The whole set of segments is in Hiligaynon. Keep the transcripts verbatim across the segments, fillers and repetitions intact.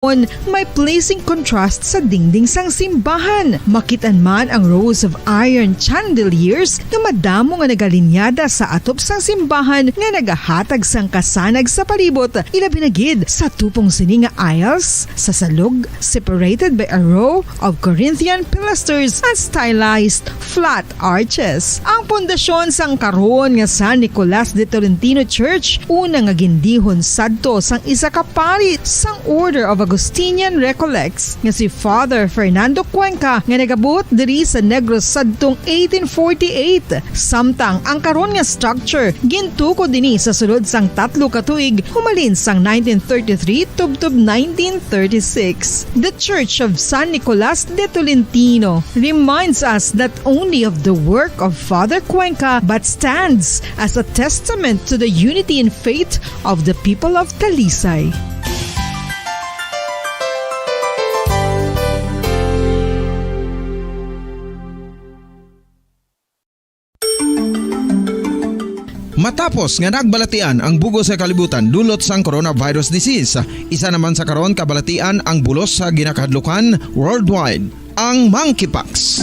May pleasing contrast sa dingding sang simbahan. Makit-an man ang rows of iron chandeliers nga madamo nga nagalinyada sa atop sang simbahan nga nagahatag sang kasanag sa palibot, ilabi na gid sa tupong sini nga aisles sa salog, separated by a row of Corinthian pilasters and stylized flat arches. Ang pundasyon sang karon nga San Nicolas de Tolentino Church, una nga gindihon sadto sang isa ka pari sang Order of Augustinian Recollects, nga si Father Fernando Cuenca, nga nagabuot diri sa Negros sadtong eighteen forty-eight. Samtang ang karon nga structure gintukod ini sa sulod sang tatlo ka tuig, humalin sang nineteen thirty-three tubtob nineteen thirty-six. The Church of San Nicolas de Tolentino reminds us not only of the work of Father Cuenca, but stands as a testament to the unity in faith of the people of Talisay. Matapos nga nagbalatian ang bug-os nga kalibutan dulot sang coronavirus disease, isa naman sa karon kabalatian ang bulos sa ginakahadlukan worldwide, ang monkeypox.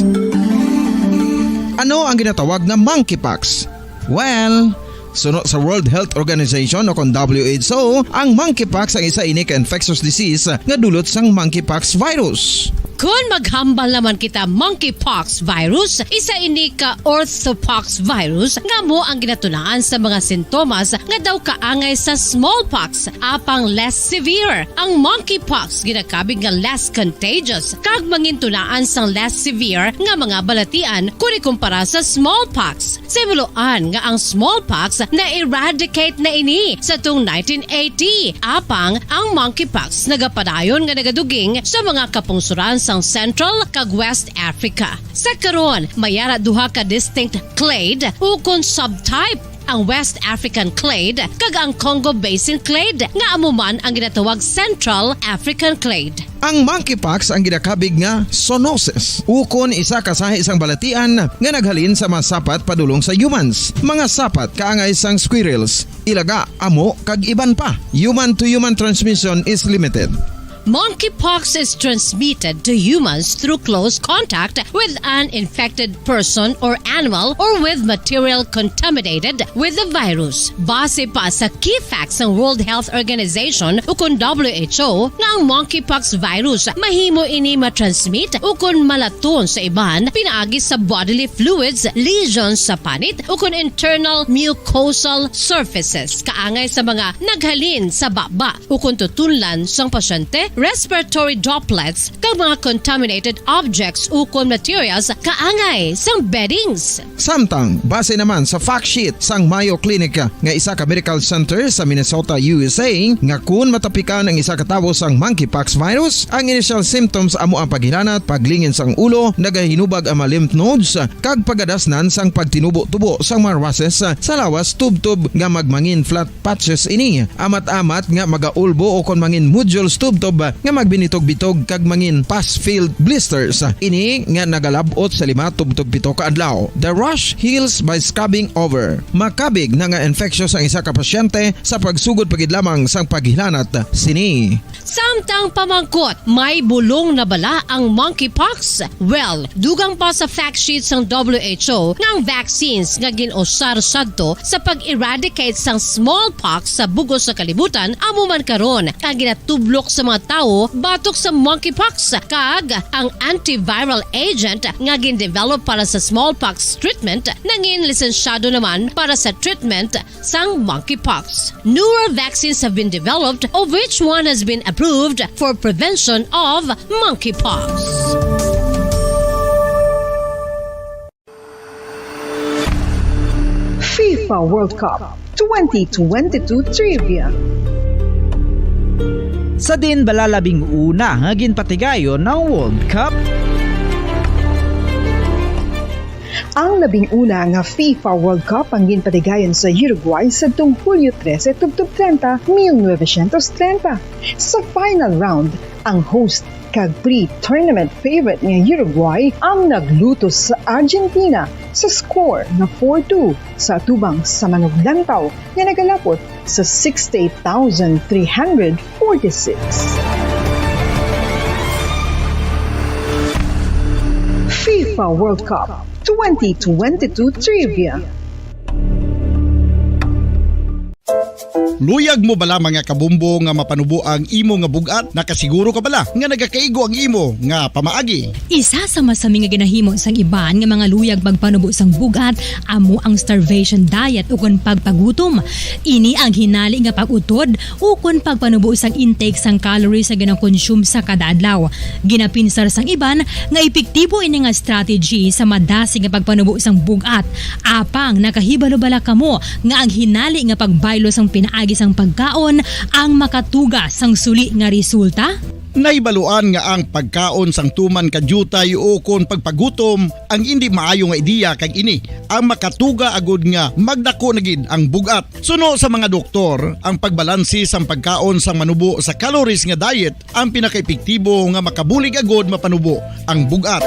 Ano ang ginatawag nga monkeypox? Well, suno sa World Health Organization o kon W H O, ang monkeypox ang isa ini ka infectious disease nga dulot sang monkeypox virus. Kon maghambal naman kita, monkeypox virus, isa ini ka orthopox virus nga amo ang ginatunaan sa mga sintomas nga daw kaangay sa smallpox, apang less severe. Ang monkeypox ginakabig nga less contagious kag mangintunaan sang less severe nga mga balatian kon ikumpara sa smallpox. Sa himuloan nga ang smallpox na-eradicate na ini sa tung nineteen eighty, apang ang monkeypox nagapadayon nga nagaduging sa mga kapungsoran sang Central kag West Africa. Sa karon, may ara duha ka distinct clade ukon subtype, ang West African clade kag ang Congo Basin clade, nga amo man ang ginatawag Central African clade. Ang monkeypox ang ginakabig nga zoonosis, ukon isa ka sahi sang balatian nga naghalin sa mga sapat padulong sa humans, mga sapat kaangay sang squirrels, ilaga, amo, kag iban pa. Human-to-human transmission is limited. Monkeypox is transmitted to humans through close contact with an infected person or animal or with material contaminated with the virus. Base pa sa key facts sang World Health Organization ukon W H O, nga ang monkeypox virus mahimo ini matransmit ukon malaton sa iban pinaagi sa bodily fluids, lesions sa panit, ukon internal mucosal surfaces, kaangay sa mga naghalin sa baba ukon tutunlan sang pasyente, respiratory droplets, kag mga contaminated objects ukon materials kaangay sang beddings. Samtang, base naman sa fact sheet sang Mayo Clinic nga isa ka medical center sa Minnesota, U S A, nga kun matapikan ang isa ka tawo sang monkeypox virus, ang initial symptoms amo ang paghilanat, paglingin sang ulo, nagahinubag ang mga lymph nodes, kag pagadasnan sang pagtinubo-tubo sang mga rashes sa lawas tubtob nga magmangin flat patches ini. Amat-amat nga magaulbo o kon mangin nodules tubtob nga magbinitog-bitog kag mangin pus-filled blisters. Ini nga nagalab-ot sa lima tubtob pito ka adlaw. The rash heals by scabbing over. Makabig na nga infectious ang isa ka pasyente sa pagsugod pa gid lamang sang paghilanat sini. Samtang pamangkot, may bulong na bala ang monkeypox? Well, dugang pa sa fact sheet sang W H O nga ang vaccines nga gin-usar sadto sa pag-eradicate sang smallpox sa bug-os nga kalibutan amo man karon ang ginatublok sa mga tawo batok sa monkeypox, kag ang antiviral agent nga gin-develop para sa smallpox treatment nangin lisensyado naman para sa treatment sang monkeypox. Newer vaccines have been developed, of which one has been approved for prevention of monkeypox. FIFA World Cup twenty twenty-two Trivia. Sa diin bala labing una nga ginpatigayon ang World Cup? Ang labing una nga FIFA World Cup ang ginpatigayon sa Uruguay sadtong Hulyo trese tubtob treinta, mil novecientos treinta. Sa final round, ang host kag pre-tournament favorite nga Uruguay ang naglutos sa Argentina sa score nga four two sa atubang sa manuglantaw nga nagalapot sa sixty-eight thousand three hundred forty-six. FIFA World Cup twenty twenty-two Trivia. Luyag mo bala, mga kabombo, nga mapanubo ang imo nga bug-at? Nakasiguro ka bala nga nagakaigo ang imo nga pamaagi? Isa sa masami nga ginahimo sang iban nga mga luyag magpanubo sang bug-at amo ang starvation diet ukon pagpagutom. Ini ang hinali nga pag-utod ukon pagpanubo sang intake sang calories nga ginakonsume sa kada adlaw. Ginapinsar sang iban nga epektibo ini nga strategy sa madasig nga pagpanubo sang bug-at. Apang nakahibalo bala kamo nga ang hinali nga pagbaylo sang pinaagi sang pagkaon ang makatuga sang suli nga resulta? Nahibaluan nga ang pagkaon sang tuman ka diutay ukon pagpagutom ang indi maayo nga ideya, kag ini ang makatuga agud nga magdako na gid ang bug-at. Suno sa mga doktor, ang pagbalanse sang pagkaon sang manubo sa calories nga diet ang pinakaepektibo nga makabulig agud mapanubo ang bug-at.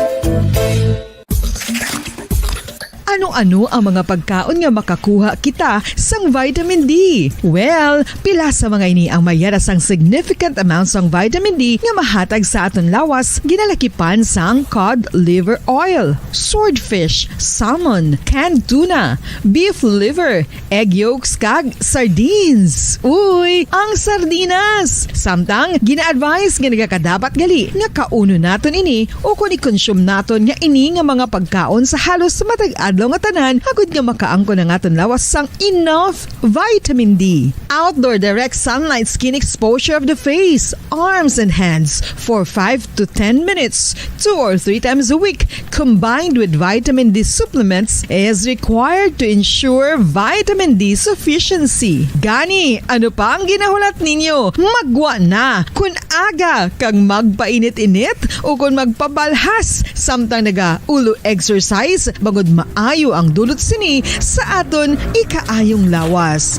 Ano-ano ang mga pagkaon nga makakuha kita sang vitamin D? Well, pila sa mga ini ang mayara sang significant amount sang vitamin D nga mahatag sa aton lawas, ginalakipan sang cod liver oil, swordfish, salmon, canned tuna, beef liver, egg yolks, kag sardines. Uy, ang sardinas! Samtang gina-advise nga nagakadapat gali nga kaunon naton ini ukon i-consume naton nga ini nga mga pagkaon sa halos matag adlaw nga tanan, agud nga makaangkon ang aton lawas sang enough vitamin D. Outdoor direct sunlight skin exposure of the face, arms, and hands for five to ten minutes, two or three times a week, combined with vitamin D supplements, is required to ensure vitamin D sufficiency. Gani, ano pa ang ginahulat ninyo? Maggwa na! Kon aga kag magpainit-init ukon magpabalhas samtang naga-ulo exercise, bangod maayo ang dulot sini sa aton ikaayong lawas.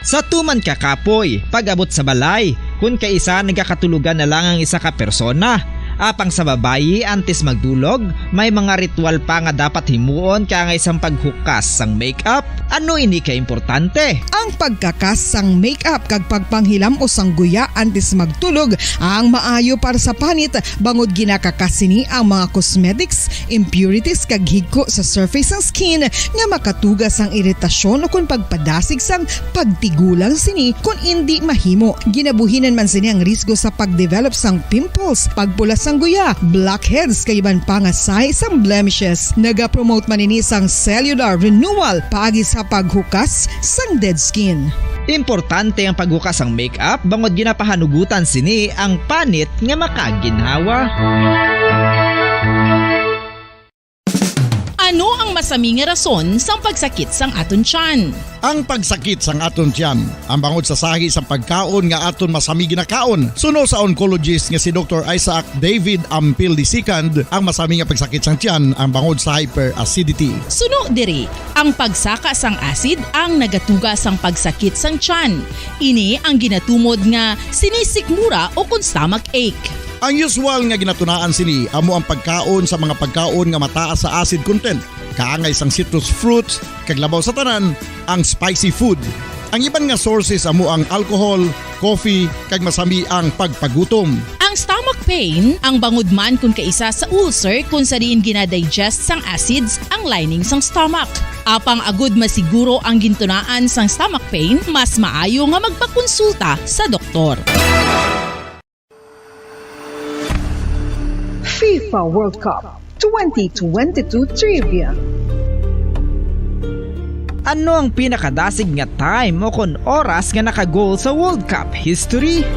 Sa tuman ka kapoy, pag-abot sa balay, kun kaisa nagakatulogan na lang ang isa ka persona. Apang sa babayi, antes magdulog, may mga ritual pa nga dapat himuon kaangay sang paghukas sang make-up. Ano ini ka importante? Ang pagkakas sang make-up kag pagpanghilam-os sang guya antes magtulog ang maayo para sa panit, bangod ginakakas sini ang mga cosmetics, impurities, kag higko sa surface sang skin nga makatuga sang iritasyon ukon pagpadasig sang pagtigulang sini kon indi mahimo. Ginabuhinan man sini ang risgo sa pag-develop sang pimples, pagpula sang guya, blackheads, kag iban pa nga sahi sang blemishes. Nagapromote man ini sang cellular renewal paagi sa paghukas sang dead skin. Importante ang paghukas sang make-up bangod ginapahanugutan sini ang panit nga makaginhawa. Ano ang masami nga rason sang pagsakit sang aton tiyan? Ang pagsakit sang aton tiyan, ang bangod sa sahi sang pagkaon nga aton masami ginakaon. Suno sa oncologist nga si Doktor Isaac David Ampil the second, ang masami nga pagsakit sang tiyan ang bangod sa hyperacidity. Suno diri, ang pagsaka sang acid ang nagatuga sang pagsakit sang tiyan. Ini ang ginatumod nga sinisikmura ukon stomach ache. Ang usual nga ginatunaan sini amo ang pagkaon sa mga pagkaon nga mataas sa acid content, kaangay sang citrus fruits, kag labaw sa tanan, ang spicy food. Ang iban nga sources amo ang alcohol, coffee, kag masami ang pagpagutom. Ang stomach pain ang bangod man kon kaisa sa ulcer, kon sa diin ginadigest sang acids ang lining sang stomach. Apang agud masiguro ang gintunaan sang stomach pain, mas maayo nga magpakonsulta sa doktor. FIFA World Cup twenty twenty-two Trivia. Ano ang pinakadasig nga time ukon oras nga naka-goal sa World Cup history?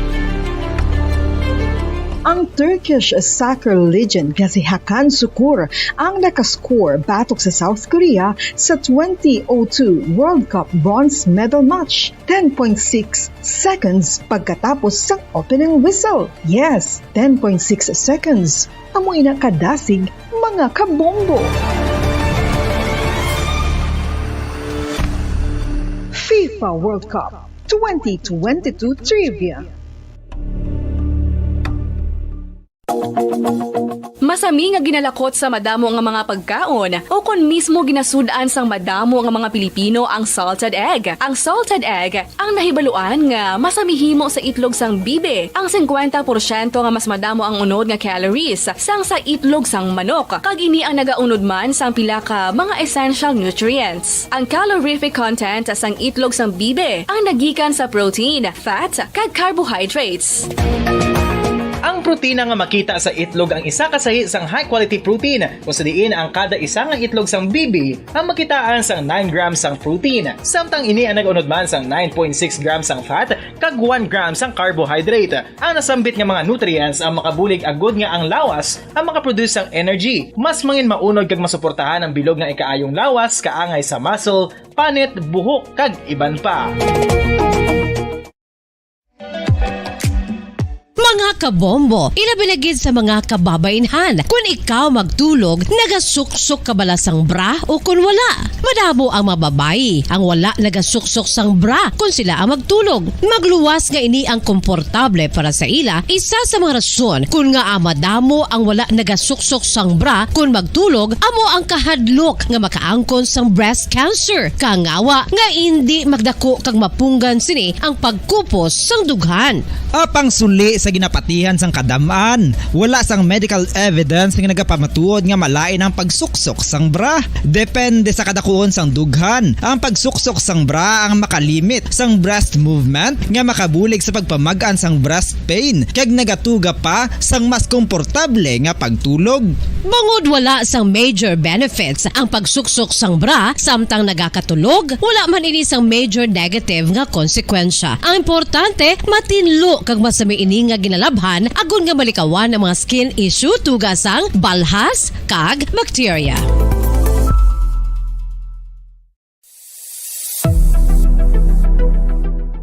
Ang Turkish soccer legend nga si Hakan Sukur ang nakascore batok sa South Korea sa twenty oh two World Cup bronze medal match, ten point six seconds pagkatapos sang opening whistle. Yes, ten point six seconds. Amo ina kadasig, mga kabombo. FIFA World Cup twenty twenty-two Trivia. Masami nga ginalakot sa madamo nga mga pagkaon, o kon mismo ginasud-an sang madamo nga mga Pilipino ang salted egg. Ang salted egg, ang nahibaluan nga masami himo sa itlog sang bibi, ang singkwenta porsyento nga mas madamo ang unod nga calories sang sa itlog sang manok, kag ini ang nagaunod man sang pila ka mga essential nutrients. Ang calorific content sang itlog sang bibi ang nagikan sa protein, fat, kag carbohydrates. Ang protina nga makita sa itlog ang isa ka sahi sang high-quality protein, kung sa diin ang kada isa nga itlog sang bibi ang makitaan sang nine grams sang protein, samtang ini ang nag-unod man sang nine point six grams sang fat kag one gram sang carbohydrate. Ang nasambit nga mga nutrients ang makabulig agud nga ang lawas ang makaproduce sang energy, mas mangin maunod kag masuportahan ang bilog nga ikaayong lawas kaangay sa muscle, panit, buhok, kag iban pa. Mga kabombo, ilabi na gid sa mga kababainhan, kun ikaw magtulog, nagasuksok ka bala sang bra o kun wala? Madamo ang mga babayi ang wala nagasuksok sang bra kun sila ang magtulog. Magluwas nga ini ang komportable para sa ila, isa sa mga rason kun ngaa madamo ang wala nagasuksok sang bra kun magtulog amo ang kahadlok nga makaangkon sang breast cancer. Kangawa nga indi magdako kag mapunggan sini ang pagkupos sang dughan. Apang suli sa ginapatihan sang kadam-an, wala sang medical evidence nga nagapamatuod nga malain ang pagsuksok sang bra. Depende sa kadakuon sang dughan, ang pagsuksok sang bra ang makalimit sang breast movement nga makabulig sa pagpamag-an sang breast pain kag nagatuga pa sang mas komportable nga pagtulog. Bangod wala sang major benefits ang pagsuksok sang bra samtang nagakatulog, wala man ini sang major negative nga konsekwensya. Ang importante, matinlo kag masami ini nga ginalabhan agod nga malikawan ang mga skin issue tuga sang balhas kag bakterya.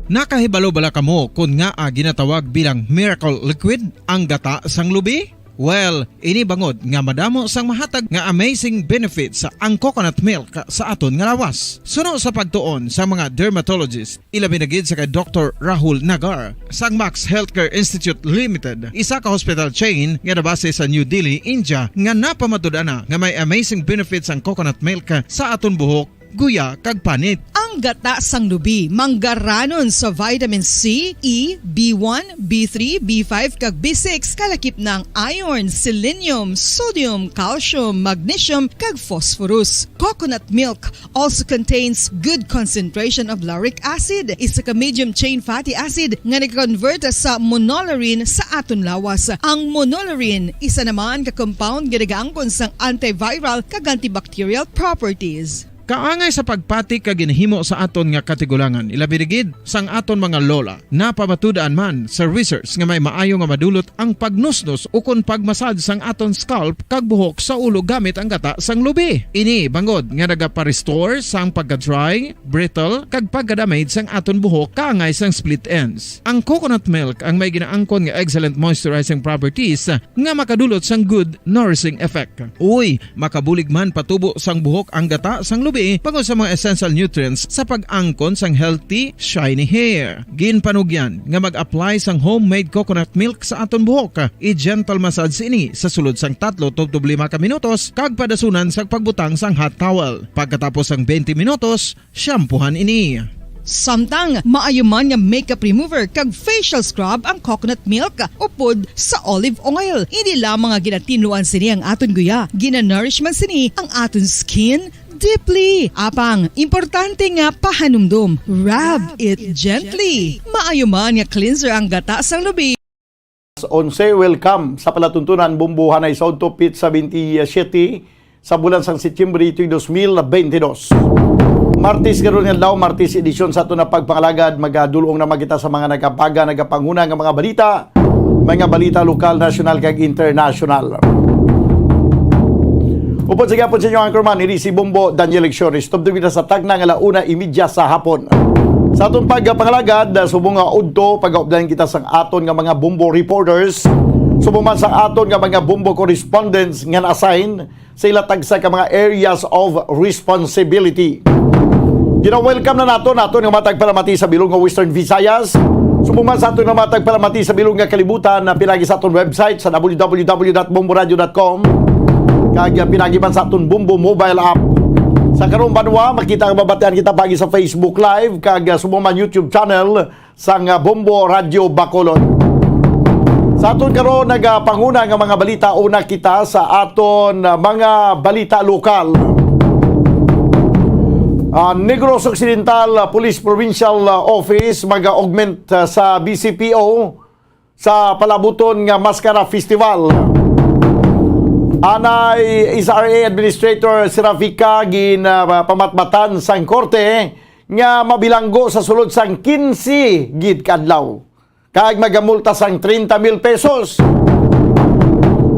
Nakahibalo bala kamo kon ngaa ginatawag bilang miracle liquid ang gata sang lubi? Well, ini bangod nga madamo sang mahatag nga amazing benefits ang coconut milk sa aton nga lawas. Suno sa pagtuon sa mga dermatologist, ilabi na gid sa kay Doktor Rahul Nagar sang Max Healthcare Institute Limited, isa ka hospital chain nga nabase sa New Delhi, India, nga napamatud-an na nga may amazing benefits ang coconut milk sa aton buhok, guya, kag panit. Ang gata sang lubi manggaranon sa vitamin C, E, B one, B three, B five, kag B six, kalakip na ang iron, selenium, sodium, calcium, magnesium, kag phosphorus. Coconut milk also contains good concentration of lauric acid, isa ka medium chain fatty acid nga nag-convert sa monolaurin sa aton lawas. Ang monolaurin isa naman ka compound nga nagaangkon sang antiviral kag antibacterial properties. Kaangay sa pagpati kag ginhimo sa aton nga katigulangan, ilabi na gid sang aton mga lola, napamatud-an man sa research nga may maayo nga madulot ang pagnusnos ukon pag-massage sang aton scalp kag buhok sa ulo gamit ang gata sang lubi. Ini bangod nga nagapa-restore sang pagka-dry, brittle, kag pagka-damage sang aton buhok kaangay sang split ends. Ang coconut milk ang may ginaangkon nga excellent moisturizing properties nga makadulot sang good nourishing effect. Uy, makabulig man patubo sang buhok ang gata sang lubi bangod sa mga essential nutrients sa pag-angkon sang healthy, shiny hair. Ginpanugyan nga mag-apply sang homemade coconut milk sa aton buhok. I-gentle massage ini sa sulod sang tatlo tubtob lima ka minutos kag padasunan sang pagbutang sang hot towel. Pagkatapos sang twenty minutos, shampoohan ini. Samtang maayo man nga makeup remover kag facial scrub ang coconut milk upod sa olive oil. Ini lamang nga ginatinluan sini ang aton guya. Ginanourish man sini ang aton skin deeply. Apang, importante nga pahanumdom, rub it gently. Maayo man nga cleanser ang gata sang lubi. Onse, welcome sa palatuntunan Bombo Hanay sa udto, petsa twenty-seven sa bulan sang Setyembre, tuig dos mil bentidós. Martes karon nga adlaw, Martes edisyon sa aton nga pagpangalagad, magadul-ong naman kita sa mga nagabaga, nagapanghuna nga mga balita, mga balita lokal, nasyonal, kag internasyonal. Upod sa gihapon sa inyo anchorman, ini si Bombo Daniel Lecciones. Tubtob kita sa tagna nga ala una imedya sa hapon. Sa aton pagpangalagad, subong nga udto, pagaupdan kita sang aton nga mga Bombo reporters, subong man sa aton nga mga Bombo correspondents nga na-assign sa ila tagsa ka mga areas of responsibility. Gina-welcome na naton, naton nga matag palamati sa bilog nga Western Visayas, Subong man sa aton nga mga tagpalamati sa bilog nga kalibutan, na pinagi sa aton website sa w w w dot bombo radio dot com, kag, ah, pinagi man sa aton Bombo mobile app. Sa karong banwa, makita ang mabatian kita pagi sa Facebook Live, kag, ah, subong man YouTube channel sang, ah, Bombo Radio Bacolod. Sa aton karon, nagapanguna nga mga balita, una kita sa aton, ah, mga balita lokal. Ah, Negros Occidental, ah, Police Provincial, ah, Office mag-augment, ah, sa B C P O sa palabuton nga Maskara Festival. Anay S R A Administrator Serafika gin, ah, pamatbatan sang korte nga mabilanggo sa sulod sang quince gid ka adlaw, kag magamulta sang treinta mil pesos.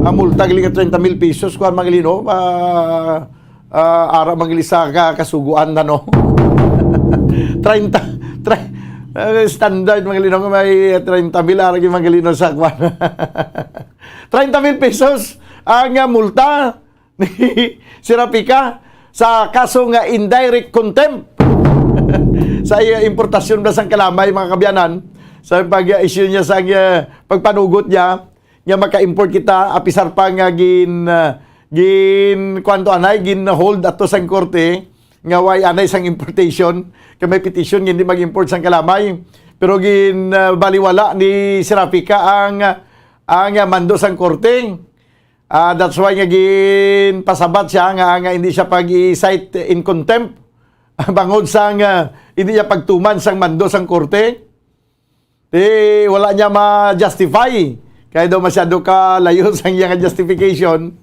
Ang multa gali nga treinta mil pesos, kuwan, mga lino, ah, ah, ara, mga gali, sa ka-, kasuguan na, no? Treinta, tre-, ah, standard, mga lino, nga may treinta mil, ara, mga lino, sa kuwan. Treinta mil pesos ang, ah, multa ni Serafika sa kaso nga indirect contempt sa iya importasyon ba sang kalamay, mga kaabyanan, sa pag-issue niya sa, ah, pagpanugot niya nga maka-import kita, apisar pa nga gin, ah, gin, kuwan to, anay, gin-hold ato sang korte nga way anay sang importation, kay may petition nga hindi mag-import sang kalamay. Pero gin, ah, baliwala ni Serafika ang, ang, ah, mando sang korte. Ah, that's why nga ginpasabat siya nga, nga hindi siya pag-i-cite in contempt bangod sang, ah, hindi niya pagtuman sang mando sang korte. Di, wala niya ma-justify. Kaya daw masyado ka layo sang iyang justification.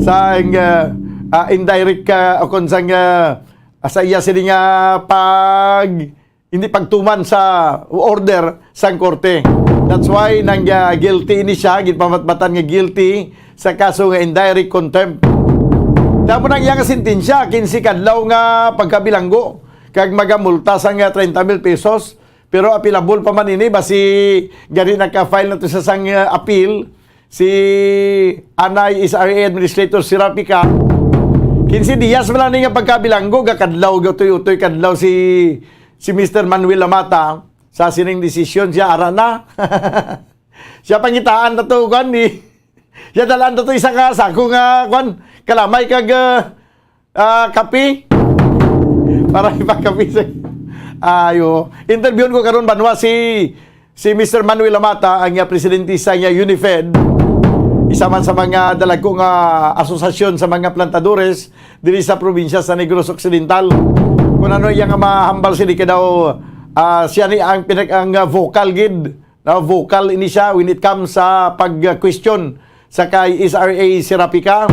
Sang, ah, ah, indirect ka, o kung sang, ah, sa iya sini nga pag hindi pagtuman sa order sang korte. That's why nang, ah, guilty ini siya, ginpamatbatan nga guilty sa kaso nga indirect contempt. Tamo nang iyang sentensya, quince ka adlaw nga pagkabilanggo, kag magamulta sang, ah, treinta mil pesos. Pero appealable pa man ini, basi gani naka-file na to sa sang, ah, appeal si anay S R A Administrator Serafika. Quince dias man lang ni nga pagkabilanggo, gakadlaw, gautoy-utoy kadlaw si, si Mister Manuel Lamata sa sining desisyon siya, ara na. Siya pangitaan na to, kwan, ni, siya dalaan na to isa ka sako nga, kwan, kalamay kag, ah, ah, kape. Para ipakape sa, ayo. Interviewon ko karon, banwa, si, si Mister Manuel Lamata, ang, ah, presidente sa, ah, UNIFED. Isa man sa mga dalagko nga asosasyon sa mga plantadores diri sa probinsya sa Negros Occidental. Kung ano iya nga mahambal sini, kay daw, ah, siya ni ang pinag-, ang, ah, vocal gid. Now, vocal ini siya when it comes sa pag-question sa kay S R A Serafika,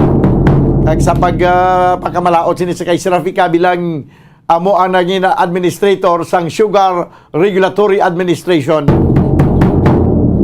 kag sa pag, ah, pagkamalaot sini sa kay Serafika bilang amo ang nangina administrator sang Sugar Regulatory Administration.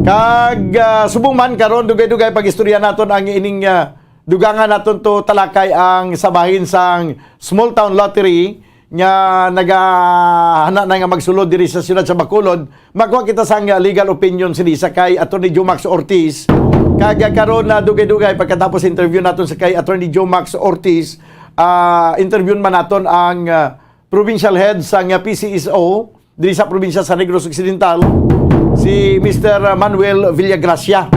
Kag, ah, subong man karon, dugay-dugay pag-istorya naton ang ining, ah, dugangan naton to talakay ang sa bahin sang small town lottery nga nagahana na nga magsulod diri sa siyudad sa Bacolod. Makuha kita sang legal opinion sini sa kay Attorney Jomax Ortiz. Kag karon na dugay-dugay pagkatapos interview naton sa kay Attorney Jomax Ortiz, ah, interviewon man naton ang, ah, provincial head sang P C S O diri sa probinsya sa Negros Occidental, si Mister Manuel Villagracia.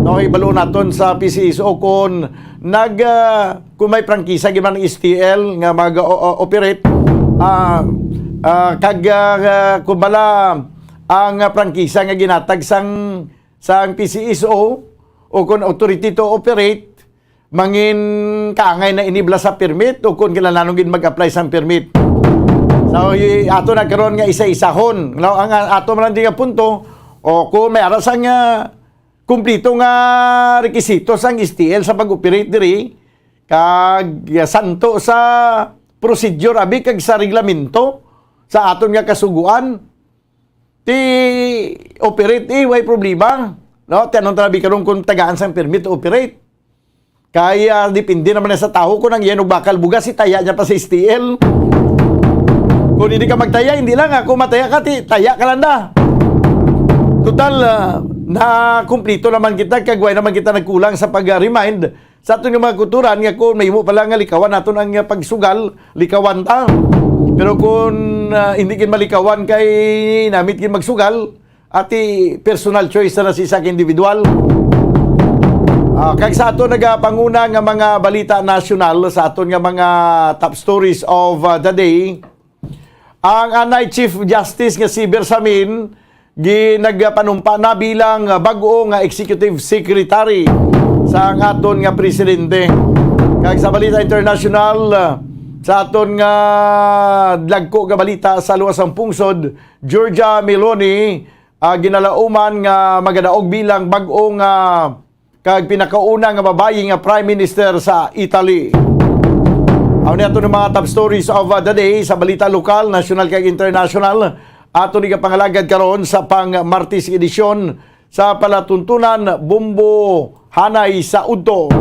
No, ibalo naton sa P C S O kung nag, ah, kung may prangkisa gid man ang S T L nga mag-o-, o-, operate, ah, ah, kag, ah, kung bala ang, ah, prangkisa nga ginatag sang, sang P C S O o kung authority to operate, mangin kaangay na inibla sa permit o kung kinahanglan gid mag-apply sang permit. So, i-, ato na karon nga isa-isahon. Now, ang, ah, ato man lang di nga punto, o kung may ara sang, ah, kumplito nga rekisito sang S T L sa pag-operate diri, kag, ah, santo sa procedure, abi, kag sa reglamento sa aton nga kasugoan, ti operate, eh, way problema. No? Ti anong tanabi karon kung tagaan sang permit to operate? Kay, ah, depende naman na sa tawo kung ang iyan og bakal bugas, itaya niya pa sa S T L. Kung hindi ka magtaya, hindi lang. Ako mataya ka, ti, taya ka lang da. Total, ah, na kumplito naman kita, kag way naman kita nagkulang sa pag-remind sa aton nga mga kulturan nga kung mahimo pala nga likawan naton ang, ah, pagsugal, likawan ta. Pero kung na hindi gid malikawan kay namit gid magsugal, ati personal choice na si isa ka individual. Ah, kag sa aton nagapanguna nga mga balita nasyonal, sa aton nga mga top stories of, ah, the day, ang anay Chief Justice nga si Bersamin ginagpanumpa na bilang bag-o nga executive secretary sa ang aton nga presidente. Kag sa balita international, sa aton nga dagko nga balita sa luwas sang pungsod, Giorgia Meloni, ah, ginalauman nga magadaog bilang bag-o nga kag pinakauna nga babayi nga Prime Minister sa Italy. Amo ni ato ng mga top stories of, uh, the day sa balita lokal, nasyonal kag international. Ato ni kapangalagad karon sa pang Martes edisyon sa palatuntunan Bombo Hanay sa Udto.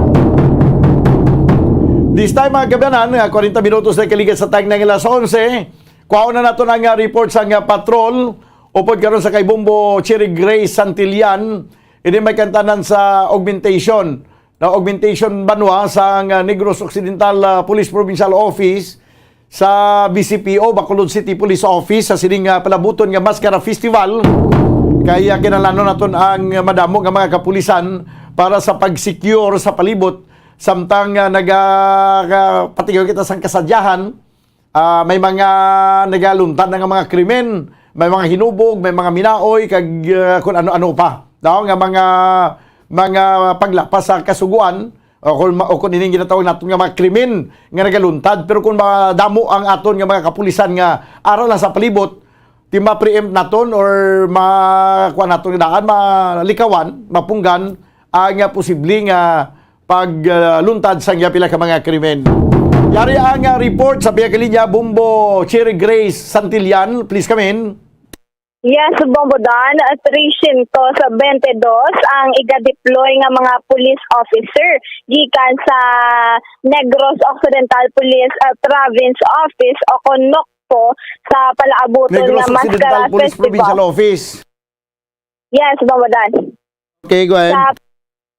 This time, mga kabayanan, nga kwarenta minutos na kaligat sa time na alas onse, kuhaon na nato ang, uh, report sa, uh, patrol upod karon sa kay Bombo Cherry Grace Santillan. Ini may kantanan sa augmentation, na augmentation banwa sa, uh, Negros Occidental, uh, Police Provincial Office, sa B C P O, Bacolod City Police Office, sa sining, uh, palabuton nga Maskara Festival. Kaya kinahanglanon naton ang madamo nga mga kapulisan para sa pag-secure sa palibot, samtang, uh, naga-, uh, patigaw kita sang kasadyahan. Ah, may mga nagaluntad na nga mga krimen, may mga hinubog, may mga minaoy, kag, ah, kun ano-ano pa, no? Nga mga, mga paglapas sa kasugoan, o kun ma-, o kun ining ginatawag naton nga mga krimen nga nagaluntad. Pero kung madamo ang aton nga mga kapulisan nga ara lang sa palibot, ti ma-preempt naton or ma-, kuwan naton nga daan, malikawan, mapunggan ang, ah, posible nga pagluntad sang iya pila ka mga krimen. Yari ang, ah, report sa pihak linya, Bombo Cherry Grace Santillan. Please come in. Yes, Bombo Don, trescientos bente dos ang iga-deploy nga mga police officer gikan sa Negros Occidental Police, ah, Province Office o kon NOCPO sa palaabuton Negros nga Occidental Maskara Police Festival. Provincial Office. Yes, Bombo Don. Okay, go ahead. Sa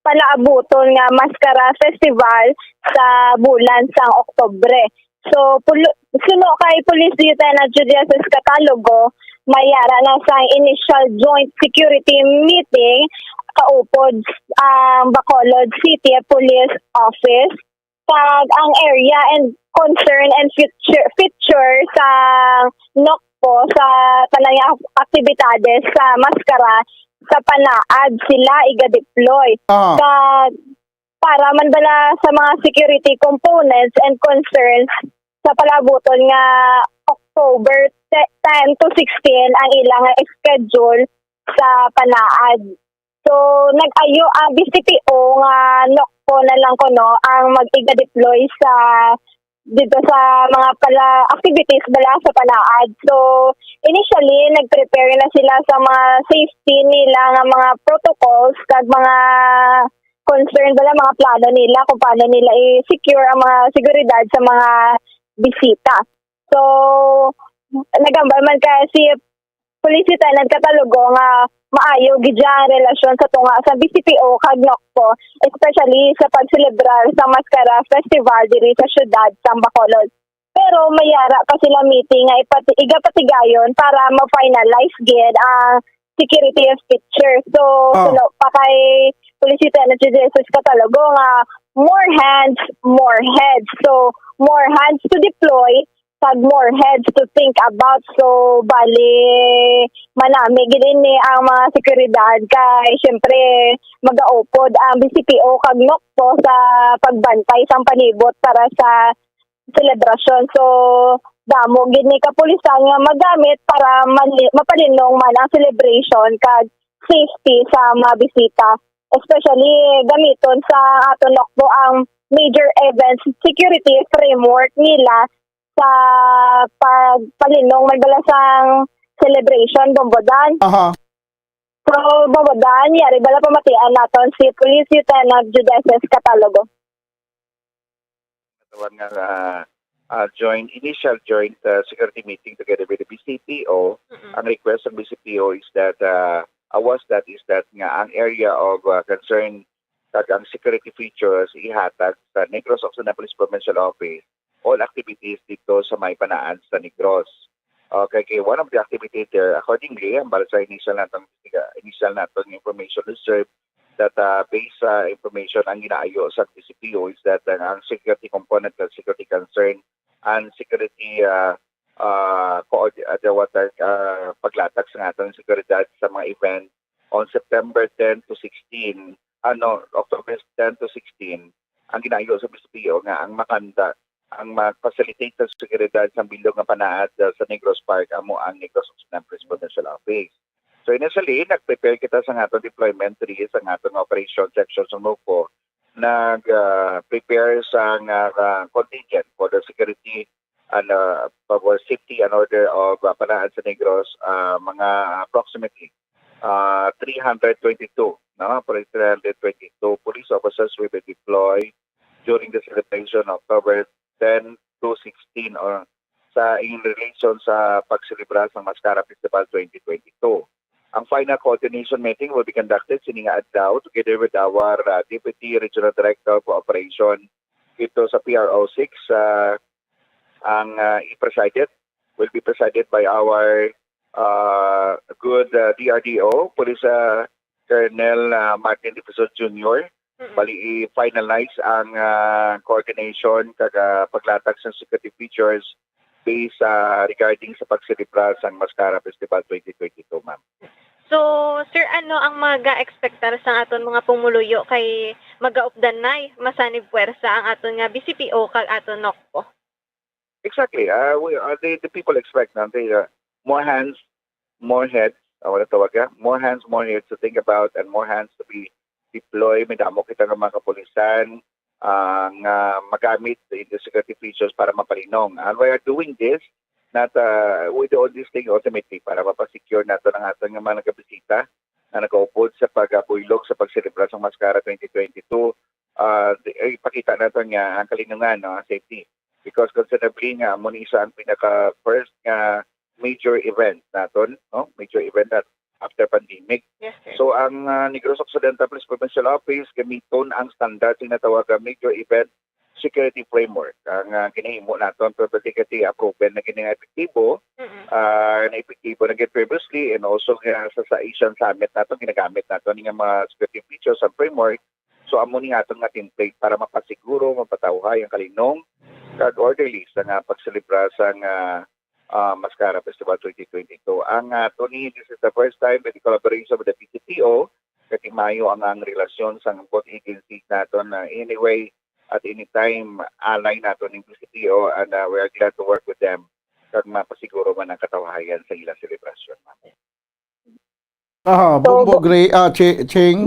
palaabuton nga Maskara Festival sa bulan sang Oktubre. So, pulo-, suno kay Police Lieutenant Judiasis Catalogo, may ara na sang initial joint security meeting kaupod ang Bacolod City Police Office. Kag ang area and concern and future, feature sa NOCPO sa tanan nga aktibidades sa Maskara sa Panaad sila iga-deploy. Ah. Kag para man bala sa mga security components and concerns sa palaabuton nga October te-, ten to sixteen ang ilang schedule sa Panaad. So, nag-ayo ang B C P O nga NOCPO na lang kuno ang mag-iga-deploy sa, dito sa mga pala activities bala sa Panaad. So, initially, nag-prepare na sila sa mga safety nila nga mga protocols kag mga concern bala, mga plano nila kung paano nila i-secure ang mga seguridad sa mga bisita. So, nagambal man kay si Police Lieutenant Catalogo nga maayo gid ang relasyon sa tunga sa B C P O kag NOCPO, especially sa pagselebrar sa Maskara Festival diri sa siyudad sa Bacolod. Pero may ara pa sila meeting nga ipati-, igapatigayon para ma-finalize gid ang security picture. So, Ah. suno pa kay Police Lieutenant Judiasis Catalogo nga more hands, more heads. So, more hands to deploy, kag more heads to think about. So, bali, manami gid ini ang mga seguridad kay, siyempre, magaupod ang B C P O kag NOCPO sa pagbantay sang palibot para sa selebrasyon. So, damo gid ni kapulisan nga magamit para mali-, mapalinong man ang celebration kag safety sa mga bisita. Especially, gamiton sa aton NOCPO ang major events security framework nila sa pagpalinong man bala sang celebration, Bombo Don. Aha. So, Bombo Don, yari bala pamatian naton si Police Lieutenant Judeces Catalogo. Katawan nga, ah, ah, joint, initial joint, ah, security meeting together with the B C P O. Mm-mm. Ang request ng B C P O is that, ah, ah, was that, is that nga ang area of, ah, concern kag ang security features ihatag sa Negros Occidental Police Provincial Office all activities dito sa may Panaad sa Negros. Okay, kay one of the activity there, accordingly, ang bala sa initial natong, initial natong information reserve, that, ah, based sa information ang ginaayo sa D C P O is that ang, ang security component, the security concern, and security, ah, ah, coord-, ah, the what, ah, paglatag sa atong seguridad sa mga event on September ten to sixteen, ano, October ten to sixteen, ang ginaayo sa D C P O nga ang makanda, ang mag-facilitate sa seguridad sa bilog nga panaad, ah, sa Negros Park amo ang Negros Occidental Police Provincial Office. So initially, nag-prepare kita sa atong deployment diri sa atong operation section sa Moco, nag, ah, prepare sa nga, ah, contingent for the security and, ah, for safety and order of, ah, panaad sa Negros, ah, mga approximately, ah, three hundred twenty-two, no? Three hundred twenty-two police officers will be deployed during the celebration of October ten to sixteen, or sa, in relation sa pagselebra sa Mascara Festival twenty twenty-two. Ang final coordination meeting will be conducted sini nga adlaw together with our, uh, Deputy Regional Director for Operation dito sa P R O six. Uh, ang, uh, i-presided, will be presided by our, uh, good, uh, D R D O, Police, uh, Colonel, uh, Martin Difusor Junior. Mm-mm. Bali, i-finalize ang, ah, coordination kag, ah, paglatag sa security features based, ah, regarding sa pagselebra sang Mascara Festival twenty twenty-two, ma'am. So, sir, ano ang mga ga-expectar sa aton mga pumuluyo kay magaupdan nay masanib puwersa ang aton nga B C P O kag aton nokpo? Exactly. Uh, we, uh, the, the people expect na the, uh, more hands, more heads, uh, wala tawag, ah, more hands, more heads to think about and more hands to be deployed. May damo kita nga mga kapulisan, ah, nga magamit the investigative features para mapalinong. And we are doing this, not, uh, we do all these things ultimately para mapasecure nato ang aton nga mga nagabisita na nagaupod sa pagabuylog sa pagselebra sa Mascara twenty twenty-two. Ah, di, ipakita nato nga ang kalinungan, no, ang safety. Because considerably nga, amo ni isa ang pinaka first nga major event naton, no? Major event that after pandemic. Yes, sir. So, ang, ah, Negros Occidental Police Provincial Office gamiton ang standard nga natawag nga major event security framework ang, ah, ginahimo naton, pero pati kasi proven na gini nga epektibo, Mm-mm. ah, na epektibo na gid previously, and also nga sa, sa Asian Summit naton ginagamit naton nga mga security features and framework. So, amo ni aton nga template para mapasiguro, mapatawhay ang kalinong kag orderly sa nga pagselebra sa nga, ah, Mascara Festival twenty twenty-two. Ang, ah, Tony, this is the first time with the collaboration with the P C T O, kag maayo ang, ang relasyon sa both agencies naton na anyway, at anytime, alay naton ning P C T O, and, ah, we are glad to work with them kag mapasiguro man ang katawhayan sa ilang selebrasyon, ma'am. Aha, So, Bombo Gray, ah, Chi-, Ching?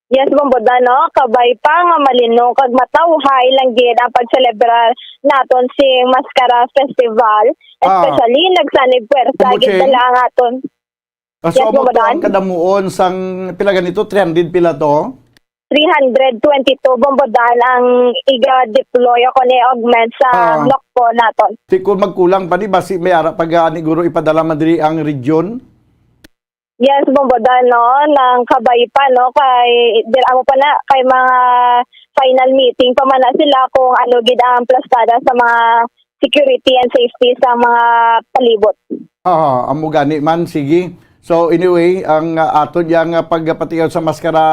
Yes, Bombo Dan, no? Kabay pa nga malino kag matawhay lang gid ang pagselebrar naton sing Mascara Festival. Ah. Especially, nagsanib puwersa Bombo gid Ching? Dala ang aton. Ah, so, Yes, amo Bombo to ang Dan. Kadamuon sang, pila ganito? Three hundred pila to? Three hundred twenty-two, Bombo Dan, ang iga-deploy ako ni augment sa Ah. Nokpo naton. Di ko magkulang pa ni, basi may ara pa gani guro ipadala man diri ang region? Yes, Bombo Dan, no? Nang kabay pa, no? Kay, dira mo pa na, kay mga final meeting pa man na sila kung ano gid ang plastada sa mga security and safety sa mga palibot. Ah, amo gani man, sige. So, anyway, ang, ah, aton yang, ah, pagpatigaw sa Mascara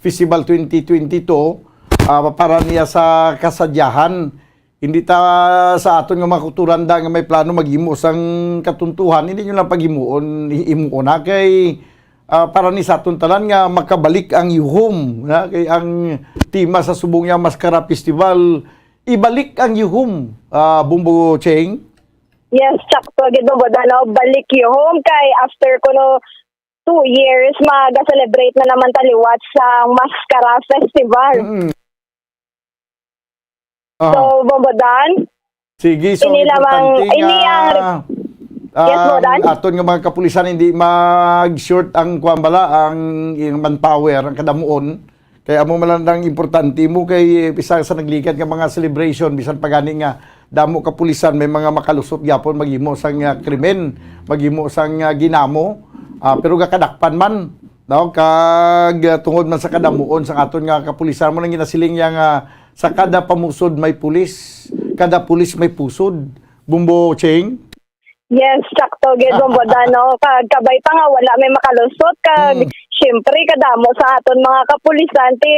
Festival twenty twenty-two, ah, para niya sa kasadyahan, hindi ta sa aton nga mga kulturanda nga may plano maghimo sang katuntuhan, hindi nyo lang paghimuon, himuon, ha, kay, ah, para ni sa aton tanan nga makabalik ang yuhom, ha, kay ang tema sa subong niya Mascara Festival, ibalik ang yuhom, ah, Bumbo Cheng. Yes, sakto gid, Bumbo Dan, no? Balik yuhom kay after kuno two years, maga-celebrate na naman ta liwat sa Mascara Festival. Mm. So, Ah. Bombo Dan, Sige, so ini lamang, importante ini nga, ang, Yes, ang Bodan. Aton nga mga kapulisan, hindi mag-short ang, kuwan bala, ang, ang manpower, ang kadamuon. Kaya amo man lang ang importante mo kay isa sa nagligad nga mga celebration, bisan pa gani nga damo kapulisan, may mga makalusot gyapon maghimo sang, ah, krimen, maghimo sang, ah, ginamo. Ah, pero gakadakpan man, no? Kag, ah, tungod man sa kadamuon sa aton nga kapulisan, mo nang ginasiling niya nga sa kada pamusod may pulis, kada pulis may pusod. Bumbo Cheng? Yes, sakto gid, Bombo Dan, no? Kag kabay pa nga wala may makalusot, kag Mm. siyempre kadamo sa aton mga kapulisan, ti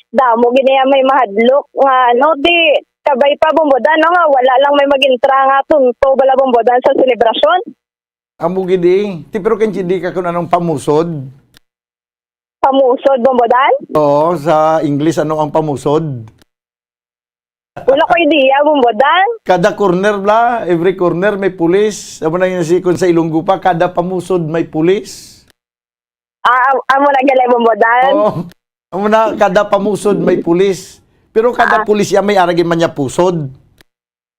damo gid niya may mahadlok nga, no? Ti kabay pa, Bombo Dan, no, nga wala lang may magintra nga tunto bala, Bombo Dan, sa selebrasyon. Amo gid, eh. Ti, pero kay hindi ka kun anong pamusod? Pamusod, Bombo Dan? Oo, sa English, ano ang pamusod? Wala ko idea, Bombo Dan. Kada corner bla, every corner may pulis. Amo na yun si, kung sa Ilonggo pa, kada pamusod may pulis. Ah, am-, amo na gali, Bombo Dan. Oo. Amo na, kada pamusod may pulis. Pero kada Ah. pulis ya may aragi man niya pusod.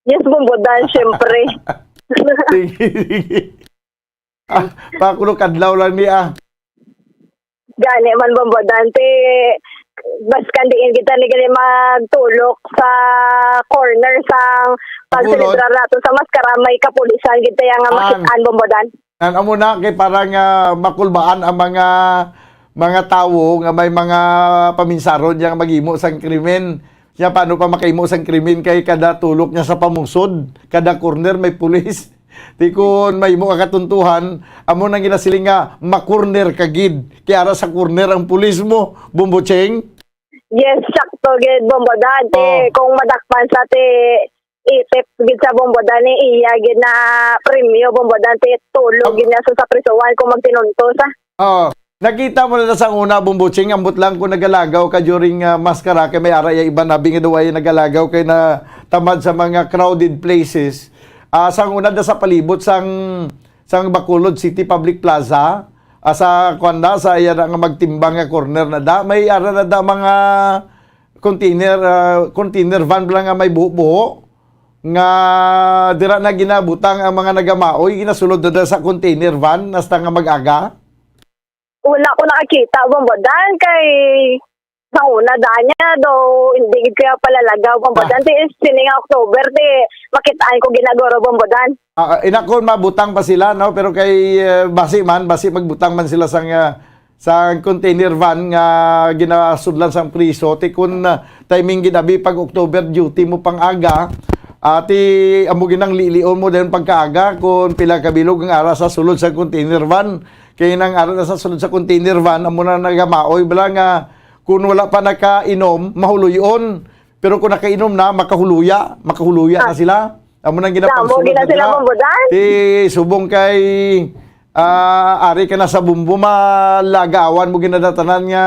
Yes, Bombo Dan, syempre. Sige, sige. Ah, pa kuno kadlaw lang ni, ah. Gani man, Bombo Dan, ti baskan diin kita ni gali magtulok sa corner sang Bacolod. Pagselebrar nato sa maskara, may kapulisan gid tayo nga Ah. makit-an, Bombo Dan. Ang amo na kay parang, ah, makulbaan ang mga, mga tawo nga may mga paminsaron yang maghimo sang krimen. Siya, paano pa makahimo sang krimen kay kada tulok niya sa pamusod, kada corner may pulis? Ti kon mahimo ka katuntuhan, amo nang ginasiling nga makorner ka gid. Kay ara sa corner ang pulis mo, Bombo Cheng. Yes, sakto gid, Bombo Dan. Ti Oh. kung madakpan sa ti itip gid sa Bombo Dan, ni iya gid na premyo, Bombo Dan, ti tulog Ab- gid na sa, sa prisuhan kung magtinunto sa. Oh, nakita mo na sa una, Bombo Cheng, ambot lang kung nagalagaw ka during, ah, maskara, kay may ara ya iban abi nga daw ay nagalagaw kay na tamad sa mga crowded places. Ah, sa una da sa palibot sang, sang Bacolod City Public Plaza, ah, sa kuwan na, sa iya na nga magtimbang nga corner na da, may ara na da mga container, ah, container van lang nga may buho-buho nga dira na ginabutang ang mga nagamaoy, ginasulod na da sa container van hasta nga mag-aga. Wala ko nakakita, Bombo Dan, kay sa una, daan niya, daw, hindi gid kaya palalagaw, Bombo Ah. Dan. Ti, sini nga October, ti, makitaan ko ginagoro, Bombo Dan. Ah, ina, kon mabutang pa sila, no? Pero kay, eh, basi man, basi magbutang man sila sang, ah, sang container van nga ginasudlan sang priso. Ti kun, ah, timing gid abi pag October duty mo pang aga, ah, ti amo ginang lilion mo dayon pagkaaga kun pila ka bilog ang ara sa sulod sa container van. Kay nang ara na sa sulod sa container van, amo na nagamaoy bala nga kun wala pa nakainom, mahuloy-on. Pero kung nakainom na, makahuluya. Makahuluya na Ah. sila. Amo nang Damo ginapansulod gina na sila, nila. Bombo Dan. Ti subong kay, ah, ari ka na sa Bombo, malagawan mo ginadatanan nga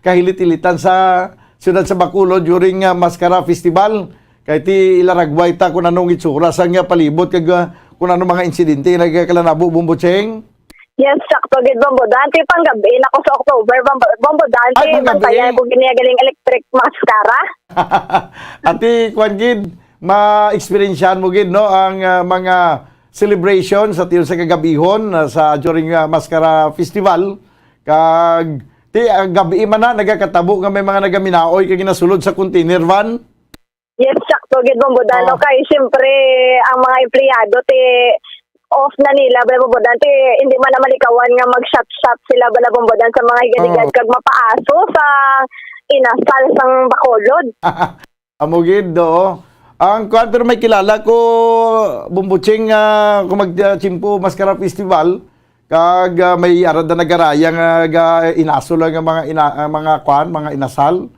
kahilit-hilitan sa siyudad sa Bacolod during, ah, Mascara Festival. Kay ti ilaragway ta kung anong itsura sa nga palibot kag, ah, kung anong mga insidente nga nagkalanabo, Bombo Cheng. Yes, sakto gid, Bombo Dan. Ti panggabi na ko sa October, Bombo, Bombo Dan. Ay, ti panggabi. Bantayan ko gid niya galing electric mascara. Ati, kwan gid, ma-experiencehan mo gid, no, ang, ah, mga celebration sa tiyon sa kagabihon, ah, sa during, ah, Mascara Festival. Kag, ti, ang gabi man na, nagakatabo nga may mga nagaminaoy kag ginasulod sa container van. Yes, sakto gid, Bombo Dan, no? Oh. Kay, siyempre, ang mga empleyado, ti, off na nila, bala, Bombo Dan, ti, hindi man na malikawan nga mag-shot-shot sila, bala, Bombo Dan, sa mga higad-higad, Oh. kag mapaaso sa inasal sang Bacolod. Amo gid, oo. Ang kuwan, pero may kilala ko, Bombo Cheng, ah, kung mag, ah, Chimpo Mascara Festival, kag, ah, may arad na nagaraya nga, ga, inaso lang ang mga ina-, ang mga kuwan, mga inasal.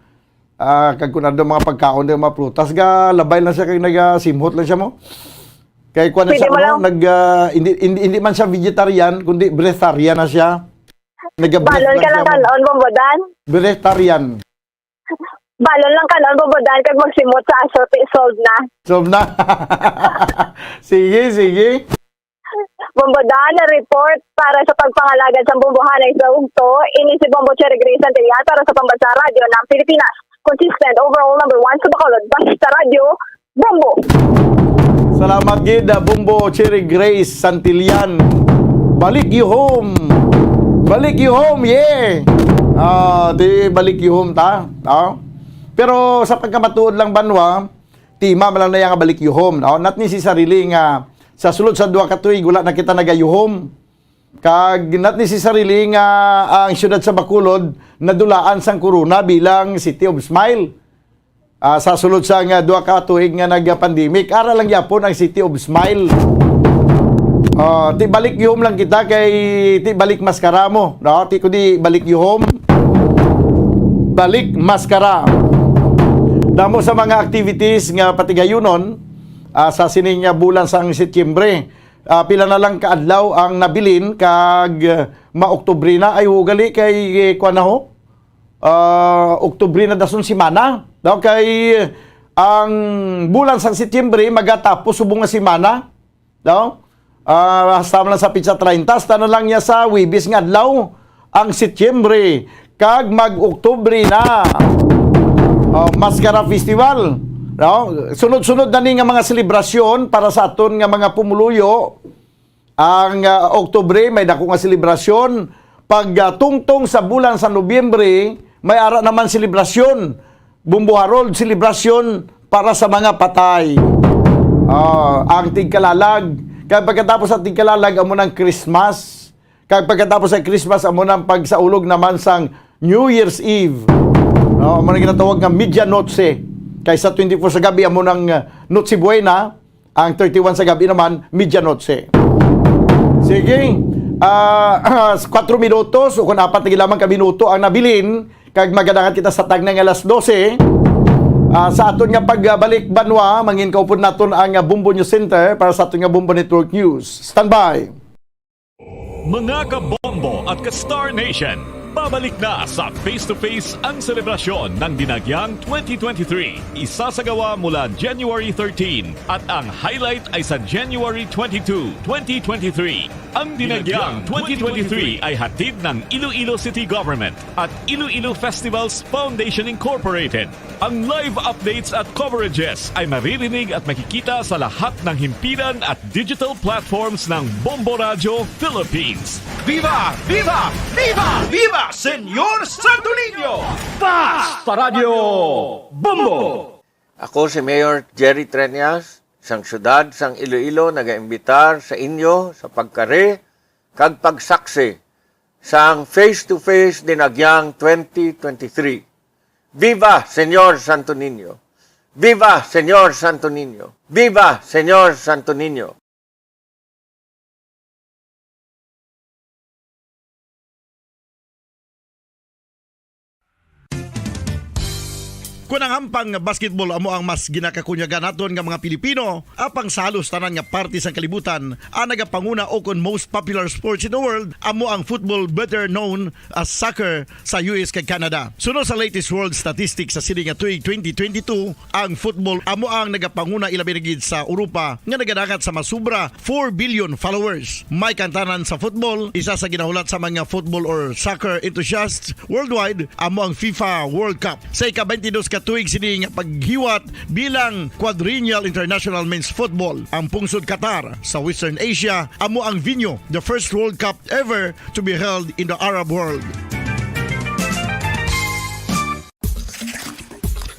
Ah, kag kun ano mga pagkaon, mga prutas, ga labay lang siya kay nagasimhot lang siya mo. Kay kuwan na Pwede siya, mo ano, lang. nag, ah, hindi, hindi, hindi man siya vegetarian, kundi breatharian na siya. Naga-breath Balon lang ka lang siya mo. kanon, Bombo Dan. Breatharian. Balon lang kanon, Bombo Dan, kag magsimot sa aso, ti, solve na. Solve na. Sige, sige. Bombo Dan, report para sa pagpangalagad sa bumbuhanay sa ugto. Ini si Bombo Cherry Grace Santillan para sa Pambansa Radyo ng Pilipinas. Consistent, overall number one sa Bacolod. Basta Radyo, Bombo! Salamat gid, ah, Bombo Cherry Grace Santillan. Balik you home. Balik you home, yeah. Ah, di balik you home ta. Ah. Pero sa pagkamatuod lang, banwa, tima man lang na iya nga balik you home, no? Not necessarily nga sa sulod sa duha ka tuig wala na kita nagayuhom. Kag not necessarily nga ang siyudad sa Bacolod nadulaan sang corona bilang City of Smile. Ah, sa sulod sa nga duha ka tuig nga nag-pandemic, ara lang gyapon ang City of Smile. Ah, ti balik yuhom lang kita kay ti balik maskara mo, no? Ti ko di balik yuhom. Balik maskara. Damo sa mga activities nga patigayunon, ah, sa sining, ah, bulan sang Setyembre. Ah, pila na lang ka adlaw ang nabilin kag, ah, maoktubre na. Ay, ugali kay, eh, kuwan na ho. Ah, Oktubre na dason semana. No? Kay ang bulan sang Setyembre magatapos subong nga semana. No? Ah, hasta man lang sa petsa treinta, hasta na lang niya sa Huwebes nga adlaw ang Setyembre, kag mag-Oktubre na. Oh, Maskara Festival. No? Sunod-sunod na ni nga mga selebrasyon para sa aton nga mga pumuluyo. Ang, ah, Oktubre, may dako nga selebrasyon. Pag, ah, tungtong sa bulan sa Nobyembre, may ara naman selebrasyon. Bumbo Harold, selebrasyon para sa mga patay. Ah, ang Tigkalalag. Kaya pagkatapos sa Tigkalalag, amo ng Christmas. Kaya pagkatapos sa Christmas, amo ng pagsaulog naman sang New Year's Eve. No, amo na ginatawag nga Medianoche. Kay sa twenty-four sa gabi, amo ng, ah, Noche Buena. Ang thirty-one sa gabi naman, Medianoche. Sige, ah, kwatro minutos, o kung apat lagi lamang ka minuto ang nabilin, kag magadangag kita sa tagna nga alas dose. Ah, sa aton nga pagbalik banwa, mangin kaupod naton ang, ah, Bombo News Center para sa aton nga Bombo Network News. Standby. Mga kabombo at ka-Star Nation, pabalik na sa Face to Face ang selebrasyon ng Dinagyang twenty twenty-three. Isasagawa mula January thirteen at ang highlight ay sa January twenty-two, twenty twenty-three. Ang Dinagyang twenty twenty-three ay hatid ng Iloilo City Government at Iloilo Festivals Foundation Incorporated. Ang live updates at coverages ay maririnig at makikita sa lahat ng himpilan at digital platforms ng Bombo Radyo Philippines. Viva! Viva! Viva! Viva, Señor Santo Niño! Fast Radyo Bombo! Ako si Mayor Jerry Treñas, sang siyudad sang Iloilo, nagaimbitar sa inyo sa pagkari kag pagsaksi sang face-to-face Dinagyang twenty twenty-three. Viva, Señor Santo Niño! Viva, Señor Santo Niño! Viva, Señor Santo Niño! Kon ang hampang nga basketball amo ang mas ginakakunyagan naton nga mga Pilipino, apang sa halos tanan nga parte sang kalibutan, ang nagapanguna o kon most popular sports in the world amo ang football, better known as soccer, sa U S kag Canada. Suno sa latest world statistics sa sini nga tuig twenty twenty-two, ang football amo ang nagapanguna, ilabi na gid sa Europa, nga nagadangat sa masubra four billion followers. May kantanan sa football, isa sa ginahulat sa mga football or soccer enthusiasts worldwide amo ang FIFA World Cup. Sa ika-twenty-dos ka tuig sini nga paghiwat bilang Quadrennial International Men's Football, ang pungsod Qatar sa Western Asia amo ang venue, the first World Cup ever to be held in the Arab world.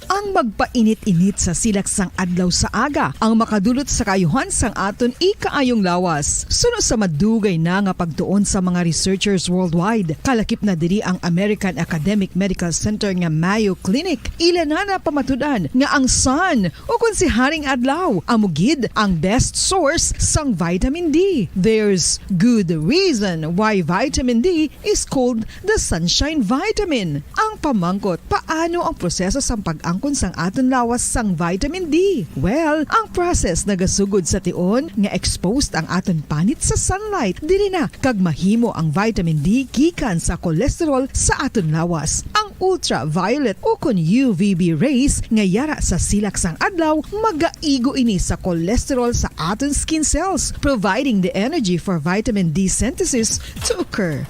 Ang magpainit-init sa silak sang adlaw sa aga ang makadulot sa kaayuhan sang aton ikaayong lawas. Suno sa madugay na nga pagtuon sa mga researchers worldwide, kalakip na diri ang American Academic Medical Center nga Mayo Clinic. Ila na napamatud-an nga ang sun, o kon si Haring Adlaw, amo gid ang best source sang vitamin D. There's good reason why vitamin D is called the sunshine vitamin. Ang pamangkot, paano ang proseso sang pag-angkon sang aton lawas sang vitamin D? Well, ang process nagasugod sa tion nga exposed ang aton panit sa sunlight. Diri na kag mahimo ang vitamin D gikan sa cholesterol sa aton lawas. Ang ultraviolet o kon U V B rays nga yara sa silak sang adlaw magaigo ini sa cholesterol sa aton skin cells, providing the energy for vitamin D synthesis to occur.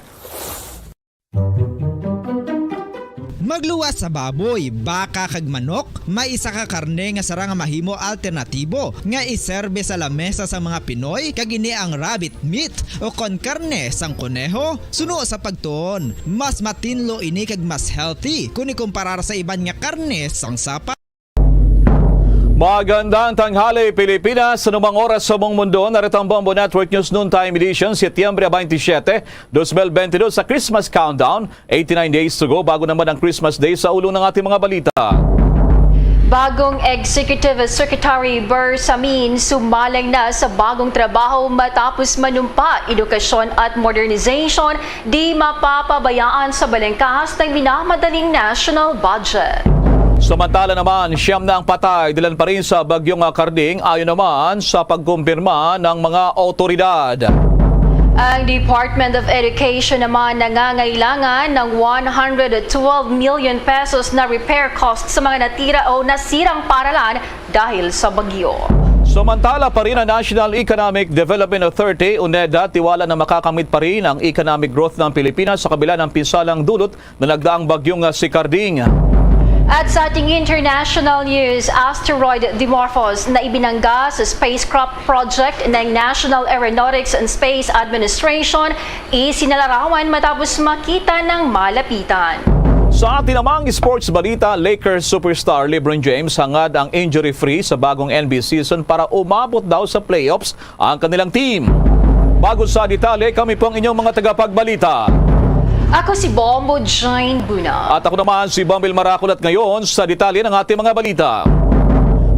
Magluwas sa baboy, baka kag manok, may isa ka karne nga sara nga mahimo alternatibo nga iserbe sa lamesa sa mga Pinoy, kag ini ang rabbit meat o kon karne sang koneho. Suno sa pagtuon, mas matinlo ini kag mas healthy kon ikumparar sa iban nga karne sang sapa. Magandang tanghali, Pilipinas. Sa anumang oras sa buong mundo, narito ang Bombo Network News Noontime Edition, Setyembre twenty-seven, twenty twenty-two, sa Christmas Countdown. Eighty-nine days to go bago naman ang Christmas Day sa ulo ng ating mga balita. Bagong Executive Secretary Bersamin sumalang na sa bagong trabaho matapos manumpa. Edukasyon at modernization, di mapapabayaan sa balangkas ng minamadaling national budget. Samantala naman, siyam na ang patay dalan pa rin sa Bagyong Karding, ayon naman sa pagkumpirma ng mga awtoridad. Ang Department of Education naman nangangailangan ng one hundred twelve million pesos na repair cost sa mga natira o nasirang paralan dahil sa bagyo. Samantala pa rin, ang National Economic Development Authority o NEDA tiwala na makakamit pa rin ang economic growth ng Pilipinas sa kabila ng pinsalang dulot na nagdaang bagyong, ah, si Karding. At sa ating international news, asteroid Dimorphos na ibinangga sa spacecraft project ng National Aeronautics and Space Administration, isinalarawan matapos makita ng malapitan. Sa atin namang sports balita, Lakers superstar LeBron James hangad ang injury-free sa bagong N B A season para umabot daw sa playoffs ang kanilang team. Bago sa detalye, kami po ang inyong mga tagapagbalita. Ako si Bombo Jane Buna. At ako naman si Bombil Marakol, at ngayon sa detalye ng ating mga balita.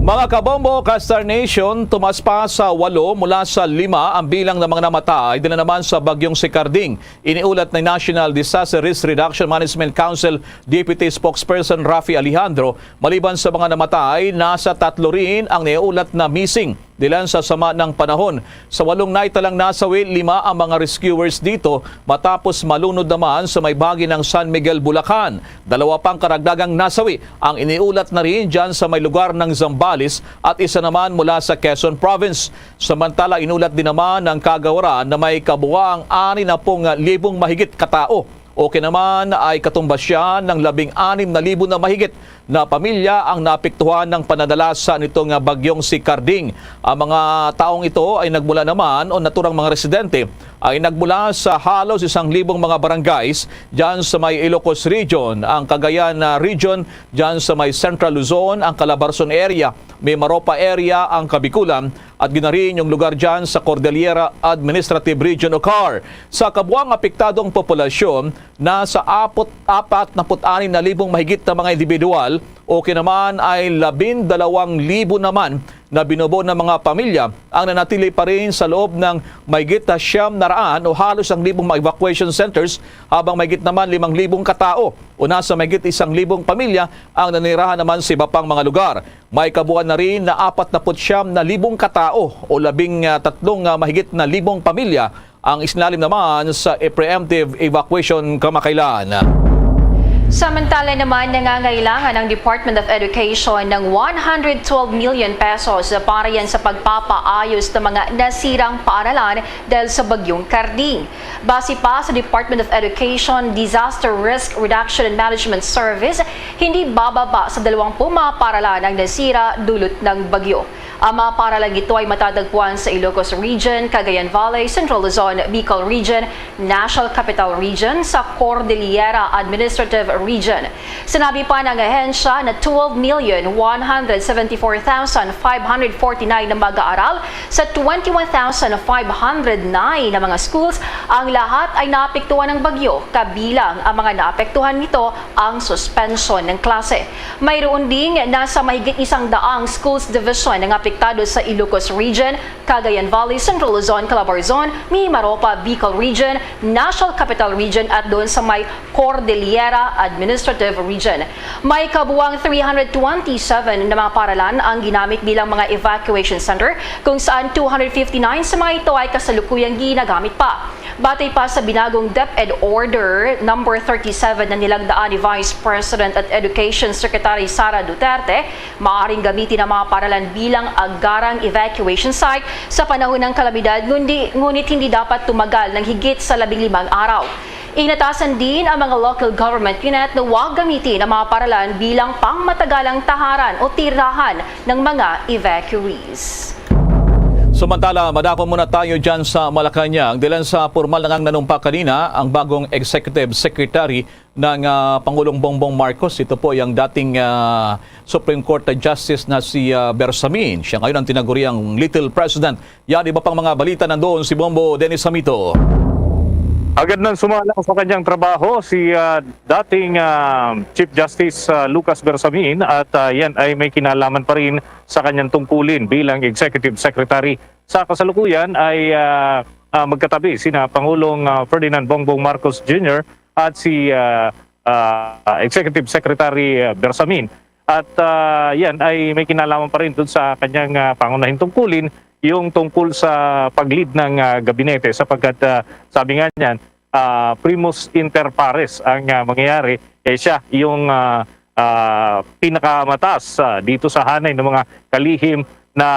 Mga kabombo, ka-Star Nation, tumaas pa sa walo mula sa lima ang bilang ng mga namatay dala naman sa bagyong si Karding. Iniulat ni National Disaster Risk Reduction Management Council Deputy Spokesperson Raffy Alejandro, maliban sa mga namatay, nasa tatlo rin ang naiulat na missing. Dilan sa sama ng panahon, sa walong naitalang nasawi, lima ang mga rescuers dito matapos malunod naman sa may bahagi ng San Miguel, Bulacan. Dalawa pang karagdagang nasawi ang iniulat na rin dyan sa may lugar ng Zambales at isa naman mula sa Quezon Province. Samantala, inulat din naman ng kagawaran na may kabuang ani na pong libong mahigit katao o kinaman ay katumbas siya ng labing anim na libo na mahigit na pamilya ang naapektuhan ng pananalasa nitong bagyong si Karding. Ang mga taong ito ay nagmula naman o naturang mga residente ay nagmula sa halos isang libong mga barangays dyan sa may Ilocos Region, ang Cagayan, ah, Region, dyan sa may Central Luzon, ang Calabarzon area, Mimaropa area, ang Kabikulan, at ginarin yung lugar dyan sa Cordillera Administrative Region o car. Sa kabuang apektadong populasyon, nasa apot, apat na put anim na libong mahigit na mga individual o kinaman ay labindalawang libo naman na binubo ng mga pamilya ang nanatili pa rin sa loob ng mahigit na siyam na raan o halos ang libong mga evacuation centers, habang mahigit naman limang libong katao o nasa mahigit isang libong pamilya ang nanirahan naman sa iba pang mga lugar. May kabuuan na rin na apat na put siyam na libong katao o labing, ah, tatlong, ah, mahigit na libong pamilya ang isinalim naman sa preemptive evacuation kamakailan. Samantala naman, nangangailangan ang Department of Education ng one hundred twelve million pesos para yan sa pagpapaayos ng mga nasirang paaralan dahil sa Bagyong Karding. Base pa sa Department of Education Disaster Risk Reduction and Management Service, hindi bababa sa dalawampu mga paaralan ang nasira dulot ng bagyo. Ang mga paaralan ito ay matatagpuan sa Ilocos Region, Cagayan Valley, Central Luzon, Bicol Region, National Capital Region, sa Cordillera Administrative Region. Sinabi pa ng ahensya na twelve million one hundred seventy-four thousand five hundred forty-nine na mag-aaral sa twenty-one thousand five hundred nine na mga schools ang lahat ay naapektuhan ng bagyo, kabilang ang mga naapektuhan nito ang suspension ng klase. Mayroon ding nasa mahigit isang daang schools division ang apektado sa Ilocos Region, Cagayan Valley, Central Luzon, Calabarzon, Mimaropa, Bicol Region, National Capital Region at doon sa may Cordillera Administrative Region. May kabuang three hundred twenty-seven na mga paralan ang ginamit bilang mga evacuation center, kung saan two hundred fifty-nine sa mga ito ay kasalukuyang ginagamit pa. Batay pa sa binagong DepEd Order number thirty-seven na nilagdaan ni Vice President at Education Secretary Sara Duterte, maaring gamitin ang mga paralan bilang agarang evacuation site sa panahon ng kalamidad, ngundi-, ngunit hindi dapat tumagal ng higit sa labing limang araw. Inatasan din ang mga local government unit na huwag gamitin ang mga paralan bilang pangmatagalang taharan o tirahan ng mga evacuees. Samantala, madako muna tayo dyan sa Malacañang. Dilan sa pormal na ngang nanumpa kanina ang bagong Executive Secretary ng, ah, Pangulong Bongbong Marcos. Ito po ay ang dating, ah, Supreme Court Justice na si, ah, Bersamin. Siya ngayon ang tinaguriang Little President. Yan, iba pang mga balita nandoon si Bombo Dennis Hamito. Agad nang sumala sa kanyang trabaho si, ah, dating, ah, Chief Justice, ah, Lucas Bersamin at, ah, yan ay may kinalaman pa rin sa kanyang tungkulin bilang Executive Secretary. Sa kasalukuyan ay, ah, ah, magkatabi sina Pangulong, ah, Ferdinand Bongbong Marcos Junior at si, ah, ah, Executive Secretary, ah, Bersamin. At, ah, yan ay may kinalaman pa rin dun sa kanyang, ah, pangunahing tungkulin, yung tungkol sa pag-lead ng, ah, gabinete, sapagkat, ah, sabi nga niyan, ah, primus inter pares ang, ah, mangyayari. Eh, siya yung, ah, ah, pinakamataas, ah, dito sa hanay ng mga kalihim na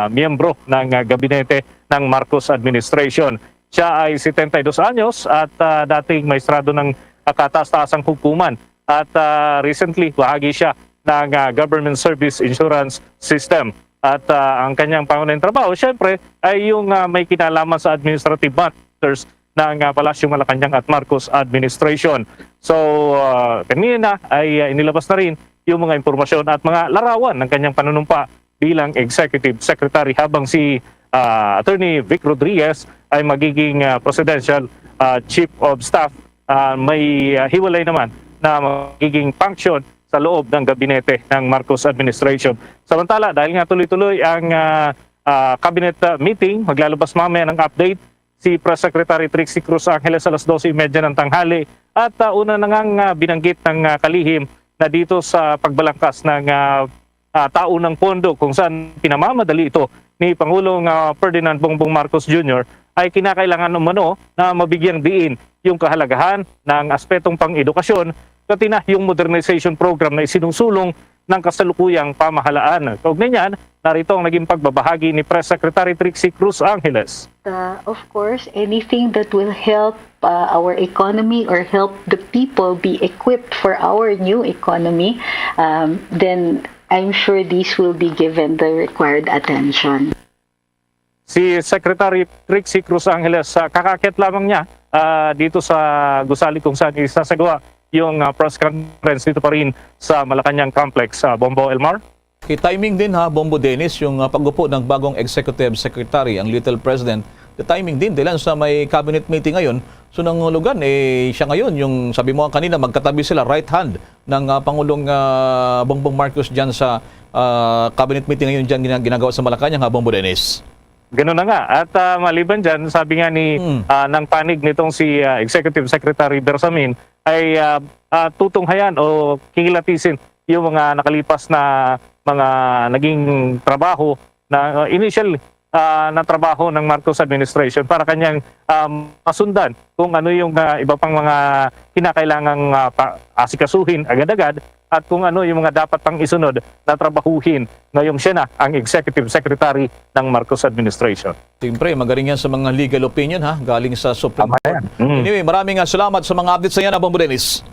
miyembro ng, ah, gabinete ng Marcos administration. Siya ay setenta y dos anyos at, ah, dating maestrado ng, ah, kataas-taasang hukuman. At, ah, recently, bahagi siya ng, ah, Government Service Insurance System. At, ah, ang kanyang pangunahing trabaho, syempre, ay yung, ah, may kinalaman sa administrative matters ng, ah, Palacio Malacañang at Marcos administration. So, ah, kanina ay, ah, inilabas na rin yung mga impormasyon at mga larawan ng kanyang panunumpa bilang Executive Secretary, habang si, ah, Attorney Vic Rodriguez ay magiging, ah, Presidential, ah, Chief of Staff. Ah, may, ah, hiwalay naman na magiging function sa loob ng gabinete ng Marcos administration. Samantala, dahil nga tuloy-tuloy ang, ah, ah, cabinet, ah, meeting, maglalabas mamaya ng update si Press Secretary Trixie Cruz Angeles alas dose y media ng tanghali. At, ah, una na ngang, ah, binanggit ng, ah, kalihim na dito sa pagbalangkas ng, ah, ah, taunang pondo, kung saan pinamamadali ito ni Pangulong, ah, Ferdinand Bongbong Marcos Junior, ay kinakailangan umano na mabigyang diin yung kahalagahan ng aspetong pang-edukasyon, pati na yung modernization program na isinusulong ng kasalukuyang pamahalaan. Kaugnay niyan, narito ang naging pagbabahagi ni Press Secretary Trixie Cruz Angeles. Uh, of course, anything that will help, uh, our economy or help the people be equipped for our new economy, um, then I'm sure this will be given the required attention. Si Secretary Trixie Cruz Angeles, ah, kakaakyat lamang niya, ah, dito sa gusali kung saan isasagawa yung, ah, press conference dito pa rin sa Malacañang Complex, ah, Bombo, Elmar. Kay timing din, ha, Bombo Dennis, yung, ah, pag-upo ng bagong executive secretary, ang Little President. The timing din, dahil sa may cabinet meeting ngayon. So, nangulugan, eh, siya ngayon, yung sabi mo kanina, magkatabi sila, right hand ng, ah, Pangulong, ah, Bongbong Marcos dyan sa, ah, cabinet meeting ngayon dyan gina-, ginagawa sa Malacañang, ha, Bombo Dennis. Ganun na nga. At, ah, maliban dyan, sabi nga ni, Hmm. ah, ng panig nitong si, ah, Executive Secretary Bersamin, ay, ah, ah, tutunghayan o kikilatisin yung mga nakalipas na mga naging trabaho na, ah, initial, ah, na trabaho ng Marcos administration para kanyang, ah, masundan kung ano yung, ah, iba pang mga kinakailangang, ah, pa-, asikasuhin agad-agad at kung ano yung mga dapat pang isunod na trabahuhin ngayong siya na ang executive secretary ng Marcos administration. Siyempre, magaling yan sa mga legal opinion, ha, galing sa Supreme Tama Court. Yan. Mm. Anyway, maraming, ah, salamat sa mga updates na yan, Bombo Dennis.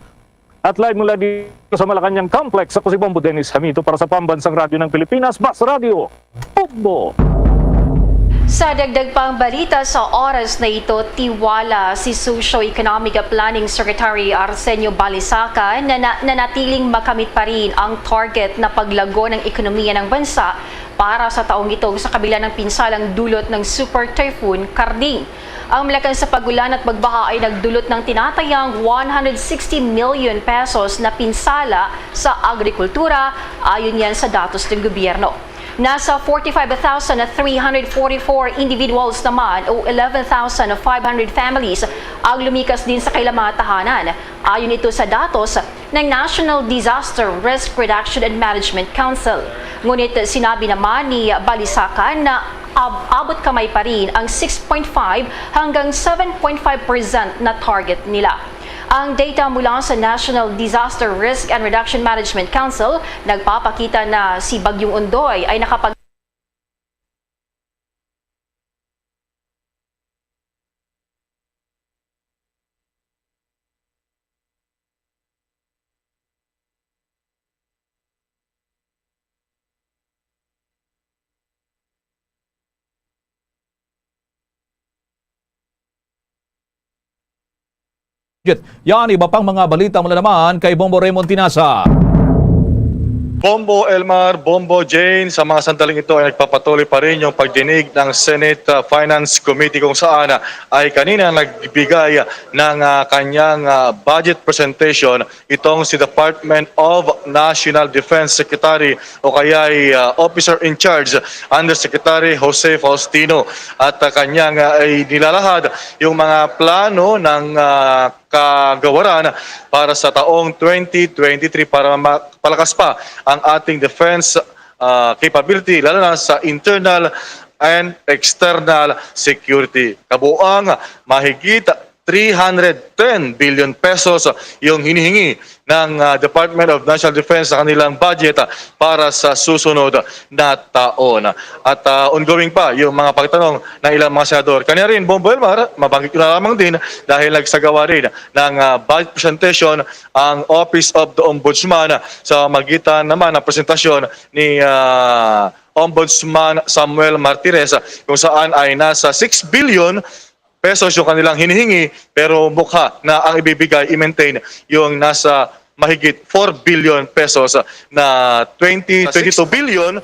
At live mula dito sa Malacañang Complex, ako si Bombo Dennis Hamito para sa Pambansang Radyo ng Pilipinas, Bas Radio, Bombo! Sa dagdag pang balita sa oras na ito, tiwala si Socio-Economic Planning Secretary Arsenio Balisaca na, na nanatiling makamit pa rin ang target na paglago ng ekonomiya ng bansa para sa taong ito sa kabila ng pinsalang dulot ng Super Typhoon Karding. Ang malakas na pag-ulan at pagbaha ay nagdulot ng tinatayang one hundred sixty million pesos na pinsala sa agrikultura, ayon yan sa datos ng gobyerno. Nasa forty-five thousand three hundred forty-four individuals naman o eleven thousand five hundred families ang lumikas din sa kailang mga tahanan. Ayon ito sa datos ng National Disaster Risk Reduction and Management Council. Ngunit sinabi naman ni Balisacan na ab-, abot kamay pa rin ang six point five hanggang seven point five percent na target nila. Ang data mula sa National Disaster Risk and Reduction Management Council nagpapakita na si Bagyong Ondoy ay nakapag- Yan, iba pang mga balita mula naman kay Bombo Raymond Tinasa. Bombo Elmar, Bombo Jane, sa mga sandaling ito ay nagpapatuloy pa rin yung pagdinig ng Senate, ah, Finance Committee, kung saan, ah, ay kanina nagbigay ng, ah, kanyang, ah, budget presentation itong si Department of National Defense Secretary o kaya ay, ah, Officer in Charge, Undersecretary Jose Faustino, at, ah, kanyang, ah, ay nilalahad yung mga plano ng, ah, kagawaran para sa taong twenty twenty-three para ma-, palakas pa ang ating defense, ah, capability, lalo na sa internal and external security. Kabuang mahigit three hundred ten billion pesos yung hinihingi ng, ah, Department of National Defense sa kanilang budget, ah, para sa susunod na taon. At, ah, ongoing pa yung mga pagtanong ng ilang mga senador. Kanya rin, Bombo Elmar, mabanggit ko na lamang din dahil nagsagawa rin ng, ah, budget presentation ang Office of the Ombudsman sa magitan naman ng presentasyon ni, ah, Ombudsman Samuel Martires, kung saan ay nasa six billion pesos yung kanilang hinihingi, pero mukha na ang ibibigay, i-maintain yung nasa mahigit four billion pesos na twenty twenty-two billion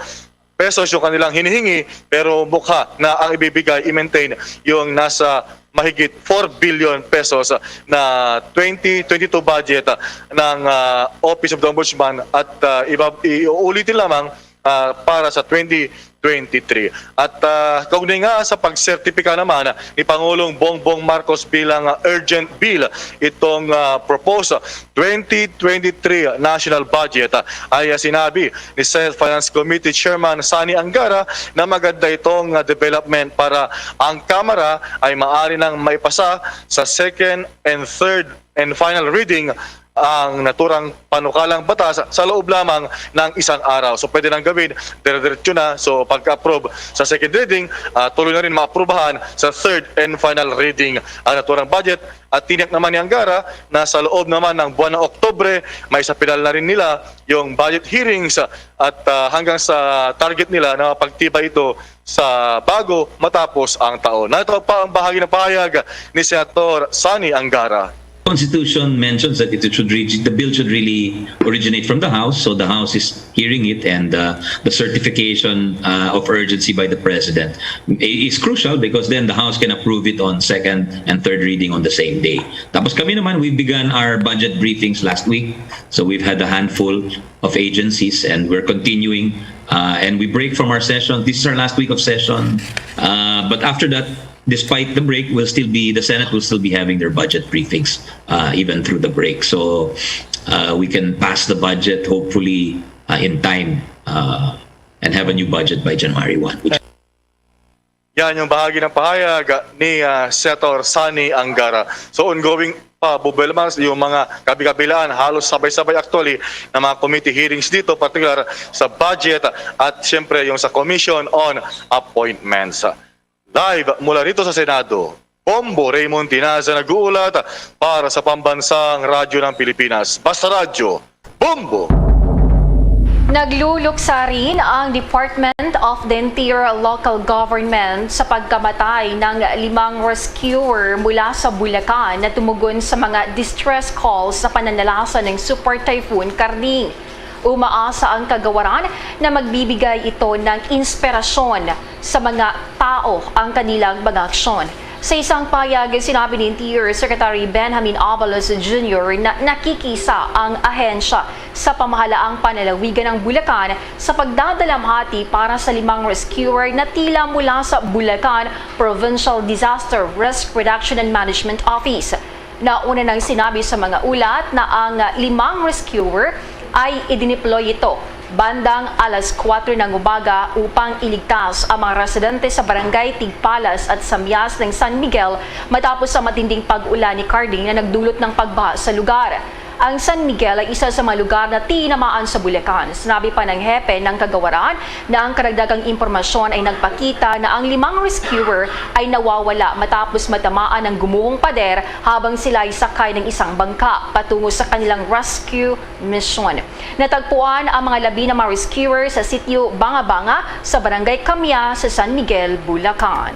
pesos yung kanilang hinihingi, pero mukha na ang ibibigay, i-maintain yung nasa mahigit four billion pesos na twenty twenty-two budget ng, ah, Office of the Ombudsman at, ah, iba, iuulitin lamang, ah, para sa twenty twenty-three. At, ah, kaugnay nga sa pagsertipika naman ni Pangulong Bongbong Marcos bilang, ah, urgent bill itong, ah, proposed twenty twenty-three national budget, ah, ay, ah, sinabi ni Senate Finance Committee Chairman Sonny Angara na maganda itong, ah, development para ang Kamara ay maaari nang maipasa sa second and third and final reading ang naturang panukalang batas sa loob lamang ng isang araw. So, pwede nang gawin, dire-diretso na. So, pagka-approve sa second reading, ah, tuloy na rin maaprubahan sa third and final reading ang naturang budget. At tiniyak naman ni Angara na sa loob naman ng buwan ng Oktubre, may sa final na rin nila yung budget hearings, ah, at, ah, hanggang sa target nila na pagtibay ito sa bago matapos ang taon. Narito pa ang bahagi ng pahayag ni Senator Sonny Angara. Constitution mentions that it should reach, the bill should really originate from the House, so the House is hearing it, and, uh, the certification, uh, of urgency by the President i-, is crucial because then the House can approve it on second and third reading on the same day. Tapos kami naman, we've begun our budget briefings last week, so we've had a handful of agencies, and we're continuing, uh, and we break from our session. This is our last week of session. Uh, but after that, despite the break, we'll still be, the Senate will still be having their budget briefings, uh, even through the break. So, uh, we can pass the budget, hopefully, uh, in time, uh, and have a new budget by January one, which Yan yung bahagi ng pahayag ni, ah, Senator Sonny Angara. So, ongoing pa, Bombo Elmar, yung mga kabi-kabilaan, halos sabay-sabay actually ng mga committee hearings dito, particular sa budget at siyempre yung sa Commission on Appointments. Live mula rito sa Senado, Bombo Raymond Tinaza nag-uulat para sa Pambansang Radyo ng Pilipinas, Basta Radyo, Bombo! Nagluluksa rin ang Department of the Interior Local Government sa pagkamatay ng limang rescuer mula sa Bulacan na tumugon sa mga distress calls sa pananalasa ng Super Typhoon Karding. Umaasa ang kagawaran na magbibigay ito ng inspirasyon sa mga tao ang kanilang mga aksyon. Sa isang pahayag, sinabi ni Interior Secretary Benjamin Abalos Junior na nakikisa ang ahensya sa pamahalaang panlalawigan ng Bulacan sa pagdadalamhati para sa limang rescuer na tila mula sa Bulacan Provincial Disaster Risk Reduction and Management Office. Nauna nang sinabi sa mga ulat na ang limang rescuer ay idineploy ito bandang alas kuwatro ng umaga upang iligtas ang mga residente sa barangay Tigpalas at Samyas ng San Miguel matapos ang matinding pag-ulan ni Karding na nagdulot ng pagbaha sa lugar. Ang San Miguel ay isa sa mga lugar na tinamaan sa Bulacan. Sinabi pa ng hepe ng kagawaran na ang karagdagang impormasyon ay nagpakita na ang limang rescuer ay nawawala matapos matamaan ng gumuhong pader habang sila ay sakay ng isang bangka patungo sa kanilang rescue mission. Natagpuan ang mga labi ng mga rescuer sa sitio Banga-Banga sa Barangay Kamya sa San Miguel, Bulacan.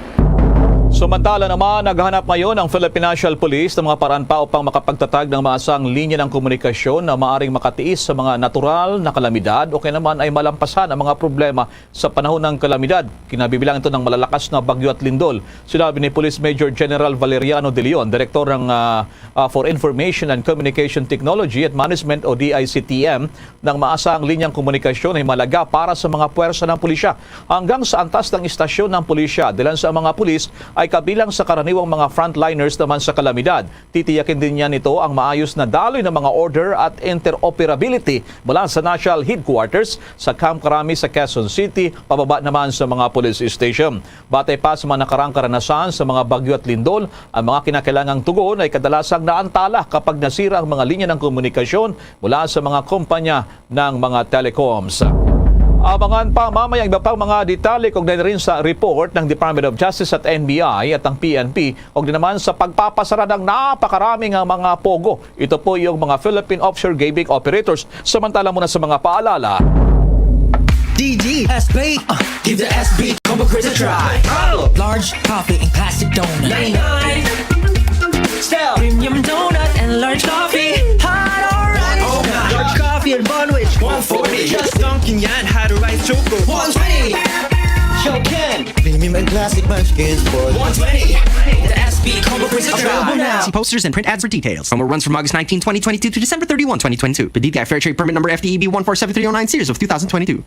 Samantala naman, naghahanap ngayon ang Philippine National Police ng mga paraan pa upang makapagtatag ng maasang linya ng komunikasyon na maaring makatiis sa mga natural na kalamidad o kaya naman ay malampasan ang mga problema sa panahon ng kalamidad. Kinabibilang ito ng malalakas na bagyo at lindol. Sinabi ni Police Major General Valeriano De Leon, direktor ng ah, ah, for Information and Communication Technology at Management o D I C T M, ng maasang linyang komunikasyon ay malaga para sa mga puwersa ng pulisya. Hanggang sa antas ng istasyon ng pulisya, dahilan sa mga pulis ay kabilang sa karaniwang mga frontliners naman sa kalamidad. Titiyakin din niya nito ang maayos na daloy ng mga order at interoperability mula sa National Headquarters sa Camp Crame sa Quezon City, pababa naman sa mga police station. Batay pa sa mga nakarang karanasan sa mga bagyo at lindol, ang mga kinakailangang tugon ay kadalasang naantala kapag nasira ang mga linya ng komunikasyon mula sa mga kumpanya ng mga telecoms. Abangan pa mamaya ang iba pang mga detalye kaugnay na rin sa report ng Department of Justice at N B I at ang P N P, kaugnay naman sa pagpapasara ng napakarami nga mga pogo. Ito po yung mga Philippine offshore gaming operators. Samantala muna sa mga paalala. D D S P. Uh, give the S B Combo Craze a try. Large coffee and classic donut. Style. Premium donut and large coffee. Hot or rice. Large coffee and bun wich. One forty. Just dunking yan. Hot or rice choco. One twenty. Show Ken. Premium and classic munchkins for one twenty. The S B Combo Craze a try. Available now. See posters and print ads for details. Promo runs from August nineteen, twenty twenty-two to December thirty-one, twenty twenty-two. Per D T I Fair Trade Permit Number F T E B one four seven three oh nine series of two thousand twenty-two.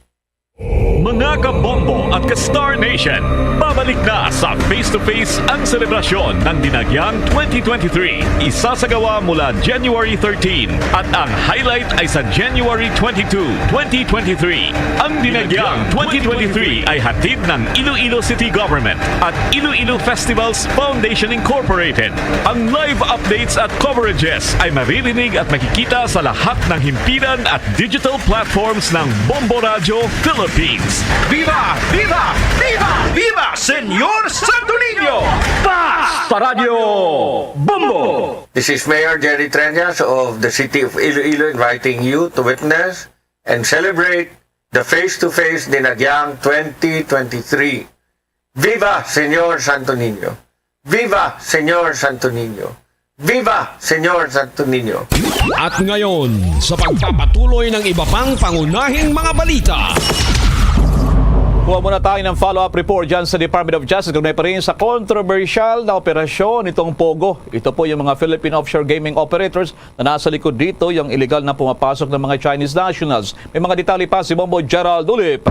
Mga kabombo at ka-Star Nation, babalik na sa Face to Face ang selebrasyon ng Dinagyang twenty twenty-three. Isasagawa mula January thirteen at ang highlight ay sa January twenty-two, twenty twenty-three. Ang Dinagyang twenty twenty-three ay hatid ng Iloilo City Government at Iloilo Festivals Foundation Incorporated. Ang live updates at coverages ay maririnig at makikita sa lahat ng himpilan at digital platforms ng Bombo Radyo Philippines. Viva! Viva! Viva! Viva Senyor Santo Niño! Paz! Paradyo Bombo! This is Mayor Jerry Treñas of the City of Iloilo inviting you to witness and celebrate the Face to Face Dinagyang twenty twenty-three. Viva Senyor Santo Niño! Viva Senyor Santo Niño! Viva Senyor Santo Niño! At ngayon, sa pagpapatuloy ng iba pang pangunahing mga balita. Kuha muna tayo ng follow-up report dyan sa Department of Justice kaugnay pa rin sa kontrobersyal na operasyon nitong POGO. Ito po yung mga Philippine offshore gaming operators na nasa likod dito, yung illegal na pumapasok ng mga Chinese nationals. May mga detalye pa si Bombo Gerald Ulip.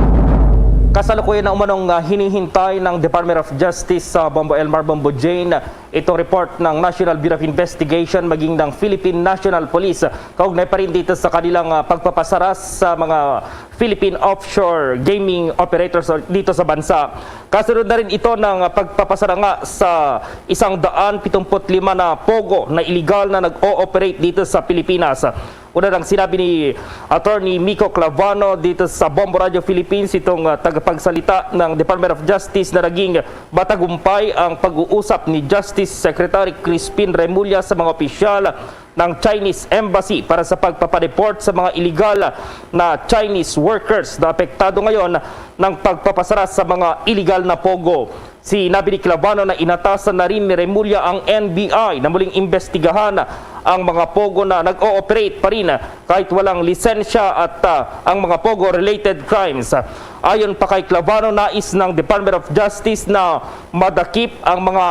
Kasalukuyan na umanong ah, hinihintay ng Department of Justice sa Bombo Elmar Bombo Jane itong report ng National Bureau of Investigation maging ng Philippine National Police kaugnay pa rin dito sa kanilang ah, pagpapasaras sa mga Philippine offshore gaming operators dito sa bansa. Kasunod na rin ito ng ah, pagpapasara nga sa isang daan pitumput lima na POGO na iligal na nag-ooperate dito sa Pilipinas. Una nang sinabi ni Attorney Miko Clavano dito sa Bombo Radio Philippines, itong ah, tagapagsalita ng Department of Justice, na naging matagumpay ang pag-uusap ni Justice Secretary Crispin Remulla sa mga opisyal ng Chinese Embassy para sa pagpapareport sa mga iligal na Chinese workers na apektado ngayon ng pagpapasara sa mga iligal na POGO. Sinabi ni Clavano na inatasan na rin ni Remulla ang N B I na muling imbestigahan ang mga POGO na nag-ooperate pa rin kahit walang lisensya at ah, ang mga POGO-related crimes. Ayon pa kay Clavano, nais ng Department of Justice na madakip ang mga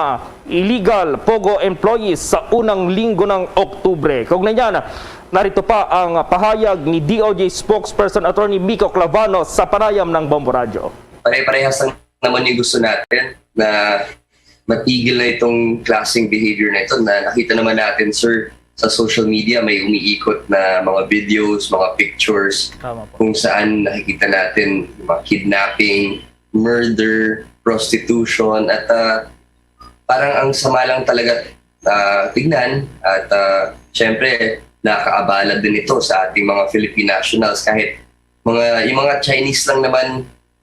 illegal POGO employees sa unang linggo ng Oktubre. Kaugnay niyan, narito pa ang pahayag ni D O J spokesperson Attorney Miko Clavano sa panayam ng Bombo Radyo. Pare-parehas lang naman yung gusto natin na matigil na itong klaseng behavior na ito na nakita naman natin, sir, sa social media may umiikot na mga videos, mga pictures Tama po. Kung saan nakikita natin yung mga kidnapping, murder, prostitution at ah, parang ang sama lang talaga ah, tignan at ah, syempre nakakaabala din ito sa ating mga Philippine nationals kahit mga yung mga Chinese lang naman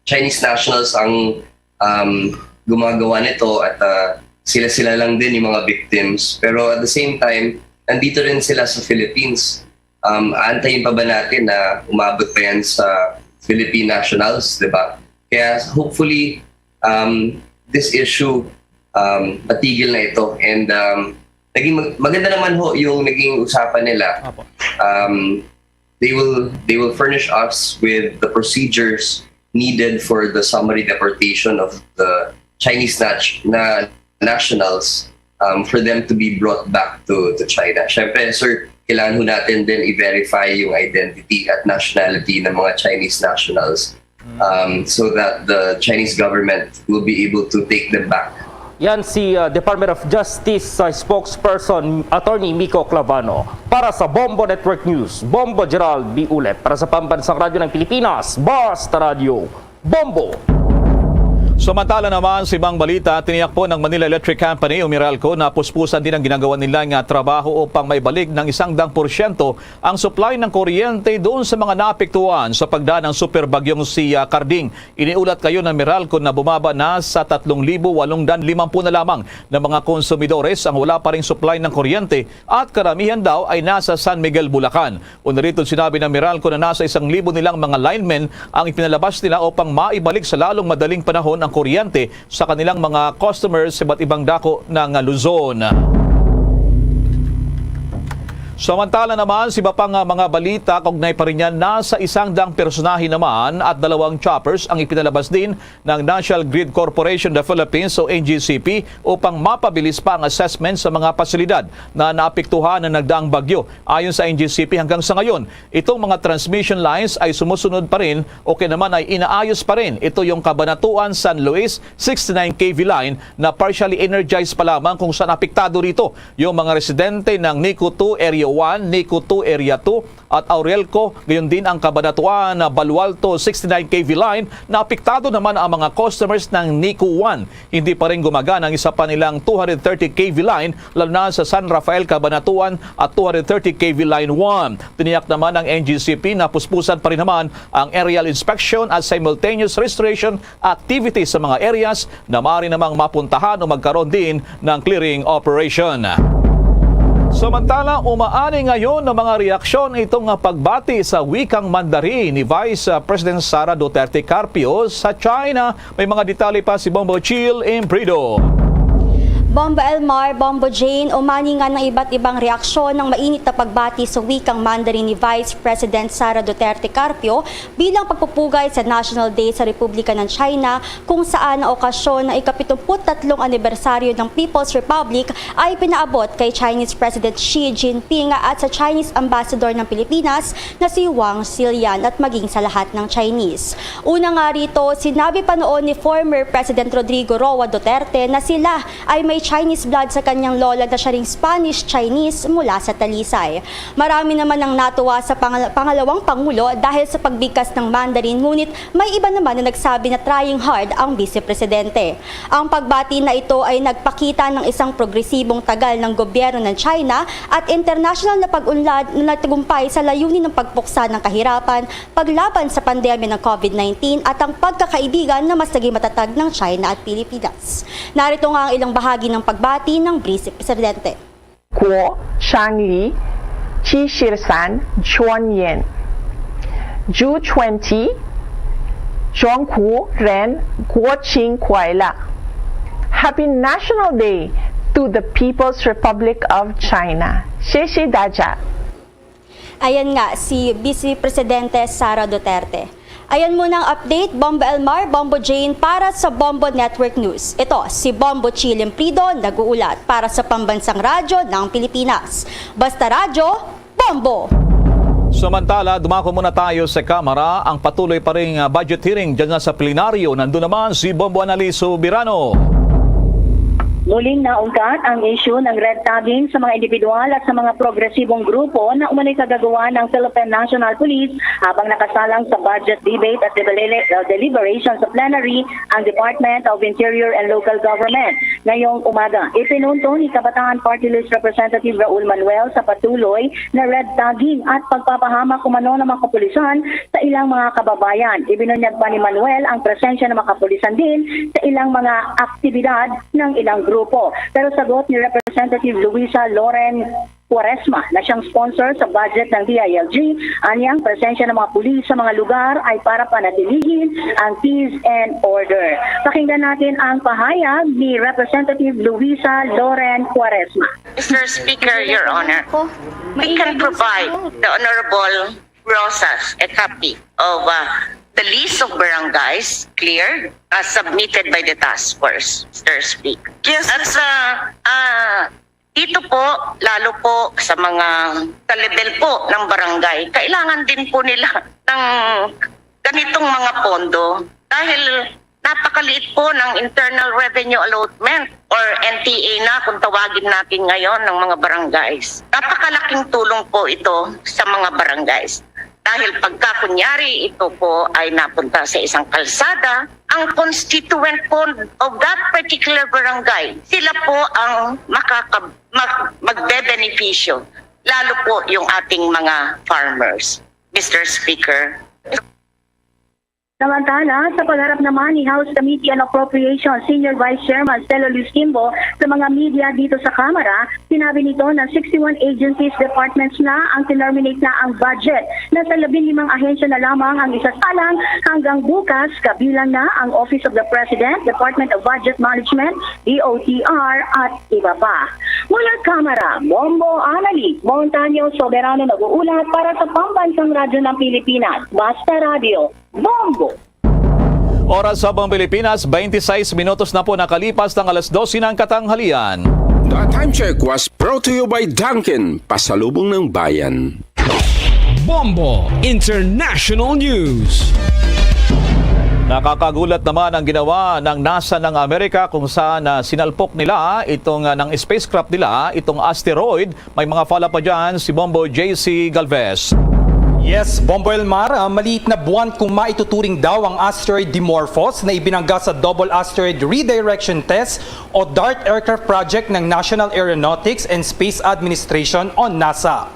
Chinese nationals ang um, gumagawa nito at ah, sila-sila lang din yung mga victims. Pero at the same time, nandito rin sila sa Philippines. Um, aantayin pa ba natin na umabot pa yan sa Philippine nationals, di ba? Kaya hopefully, um, this issue um, matigil na ito. And um, naging mag- maganda naman ho yung naging usapan nila. Apo. Um, they will they will furnish us with the procedures needed for the summary deportation of the Chinese nat- na nationals, um, for them to be brought back to, to China. Siyempre, sir, kailangan ho natin din i-verify yung identity at nationality ng mga Chinese nationals, um, so that the Chinese government will be able to take them back. Yan si uh, Department of Justice uh, spokesperson Attorney Miko Clavano. Para sa Bombo Network News, Bombo Gerald B. Ulep. Para sa Pambansang Radyo ng Pilipinas, Basta Radyo, Bombo! Samantala naman, sa ibang balita, tiniyak po ng Manila Electric Company o Meralco na puspusan din ang ginagawa nila nga trabaho upang maibalik ng isang dang porsyento ang supply ng kuryente doon sa mga naapektuhan sa pagdaan ng super bagyong si ah, Carding. Iniulat kayo ng Meralco na bumaba na sa tatlong libo walong daan limampu na lamang na mga konsumidores ang wala pa ring supply ng kuryente at karamihan daw ay nasa San Miguel, Bulacan. Una rito, sinabi ng Meralco na nasa isang libo nilang mga linemen ang ipinalabas nila upang maibalik sa lalong madaling panahon ang kuryente sa kanilang mga customers sa iba't ibang dako ng Luzon. Samantala naman, sa iba pang ah, mga balita, kaugnay pa rin yan, nasa isang daang personahe naman at dalawang choppers ang ipinalabas din ng National Grid Corporation of the Philippines o N G C P upang mapabilis pa ang assessment sa mga pasilidad na naapektuhan ng nagdaang bagyo. Ayon sa N G C P, hanggang sa ngayon, itong mga transmission lines ay sumusunod pa rin o kaya naman ay inaayos pa rin. Ito yung Cabanatuan, San Luis, sixty-nine K V line na partially energized pa lamang, kung saan apektado rito yung mga residente ng NECO two Area one, NECO two Area two, at Aurelco, gayon din ang Cabanatuan, Balualto sixty-nine K V line na apektado naman ang mga customers ng NECO one. Hindi pa rin gumagana ang isa pa nilang two hundred thirty K V line, lalo na sa San Rafael, Cabanatuan at two hundred thirty K V line one. Tiniyak naman ng N G C P na puspusan pa rin naman ang aerial inspection at simultaneous restoration activities sa mga areas na maaari namang mapuntahan o magkaroon din ng clearing operation. Samantala, umaani ngayon ang mga reaksyon itong pagbati sa wikang Mandarin ni Vice President Sara Duterte Carpio sa China. May mga detalye pa si Bombo Chill Imprido. Bombo Elmar, Bombo Jane, umani nga ng iba't ibang reaksyon ng mainit na pagbati sa wikang Mandarin ni Vice President Sara Duterte Carpio bilang pagpupugay sa National Day sa Republika ng China, kung saan ang okasyon ng ika-pituput-tatlong anibersaryo ng People's Republic ay pinaabot kay Chinese President Xi Jinping at sa Chinese Ambassador ng Pilipinas na si Wang Xilian at maging sa lahat ng Chinese. Una nga rito, sinabi pa noon ni former President Rodrigo Roa Duterte na sila ay may Chinese blood sa kanyang lola na siya ring Spanish-Chinese mula sa Talisay. Marami naman ang natuwa sa pangal- pangalawang pangulo dahil sa pagbigkas ng Mandarin, ngunit may iba naman na nagsabi na trying hard ang Vice Presidente. Ang pagbati na ito ay nagpakita ng isang progresibong tagal ng gobyerno ng China at international na pag-unlad na nagtagumpay sa layunin ng pagpuksa ng kahirapan, paglaban sa pandemya ng COVID nineteen at ang pagkakaibigan na mas naging matatag ng China at Pilipinas. Narito nga ang ilang bahagi ng pagbati ng Vice Presidente. 国、常理、七十三、庄严。June twenty, 中国人国庆快乐。Happy National Day to the People's Republic of China. 谢谢大家。 Ayan nga, si Vice Presidente Sara Duterte. Ayan muna ang update, Bombo Elmar, Bombo Jane, para sa Bombo Network News. Ito, si Bombo Chill Imprido, nag-uulat para sa Pambansang Radyo ng Pilipinas. Basta Radyo, Bombo! Samantala, dumako muna tayo sa Kamara. Ang patuloy pa ring ah, budget hearing dyan na sa plenaryo. Nandun naman si Bombo Analiso Birano. Muling naungkat ang isyu ng red tagging sa mga individual at sa mga progresibong grupo na umano'y kagagawan ng Philippine National Police habang nakasalang sa budget debate at debele- uh, deliberation sa plenary ang Department of Interior and Local Government. Ngayong umaga, ipinunto ni Kabataan Party List Representative Raul Manuel sa patuloy na red tagging at pagpapahamak umano ng mga kapulisan sa ilang mga kababayan. Ibinunyag pa ni Manuel ang presensya ng mga kapulisan din sa ilang mga aktibidad ng ilang grupo. Pero sagot ni Representative Luisa Loren Cuaresma na siyang sponsor sa budget ng D I L G. Anya, ang presensya ng mga pulis sa mga lugar ay para panatilihin ang peace and order. Pakinggan natin ang pahayag ni Representative Luisa Loren Cuaresma. Mister Speaker, Your Honor, we can provide the Honorable Rosas a copy of uh, the list of barangays cleared as submitted by the task force, Mister Speaker. Yes. At uh, uh, dito po, lalo po sa mga sa level po ng barangay, kailangan din po nila ng ganitong mga pondo dahil napakaliit po ng internal revenue allotment or N T A na kung tawagin natin ngayon ng mga barangays. Napakalaking tulong po ito sa mga barangays. Dahil pagka kunyari ito po ay napunta sa isang kalsada, ang constituent po of that particular barangay, sila po ang makaka- mag- magbebenepisyo, lalo po yung ating mga farmers, Mister Speaker. Samantala, sa pagharap naman ni House Committee on Appropriations Senior Vice Chairman Stella Luis Kimbo sa mga media dito sa Kamara, sinabi nito na sixty-one agencies, departments na ang tinominate na ang budget. Nasa labing limang ahensya na lamang ang isasalang hanggang bukas, kabilang na ang Office of the President, Department of Budget Management, D O T R, at iba pa. Mula Kamara, Bombo Anali, Montaño Soberano nag-uulat para sa Pambansang Radyo ng Pilipinas, Basta Radyo, Bombo! Oras sa Pilipinas, twenty-six minutos na po nakalipas ng alas dose ng katanghalian. The time check was brought to you by Dunkin, pasalubong ng bayan. Bombo International News. Nakakagulat naman ang ginawa ng NASA ng Amerika kung saan ah, sinalpok nila itong ah, ng spacecraft nila itong asteroid. May mga follow pa dyan si Bombo J C Galvez. Yes, Bombo Elmar, ah, maliit na buwan kung maituturing daw ang asteroid Dimorphos na ibinangga sa Double Asteroid Redirection Test o DART aircraft project ng National Aeronautics and Space Administration o NASA.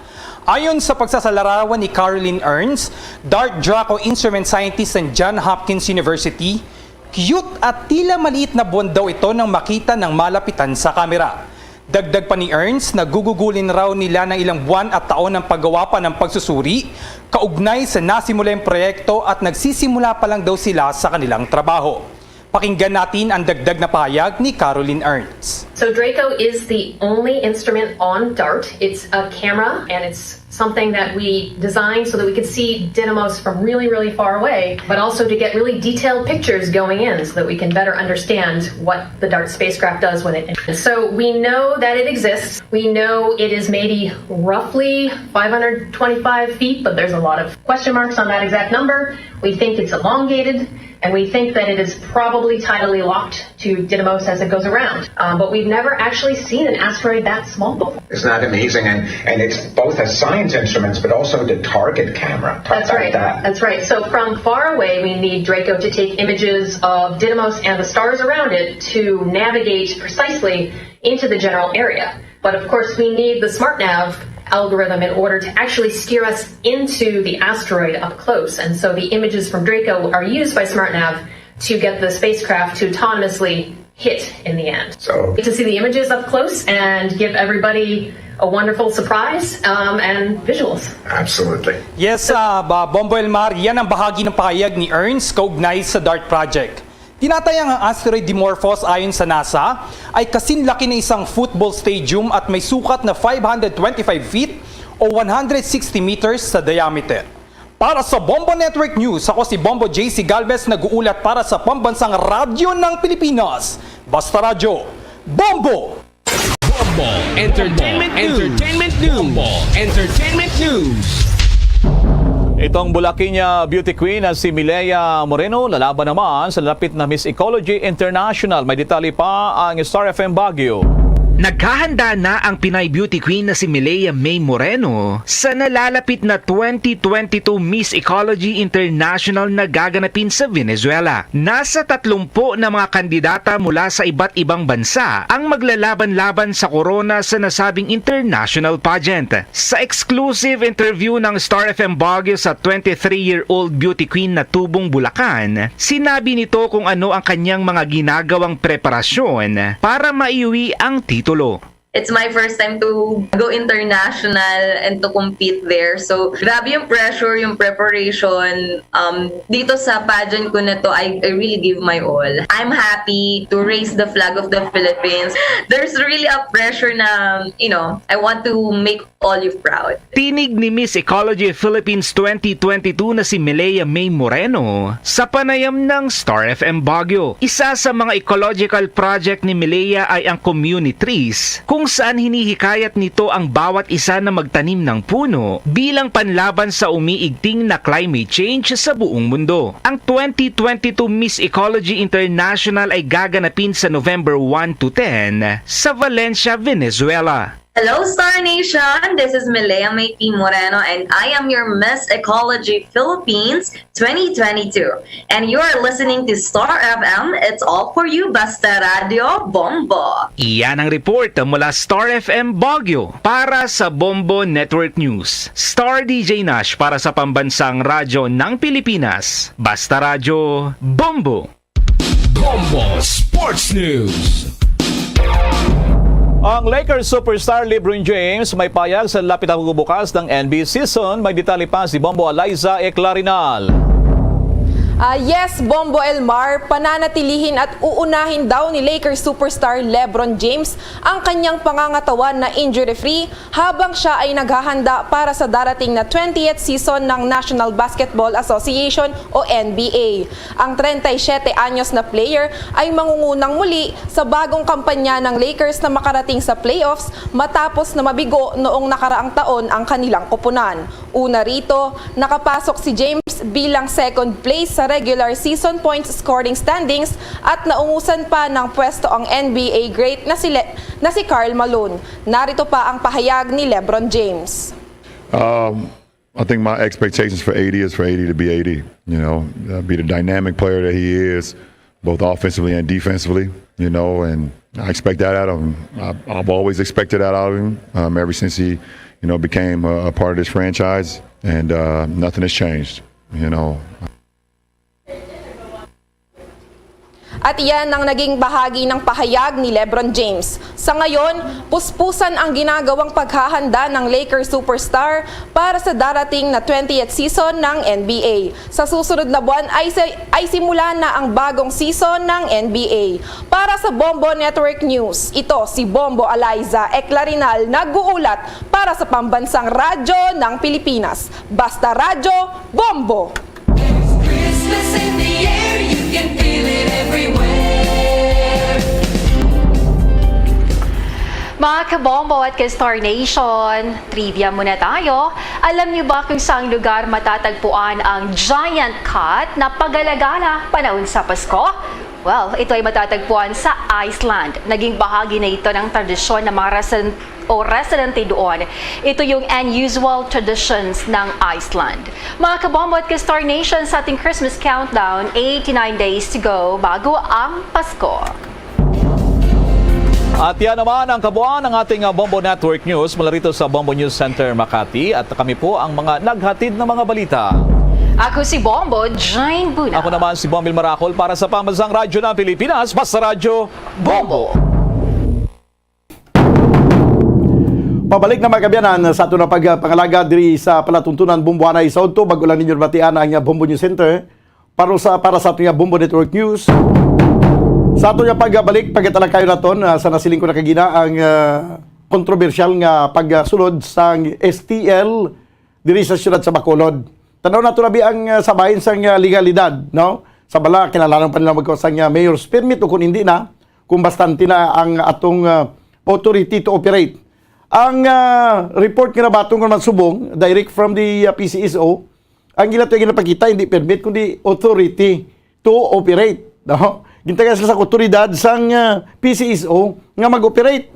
Ayon sa pagsasalarawan ni Caroline Ernst, DART Draco instrument scientist ng Johns Hopkins University, cute at tila maliit na buwan daw ito nang makita ng malapitan sa kamera. Dagdag pa ni Ernst, nagugugulin raw nila ng ilang buwan at taon ang paggawa pa ng pagsusuri kaugnay sa nasimulang proyekto at nagsisimula pa lang daw sila sa kanilang trabaho. Pakinggan natin ang dagdag na pahayag ni Caroline Ernst. So Draco is the only instrument on DART. It's a camera and it's something that we designed so that we could see Didymos from really, really far away, but also to get really detailed pictures going in so that we can better understand what the DART spacecraft does when it. So we know that it exists. We know it is maybe roughly five hundred twenty-five feet, but there's a lot of question marks on that exact number. We think it's elongated, and we think that it is probably tidally locked to Didymos as it goes around. Um, but we've never actually seen an asteroid that small before. Isn't that amazing? And, and it's both a science instrument, but also the target camera. Talk That's about right. that. That's right. So from far away, we need Draco to take images of Didymos and the stars around it to navigate precisely into the general area. But of course, we need the SmartNav algorithm in order to actually steer us into the asteroid up close. And so the images from Draco are used by SmartNav to get the spacecraft to autonomously hit in the end. So to see the images up close and give everybody a wonderful surprise um, and visuals. Absolutely. Yes, uh, Bombo Elmar, yan ang bahagi ng pahayag ni Ernst kaugnay sa DART project. Tinatayang ang asteroid Dimorphos ayon sa NASA ay kasinlaki ng isang football stadium at may sukat na five hundred twenty-five feet o one hundred sixty meters sa diameter. Para sa Bombo Network News, ako si Bombo J C Galvez, nag-uulat para sa Pambansang Radyo ng Pilipinas. Basta Radyo, Bombo! Bombo Entertainment News. Entertainment News. Bombo Entertainment News. Itong Bulaqueña beauty queen na si Milea Moreno lalaban naman sa lapit na Miss Ecology International. May detalye pa ang Star F M Baguio. Naghahanda na ang Pinay beauty queen na si Milea May Moreno sa nalalapit na twenty twenty-two Miss Ecology International na gaganapin sa Venezuela. Nasa tatlumpu na mga kandidata mula sa iba't ibang bansa ang maglalaban-laban sa korona sa nasabing international pageant. Sa exclusive interview ng Star F M Baguio sa twenty-three-year-old beauty queen na tubong Bulacan, sinabi nito kung ano ang kanyang mga ginagawang preparasyon para maiuwi ang titulo. It's my first time to go international and to compete there. So, grabe yung pressure, yung preparation. Um, dito sa pageant ko na to, I, I really give my all. I'm happy to raise the flag of the Philippines. There's really a pressure na, you know, I want to make all you proud. Tinig ni Miss Ecology Philippines twenty twenty-two na si Milea May Moreno sa panayam ng Star F M Baguio. Isa sa mga ecological project ni Milea ay ang Communitrees, kung saan hinihikayat nito ang bawat isa na magtanim ng puno bilang panlaban sa umiigting na climate change sa buong mundo. Ang twenty twenty-two Miss Ecology International ay gaganapin sa November one to ten sa Valencia, Venezuela. Hello, Star Nation! This is Milea May P. Moreno, and I am your Miss Ecology Philippines twenty twenty-two. And you are listening to Star F M. It's all for you, Basta Radyo Bombo. Iyan ang report mula Star F M Baguio para sa Bombo Network News. Star D J Nash para sa Pambansang Radyo ng Pilipinas. Basta Radyo Bombo. Bombo Sports News. Ang Lakers superstar LeBron James may payag sa lapit na pagbubukas ng N B A season. May detalye pa si Bombo Eliza Eclarinal. Ah, yes, Bombo Elmar, pananatilihin at uunahin daw ni Lakers superstar LeBron James ang kanyang pangangatawan na injury-free habang siya ay naghahanda para sa darating na twentieth season ng National Basketball Association o N B A. Ang treinta y siete anyos na player ay mangungunang muli sa bagong kampanya ng Lakers na makarating sa playoffs matapos na mabigo noong nakaraang taon ang kanilang koponan. Una rito, nakapasok si James bilang second place sa regular season points scoring standings at naungusan pa ng pwesto ang N B A great na si, Le- na si Karl Malone. Narito pa ang pahayag ni LeBron James. Um, I think my expectations for A D is for A D to be A D. You know, uh, be the dynamic player that he is, both offensively and defensively. You know, and I expect that out of him. I, I've always expected that out of him um, ever since he, you know, became a, a part of this franchise, and uh, nothing has changed. You know. At iyan ang naging bahagi ng pahayag ni LeBron James. Sa ngayon, puspusan ang ginagawang paghahanda ng Lakers superstar para sa darating na twentieth season ng N B A. Sa susunod na buwan ay, si- ay simula na ang bagong season ng N B A. Para sa Bombo Network News, ito si Bombo Eliza Eclarinal nag-uulat para sa Pambansang Radyo ng Pilipinas. Basta Radyo, Bombo! Christmas in the air, you can feel it everywhere. Mga kabombo at ka-Star Nation, trivia muna tayo. Alam niyo ba kung saang lugar matatagpuan ang giant cat na pagalagala panahon sa Pasko? Well, ito ay matatagpuan sa Iceland. Naging bahagi na ito ng tradisyon ng mga resident o residente doon. Ito yung unusual traditions ng Iceland. Mga kabombo at ka-Star Nation, sa ating Christmas countdown, eighty-nine days to go bago ang Pasko. At yan naman ang kabuuan ng ating uh, Bombo Network News mula rito sa Bombo News Center Makati. At kami po ang mga naghatid ng mga balita. Ako si Bombo Jane Buna. Ako naman si Bombil Maracol para sa Pambansang Radyo ng Pilipinas, Basta Radyo Bombo. Pabalik na, mga kaabyanan, sa ato na pagpangalaga diri sa palatuntunan Bomboanay sa udto. Bago lang ninyo batian ang Bombo News Center para sa, para sa ato nga Bombo Network News. Sa ato nga pagbalik, pagkatalakayon naton, ah, sa nasiling ko na kagina, ang ah, kontrobersyal nga pagsulod sa S T L diri sa siyudad sa Bacolod. Tanaw nato labi ang ah, sabahin sa nga legalidad, no? Sa bala, kinahanglan pa nila magkuha sa nga mayor's permit o kung hindi na, kung bastante na ang atong ah, authority to operate. Ang ah, report nga nabaton ko naman subong, direct from the ah, P C S O, ang ila to ginapakita, hindi permit, kundi authority to operate. No? Gintagaan sila sa otoridad sang ah, P C S O nga mag-operate.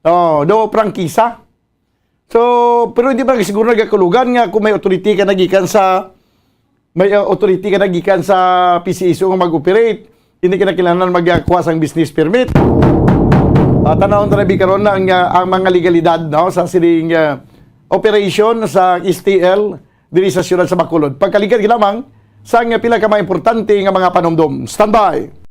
Oh, do prangkisa. So, pero hindi pa siguro nagakulugan nga kung may authority ka nagikan sa may uh, authority ka nagikan sa P C S O nga mag-operate, hindi ka na kinahanglan magkuha sang business permit. Uh, tanawon ta na bi karon ang, uh, ang mga legalidad, no, sa sining uh, operation sa S T L diri sa siyudad sa Bacolod. Pagkaligad lamang sa nga pila ka mga importante nga mga panumdom. Standby.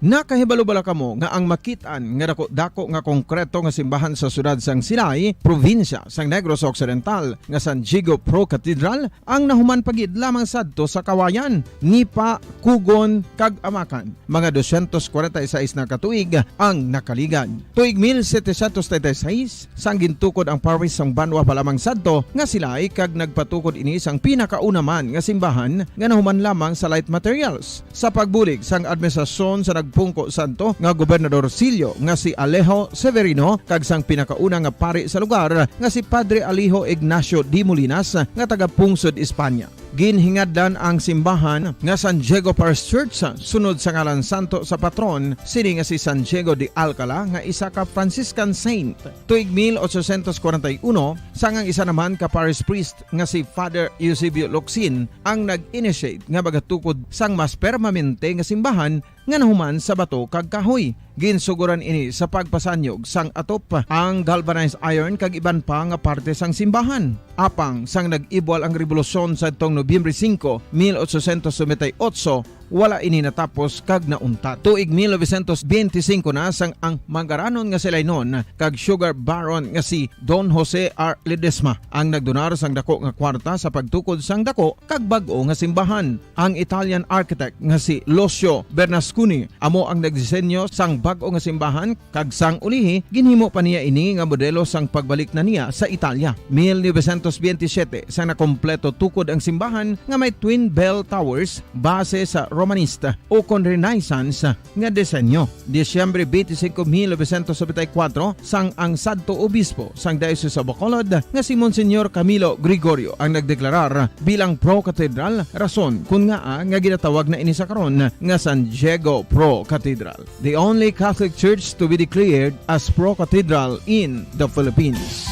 Nakahibalo bala kamo nga ang makit-an nga dako-dako nga konkreto nga simbahan sa siyudad sang Silay, probinsya sang Negros Occidental, nga San Diego Pro Cathedral, ang nahuman pa gid lamang sadto sa kawayan, nipa, kugon, kag amakan? Mga dosyentos kwarenta y seis na ka tuig ang nakaligad. Tuig mil setecientos treinta y seis, sang gintukod ang parish sang banwa pa lamang sadto nga Silay, kag nagpatukod ini sang pinakauna man nga simbahan nga nahuman lamang sa light materials. Sa pagbulig sang administrasyon sa nagpungko sadto nga Gobernador Sillo nga si Alejo Severino kag sang pinakauna nga pari sa lugar nga si Padre Alejo Ignacio de Molinas nga taga-pungsod Espanya. Ginhingadlan ang simbahan nga San Diego Parish Church sunod sa ngalan santo sa patron sini nga si San Diego de Alcala nga isa ka Franciscan saint. Tuig mil ochocientos kwarenta y uno, sang ang isa naman ka parish priest nga si Father Eusebio Locsin ang nag-initiate nga magatukod sang mas permanente nga simbahan nga nahuman sa bato kag kahoy. Ginsugoran ini sa pagpasanyog sang atop, ang galvanized iron kag iban pa nga parte sang simbahan. Apang sang nag-ibwal ang rebolusyon sadtong Nobyembre singko, mil ochocientos noventa y ocho, wala ini natapos kag nauntat. Tuig mil novecientos benti singko na sang ang mangaranon nga si Lainon kag sugar baron nga si Don Jose R. Ledesma ang nagdonar sang dako nga kwarta sa pagtukod sang dako kag bag-o nga simbahan. Ang Italian architect nga si Lucio Bernasconi amo ang nagdisenyo sang bag-o nga simbahan, kag sang ulihi, ginhimo pa niya ini nga modelo sang pagbalik na niya sa Italia. Mil novecientos benti siyete, sang nakompleto tukod ang simbahan nga may twin bell towers, base sa Romanista o kon Renaissance nga disenyo. Disyembre twenty-five, mil novecientos noventa y cuatro, sang ang sadto obispo sang Diocese of Bacolod nga si Monsignor Camilo Gregorio ang nagdeklarar bilang Pro Cathedral, rason kun ngaa nga ginatawag na ini sa karon nga San Diego Pro Cathedral, the only Catholic church to be declared as Pro Cathedral in the Philippines.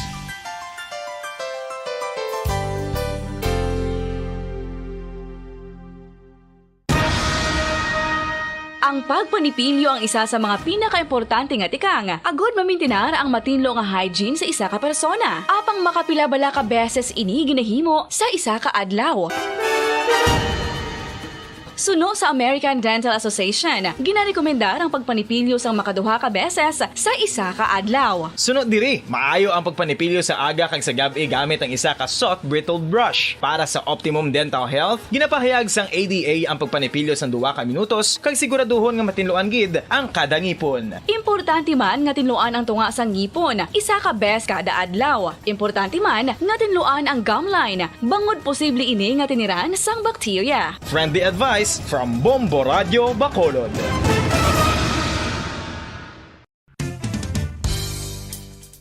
Ang pagpanipilyo ang isa sa mga pinakaimportante nga tikang agod mamintinar ang matinlo nga hygiene sa isa ka persona. Apang makapila bala ka beses ini ginahimo sa isa ka adlaw? Suno sa American Dental Association, ginarekomendar ang pagpanipilyo sang makaduha ka beses sa isa ka adlaw. Suno diri, maayo ang pagpanipilyo sa aga kag sa gab-i gamit ang isa ka soft bristled brush. Para sa optimum dental health, ginapahayag sang A D A ang pagpanipilyo sang duha ka minutos kag siguraduhon nga matinluan gid ang kada ngipon. Importante man nga tinluan ang tunga sang ngipon isa ka bes kada adlaw. Importante man nga tinluan ang gum line, bangod posible ini nga tiniran sang bakterya. Friendly advice from Bombo Radio Bacolod.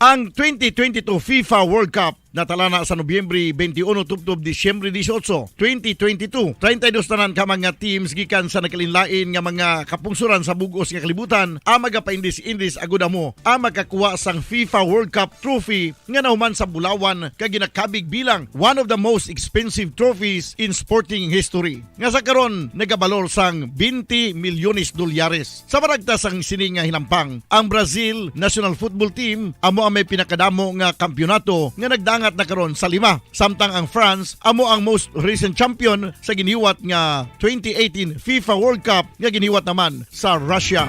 Ang twenty twenty-two FIFA World Cup natalana sa Nobyembre twenty-one tubtob Disyembre dieciocho, twenty twenty-two. Treinta y dos tanan ka mga teams gikan sa nagkalainlain nga mga kapungsoran sa bug-os nga kalibutan ang magapaindis-indis agud amo ang makakuha sang FIFA World Cup trophy nga nahuman sa bulawan kag ginakabig bilang one of the most expensive trophies in sporting history, nga sa karon nagabalor sang twenty milyones dolyares. Sa maragta sang sini nga hinampang, ang Brazil national football team amo ang may pinakadamo nga kampiyonato nga nagdangat na karon sa lima, samtang ang France amo ang most recent champion sa giniwat nga twenty eighteen FIFA World Cup nga giniwat naman sa Russia.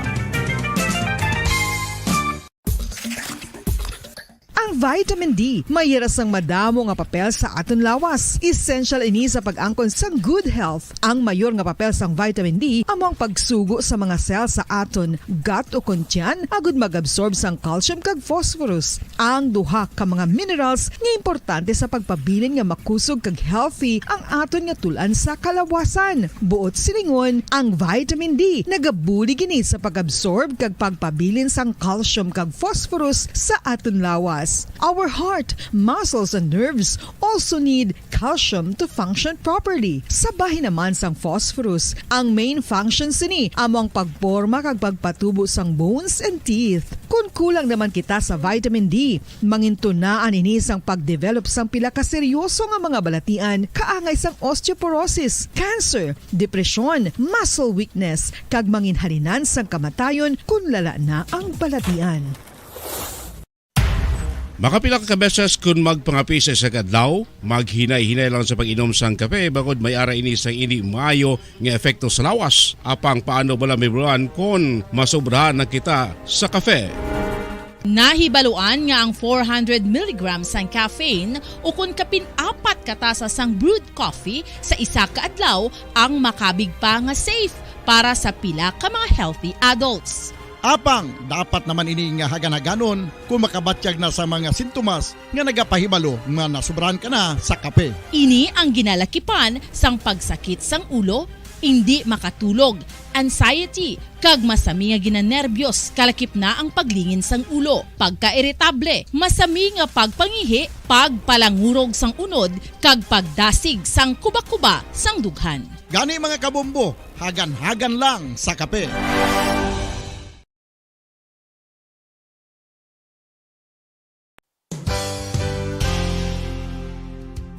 Ang vitamin D may hira sang madamo nga papel sa aton lawas. Essential ini sa pag-angkon sang good health. Ang mayor nga papel sang vitamin D amo ang pagsugo sa mga cell sa aton gut o kon tiyan agud mag-absorb sang calcium kag phosphorus, ang duha ka mga minerals nga importante sa pagpabilin nga makusog kag healthy ang aton nga tul-an sa kalawasan. Buot silingon, ang vitamin D nagabulig ini sa pag-absorb kag pagpabilin sang calcium kag phosphorus sa aton lawas. Our heart, muscles, and nerves also need calcium to function properly. Sa bahin naman sang phosphorus, ang main function sini amo ang pagporma kag pagpatubo sang bones and teeth. Kon kulang naman kita sa vitamin D, mangintunaan ini sang pag-develop sang pila ka seryoso nga mga balatian, kaangay sang osteoporosis, cancer, depresyon, muscle weakness, kag manginhalinan sang kamatayon kon lala na ang balatian. Makapila ka beses kun magpangape sa isa ka adlaw, maghinay-hinay lang sa pag-inom sang kape, bangod may ara ini sang indi maayo nga epekto sa lawas. Apang paano bala mahibaluan kon masobrahan na kita sa kape? Nahibaluan nga ang four hundred milligrams sang caffeine, ukon kapin apat ka tasa sang brewed coffee sa isa ka adlaw, ang makabig pa nga safe para sa pila ka mga healthy adults. Apang dapat naman ini nga hagan-haganon kung makabatyag na sa mga sintomas nga nagapahibalo nga nasubrahan ka na sa kape. Ini ang ginalakipan sang pagsakit sang ulo, indi makatulog, anxiety, kag masami nga ginanerbiyos, kalakip na ang paglingin sang ulo, pagkairitable, masami nga pagpangihi, pagpalangurog sang unod, kag pagdasig sang kuba-kuba sang dughan. Gani, mga kabombo, hagan-hagan lang sa kape.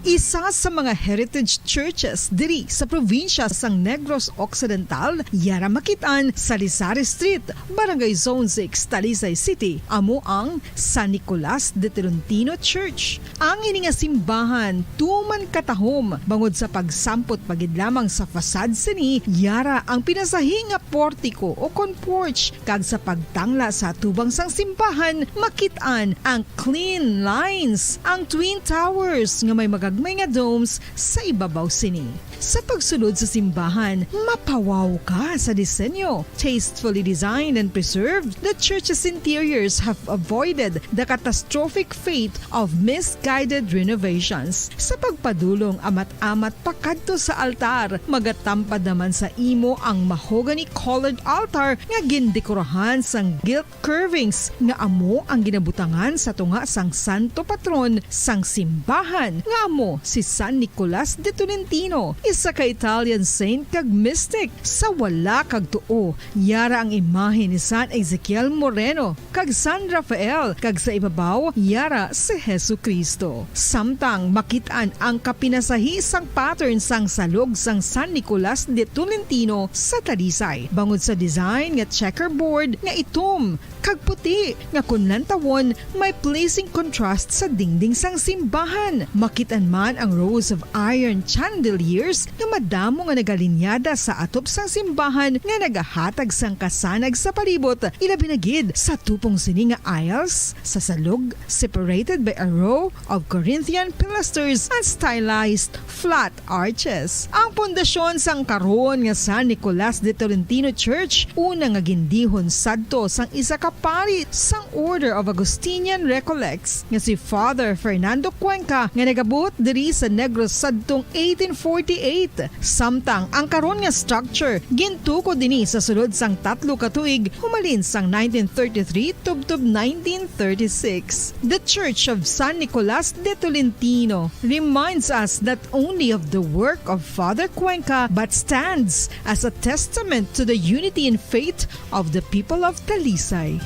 Isa sa mga heritage churches diri sa probinsya sang Negros Occidental, yara makit-an sa Lisari Street, Barangay Zone six, Talisay City, amo ang San Nicolas de Tolentino Church. Ang ini nga simbahan tuman katahom bangod sa pagsampot pa gid lamang sa facade sini, yara ang pinasahi nga portiko o kon porch, kag sa pagtangla sa atubang sang simbahan, makit-an ang clean lines, ang twin towers nga may magagmay nga domes sa ibabaw sini. Sa pagsulod sa simbahan, mapawaw ka sa disenyo. Tastefully designed and preserved, the church's interiors have avoided the catastrophic fate of misguided renovations. Sa pagpadulong amat-amat pakadto sa altar, magatampad naman sa imo ang mahogany-colored altar nga gindekorahan sang gilt curvings nga amo ang ginabutangan sa tunga sang santo patron sang simbahan, nga amo si San Nicolas de Tolentino, isa ka Italian saint kag mystic. Sa wala kag tuo, yara ang imahe ni San Ezekiel Moreno kag San Rafael, kag sa ibabaw, yara si Jesu-Cristo. Samtang makit-an ang kapinasahi sang pattern sang salog sang San Nicolas de Tolentino sa Talisay, bangod sa design nga checkerboard nga itom kag puti nga kon lantawon may pleasing contrast sa dingding sang simbahan. Makit-an man ang rows of iron chandeliers nga madamo nga nagalinyada sa atop sang simbahan nga nagahatag sang kasanag sa palibot, ilabi na gid sa tupong sini nga aisles sa salog, separated by a row of Corinthian pilasters and stylized flat arches. Ang pundasyon sang karon nga San Nicolas de Tolentino Church, una nga gindihon sadto sang isa ka pari sang Order of Augustinian Recollects, nga si Father Fernando Cuenca, nga nagabuot diri sa Negros sadtong eighteen forty-eight. Samtang ang karon nga structure gintukod dinhi sa sulod sang tatlo ka tuig, humalin sang nineteen thirty-three tubtob nineteen thirty-six. The Church of San Nicolas de Tolentino reminds us not only of the work of Father Cuenca but stands as a testament to the unity in faith of the people of Talisay.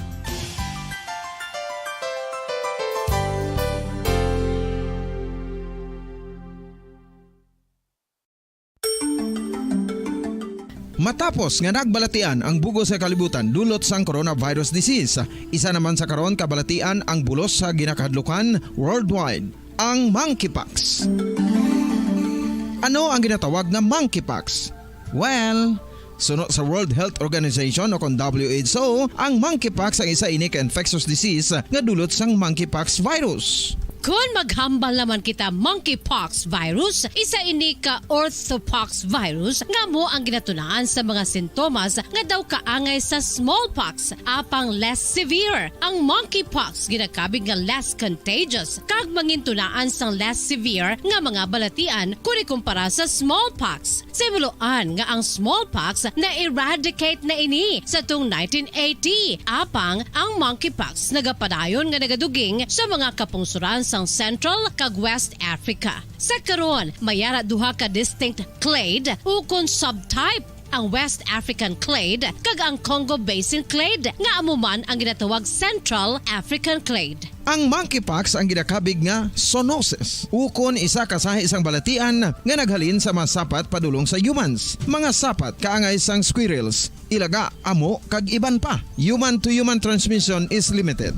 Matapos nga nagbalatian ang bug-os nga kalibutan dulot sang coronavirus disease, isa naman sa karon kabalatian ang bulos sa ginakahadlukan worldwide, ang monkeypox. Ano ang ginatawag nga monkeypox? Well, suno sa World Health Organization o kon W H O, ang monkeypox ang isa ini ka infectious disease nga dulot sang monkeypox virus. Kon maghambal naman kita, monkeypox virus, isa ini ka orthopox virus nga amo ang ginatunaan sa mga sintomas nga daw kaangay sa smallpox, apang less severe. Ang monkeypox ginakabig nga less contagious kag mangintunaan sang less severe nga mga balatian kon ikumpara sa smallpox. Sa hibaluan nga ang smallpox na-eradicate na ini sa tung nineteen eighty, apang ang monkeypox nagapadayon nga nagaduging sa mga kapungsoran sang Central kag West Africa. Sa karon, may ara duha ka distinct clade ukon subtype, ang West African clade kag ang Congo Basin clade, nga amo man ang ginatawag Central African clade. Ang monkeypox ang ginakabig nga zoonosis, ukon isa ka sahi sang balatian nga naghalin sa mga sapat padulong sa humans, mga sapat kaangay sang squirrels, ilaga, amo, kag iban pa. Human to human transmission is limited.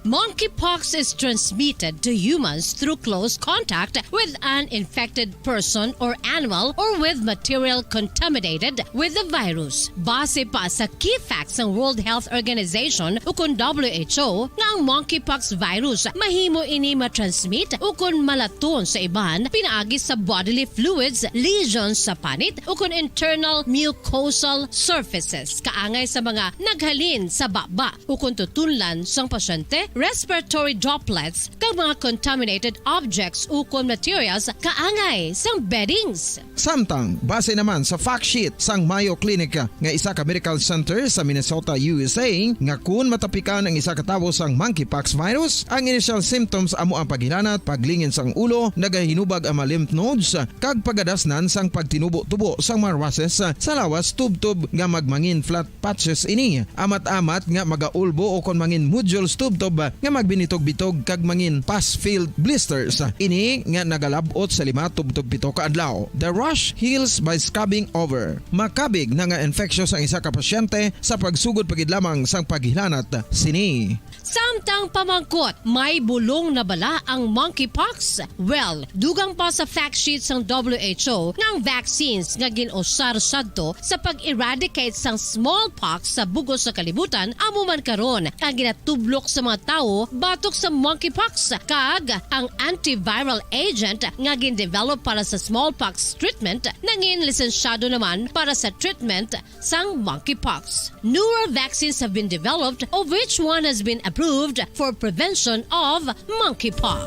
Monkeypox is transmitted to humans through close contact with an infected person or animal or with material contaminated with the virus. Base pa sa key facts sang World Health Organization ukon W H O nga ang monkeypox virus mahimo ini matransmit ukon malaton sa iban pinaagi sa bodily fluids, lesions sa panit ukon internal mucosal surfaces kaangay sa mga naghalin sa baba ukon tutunlan sang pasyente, respiratory droplets, kag mga contaminated objects ukon materials kaangay sang beddings. Samtang, base naman sa fact sheet sang Mayo Clinic nga isa ka medical center sa Minnesota, U S A, nga kun matapikan ang isa ka tawo sang monkeypox virus, ang initial symptoms amo ang paghilanat, paglingin sang ulo, nagahinubag ang mga lymph nodes, kag pagadasnan sang pagtinubo-tubo sang mga rushes sa lawas tubtob nga magmangin flat patches ini, amat-amat nga magaulbo ukon mangin nodules tubtob nga magbinitog-bitog kag mangin pus-filled blisters. Ini nga nagalab-ot sa lima tubtob pito ka adlaw. The rash heals by scrubbing over. Makabig na nga infectious ang isa ka pasyente sa pagsugod pa gid lamang sang paghilanat sini. Samtang pamangkot, may bulong na bala ang monkeypox? Well, dugang pa sa fact sheet sang W H O nga ang vaccines nga gin-usar sadto sa pag-eradicate sang smallpox sa bug-os nga kalibutan amo man karon ang ginatublok sa mga tawo batok sa monkeypox, kag ang antiviral agent nga gin-develop para sa smallpox treatment nangin lisensyado naman para sa treatment sang monkeypox. Newer vaccines have been developed, of which one has been approved for prevention of monkeypox.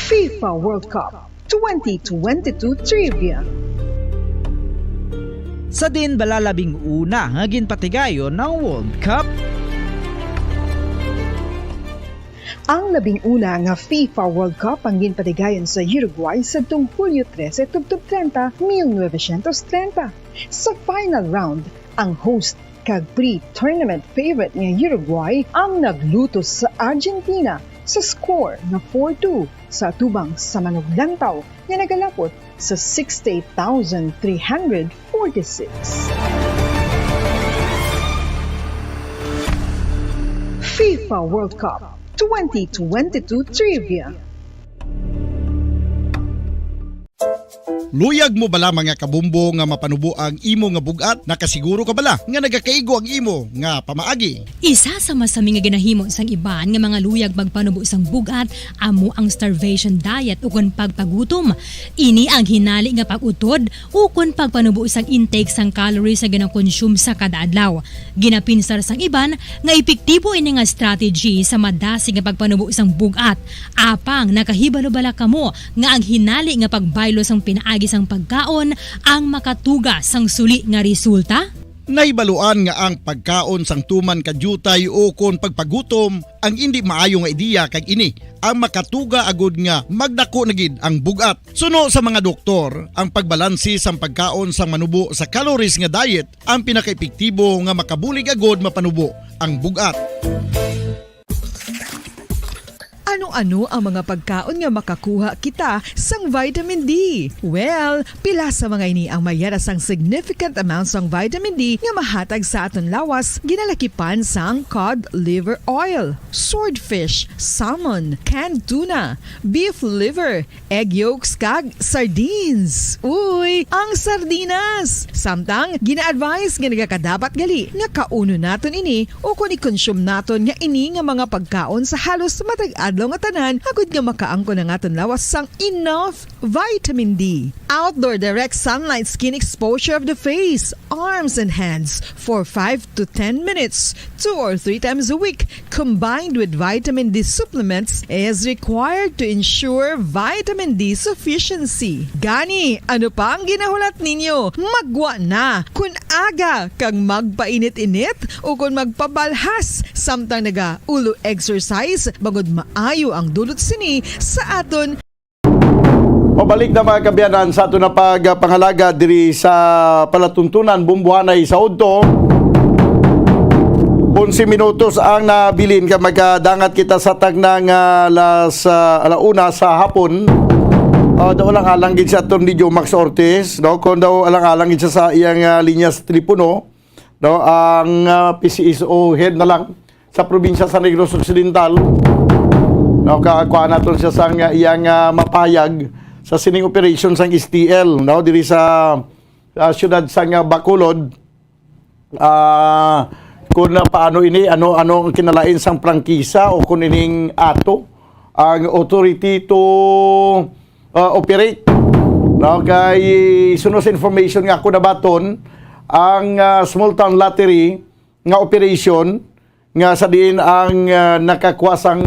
FIFA World Cup twenty twenty-two Trivia. Sa diin bala labing una nga ginpatigayon ang World Cup? Ang labing una nga FIFA World Cup ang ginpatigayon sa Uruguay sadtong Hulyo trese tubtob treinta, mil novecientos treinta. Sa final round, ang host kag pre-tournament favorite nga Uruguay ang naglutos sa Argentina sa score nga four two sa atubang sa manuglantaw nga nagalapot sa sixty-eight thousand three hundred forty-six. FIFA World Cup twenty twenty-two Trivia. Luyag mo bala, mga kabumbo, nga mapanubo ang imo nga bug-at? Nakasiguro ka bala nga nagakaigo ang imo nga pamaagi? Isa sa masami nga ginahimo sang iban nga mga luyag magpanubo sang bug-at amo ang starvation diet ukon pagpagutom. Ini ang hinali nga pag-utod ukon pagpanubo sang intake sang calories nga ginakonsume sa kada adlaw. Ginapinsar sang iban nga epektibo ini nga strategy sa madasig nga pagpanubo sang bug-at. Apang nakahibalo bala kamo nga ang hinali nga pagbaylo sang pinaagi sang pagkaon ang makatuga sang suli nga resulta? Nahibaluan nga ang pagkaon sang tuman ka diutay ukon pagpagutom ang indi maayo nga ideya, kag ini ang makatuga agud nga magdako na gid ang bug-at. Suno sa mga doktor, ang pagbalanse sang pagkaon sang manubo sa calories nga diet ang pinakaepektibo nga makabulig agud mapanubo ang bug-at. Ano-ano ang mga pagkaon nga makakuha kita sang vitamin D? Well, pila sa mga ini ang mayara sang significant amount sang vitamin D nga mahatag sa aton lawas, ginalakipan sang cod liver oil, swordfish, salmon, canned tuna, beef liver, egg yolks, kag sardines. Uy, ang sardinas! Samtang, gina-advise nga nagakadapat gali nga kaunon naton ini ukon i-consume naton nga ini nga mga pagkaon sa halos matag adlaw nga tanan, agud nga makaangkon ang aton lawas sang enough vitamin D. Outdoor direct sunlight skin exposure of the face, arms, and hands for five to ten minutes, two or three times a week, combined with vitamin D supplements, is required to ensure vitamin D sufficiency. Gani, ano pa ang ginahulat ninyo? Maggwa na! Kun aga kag magpainit-init ukon magpabalhas samtang naga-ulo exercise, bangod maayo ang dulot sini sa aton. Pabalik na, mga kaabyanan, sa aton na pagpangalaga diri sa palatuntunan, Bumbuhanay sa Udto. Onse minutos ang nabilin ka magkadangat kita sa tagna nga alas, ah, ala una sa hapon. Ah, daw alang-alang gid si Attorney Jomax Ortiz, no? Kung daw alang-alang gid siya sa iyang, ah, linya sa telepono, no? Ang, ah, P C S O head na lang sa probinsya sa Negros Occidental, no? Ka-, kuha naton siya sang, ah, iyang, ah, mapahayag sa sining operation sang S T L, no? Diri sa, ah, siyudad sang, ah, Bacolod. Ah, kung, ah, paano ini, ano, ano ang kinalain sang prangkisa o kung ining ato ang authority to, ah, operate. No, kay suno sa information nga ako nabaton, ang, ah, small town lottery nga operation nga sa diin ang, ah, nakakuha sang,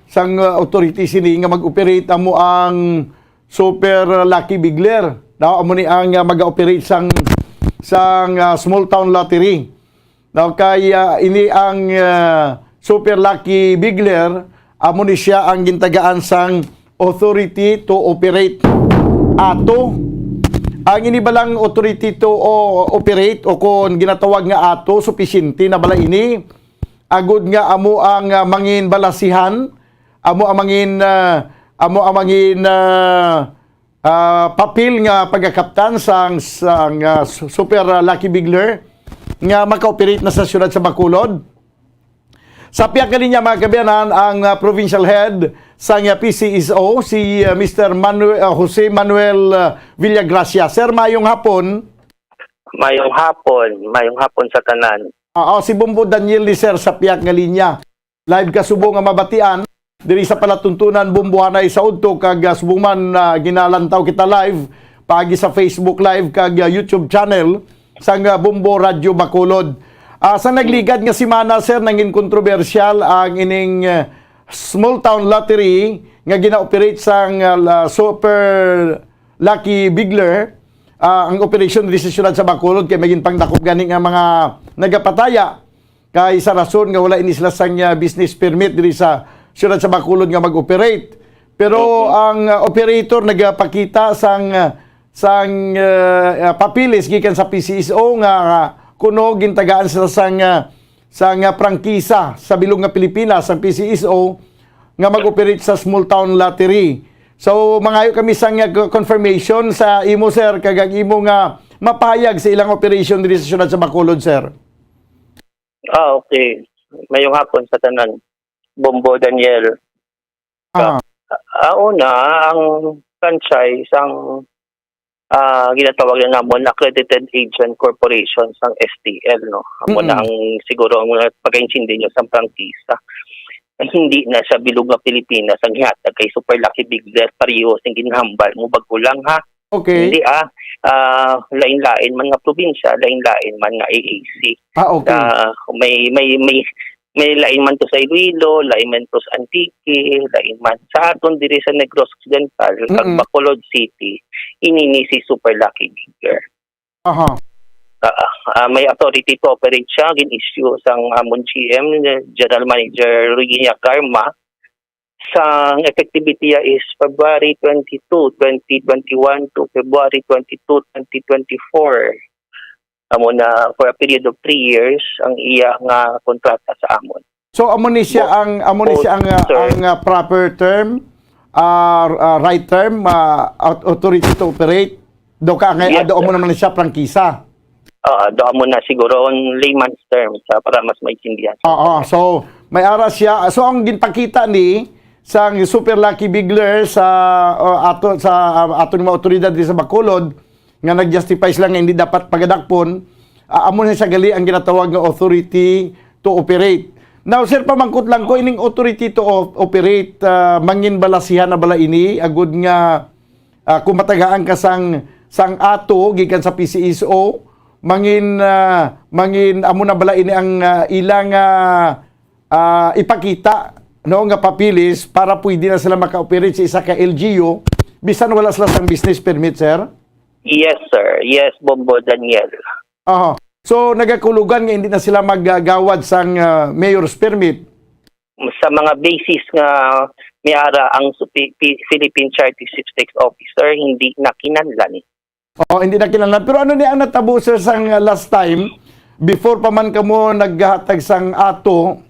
sang, ah, authority sini nga mag-operate amo ang Super Lucky Bigler. No, amo ni ang, ah, mag-operate sang, sang, ah, small town lottery. No, kay, ah, ini ang, ah, Super Lucky Bigler, amo ni siya ang gintagaan sang authority to operate. Ato, ang ini balang authority to o-, operate o kon ginatawag nga ato, supisyente na bala ini agud nga amo ang, ah, mangin balasihan, amo ang mangin, ah, amo ang mangin, ah, ah, papel nga pagakaptan sang, sang, ah, su-, Super, ah, Lucky Bigler nga maka-operate na sa siyudad sa Bacolod. Sa pihak nga linya, mga kaabyanan, ang, ah, provincial head sang, ah, P C S O, si, ah, Mister Manuel, ah, Jose Manuel, ah, Villagracia. Sir, mayong hapon. Mayong hapon, mayong hapon sa tanan. Oo, si Bombo Daniel ni sir sa pihak nga linya. Live ka subong nga mabatian diri sa palatuntunan, Bombo, anay sa udto, kag, ah, subong man, ah, ginalantaw kita live paagi sa Facebook Live kag, ah, YouTube channel sang, ah, Bombo Radyo Bacolod. Ah, sa nagligad nga semana, sir, nangin kontrobersyal ang ining, ah, small town lottery nga gina-operate sang, ah, la-, Super Lucky Bigler, ah, ang operasyon diri sa siyudad sa Bacolod kay may ginpangdakop gani nga mga nagapataya kay sa rason nga wala ini sila sang, ah, business permit diri sa siyudad sa Bacolod nga mag-operate. Pero Mhm. ang, ah, operator nagapakita sang, ah, sang, ah, ah, papeles gikan sa P C S O nga, ah, kuno gintagaan sila sang, ah, sang, ah, prangkisa sa bilog nga Pilipinas, sang P C S O, nga mag-operate sa small town lottery. So, mangayo kami sang, ah, confirmation sa imo, sir, kag ang imo nga mapahayag sa ilang operation diri sa siyudad sa Bacolod, sir. Ah, okay. Mayong hapon sa tanan. Bombo Daniel. Ah. Ah, una, ang franchise, ang, ah, ginatawag na namon accredited agent corporation sang S T L, no? Amo na Mm-mm. ang siguro ang mga pagkaintindi nyo sa prangkisa. Ay, hindi na sa bilog nga Pilipinas ang gihatag kay Super Lucky Bigler, pareho sing ginhambal mo bag-o lang, ha? Okay. Hindi, ah. Ah, lain-lain man nga probinsya, lain-lain man nga A A C. Ah, okay. Ah, may, may, may, may lain man to sa Iloilo, lain man to sa Antique, lain man sa aton diri sa Negros Occidental, kag Mm-mm. Bacolod City, inini si Super Lucky Bigger. Aha. Ah, ah, may authority to operate siya, gin-issue sang amon G M, General Manager Regina Garma, sang effectivity niya is February twenty-two, twenty twenty-one to February twenty-two, twenty twenty-four. Amo na for a period of three years ang iya nga kontrata sa amon. So, amo ni siya Bo-, ang, amo ni bo-, siya ang, ah, sir. ang, ah, proper term, ah, ah, right term, ah, au-, authority to operate. Do ka nga, Yes, ado mo sir. naman siya prangkisa. Ah, do mo na siguro on layman's terms, ah, para mas maintindihan. Oo, so may ara siya. So ang ginpakita ni sang Super Lucky Bigler sa, o, ato sa, ah, ato ni mga otoridad di sa Bacolod nga nag-justify sila nga hindi dapat pagadakpon, ah, amo na siya gali ang ginatawag nga authority to operate. Now, sir, pamangkot lang ko, ining authority to o-, operate, ah, mangin balasihan na bala ini agud nga ah, kung matagaan ka sang, sang ato gikan sa P C S O, mangin, ah, mangin amo na bala ini ang, ah, ilang, ah, ah, ipakita, no, nga papeles para pwede na sila maka-operate sa isa ka L G U bisan wala sila sang business permit, sir? Yes, sir. Yes, Bombo Daniel. Aha. So, nagakulugan nga hindi na sila maggagawad sang, ah, mayor's permit? Sa mga basis nga may ara ang su-, Pi-, Pi-, Philippine Charity Sweepstakes Officer, hindi na kinahanglan. Oo, hindi na kinahanglan. Pero ano ni ang natabo, sir, sang, ah, last time, before pa man kamo naghatag sang ato,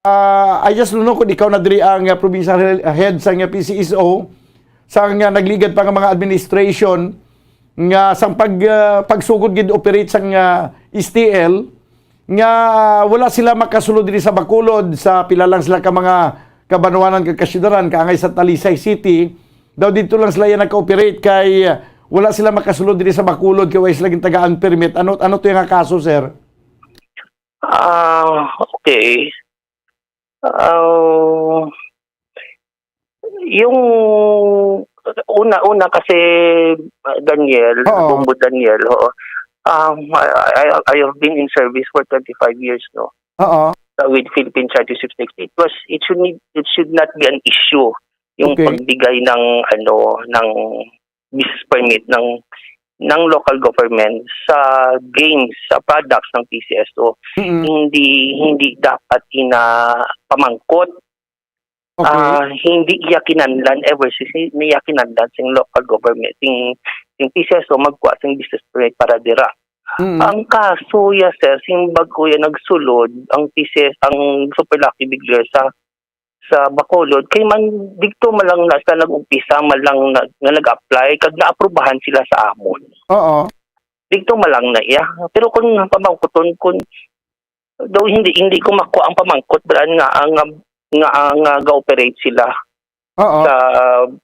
ah, I just don't know kung ikaw na diri ang, ah, provincial he-, head sang, ah, P C S O, sang, ah, nagligad pa nga mga administration nga sang pag, ah, pagsugod gid operate sang, ah, S T L, nga wala sila makasulod diri sa Bacolod, sa pila lang sila ka mga kabanwanan kag kasyudaran, kaangay sa Talisay City, daw dito lang sila yan naka-operate kay, ah, wala sila makasulod diri sa Bacolod kay wala sila gintagaan permit. Ano, ano to yung kaso, sir? Ah, okay. Ah, yung una, una kasi, ah, Daniel, Oo. Bombo Daniel, oo. Um, I, I, I have been in service for twenty-five years, no? Oo. Uh, with Philippine Charter sixty-six. It was, it should need, it should not be an issue yung Okay. pagbigay ng, ano, ng business permit ng ng local government sa games, sa products ng P C S O. Mm-mm. Hindi hindi dapat ina pamangkot. Okay. Ah, hindi iya kinahanglan, ever since, hindi iya kinahanglan sing local government, sing, sing P C S O magkuha sing business permit para dira. Mm. Ang kaso ya, sir, sing bag-o ya nagsulod ang P C S, ang Super Lucky Big Lure sa sa Bacolod, kay man dito man lang na sila nag-umpisa, man lang na, nga nag-apply, kag naaprubahan sila sa amon. Oo. Dito man lang na iya. Pero kung pamangkuton, kung daw hindi hindi ko makuha ang pamangkot, brad, nga ang nga ang nga ga-operate sila Oo. sa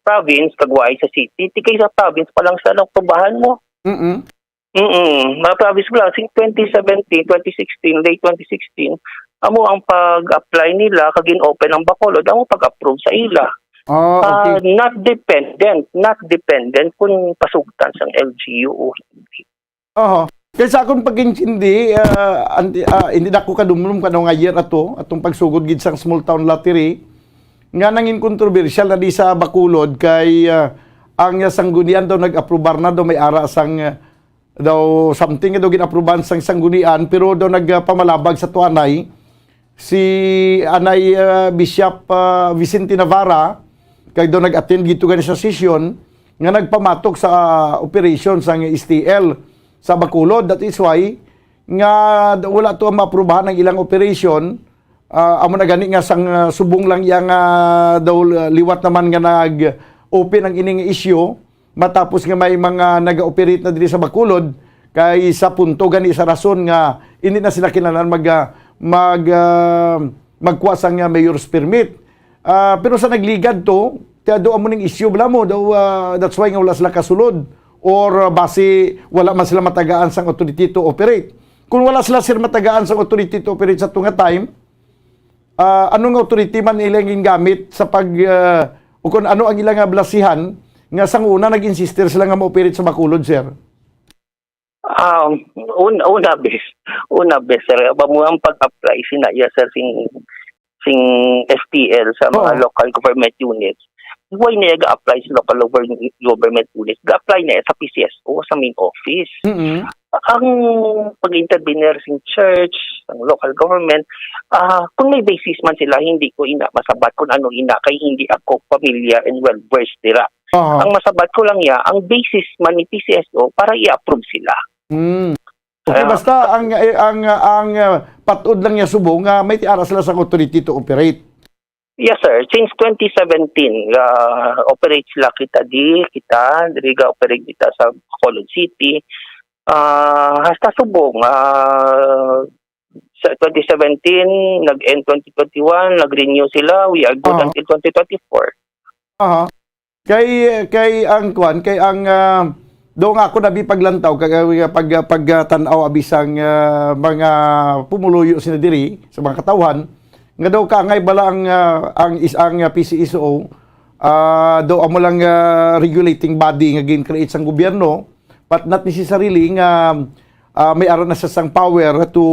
province, kag waay sa city. Tikay sa province pa lang sila naaprubahan mo. Mm-mm. Mm, mga province ko lang, since twenty seventeen, twenty sixteen, late twenty sixteen, amo ang pag-apply nila, kag in-open ang Bacolod, amo pag-approve sa ila. Oh, Ah, okay. Not dependent, not dependent kung pasugtan sang L G U o hindi. Oho. Kay sa akong pag-intindi, ah, anti- ah, hindi na ako kadumdum kano nga year ato, atong pagsugod gid sang small town lottery, nga nangin kontrobersyal na di sa Bacolod kay, ah, ang sanggunian daw nag-aprobar na daw may ara sang, ah, daw something nga daw gin-aprobahan sang sanggunian, pero daw nagpamalabag sa tuanay si anay, ah, Bishop, ah, Vicente Navarra, kag daw nag-attend gito gani sa session nga nagpamatok sa, ah, operation sang S T L sa Bacolod. That is why nga wala to maaprubahan ang ilang operation. Ah, amo na gani nga sang, ah, subong lang iya nga daw liwat naman nga nag-open ang ining issue, matapos nga may mga naga-operate na diri sa Bacolod, kay sa punto gani sa rason nga hindi na sila kinahanglan mag, ah, mag, ah, magkuha sang, ah, mayor's permit. Ah, pero sa nagligad to, kaya do amo ning issue bala mo, daw, ah, that's why nga wala sila kasulod, or, ah, basi wala man sila matagaan sang authority to operate. Kung wala sila, sir, matagaan sang authority to operate sa tunga time, ah, ano nga authority man ilang gingamit sa pag, ah, o kung ano ang ilang nga blasihan nga sang una nag-insister sila nga ma-operate sa Bacolod, sir? Um, una, una bes, una bes, sir, amo ang pag-apply sina iya, sir, sing sing S T L sa mga Oo. local government units. Why na ga-apply sa local govern- government units? Ga-apply na sa P C S O, sa main office. Mm-mm. Ang pag-intervenir sing church, ang local government, ah, kung may basis man sila, hindi ko ina masabat kung ano ina, kay hindi ako familiar and well versed dira. Aha. Ang masabat ko lang niya, ang basis man ni P C S O para i-approve sila. Mm. Okay, Ah. basta ang, eh, ang, ang, ah, patod lang niya subong nga may tiara sila sa authority to operate. Yes, sir. Since twenty seventeen, ah, operate sila kita di, kita, diri ga operate kita sa Bacolod City. Ah, hasta subong, ah, sa twenty seventeen, nag-end twenty twenty-one, nag-renew sila. We are good Ah. until twenty twenty-four. Aha. Kay, kay ang kwan, kay ang, ah, do nga ako nabi paglantaw, kag, ah, pag, pagtan-aw abi sang, ah, mga pumuluyo sila diri, sa mga katawhan, nga daw kaangay bala ang, ah, ang is-, ang, ah, P C S O, ah, daw amo lang, ah, regulating body nga gin-create sang gobyerno, but not necessarily nga, ah, may ara na siya sang power to,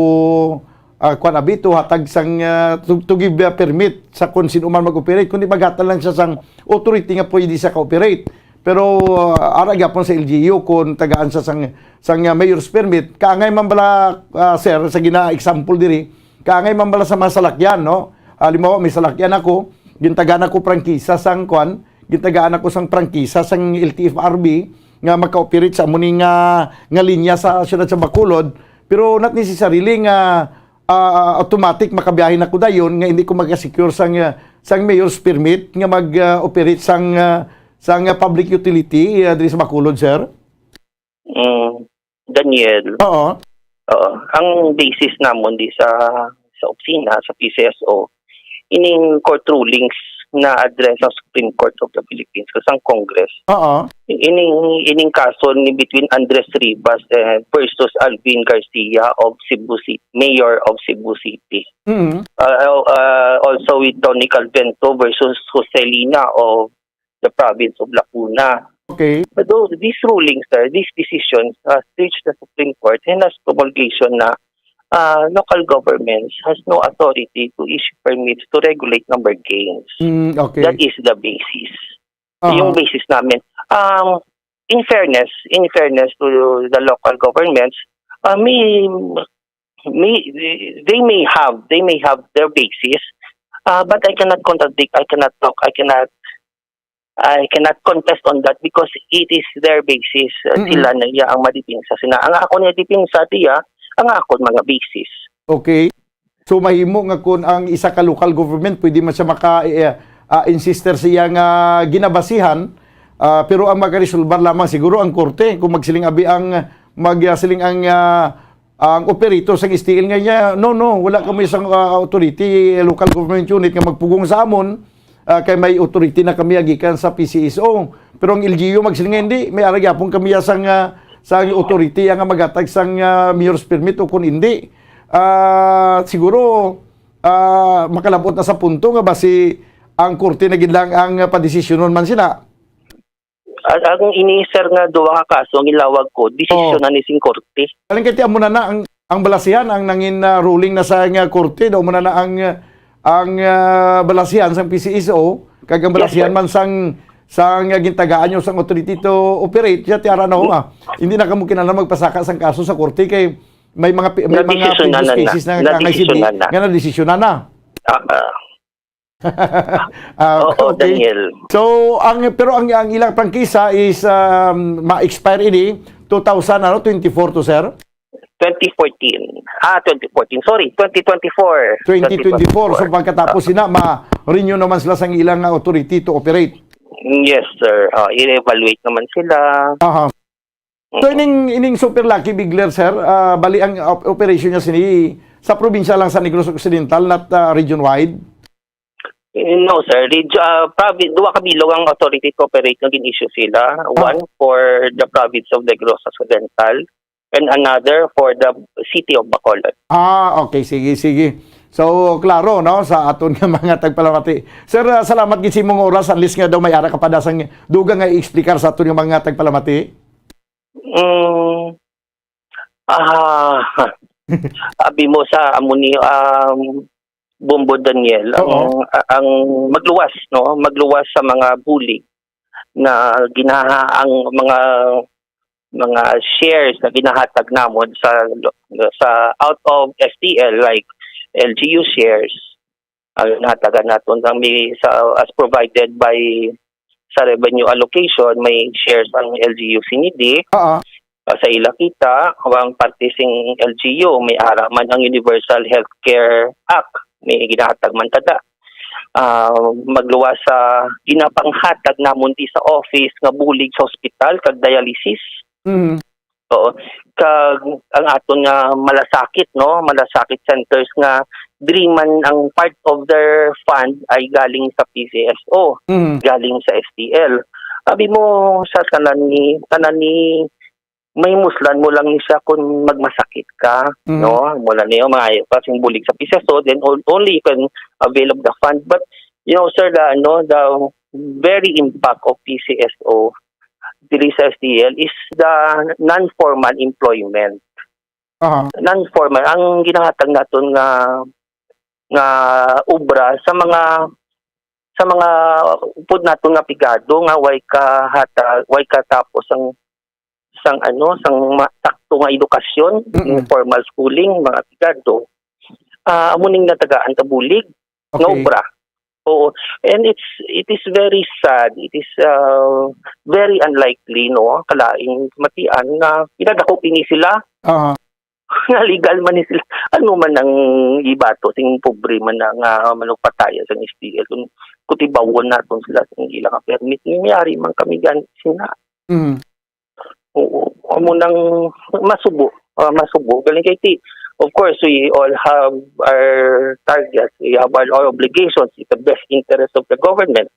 ah, kwan abi, to hatag sang, ah, to, to give, ah, permit sa kung sino man mag-operate, kundi maghatag lang siya sang authority nga pwede siya ka-operate. Pero, ah, ara gyapon sa L G U kung tagaan siya sang, sang, ah, mayor's permit, kaangay man bala, ah, sir, sa gina-example diri, kaangay man bala sa mga salakyan, no? Halimbawa, may salakyan ako, gintagaan ako prangkisa sang kwan, gintagaan ako sang prangkisa sang L T F R B nga maka-operate sa amo ni nga, nga linya sa siyudad sa Bacolod, pero not necessarily nga, ah, automatic makabiyahe na ko dayon nga hindi ko maga-secure sang, ah, sang mayor's permit nga mag, ah, operate sang, ah, sang, ah, public utility, ah, diri sa Bacolod, sir? Mm, Daniel. Oo. Oo. Ang basis namon di sa, sa opisina, sa P C S O, ining court rulings na address sa Supreme Court of the Philippines o sang Congress. Oo. Ining, ining kaso ni between Andres Rivas and versus Alvin Garcia of Cebu City, Mayor of Cebu City. Mm. Uh, uh, also with Tony Calvento versus Joselina of the province of Lacuna. Okay. But those, these rulings, sir, these decisions has reached the Supreme Court and has promulgation na, uh, local governments has no authority to issue permits to regulate number games. Mm, okay. That is the basis. Aha. Yung basis namin. Um, in fairness, in fairness to the local governments, uh, may, may, they may have, they may have their basis, uh, but I cannot contradict, I cannot talk, I cannot, I cannot contest on that because it is their basis. Uh, Mm-mm. Sila na iya ang madipinsa. Sina, ang ako niya dipinsa diya, ang akon mga basis. Okay. So, mahimo nga kung ang isa ka local government, pwede man siya maka, eh, ah, insister sa iya nga ginabasihan, ah, pero ang makaresolbar lamang siguro ang korte kung magsiling abi ang, mag, ah, siling ang, ah, ang operator sa S T L nga niya, "No, no, wala kami sang, ah, authority, local government unit nga magpugong sa amon, ah, kay may authority na kami gikan sa P C S O." Pero ang L G U magsiling nga, "Hindi, may ara gyapon kami sang, ah, sang authority nga maghatag sang, ah, mayor's permit o kung hindi." Ah, siguro, ah, makalabot na sa punto nga basi ang korte na gid lang ang, ah, padesisyonon man sina. Ang, ang ini, sir, nga duha ka kaso ang ilawag ko, desisyon Oh. na ni sing korte. Aling kay ti amo na na ang, ang balasihan ang nangin, ah, ruling na sa nga korte, daw mo na na ang, ang, ah, balasihan sang P C S O, kag ang Yes, balasihan sir. man sang, sang, ah, gintagaan nyo sang authority to operate, siya ti ara na ho, ah. Hindi na kamo kinahanglan magpasaka sang kaso sa korte kay may mga pi-, may mga Nadesisyonan previous na na. cases na kangay Nadesisyonan sindi na. nga nadesisyonan na. Ah, ah. Ah, Oo, okay. Daniel. So, ang, pero ang, ang ilang prangkisa is, um, ma-expire ini two thousand, ano, twenty-four to, sir? Twenty fourteen. Ah, twenty fourteen. Sorry, twenty twenty-four. Twenty twenty-four. So, Twenty twenty-four. pagkatapos Ah. sina, ma-renew naman sila sang ilang, ah, authority to operate. Yes, sir. Ah, i-evaluate naman sila. Aha. So, Mm. ining, ining Super Lucky Bigler, sir, ah, bali ang op-, operation niya sini sa probinsya lang sa Negros Occidental, not, ah, region-wide? Eh, no, sir. Reg-, ah, provi-, duha ka bilog ang authority to operate nga gin-issue sila. Ah. One for the province of Negros Occidental and another for the city of Bacolod. Ah, okay. Sige, sige. So, klaro, no, sa aton nga mga tagpalamati. Sir, ah, salamat gid sa imong oras. At least nga daw may ara ka pa dasang dugang nga i-explicar sa aton nga mga tagpalamati. Mm, ah, abi mo sa amo ni, um, Bombo Daniel, ang, Oo. a-, ang magluwas, no? Magluwas sa mga bulig na ginaha-, ang mga, mga shares na ginahatag namon sa, sa out of S T L, like L G U shares, ang nahatagan naton kami sa, as provided by sa revenue allocation, may shares ang L G U sinidi. Oo. Ah, sa ila kita, ang parte sing L G U, may ara man ang Universal Healthcare Act, may ginahatag man tada. Ah, magluwas sa ginapanghatag namon di sa office nga bulig sa hospital kag dialysis. Mhm. Oo. Kag ang aton nga malasakit, no? Malasakit centers nga diri man ang part of their fund ay galing sa P C S O, Mhm. galing sa S T L. Abi mo sa tanan ni, tanan ni, mahimuslan mo lang ni siya kung magmasakit ka, Mhm. no? Mula niyo, maayo pa sing bulig sa P C S O, then on-, only you can avail of the fund. But, you know, sir, the, ano, the very impact of P C S O diri sa S T L is the non-formal employment. Aha. Non-formal, ang ginahatag naton nga, nga obra sa mga, sa mga upod naton nga pigado nga way kahatag, way katapos ang, sang ano, sang ma-, sakto nga edukasyon, Mm-mm. yung formal schooling, mga pigado. Ah, amo ning natagaan ta bulig nga Okay. obra. Oo. And it's, it is very sad. It is, uh, very unlikely, no? Kalain matian nga pinadakop ini sila. Aha. Nga legal man ni sila. Ano man ang ibato sing pobre man na nga manugpataya sang S T L? Kung kutibawon naton sila sa ila nga permit. Ni may ari man kami gani sina. Mm. Oo. Amo nang masubo, ah, masubo. Galing kay ti, of course, we all have our targets, we have our, our obligations in the best interest of the government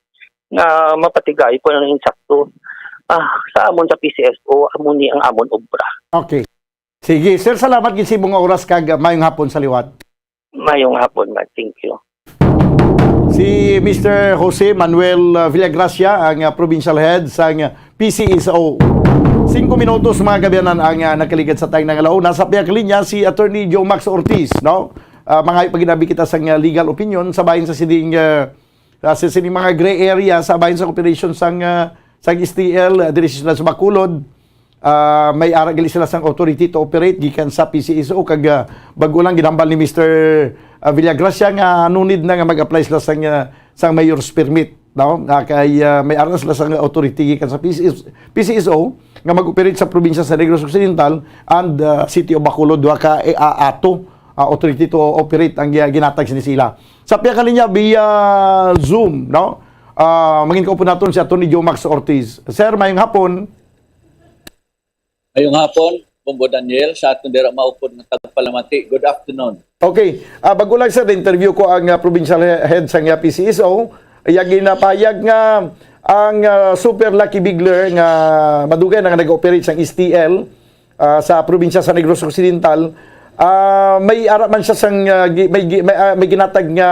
na mapatigay ko ang insakto. Ah, sa amon sa P C S O, amo ni ang amon obra. Okay. Sige, sir, salamat gid sa imong oras kag mayong hapon sa liwat. Mayong hapon, man. Thank you. Si Mister Jose Manuel, uh, Villagracia, ang, uh, provincial head sang, uh, P C S O. Singko minutos, mga kaabyanan, ang, uh, nakaligad sa tayong nangalauna. Sa pihak linya, si Attorney Joe Max Ortiz, no? Uh, mga ipaginabi kita sang, uh, legal opinion sa bahin sa sining, uh, uh, sa sining mga gray area sa bahin sa operation sang, uh, sang S T L, uh, diri sa siyudad sa Bacolod. Ah, may ara gali sila sang authority to operate gikan sa P C S O, kag, ah, bag-o lang ginhambal ni Mister, ah, Villagracia nga no need na nga mag-apply sila sang, ah, sang mayor's permit, no? Ah, kay, ah, may ara sila sang authority gikan sa P C S, P C S O nga mag-operate sa probinsya sa Negros Occidental and, ah, City of Bacolod, duha ka, eh, ah, ato, ah, authority to operate ang gi-, ginatag sini sila. Sa pihak linya via Zoom, no? Ah, mangin ko po naton si Attorney Joe Max Ortiz. Sir, mayong hapon. Ngayong hapon, Bombo Daniel, sa aton dira maupod nga tagpalamati. Good afternoon. Okay. Ah, bago lang, sir, interview ko ang, ah, provincial he-, head sang, ah, P C S O. Iya ginapahayag nga ang, ah, Super Lucky Bigler nga madugay na nga nag-operate sang S T L, ah, sa probinsya sa Negros Occidental, ah, may ara man siya sang, ah, gi-, may gi-, may, ah, may ginatag nga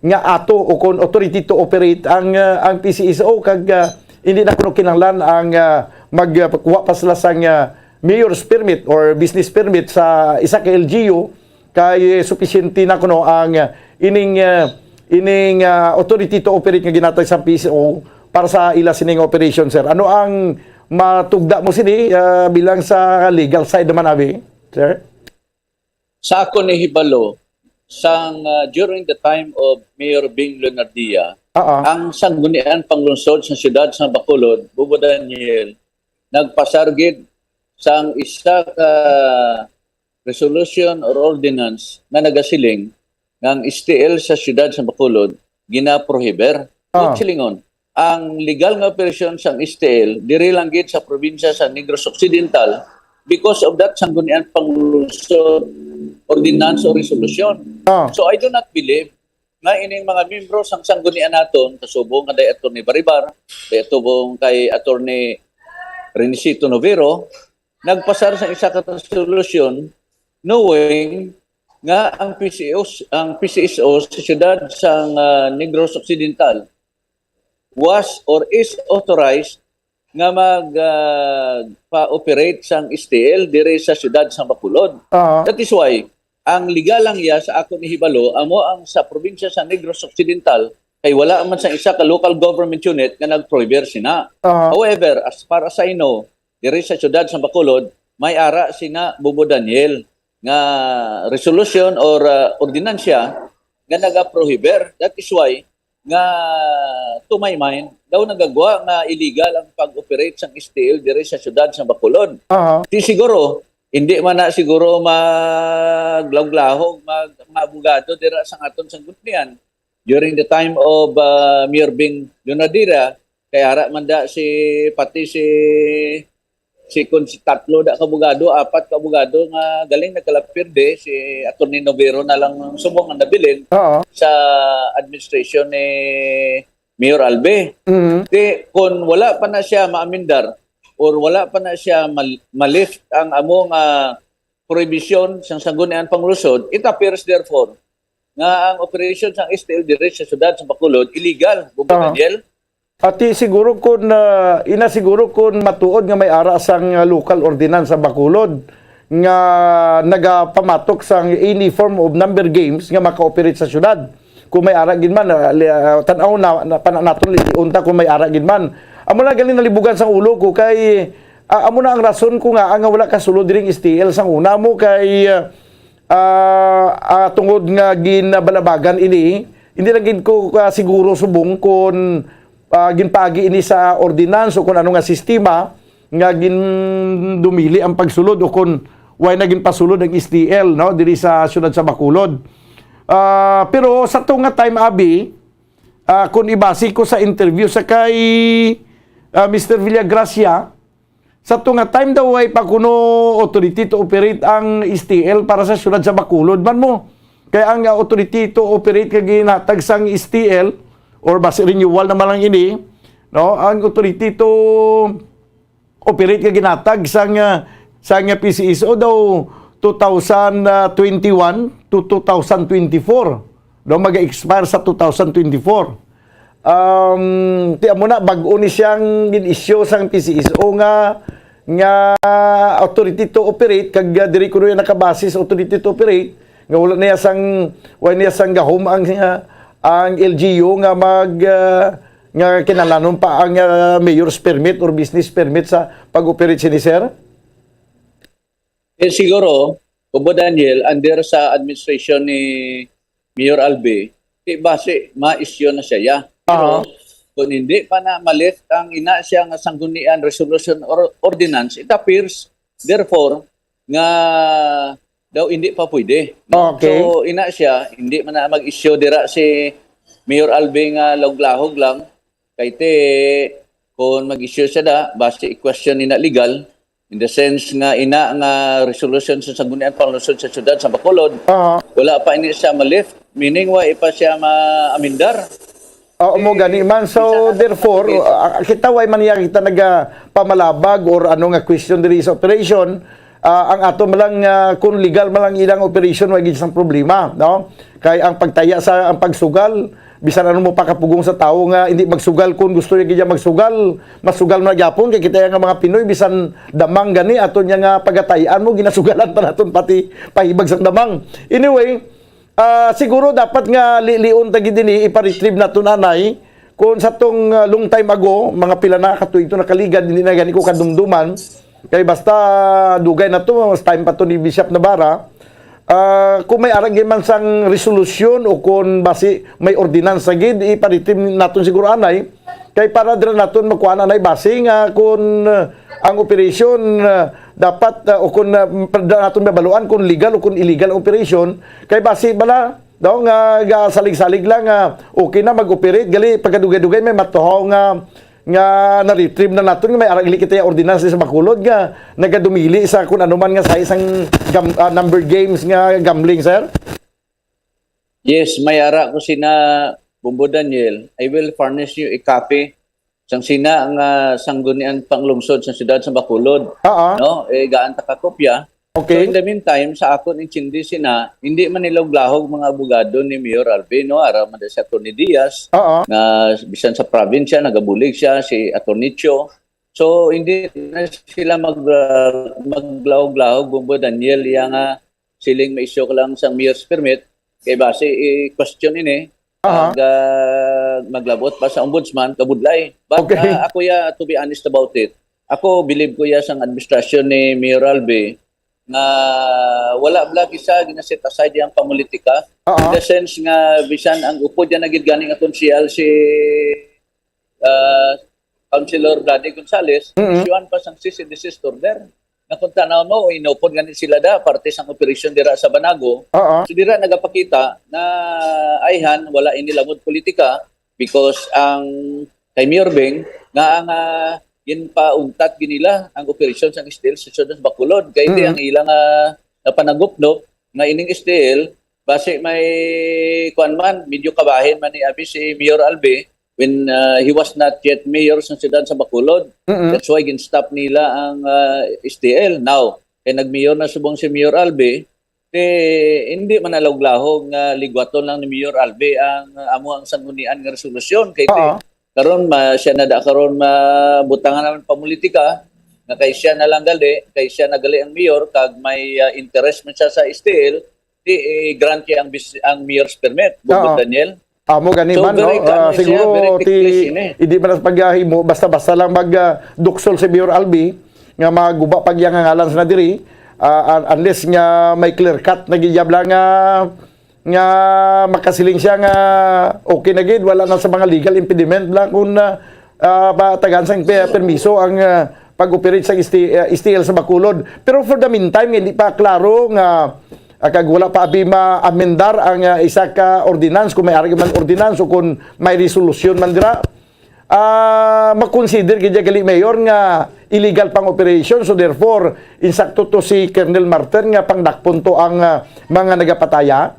nga ato o kon authority to operate ang, ah, ang P C S O, kag, ah, hindi na kuno kinahanglan ang, ah, magkuha pa sila sang, ah, mayor's permit or business permit sa isa ka L G U, kay supisyente na kuno ang, ah, ining, ah, ining, ah, authority to operate nga ginatag sa P C S O para sa ila sining operation, sir. Ano ang matugda mo sini, ah, bilang sa legal side naman, abi, sir? Sa akon nahibalo, sang, ah, during the time of Mayor Bing Leonardia, Ah, ah. ang Sangguniang Panglungsod sa siyudad sa Bacolod, Bubo Daniel, nagpasar gid sang isa ka resolution or ordinance nga nagasiling nga ang S T L sa siyudad sa Bacolod ginaprohiber. Ah. Silingon, ang legal nga operasyon sang S T L diri lang gid sa probinsya sa Negros Occidental because of that Sangguniang Panglungsod ordinance or resolution. Ah. So, I do not believe nga ining mga miyembro sang sanggunian naton, kasubong kay Attorney Baribar, kasubong kay Attorney Renisito Novero, nagpasar sa isa ka resolusyon knowing nga ang P C S O, ang P C S O sa siyudad sang, ah, Negros Occidental was or is authorized nga mag, ah, pa-operate sang S T L diri sa siyudad sa Bacolod. Ah. That is why ang legal lang iya sa akon nahibalo amo ang sa probinsya sa Negros Occidental, kay wala man sa isa ka local government unit nga nag-prohibir sina. Ah. However, as far as I know, diri sa siyudad sa Bacolod, may ara sina Bubo Daniel nga resolution or, ah, ordinansya nga nagaprohibir. That is why nga, to my mind, daw nagagwa nga illegal ang pag-operate sang S T L diri sa siyudad sa Bacolod. Aha. Di siguro, hindi man na siguro maglawglahog, mag-, mga abogado dira sa aton sanggunian. During the time of, ah, Mayor Bing Leonardira, kay ara man da si, pati si si kun si tatlo da ka abogado, apat ka abogado nga galing nagkalapirde, si Attorney Novero na lang subong ang nabilin Oo. sa administration ni Mayor Albe. Mhm. Di, kun wala pa na siya maamendar or wala pa na siya mal-, ma-lift ang among, ah, prohibition sang Sangguniang Panglungsod, it appears therefore nga ang operation sang S T L diri sa siyudad sa Bacolod illegal, Bubo Oo. Daniel. Ati siguro kun, ah, ina siguro kun matuod nga may ara sang, ah, local ordinance sa Bacolod nga nagapamatok sang any form of number games nga maka-operate sa syudad. Kung may ara gid man, ah, li-, ah, tan-aw na, na, pana naton li-, unta kung may ara gid man. Amo na galing nalibugan sang ulo ko kay, ah, amo na ang rason ko nga, ah, nga wala kasulod diri ang S T L sang una mo kay, ah, ah, ah, tungod nga ginabalabagan ini, hindi lang gid ko, ah, siguro subong kun, ah, ginpaagi ini sa ordinance o kun ano nga sistema nga gindumili ang pagsulod o kun why na ginpasulod ang S T L, no, diri sa siyudad sa Bacolod. Ah, pero sa to nga time, abi, Ah, kung ibase ko sa interview sa kay, ah, Mister Villagracia, sa to nga time daw ay pa kuno authority to operate ang S T L para sa siyudad sa Bacolod man mo. Kaya ang, ah, authority to operate nga ginatag sang S T L or basi renewal naman lang ini, no? Ang authority to operate nga ginatag sang, ah, sang P C S O daw two thousand twenty-one to two thousand twenty-four. Daw mag-expire sa two thousand twenty-four. Um, ti amo na, bag-o ni siyang gin-issue sang P C S O nga, nga authority to operate, kag, ah, diri kuno yan nakabase sa authority to operate, nga wala niya sang, wala niya sang gahom ang, ah, ang L G U nga mag, ah, nga kinahanglanon pa ang, ah, mayor's permit or business permit sa pag-operate sini, sir? Eh, siguro, Bobo Daniel, under sa administration ni Mayor Albi, di basi ma-issue na siya. Pero Aha. kung hindi pa na ma-lift ang ina siya nga sanggunian resolution or ordinance, it appears, therefore, nga daw hindi pa pwede, no? Okay. So, ina siya, hindi man na mag-issue dira si Mayor Albi nga lahuglahog lang. Kay ti, kung mag-issue siya da, basi i-question ni na legal, in the sense nga ina nga resolution sa Sangguniang Panlungsod sa Siyudad sa Bacolod, Aha. wala pa ini siya ma-lift, meaning wa pa siya ma-amendar. Oo, mo gani man. So, Isa na therefore, sa ah, kita way man niya kita nagapamalabag or ano nga question diri sa operation. Ah, ang ato man lang, ah, kung legal man lang ilang operation, way gid sang problema, no? Kay ang pagtaya sa, ang pagsugal, bisan ano mo pakapugong sa tawo nga hindi magsugal, kung gusto niya gid niya magsugal, masugal man gyapon. Kay kita nga mga Pinoy, bisan damang gani ato niya nga pagatayan mo, ginasugalan pa naton pati pahibag sang damang. Anyway, Ah, siguro dapat nga lilion ta gid ini, ipa-retrieve nato, nanay. Kung sa tong, ah, long time ago, mga pila na ka tuig to nakaligad, hindi na gani ko kadumduman. Kay basta dugay na to, mas time pa to ni Bishop Navarra. Ah, kung may arang man sang resolusyon o kung basi may ordinansa gid, ipa-retrieve naton siguro, anay. Kay para dira naton makuha na nay basi nga kung, uh, ang operation, uh, dapat, uh, o kung, uh, dira naton mabaluan kung legal o kung illegal ang operation, kay basi bala daw nga gasalig-salig lang nga okay na mag-operate, gali pagkadugay-dugay may matuhaw nga, nga na-retrieve na naton nga may arang ili kita ordinance sa Bacolod nga nagadumili sa kung ano man nga size sang gam-, uh, number games nga gambling, sir? Yes, may ara ko sina Bombo Daniel. I will furnish you a copy sang sina nga sanggunian panglungsod sa siyudad sa Bacolod. Oo. No? Eh, gaan ta ka kopya. Okay. So, in the meantime, sa akon intindi sina, hindi man nila uglahog mga abogado ni Mayor Alvin, no? Ara man si Attorney Diaz, Oo. nga bisan sa probinsya, nagabulig siya, si Attorney Cho. So, hindi na sila mag-, uh, maglahog-lahog, Bombo Daniel, iya nga siling ma-issue ka lang sang mayor's permit, kay basi i-question ini, Aha. ag, ah, maglabot pa sa ombudsman, kabudlay. But, Okay. ah, ako ya, to be honest about it, ako, believe ko ya sang administrasyon ni Mayor Albi nga wala bala gisa gina-set aside yang pamulitika. Aha. In the sense nga, bisan ang upod yan na gid gani nga konsehal si ah, Councilor Vlade Gonzales, Mm-mm. isyuhan pa sang cease and desist order. Na kung tanaw mo, inupod gani sila da, parte sang operasyon dira sa Banago. Oo. So, dira nagapakita na ayhan, wala ini lamod politika because ang kay Mayor Beng, nga ang, ah, ginpauntat gid nila ang operasyon sang S T L sa Siyudad sa Bacolod. Kay di Mm. ang ilang, ah, napanagupnop nga ining S T L, basi may, kuwan man, medyo kabahin man ni abi si Mayor Albi, when, uh, he was not yet mayor sa siyudad sa Bacolod. Mm-mm. That's why gin-stop nila ang, uh, S T L. Now, kay nag-mayor na subong si Mayor Albi, eh, hindi man nalawglahog nga ligwaton lang ni Mayor Albi ang, uh, amo ang sanggunian nga resolusyon. Kay Oo. karon, ma-, siya na da karon mabutangan naman pamulitika, nga kay siya na lang gali, kay siya na gali ang mayor, kag may, uh, interest man siya sa S T L, di, eh, grant niya ang bis-, ang mayor's permit, Bombo Oo. Daniel. Amo gani So, man, very, no? Ah, ano siya, siguro, very ti-, ticklish ini. Hindi man sa paghahimo, basta-basta lang mag, ah, duksol si Mayor Albi, nga maguba pag iya nga ngalan sa nadiri, ah, un-, unless nga may clear cut na gid lang nga, nga makasiling siya nga okay na gid, wala na sa mga legal impediment lang kung, ah, ah, ba, tagaan sang pe-, permiso ang, ah, pag-operate sa S T, ah, S T L sa Bacolod. Pero for the meantime, hindi pa klaro nga Ah, kag wala pa abi ma-amendar ang, ah, isa ka ordinance, kung may argi man ordinance o kung may resolusyon man dira, ah, makonsider gid ya gali, Mayor, nga illegal pang operation. So therefore, insakto to si Colonel Martin nga pangdakpon to ang, ah, mga nagapataya?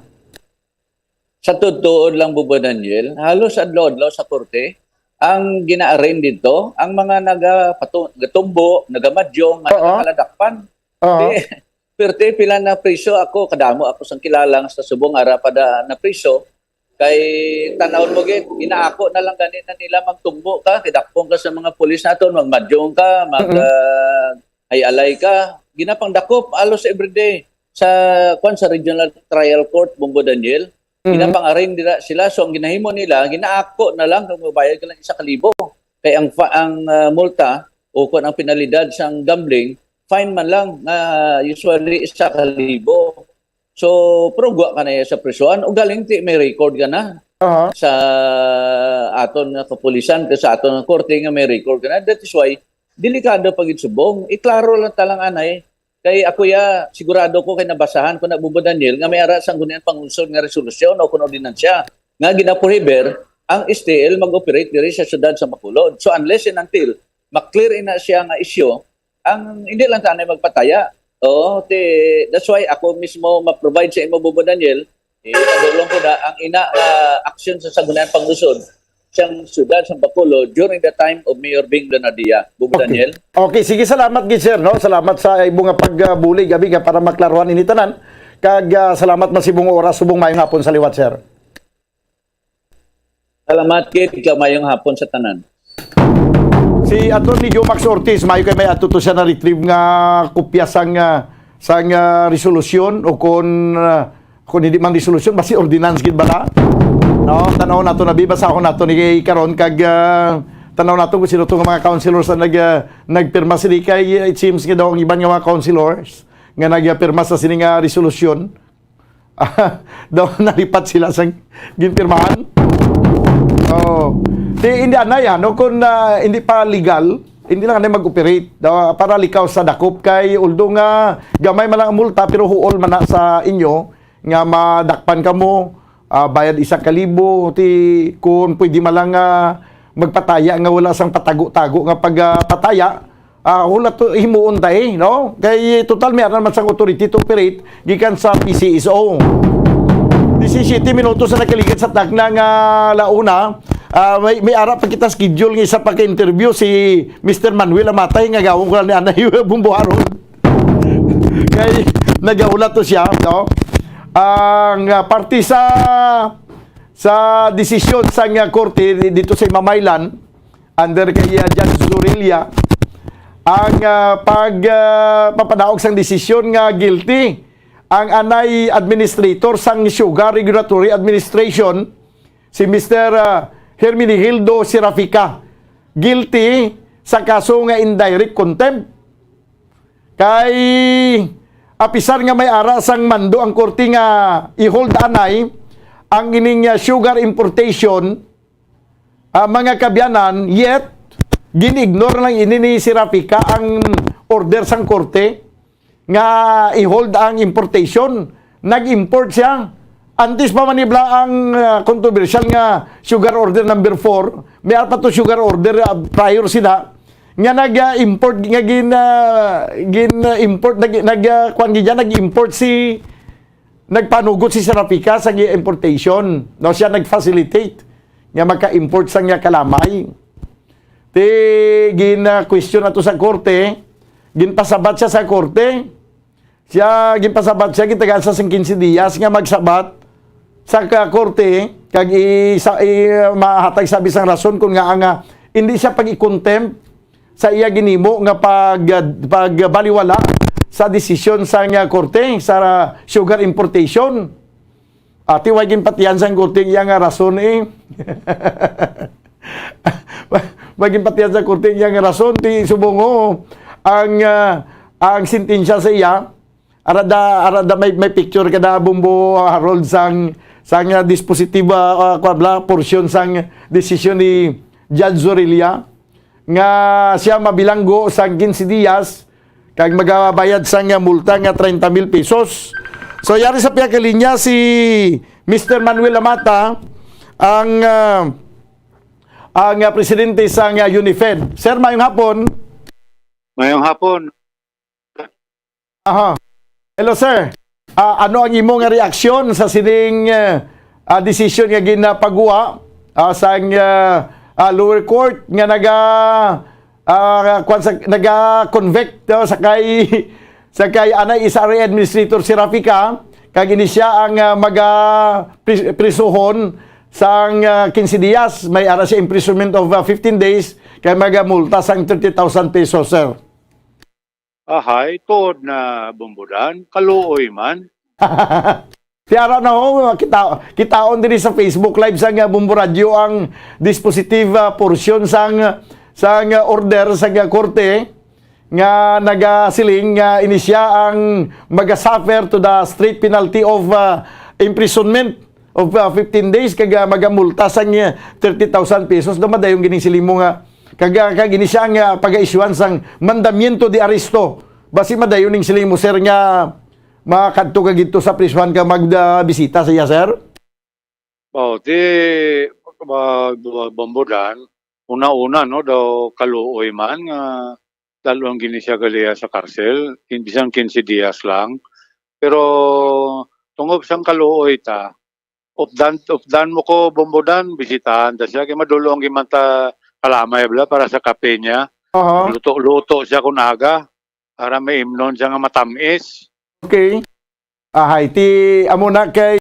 Sa tuod lang, Bubo Daniel, halos adlaw-adlaw sa korte ang gina-arraign dito, ang mga nagapatu-, gatumbo, nagamadyong, nga Oo. nakaladakpan. Oo. Di, perte, pila na priso ako, kadamo ako sang kilala nga sa subong ara pa da na priso. Kay tanawon mo gid, inaako na lang gani na nila, magtumbo ka, kidakpon ka sa mga pulis naton, magmadyong ka, mag, Mm-mm. ah, ay alay ka. Ginapangdakop alos everyday sa, kwan, sa Regional Trial Court, Bubo Daniel. Mm-hmm. Ginapang-arraign dira sila. So, ang ginahimo nila, ginaako na lang kung magbayad ka lang isa ka libo. Kay ang fa-, ang, ah, multa o kung ang penalidad sang gambling, fine man lang nga usually isa ka libo. So, pero gwa ka na iya sa prisuhan, o galing ti may record ka na Aha. sa aton nga kapulisan, ka sa aton nga korte nga may record ka na. That is why, delikado pa gid subong. Iklaro lang talang anay. Kay ako ya, sigurado ko kay nabasahan ko na, Bubo Daniel, nga may ara sang Sangguniang Panglungsod nga resolusyon o kun ordinansya nga ginaprohibir ang S T L mag-operate diri sa siyudad sa Bacolod. So, unless and until ma-clear ina siya nga isyu, ang hindi lang tanay magpataya. Oo, ti-, that's why ako mismo ma-provide sa imo, Bubo Daniel, ipadulong ko na ang ina nga aksyon sa Sangguniang Panglungsod sang siyudad sa Bacolod during the time of Mayor Bing Leonardia. Bubo Okay. Daniel? Okay, sige, salamat gid, sir, no? Salamat sa imo nga pagbulig, abi, nga para maklaruhan ini tanan. Kag, ah, salamat man sa imong oras, subong maayong hapon sa liwat, sir. Salamat, kid, kag maayong hapon sa tanan. Si Attorney Joe Max Ortiz, maayo kay may ato to siya na-retrieve nga kopya sang, ah, sang, ah, resolusyon o kon, ah, kon hindi man resolusyon, basi ordinance gid bala. No, tan-aw nato na, bi, basahon nato ni karon kag, ah, tan-aw nato kung sino to nga mga councilors ang nag, ah, nagpirma sini kay, ah, it seems nga daw ang iban nga mga councilors nga nagpirma sa sini nga resolusyon daw nalipat sila sang ginpirmahan. Oh. Di, hindi anay, ano, kung, ah, hindi pa legal, hindi lang anay mag-operate, ah, para likaw sa dakop kay, although nga gamay man lang ang multa, pero huol man na sa inyo nga madakpan kamo, ah, bayad isa ka libo, ti, kung pwede man lang, ah, magpataya nga wala sang patago-tago nga pag, ah, pataya, ah, wala to himuon ta, eh, no? Kay total may ara man sang authority to operate gikan sa P C S O. Disisiyete minutos na nakaligad sa takna nga launa. Ah, may, may ara pa kita schedule nga isa pa ka interview si Mister Manuel Amatay nga gawon ko lang ni Anay Bumbuharon. Kay nagahulat to siya, no? Ang, ah, parte sa, sa desisyon sang, ah, korte dito sa Imamaylan, under kay, ah, Judge Zorilla, ang, ah, pag, ah, papadaog sang desisyon nga guilty ang anay administrator sang Sugar Regulatory Administration, si Mister, ah, Hermenegildo Serafica. Guilty sa kaso nga indirect contempt. Kay, apisar nga may ara sang mando ang korte nga i-hold anay ang ining, ah, sugar importation, ah, mga kaabyanan, yet gin-ignore lang ini ni Serafica ang order sang korte nga i-hold ang importation. Nag-import siya. Antes pa man ni bala ang, ah, kontrobersyal nga sugar order number four, may ara pa to sugar order, ah, prior sila, nga nag-, ah, import, nga gin-, ah, gin-, ah, import, nag-, nag-, ah, kuwan gid yan, nag-import si, nagpanugot si Serafica sa gi-, importation. No, siya nag-facilitate nga maka-import sa nga kalamay. Ti, gin-, ah, question ato sa korte, ginpasabat siya sa korte. Siya, ginpasabat siya, gitagaan sa sing quince dias nga magsabat sa ka-, korte, kag i-, sa, i-, mahatag sa bisang rason kung nga ang, ah, hindi siya pag-i-contempt sa iya ginimo nga pag-, pagbaliwala sa desisyon sa nga korte sa sugar importation. Ati, way ginpatihan sang korte iya nga rason, eh. Way ginpatihan sa korte iya nga rason, ti subong, oh, ang, ah, ang sentensya sa iya, arada, arada may, may picture ka na, Bumbo Harold, sang, sang, ah, dispositive, ah, ah, kuwan bala, portion sang desisyon ni Judge Zorilla, nga siya mabilanggo sa quince dias kag magabayad sang multa nga treinta mil pesos. So, yari sa pihak linya si Mister Manuel Lamata, ang, ah, ang, ah, presidente sang, ah, UNIFED. Sir, mayong hapon. Mayong hapon. Aha. Hello, sir. Ah, ano ang imo nga reaksyon sa sining, ah, ah, desisyon nga ginapagwa, ah, sang, ah, ah, lower court nga naga, ah, kwan sa, naga-convict, oh, sa kay, sa kay anay S R A administrator si Rafika, kag ini siya ang, ah, maga pris-, prisuhon sang, ah, quince dias, may ara siya imprisonment of, ah, fifteen days, kay maga multa sang thirty thousand pesos, sir. Ahay, tuod na, Bombodan, kaluoy man. Ti ara na ho, kita, kitaon diri sa Facebook Live sang, ah, Bombo Radio ang dispositive, ah, portion sang, sang, ah, order sang, ah, korte nga nagasiling nga ini siya ang magasuffer to the straight penalty of, ah, imprisonment of, ah, fifteen days kag, ah, magamulta sang, ah, thirty thousand pesos. Daw madayon gining siling mo nga kag, ah, kag ini siya ang, ah, pag-isyuhan sang mandamiento de arresto. Basi madayon ning siling mo, sir, nga makadto ka gidto sa prisuhan ka mag, ah, bisita sa iya, sir? Oh, ti, ba-, ba-, Bombodan, una-una, no, daw kaluoy man nga dal-on gini siya gali sa karsel, kin-, bisan quince dias lang. Pero tungod sang kaluoy ta, updan, updan mo ko, Bombodan, bisitahan ta siya, kay madul-ong gid man ta kalamay bala para sa kape niya. Aha. Luto-luto siya kun aga, para maimnon siya nga matamis. Okay. Ahay, ti, amo na kay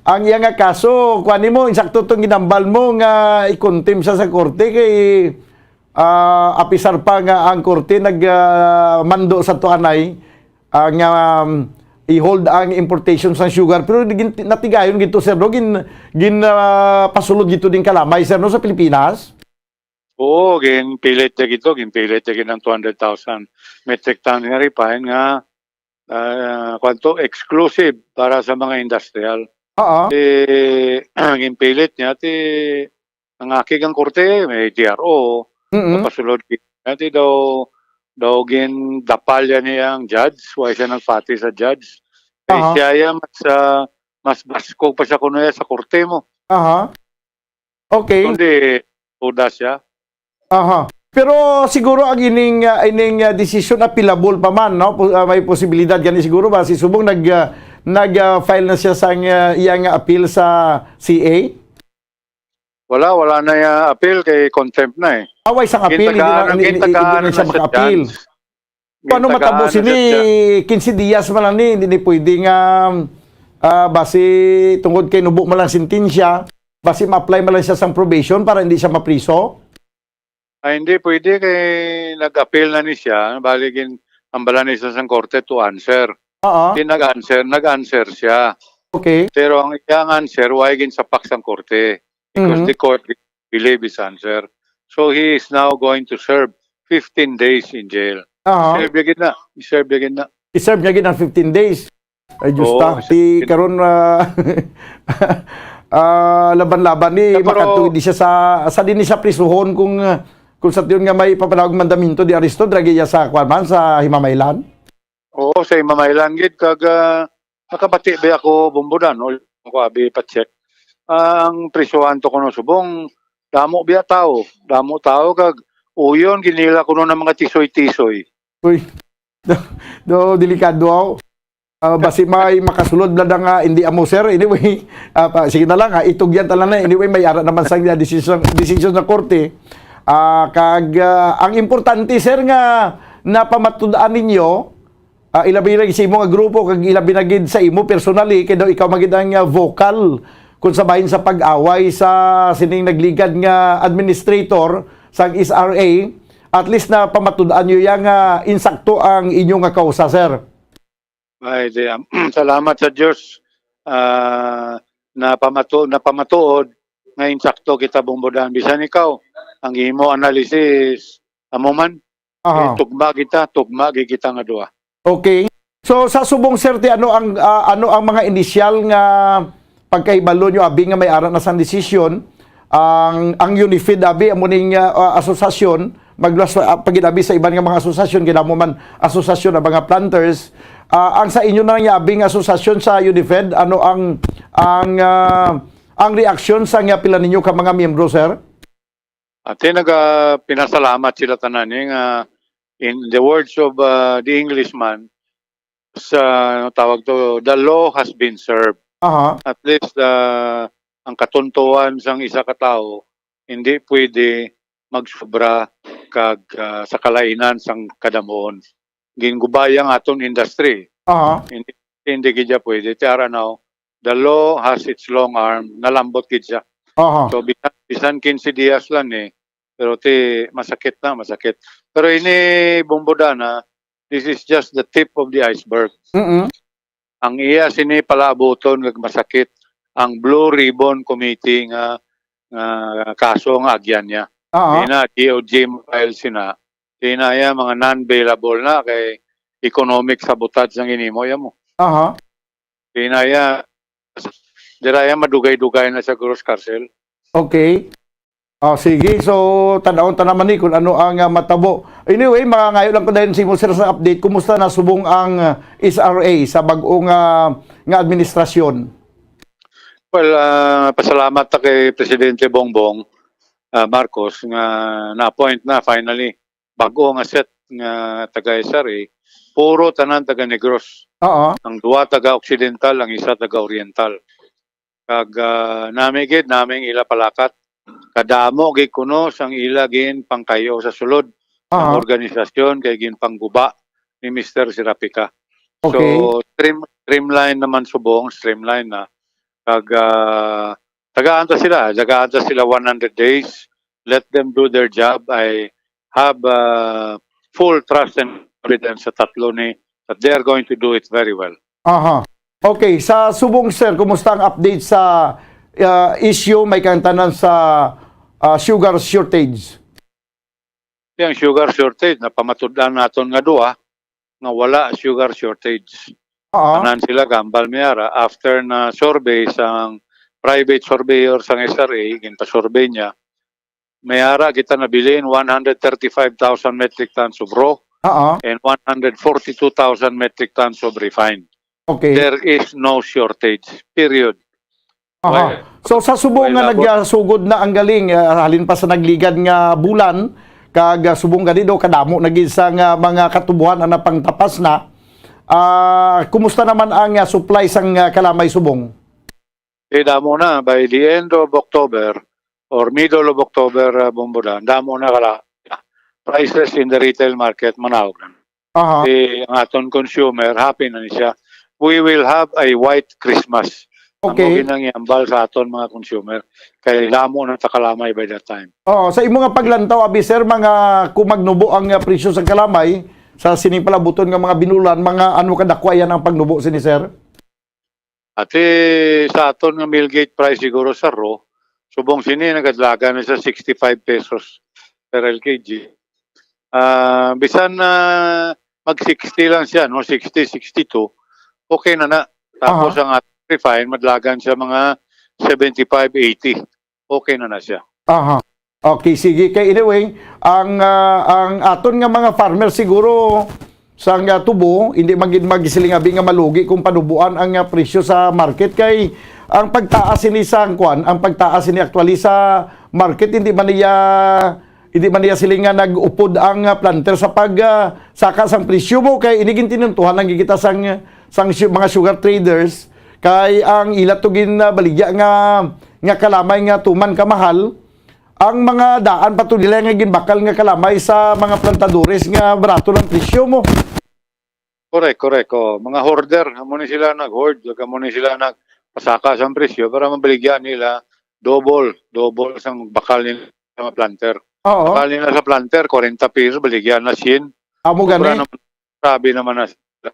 ang iya nga kaso, kuan nimo, insakto tong ginambal mo nga ikuntim siya sa korte kay, ah, apisar pa nga ang korte nag, ah, mando sa tuanay, ah, nga, um, i-hold ang importation sang sugar. Pero di gin-, natigayon gito, sir, no? Gin-, gin-, ah, pasulod gito din kalamay, sir, no, sa Pilipinas? Oo, ginpilit niya gito, ginpilit niya gid ang two hundred thousand metric ton nga refine nga, ah, kwan to, exclusive para sa mga industrial. Oo. Ti, ginpilit niya, ti, nangakig ang korte, may T R O, Mm-mm. Papasulod niya, ti daw, daw gindapal yan niya ang judge, why siya nagpati sa judge? Kay Aha. siya, ya, mas, ah, mas baskog pa siya kuno ya sa korte mo. Aha. Okay. Kundi, tuda siya. Aha. Pero siguro ang ining, ah, ining, ah, desisyon appealable pa man, no? Pu-, ah, may posibilidad gani siguro ba si subong nag, ah, nag, ah, file na siya sa, ah, iya nga appeal sa C A? Wala, wala na ya appeal kay contempt na eh. Away sang appeal, hindi na, Gintagaan, hindi, hindi, hindi gintagaan na na siya sa maka-appeal. chance. Kung ano Gintagaan matabo na sini, sa chance. quince dias man lang ni, hindi ni pwede nga, ah, basi tungod kay nubo man lang sentensya, basi ma-apply man lang siya sang probation para hindi siya mapriso? Ay, hindi pwede kay nag-appeal na ni siya, bali gin-, ang bala ni siya sang korte to answer. Oo. Di nag-answer, nag-answer siya. Okay. Pero ang iyang answer, why ginsapak sang korte? Because Mhm. the court believe his answer. So he is now going to serve fifteen days in jail. Aha. Serve niya gid na. Serve niya gid na. I-serve niya gid ang fifteen days. Ay, Diyos Oo, ta. Ti, karon, ah, ah, laban-laban ni, Pero makadto di siya sa, sa din ni sa prisuhon kung, ah, kung sa tiyon nga may papanawag mandamiento de arresto, dragi iya sa, kwan man, sa Himamaylan? Oo, sa Himamaylan gid, kag, ah, nakabati ba ako, Bombodan, o ko abi pa-check. Ang prisuhan to kuno subong, damo biya tao, damo tao, kag uyon ginila kuno ng mga tisoy-tisoy. Uy, do, do, delikado ako. Ah, basi may makasulod bala nga hindi amo, sir. Anyway, ah, pa, sige na lang, ah, itugyan ta lang na. Anyway, may ara naman sa decision, decision sa korte. Ah, kag, ah, ang importante, sir, nga napamatud-an ninyo, ah, ilabi na sa imo nga grupo, kag ilabi na gid sa imo personally, kay daw ikaw magid ang, ah, vocal kung sa bahin sa pag-away sa sining nagligad nga administrator sa S R A, at least napamatud-an nyo ya nga insakto ang inyo nga kausa, sir. Ay, di, um, salamat sa Diyos. Ah, napamato-, napamatuod nga insakto kita, Bombodan. Bisan ikaw, ang imo analysis, amo man, Aha. eh, tugma kita, tugma gid kita nga duha. Okay. So, sa subong, sir, ti, ano ang, ah, ano ang mga inisyal nga pagkahibalo nyo, abi nga may ara na sang desisyon, ang, ang UNIFED, abi, amo ning, ah, ah, asosasyon, magluwas pa, ah, pagid, abi, sa iban nga mga asosasyon, kinamo man asosasyon ang mga planters, Ah, ang sa inyo na lang yabing asosasyon sa UNIFED, ano ang, ang, ah, ang reaksyon sa nga pila ninyo ka mga miyembro, sir? Ate, naga, pinasalamat sila tanan, eh, nga, in the words of, ah, the Englishman, sa tawag to, the law has been served. Aha. At least, ah, ang katuntuan sang isa ka tawo hindi pwede magsubra kag, ah, sa kalainan sang kadamuon. Gingubaya ang aton industry. Aha. Hindi, hindi gid siya pwede. Ti ara now, the law has its long arm. Nalambot gid siya. Aha. So, bisan, bisan quince dias lang eh, pero ti masakit na, masakit. Pero ini, Bumbo Dan, ah, this is just the tip of the iceberg. Mm-mm. Ang iya sini palaabuton nga masakit ang Blue Ribbon Committee nga, nga kaso nga agyan niya. Aha. Ina, D O J mo file sina. Ina iya mga non-bailable na kay economic sabotage ang inimo iya mo. Aha. Ina iya, dira iya madugay-dugay na sa Gross Carcel. Okay. Ah, sige. So, tan-awon ta naman ni kung ano ang, ah, matabo. Anyway, mangangayo lang ko dayon sa imo, sir, sa update. Kumusta na subong ang, ah, S R A sa bag-o nga, nga administrasyon? Well, ah, pasalamat ta kay Presidente Bongbong, ah, Marcos nga na-appoint na finally bag-o nga set nga taga S R A, puro tanan taga Negros. Oo. Ang duwa taga Occidental, ang isa taga Oriental. Kag, ah, nami gid, naming ila palakat. Kadamo gid kuno sang ila ginpangkayo sa sulod ang Aha. organisasyon kay ginpangguba ni Mister Serapica. Okay. So, stream-, streamline naman subong, streamline na. Kag, ah, tagaan ta sila, tagaan ta sila one hundred days. Let them do their job. I have, ah, full trust and confidence sa tatlo ni that they are going to do it very well. Aha. Okay, sa subong, sir, kumusta ang update sa, ah, issue may kaangtanan sa, ah, sugar shortage? Ang sugar shortage, napamatud-an naton nga duha nga wala sugar shortage. Oo. Tanan sila gambal may ara after na survey sang private surveyor sang S R A, ginpa-survey niya. May ara kita nabilin one hundred thirty-five thousand metric tons of raw Oo. and one hundred forty-two thousand metric tons of refined. Okay. There is no shortage. Period. Aha. Why? So, sa subong Why nga labot? Nagasugod na ang galing, ah, halin pa sa nagligad nga bulan, kag, ah, subong gani do, kadamo na gid sa nga mga katubuhan ang napangtapas na. Ah, kumusta naman ang, ah, supply sang, ah, kalamay subong? Eh, damo na. By the end of October or middle of October, ah, Bumbudan, damo na kala prices in the retail market, manawag na. Aha. Eh, ang aton consumer, happy na ni siya. We will have a white Christmas. Ang Okay. Mao ginang iambal sa aton mga consumer. Kay damo na ta kalamay by that time. Oh, sa imo nga paglantaw, abi, sir, mga kung magnubo ang, ah, presyo sa kalamay, sa sining palabuton nga mga binulan, mga ano kadakwa yan ang pagnubo sini, sir? Ati sa aton nga mill gate price siguro sa raw, subong sini nagadlagan na sa sixty-five pesos per L K G. Ah, bisan na mag sixty lang siya, no, sixty, sixty-two, okay na na. Tapos Aha. Ang ating refine, madlagan siya mga seventy-five, eighty. Okay na na siya. Aha. Okay, sige. Kay anyway, ang, ah, ang aton nga mga farmer siguro sa nga tubo, hindi man gid magsiling abi nga malugi kung panubuan ang, ah, presyo sa market kay ang pagtaas ini sa kuan, ang pagtaas ini actually sa market, hindi man niya, hindi man niya siling nga nag-upod ang, ah, planter sa pag, ah, saka sang presyo mo kay ini gintinuntuhan lang kita sang, sang su-, mga sugar traders kay ang ila to gin, ah, baligya nga, nga kalamay nga tuman kamahal, ang mga daan pa to nila nga ginbakal nga kalamay sa mga plantadores nga barato lang presyo mo. Correct, correct. Oh, mga hoarder, amo ni sila nag-hoard, amo ni sila nagpasaka sa presyo para mabaligyan nila double, double sang bakal nila sa mga planter. Oo. Bakal nila sa planter, kwarenta pesos, baligyan na sien. Amo Sobra gani. Naman, grabe naman na sila.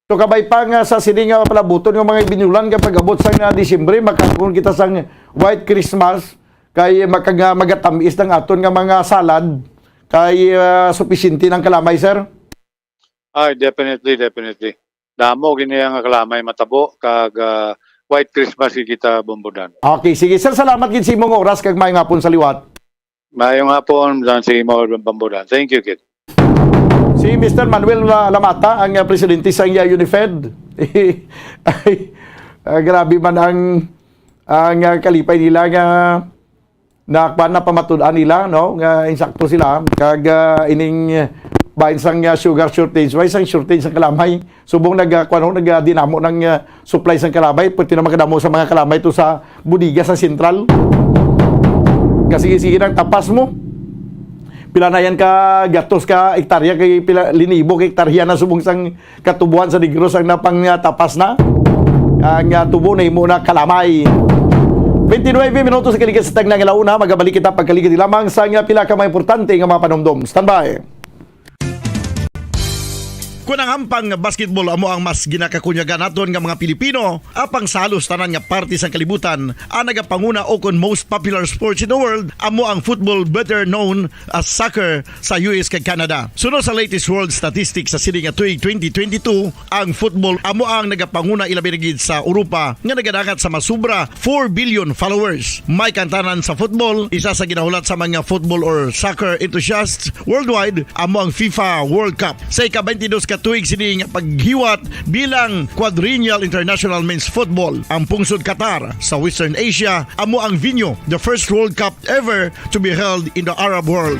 So, kabay pa nga sa sini nga palabuton nga mga ibinulan nga pag-abot sang, ah, Disyembre, magkaroon kita sang White Christmas, kay maka-, nga magatamis ng aton nga mga salad, kay, ah, supisyente ng kalamay, sir? Ay, definitely, definitely. Damo gini ang kalamay matabo, kag, ah, White Christmas gid kita, Bumbudan. Okay, sige, sir, salamat gid sa imong oras, kag maayong hapon sa liwat. Maayong hapon, dan sa imo, Bumbudan. Thank you, kid. Si Mister Manuel, ah, Lamata, ang, ah, presidente sa, ah, UNIFED. Ay, ah, grabe man ang, ang, ah, kalipay nila nga na, kwan, napamatud-an nila, no, nga insakto sila kag, ah, ining, ah, bahin sang, ah, sugar shortage, way sang shortage sang kalamay. Subong nag, ah, kwan, no, nag, ah, dinamo ng, ah, supply sang kalamay, pwerte na makadamo sa mga kalamay to sa bodega sa sentral. Kasi sige, sige nang tapas mo. Pila na yan ka gatos ka hektarya, kay pila linibo ka hektarya na subong sang katubuan sa Negros ang napang, ah, tapas na. Ang, ah, tubo na imo na kalamay. Twenty-nine minutos sa kaligid sa tagna nga launa, magabalik kita pagkaligid lamang sa nga pila ka mga importante nga mga panumdom. Standby. Kung ang hampang nga basketball amo ang mas ginakakunyagan naton nga mga Pilipino, apang sa halos tanan nga parte sang kalibutan, ang nagapanguna o kon most popular sports in the world amo ang football, better known as soccer, sa U S kag Canada. Suno sa latest world statistics sa sini nga tuig twenty twenty-two, ang football amo ang nagapanguna, ilabi na gid sa Europa nga nagadangat sa masubra four billion followers. May kantanan sa football, isa sa ginahulat sa mga football or soccer enthusiasts worldwide amo ang FIFA World Cup. Sa ika-twenty-dos ka tuig sini nga paghiwat bilang quadrennial international men's football, ang pungsod Qatar sa Western Asia amo ang venue, the first World Cup ever to be held in the Arab world.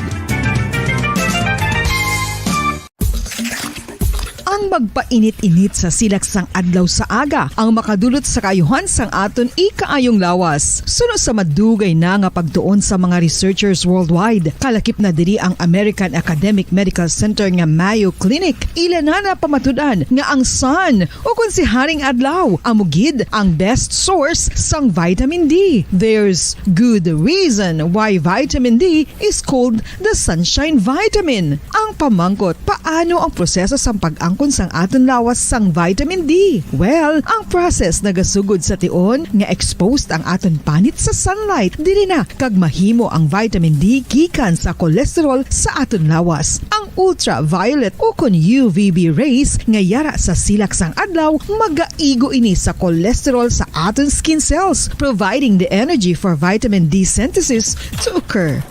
Ang magpainit-init sa silak sang adlaw sa aga ang makadulot sa kaayuhan sang aton ikaayong lawas. Suno sa madugay na nga pagtuon sa mga researchers worldwide, kalakip na diri ang American Academic Medical Center nga Mayo Clinic. Ila na napamatud-an nga ang sun, o kon si Haring Adlaw, amo gid ang best source sang vitamin D. There's good reason why vitamin D is called the sunshine vitamin. Ang pamangkot, paano ang proseso sang pag-angkon sang aton lawas sang vitamin D? Well, ang process nagasugod sa tion nga exposed ang aton panit sa sunlight diri na kag mahimo ang vitamin D gikan sa cholesterol sa aton lawas. Ang ultraviolet o kon U V B rays nga yara sa silak sang adlaw magaigo ini sa cholesterol sa aton skin cells, providing the energy for vitamin D synthesis to occur.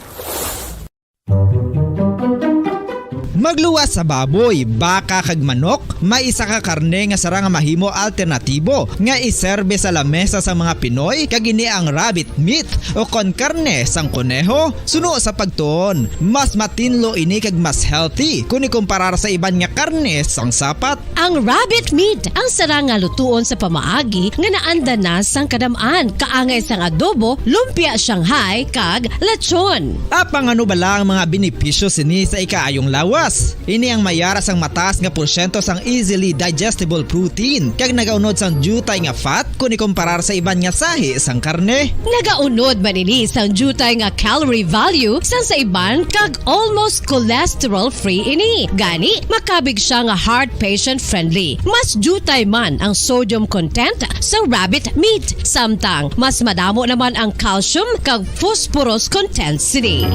Magluwas sa baboy, baka kag manok, may isa ka karne nga sarang nga mahimo alternatibo nga iserbe sa lamesa sang mga Pinoy, kag ini ang rabbit meat o kon karne sang koneho. Suno sa pagtuon, mas matinlo ini kag mas healthy kon ikumparar sa iban nga karne sang sapat. Ang rabbit meat ang sarang nga lutuon sa pamaagi nga naanda na sang kadam-an, kaangay sang adobo, lumpia Shanghai, kag lechon. Apang ano bala ang mga benepisyo sini sa ikaayong lawas? Ini ang may yara sang mataas nga porsyento sang easily digestible protein kag nagaunod sang diutay nga fat kon ikumparar sa iban nga sahi sang karne. Nagaunod man ini sang diutay nga calorie value sang sa iban kag almost cholesterol-free ini. Gani, makabig sia nga heart patient-friendly. Mas diutay man ang sodium content sa rabbit meat, samtang mas madamo naman ang calcium kag phosphorus content sini.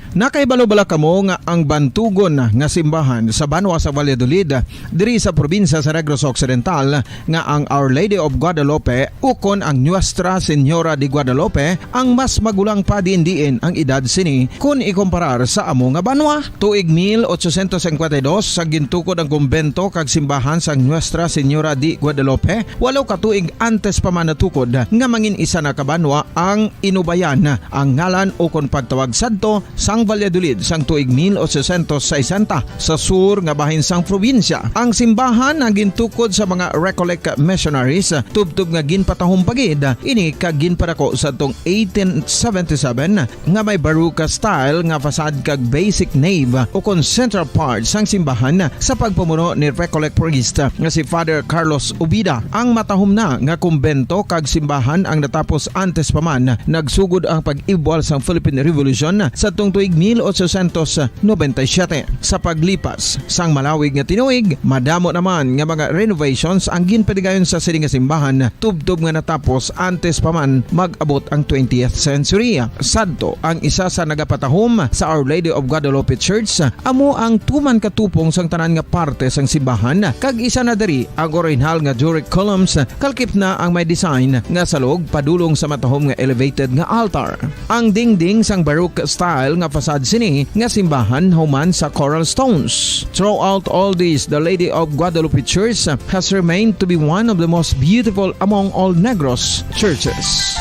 Nakahibalo bala kamo nga ang bantugon nga simbahan sa banwa sa Valladolid, diri sa probinsya sa Negros Occidental, nga ang Our Lady of Guadalupe ukon ang Nuestra Señora de Guadalupe ang mas magulang pa diin-diin ang edad sini kon ikumparar sa amo nga banwa? Tuig mil ochocientos cincuenta y dos, sa gintukod ang kumbento kag simbahan sang Nuestra Señora de Guadalupe, walo ka tuig antes pa man natukod nga mangin isa na ka banwa ang Inubayan, ang ngalan ukon pagtawag sadto sang Valladolid sang tuig mil ochocientos sesenta, sa sur nga bahin sang probinsya. Ang simbahan ang gintukod sa mga Recollect missionaries, tubtob nga ginpatahom pa gid ini kag ginpadako sadtong eighteen seventy-seven, nga may Baroque style nga facade kag basic nave ukon central part sang simbahan sa pagpamuno ni Recollect priest nga si Father Carlos Ubida. Ang matahom na nga kumbento kag simbahan ang natapos antes pa man nagsugod ang pag-ibwal sang Philippine Revolution sadtong tuig mil ochocientos noventa y siete. Sa paglipas sang malawig nga tinuig, madamo naman nga mga renovations ang ginpatigayon sa sini nga simbahan, tubtob nga natapos antes pa man mag-abot ang twentieth century. Sadto ang isa sa nagapatahom sa Our Lady of Guadalupe Church, amo ang tuman katupong sang tanan nga parte sang simbahan, kag isa na diri ang orihinal nga Doric columns, kalkip na ang may design nga salog padulong sa matahom nga elevated nga altar. Ang dingding sang Baroque style nga facade sini nga simbahan human sa coral stones. Throughout all this, the Lady of Guadalupe Church has remained to be one of the most beautiful among all Negros churches.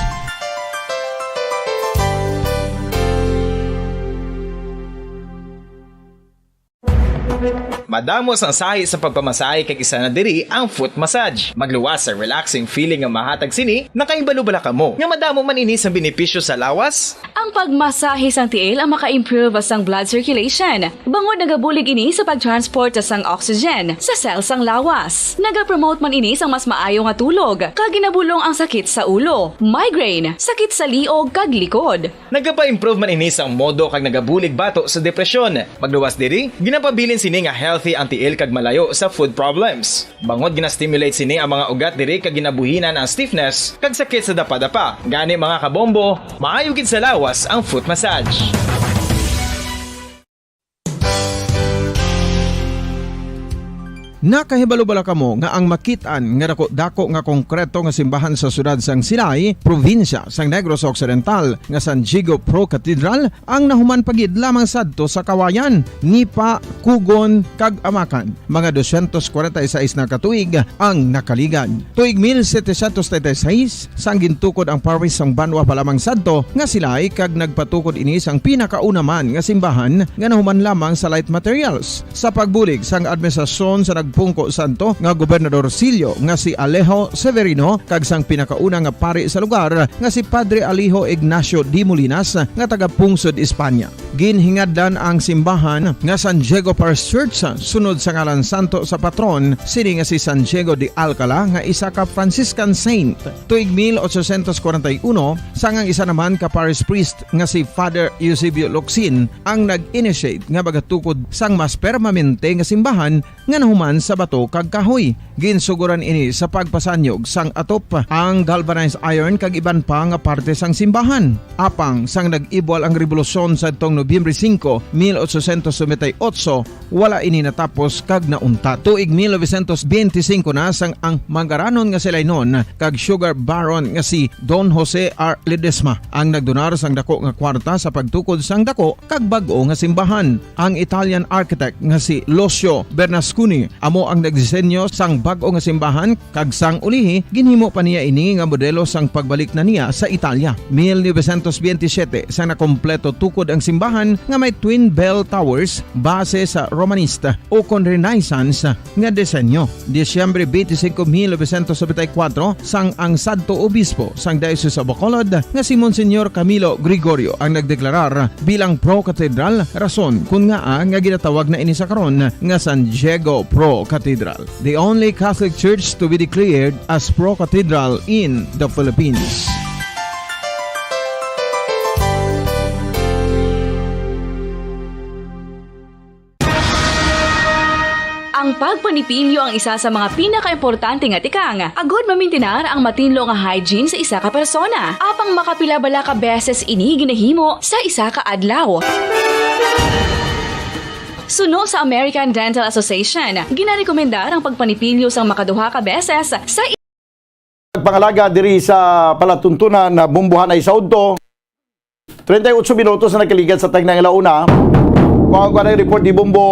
Madamo sang sahi sa pagpamasahe, kag isa na diri ang foot massage. Magluwas sa relaxing feeling nga mahatag sini. Nakahibalo bala kamo nga madamo man ini sang benepisyo sa lawas? Ang pagmasahe sang tiil ang maka-improve sang blood circulation, bangod nagabulig ini sa pag-transport sang oxygen sa cell sang lawas. Nagapromote man ini sang mas maayo nga tulog, kag ginabulong ang sakit sa ulo, migraine, sakit sa liog, kag likod. Nagapa-improve man ini sang modo kag nagabulig bato sa depresyon. Magluwas diri, ginapabilin sini nga healthy ang tiil kag malayo sa foot problems. Bangod gina-stimulate sini ang mga ugat diri kag ginabuhinan ang stiffness kag sakit sa dapadapa. Gani, mga kabombo, maayo gid sa lawas ang foot massage. Nakahibalo bala kamo nga ang makit-an nga dako-dako nga konkreto nga simbahan sa siyudad sang Silay, probinsya sang Negros Occidental, nga San Diego Pro Cathedral ang nahuman pa gid lamang sadto sa Kawayan, Nipa, Cogon, kag Amacan, mga dosyentos kwarenta y seis na ka tuig ang nakaligad. Tuig mil setecientos treinta y seis, sang gintukod ang parish sang banwa pa lamang sadto nga Silay, kag nagpatukod ini sang pinakauna man nga simbahan nga nahuman lamang sa light materials. Sa pagbulig sang administrasyon sa nagpungko sadto nga gobernadorcillo nga si Alejo Severino kag sang pinakauna nga pari sa lugar nga si Padre Alejo Ignacio de Molinas nga taga-pungsod Espanya. Ginhingadlan ang simbahan nga San Diego Parish Church sunod sa ngalan santo sa patron sini nga si San Diego de Alcala, nga isa ka Franciscan saint. Tuig mil ochocientos kwarenta y uno, sang ang isa naman ka parish priest nga si Father Eusebio Locsin ang nag-initiate nga magatukod sang mas permanente nga simbahan nga nahuman sa bato kag kahoy. Ginsugoran ini sa pagpasanyog sang atop, ang galvanized iron kag iban pa nga parte sang simbahan. Apang sang nag-ibwal ang rebolusyon sadtong Nobyembre singko, mil ochocientos noventa y ocho, wala ini natapos kag nauntat. Tuig mil novecientos benti singko na sang ang mangaranon nga Silaynon kag sugar baron nga si Don Jose R. Ledesma ang nagdonar sang dako nga kwarta sa pagtukod sang dako kag bag-o nga simbahan. Ang Italian architect nga si Lucio Bernasconi amo ang nagdisenyo sang bag-o nga simbahan, kag sang ulihi ginhimo pa niya ini nga modelo sang pagbalik na niya sa Italia. Mil novecientos benti siyete, sang nakompleto tukod ang simbahan nga may twin bell towers base sa Romanista ukon Renaissance nga disenyo. Disyembre benti singko, mil novecientos nobenta y kuwatro, sang ang sadto obispo sang Diocese of Bacolod nga si Monsignor Camilo Gregorio ang nagdeklarar bilang pro-cathedral, rason kon ngaa nga ginatawag na ini sa karon nga San Diego Pro Cathedral, the only Catholic church to be declared as pro-cathedral in the Philippines. Ang pagpanipilyo ang isa sa mga pinakaimportante nga tikang agud mamintinar ang matinlo nga hygiene sa isa ka persona. Apang makapila bala ka beses ini ginahimo sa isa ka adlaw? Suno sa American Dental Association, ginarekomendar ang pagpanipilyo sang makaduha ka beses sa Pangalaga diri sa palatuntunan na Bombohanay sa udto. Treinta y ocho minutos na nagkaligan sa tagna nga launa. Kung ang kanang report ni Bombo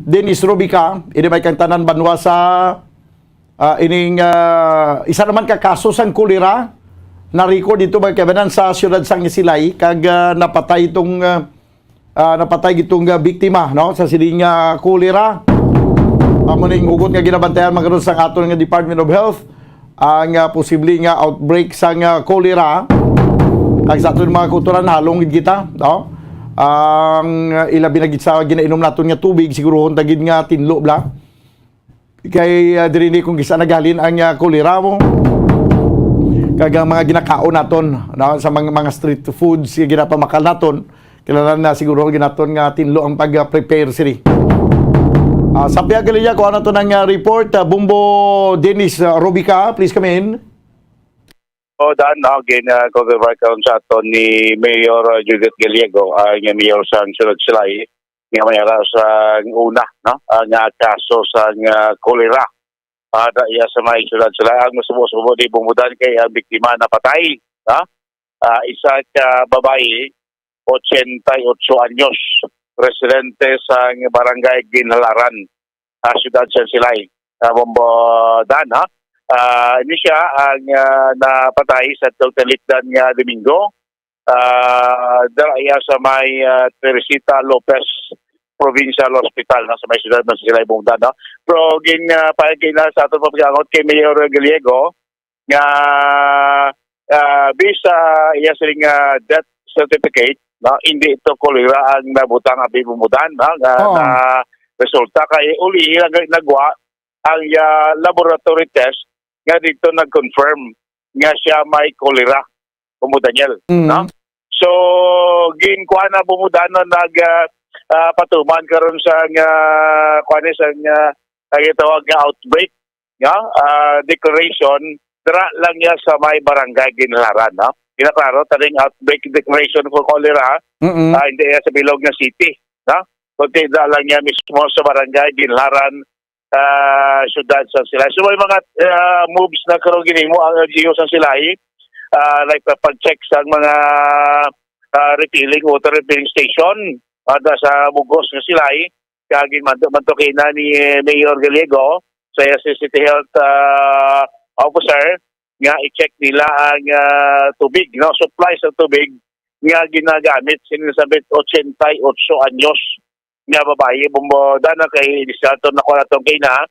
Dennis Rubica, ini may kang tanan banwa sa, ah, ining, ah, isa naman ka kaso sang kolera na record dito, mga kaibanan, sa siyudad sang Silay, kag, ah, napatay itong, ah, ah, napatay gitong, ah, biktima, no, sa sining, ah, kolera. Amo ning hugot nga ginabantayan man karon sang aton nga Department of Health ang, ah, posible nga outbreak sang, ah, kolera. Kag sa aton mga kautoran, halong gid kita, no? Ang, ah, ilabi na gid sa ginainom naton nga tubig, sigurohon ta gid nga tinlo bala. Kay, ah, diri ni kung kisa naghalin ang, ah, kolera mo. Kag ang mga ginakaon naton, no, sa mga, mga street foods nga ginapamakal naton, Kinahanglan na siguro ginaton nga tinlo ang pag-prepare sini. Ah, sa Pia Galilla, kuha na to ng, ah, report. Ah, Bumbo Dennis, ah, Robica, please come in. O, Dan, no, gin, ah, confirm karon sa aton ni Mayor, ah, Judith Gallego, ang mayor sang Siyudad Silay, nga may ara sa una, no, ang, ah, kaso sang, ah, kolera. Ah, da, iya sa may Siyudad Silay. Ang masubo-subo di bumudan kay ang biktima napatay, ha? Ah, isa ka babayi, ochenta y ocho anyos, residente sa barangay Ginhalaran, ah, siyudad sa Silay, ah, Bombo Dan, ha? Ah, ini siya ang, ah, napatay sa tagtalikdan nga Domingo, ah, dira iya sa may, ah, Teresita Lopez Provincial Hospital, no, sa may siyudad ng Silay, Bombo Dan, no? Pero gin, ah, pahayag na sa aton pagpangangot kay Mayor Gallego, nga, ah, based sa iya sining, ah, death certificate, no, hindi ito kolera ang nabutang abi bumudan, no, nga Oo. na resulta kay uli lang nagwa ang iya laboratory test nga dito nag-confirm nga siya may kolera, Bombo Daniel, Mm. no? So, ginkuha na bumudan no, nag, ah, ah, patuman karon sa nga, kuan ni, sa nga, ang gitawag nga outbreak, nga, ah, declaration, dira lang niya sa may barangay Ginhalaran, no? Ginaklaro, taning outbreak declaration for cholera, Mm-mm. ah, hindi niya sa bilog nga city, no? Kundi dira lang niya mismo sa barangay Ginhalaran, ah, siyudad sa Silay. So, may mga, ah, moves na karon ginimo ang L G U sa Silay, ah, like, pag-check sa mga, ah, refilling, water refilling station, ah, da sa Bugos nga Silay, kag ginmanto-manto kina ni Mayor Gallego sa iya si City Health, ah, Officer nga i-check nila ang, ah, tubig, no, supply sa tubig nga ginagamit sini sa ochenta y ocho anyos nga babayi, Bombo Dan, kay inisiyato na ko naton kay na,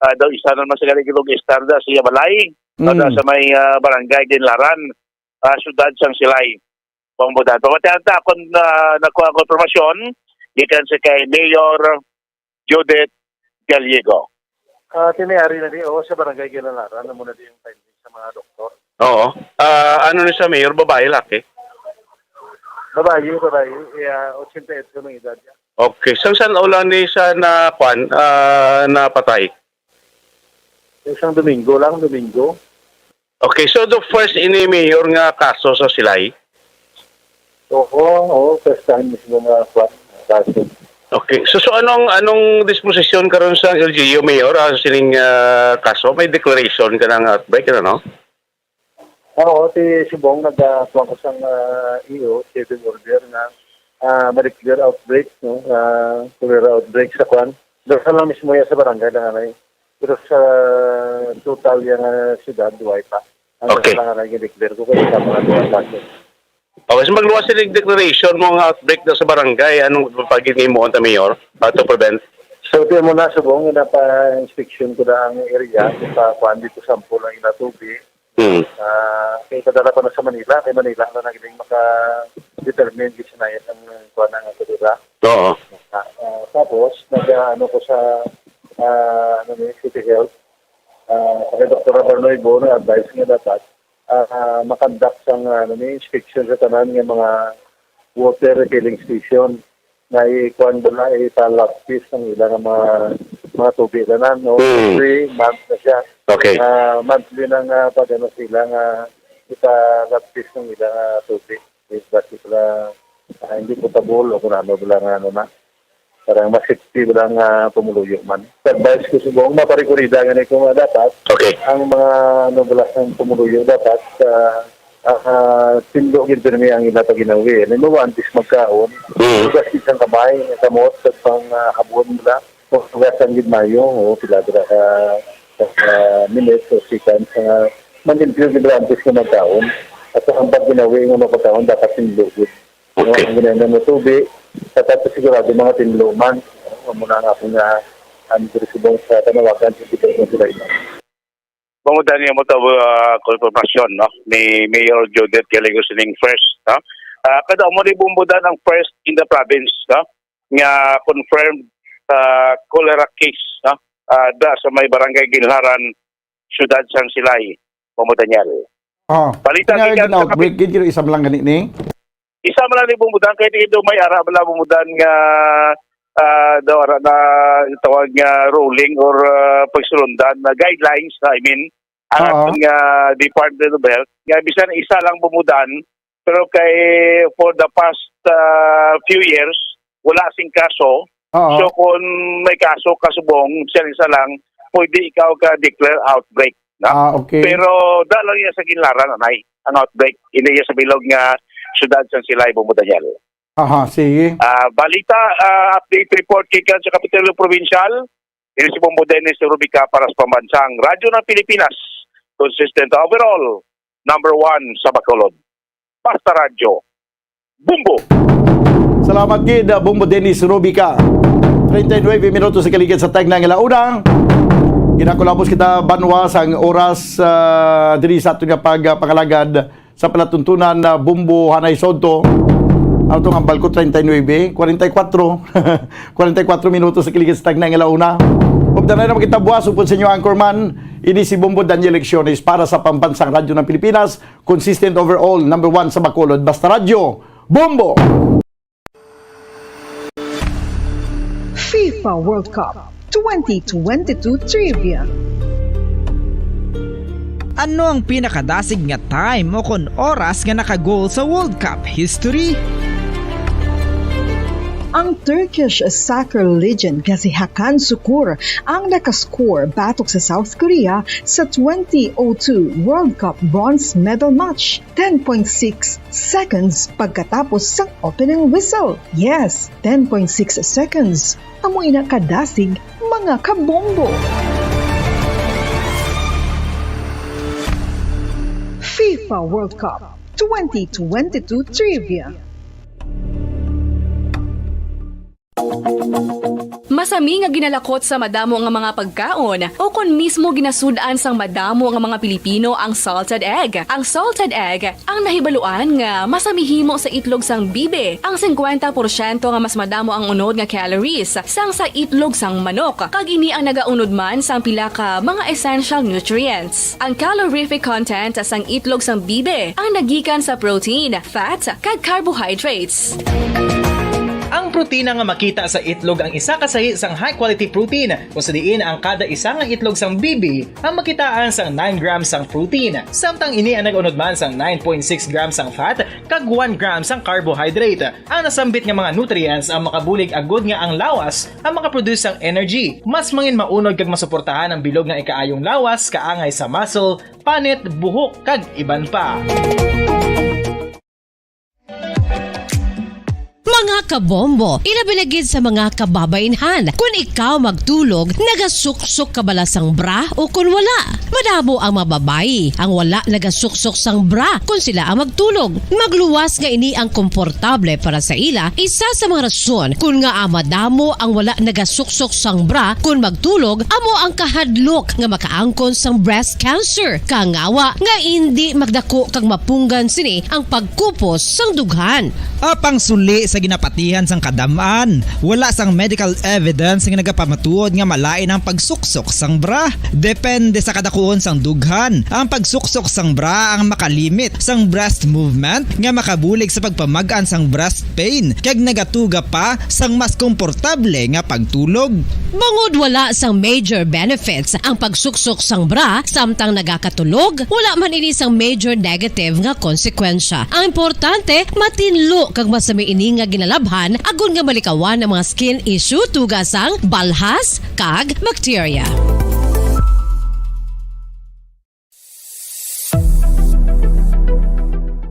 ah, daw isa naman sa galing itong istarda sa iya balay, Mm. sa may, ah, barangay Ginlaran, ah, siyudad sang Silay. Bombo Dan. Pamatian ta akon, ah, nakuha ang konfirmasyon gikan sa kay Mayor Judith Gallego. Ah, tinayari na di, oo, sa barangay Ginlaran, amo na di ang finding sa mga doktor. Oo. Ah, ano ni sa mayor, babae, laki? Babae, babae. Iya, ochenta y ocho ng edad niya. Okay. Sang san-o lang ni sa na, kwan, ah, napatay? Isang Domingo lang, Domingo. Okay, so the first ini mayor nga kaso sa Silay? Oo, oo, first time mismo nga, kwan, kaso. Okay. So, so anong, anong disposisyon karon sa L G U, Mayor, ah, sining, ah, kaso? May declaration ka ng outbreak, ano, no? Oo, ti subong nag, ah, kuwan ko sang, ah, E O, executive order nga, ah, ma-declare outbreak, no? Ah, cholera outbreak sa kwan. Doon lang mismo yan sa barangay lang, anay. Pero sa total yang, ah, siyudad, duway pa. Ang Okay. Kailangan na i-declare ko kay sa mga duway pa. Okay, so magluwas sila yung declaration mo nga outbreak na sa barangay. Anong pagin mo, Mayor? How to prevent? So, tiyan mo na, subong, na pa-inspection ko na ang area, kung pa, kuan dito sample ang inatubi. Hmm. Ah, kay padala pa na sa Manila, kay Manila na naging maka-determine gid sinayas ang kuan ang ato dira. Oo. Ah, ah, tapos, nag, ah, ano ko sa, ah, ano ni, City Health, ah, kay Doktor Barnoy Bo, nag-advise nga dapat, ah, makonduct sang, ah, ano ni, inspection sa tanan nga mga water refilling station. Nga ikuan ba na, ipa-lab test ang ila nga mga, mga tubig tanan, no? Mm. Every month na siya. Okay. Ah, monthly na nga pag ano sila nga ipa-lab test ang ila nga tubig. Is basi sila, ah, hindi potable o kung ano ba lang ano na. Parang mas safety ba lang, ah, pumuluyo man. Sa advice ko subong, maparikurida nga ni kung, ah, dapat Okay. ang mga ano ba lang pumuluyo dapat, ah, ah, tindo gid pirmi ang ila paginawi. Halimbawa, antes magkaon, Mm. hugas gid sang kamay, kamot, sa pang, ah, habon nila. Kung hugasan gid mayo, o pila dira ka, ka minutes o seconds nga manlimpyo gid dira antes nga magkaon. At ang paginawi nga magkaon, dapat tindo gid. No, Okay. Ang ginainom nga tubig, dapat sigurado mga tindo man. Amo na ang akong, ah, ang subong sa panawagan sa Department of Finance. Pangutan niya mo to, ah, konfirmasyon, no, ni Mayor Judith Gallego sining first, no? Ah, kada mo ni bumbudan ang first in the province, no, nga confirmed, ah, cholera case, no, ah, da sa may barangay Ginlaran, siyudad sang Silay, Bombo Daniel. Oh, Balita nga gikan sa gin-outbreak, gid, gid, isa lang gani ni? Isa man lang ni bumudan, kay di daw may ara man lang bumudan nga, ah, daw ara na tawag nga ruling or, ah, pagsulundan na guidelines na, I mean, ang Oo. aton nga Department of Health, nga bisan isa lang bumudan, pero kay for the past, ah, few years, wala sing kaso. Oo. So, kung may kaso, kasubong, siya isa lang, pwede ikaw ka-declare outbreak, no? Ah, okay. Pero da lang iya sa Ginlaran, anay, ang outbreak. Hindi iya sa bilog nga syudad sa Silay, Bombo Daniel. Aha, sige. Ah, balita, ah, update report gikan sa Kapitolyo Provincial. Ini si Bombo Dennis Rubica para sa Pambansang Radyo ng Pilipinas, consistent overall, number one sa Bacolod. Basta Radyo, Bombo! Salamat gid, uh, Bombo Dennis Rubica. Treinta y nueve minutos sa kaligid sa tagna nga launa. Ginakulabos kita, Banwa, sang oras, uh, diri sa aton nga pag, uh, pangalagad sa palatuntunan na Bombo Hanay Sodto. Ano to nga balko, treinta y nueve? Kwarenta y kuwatro. Kwarenta y kuwatro minutos sa kiligid sa tagna nga launa. Ug danay na makita buwas upod sa inyo anchorman, ini si Bombo Daniel Lecciones para sa Pambansang Radyo ng Pilipinas, consistent overall, number one sa Bacolod, Basta Radyo, Bombo! FIFA World Cup twenty twenty-two Trivia. Ano ang pinakadasig nga time o kon oras nga naka-goal sa World Cup history? Ang Turkish soccer legend nga si Hakan Sukur ang nakascore batok sa South Korea sa twenty oh two World Cup bronze medal match, ten point six seconds pagkatapos sang opening whistle. Yes, ten point six seconds. Amo ina kadasig, mga kabombo. FIFA World Cup twenty twenty-two Trivia. Masami nga ginalakot sa madamo nga mga pagkaon, o kon mismo ginasud-an sang madamo nga mga Pilipino ang salted egg. Ang salted egg ang nahibaluan nga masami himo sa itlog sang bibi, ang singkwenta porsyento nga mas madamo ang unod nga calories sang sa itlog sang manok, kag ini ang nagaunod man sang pila ka mga essential nutrients. Ang calorific content sang itlog sang bibi ang nagikan sa protein, fat, kag carbohydrates. Ang protina nga makita sa itlog ang isa ka sahi sang high-quality protein, kung sa diin ang kada isa nga itlog sang bibi ang makitaan sang nine grams sang protein, samtang ini ang nag-unod man sang nine point six grams sang fat kag one gram sang carbohydrate. Ang nasambit nga mga nutrients ang makabulig agud nga ang lawas ang makaproduce sang energy, mas mangin maunod kag masuportahan ang bilog nga ikaayong lawas, kaangay sa muscle, panit, buhok, kag iban pa. Mga kabombo, ilabi na gid sa mga kababainhan, kun ikaw magtulog, nagasuksok ka bala sang bra o kun wala? Madamo ang mga babayi ang wala nagasuksok sang bra kun sila ang magtulog. Magluwas nga ini ang komportable para sa ila, isa sa mga rason kun ngaa madamo ang wala nagasuksok sang bra kun magtulog amo ang kahadlok nga makaangkon sang breast cancer. Kangawa nga indi magdako kag mapunggan sini ang pagkupos sang dughan. Apang suli sa ginapatihan sang kadam-an, wala sang medical evidence nga nagapamatuod nga malain ang pagsuksok sang bra. Depende sa kadakuon sang dughan, ang pagsuksok sang bra ang makalimit sang breast movement nga makabulig sa pagpamag-an sang breast pain kag nagatuga pa sang mas komportable nga pagtulog. Bangod wala sang major benefits ang pagsuksok sang bra samtang nagakatulog, wala man ini sang major negative nga konsekwensya. Ang importante, matinlo kag masami ini nga ginalabhan agod nga malikawan ang mga skin issue tuga sang balhas kag bakterya.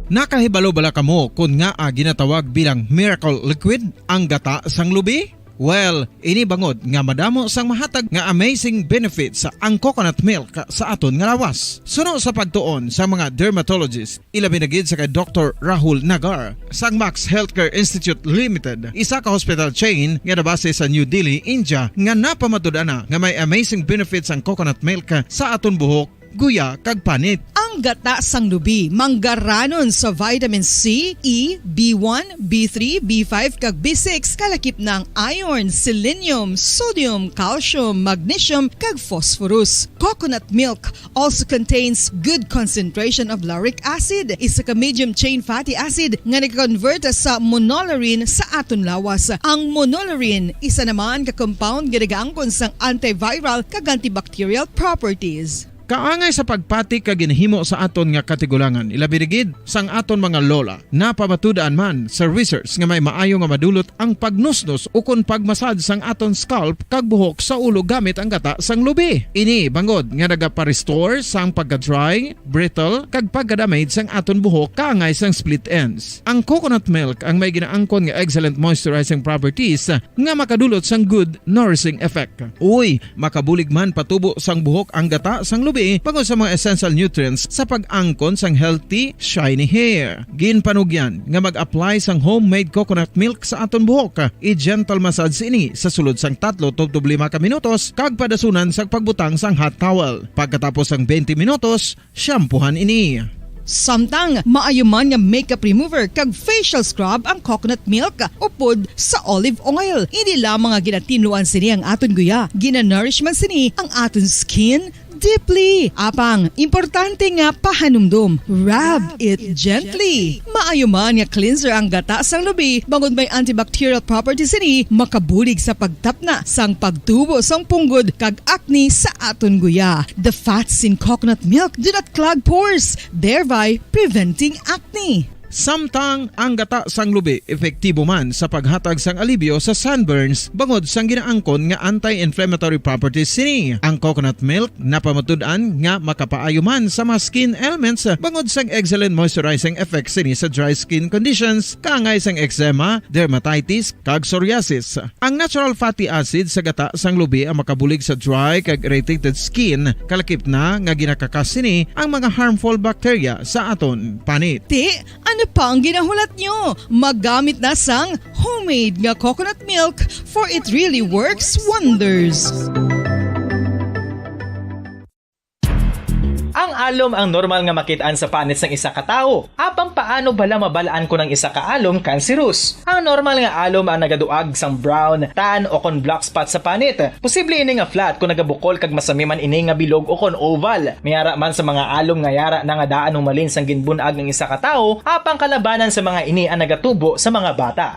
Nakahibalo bala kamo kon ngaa ginatawag bilang miracle liquid ang gata sang lubi? Well, ini bangod nga madamo sang mahatag nga amazing benefits ang coconut milk sa aton nga lawas. Suno sa pagtuon sa mga dermatologist, ilabi na gid sa kay Doktor Rahul Nagar sang Max Healthcare Institute Limited, isa ka hospital chain nga nabase sa New Delhi, India, nga napamatud-an na nga may amazing benefits ang coconut milk sa aton buhok guya, kag panit. Ang gata sang lubi manggaranon sa vitamin C, E, B one, B three, B five, kag B six, kalakip na ang iron, selenium, sodium, calcium, magnesium, kag phosphorus. Coconut milk also contains good concentration of lauric acid, isa ka medium chain fatty acid nga nag-convert sa monolaurin sa aton lawas. Ang monolaurin isa naman ka compound nga nagaangkon sang antiviral kag antibacterial properties. Kaangay sa pagpati kag ginhimo sa aton nga katigulangan, ilabi na gid sang aton mga lola. Napamatud-an man sa research nga may maayo nga madulot ang pagnusnos ukon pagmasad sang aton scalp kag buhok sa ulo gamit ang gata sang lubi. Ini bangod nga nagapa-restore sang pagka-dry, brittle, kag pagka-damage sang aton buhok kaangay sang split ends. Ang coconut milk ang may ginaangkon nga excellent moisturizing properties nga makadulot sang good nourishing effect. Uy, makabulig man patubo sang buhok ang gata sang lubi bangod sa mga essential nutrients sa pag-angkon sang healthy, shiny hair. Ginpanugyan nga mag-apply sang homemade coconut milk sa aton buhok. I-gentle massage ini sa sulod sang tatlo tubtob lima ka minutos kag padasunan sa pagbutang sang hot towel. Pagkatapos sang twenty minutos, shampoohan ini. Samtang maayo man nga makeup remover kag facial scrub ang coconut milk upod sa olive oil. Hindi lamang nga ginatinluan sini ang aton guya, ginanourish man sini ang aton skin deeply. Apang importante nga pahanumdom, rub it gently. Maayo man nga cleanser ang gata sang lubi bangod may antibacterial properties sini, makabulig sa pagtapna sang pagtubo sang punggod kag acne sa aton guya. The fats in coconut milk do not clog pores, thereby preventing acne. Samtang ang gata sang lubi epektibo man sa paghatag sang alibyo sa sunburns bangod sang ginaangkon nga anti-inflammatory properties sini. Ang coconut milk napamatud-an nga makapaayo man sa mga skin ailments bangod sang excellent moisturizing effects sini sa dry skin conditions, kaangay sang eczema, dermatitis, kag psoriasis. Ang natural fatty acid sa gata sang lubi ang makabulig sa dry kag irritated skin, kalakip na nga ginakakas sini ang mga harmful bacteria sa aton panit. Ti, ano pa ang ginahulat nyo? Maggamit na sang homemade nga coconut milk, for it really works wonders. Ang alom ang normal nga makit-an sa panit sang isa ka tawo. Apang paano bala mabal-an kon ang isa ka alom cancerous? Ang normal nga alom ang nagaduag sang brown, tan, o kon black spot sa panit. Posible ini nga flat kon nagabukol kag masami man ini nga bilog o kon oval. May ara man sa mga alom nga yara na nga daan humalin sang ginbun-ag ang isa ka tawo, apang kalabanan sa mga ini ang nagatubo sa mga bata.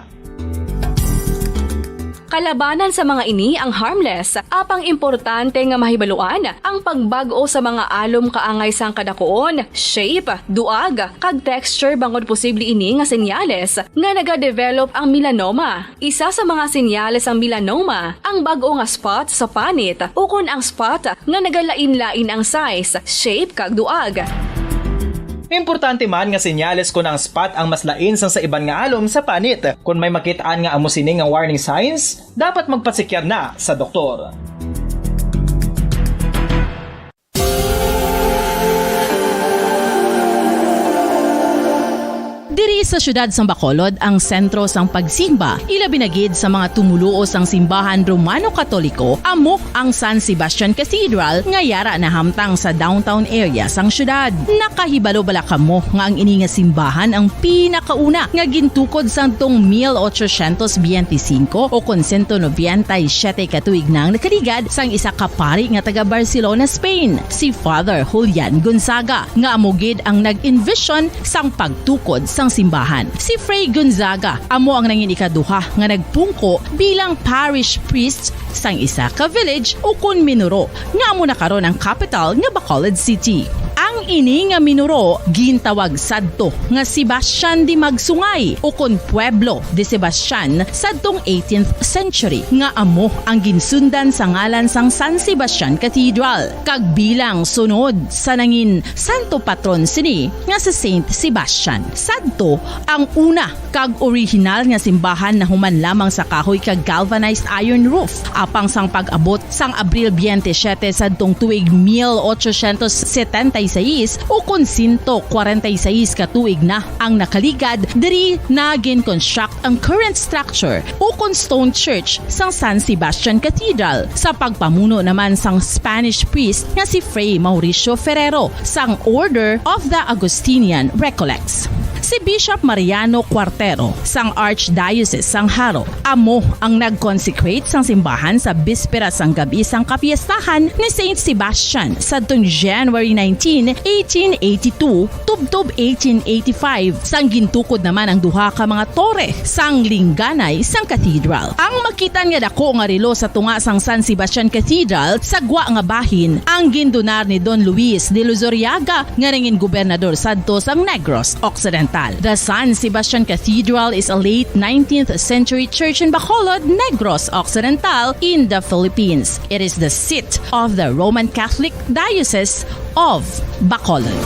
Kalabanan sa mga ini ang harmless, apang importante nga mahibaluan ang pagbag-o sa mga alom kaangay sang kadakuon, shape, duag, kag texture bangod posible ini nga senyales nga nagadevelop ang melanoma. Isa sa mga senyales sang melanoma ang bag-o nga spot sa panit ukon ang spot nga nagalain-lain ang size, shape, kag duag. Importante man nga senyales kon ang spot ang mas lain sang sa iban nga alom sa panit. Kon may makit-an nga amo sini nga warning signs, dapat magpatsikyar na sa doktor. Diri sa siyudad sang Bacolod ang sentro sang pagsimba, ilabi na gid sa mga tumoluo sang simbahan Romano Katoliko, amo ang San Sebastian Cathedral nga yara nahamtang sa downtown area sang siyudad. Nakahibalo bala kamo nga ang ini nga simbahan ang pinakauna nga gintukod sadtong mil ochocientos biyente singko o kon sento nobenta y siyete ka tuig na ang nakaligad sang isa ka pari nga taga Barcelona, Spain, si Father Julian Gonzaga, nga amo gid ang nag-envision sang pagtukod sang simbahan. Si Fray Gonzaga amo ang nangin ikaduha nga nagpungko bilang parish priest sang isa ka village ukon minuro nga amo na karon ang kapital nga Bacolod City. Ang ini nga minuro gintawag sadto nga Sebastian de Magsungay ukon Pueblo de Sebastian sadtong eighteenth century, nga amo ang ginsundan sa ngalan sang San Sebastian Cathedral, kag bilang sunod sa nangin santo patron sini nga si Saint Sebastian. Sadto ang una kag orihinal nga simbahan nahuman lamang sa kahoy kag galvanized iron roof. Apang sang pag-abot sang Abril biyente siyete sadtong tuig mil ochocientos setenta y seis, ukon sento kwarenta y seis ka tuig na ang nakaligad, diri na gin-construct ang current structure ukon stone church sang San Sebastian Cathedral, sa pagpamuno naman sang Spanish priest nga si Fray Mauricio Ferrero sang Order of the Augustinian Recollects. Si Bishop Mariano Cuartero sang Archdiocese sang Jaro amo ang nag-consecrate sang simbahan sa bispera sang gab-i sang kapiestahan ni Saint Sebastian sadtong January nineteen, eighteen eighty-two, tubtob eighteen eighty-five, sang gintukod naman ang duha ka mga tore sang lingganay sang cathedral. Ang makitan nga dako nga relo sa tunga sang San Sebastian Cathedral sa gwa nga bahin ang gindonar ni Don Luis de Luzuriaga nga nangin gobernador sadto sang Negros Occidental. The San Sebastian Cathedral is a late nineteenth century church in Bacolod, Negros Occidental, in the Philippines. It is the seat of the Roman Catholic Diocese of Bacolod.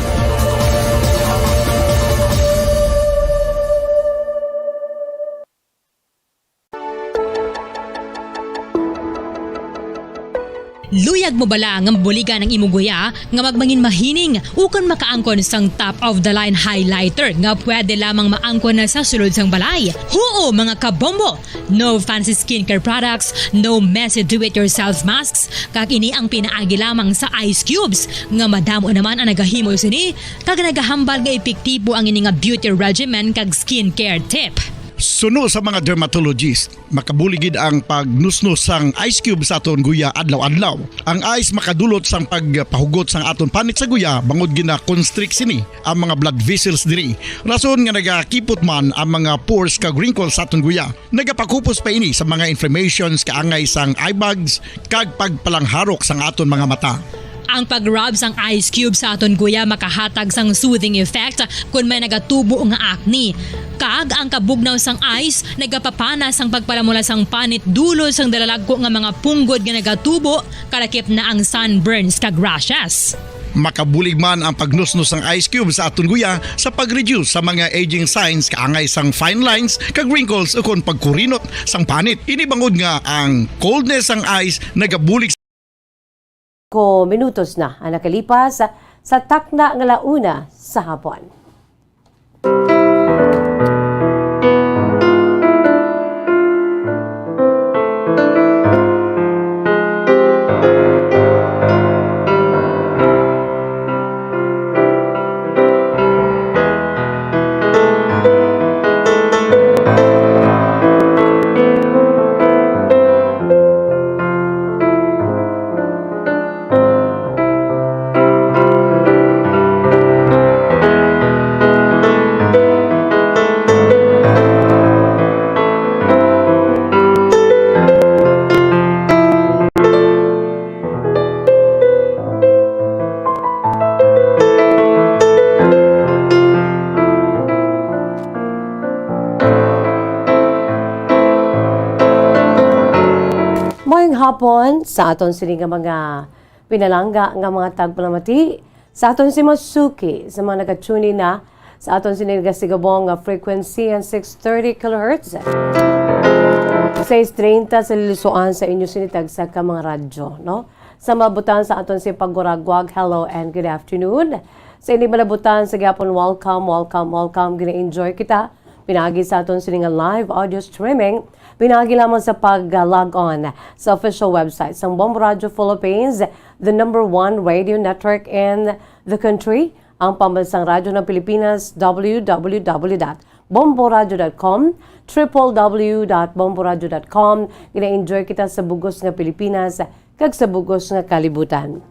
Luyag mo bala nga mabuligan ang imo guya nga magmangin mahining ukon makaangkon sang top of the line highlighter nga pwede lamang maangkon na sa sulod sang balay? Huo, mga kabombo! No fancy skincare products, no messy do-it-yourself masks, kag ini ang pinaagi lamang sa ice cubes nga madamo naman ang nagahimo sini kag nagahambal nga epektibo ang ini nga beauty regimen kag skincare tip. Suno sa mga dermatologist, makabulig gid ang pagnusnos sang ice cube sa aton guya adlaw-adlaw. Ang ice makadulot sang pagpahugot sang aton panit sa guya bangod gina-constrict sini ang mga blood vessels diri, rason nga nagakipot man ang mga pores kag wrinkles sa aton guya. Nagapakupos pa ini sa mga inflammations, kaangay sang eye bags, kag pagpalangharok sang aton mga mata. Ang pag-rub sang ice cube sa aton guya makahatag sang soothing effect kon may nagatubo nga acne. Kag ang kabugnaw sang ice nagapapana sang pagpalamula sang panit dulot sang dalalagko nga mga punggod nga nagatubo, kalakip na ang sunburns kag rashes. Makabulig man ang pagnusnos sang ice cube sa aton guya sa pag-reduce sa mga aging signs, kaangay sang fine lines kag wrinkles ukon pagkurinot sang panit. Ini bangod nga ang coldness sang ice nagabulig. Ko minutos na ang nakalipas sa takna nga la una sa hapon. Maayong hapon sa aton sini nga mga pinalangga nga mga tagpalamati, sa aton sini masuki, sa mga naga-tune in na sa aton sini nagasigubong nga frequency and six thirty kilohertz. Sais treinta sa lilusoan sa inyo sini tagsa ka mga radyo, no? Sa malabutan sa aton sini pagguragwag, hello and good afternoon. Sa ini malabutan sa gihapon, welcome, welcome, welcome. Gina-enjoy kita pinaagi sa aton sini nga live audio streaming, pinaagi lamang sa pag-log on sa official website sang Bombo Radio Philippines, the number one radio network in the country, ang pambansang radyo ng Pilipinas, w w w dot bomboradio dot com, triple w dot bomboradio dot com. Gina-enjoy kita sa bugos nga Pilipinas kag sa bugos nga kalibutan.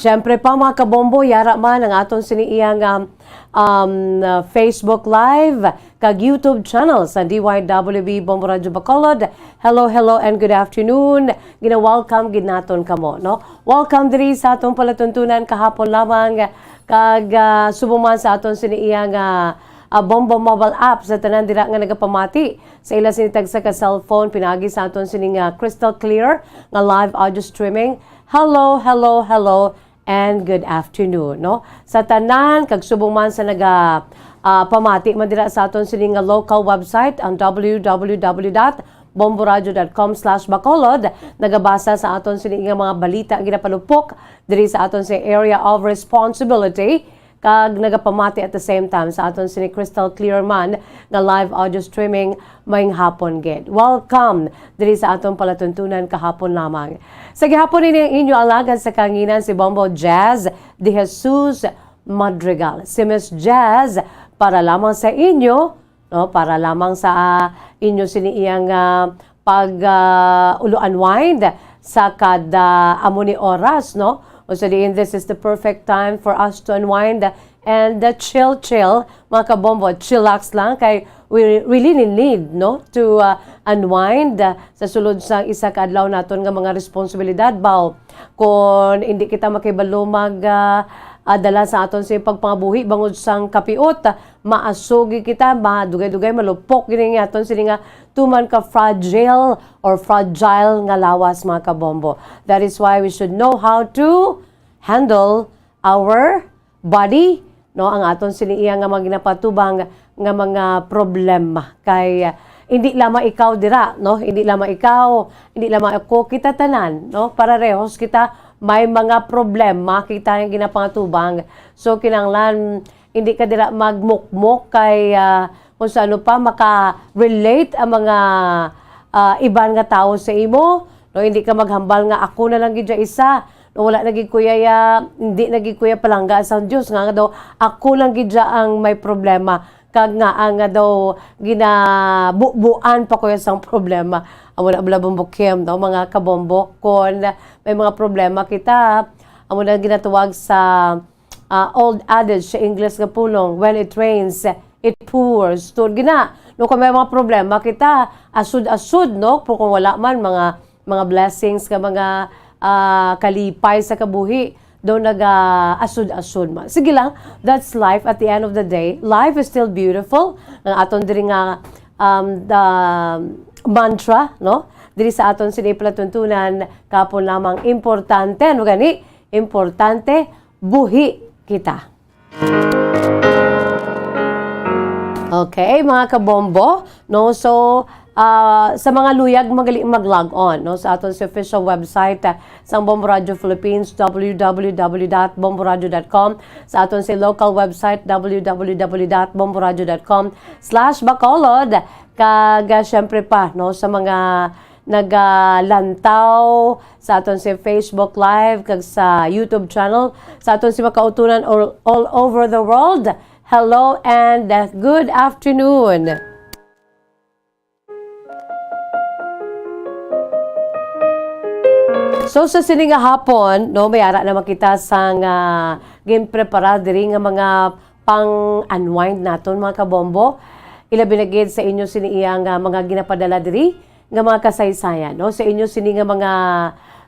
Siyempre pa, mga kabombo, yara man ang aton sini iya nga, um, uh, Facebook Live kag YouTube channel sa D Y W B Bombo Radyo Bacolod. Hello, hello, and good afternoon. Gina-welcome gid naton kamo, no? Welcome diri sa aton palatuntunan kahapon lamang, kag, ah, subong man sa aton sini iya nga, ah, Bombo mobile app sa tanan dira nga nagapamati sa ila sini tagsa ka cellphone pinaagi sa aton sini nga crystal clear nga live audio streaming. Hello, hello, hello, and good afternoon, no? Sa tanan, kag subong man sa naga, ah, pamati man dira sa aton sini nga local website, ang w w w dot bomboradio dot com slash bacolod, nagabasa sa aton sini nga mga balita nga ginapalupok diri sa aton sa area of responsibility, kag nagapamati at the same time sa aton sini crystal clear man nga live audio streaming. Maayong hapon gid. Welcome diri sa aton palatuntunan kahapon lamang. Sa gihapon ini ang inyo alagad sa kanginan si Bombo Jazz de Jesus Madrigal. Si Miss Jazz para lamang sa inyo, no, para lamang sa, ah, inyo sini iyang, ah, pag, ah, ulo unwind sa kada amo ni oras, no? O sa diin, this is the perfect time for us to unwind and, uh, chill, chill, mga kabombo, chillax lang kay we really need, no, to, uh, unwind, uh, sa sulod sa isa ka adlaw naton nga mga responsibilidad, baw. Kung hindi kita makibalo mag, uh, uh, dala sa aton sa pagpangabuhi bangod sang kapiot, uh, maasugi kita, madugay-dugay, malupok gini nga aton sini nga tuman ka fragile or fragile nga lawas, mga kabombo. That is why we should know how to handle our body, no, ang aton sini iya nga mga ginapatubang nga mga problema. Kay, ah, hindi lamang ikaw dira, no, hindi lamang ikaw, hindi lamang ako, kita tanan, no, pararehos kita may mga problema kita nga ginapangatubang. So kinahanglan hindi ka dira magmukmok kay, ah, kung sa ano pa maka-relate ang mga, ah, iban nga tawo sa imo, no, hindi ka maghambal nga ako na lang gid ya isa. No, wala na gid ko ya, ya, hindi na gid ko ya palangga sang Dios nga, nga daw ako lang gid ya ang may problema, kag nga ang nga daw ginabubuan pa ko ya sang problema. Amo na bala, Bombo Kim, no, mga kabombo, kon may mga problema kita, amo na ginatawag sa, ah, old adage sa English nga pulong, "When it rains, it pours." Tuod gina, no, kung may mga problema kita, asud-asud, no, pero kung wala man, mga mga blessings nga mga, ah, kalipay sa kabuhi daw naga-asud-asud man. Sige lang, that's life. At the end of the day, life is still beautiful. Ang aton diri nga, um, the mantra, no? Diri sa aton sini palatuntunan, kapon lamang importante, ano gani? Importante, buhi kita. Okay, mga kabombo, no? So, ah, sa mga luyag, magali mag-log on, no, sa aton sa official website, ah, sang Bombo Radio Philippines, w w w dot bombo radio dot com, sa aton sa local website, w w w dot bombo radio dot com slash bacolod, kag, ah, syempre pa, no, sa mga nagalantaw sa aton sa Facebook Live kag sa YouTube channel, sa aton sa makautunan all, all over the world. Hello and, uh, good afternoon. So, sa sini nga hapon, no, may ara naman kita sang, ah, ginprepara diri nga mga pang-unwind naton, mga kabombo. Ilabi na gid sa inyo sini iya nga mga ginapadala diri nga mga kasaysayan, no? Sa inyo sini nga mga,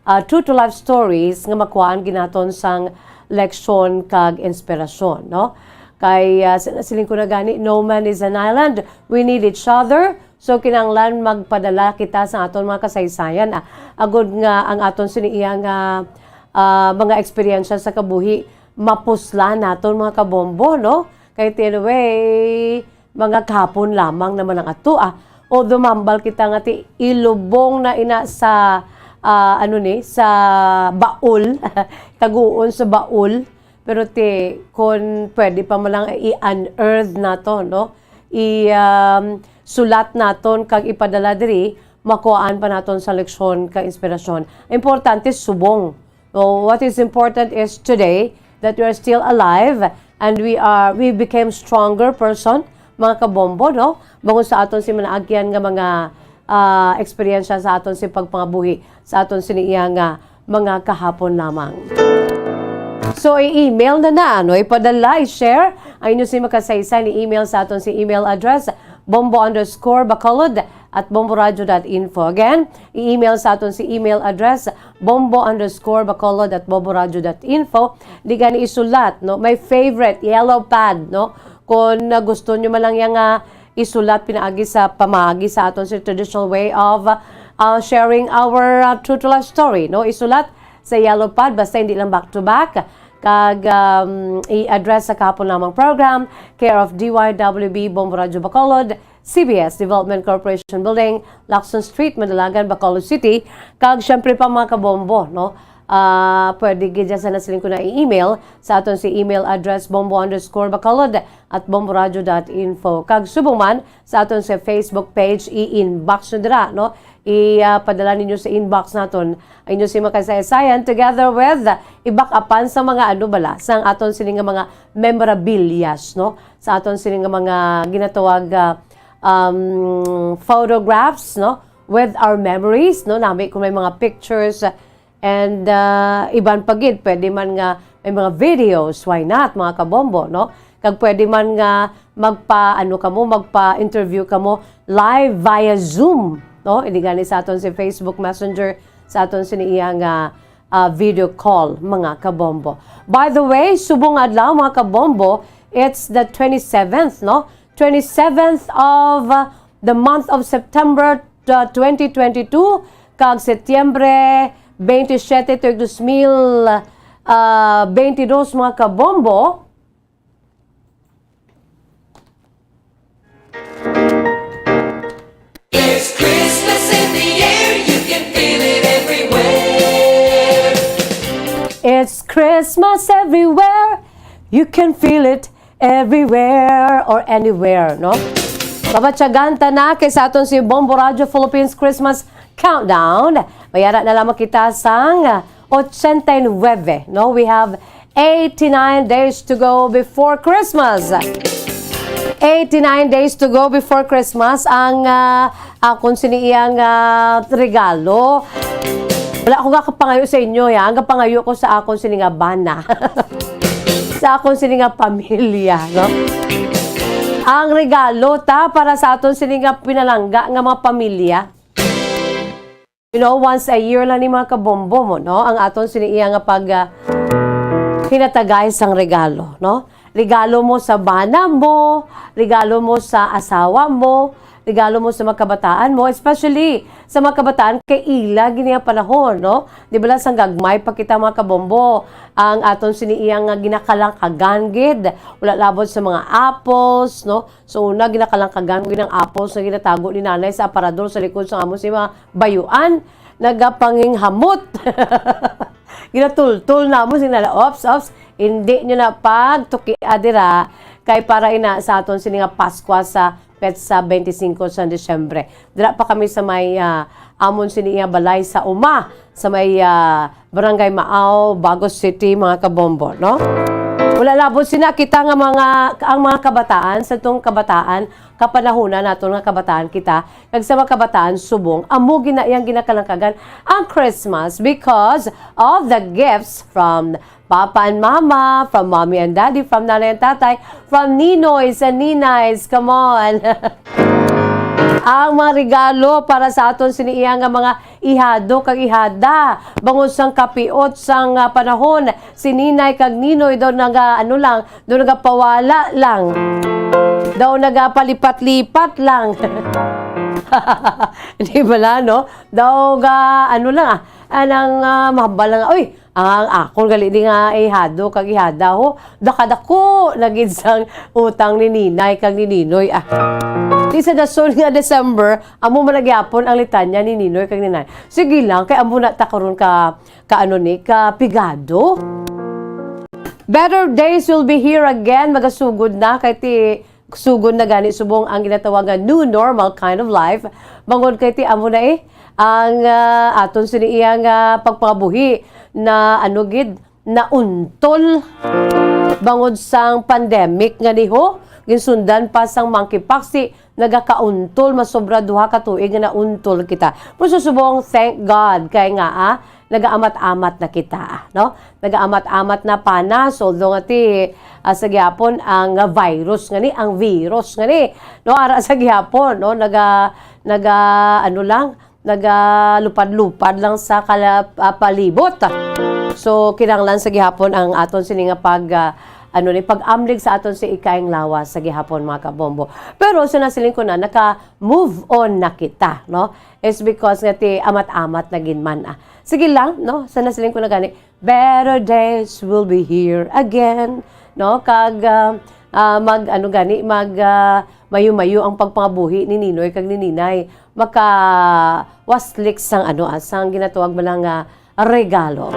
ah, true to life stories nga makuhaan gid naton sang leksyon kag inspirasyon, no? Kay, ah, sa, siling ko na gani, no man is an island. We need each other. So, kinahanglan magpadala kita sa aton mga kasaysayan, ah, agod nga ang aton sini iya nga, ah, mga eksperyensya sa kabuhi mapuslan naton, mga kabombo, no? Kay ti, anyway, mga kahapon lamang naman ang ato, ah. Although mahambal kita nga ti ilubong na ina sa, ah, ano ni, sa baul, taguon sa baul. Pero ti, kung pwede pa man lang i-unearth nato, no? I, um, sulat naton kag ipadala diri, makuhaan pa naton sa leksyon ka inspirasyon. Importante, subong. So, what is important is today that we are still alive and we are, we became stronger person, mga kabombo, no? Bangod sa aton si manaagyan nga mga, ah, eksperyensya sa aton si pagpangabuhi, sa aton sini iya nga mga kahapon lamang. So, i-email na na, no? Ipadala, i-share ang inyo si makasaysay ni email sa aton si email address, bombo underscore bacolod at bomboradio dot info. Again, i-email sa aton si email address, bombo underscore bacolod at bomboradio dot info. Di gani isulat, no? My favorite, yellow pad, no? Kung, ah, gusto nyo man lang yang, ah, isulat pinaagi sa pamagi sa aton sa traditional way of, uh, sharing our, uh, true to life story, no? Isulat sa yellow pad, basta hindi lang back to back. Kag, um, i-address sa kahapon lamang program, care of D Y W B Bombo Radio Bacolod, C B S Development Corporation Building, Lacson Street, Manalagan, Bacolod City. Kag syempre pa, mga kabombo, no? Ah, pwede gid dyan sa nasiling ko na i-email sa aton si email address, bombo underscore bacolod at bomboradio dot info. Kag subong man sa aton sa Facebook page, i-inbox nyo dira, no? I, ah, padala ninyo sa inbox naton ang inyo si makasaysayan together with ibak apan sa mga ano bala, sa aton sini nga mga memorabilias, no? Sa aton sini nga mga ginatawag, ah, um, photographs, no? With our memories, no? Nami kung may mga pictures, and, ah, iban pa gid, pwede man nga may mga videos, why not, mga kabombo, no? Kag pwede man nga magpa, ano kamo, magpa-interview kamo live via Zoom, no? Hindi gani sa aton si Facebook Messenger, sa aton sini iya nga, ah, video call, mga kabombo. By the way, subong adlaw, mga kabombo, it's the twenty-seventh, no? Twenty-seventh of, uh, the month of September, uh, twenty twenty-two, kag Setyembre twenty-seven tuig dos mil, uh, twenty-two, mga kabombo. There's Christmas in the air, you can feel it everywhere. It's Christmas everywhere. You can feel it everywhere or anywhere, no? Mabatyagan ta na kay sa aton si Bombo Radio Philippines Christmas Countdown. Mayara na lamang kita sang ochenta y nuebe, no? We have eighty-nine days to go before Christmas. Eighty-nine days to go before Christmas. Ang, ah, akon sini iyang, ah, regalo. Wala ko nga kapangayo sa inyo, ya. Ang kapangayo ko sa akon sini nga bana. Sa akon sini nga pamilya, no? Ang regalo ta para sa aton sini nga pinalangga nga mga pamilya. You know, once a year lang ni mga kabombo mo, no? Ang aton sini iya nga pag, ah, hinatagay sang regalo, no? Regalo mo sa bana mo, regalo mo sa asawa mo, regalo mo sa mga kabataan mo, especially sa mga kabataan kay ila gini nga panahon, no? Di ba lang sang gagmay pa kita, mga kabombo, ang aton sini iya nga ginakalangkagan gid, wala labot sa mga apples, no? So, una, ginakalangkagan ko ng apples nga ginatago ni nanay sa aparador sa likod sa amo si mga bayuan. Nagapanginghamot. Ginatultol namo si nanay, "Ops, ops, hindi nyo na pagtukia dira kay para ina sa aton sini nga Paskwa sa petsa twenty-five sa Disyembre." Dira pa kami sa may, ah, amon sini iya balay sa uma, sa may, ah, Barangay Maaw, Bagos City, mga kabombo, no? Wala labot sina kita nga mga, ang mga kabataan, sa tong kabataan, kapanahunan naton nga kabataan kita, kag sa mga kabataan subong, amo gina iyang ginakalangkagan ang Christmas because of the gifts from Papa and Mama, from Mommy and Daddy, from Nanay and Tatay, from Ninoys and Ninays. Come on! Ang mga regalo para sa aton sini iya nga mga ihado kag ihada. Bangod sang kapiot sang, ah, panahon, si Ninay kag Ninoy daw naga, ano lang, daw nagapawala lang. Daw nagapalipat-lipat lang. Di bala, no? Daw ga, ano lang, ah, anang, ah, mahambal lang, uy, ang akon gali di nga ihado kag ihada, ho, dakadako na gid sang utang ni Ninay kag ni Ninoy, ah. Di sa dason nga December, amo man na gyapon ang litanya ni Ninoy kag ni Nanay. Sige lang, kay amo na ta karon ka, ka ano ni, ka pigado. Better days will be here again. Magasugod na kay ti sugod na gani subong ang ginatawag nga new normal kind of life. Bangod kay ti amo na, eh, ang, ah, aton sini iya nga pagpangabuhi na ano gid, nauntol. Bangod sang pandemic nga niho, ginsundan pa sang monkeypox, ti nagakauntol, masobra duha ka tuig nga nauntol kita. Pero subong, thank God, kay nga, ah, nagaamat-amat na kita, no? Nagaamat-amat na panas, although nga ti, ah, sa gihapon ang, ah, virus nga ni, ang virus nga ni, no? Ara sa gihapon, no? Naga, naga, ano lang, nagalupad-lupad lang sa kala-, ah, palibot. So, kinahanglan sa gihapon ang aton sini nga pag, ah, ano ni, pag-amlig sa aton si ikaing lawas sa gihapon, mga kabombo. Pero sa nasiling ko na, naka-move on na kita, no? It's because nga ti amat-amat na gid man, ah. Sige lang, no? Sa nasiling ko na gani, better days will be here again, no? Kag, ah, ah, mag, ano gani, mag, ah, Mayo-mayo ang pagpangabuhi ni Ninoy kag ni Ninay. Makawaslik sang ano, ah, sang ginatawag man lang nga regalo.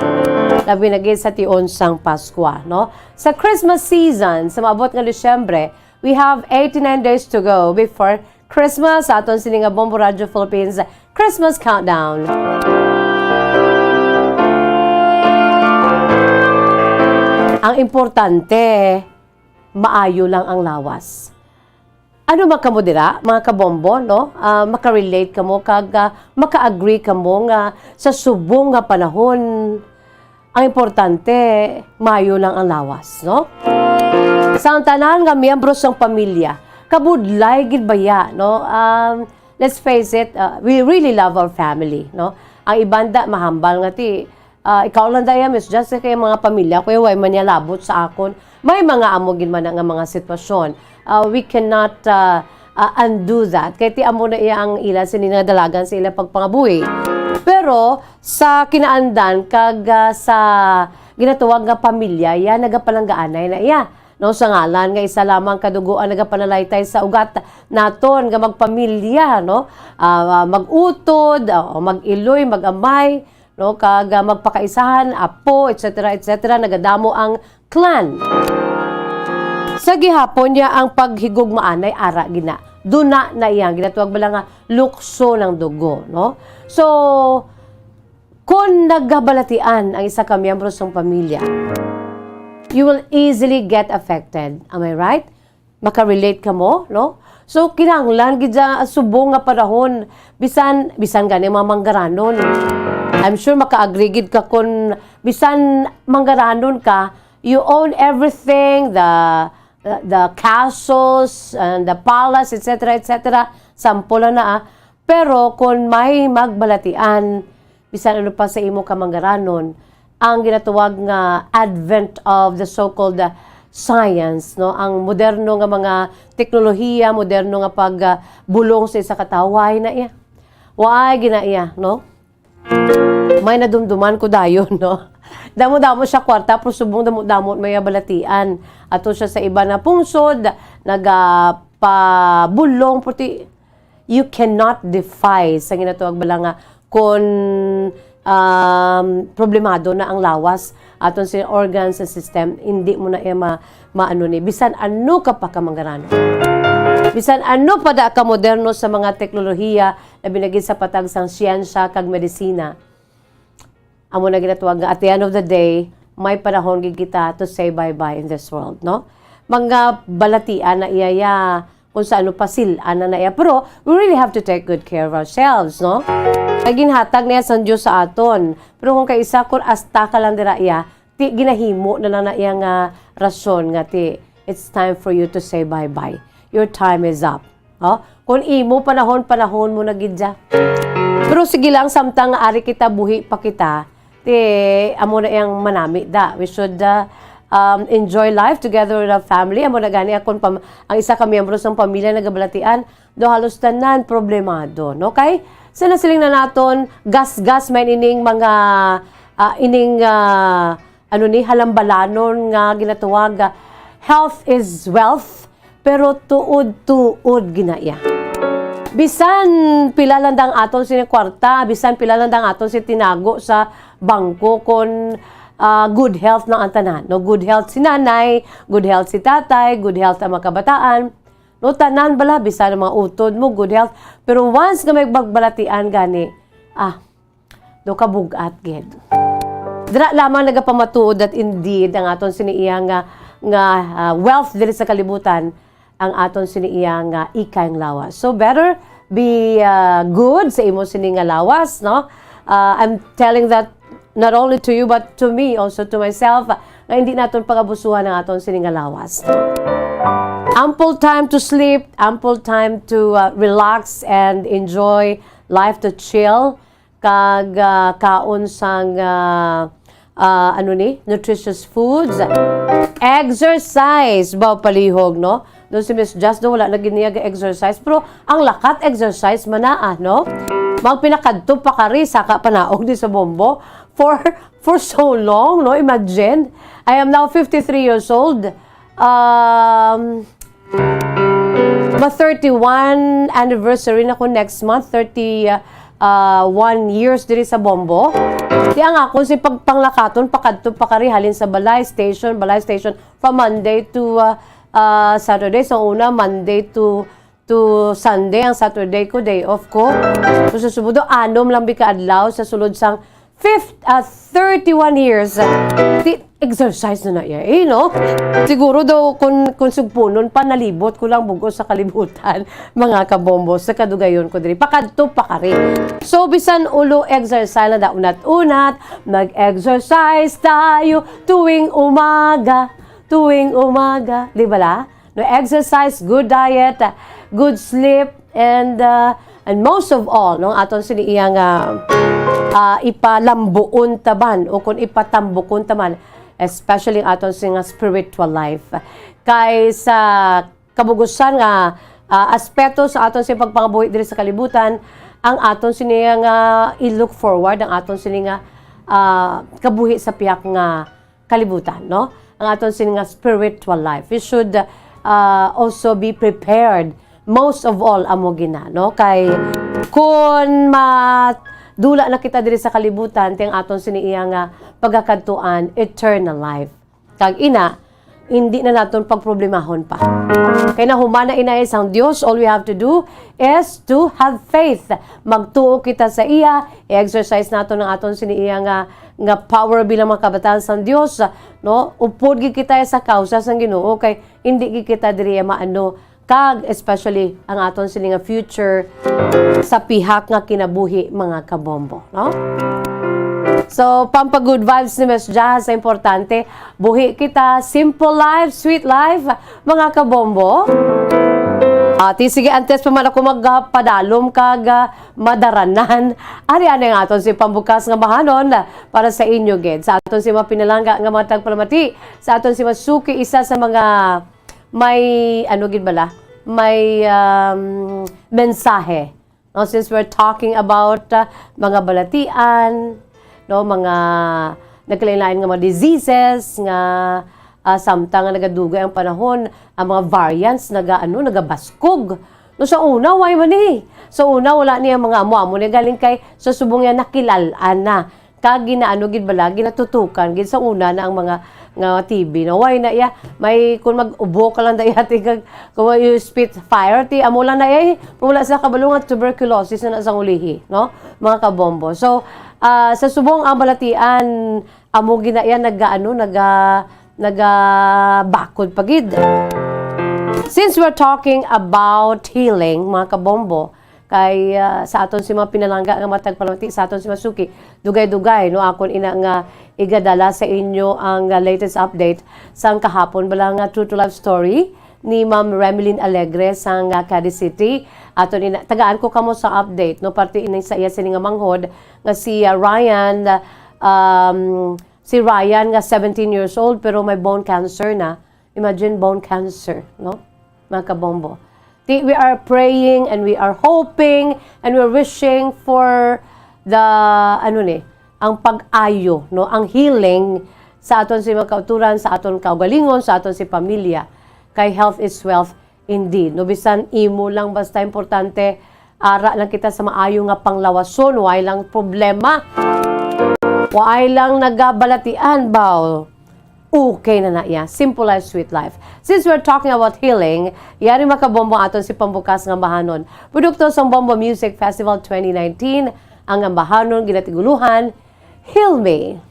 Labi na gid sa tion sang Paskwa, no? Sa Christmas season, sa maabot nga Disyembre, we have eighty-nine days to go before Christmas sa aton sini nga Bombo Radio Philippines Christmas Countdown. Ang importante, maayo lang ang lawas. Ano man kamo dira, mga kabombo, no? Ah, makarelate kamo kag, ah, maka-agree kamo nga sa subong nga panahon, ang importante, maayo lang ang lawas, no? Sa tanan nga miyembro sang pamilya, kabudlay gid baya, no? Um, let's face it, uh, we really love our family, no? Ang iban da mahambal nga ti, ah, ikaw lang daya, Miss Jessica, yung mga pamilya ko, eh, way man niya labot sa akon. May mga amo gid man nga mga sitwasyon. Ah, we cannot, ah, ah, undo that. Kay ti amo na iya ang ila sini nga dalagan sa ila pagpangabuhi. Pero sa kinaandan kag, ah, sa ginatawag nga pamilya, ya nagapalanggaanay na iya. No, sa ngalan nga isa lamang ka dugo ang nagapanalaytay sa ugat naton nga magpamilya, no? Ah, mag-utod, ah, o mag-iloy, mag-amay, no? Kag, ah, magpakaisahan, apo, et cetera, et cetera, nagadamo ang clan. Sa gihapon niya ang paghigugmaanay ara gina. Duna na iya, ginatawag ba lang nga lukso ng dugo, no? So, kung nagabalatian ang isa ka miyembro sang pamilya, you will easily get affected. Am I right? Makarelate kamo, no? So, kinahanglan gid sa subong nga panahon, bisan, bisan gani mga manggaranon. I'm sure maka-agree gid ka kung bisan manggaranon ka, you own everything, the, the, the castles and the palace, et cetera, et cetera. Sample lang na, ah. Pero kung may magbalatian, bisan ano pa sa imo kamanggaranon, ang ginatawag nga advent of the so-called, uh, science, no? Ang moderno nga mga teknolohiya, moderno nga pag, uh, bulong sa isa ka tawo, waay na iya. Waay gina iya, no? May nadumduman ko dayon, no? Damo-damo siya kwarta, pero subong damo-damo may balatian. Ato siya sa iba na pungsod, nagapabulong, puti, you cannot defy sa ginatawag bala nga kung, um, problemado na ang lawas, aton si organs and system, hindi mo na iya ma-, maano ni. Bisan ano ka pa ka manggaranon. Bisan ano pa da ka moderno sa mga teknolohiya, labi na gid sa patag sang siyensya kag medisina. Amo na ginatawag nga, at the end of the day, may panahon gid kita to say bye-bye in this world, no? Mga balatian na iya ya, kung sa ano pa sila na na iya. Pero we really have to take good care of ourselves, no? Ay ginhatag niya sang Diyos sa aton. Pero kung kaisa, kung asta ka lang dira iya, ti ginahimo na lang na iya nga rason nga ti, it's time for you to say bye-bye. Your time is up. Oh, kung imo panahon, panahon mo na gid ya. Pero sige lang, samtang ari kita, buhi pa kita, ti amo na yang manami da. We should, uh, um, enjoy life together with our family. Amo na gani akon pam-, ang isa ka miyembro sang pamilya nagabalatian, do halos tanan problemado, no? Kay sa nasiling na naton, gasgas man ining mga, ah, ining, ah, ano ni, halambalanon nga ginatawag, ah, health is wealth, pero tuod-tuod gina iya. Bisan pila lang dang aton sini kwarta, bisan pila lang dang aton si tinago sa bangko, kon, ah, good health na ang tanan, no? Good health si nanay, good health si tatay, good health ang mga kabataan. No, tanan bala, bisan ang mga utod mo, good health. Pero once nga may magbalatian gani, ah, do ka bug-at gid. Dira lamang nagapamatuod that indeed ang aton sini iya nga, nga, ah, wealth diri sa kalibutan, ang aton sini iya nga ikay nga lawas. So better be, ah, good sa imo sini nga lawas, no? Ah, I'm telling that not only to you but to me, also to myself, nga hindi naton pagabusuhan ang aton sini nga lawas. Ample time to sleep, ample time to, uh, relax and enjoy life, to chill, kag, uh, kaon sang, uh, uh, ano ni, nutritious foods. Exercise, ba palihog, no? No, si Miss Jazz do, wala na gid niya ga-exercise. Pero ang lakat, exercise man na, ah, no? Magpinakadto pa kari, saka panaog di sa bombo. For, for so long, no? Imagine, I am now fifty-three years old. Um, Ma thirty-one anniversary na ko next month, thirty, uh, uh, one years diri sa Bombo. Di ang akon si pagpanglakaton, pakadto pakari, halin sa balay station, balay station, from Monday to, uh, uh, Saturday. Sa una, Monday to, to Sunday, ang Saturday ko, day off ko. So, sa subod, anom lang bi ka adlaw sa sulod sang fifth, ah, thirty-one years. Ti-, exercise na na iya, eh, no? Siguro daw, kung, kung sugpunon pa, nalibot ko lang bugos sa kalibutan, mga kabombo, sa kadugayon ko diri. Pakadto pakari. So, bisan ulo exercise na daw unat-unat, mag-exercise tayo tuwing umaga, tuwing umaga. Di ba la? No, exercise, good diet, good sleep, and, uh, and most of all, no, aton sini iya nga, uh, ipalambuon ta man o kung ipatambukon ta man, especially ang aton sini nga spiritual life. Kay sa kabugusan nga, uh, aspeto sa aton sini pagpangabuhi diri sa kalibutan, ang aton sini nga i-look forward, ang aton sini nga, uh, kabuhi sa pihak nga kalibutan, no? Ang aton sini nga spiritual life. We should, uh, also be prepared. Most of all, amo gina, no? Kay kun madula na kita diri sa kalibutan, ti ang aton sini iya nga pagakadtuan, eternal life. Kag ina, hindi na naton pagproblemahon pa. Kay nahuman na inay sang Dios, all we have to do is to have faith. Magtuo kita sa iya, i-exercise naton ang aton sini iya nga, nga power bilang mga kabataan sang Dios, no? Upod gid kita sa kausa sang Ginoo, kay hindi gid kita diri maano, kag especially ang aton sini nga future sa pihak nga kinabuhi, mga kabombo, no? So, pampa-good vibes ni Miss Jazz, importante, buhi kita, simple life, sweet life, mga kabombo. Ati, sige, antes pa man ako magpadalom kag, ah, madaranan, ari anay ang aton si pambukas nga bahanon para sa inyo, gid. Sa aton si mga pinalangga nga mga tagpalamati, sa aton si Masuki, isa sa mga may, ano gid bala, may, um, mensahe. No, since we're talking about, uh, mga balatian, no, mga nagkalain-lain nga mga diseases nga, uh, samtang nga nagadugay ang panahon, ang mga variants naga-, ano, nagabaskog. No, sa una, why man eh? Sa una, wala niya mga amo-amo niya galing kay sa subong niya nakilalaan na. Kag ginaano gid bala, ginatutukan gid sa una na ang mga nga T B, no? Why na iya? May, kung mag-ubo ka lang dayati kag kung you spit fire, ti amo lang na iya, eh. Pero wala sila kabalo nga tuberculosis na, na sang ulihi, no? Mga kabombo. So, ah, sa subong ang balatian, amo gina iya nagaano, naga-, nagabakod pa gid. Since we're talking about healing, mga kabombo, kay, ah, sa aton si mga pinalangga nga matag palamati, sa aton si Masuki, dugay-dugay, no, akon ina nga igadala sa inyo ang, ah, latest update sang kahapon bala nga True to Life story ni Ma'am Remelin Alegre sang, ah, Cadiz City. Aton ina, tagaan ko kamo sa update, no, parte ini sa iya sini nga manghod nga si, ah, Ryan, ah, um, si Ryan nga seventeen years old pero may bone cancer na. Imagine, bone cancer, no? Mga kabombo. Ti, we are praying and we are hoping and we're wishing for the, ano ni, ang pag-ayo, no? Ang healing sa aton si mga kauturan, sa aton kaugalingon, sa aton si pamilya. Kay health is wealth indeed, no? Bisan imo lang, basta importante, ara lang kita sa maayo nga panglawason, way lang problema. Way lang nagabalatian, baw. Okay na na iya. Simple life, sweet life. Since we're talking about healing, yari makabombo aton si pambukas nga ambahanon. Produkto sang Bombo Music Festival twenty nineteen, ang ambahanon ginatiguluhan, Heal Me.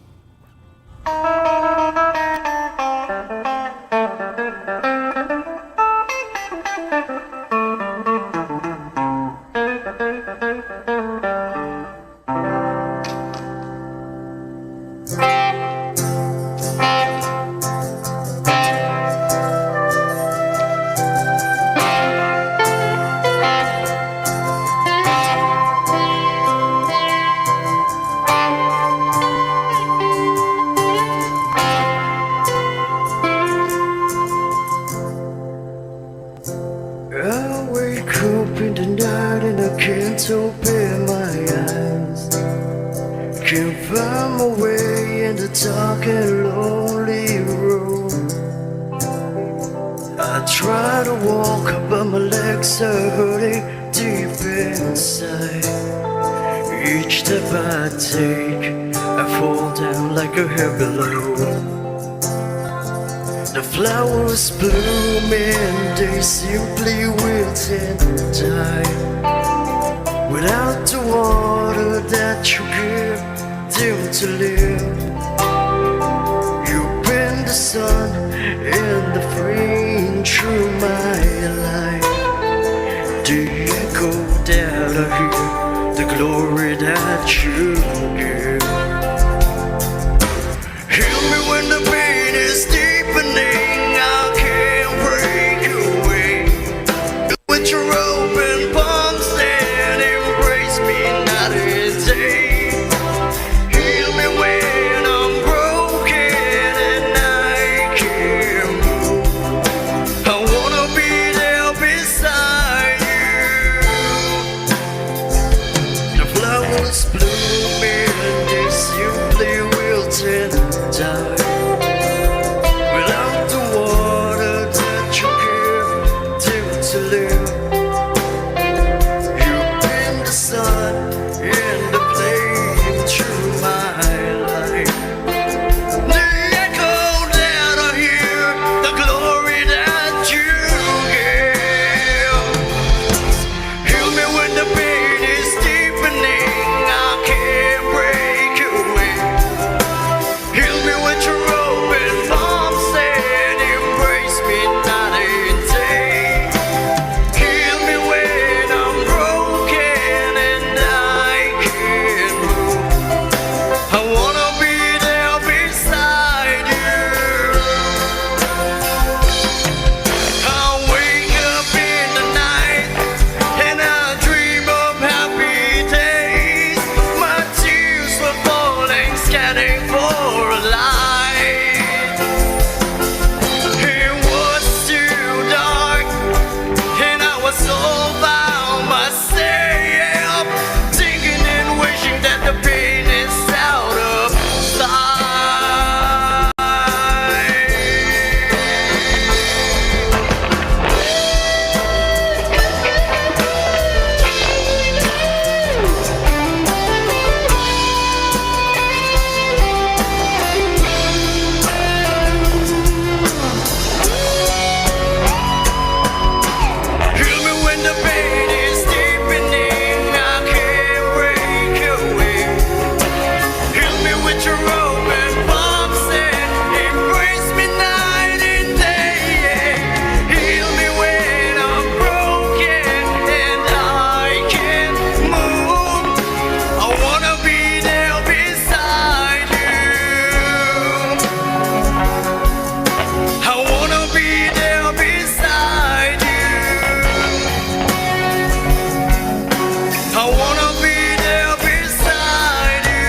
Try to walk, but my legs are hurting deep inside. Each step I take, I fall down like a heavy load. The flowers bloom and they simply wilt and die. Without the water that you give them to live, you bring the sun and the rain through my life. The echo that I hear, the glory that you give. Heal me when the pain is deepening, I can't break away. With your open palms and embrace me night and day. Heal me when I'm broken and I can't move. I wanna be there beside you. The flowers bloom and they simply wilt and die. Without the water that you give them to live, you bring the sun and the flame to my life. The echo that I hear, the glory that you give. Heal me when the pain is deepening, I can't break away. Heal me with your open palms and embrace me night and day. Heal me when I'm broken and I can't move. I wanna be there beside you. I wake up in the night and I dream of happy days. My tears were falling, scanning for a light. It was too dark and I was all by myself, thinking and wishing that the pain is out of sight. Heal me when the pain is deepening, I can't break away. Heal me with your open palms and embrace me night and day. Heal me when I'm broken and I can't move. I wanna be there beside you. I wanna be there beside you. I wanna be there beside you.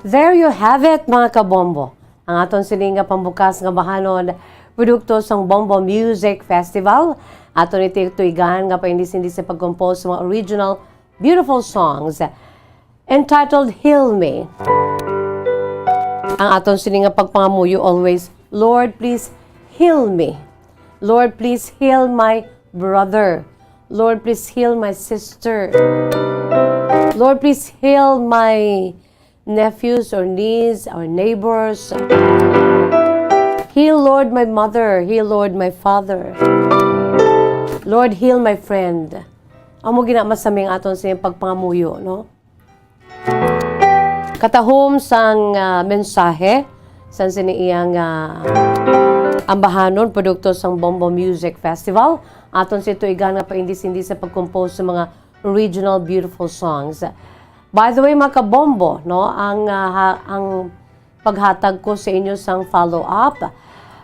There you have it, mga kabombo. Ang aton sini nga pambukas nga bahanon, produkto sang Bombo Music Festival. Aton ni tuigan nga paindis-indis sa pag-compose sa mga original beautiful songs entitled Heal Me. Ang aton sini nga pagpangamuyo always, "Lord, please heal me. Lord, please heal my brother. Lord, please heal my sister. Lord, please heal my nephews or niece or neighbors. Heal, Lord, my mother. Heal, Lord, my father. Lord, heal my friend." Amo gina masami ang aton sa iyang pagpangamuyo, no? Katahom sang, ah, mensahe sang sini iyang, ah, ambahanon, produkto sang Bombo Music Festival, aton si tuigan nga paindis-indis sa pag-compose sa mga original beautiful songs. By the way, mga kabombo, no, ang, ah, ha-, ang paghatag ko sa inyo sang follow-up,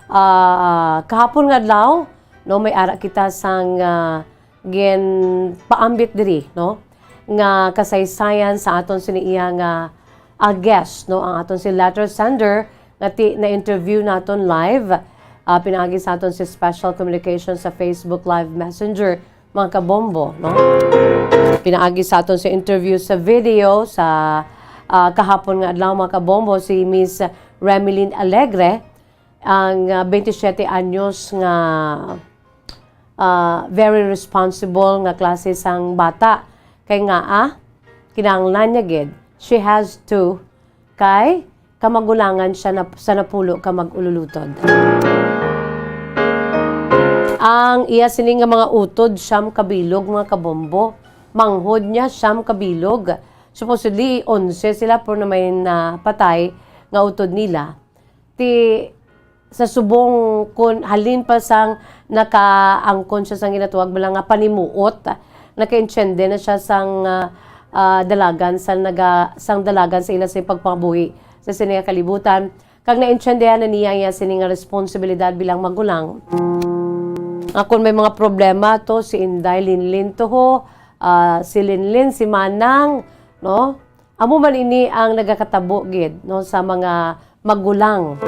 ah, kahapon nga adlaw, no, may ara kita sang, ah, ginpaambit diri, no? nga kasaysayan sa aton sini iya nga, ah, guest, no, ang aton si letter sender nga ti na-interview naton live, ah, pinaagi sa aton si special communication sa Facebook Live Messenger, mga kabombo, no? Pinaagi sa aton si interview sa video sa, ah, kahapon nga adlaw, mga kabombo, si Miss Remilyn Alegre, ang, ah, twenty-seven anyos nga, ah, very responsible nga klase sang bata. Kay nga, ah, kinahanglan niya gid, she has to, kay kamagulangan siya na, sa napulo ka mag-ululutod. Ang iya sini nga mga utod, siyam kabilog, mga kabombo. Manghod niya, siyam kabilog. Supposedly, onse sila, pero na may napatay nga utod nila. Ti, sa subong, kun halin pa sang nakaangkon siya sang ginatawag bala nga panimuot, nakaintiende na siya sang, ah, ah, dalagan sa naga-, sang dalagan sa ila sa pagpangabuhi sa sini nga kalibutan, kag naintiendehan na niya iya sini nga responsibilidad bilang magulang. Nga kun may mga problema to, si Inday Linlin to ho, ah, si Linlin, si Manang, no? Amo man ini ang nagakatabo gid, no, sa mga magulang.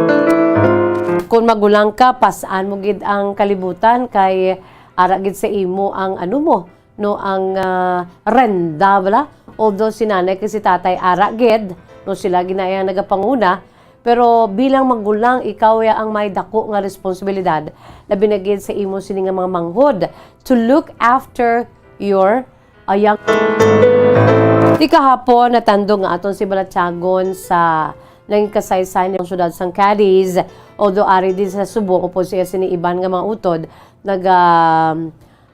Kung magulang ka, pas-an mo gid ang kalibutan kay ara gid sa imo ang ano mo, no, ang, ah, renda, bala. Although si nanay kag si tatay ara gid, no, sila gid na ang nagapanguna, pero bilang magulang, ikaw ya ang may dako nga responsibilidad, labi na gid sa imo sini nga mga manghod, to look after your Ayang. Ti kahapon, natandog nga aton si balatyagon sa naging kasaysayan ng syudad sang Cadiz. Although ari din sa subong, upod sa iya sini iban nga mga utod, naga,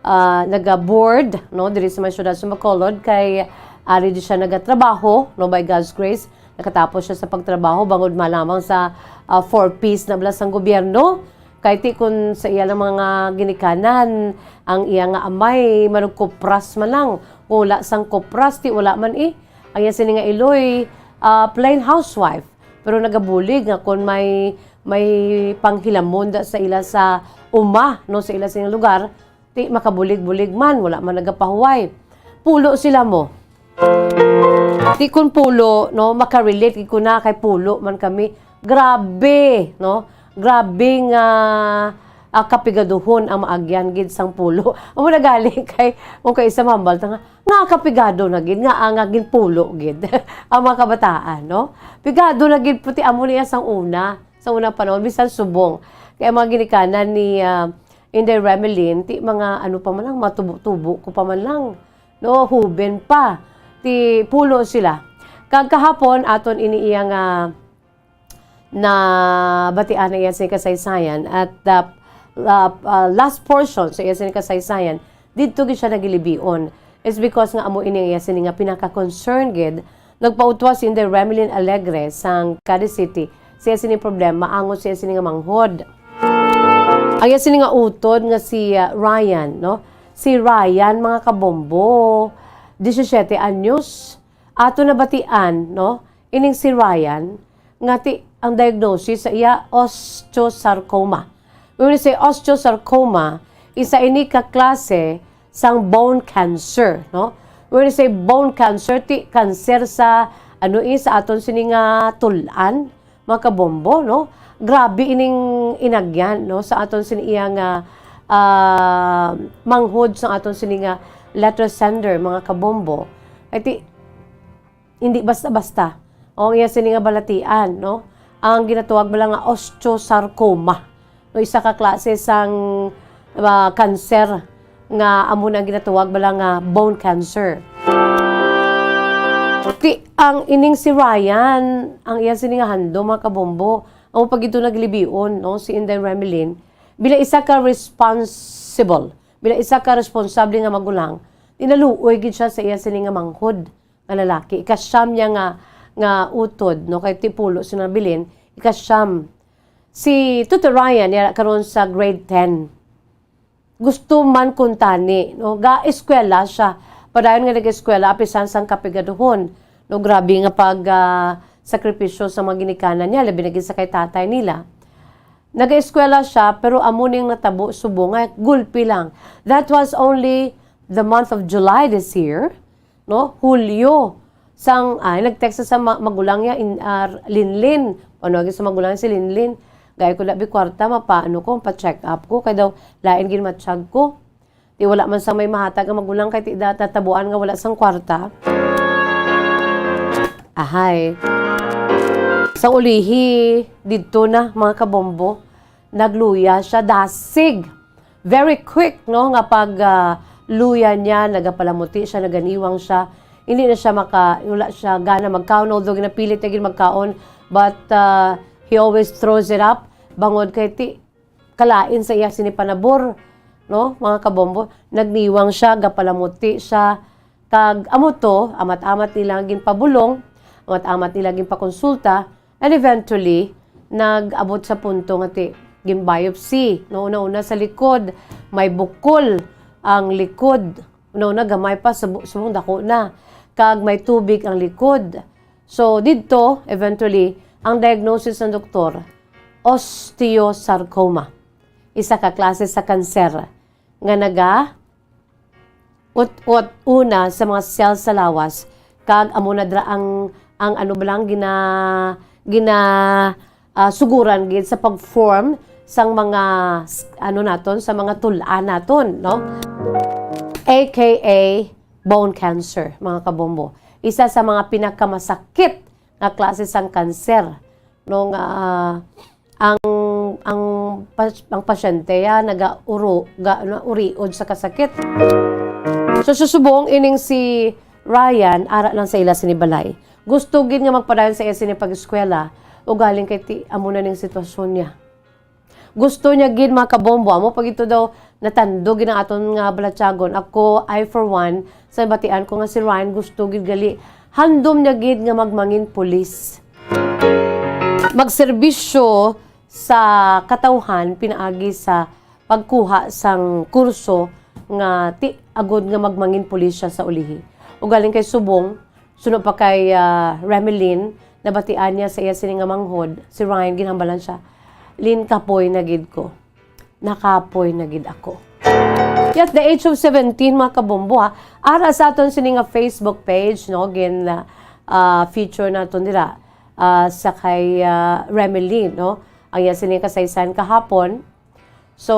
ah, naga-board, no, diri sa may syudad sa Bacolod, kay ari di siya nagatrabaho, no, by God's grace. Nakatapos siya sa pagtrabaho bangod man lamang sa, ah, four Ps na bala sang gobyerno. Kay ti kun sa iya lang mga ginikanan, ang iya nga amay manugkupras man lang. Kung wala sang kupras, ti wala man eh. Ang iya sini nga iloy, ah, plain housewife. Pero nagabulig nga kung may, may panghilamon da sa ila sa uma, no, sa ila sini lugar, ti makabulig-bulig man, wala man nagapahuway. Pulo sila mo. Ti kun pulo, no, makarelate gid ko na kay pulo man kami. Grabe, no? Grabe nga, ah, kapigaduhon ang maagyan gid sang pulo. Amo na gali kay, kung kay isa mambal ta nga, nga kapigado na gid, nga, ah, nga ginpulo gid ang mga kabataan, no? Pigado na gid puti amo niya sang una, sa unang panahon, bisan subong. Kaya mga ginikanan ni, ah, Inday Remelin, ti mga ano pa man lang, mga tubo-tubo ko pa man lang, no, huben pa. Ti pulo sila. Kag kahapon, aton ini iya nga nabatian na iya sa kasaysayan at the, uh, uh, last portion sa iya sa kasaysayan, didto gid siya nagilibion. It's because nga amo ini ang iya sini nga pinaka-concern gid. Nagpautwa si Inday Remelin Alegre sang Cadiz City sa iya sini problema angot sa iya sini nga manghod. Ang iya sini nga utod nga si, uh, Ryan, no? Si Ryan, mga kabombo, disisiete anyos. Ato nabatian, no? Ining si Ryan, nga ti ang diagnosis sa iya osteosarcoma. When we say osteosarcoma, isa ini ka klase sang bone cancer, no? When we say bone cancer, ti cancer sa, ano, eh, sa aton sini nga tul-an, mga kabombo, no? Grabe ining inagyan, no, sa aton sini iya nga, ah, manghod sa aton sini nga letter sender, mga kabombo. Kay ti, hindi basta-basta. O, ang iya sini nga balatian, no? Ang ginatawag bala nga osteosarcoma. No, isa ka klase sang, ah, cancer nga amo na ang ginatawag bala nga bone cancer. Ti, ang ining si Ryan, ang iya sini nga handom, mga kabombo, amo pa gid to naglibion, no, si Inday Remelin, bilang isa ka responsible, bilang isa ka responsable nga magulang, tinaluoy gid siya sa iya sini nga manghod nga lalaki. Ikasyam niya nga, nga utod, no? Kay ti pulo sila nabilin, ikasyam. Si Tuto Ryan, yara karon sa grade ten. Gusto man kuntani, no? Ga-eskwela siya. Padayon nga nag-eskwela, apisan sang kapigaduhon. No, grabe nga pag, ah, sakripisyo sa mga ginikanan niya, labi na gid sa kay tatay nila. Nag-eskwela siya, pero amo ning natabo subong nga gulpi lang. That was only the month of July this year. no? Hulyo. Sang, ay, nag-text sa ma-, magulang niya, in, ah, Linlin. Ano, agi sa magulang si Linlin. Gay ko labi kwarta, mapaano ko, pa-check up ko. Kay daw, lain gid matsyag ko. Ti wala man sang may mahatag ang magulang kay ti da-, tatabuan nga wala sang kwarta. Ahay. Sang ulihi, didto na, mga kabombo, nagluya siya, dasig. Very quick, no, nga pag, ah, luya niya, nagapalamuti siya, naganiwang siya. Hindi na siya maka-, wala siya gana magkaon, although ginapilit niya gid magkaon, but, ah, he always throws it up. Bangod kay ti-, kalain sa iya sini panabor, no, mga kabombo. Nagniwang siya, gapalamuti siya, kag amo to, amat-amat nila ginpabulong, amat-amat nila ginpakonsulta, and eventually, nag-abot sa punto nga ti, gin-biopsy, no, una-una sa likod, may bukol ang likod, una-una gamay pa, subo-, subong dako na, kag may tubig ang likod. So, didto, eventually, ang diagnosis ng doktor, osteosarcoma, isa ka klase sa kanser nga naga ut-ut una sa mga cells sa lawas, kag amo na dira ang, ang ano ba lang, gina-, gina-, ah, suguran gid sa pag-form sang mga s-, ano naton, sa mga tul-an naton, no? A K A bone cancer, mga kabombo. Isa sa mga pinakamasakit nga klase sang kanser, no, nga, ah, ang, ang pas-, ang pasyente, ah, nagauro-, ga-, nauriod sa kasakit. So, susubong ining si Ryan, ara lang sa ila sini balay. Gusto gid nga magpadayon sa iya sini pag-eskwela, ugaling kay ti-, amo na ning sitwasyon niya. Gusto niya gid, mga kabombo, amo pa gid to daw natandog gid ang aton nga balatyagon. Ako, I for one, sa batian ko nga si Ryan, gusto gid gali, handom niya gid nga magmangin pulis. Magserbisyo sa katawhan pinaagi sa pagkuha sang kurso nga ti-, agod nga magmangin pulis siya sa ulihi. Ugaling kay subong, suno pa kay, ah, Remelin, nabatian niya sa iya sini nga manghod, si Ryan, ginhambalan siya, "Lin, kapoy na gid ko. Nakapoy na gid ako." At the age of seventeen, mga kabombo, ha, ara sa aton sini nga Facebook page, no, gin, ah, feature naton dira, ah, sa kay, ah, Remelin, no, ang iya sini kasaysayan kahapon. So,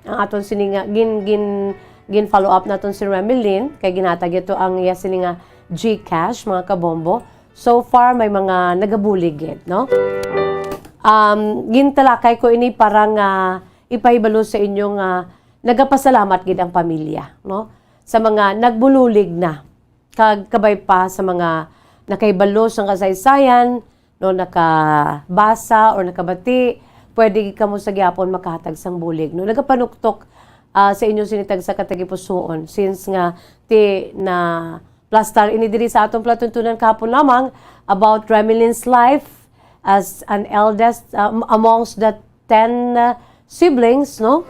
ang aton sini nga gin-, gin-, gin-follow up naton si Remelin, kay ginhatag ito ang iya sini nga GCash, mga kabombo. So far, may mga nagabulig gid, no? Um, gintalakay ko ini para nga ipahibalo sa inyo nga nagapasalamat gid ang pamilya, no? Sa mga nagbulig na. Kag kabay pa sa mga nakahibalo sang kasaysayan, no, nakabasa or nakabati, pwede gid kamo sa gihapon makahatag sang bulig, no? Nagapanuktok, ah, sa inyo sini tagsa ka tagipusoon, since nga ti na plastar ini diri sa atong palatuntunan kahapon lamang about Remelin's life as an eldest, ah, amongst the ten, ah, siblings, no?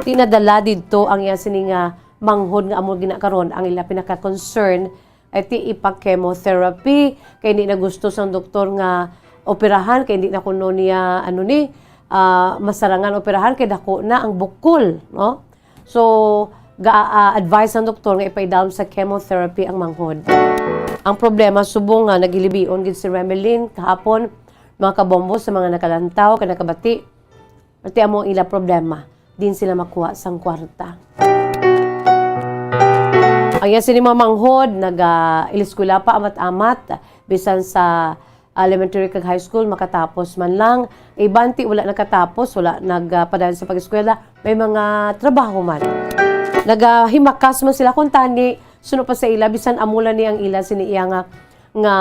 Ti nadala didto ang iya sini nga manghod nga amo gina karon ang ila pinaka-concern, ay ti ipa-chemotherapy, kay hindi na gusto sang doktor nga operahan, kay hindi na kuno niya, ano ni, ah, masarangan operahan, kay dako na ang bukol, no? So, ga-, ah, advice ang doktor nga ipaidalom sa chemotherapy ang manghod. Ang problema, subong nga nagilibion gid si Remelin kahapon, mga kabombo, sa mga nakalantaw, kay nakabati, ati amo ang ila problema, din sila makuha sang kwarta. Ang iya sini mga manghod, naga-, iliskwela pa amat-amat, bisan sa elementary kag high school, makatapos man lang. Iban ti wala nakatapos, wala nagpadayon sa pag-eskwela, may mga trabaho man. Nagahimakas man sila kung tani, suno pa sa ila, bisan amo lang ni ang ila sini iya nga, nga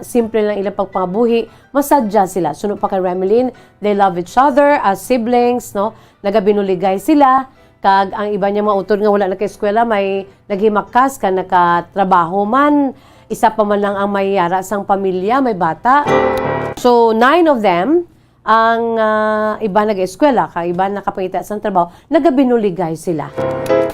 simple lang ila pagpangabuhi, masadya sila. Suno pa kay Remelin, they love each other as siblings, no? Nagabinuligay sila, kag ang iban niya mga utod nga wala naka-eskwela, may naghimakas kag nakatrabaho man. Isa pa man lang ang may yara sang pamilya, may bata. So, nine of them, ang, ah, iban nag-eskwela, kag iban nakapangita sang trabaho, nagabinuligay sila.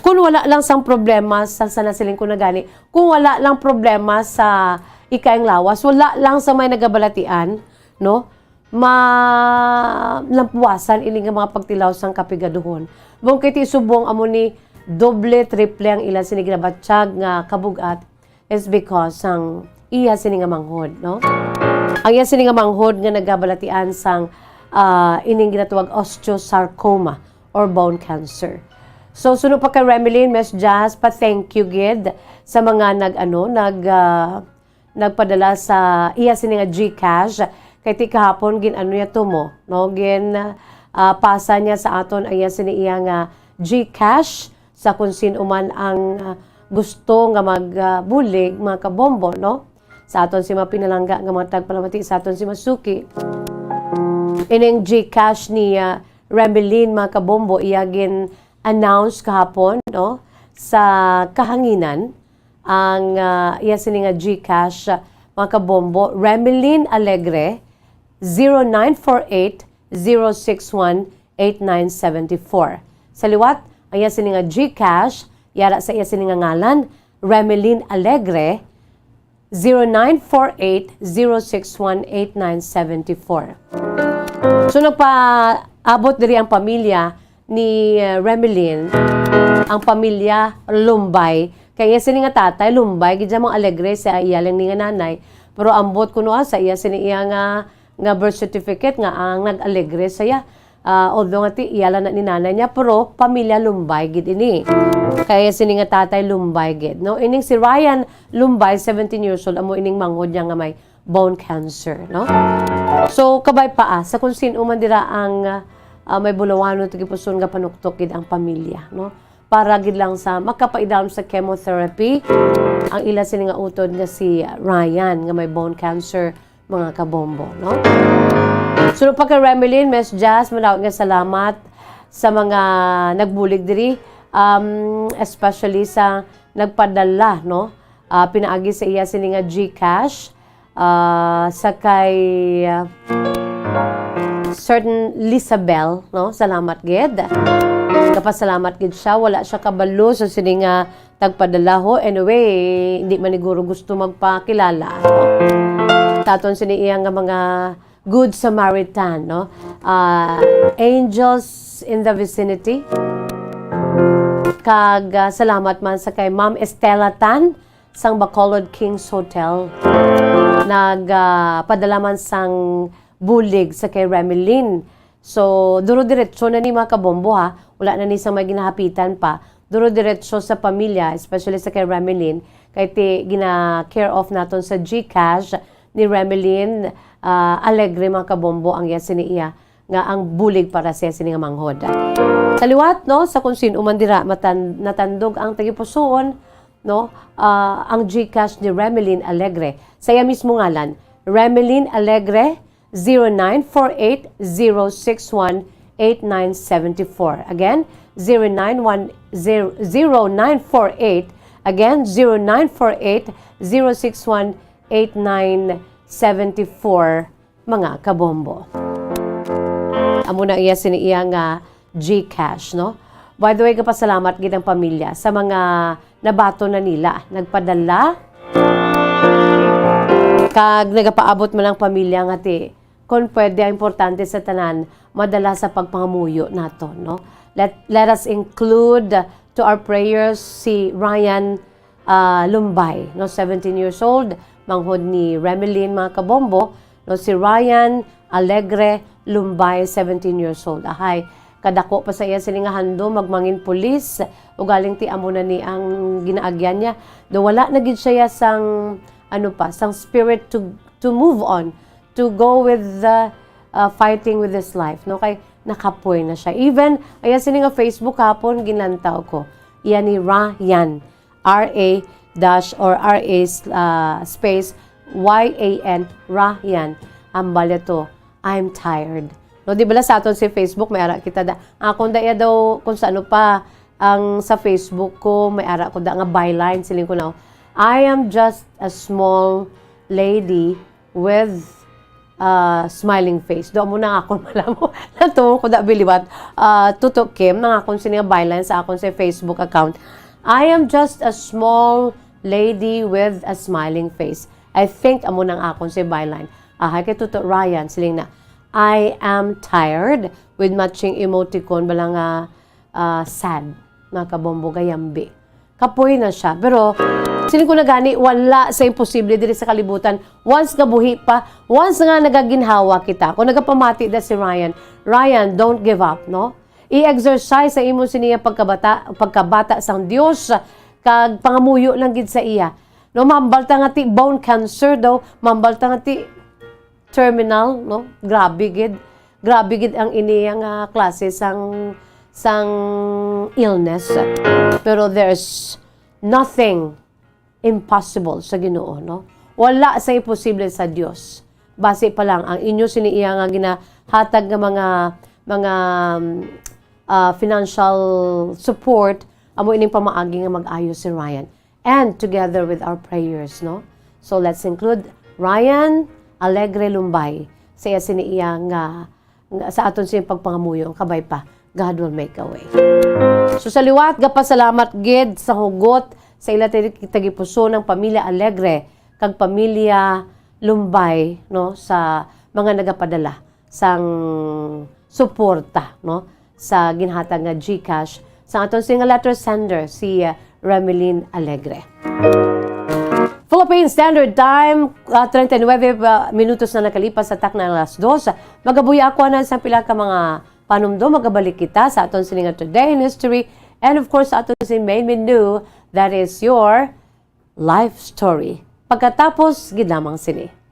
Kung wala lang sang problema sa, sa nasiling ko na gani, kung wala lang problema sa ikaayong lawas, wala lang sa may nagabalatian, no? Ma-, lampuasan ini nga mga pagtilaw sang kapigaduhon. Bangod kay ti subong amo ni doble, triple ang ila sini ginabatyag nga kabug-at. is because sang iya sini nga manghod, no? Ang iya sini nga manghod nga nagabalatian sang, ah, ining ginatawag osteosarcoma or bone cancer. So, suno pa kay Remelin, Miss Jazz, pa-thank you gid sa mga nag-, ano, nag, ah, nagpadala sa iya sini nga GCash. Kay ti kahapon gin-ano niya to mo, no? Gin, ah, pasa niya sa aton ang iya sini iya nga GCash sa kung sino man ang, ah, gusto nga mag, ah, bulig, mga kabombo, no? Sa aton si mga pinalangga nga mga tagpalamati, sa aton si Masuki. Ining GCash ni, ah, Remelin, mga kabombo, iya gin-announce kahapon, no? Sa kahanginan, ang, ah, iya sini nga GCash, ah, mga kabombo, Remelin Alegre, zero nine four eight, zero six one, eight nine seven four. Sa liwat, ang iya sini nga GCash, yara sa iya sini nga ngalan, Remelin Alegre, zero nine four eight, zero six one, eight nine seven four. So, nagpaabot diri ang pamilya ni, uh, Remelin, ang pamilya Lumbay. Kay iya sini nga tatay, Lumbay, gid siya mga Alegre sa iya lang ni nga nanay. Pero ambot kuno, ah, sa iya sini iya nga, nga birth certificate nga ang nag-Alegre sa iya. Ah, although nga ti iya lang na ni nanay niya, pero pamilya Lumbay gid ini. Kaya sini nga tatay Lumbay gid, no? Ining si Ryan Lumbay, seventeen years old, amo ining manghod niya nga may bone cancer, no? So, kabay pa, ah, sa kung sino man dira ang, ah, may bulawanon, tagipuson nga panuktok gid ang pamilya, no? Para gid lang sa makapaidalom sa chemotherapy ang ila sini nga utod nga si Ryan nga may bone cancer, mga kabombo, no? Suno pa kay Remelin, Miss Jazz, madaot nga salamat sa mga nagbulig diri, um, especially sa nagpadala, no? Ah, pinaagi sa iya sini nga GCash, ah, sa kay, ah, certain Lisabel, no? Salamat gid. Kapasalamat gid siya. Wala siya kabalo sa sini nga tagpadala ho. Anyway, hindi man siguro gusto magpakilala, no? Sa aton sini iya nga mga Good Samaritan, no? Ah, Angels in the Vicinity. Kag, ah, salamat man sa kay Ma'am Estela Tan sang Bacolod Kings Hotel. Nag, ah, padala man sang bulig sa kay Remelin. So, duro-diretso na ni, mga kabombo, ha. Wala na ni sang may ginahapitan pa. Duro-diretso sa pamilya, especially sa kay Remelin. Kay ti, gina-care of naton sa GCash ni Remelin, ah, Alegre, mga kabombo, ang iya sini iya nga ang bulig para sa iya sini nga manghod. Sa liwat, no, sa kung sino man dira matan-, natandog ang tagipusoon, no, ah, ang GCash ni Remelin Alegre. Sa iya mismo ngalan, Remelin Alegre, zero nine four eight, zero six one, eight nine seven four. Again, zero nine one zero, zero nine four eight. Again, zero nine four eight, zero six one, eight nine seven four, mga kabombo. Amo na iya sini iya nga GCash, no? By the way, gapasalamat gid ang pamilya sa mga nabaton na nila, nagpadala, kag nagapaabot man ang pamilya nga ti, kung pwede, ang importante sa tanan, madala sa pagpangamuyo nato, no? Let, let us include to our prayers si Ryan, ah, Lumbay, no, seventeen years old, manghod ni Remelin, mga kabombo, no, si Ryan Alegre Lumbay, seventeen years old. Ahay, kadako pa sa iya sini nga handom magmangin pulis, ugaling ti amo na ni ang ginaagyan niya. Do wala na gid siya sang, ano pa, sang spirit to, to move on, to go with the, uh, fighting with his life, no? Kay nakapoy na siya. Even, ayan sini nga Facebook hapon, ginlantaw ko. Iya ni Ryan. R A dash or R A, uh, space Y A N, Ryan. Ambal to, "I'm tired." No, di bala sa aton si Facebook, may ara kita da. Akon da iya daw, kung sa ano pa, ang sa Facebook ko, may ara ko da nga byline, siling ko na, "I am just a small lady with, uh, smiling face." Do mo na akon malamo. Natuo ko da biliwat. Uh, Tuto Kim, nang akon sini nga byline sa akon sa Facebook account. "I am just a small lady with a smiling face." I think amo nang akon si byline. Ahay kay Tuto Ryan, siling na, "I am tired," with matching emoticon, bala nga, ah, sad, mga kabombo, gayambi. Kapoy na siya. Pero, Siling ko na gani, wala sa imposible diri sa kalibutan. Once nga buhi pa, once nga nagaginhawa kita. Kung nagapamati na si Ryan, Ryan, don't give up, no? I-exercise sa imo sini nga pagkabata, pagkabata sang Dios, kag pangamuyo lang gid sa iya. No, mambal ta nga ti bone cancer daw, mambal ta nga ti terminal, no? Grabe gid. Grabe gid ang ini nga klase sang, sang illness. Pero there's nothing impossible sa Ginoo, no? Wala sa imposible sa Dios. Basi pa lang ang inyo sini iya nga ginahatag nga mga, mga, um, ah, financial support, amo ining pamaagi nga mag-ayo si Ryan. And together with our prayers, no? So let's include Ryan Alegre Lumbay sa iya sini iya nga, nga sa aton sini pagpangamuyo, ang kabay pa, God will make a way. So sa liwat, gapasalamat gid sa hugot sa ila tagi-, tagipuso ng pamilya Alegre kag pamilya Lumbay, no, sa mga nagapadala sang suporta, no, sa ginhatag nga GCash sa aton sini nga letter sender, si, uh, Remelin Alegre. Philippine Standard Time, uh, treinta y nueve, uh, minutos na nakalipas sa takna alas dos. Magabuya ako anan sa pila ka mga panumdom. Magabalik kita sa aton sini nga Today in History. And of course, sa aton sini main menu, that is your life story. Pagkatapos, gid lamang sini.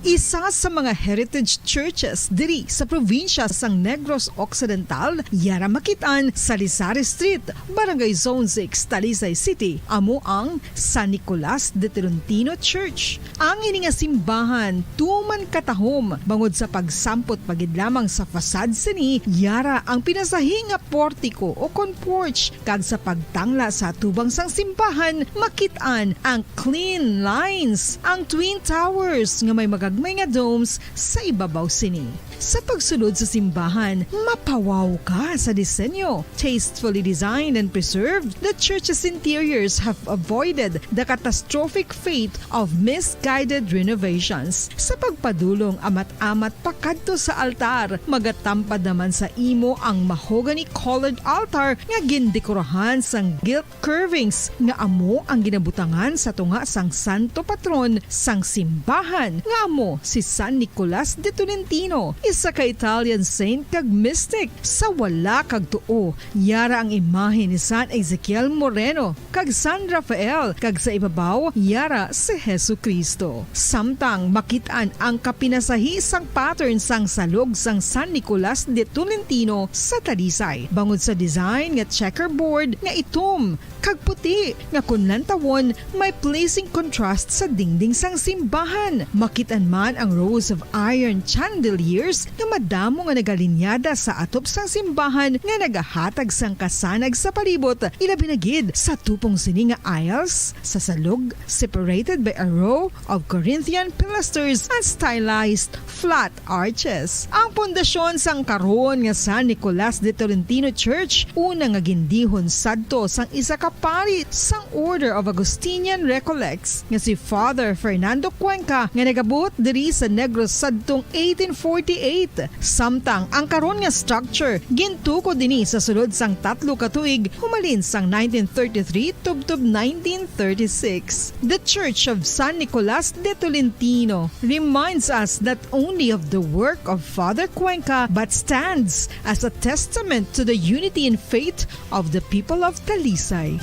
Isa sa mga heritage churches diri sa probinsya sang Negros Occidental, yara makit-an sa Salisari Street, Barangay Zone six, Talisay City, amo ang San Nicolas de Tolentino Church. Ang ini nga simbahan tuman katahom bangod sa pagsampot pa gid lamang sa facade sini, yara ang pinasahi nga portiko o kon porch, kag sa pagtangla sa atubang sang simbahan, makit-an ang clean lines, ang twin towers nga may magagmay nga domes sa ibabaw sini. Sa pagsulod sa simbahan, mapawaw ka sa disenyo. Tastefully designed and preserved, the church's interiors have avoided the catastrophic fate of misguided renovations. Sa pagpadulong amat-amat pakadto sa altar, magatampad naman sa imo ang mahogany-colored altar nga gindekorahan sang gilt curvings nga amo ang ginabutangan sa tunga sang santo patron sang simbahan, nga amo si San Nicolas de Tolentino, isa ka Italian saint kag mystic. Sa wala kag tuo, yara ang imahe ni San Ezekiel Moreno kag San Rafael, kag sa ibabaw, yara si Jesu-Cristo. Samtang makit-an ang kapinasahi sang pattern sang salog sang San Nicolas de Tolentino sa Talisay, bangod sa design nga checkerboard nga itom kag puti, nga kon lantawon, may pleasing contrast sa dingding sang simbahan. Makit-an man ang rows of iron chandeliers nga madamo nga nagalinyada sa atop sang simbahan nga nagahatag sang kasanag sa palibot, ilabi na gid sa tupong sini nga aisles sa salog, separated by a row of Corinthian pilasters and stylized flat arches. Ang pundasyon sang karon nga San Nicolas de Tolentino Church, una nga gindihon sadto sang isa ka pari sang Order of Augustinian Recollects nga si Father Fernando Cuenca, nga nagabuot diri sa Negros sadtong eighteen forty-eight. Samtang ang karon nga structure gintukod ini sa sulod sang tatlo ka tuig, humalin sang nineteen thirty-three tubtob nineteen thirty-six. The Church of San Nicolas de Tolentino reminds us not only of the work of Father Cuenca, but stands as a testament to the unity in faith of the people of Talisay.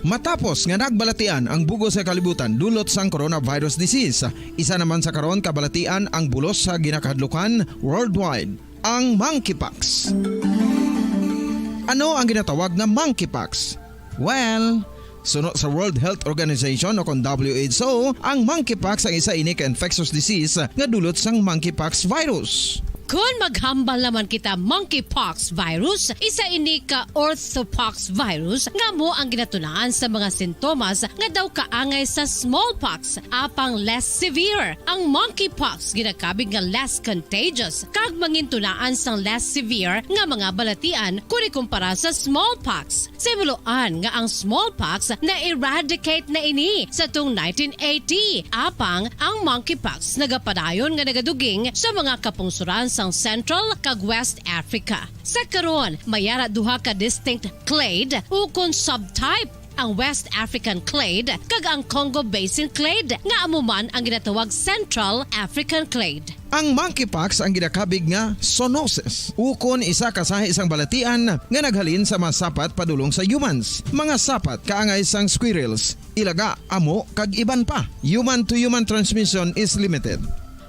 Matapos nga nagbalatian ang bug-os nga kalibutan dulot sang coronavirus disease, isa naman sa karon kabalatian ang bulos sa ginakahadlukan worldwide, ang monkeypox. Ano ang ginatawag nga monkeypox? Well, suno sa World Health Organization o kon W H O, ang monkeypox ang isa ini ka infectious disease nga dulot sang monkeypox virus. Kon maghambal naman kita monkeypox virus, isa ini ka orthopox virus nga amo ang ginatunaan sa mga sintomas nga daw kaangay sa smallpox, apang less severe. Ang monkeypox ginakabig nga less contagious kag mangintunaan sang less severe nga mga balatian kon ikumpara sa smallpox. Sa himuloan nga ang smallpox na-eradicate na ini sa tung nineteen eighty, apang ang monkeypox nagapadayon nga nagaduging sa mga kapungsuran sang Central kag West Africa. Sa karon, may ara duha ka distinct clade ukon subtype, ang West African clade kag ang Congo Basin clade, nga amo man ang ginatawag Central African clade. Ang monkeypox ang ginakabig nga zoonosis, ukon isa ka sahi sang balatian nga naghalin sa mga sapat padulong sa humans, mga sapat kaangay sang squirrels, ilaga, amo, kag iban pa. Human-to-human transmission is limited.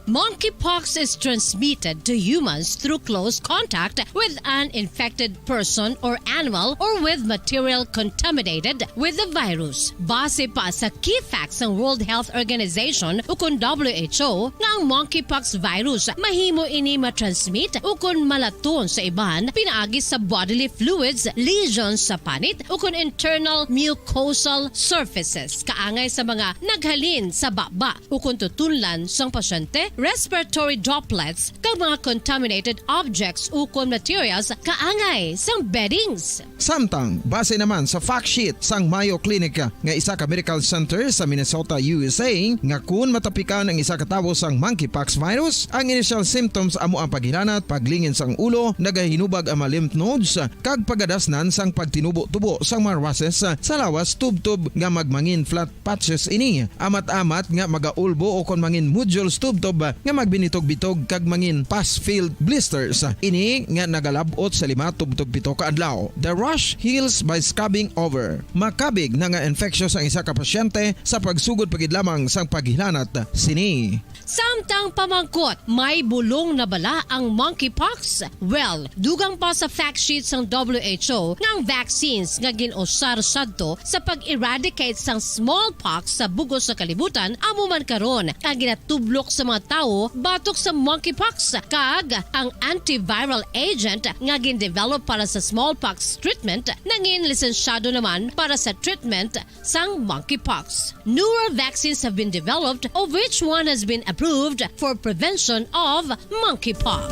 Monkeypox is transmitted to humans through close contact with an infected person or animal or with material contaminated with the virus. Base pa sa key facts sang World Health Organization ukon W H O, nga ang monkeypox virus mahimo ini matransmit ukon malaton sa iban pinaagi sa bodily fluids, lesions sa panit, ukon internal mucosal surfaces, kaangay sa mga naghalin sa baba ukon tutunlan sang pasyente, respiratory droplets, kag mga contaminated objects ukon materials kaangay sang beddings. Samtang, base naman sa fact sheet sang Mayo Clinic nga isa ka medical center sa Minnesota, U S A, nga kun matapikan ang isa ka tawo sang monkeypox virus, ang initial symptoms amo ang paghilanat, paglingin sang ulo, nagahinubag ang mga lymph nodes, kag pagadasnan sang pagtinubo-tubo sang mga rushes sa lawas tubtob nga magmangin flat patches ini, amat-amat nga magaulbo ukon mangin nodules tubtob nga magbinitog-bitog kag mangin pus-filled blisters. Ini nga nagalab-ot sa lima tubtob pito ka adlaw. The rash heals by scabbing over. Makabig na nga infectious ang isa ka pasyente sa pagsugod pa gid lamang sang paghilanat sini. Samtang pamangkot, may bulong na bala ang monkeypox? Well, dugang pa sa fact sheet sang W H O nga ang vaccines nga gin-usar sadto sa pag-eradicate sang smallpox sa bug-os nga kalibutan amo man karon ang ginatublok sa mga tawo batok sa monkeypox, kag ang antiviral agent nga gin-develop para sa smallpox treatment nangin lisensyado naman para sa treatment sang monkeypox. Newer vaccines have been developed, of which one has been approved for prevention of monkeypox.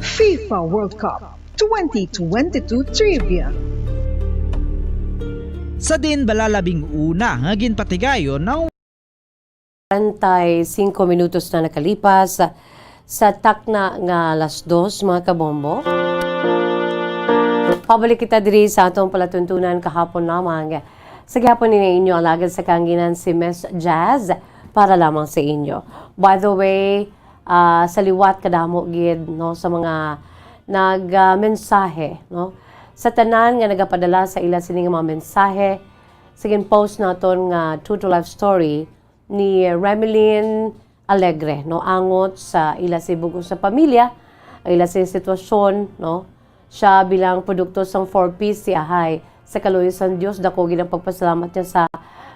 FIFA World Cup twenty twenty-two Trivia. Sa diin bala labing una nga ginpatigayon ang Treinta y cinco minutos na nakalipas sa takna nga alas dos, mga kabombo. Pabalik kita diri sa atong palatuntunan kahapon lamang. Sa gihapon ini inyo alagad sa kaangginan si Miss Jazz para lamang sa inyo. By the way, ah, sa liwat kadamo gid, no, sa mga nag, ah, mensahe, no, sa tanan nga nagapadala sa ila sini nga mga mensahe, sa gin-post naton nga True to Life story ni Remelin Alegre, no, angot sa ila si bug-os nga pamilya, ang ila si sitwasyon, no, siya bilang produkto sang Four Ps si Ahay. Sa kaluoy sang Dios, dako gid ang pagpasalamat niya sa,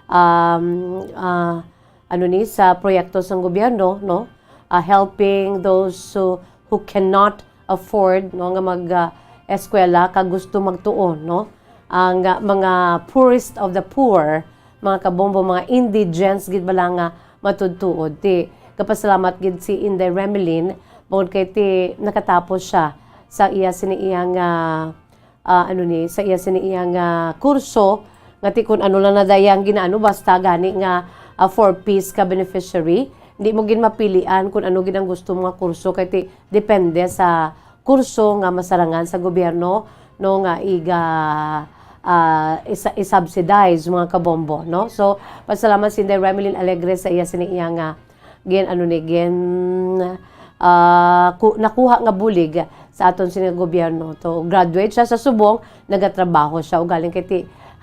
um, ah, ano ni, sa proyekto sang gobyerno, no? Ah, helping those who, who cannot afford, no, nga mag, ah, eskwela kag gusto magtuon, no? Ang, ah, mga poorest of the poor, mga kabombo, mga indigents gid bala nga matudtuod. Ti, kapasalamat gid si Inday Remelin, bangod kay ti nakatapos siya sa iya sini iya nga, ah, ano ni, sa iya sini iya nga kurso, nga ti kun ano lang na dayang ginaano, basta gani nga, ah, Four Ps ka beneficiary, di mo gid mapilian kun ano gid ang gusto mo nga kurso, kay ti depende sa kurso nga masarangan sa gobyerno, no, nga iga, ah, isa, i-subsidize, mga kabombo, no? So, pasalamat si Inday Remelin Alegre sa iya sini iya nga gin, ano ni, gin, ah, ku-, nakuha nga bulig sa aton sini nga gobyerno. To graduate siya sa subong, nagatrabaho siya, ugaling kay ti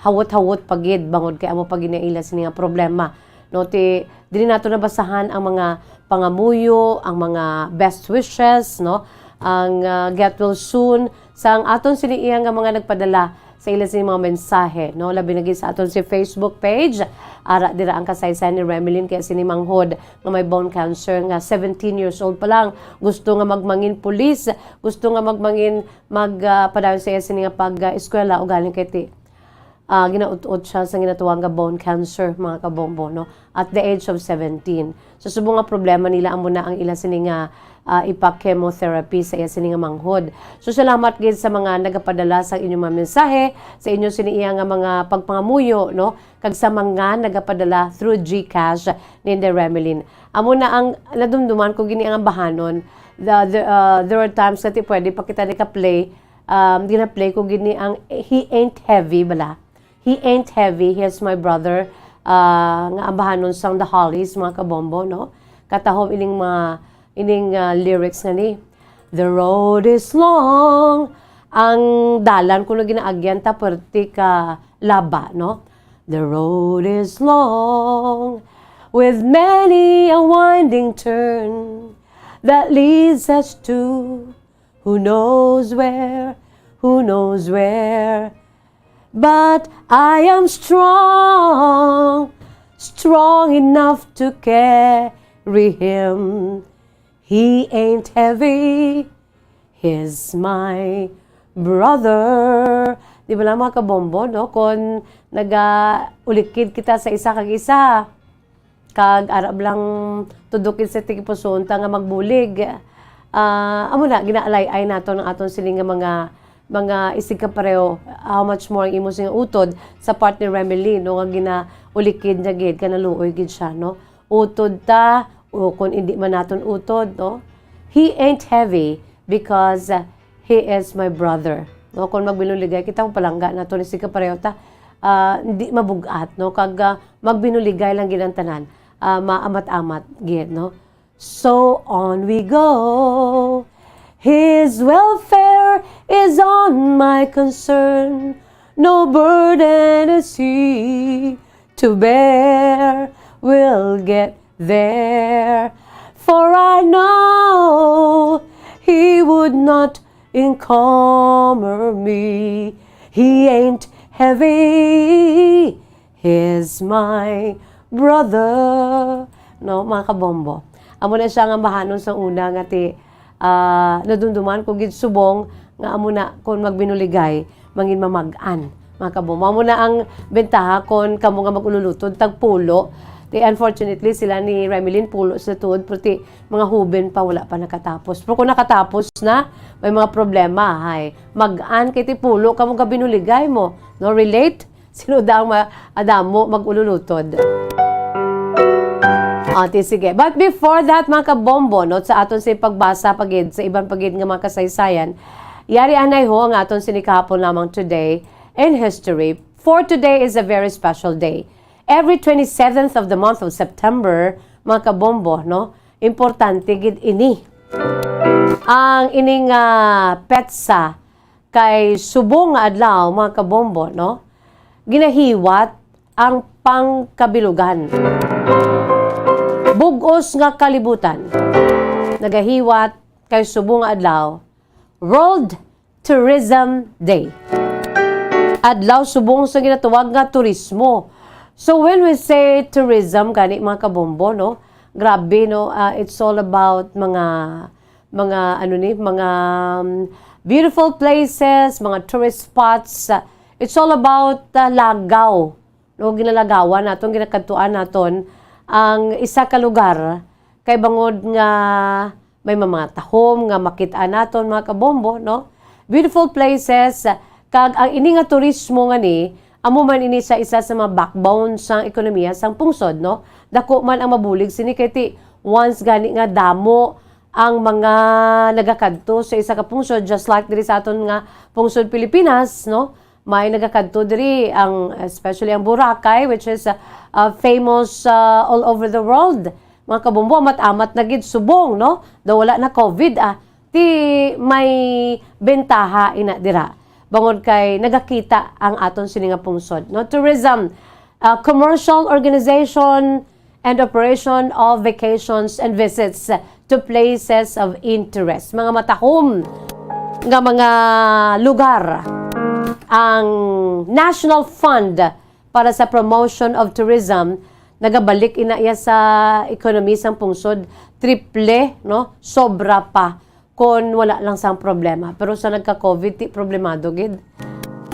hawot-hawot pa gid bangod kay amo pa gid ang ila sini nga problema, no? Ti diri nato nabasahan ang mga pangamuyo, ang mga best wishes, no? ang, ah, get well soon sang aton sini iya nga mga nagpadala sa ila sini mga mensahe, no? Labi na gid sa aton si Facebook page. Ara dira ang kasaysayan ni Remilyn kay sini manghod nga may bone cancer nga seventeen years old pa lang. Gusto nga magmangin pulis, gusto nga magmangin mag, ah, padayon sa iya sini nga pag, ah, eskwela, ugaling kay ti-, ah, ginaut-ot siya sa ginatawag nga bone cancer, mga kabombo, no? At the age of seventeen. So, subong nga problema nila amo na ang ila sini nga, ah, ipa-chemotherapy sa iya sini nga manghod. So, salamat gid sa mga nagapadala sa inyong mga mensahe, sa inyo sini iya nga mga pagpangamuyo, no? Kag sa mga nagapadala through GCash ni Inday Remilyn. Amo na ang nadumduman ko gini ang bahanon. The, the, ah, there were times nga ti pwede pa kita ni ka-play, um, gina-play ko gini ang He Ain't Heavy bala. He Ain't Heavy, He's My Brother, ah, nga ambahanon sang The Hollies, mga kabombo, no? Katahom ining mga, ining, ah, lyrics nga ni, "The road is long." Ang dalan kuno ginaagyan ta perti ka laba, no? "The road is long, with many a winding turn, that leads us to who knows where, who knows where. But I am strong, strong enough to carry him. He ain't heavy, he's my brother." Di ba lang, mga kabombo, no? Kung nagaulikid kita sa isa kag isa, kag arab lang tudok gid sa tigipusoon ta nga magbulig. Ah, amo na, ginaalay-ay naton ang aton sini nga mga, mga isigkapareho. How much more ang imo sing utod sa part ni Remilyn, no, nga ginaulikid niya gid, kanaluoy gid siya, no? Utod ta, o kung hindi man naton utod, no? He ain't heavy because, uh, he is my brother. No, kung magbinuligay kita, kung palangga nato ni isigkapareho ta, ah, hindi mabug-at, no? Kag, ah, magbinuligay lang gid ang tanan, ah, maamat-amat gid, no? So on we go. His welfare is on my concern. No burden is he to bear. We'll get there. For I know he would not encumber me. He ain't heavy, he's my brother. No, mga kabombo. Amo na siya nga bahanon sa una nga ti, ah, nadumduman ko gid subong nga amo na kon magbinuligay, mangin mamag-an, mga kabombo. Amo na ang bentaha kon kamo nga mag-ululutod, tagpulo. Ti, unfortunately, sila ni Remilyn pulo sa tuod, pero ti, mga huben pa, wala pa nakatapos. Pero kung nakatapos na, may mga problema, hay. Mag-an kay ti pulo kamo gabinuligay mo. No, relate? Sino daw ma-, adamo mag-ululutod? Ah, ti, sige. But before that, mga kabombo, no, sa aton sa pagbasa pa gid, sa iban pa gid nga mga kasaysayan, yari anay ho ang aton sini kahapon lamang today in history. For today is a very special day. Every twenty-seventh of the month of September, mga kabombo, no, importante gid ini. Ang ining, ah, petsa kay subong nga adlaw, mga kabombo, no, ginahiwat ang pangkabilugan. Bug-os nga kalibutan nagahiwat kay subong nga adlaw, World Tourism Day. Adlaw subong sa ginatawag nga turismo. So when we say tourism, gani, mga kabombo, no? Grabe, no? Ah, it's all about mga, mga, ano ni, mga, um, beautiful places, mga tourist spots. Ah, it's all about, ah, lagaw, no, ginalagawan naton, ginakadtuan naton ang isa ka lugar kay bangod nga may mga, mga tahom nga makit-an naton, mga kabombo, no? Beautiful places, kag ang ini nga turismo nga ni, amo man ini sa isa sa mga backbone sang ekonomiya sang pungsod, no? Dako man ang mabulig sini kay ti once gani nga damo ang mga nagakadto sa isa ka pungsod, just like diri sa aton nga pungsod Pilipinas, no? May nagakadto diri, ang, especially ang Boracay, which is, uh, uh, famous, uh, all over the world. Mga kabombo, amat-amat na gid subong, no? Daw wala na COVID, ah. Ti may bentaha ina dira. Bangod kay nagakita ang aton sini nga pungsod, no? Tourism, uh, commercial organization, and operation of vacations and visits to places of interest. Mga matahom nga mga lugar ang National Fund para sa Promotion of Tourism, nagabalik ina iya sa ekonomiya sang pungsod, triple, no? Sobra pa kon wala lang sang problema. Pero sa nagka-COVID, ti problemado gid.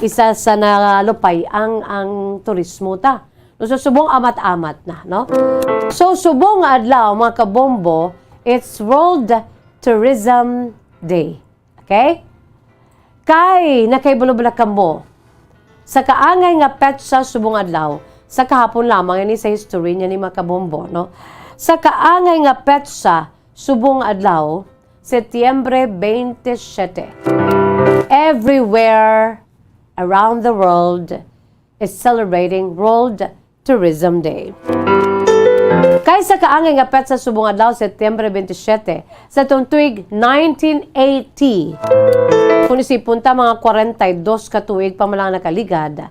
Isa sa nalupay ang, ang turismo ta. No, so subong amat-amat na, no? So subong nga adlaw, mga kabombo, it's World Tourism Day. Okay? Kay nakahibalo bala kamo, sa kaangay nga petsa subong adlaw, sa kahapon lamang ini sa history niya ni mga kabombo, no? Sa kaangay nga petsa subong adlaw, Setyembre twenty-seven, everywhere around the world is celebrating World Tourism Day. Kay sa kaangay nga petsa subong adlaw, Setyembre twenty-seven, sa tuong tuig nineteen eighty, kung isipon ta, mga kwarenta y dos ka tuig pa man lang nakaligad,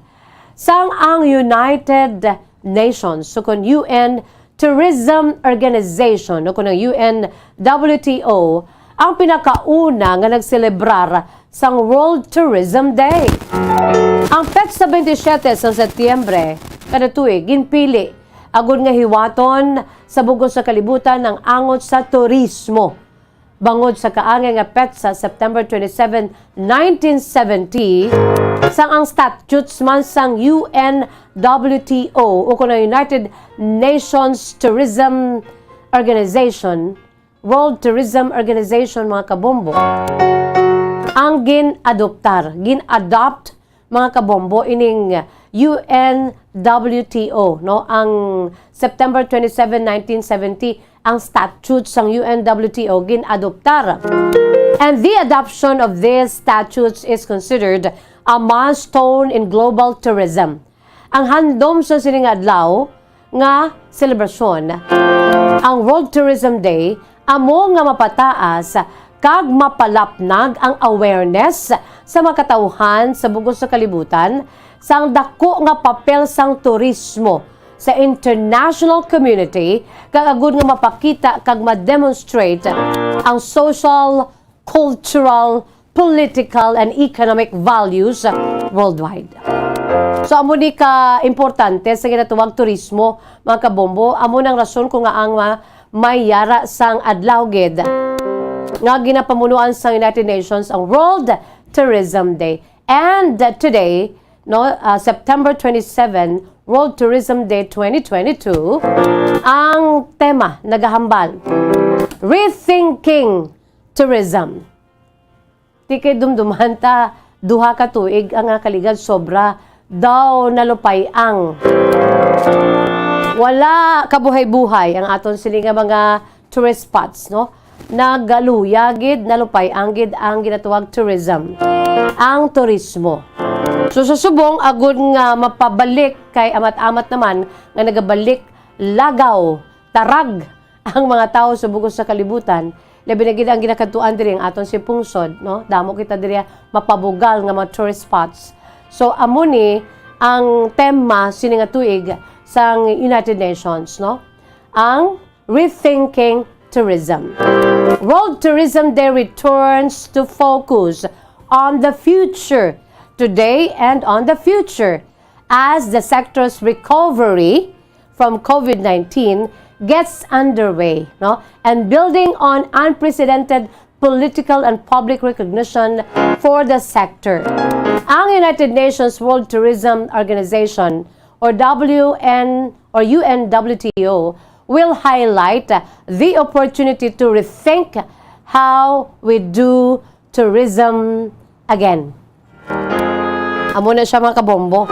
sang ang United Nations, so kun U N Tourism Organization, o kun ang U N W T O, ang pinakauna nga nagselebrar sang World Tourism Day. Ang petsa twenty-seven sang Setyembre kada tuig ginpili agud nga hiwaton sa bug-os nga kalibutan ang angot sa turismo. Bangod sa kaangay nga petsa, September twenty-seven, nineteen seventy, sang ang statutes man sang U N W T O o kun ang United Nations Tourism Organization, World Tourism Organization, mga kabombo, ang gin-adoptar, gin-adopt, mga kabombo, ining U N W T O, no? Ang September twenty-seven, nineteen seventy, ang statute sang U N W T O gin-adoptar. And the adoption of these statutes is considered a milestone in global tourism. Ang handom sa sining adlaw nga selebrasyon, ang World Tourism Day, amo nga mapataas kag mapalapnag ang awareness sa mga katawhan sa bug-os nga kalibutan sang dako nga papel sang turismo sa international community, kag agud nga mapakita kag ma-demonstrate ang social, cultural, political, and economic values worldwide. So, amo ni ka importante sa ginatawag turismo, mga kabombo. Amo nang rason kung nga ang ma-, may yara sang adlaw gid nga ginapamunuan sang United Nations ang World Tourism Day. And, uh, today, no, uh, September twenty-seven, World Tourism Day twenty twenty-two, ang tema nagahambal, Rethinking Tourism. Ti kay dumduman ta, duha ka tuig ang nakaligad, sobra daw nalupay ang wala kabuhay-buhay ang aton sini nga mga tourist spots, no? Nagaluya gid, nalupay ang gid ang ginatawag tourism, ang turismo. So, sa subong, agud nga mapabalik kay amat-amat naman nga nagabalik lagaw, tarag ang mga tawo sa bug-os sa kalibutan, labi na gid ang ginakadtuan diri ang aton si pungsod, no? Damo kita diri mapabugal nga mga tourist spots. So, amo ni ang tema sini nga tuig sang United Nations, no? Ang Rethinking Tourism. World Tourism Day returns to focus on the future, today and on the future, as the sector's recovery from COVID nineteen gets underway, no? And building on unprecedented political and public recognition for the sector. Ang United Nations World Tourism Organization, or W N or U N W T O, will highlight the opportunity to rethink how we do tourism again. Amo na siya, mga kabombo.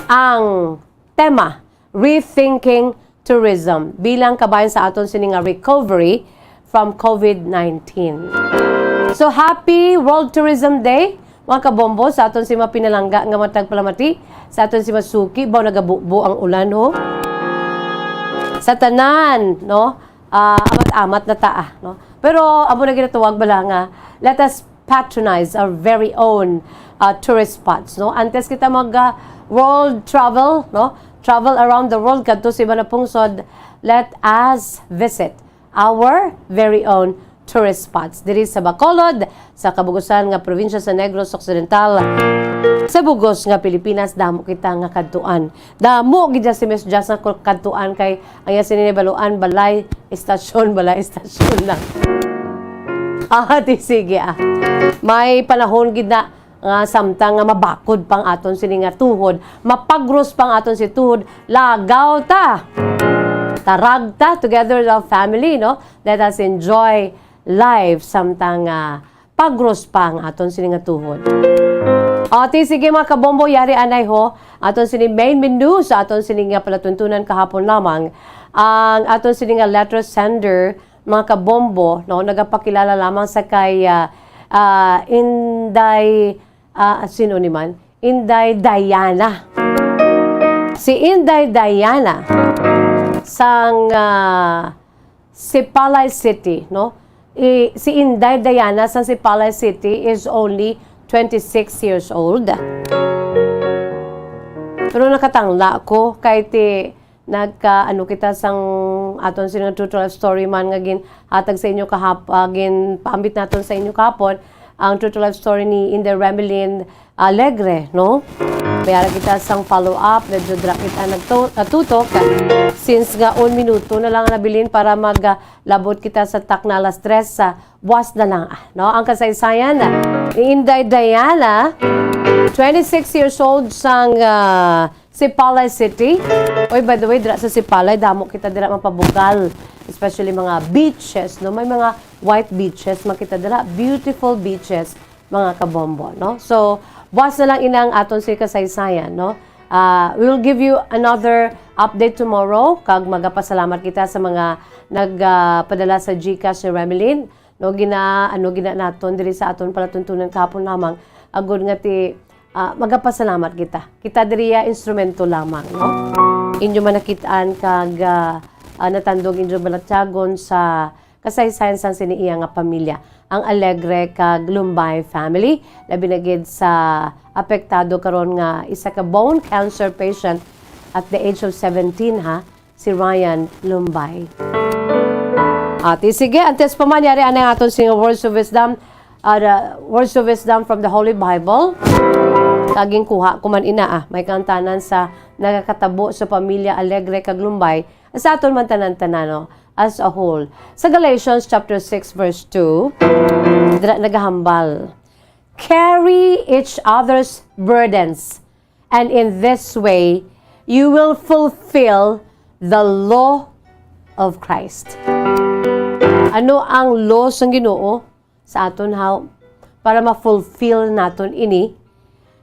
Ang tema, Rethinking Tourism, bilang kabahin sa aton sini nga recovery from COVID nineteen. So, happy World Tourism Day, mga kabombo, sa aton si mapinalangga nga matag palamati, sa aton si masuki, baw nagabubo ang ulan, ho. Sa tanan, no? Ah, amat-amat na ta, ah, no? Pero amo na ginatawag bala nga, let us patronize our very own, ah, tourist spots, no? Antes kita mag, ah, world travel, no? Travel around the world, kadto sa iba na pungsod, let us visit our very own tourist spots. Diri sa Bacolod, sa kabug-usan nga probinsya sa Negros Occidental, sa bug-os nga Pilipinas, damo kita nga kadtuan. Damo gid si Miss Jazz nga kadtuan kay ang iya sini nabaluan, balay, istasyon, balay, istasyon lang. Ah, di sige ah. May panahon gid na nga samtang nga mabakod pang aton sini nga tuhod, mapagros pang aton si tuhod, lagaw ta. Tarag ta together with our family, no? Let us enjoy life samtang nga pagros pa ang aton sini nga tuhod. O, ti sige, mga kabombo, yari anay ho. Aton sini main menu sa aton sini nga palatuntunan kahapon lamang. Ang aton sini nga letter sender, mga kabombo, no, nagapakilala lamang sa kay, ah, ah, Inday, ah, sino ni man? Inday Diana. Si Inday Diana sang, ah, Sipalay City, no? I, si Inday Diana sang Sipalay City is only twenty-six years old. Pero nakatangla ko kay ti nagka, ano, kita sang aton sini nga True to Life Story man nga ginhatag sa inyo kahap-, ah, ginpaambit naton sa inyo kahapon, ang True to Life Story ni Inday Remelin Alegre, no? Mayara kita sang follow-up, medyo dira kita nagtu-, natutok. Since nga un minuto na lang nabilin para maglabot kita sa takna alas tres, sa buwas na lang, ah, no? Ang kasaysayan ni Inday Diana, twenty-six years old sang, ah, Sipalay City. Oy, by the way, dira sa Sipalay, damo kita dira mapabugal. Especially mga beaches, no? May mga white beaches, makita dira. Beautiful beaches, mga kabombo, no? So, buwas na lang inang aton si kasaysayan, no? Ah, we'll give you another update tomorrow, kag magapasalamat kita sa mga nag, ah, padala sa GCash ni Remelin. No, gina-, ano, gina naton diri sa aton palatuntunan kahapon lamang, agod nga ti, ah, magapasalamat kita. Kita diri ya instrumento lamang, no? Inyo man nakit-an kag, ah, ah, natandog inyo balatyagon sa kasaysayan sang sini iya nga pamilya, ang Alegre kag Lumbay family, labi na gid sa apektado karon nga isa ka bone cancer patient at the age of seventeen, ha, si Ryan Lumbay. Ati, sige, antes pa man, yari anay aton sing words of wisdom, ah, the words of wisdom from the Holy Bible. Kaging kuha ko man ina, ah, may kantanan sa nagakatabo sa pamilya Alegre kag Lumbay, sa aton man tanan-tanan, no, as a whole. Sa Galatians chapter six verse two, dira nagahambal, "Carry each other's burdens, and in this way you will fulfill the law of Christ." Ano ang law sang Ginoo sa aton, haw? Para ma-fulfill naton ini,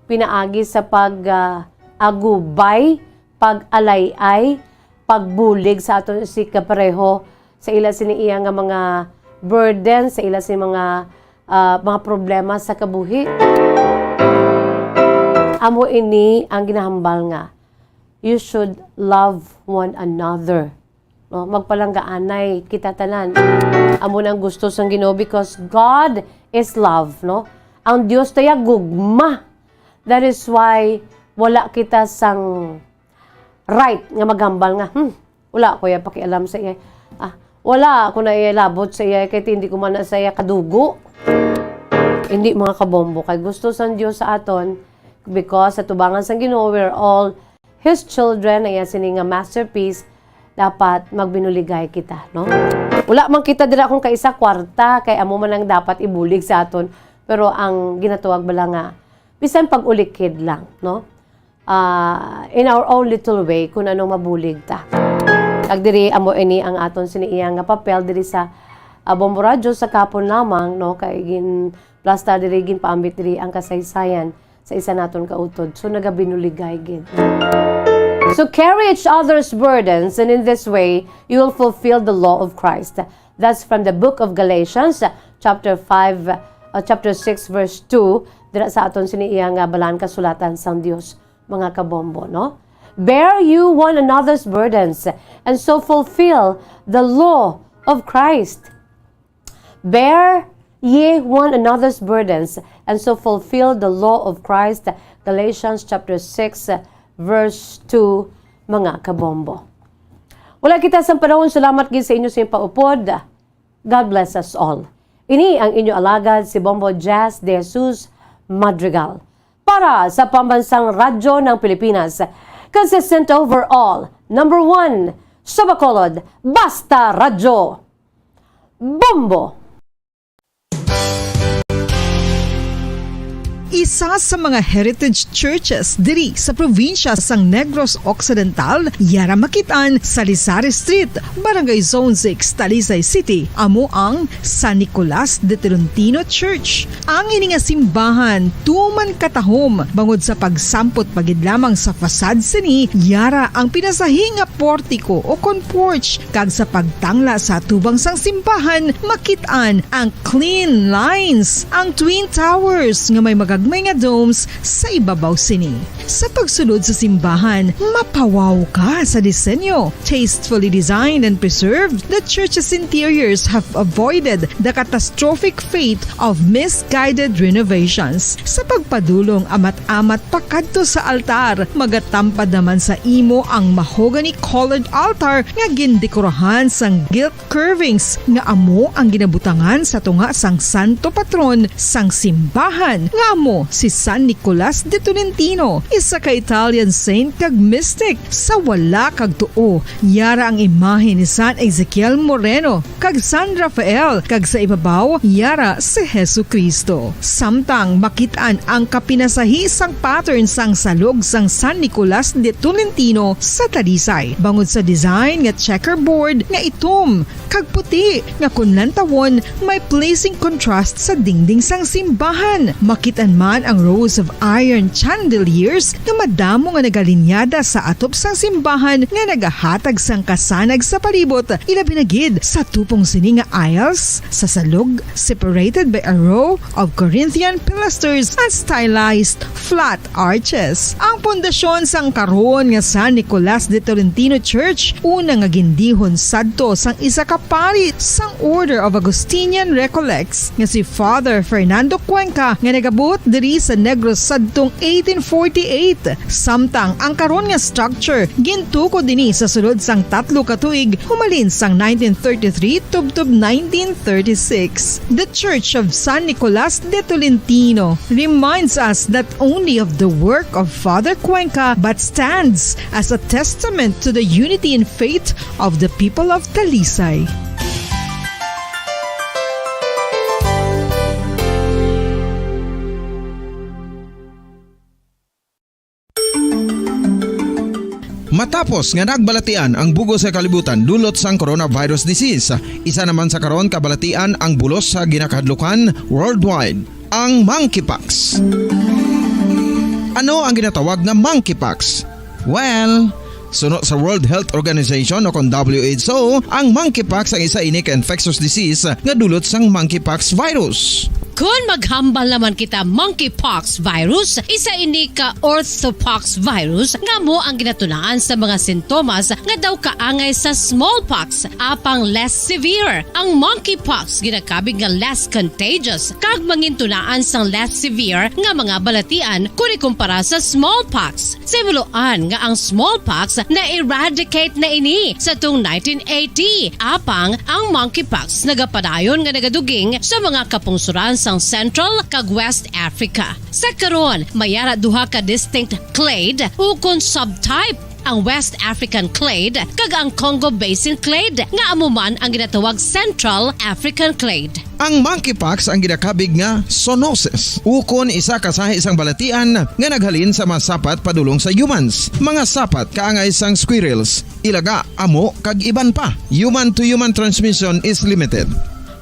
pinaagi sa pag, ah, agubay, pag-alay-ay, pagbulig sa aton si kapareho, sa ila sini iya nga mga burden, sa ila sini mga, ah, mga problema sa kabuhi. Amo ini ang ginahambal nga you should love one another. No, magpalanggaanay kita tanan. Amo na ang gusto sang Ginoo, because God is love, no? Ang Dios ta ya gugma. That is why wala kita sang right nga maghambal nga, "Hmm, wala ko ya pakialam sa iya. Ah, wala ko na iya labot sa iya, kay hindi ko man na sa iya kadugo." Hindi, mga kabombo, kay gusto sang Dios sa aton, because sa tubangan sang Ginoo, we're all His children, na iya sini nga masterpiece, dapat magbinuligay kita, no? Wala man kita dira kung kaisa kwarta, kay amo man ang dapat ibulig sa aton. Pero ang ginatuwag bala nga, bisan pag-ulikid lang, no? Ah, in our own little way, kung ano mabulig ta. Kag diri, amo ini ang aton sini iya nga papel diri sa, ah, Bombo Radyo sa kapon lamang, no? Kay gin-, plus ta diri, ginpaambit diri ang kasaysayan sa isa naton ka utod. So, nagabinuligay gid. So, carry each other's burdens, and in this way, you will fulfill the law of Christ. That's from the book of Galatians, chapter five, uh, chapter six, verse two, dira sa aton sini iya nga balaan kasulatan sang Dios, mga kabombo, no? "Bear you one another's burdens, and so fulfill the law of Christ." "Bear ye one another's burdens, and so fulfill the law of Christ." Galatians chapter six, verse two, mga kabombo. Wala kita sang panahon. Salamat gid sa inyo sa inyong paupod. God bless us all. Ini ang inyo alagad, si Bombo Jazz De Jesus Madrigal. Para sa Pambansang Radyo ng Pilipinas, consistent overall, number one sa Bacolod, Basta Radyo. Bombo! Isa sa mga heritage churches diri sa probinsya sang Negros Occidental, yara makit-an sa Lisari Street, Barangay Zone six, Talisay City, amo ang San Nicolas de Tolentino Church. Ang ini nga simbahan tuman katahom bangod sa pagsampot pa gid lamang sa facade sini, yara ang pinasahi nga portiko o kon porch, kag sa pagtangla sa atubang sang simbahan, makit-an ang clean lines, ang twin towers nga may magagmay nga domes sa ibabaw sini. Sa pagsulod sa simbahan, mapawaw ka sa disenyo. Tastefully designed and preserved, the church's interiors have avoided the catastrophic fate of misguided renovations. Sa pagpadulong amat-amat pakadto sa altar, magatampad naman sa imo ang mahogany-colored altar nga gindekorahan sang gilt curvings nga amo ang ginabutangan sa tunga sang santo patron sang simbahan, nga amo si San Nicolas de Tolentino, isa ka Italian saint kag mystic. Sa wala kag tuo, yara ang imahe ni San Ezekiel Moreno kag San Rafael, kag sa ibabaw, yara si Jesu-Cristo. Samtang makit-an ang kapinasahi sang pattern sang salog sang San Nicolas de Tolentino sa Talisay, bangod sa design nga checkerboard nga itom kag puti nga kon lantawon may pleasing contrast sa dingding sang simbahan. Makit-an man ang rows of iron chandeliers nga madamo nga nagalinyada sa atop sang simbahan nga nagahatag sang kasanag sa palibot, ilabi na gid sa tupong sini nga aisles sa salog, separated by a row of Corinthian pilasters and stylized flat arches. Ang pundasyon sang karon nga San Nicolas de Tolentino Church, una nga gindihon sadto sang isa ka pari sang Order of Augustinian Recollects nga si Father Fernando Cuenca, nga nagabot diri sa Negros sadtong eighteen forty-eight. Samtang ang karon nga structure gintukod dinhi sa sulod sang tatlo ka tuig, humalin sang nineteen thirty-three tubtob nineteen thirty-six. The Church of San Nicolas de Tolentino reminds us not only of the work of Father Cuenca but stands as a testament to the unity in faith of the people of Talisay. Matapos nga nagbalatian ang bug-os nga kalibutan dulot sang coronavirus disease, isa naman sa karon kabalatian ang bulos sa ginakahadlukan worldwide, ang monkeypox. Ano ang ginatawag nga monkeypox? Well, suno sa World Health Organization o kon W H O, ang monkeypox ang isa ini ka infectious disease nga dulot sang monkeypox virus. Kon maghambal naman kita, monkeypox virus, isa ini ka orthopox virus nga amo ang ginatunaan sa mga sintomas nga daw kaangay sa smallpox, apang less severe. Ang monkeypox ginakabig nga less contagious kag mangintunaan sang less severe nga mga balatian kon ikumpara sa smallpox. Simuloan nga ang smallpox na-eradicate na ini sa tung nineteen eighty, apang ang monkeypox nagapadayon nga nagaduging sa mga kapungsoran sang Central kag West Africa. Sa karon, may ara duha ka distinct clade ukon subtype, ang West African clade kag ang Congo Basin clade, nga amo man ang ginatawag Central African clade. Ang monkeypox ang ginakabig nga zoonosis, ukon isa ka sahi sang balatian nga naghalin sa mga sapat padulong sa humans, mga sapat kaangay sang squirrels, ilaga, amo, kag iban pa. Human-to-human transmission is limited.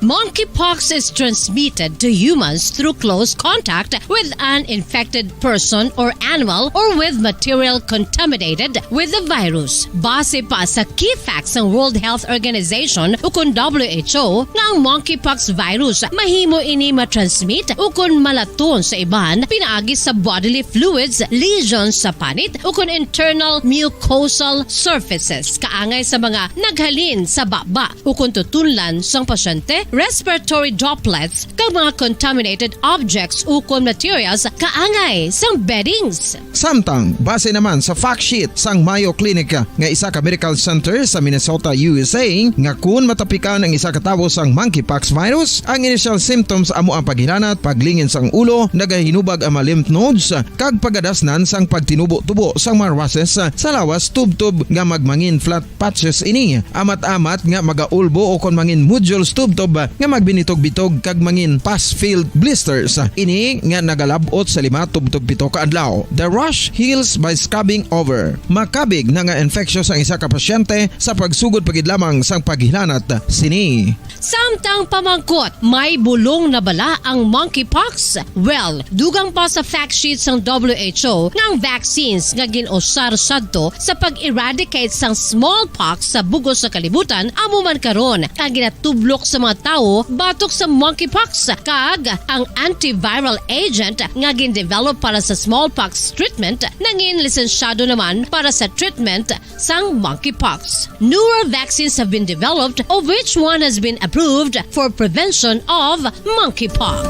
Monkeypox is transmitted to humans through close contact with an infected person or animal or with material contaminated with the virus. Base pa sa key facts sang World Health Organization ukon W H O, nga ang monkeypox virus mahimo ini matransmit ukon malaton sa iban pinaagi sa bodily fluids, lesions sa panit, ukon internal mucosal surfaces, kaangay sa mga naghalin sa baba ukon tutunlan sang pasyente respiratory droplets, kag mga contaminated objects ukon materials kaangay sang beddings. Samtang, base naman sa fact sheet sang Mayo Clinic nga isa ka medical center sa Minnesota, U S A, nga kun matapikan ang isa ka tawo sang monkeypox virus, ang initial symptoms amo ang paghilanat, paglingin sang ulo, nagahinubag ang mga lymph nodes, kag pagadasnan sang pagtinubo-tubo sang mga rushes sa lawas tubtob nga magmangin flat patches ini, amat-amat nga magaulbo o kon mangin nodules tubtob nga magbinitog-bitog kag mangin pus-filled blisters. Ini nga nagalab-ot sa lima tubtob pito ka adlaw. The rash heals by scabbing over. Makabig na nga infectious ang isa ka pasyente sa pagsugod pa gid lamang sang paghilanat sini. Samtang pamangkot, may bulong na bala ang monkeypox? Well, dugang pa sa fact sheet sang W H O nga ang vaccines nga gin-usar sadto sa pag-eradicate sang smallpox sa bug-os nga kalibutan amo man karon ang ginatublok sa mga tawo batok sa monkeypox, kag ang antiviral agent nga gin-develop para sa smallpox treatment nangin lisensyado naman para sa treatment sang monkeypox. Newer vaccines have been developed, of which one has been approved for prevention of monkeypox.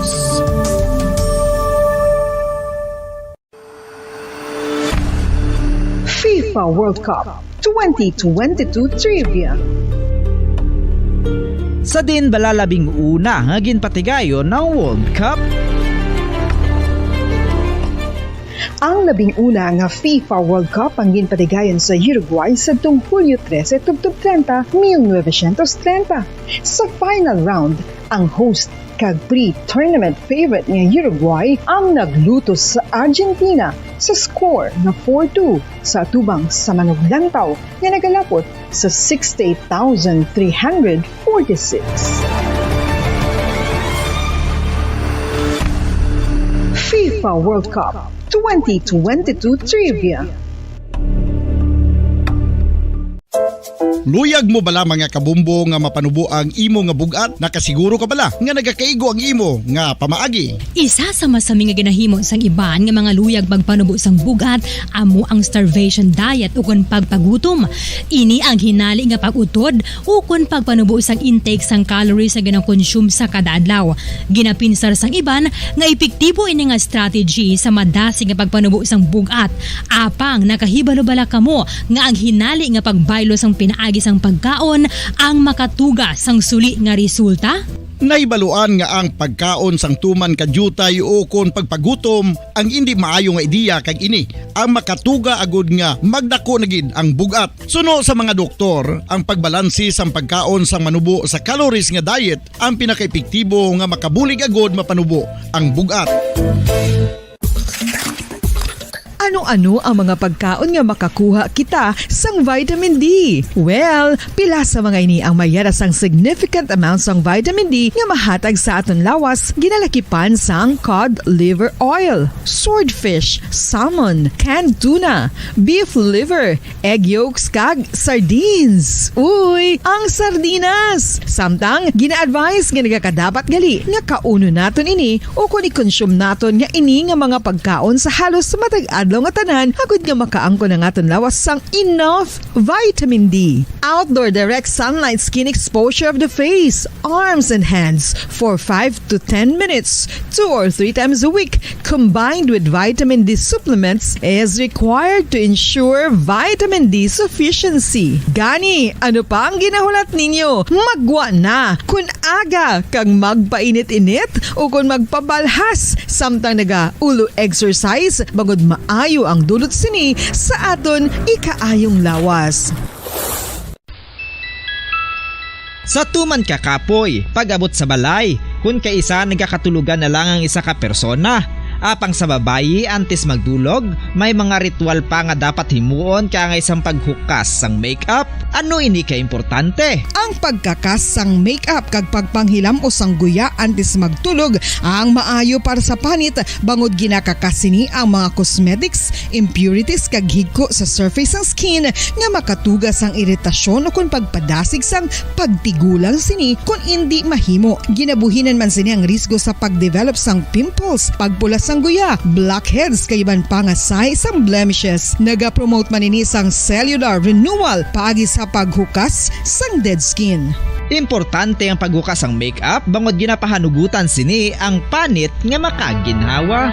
FIFA World Cup twenty twenty-two Trivia. Sa din bala labing una nga ginpatigayon ang World Cup? Ang labing una nga FIFA World Cup ang ginpatigayon sa Uruguay sadtong Hulyo trese tubtob treinta, mil novecientos treinta. Sa final round, ang host kag pre-tournament favorite nga Uruguay ang naglutos sa Argentina sa score nga four two sa atubang sa manuglantaw nga nagalapot sa sixty-eight thousand three hundred forty-six. FIFA World Cup twenty twenty-two Trivia. Luyag mo bala, mga kabombo, nga mapanubo ang imo nga bug-at? Nakasiguro ka bala nga nagakaigo ang imo nga pamaagi? Isa sa masami nga ginahimo sang iban nga mga luyag pagpanubo sang bug-at amo ang starvation diet ukon pagpagutom. Ini ang hinali nga pag-utod ukon pagpanubo sang intake sang calories nga ginakonsume sa kada adlaw. Ginapinsar sang iban nga epektibo ini nga strategy sa madasig nga pagpanubo sang bug-at. Apang nakahibalo bala kamo nga ang hinali nga pagbaylo sang pinaagi sang pagkaon ang makatuga sang suli nga resulta? Nahibaluan nga ang pagkaon sang tuman ka diutay ukon pagpagutom ang indi maayo nga ideya, kag ini ang makatuga agud nga magdako na gid ang bug-at. Suno sa mga doktor, ang pagbalansi sang pagkaon sang manubo sa calories nga diet ang pinakaepektibo nga makabulig agud mapanubo ang bug-at. Ano-ano ang mga pagkaon nga makakuha kita sang vitamin D? Well, pila sa mga ini ang mayara sang significant amount sang vitamin D nga mahatag sa aton lawas, ginalakipan sang cod liver oil, swordfish, salmon, canned tuna, beef liver, egg yolks, kag sardines. Uy, ang sardinas! Samtang, gina-advise nga nagakadapat gali nga kaunon naton ini o kon i-consume naton nga ini nga mga pagkaon sa halos matag adlaw nga tanan, agud nga makaangkon ang aton lawas sang enough vitamin D. Outdoor direct sunlight skin exposure of the face, arms, and hands for five to ten minutes, two or three times a week, combined with vitamin D supplements, is required to ensure vitamin D sufficiency. Gani, ano pa ang ginahulat ninyo? Maggwa na! Kun aga kag magpainit-init o kon magpabalhas samtang naga-ulo exercise, bangod maayo ang dulot sini sa aton ikaayong lawas. Sa tuman ka kapoy, pag-abot sa balay, kun kaisa nagakatulogan na lang ang isa ka persona. Apang sa babayi, antes magdulog, may mga ritual pa nga dapat himuon kaangay sang paghukas sang makeup. Ano ini ka importante? Ang pagkakas sang makeup kag pagpanghilam-os sang guya antes magtulog ang maayo para sa panit, bangod ginakakas sini ang mga cosmetics, impurities, kag higko sa surface sang skin nga makatuga sang iritasyon ukon pagpadasig sang pagtigulang sini kon indi mahimo. Ginabuhinan man sini ang risgo sa pagdevelop sang pimples, pagpula sang guya, blackheads, kag iban pa nga sahi sang blemishes. Nagapromote man ini sang cellular renewal paagi sa paghukas sang dead skin. Importante ang paghukas sang make-up bangod ginapahanugutan sini ang panit nga makaginhawa.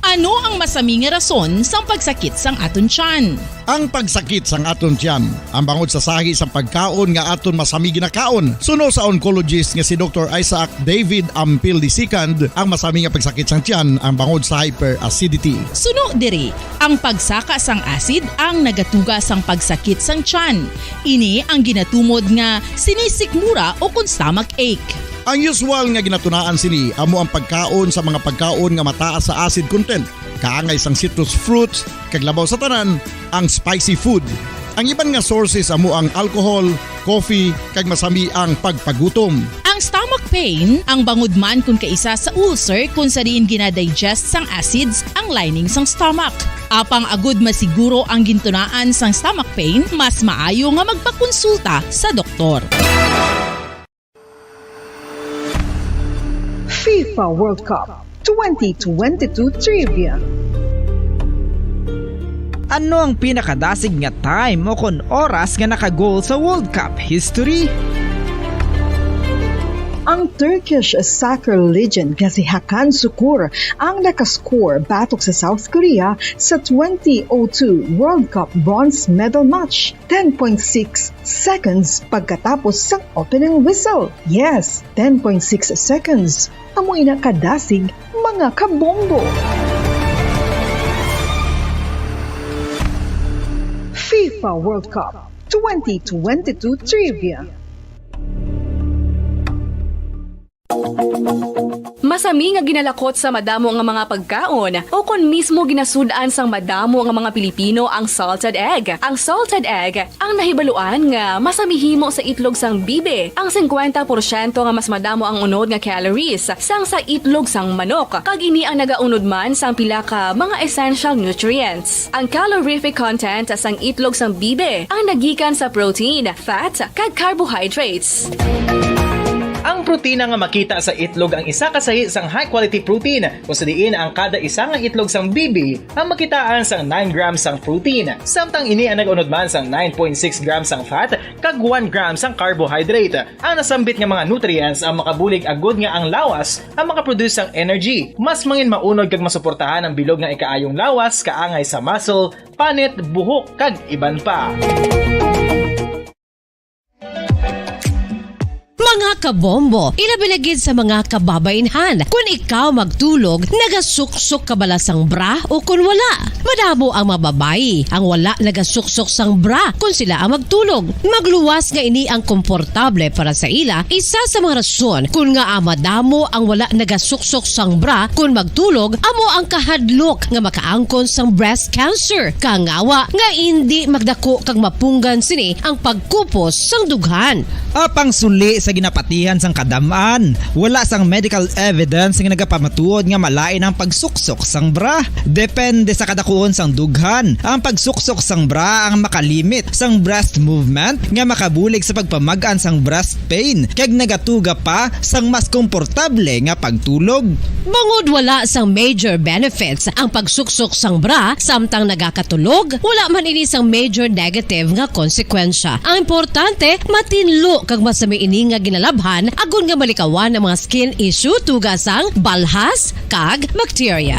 Ano ang masami nga rason sang pagsakit sang aton tiyan? Ang pagsakit sang aton tiyan, ang bangod sa sahi sang pagkaon nga aton masami ginakaon. Suno sa oncologist nga si Doktor Isaac David Ampil the second, ang masami nga pagsakit sang tiyan ang bangod sa hyperacidity. Suno diri, ang pagsaka sang acid ang nagatuga sang pagsakit sang tiyan. Ini ang ginatumod nga sinisikmura o kon stomach ache. Ang usual nga ginatunaan sini amo ang pagkaon sa mga pagkaon nga mataas sa acid content, kaangay sang citrus fruits, kag labaw sa tanan, ang spicy food. Ang iban nga sources amo ang alcohol, coffee, kag masami ang pagpagutom. Ang stomach pain, ang bangod man kon kaisa sa ulcer kon sa diin ginadigest sang acids ang lining sang stomach. Apang agud masiguro ang gintunaan sang stomach pain, mas maayo nga magpakonsulta sa doktor. FIFA World Cup twenty twenty-two Trivia. Ano ang pinakadasig nga time o kon oras nga naka-goal sa World Cup history? Ang Turkish soccer legend nga si Hakan Sukur ang nakascore batok sa South Korea sa twenty oh two World Cup bronze medal match. Ten point six seconds pagkatapos sang opening whistle. Yes, ten point six seconds. Amo ina kadasig, mga kabombo. FIFA World Cup twenty twenty-two Trivia. Masami nga ginalakot sa madamo nga mga pagkaon, o kon mismo ginasud-an sang madamo nga mga Pilipino ang salted egg. Ang salted egg ang nahibaluan nga masami himo sa itlog sang bibi. Ang singkwenta porsyento nga mas madamo ang unod nga calories sang sa itlog sang manok, kag ini ang nagaunod man sang pila ka mga essential nutrients. Ang calorific content sang itlog sang bibi ang nagikan sa protein, fat, kag carbohydrates. Ang protina nga makita sa itlog ang isa ka sahi sang high-quality protein, kung sa diin ang kada isa nga itlog sang bibi ang makitaan sang nine grams sang protein, samtang ini ang nag-unod man sang nine point six grams sang fat kag one gram sang carbohydrate. Ang nasambit nga mga nutrients ang makabulig agud nga ang lawas ang makaproduce sang energy. Mas mangin maunod kag masuportahan ang bilog nga ikaayong lawas kaangay sa muscle, panit, buhok, kag iban pa. Mga kabombo, ilabi na gid sa mga kababainhan, kun ikaw magtulog, nagasuksok ka bala sang bra o kun wala? Madamo ang mga babayi ang wala nagasuksok sang bra kun sila ang magtulog. Magluwas nga ini ang komportable para sa ila, isa sa mga rason kun ngaa madamo ang wala nagasuksok sang bra kun magtulog amo ang kahadlok nga makaangkon sang breast cancer, kangawa nga indi magdako kag mapunggan sini ang pagkupos sang dughan. Apang suli sa ginapatihan sang kadam-an, wala sang medical evidence nga nagapamatuod nga malain ang pagsuksok sang bra. Depende sa kadakuon sang dughan, ang pagsuksok sang bra ang makalimit sang breast movement nga makabulig sa pagpamag-an sang breast pain, kag nagatuga pa sang mas komportable nga pagtulog. Bangod wala sang major benefits ang pagsuksok sang bra samtang nagakatulog, wala man ini sang major negative nga konsekwensya. Ang importante, matinlo kag masami ini nga ginalabhan agod nga malikawan ang mga skin issue tuga sang balhas kag bacteria.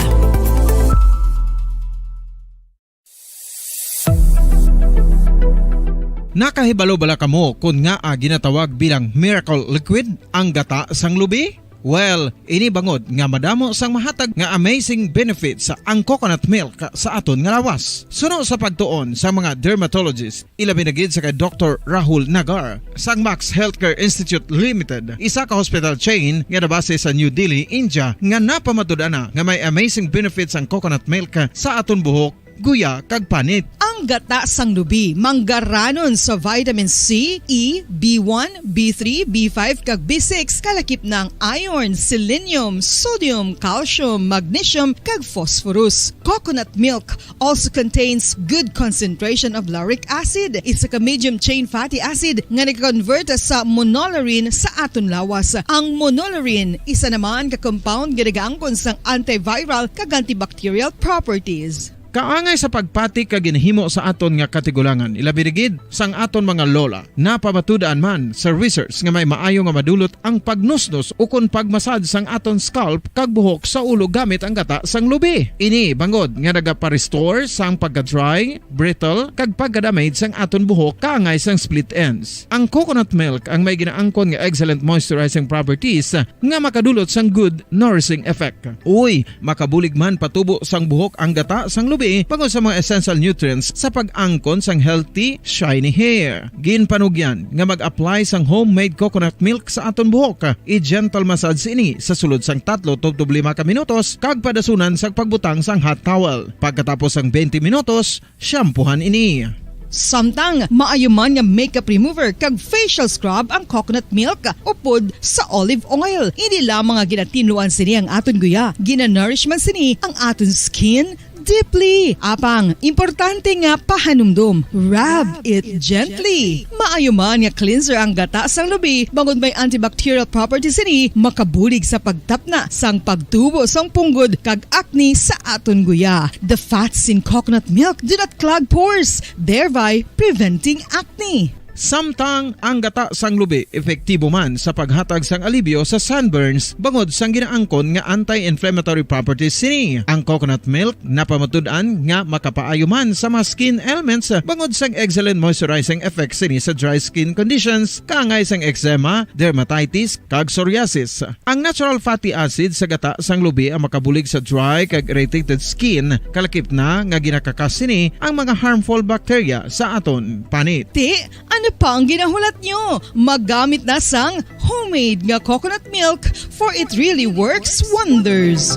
Nakahibalo bala kamo kon ngaa ginatawag bilang miracle liquid ang gata sang lubi? Well, ini bangod nga madamo sang mahatag nga amazing benefits ang coconut milk sa aton nga lawas. Suno sa pagtuon sa mga dermatologist, ilabi na gid sa kay Doktor Rahul Nagar sang Max Healthcare Institute Limited, isa ka hospital chain nga nabase sa New Delhi, India, nga napamatud-an na nga may amazing benefits ang coconut milk sa aton buhok, guya, kag panit. Ang gata sang lubi manggaranon sa vitamin C, E, B one, B three, B five, kag B six, kalakip na ang iron, selenium, sodium, calcium, magnesium, kag phosphorus. Coconut milk also contains good concentration of lauric acid, isa ka medium chain fatty acid nga nag-convert sa monolaurin sa aton lawas. Ang monolaurin isa naman ka compound nga nagaangkon sang antiviral kag antibacterial properties. Kaangay sa pagpati kag ginhimo sa aton nga katigulangan, ilabi na gid sang aton mga lola. Napamatud-an man sa research nga may maayo nga madulot ang pagnusnos ukon pagmasad sang aton scalp kag buhok sa ulo gamit ang gata sang lubi. Ini bangod nga nagapa-restore sang pagka-dry, brittle, kag pagka-damage sang aton buhok kaangay sang split ends. Ang coconut milk ang may ginaangkon nga excellent moisturizing properties nga makadulot sang good nourishing effect. Uy, makabulig man patubo sang buhok ang gata sang lubi bangod sa mga essential nutrients sa pag-angkon sang healthy, shiny hair. Ginpanugyan nga mag-apply sang homemade coconut milk sa aton buhok. I-gentle massage ini sa sulod sang tatlo tubtob lima ka minutos kag padasunan sang pagbutang sang hot towel. Pagkatapos sang twenty minutos, shampoohan ini. Samtang maayo man nga makeup remover kag facial scrub ang coconut milk upod sa olive oil. Hindi lamang nga ginatinluan sini ang aton guya, ginanourish man sini ang aton skin deeply. Apang, importante nga pahanumdom, rub it gently. Maayo man nga cleanser ang gata sang lubi, bangod may antibacterial properties sini, makabulig sa pagtapna sang pagtubo sang punggod kag acne sa aton guya. The fats in coconut milk do not clog pores, thereby preventing acne. Samtang ang gata sang lubi epektibo man sa paghatag sang alibyo sa sunburns bangod sang ginaangkon nga anti-inflammatory properties sini. Ang coconut milk napamatud-an nga makapaayo man sa mga skin ailments bangod sang excellent moisturizing effect sini sa dry skin conditions, kaangay sang eczema, dermatitis, kag psoriasis. Ang natural fatty acid sa gata sang lubi ang makabulig sa dry kag irritated skin, kalakip na nga ginakakas sini ang mga harmful bacteria sa aton panit. Ti, ano pa ang ginahulat nyo? Magamit na sang homemade nga coconut milk, for it really works wonders.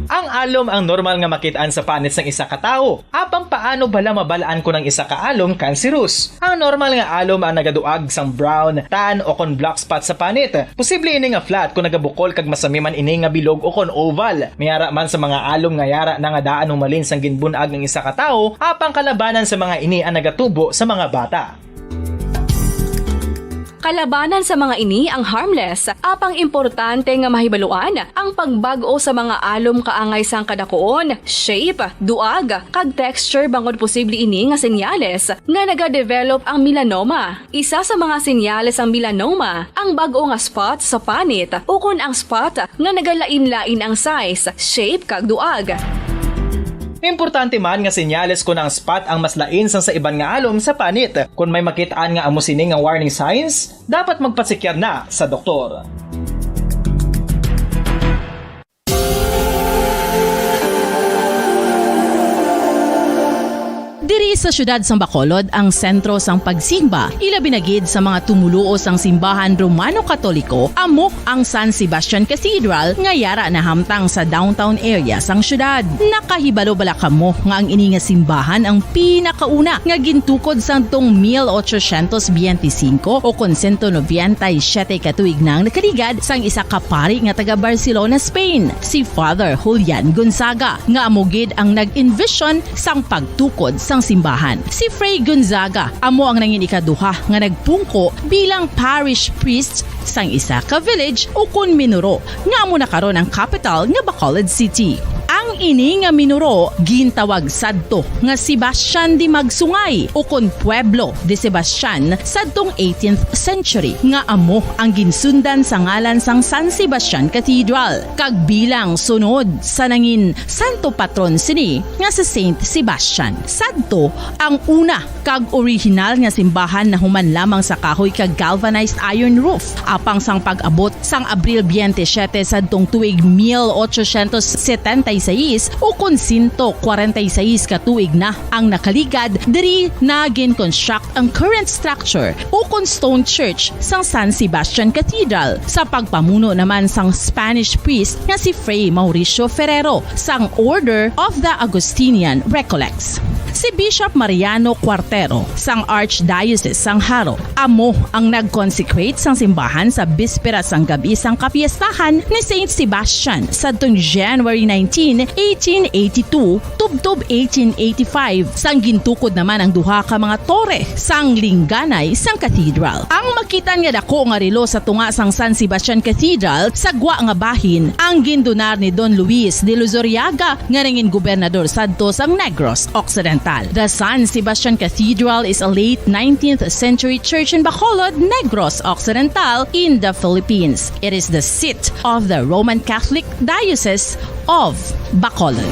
Ang alom ang normal nga makit-an sa panit sang isa ka tawo. Apang paano bala mabal-an kon ang isa ka alom kanserous? Ang normal nga alom ang nagaduag sang brown, tan, o kon black spot sa panit. Posible ini nga flat kon nagabukol kag masami man ini nga bilog o kon oval. May ara man sa mga alom nga yara na nga daan humalin sang ginbun-ag ang isa ka tawo, apang kalabanan sa mga ini ang nagatubo sa mga bata. Kalabanan sa mga ini ang harmless, apang importante nga mahibaluan ang pagbag-o sa mga alom kaangay sang kadakuon, shape, duag, kag texture bangod posible ini nga senyales nga nagadevelop ang melanoma. Isa sa mga senyales sang melanoma ang bag-o nga spot sa panit ukon ang spot nga nagalain-lain ang size, shape, kag duag. Importante man nga senyales kon ang spot ang mas lain sang sa iban nga alom sa panit. Kon may makit-an nga amo sini nga warning signs, dapat magpasekyar na sa doktor. Diri sa siyudad sang Bacolod ang sentro sang pagsimba, ilabi na gid sa mga tumuluo sang simbahan Romano-Katoliko, amo ang San Sebastian Cathedral nga yara nahamtang sa downtown area sang siyudad. Nakahibalo bala kamo nga ang ini nga simbahan ang pinakauna nga gintukod sadtong mil ochocientos biyente singko o kon sento nobenta y siyete ka tuig na ang nakaligad sang isa ka pari nga taga Barcelona, Spain, si Father Julian Gonzaga, nga amo gid ang nag-envision sang pagtukod sang simbahan. Si Fray Gonzaga amo ang nangin ikaduha nga nagpungko bilang parish priest sang isa ka village ukon minuro nga amo na karon ang kapital nga Bacolod City. Ang ini nga minuro gintawag sadto nga Sebastian de Magsungay ukon Pueblo de Sebastian sadtong eighteenth century, nga amo ang ginsundan sa ngalan sang San Sebastian Cathedral, kag bilang sunod sa nangin santo patron sini nga si Saint Sebastian. Sadto ang una kag orihinal nga simbahan nahuman lamang sa kahoy kag galvanized iron roof. Apang sang pag-abot sang Abril biyente siyete sadtong tuig mil ochocientos setenta y seis, ukon sento kwarenta y seis ka tuig na ang nakaligad, diri na gin-construct ang current structure ukon stone church sang San Sebastian Cathedral, sa pagpamuno naman sang Spanish priest nga si Fray Mauricio Ferrero sang Order of the Augustinian Recollects. Si Bishop Mariano Cuartero sang Archdiocese sang Jaro amo ang nag-consecrate sang simbahan sa bispera sang gab-i sang kapiestahan ni Saint Sebastian sadtong January nineteen, eighteen eighty-two, tubtob eighteen eighty-five, sang gintukod naman ang duha ka mga tore sang lingganay sang cathedral. Ang makitan nga dako nga relo sa tunga sang San Sebastian Cathedral sa gwa nga bahin ang gindonar ni Don Luis de Luzuriaga nga nangin gobernador sadto sang Negros Occidental. The San Sebastian Cathedral is a late nineteenth century church in Bacolod, Negros Occidental, in the Philippines. It is the seat of the Roman Catholic Diocese of Bacolod.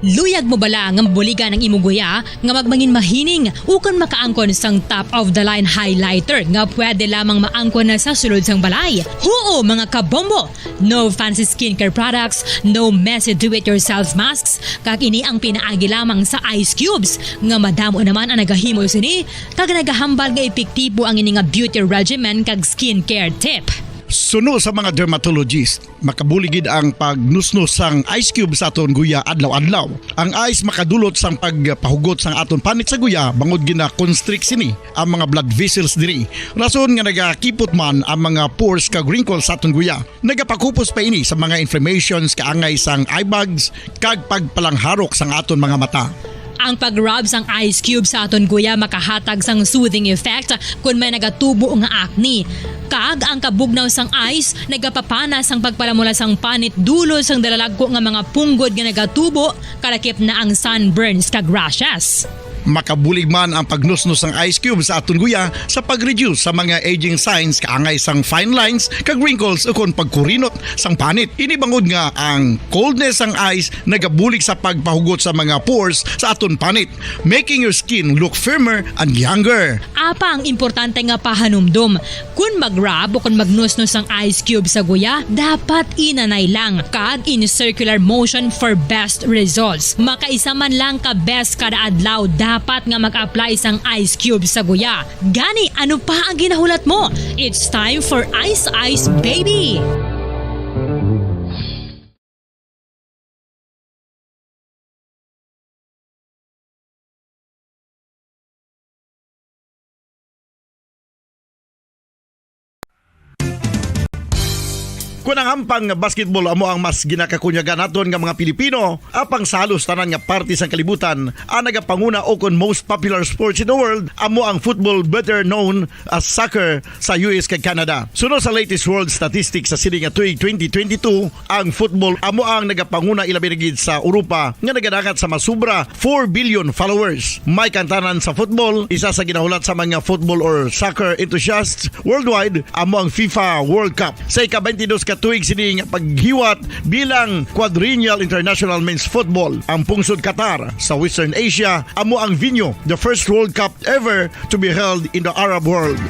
Luyag mo bala nga mabuligan ang imo guya nga magmangin mahining ukon makaangkon sang top of the line highlighter nga pwede lamang maangkon na sa sulod sang balay? Huo, mga kabombo! No fancy skincare products, no messy do-it-yourself masks, kag ini ang pinaagi lamang sa ice cubes nga madamo naman ang nagahimo sini kag nagahambal nga epektibo ang ini nga beauty regimen kag skincare tip. Suno sa mga dermatologist, makabulig gid ang pagnusnos sang ice cube sa aton guya adlaw-adlaw. Ang ice makadulot sang pagpahugot sang aton panit sa guya bangod gina-constrict sini ang mga blood vessels diri. Rason nga nagakipot man ang mga pores kag wrinkles sa aton guya. Nagapakupos pa ini sa mga inflammations kaangay sang eye bags kag pagpalangharok sang aton mga mata. Ang pag-rub sang ice cube sa aton guya makahatag sang soothing effect kon may nagatubo nga acne. Kag ang kabugnaw sang ice nagapapana sang pagpalamula sang panit dulod sang dalalagko nga mga punggod nga nagatubo, kalakip na ang sunburns kag rashes. Makabulig man ang pagnusnos sang ice cube sa aton guya sa pag-reduce sa mga aging signs kaangay sang fine lines kag wrinkles ukon pagkurinot sang panit. Ini bangod nga ang coldness sang ice nagabulig sa pagpahugot sa mga pores sa aton panit, making your skin look firmer and younger. Apa ang importante nga pahanumdom, kon mag-rub o kon magnusnos ang ice cube sa guya, dapat inanay lang kag in circular motion for best results. Makaisa man lang ka beses kada adlaw dapat nga mag-apply sang ice cube sa guya. Gani, ano pa ang ginahulat mo? It's time for Ice Ice Baby! Kon ang hampang nga basketball amo ang mas ginakakunyagan naton nga mga Pilipino, apang sa halos tanan nga parte sang kalibutan, ang nagapanguna o kon most popular sports in the world amo ang football, better known as soccer, sa U S kag Canada. Suno sa latest world statistics sa sini nga tuig twenty twenty-two, ang football amo ang nagapanguna, ilabi na gid sa Europa nga nagadangat sa mas sobra four billion followers. May kantanan sa football, isa sa ginahulat sa mga football or soccer enthusiasts worldwide amo ang FIFA World Cup. Sa ika-twenty-dos ka tuig sini nga paghiwat bilang Quadrennial International Men's Football, ang pungsod Qatar sa Western Asia amo ang venue, the first World Cup ever to be held in the Arab world.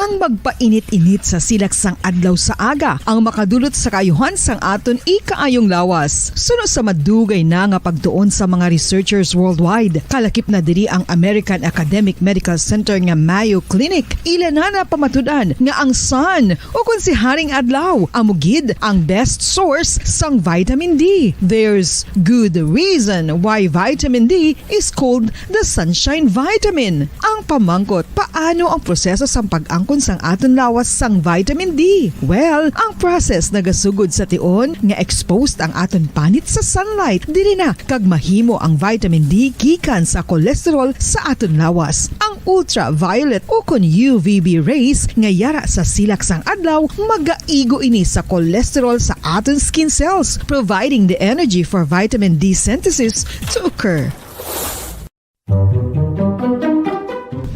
Ang magpainit-init sa silak sang adlaw sa aga ang makadulot sa kaayuhan sang aton ikaayong lawas. Suno sa madugay na nga pagtuon sa mga researchers worldwide, kalakip na diri ang American Academic Medical Center nga Mayo Clinic, ila na napamatud-an nga ang sun, o kon si Haring Adlaw, amo gid ang best source sang vitamin D. There's good reason why vitamin D is called the sunshine vitamin. Ang pamangkot, paano ang proseso sang pag-angkon sang aton lawas sang vitamin D? Well, ang process nagasugod sa tion nga exposed ang aton panit sa sunlight. Diri na kag mahimo ang vitamin D gikan sa cholesterol sa aton lawas. Ang ultraviolet o kon U V B rays nga yara sa silak sang adlaw magaigo ini sa cholesterol sa aton skin cells, providing the energy for vitamin D synthesis to occur.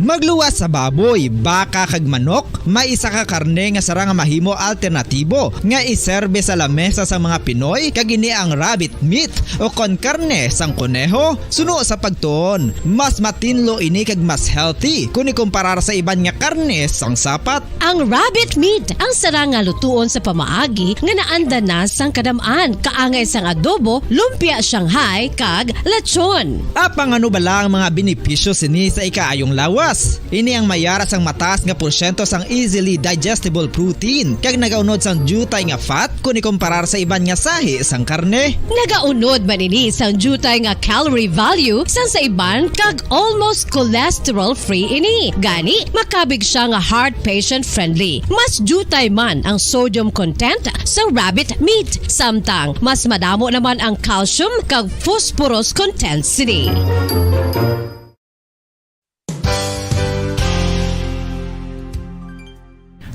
Magluwas sa baboy, baka kag manok, may isa ka karne nga sarang nga mahimo alternatibo nga iserbe sa lamesa sang mga Pinoy, kag ini ang rabbit meat o kon karne sang koneho. Suno sa pagtuon, mas matinlo ini kag mas healthy kon ikumparar sa iban nga karne sang sapat. Ang rabbit meat ang sarang nga lutuon sa pamaagi nga naanda na sang kadam-an, kaangay sang adobo, lumpia Shanghai, kag lechon. Apang ano bala ang mga benepisyo sini sa ikaayong lawas? Ini ang may ara sang mataas nga porsyento sang easily digestible protein, kag nagaunod sang diutay nga fat kon ikumparar sa iban nga sahi sang karne. Nagaunod man ini sang diutay nga calorie value sang sa iban, kag almost cholesterol-free ini. Gani, makabig siya nga heart patient friendly. Mas diutay man ang sodium content sa rabbit meat, samtang mas madamo naman ang calcium kag phosphorus content sini.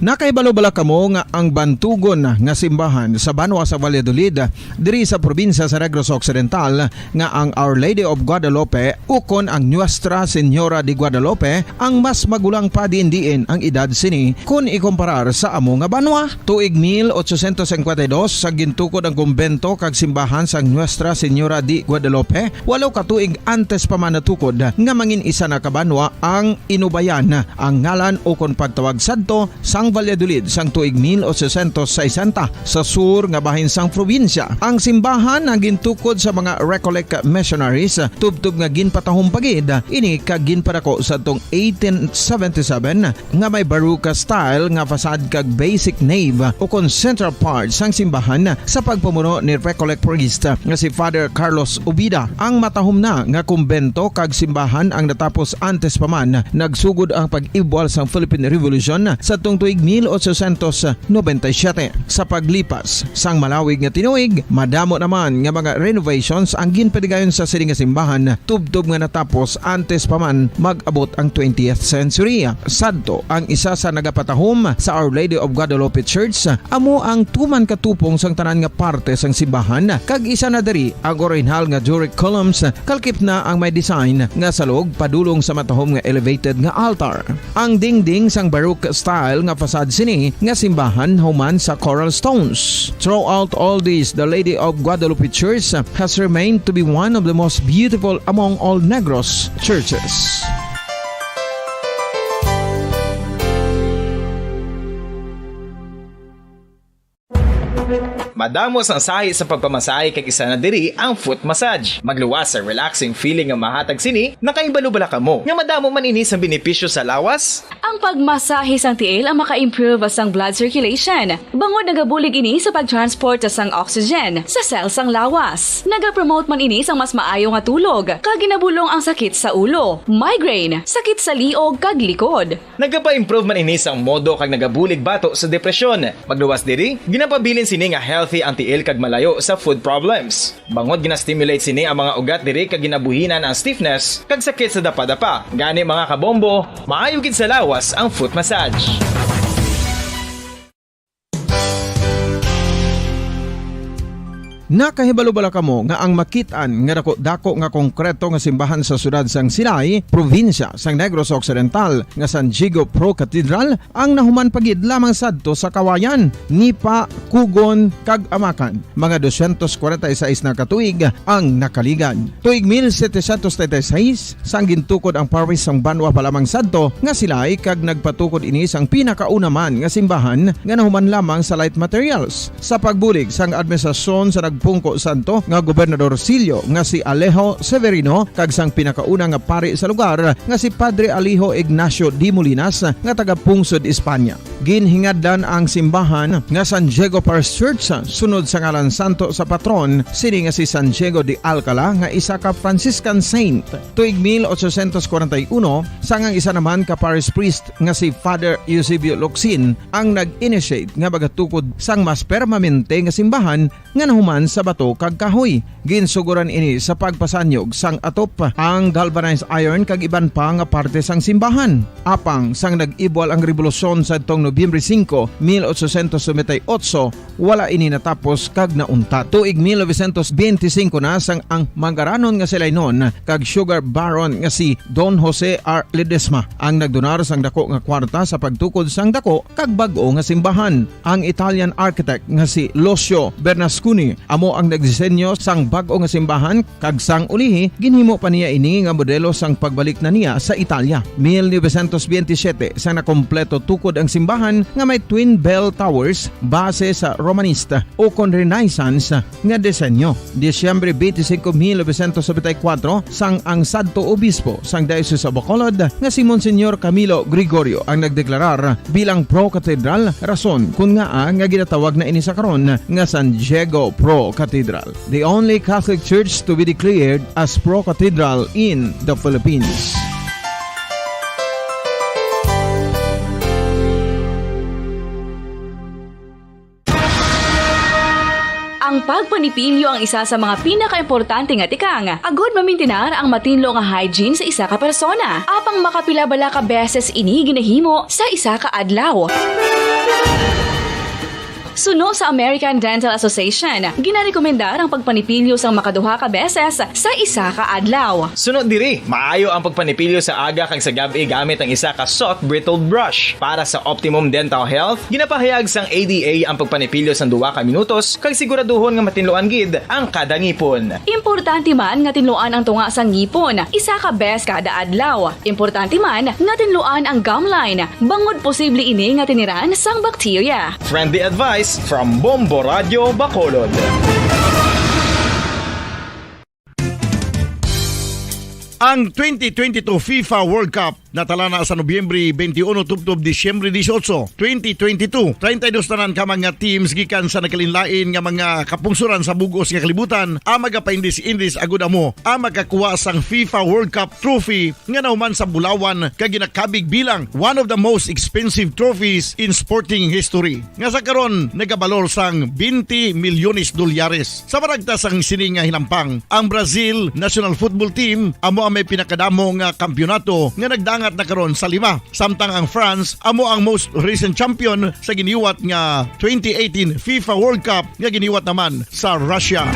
Nakahibalo bala kamo nga ang bantugon nga simbahan sa banwa sa Valladolid, diri sa probinsya sa Negros Occidental, nga ang Our Lady of Guadalupe ukon ang Nuestra Señora de Guadalupe ang mas magulang pa diin-diin ang edad sini kon ikumparar sa amo nga banwa? Tuig mil ochocientos cincuenta y dos, sa gintukod ang kumbento kag simbahan sang Nuestra Señora de Guadalupe, walo ka tuig antes pa man natukod nga mangin isa na ka banwa ang inubayan ang ngalan ukon pagtawag sadto sang Valladolid sang tuig mil ochocientos sesenta sa sur nga bahin sang probinsya. Ang simbahan ang gintukod sa mga Recollect missionaries, tubtob nga ginpatahom pa gid ini kag ginpadako sadtong eighteen seventy-seven, nga may Baroque style nga facade kag basic nave ukon central part sang simbahan sa pagpamuno ni Recollect priest nga si Father Carlos Ubida. Ang matahom na nga kumbento kag simbahan ang natapos antes pa man nagsugod ang pag-ibwal sang Philippine Revolution sadtong tuig mil ochocientos noventa y siete. Sa paglipas sang malawig nga tinuig, madamo naman nga mga renovations ang ginpadigayon sa sini nga simbahan, tubtob nga natapos antes pa man mag-abot ang twentieth century. Sadto, ang isa sa nagapatahom sa Our Lady of Guadalupe Church, amo ang tuman katupong sang tanan nga parte sang simbahan, kag isa na diri ang orihinal nga Doric columns, kalkip na ang may design nga salog padulong sa matahom nga elevated nga altar. Ang dingding sang Baroque style nga facade sini nga simbahan human sa coral stones. Throughout all this, the Lady of Guadalupe Church has remained to be one of the most beautiful among all Negros churches. Madamo sang sahi sa pagpamasahe, kag isa na diri ang foot massage. Magluwas sa relaxing feeling nga mahatag sini. Nakahibalo bala kamo nga madamo man ini sa benepisyo sa lawas? Ang pagmasahe sang tiil ang maka-improve sang blood circulation, bangod nagabulig ini sa pag-transport sang oxygen sa cell sang lawas. Nagapromote man ini sang mas maayo nga tulog, kag ginabulong ang sakit sa ulo, migraine, sakit sa liog, kag likod. Nagapa-improve man ini sang modo kag nagabulig bato sa depresyon. Magluwas diri, ginapabilin sini nga healthy ang tiil kag malayo sa foot problems. Bangod gina-stimulate sini ang mga ugat diri kag ginabuhinan ang stiffness kag sakit sa dapadapa. Gani, mga kabombo, maayo gid sa lawas ang foot massage. Nakahibalo bala kamo nga ang makit-an nga dako-dako nga konkreto nga simbahan sa siyudad sang Silay, probinsya sang Negros Occidental, nga San Diego Pro Cathedral, ang nahuman pa gid lamang sadto sa kawayan, nipa, kugon, kag amakan? Mga doscientos cuarenta y seis na ka tuig ang nakaligad. Tuig mil setecientos treinta y seis, sang gintukod ang parish sang banwa pa lamang sadto nga Silay, kag nagpatukod ini sang pinakauna man nga simbahan nga nahuman lamang sa light materials. Sa pagbulig sang administrasyon sa nagpungko sadto nga Gobernador Silio nga si Alejo Severino kag sang pinakauna nga pari sa lugar nga si Padre Alejo Ignacio de Molinas nga taga-pungsod Espanya. Ginhingadlan ang simbahan nga San Diego Parish Church sunod sa ngalan santo sa patron sini nga si San Diego de Alcala nga isa ka Franciscan saint. Tuig mil ochocientos cuarenta y uno, sang ang isa naman ka parish priest nga si Father Eusebio Locsin ang nag-initiate nga magatukod sang mas permanente nga simbahan nga nahuman sa bato kag kahoy. Ginsugoran ini sa pagpasanyog sang atop, ang galvanized iron kag iban pa nga parte sang simbahan. Apang sang nag-ibwal ang rebolusyon sadtong Nobyembre singko, mil ochocientos noventa y ocho, wala ini natapos kag nauntat. Tuig mil novecientos benti singko na sang ang mangaranon nga si Lainon kag sugar baron nga si Don Jose R. Ledesma ang nagdonar sang dako nga kwarta sa pagtukod sang dako kag bag-o nga simbahan. Ang Italian architect nga si Lucio Bernasconi amo ang nagdisenyo sang bag-o nga simbahan, kag sang ulihi ginhimo pa niya ini nga modelo sang pagbalik na niya sa Italia. Mil novecientos benti siyete, sa nakompleto tukod ang simbahan nga may twin bell towers base sa Romanista ukon Renaissance nga disenyo. Disyembre benti singko, mil novecientos nobenta y kuwatro, sang ang sadto obispo sang Diocese of Bacolod nga si Monsignor Camilo Gregorio ang nagdeklarar bilang Pro Cathedral, rason kon ngaa nga ginatawag na ini sa karon nga San Diego Pro Cathedral, the only Catholic church to be declared as Pro Cathedral in the Philippines. Ang pagpanipilyo ang isa sa mga pinakaimportante nga tikang agud mamintinar ang matinlo nga hygiene sa isa ka persona. Apang makapila bala ka beses ini ginahimo sa isa ka adlaw? Suno sa American Dental Association, ginarekomendar ang pagpanipilyo sang makaduha ka beses sa isa ka adlaw. Sunod diri, maayo ang pagpanipilyo sa aga kag sa gab-i gamit ang isa ka soft bristled brush. Para sa optimum dental health, ginapahayag sang A D A ang pagpanipilyo sang duha ka minutos kag siguraduhon nga matinluan gid ang kada ngipon. Importante man nga tinluan ang tunga sang ngipon isa ka bes kada adlaw. Importante man nga tinluan ang gum line, bangod posible ini nga tiniran sang bakterya. Friendly advice from Bombo Radio Bacolod. Ang twenty twenty-two FIFA World Cup natalana sa Nobyembre twenty-one tubtob Disyembre dieciocho, twenty twenty-two. Treinta y dos tanan ka mga teams gikan sa nagkalainlain nga mga kapungsoran sa bug-os nga kalibutan ang magapaindis-indis agud amo ang makakuha sang FIFA World Cup trophy nga nahuman sa bulawan kag ginakabig bilang one of the most expensive trophies in sporting history, nga sa karon nagabalor sang twenty milyones dolyares. Sa maragta sang sini nga hinampang, ang Brazil national football team amo ang may pinakadamo nga kampiyonato nga nagdangat na karon sa lima, samtang ang France amo ang most recent champion sa giniwat nga twenty eighteen FIFA World Cup nga giniwat naman sa Russia.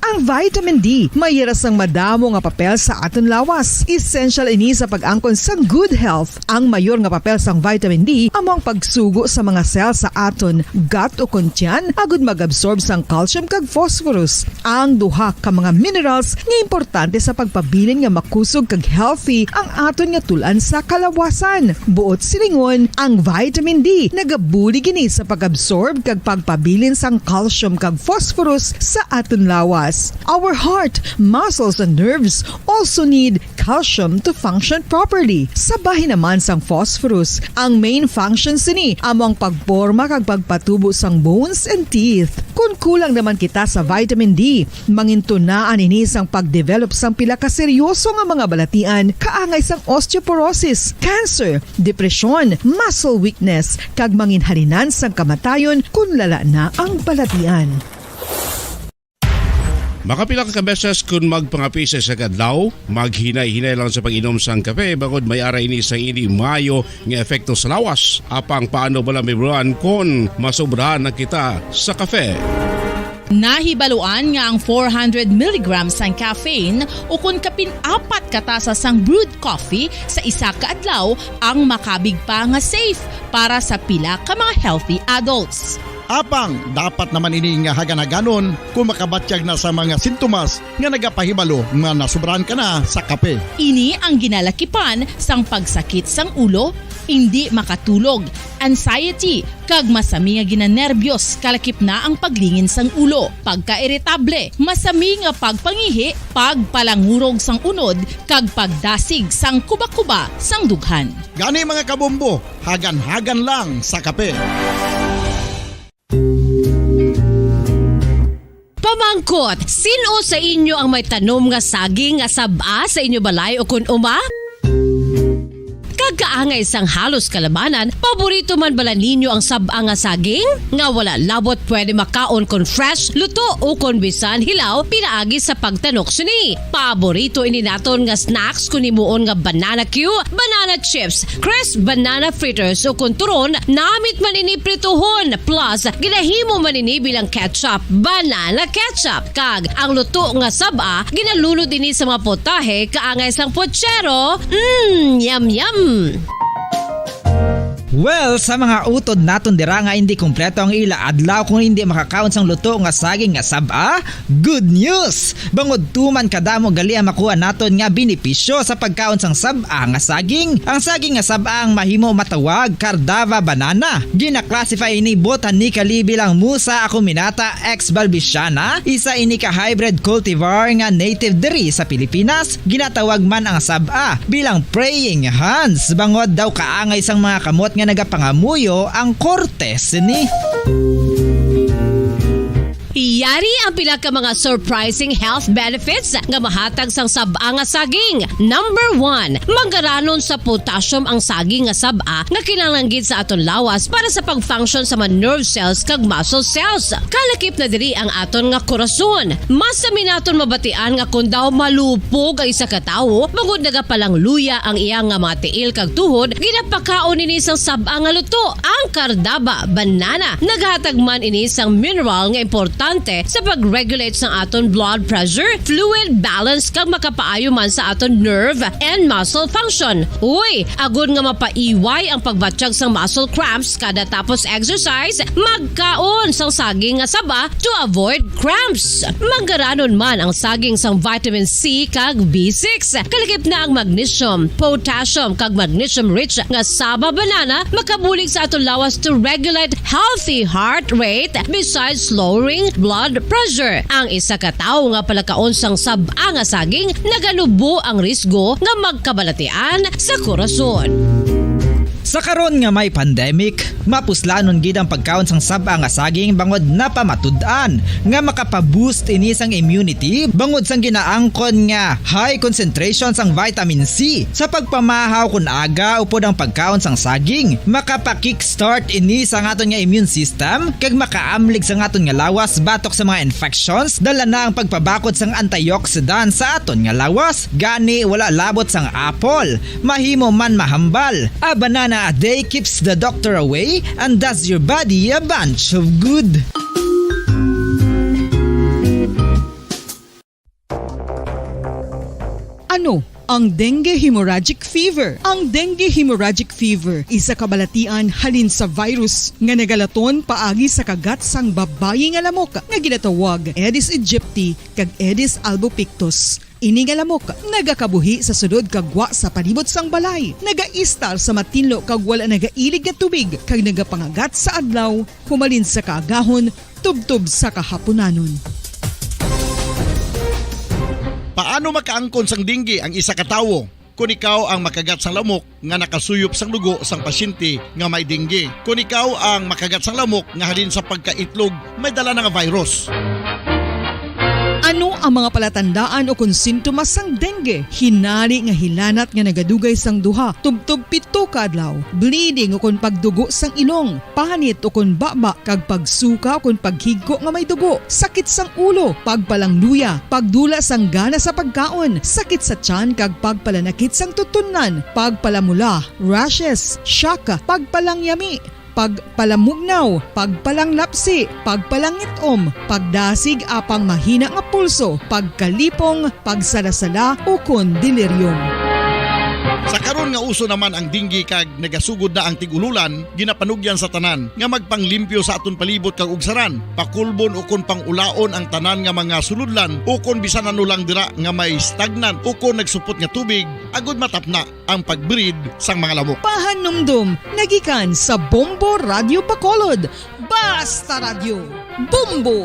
Ang vitamin D may hira sang madamo nga papel sa aton lawas. Essential ini sa pag-angkon sang good health. Ang mayor nga papel sang vitamin D amo ang pagsugo sa mga cell sa aton gut o kon tiyan agud mag-absorb sang calcium kag phosphorus, ang duha ka mga minerals nga importante sa pagpabilin nga makusog kag healthy ang aton nga tul-an sa kalawasan. Buot silingon, ang vitamin D nagabulig ini sa pag-absorb kag pagpabilin sang calcium kag phosphorus sa aton lawas. Our heart, muscles, and nerves also need calcium to function properly. Sa bahin naman sang phosphorus, ang main function sini amo ang pagporma kag pagpatubo sang bones and teeth. Kon kulang naman kita sa vitamin D, mangintunaan ini sang pag-develop sang pila ka seryoso nga mga balatian kaangay sang osteoporosis, cancer, depresyon, muscle weakness, kag manginhalinan sang kamatayon kon lala na ang balatian. Makapila ka beses kon magpangape sa isa ka adlaw, maghinay-hinay lang sa pag-inom sang kape, bangod may ara ini sang hindi maayo nga epekto sa lawas. Apang paano bala maibaloan kon masobrahan na kita sa kape? Nahibaluan nga ang four hundred milligrams sang caffeine, o kon kapin apat ka tasa sang brewed coffee sa isa ka adlaw, ang makabig pa nga safe para sa pila ka mga healthy adults. Apang dapat naman ini nga hagan-haganon kon makabatyag na sa mga sintomas nga nagapahibalo nga nasobrahan ka na sa kape. Ini ang ginalakipan sang pagsakit sang ulo, indi makatulog, anxiety, kag masami nga ginanerbyos, kalakip na ang paglingin sang ulo, pagkairitable, masami nga pagpangihi, pagpalangurog sang unod, kag pagdasig sang kuba-kuba sang dughan. Gani, mga kabombo, hagan-hagan lang sa kape. Pamangkot, sin-o sa inyo ang may tanom nga saging nga sab-a sa inyo balay o kon uma? Kaangay sang halos kalabanan, paborito man bala ninyo ang sab-a nga saging? Nga wala labot pwede makaon kon fresh, luto, o kon bisan hilaw pinaagi sa pagtanok sini. Paborito ini naton nga snacks kon himuon nga banana cue, banana chips, crisp banana fritters, o kon turon, namit man ini prituhon, plus ginahimo man ini bilang ketchup, banana ketchup. Kag ang luto nga sab-a, ginalunod ini sa mga potahe kaangay sang pochero. Mm, yum, yum. Well, sa mga utod naton dira nga hindi kompleto ang ila adlaw kung hindi makakaon sang luto nga saging nga sab-a, good news! Bangod tuman kadamo gali ang makuha naton nga benepisyo sa pagkaon sang sab-a nga saging. Ang saging nga sab-a ang mahimo matawag Cardava banana. Gina-classify ini botanically bilang Musa acuminata ex balbisiana, isa ini ka hybrid cultivar nga native diri sa Pilipinas. Ginatawag man ang sab-a bilang praying hands, bangod daw kaangay sang mga kamot nga nagapangamuyo ang korte sini. Yari ang pila ka mga surprising health benefits nga mahatag sang sab-a nga saging. Number one, manggaranon sa potassium ang saging nga sab-a nga kinahanglan gid sa aton lawas para sa pag-function sa mga nerve cells kag muscle cells. Kalakip na diri ang aton nga korason. Mas sami naton mabatian nga kon daw malupog ang isa ka tawo, bangod nagapalangluya ang iya nga mga tiil kag tuhod, ginapakaon ini sang sab-a nga luto, ang Cardaba banana. Naghatag man ini sang mineral nga importante sa pag-regulate sang aton blood pressure, fluid balance, kag makapaayo man sa aton nerve and muscle function. Uy, agod nga mapaiway ang pagbatyag sang muscle cramps kada tapos exercise, magkaon sang saging nga saba to avoid cramps. Manggaranon man ang saging sang vitamin C kag B six. Kalakip na ang magnesium, potassium, kag magnesium-rich nga saba banana makabulig sa aton lawas to regulate healthy heart rate besides lowering blood pressure. Ang isa ka tawo nga palakaon sang sab-a nga saging naganubo ang risgo nga magkabalatian sa korason. Sa karon nga may pandemic, mapuslanon gid ang pagkaon sang sab-a nga saging bangod napamatud-an nga makapa-boost ini sang immunity bangod sang ginaangkon nga high concentration sang vitamin C sa pagpamahaw kon aga upod ang pagkaon sang saging. Makapa-kickstart ini sa aton nga immune system kag makaamlig sa aton nga lawas batok sa mga infections. Dala na ang pagpabakod sang antioxidant sa aton nga lawas. Gani, wala labot sang apple. Mahimo man mahambal. A banana a day keeps the doctor away and does your body a bunch of good. Ano ang dengue hemorrhagic fever? Ang dengue hemorrhagic fever isa ka balatian halin sa virus nga nagalaton paagi sa kagat sang babayi nga lamok nga ginatawag Aedes aegypti kag Aedes albopictus. Ini nga lamok nagakabuhi sa sulod kag gwa sa palibot sang balay, nagaistar sa matinlo kag wala nagailig nga tubig, kag nagapangagat sa adlaw humalin sa kaagahon tubtob sa kahapunanon. Paano makaangkon sang dengue ang isa ka tawo? Kon ikaw ang makagat sang lamok nga nakasuyop sang dugo sang pasyente nga may dengue, kon ikaw ang makagat sang lamok nga halin sa pagkaitlog may dala na nga virus. Ano ang mga palatandaan ukon sintomas sang dengue? Hinari nga hilanat nga nagadugay sang duha tubtob pito ka adlaw, bleeding ukon pagdugo sang ilong, panit ukon baba, kag pagsuka ukon paghigko nga may dugo, sakit sang ulo, pagpalangluya, pagdula sang gana sa pagkaon, sakit sa tiyan kag pagpalanakit sang tutunlan, pagpalamula, rashes, shock, pagpalangyami, pagpalamugnaw, pagpalanglapsi, pagpalangit-om, pagdasig apang mahina nga pulso, pagkalipong, pagsalasala, ukon delirium. Sa karon nga uso naman ang dengue kag nagasugod na ang tig-ululan, ginapanugyan sa tanan nga magpanglimpyo sa aton palibot kag ugsaran, pakulbon ukon pangulaon ang tanan nga mga sulodlan ukon bisan ano lang dira nga may stagnant ukon nagsupot nga tubig agod matapna ang pag-breed sang mga lamok. Pahanumdom nga gikan sa Bombo Radyo Bacolod. Basta Radyo, Bombo!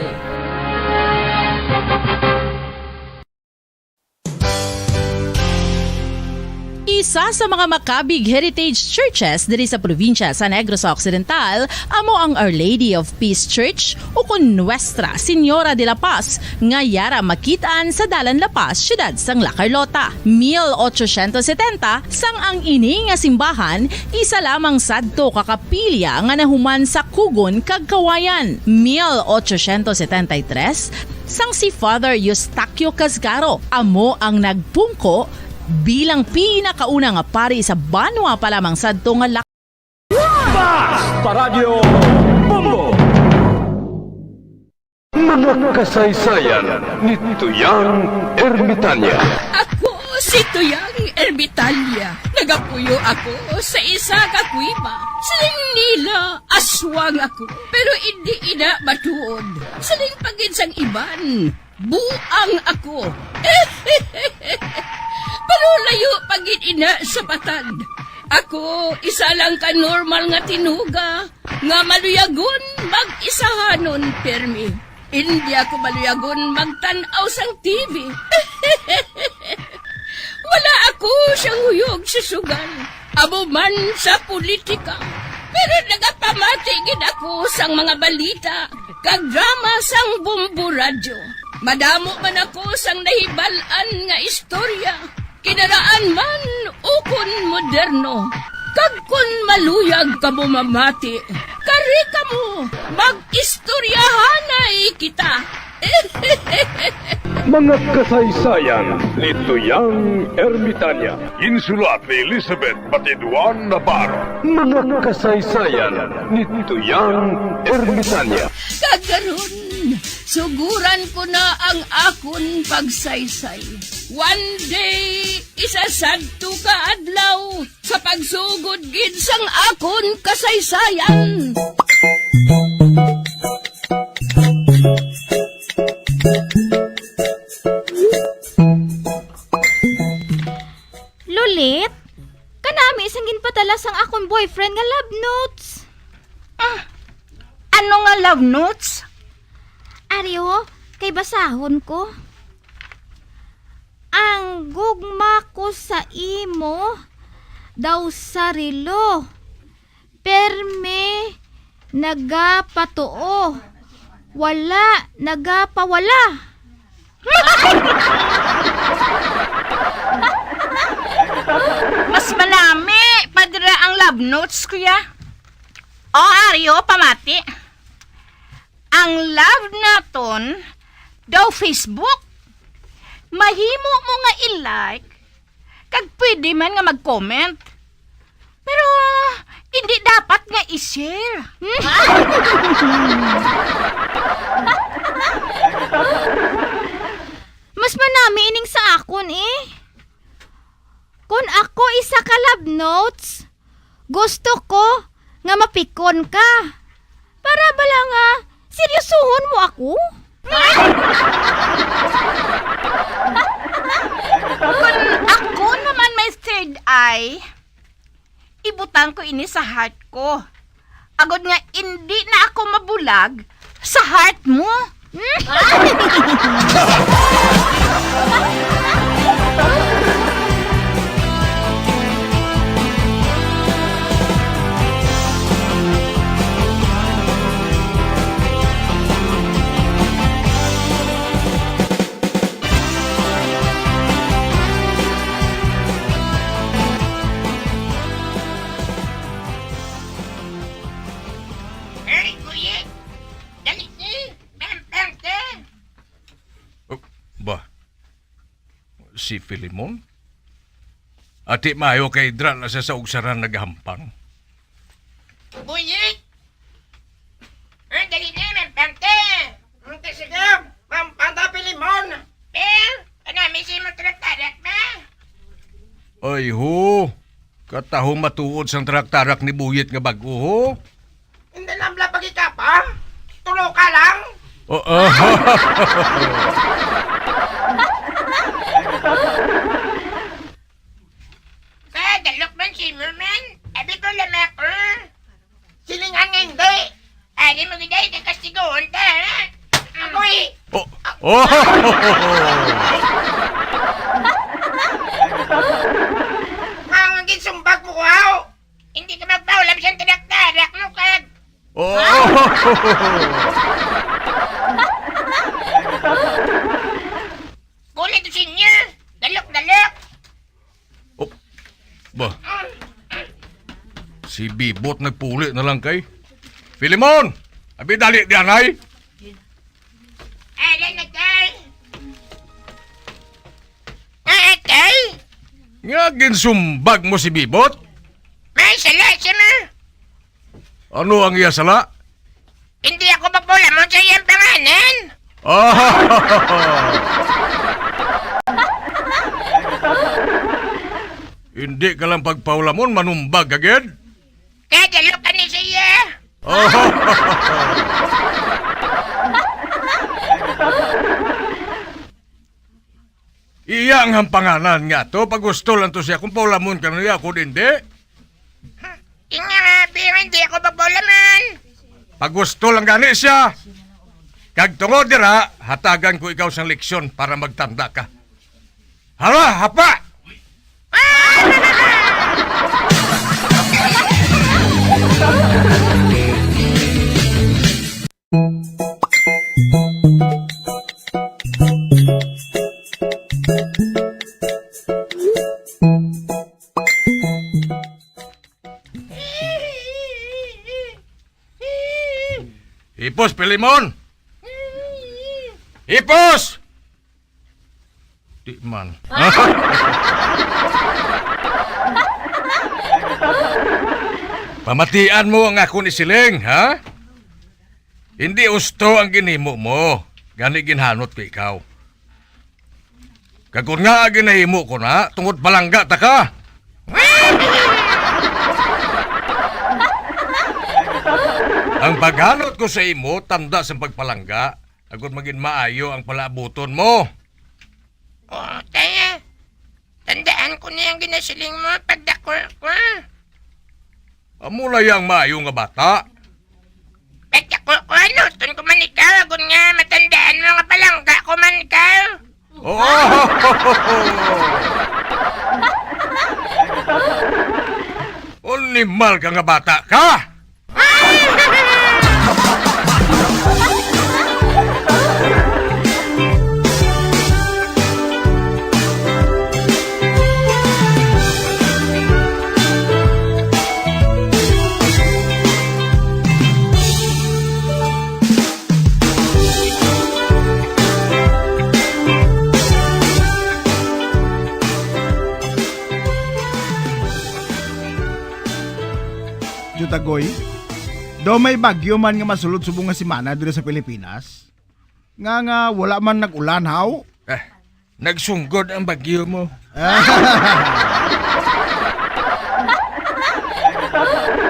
Isa sa mga Macabig Heritage Churches diri sa probinsya sa Negros Occidental amo ang Our Lady of Peace Church, ukon Nuestra Señora de la Paz, nga yara makit-an sa Dalan La Paz, siyudad sang La Carlota. Mil ochocientos setenta, sang ang ini nga simbahan isa lamang sadto ka kapilya nga nahuman sa kugon kag kawayan. Mil ochocientos setenta y tres, sang si Father Eustaquio Casgaro amo ang nagpungko bilang pinakauna nga pari sa banwa pa lamang sadto nga La- Bas Paradyo Bombo. Mga kasaysayan ni Tuyang Ermitanya. Ako si Tuyang Ermitanya. Nagapuyo ako sa isa ka kuweba. Siling nila, aswang ako. Pero indi ina matuod. Siling pa gid sang iban, buang ako. Pero layo pa gid ina sa patag. Ako, isa lang ka normal nga tinuga nga maluyagon mag-isahanon pirmi. Indi ako maluyagon magtan-aw sang T V. Wala ako siyang huyog sa sugal, amo man sa politika. Pero nagapamati gid ako sang mga balita kag drama sang Bombo Radyo. Madamo man ako sang nahibal-an nga istorya, kinaraan man ukon moderno. Kag kon maluyag kamo mamati, kari kamo, mag-istoryahanay kita. Mga kasaysayan ni Tuyang Ermitanya. Ginsulat ni Elizabeth Batiduan Navarro. Mga kasaysayan ni Tuyang Ermitanya. Kag karon, suguran ko na ang akon pagsaysay. One day, isa sadto ka adlaw, sa pagsugod gid sang akon kasaysayan. Lulit, kanami sang ginpadala sang akon boyfriend nga love notes. Ah, ano nga love notes? Ari, oh, kay basahon ko. Ang gugma ko sa imo daw sa relo. Permi nagapatuo. Wala nagapawala. Mas manami pa dira ang love notes, kuya. O, Ario, pamati. Ang love naton daw Facebook. Mahimo mo nga i-like, kag pwede man nga mag-comment. Pero hindi dapat nga i-share. Mas manami ining sa akon, eh. Kon ako isa ka love notes, gusto ko nga mapikon ka. Para bala nga seryosohon mo ako? Kon ako naman may third eye, ibutang ko ini sa heart ko, agod nga indi na ako mabulag sa heart mo. Hey, kuya! Dali ni! Mampang ka! Oh, ba? Si Filemon? Ati maayo kay dra na sa saugsaran nagahampang. Buyik! Ah, dali na, mampang ka! Ang sige, mampang ta, Filemon! Pero, ano, may simo tragtarak na? Ay, ho! Katahom matuod sang tragtarak ni Buyit nga bag-o, ho! Hindi lang bala pagikapa? Tulo ka lang? Oo. Kaya dalok man si Merman. Abi ko lang ako. Silingan nga hindi. Ari mo gid ay kakastigoon ka, ha? Ako'y Oh. Oh. Yan, tadak-tadak mo kag Oo. Kulit sinya. Dalok-dalok. Oh, ba? Si Bibot nagpuli na lang kay. Filemon! Abi dali diyan ay. Ala na kay. Ah, kay? Nga ginsumbag mo si Bibot? May sala siya, ma. Ano ang iya sala? Hindi ako magpaulamon sa iyang panganan. Ah. Hindi ka lang pagpaulamon, manumbag ka gid. Kaya dalo ka ni siya. Ah. Iya nga ang panganan nga to, pag gusto lang to siya kung paulamon ka na niya, kung hindi. Inga nga, pero hindi ako magpaulaman. Pag gusto lang gani siya. Kag tungod dira, hatagan ko ikaw sang leksyon para magtanda ka. Hala, hapa! Hipos, Pilimon! Hipos! Di man. Pamatian mo ang akon isiling, ha? Hindi husto ang ginhimo mo, gani ginhanot ko ikaw. Kag kon ngaa ginahimo ko na, tungod palangga ta ka. Ang paghanot ko sa imo, tanda sang pagpalangga, agod magin maayo ang palaabuton mo. Oh, kaya, tandaan ko na ang ginasiling mo, pagdakol ko. Amo na yang maayo nga bata. Pagdakol ko, ano, tun ko man ikaw, agod nga matandaan mo nga palangga ko man ikaw. Oo. Animal ka nga bata ka! Jutagoy, daw may bagyo man nga masulod subong nga semana diri sa Pilipinas. Nga, nga wala man nag-ulan, haw? Eh, nagsunggod ang bagyo mo.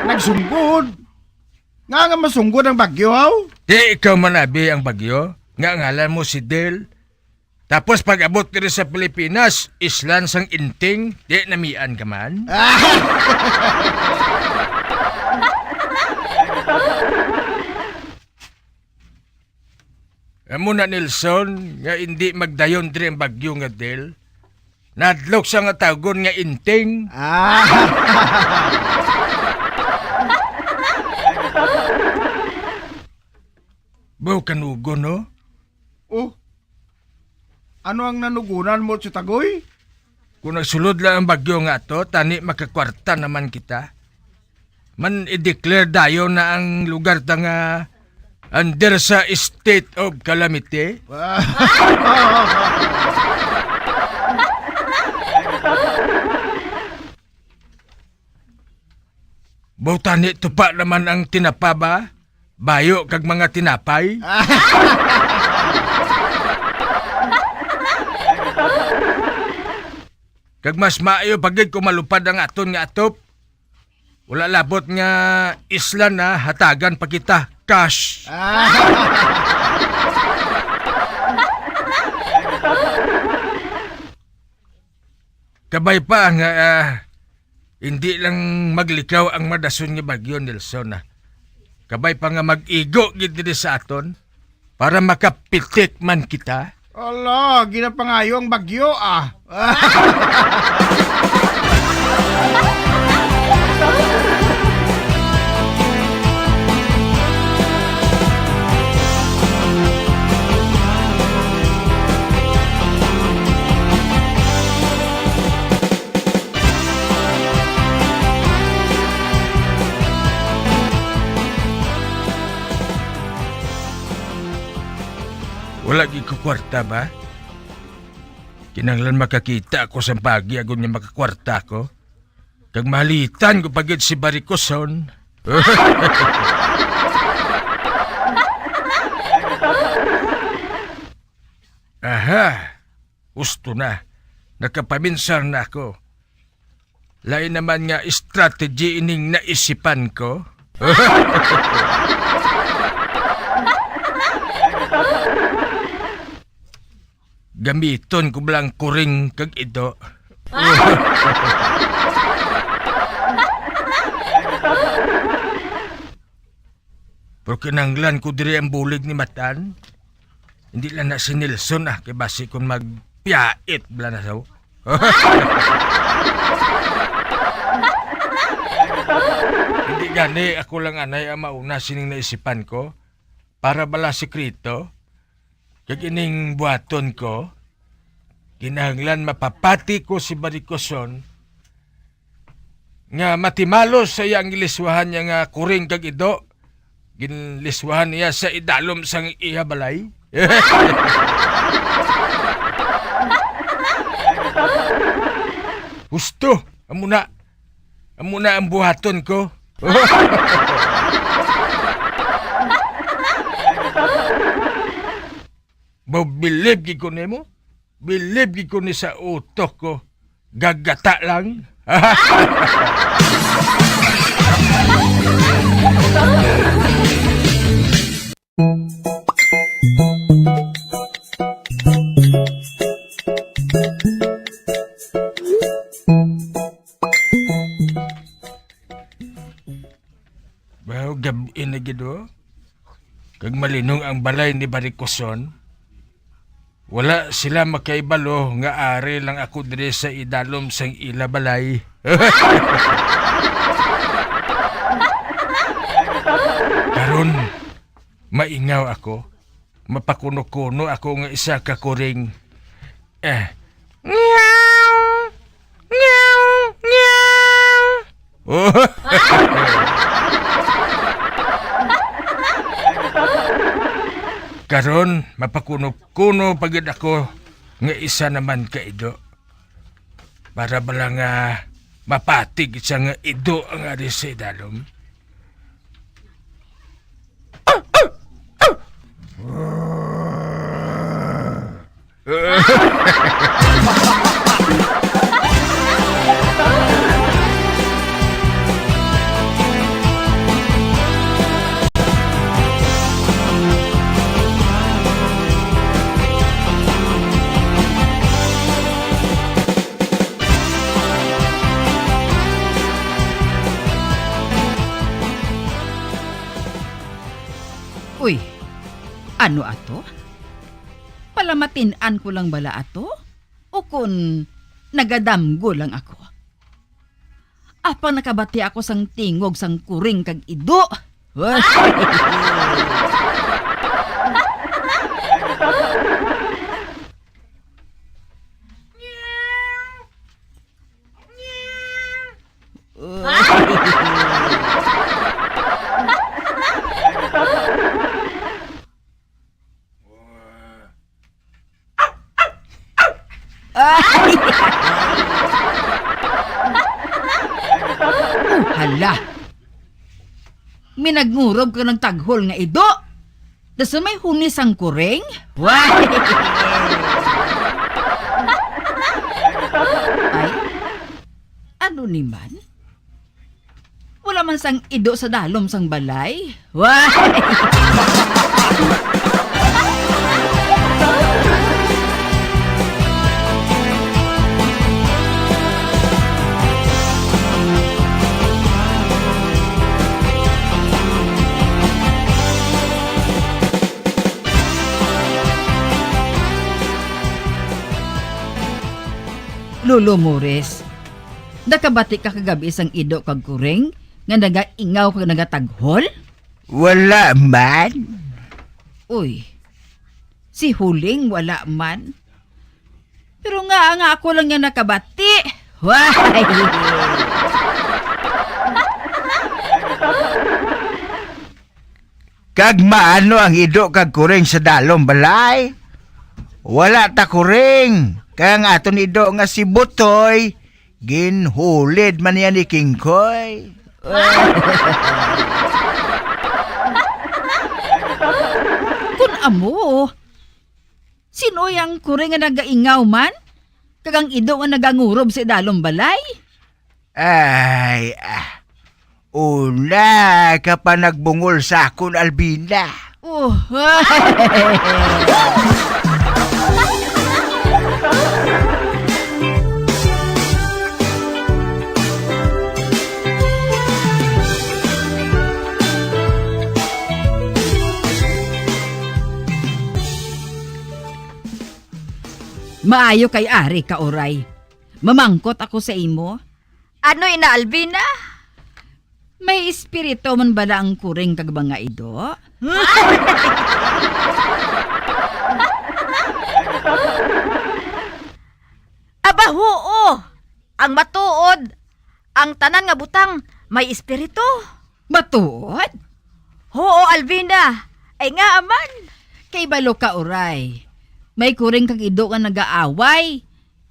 Nagsunggod? Nga, nga masunggod ang bagyo, haw? Di ikaw man abi ang bagyo, nga ngalan mo si Del. Tapos pag-abot diri sa Pilipinas, islan sang inting, di namian ka man? Amo na, Nelson, nga indi magdayon diri ang bagyo nga Del. Nadlok sa nga tawgon nga inting. Ah. Baw kanugon, no? Oh. Ano ang nanugunan mo, Chutagoy? Kung nagsulod lang ang bagyo nga ato, tani makakwarta naman kita. Man i-declare dayon na ang lugar ta nga under sa state of calamity. Baw tani tupa naman ang tinapa ba? Bayo kag mga tinapay. Kag mas maayo pa gid kung malupad ang aton nga atop. Wala labot nga isla na hatagan pa kita cash. Ah. Kabay pa nga, ah, hindi lang maglikaw ang madason nga bagyo, Nelson, ah. Kabay pa nga mag-igo gid diri sa aton para makapitik man kita. Ala, ginapangayo ang bagyo, ah. Wala gid ko kwarta ba? Kinahanglan makakita ako sa bagi agod nga makakwarta ko. Kag mahalitan ko pa gid si Barikoson. Aha! Husto na. Nakapaminsar na ako. Lain naman nga strategy ining naisipan ko. Gamiton ko bala ang kuring kag ido. Pero kinahanglan ko diri ang bulig ni Matan. Hindi lang na si Nelson, ah, kay basi kon magpiyait bala na sa. Hindi gani ako lang anay ang mauna sining naisipan ko. Para bala sikreto, kag ining buhaton ko, kinahanglan mapapati ko si Barikoson nga matimalos sa iya ang giliswahan niya nga kuring kag ido. Ginliswahan niya sa idalom sang iya balay. Husto, amo na. Amo na ang buhaton ko. Mabilib gid ko nimo. Bilib gid ko ni sa utok ko. Gagata lang. Wow, gab-i na gid, oh. Kag malinong ang balay ni Barikoson. Wala sila makaibalo nga ari lang ako diri sa idalom sang ila balay. Karon, maingaw ako. Mapakuno-kuno ako nga isa ka kuring. Eh. Ngiyaw! Ngiyaw! Ngiyaw! Oh. Karon, mapakuno-kuno pa gid ako nga isa naman ka ido. Para bala nga mapatig sa nga ido ang ari sa idalom. Uy, ano ato? Palamatin-an ko lang bala ato? O kon nagadamgo lang ako? Apang nakabati ako sang tingog sang kuring kag ido. Ay! Oh, hala! May nagngurog ka ng taghol nga ido. Dason may huni sang kuring? Wah! Ay, ano ni man? Wala man sang ido sa dalom sang balay. Wah! Lolo Mores, nakabati ka kagabi sang ido kag kuring nga nagaingaw kag nagataghol? Wala man. Uy, si Huling wala man. Pero nga, nga ako lang niya nakabati. Why? Kag maano ang ido kag kuring sa dalom balay? Wala ta kuring, kay ang aton ido nga si Butoy, ginhulid man niya ni Kingkoy. Kun amo, sinoy ang kuring nga nagaingaw man, kag ang ido nga nagangurob sa idalom balay? Ay, ah, una ka pa nagbungol sa akon, Alvina. Oh. Maayo kay ari ka, Uray. Mamangkot ako sa imo. Ano ina, Alvina? May espiritu man bala ang kuring kag mga ido? Aba, huo! Ang matuod, ang tanan nga butang may espiritu. Matuod? Huo, Alvina. Ay, ngaa man? Kay balo ka, Uray. May kuring kag ido nga nagaaway.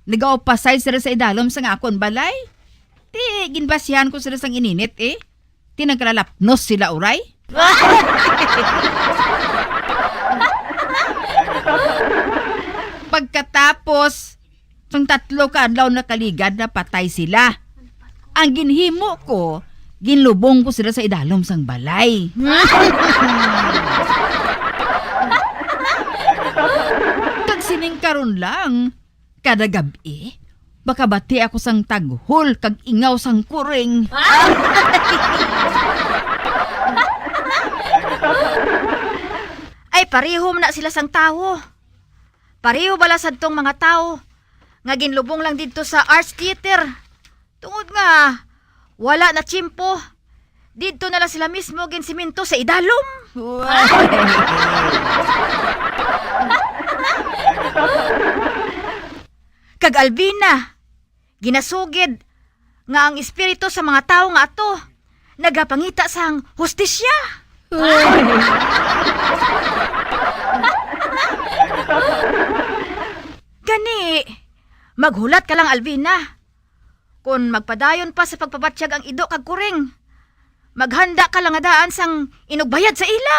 Nagaupasay sila sa idalom sang akon balay. Ti, ginbasihan ko sila sang ininit, eh. Ti, nagkalalapnos sila, Uray. Pagkatapos, sang tatlo ka adlaw nakaligad, napatay sila. Ang ginhimo ko, ginlubong ko sila sa idalom sang balay. Kag sining karon lang, kada gab-i, makabati ako sang taghol kag ingaw sang kuring. Ay, pareho man na sila sang tawo. Pareho bala sadtong mga tawo nga ginlubong lang didto sa Arts Theater, tungod nga wala na tiyempo. Didto na lang sila mismo ginsimento sa idalom. Kag Alvina, ginasugid nga ang espiritu sa mga tawo nga ato nagapangita sang hustisya. Gani, maghulat ka lang, Alvina. Kon magpadayon pa sa pagpabatyag ang ido kag kuring, maghanda ka lang nga daan sang inugbayad sa ila.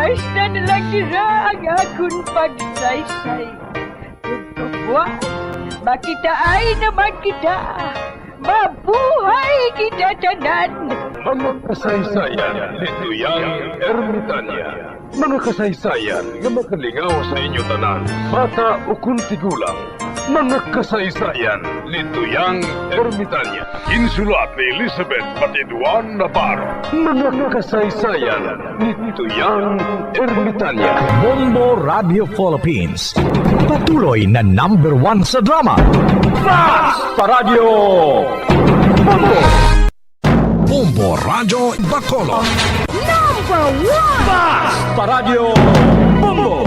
Hasta na lang dira ang akon pagsaysay. Ug buwas, makitaay naman kita. Mabuhay kita tanan! Mga kasaysayan ni Tuyang Ermitania. Mga kasaysayan nga makalingaw sa inyo tanan, bata ukon tigulang. Mga kasaysayan ni Tuyang Ermitania. Ginsulat ni Elizabeth Patiduan Navarro. Mga kasaysayan ni Tuyang Ermitania. Bombo Radio Philippines. Patuloy na number one sa drama. Basta Radyo Bombo! Bombo Radyo Bacolod. Number one! Basta Radyo Bombo!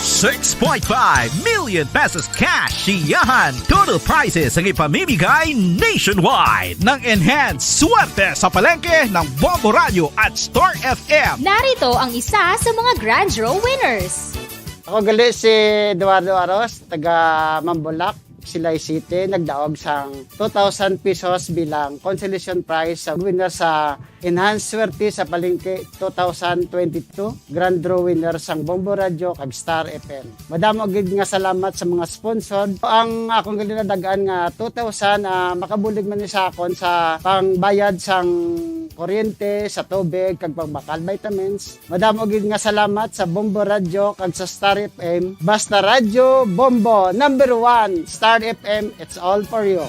Six point five million pesos cash, siyahan, total prizes ang ipamimigay nationwide ng Enhanced Swerte sa Palengke ng Bombo Radio at Star F M. Narito ang isa sa mga Grand Draw winners. Ako gali si Eduardo Aros, taga Mambulak, Silay City, nagdaog sang two thousand pesos bilang consolation prize sa winner sa Enhanced Swerte sa Palengke two thousand twenty-two Grand Draw winner sang Bombo Radyo kag Star F M. Madamo gid nga salamat sa mga sponsor. Ang akong ginadagan nga two thousand, ah, makabulig man ni sa akon sa pangbayad sang kuryente, sa tubig, kag pagbakal vitamins. Madamo gid nga salamat sa Bombo Radyo kag sa Star F M. Basta Radyo Bombo, number one, Star F M, it's all for you.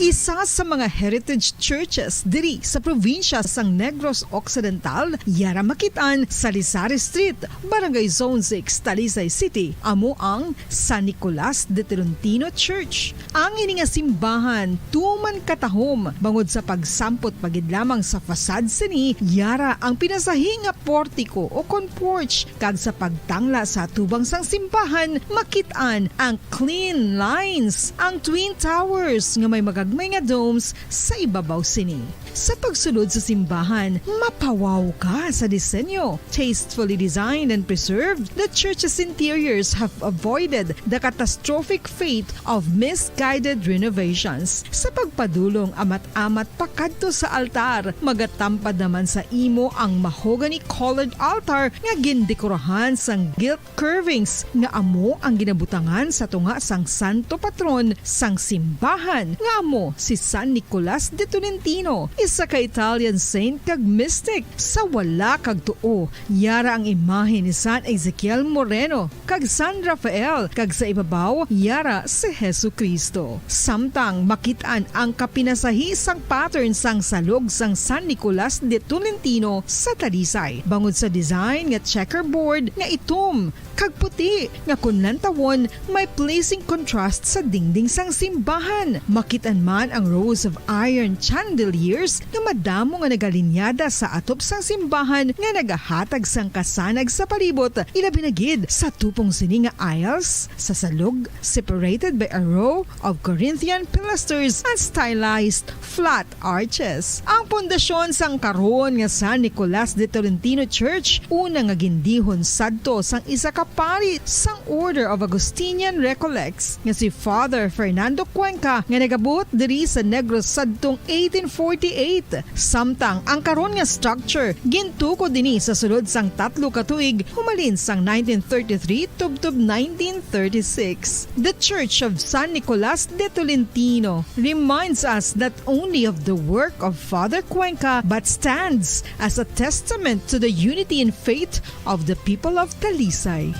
Isa sa mga heritage churches diri sa probinsya sang Negros Occidental, yara makit-an sa Lisari Street, Barangay Zone six, Talisay City, amo ang San Nicolas de Tolentino Church. Ang ini nga simbahan tuman katahom bangod sa pagsampot pa gid lamang sa facade sini, yara ang pinasahi nga portiko o kon porch, kag sa pagtangla sa atubang sang simbahan, makit-an ang clean lines, ang twin towers nga may magagmay nga domes sa ibabaw sini. Sa pagsulod sa simbahan, mapawaw ka sa disenyo. Tastefully designed and preserved, the church's interiors have avoided the catastrophic fate of misguided renovations. Sa pagpadulong amat-amat pakadto sa altar, magatampad naman sa imo ang mahogany-colored altar nga gindekorahan sang gilt curvings nga amo ang ginabutangan sa tunga sang santo patron sang simbahan, nga amo si San Nicolas de Tolentino, isa ka Italian saint kag mystic. Sa wala kag tuo, yara ang imahe ni San Ezekiel Moreno kag San Rafael, kag sa ibabaw, yara si Jesu-Cristo. Samtang makit-an ang kapinasahi sang pattern sang salog sang San Nicolas de Tolentino sa Talisay, bangod sa design nga checkerboard nga itom kag puti nga kon lantawon may pleasing contrast sa dingding sang simbahan. Makit-an man ang rows of iron chandeliers nga madamo nga nagalinyada sa atop sang simbahan nga nagahatag sang kasanag sa palibot, ilabi na gid sa tupong sini nga aisles sa salog, separated by a row of Corinthian pilasters and stylized flat arches. Ang pundasyon sang karon nga San Nicolas de Tolentino Church, una nga gindihon sadto sang isa ka pari sang Order of Augustinian Recollects nga si Father Fernando Cuenca, nga nagabot diri sa Negros sadtong eighteen forty-eight. Samtang ang karon nga structure gintukod dinhi sa sulod sang tatlo ka tuig, humalin sang nineteen thirty-three tubtob nineteen thirty-six. The Church of San Nicolas de Tolentino reminds us not only of the work of Father Cuenca, but stands as a testament to the unity in faith of the people of Talisay.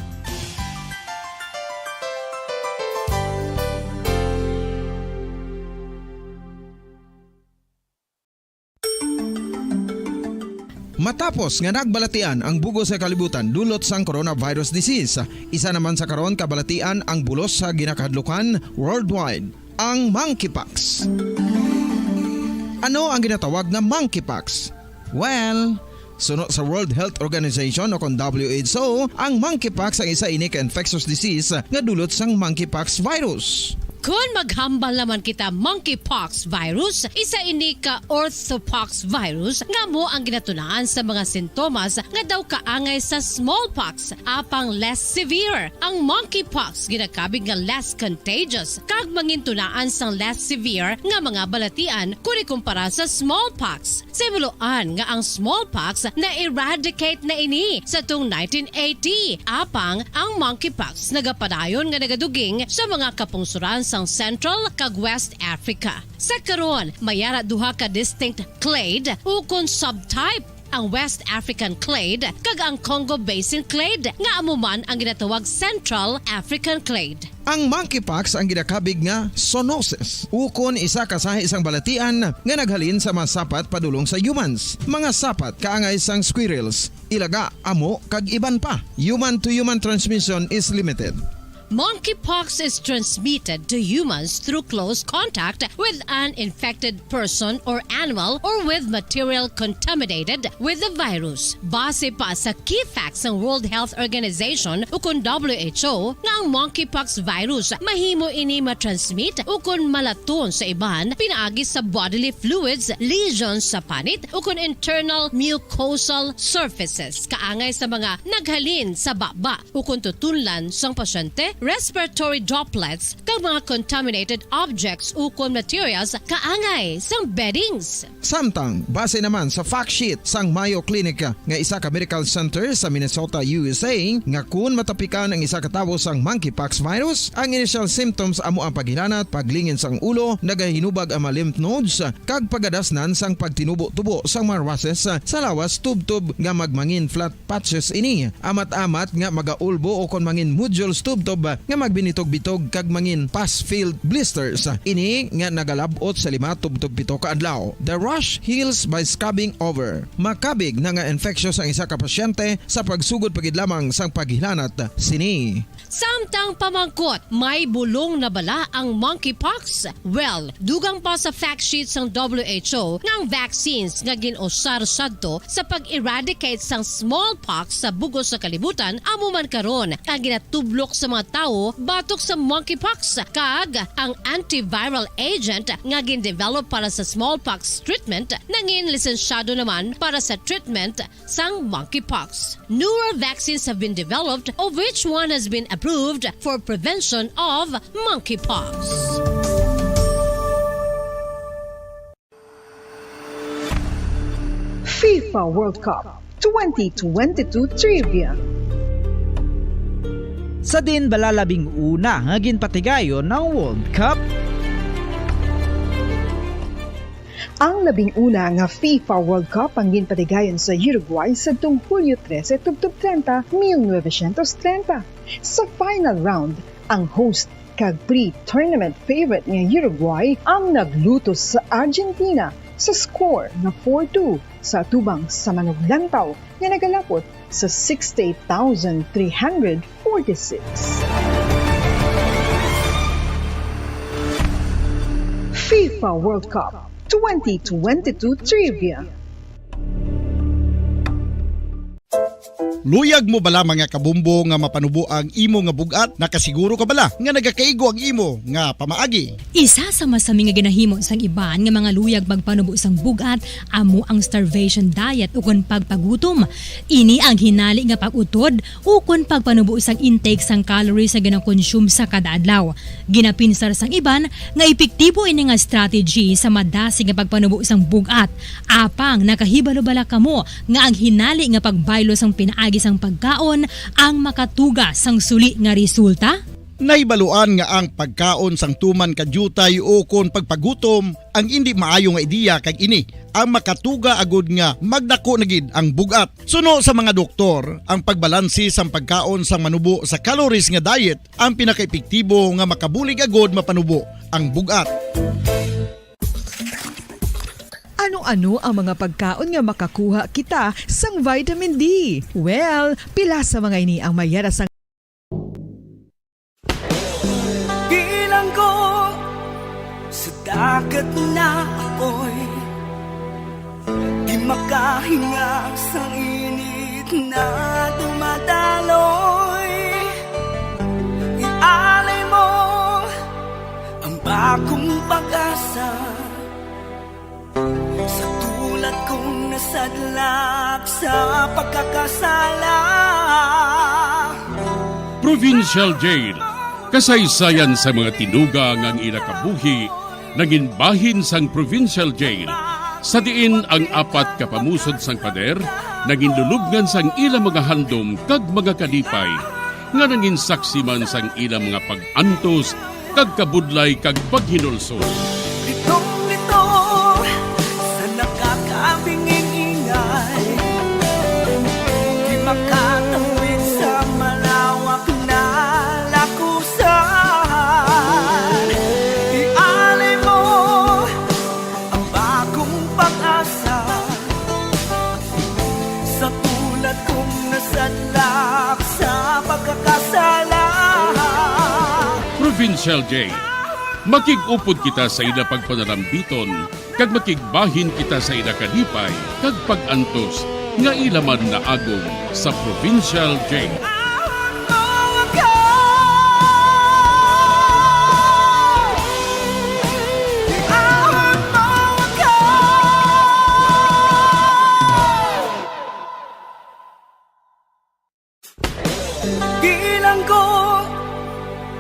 Matapos nga nagbalatian ang bug-os nga kalibutan dulot sang coronavirus disease, isa naman sa karon kabalatian ang bulos sa ginakahadlukan worldwide, ang monkeypox. Ano ang ginatawag nga monkeypox? Well, suno sa World Health Organization o kon W H O, ang monkeypox ang isa ini ka infectious disease nga dulot sang monkeypox virus. Kon maghambal naman kita monkeypox virus, isa ini ka orthopox virus nga amo ang ginatunaan sa mga sintomas nga daw kaangay sa smallpox, apang less severe. Ang monkeypox ginakabig nga less contagious kag mangintunaan sang less severe nga mga balatian kon ikumpara sa smallpox. Sa himuloan nga ang smallpox na-eradicate na ini sa tung nineteen eighty, apang ang monkeypox nagapadayon nga nagaduging sa mga kapungsoran sang Central kag West Africa. Sa karon, may ara duha ka distinct clade ukon subtype, ang West African clade kag ang Congo Basin clade, nga amo man ang ginatawag Central African clade. Ang monkeypox ang ginakabig nga zoonosis, ukon isa ka sahi sang balatian nga naghalin sa mga sapat padulong sa humans. Mga sapat kaangay sang squirrels, ilaga, amo, kag iban pa. Human-to-human transmission is limited. Monkeypox is transmitted to humans through close contact with an infected person or animal or with material contaminated with the virus. Base pa sa key facts sang World Health Organization ukon W H O nga ang monkeypox virus mahimo ini matransmit ukon malaton sa iban pinaagi sa bodily fluids, lesions sa panit ukon internal mucosal surfaces kaangay sa mga naghalin sa baba ukon tutunlan sang pasyente, respiratory droplets, kag mga contaminated objects ukon materials kaangay sang beddings. Samtang, base naman sa fact sheet sang Mayo Clinic nga isa ka medical center sa Minnesota, U S A, nga kun matapikan ang isa ka tawo sang monkeypox virus, ang initial symptoms amo ang paghilanat, paglingin sang ulo, nagahinubag ang mga lymph nodes, kag pagadasnan sang pagtinubo-tubo sang mga rashes sa lawas tubtob nga magmangin flat patches ini, amat-amat nga magaulbo o kon mangin nodules tubtob nga magbinitog-bitog kag mangin pus-filled blisters. Ini nga nagalab-ot sa lima tubtob pito ka adlaw. The rash heals by scrubbing over. Makabig na nga infectious ang isa ka pasyente sa pagsugod pa gid lamang sang paghilanat sini. Samtang pamangkot, may bulong na bala ang monkeypox? Well, dugang pa sa fact sheet sang W H O nga ang vaccines nga gin-usar sadto sa pag-eradicate sang smallpox sa bug-os nga kalibutan amo man karon ang ginatublok sa mga tawo batok sa monkeypox, kag ang antiviral agent nga gin-develop para sa smallpox treatment nangin lisensyado naman para sa treatment sang monkeypox. Newer vaccines have been developed, of which one has been approved for prevention of monkeypox. FIFA World Cup twenty twenty-two Trivia. Sa diin bala labing una nga ginpatigayon ang World Cup? Ang labing una nga FIFA World Cup ang ginpatigayon sa Uruguay sadtong Hulyo trese tubtob treinta, mil novecientos treinta. Sa final round, ang host kag pre-tournament favorite nga Uruguay ang naglutos sa Argentina sa score nga four two sa atubang sa manuglantaw nga nagalapot sa sixty-eight thousand three hundred forty-six. FIFA World Cup twenty twenty-two Trivia. Luyag mo bala, mga kabumbo, nga mapanubo ang imo nga bug-at? Nakasiguro ka bala nga nagakaigo ang imo nga pamaagi? Isa sa masami nga ginahimo sang iban nga mga luyag magpanubo sang bug-at amo ang starvation diet ukon pagpagutom. Ini ang hinali nga pag-utod ukon pagpanubo sang intake sang calories nga ginakonsume sa kada adlaw. Ginapinsar sang iban nga epektibo ini nga strategy sa madasig nga pagpanubo sang bug-at. Apang nakahibalo bala kamo nga ang hinali nga pagbaylo sang pinaagi sang pagkaon ang makatuga sang suli nga resulta? Nahibaluan nga ang pagkaon sang tuman ka diutay ukon pagpagutom ang indi maayo nga ideya, kag ini ang makatuga agud nga magdako na gid ang bug-at. Suno sa mga doktor, ang pagbalanse sang pagkaon sang manubo sa calories nga diet ang pinakaepektibo nga makabulig agud mapanubo ang bug-at. Ano-ano ang mga pagkaon nga makakuha kita sang vitamin D? Well, pila sa mga ini ang mayara sang Bilanggo sa dagat na apoy, di makahinga sang init na dumadaloy. Ialay mo ang bagong pag-asa sa tulad kong nasadlak sa pagkakasala. Provincial Jail, kasaysayan sa mga tinuga nga ang ila kabuhi nangin bahin sang Provincial Jail, sa diin ang apat ka pamusod sang pader nangin lulubngan sang ila mga handom kag mga kalipay, nga nangin saksi man sang ila mga pag-antos kag kabudlay kag paghinulsol. Litong-lito sa nakakabinging ingay, di makatawid sa malawak na lakusan. Ialay mo ang bagong pag-asa sa tulad kong nasadlak sa pagkakasala. Provincial Jail, makig-upod kita sa ila pagpanalambiton, kag makigbahin kita sa ila kalipay kag pag-antos nga ila man naagom sa Provincial Jail. Bilanggo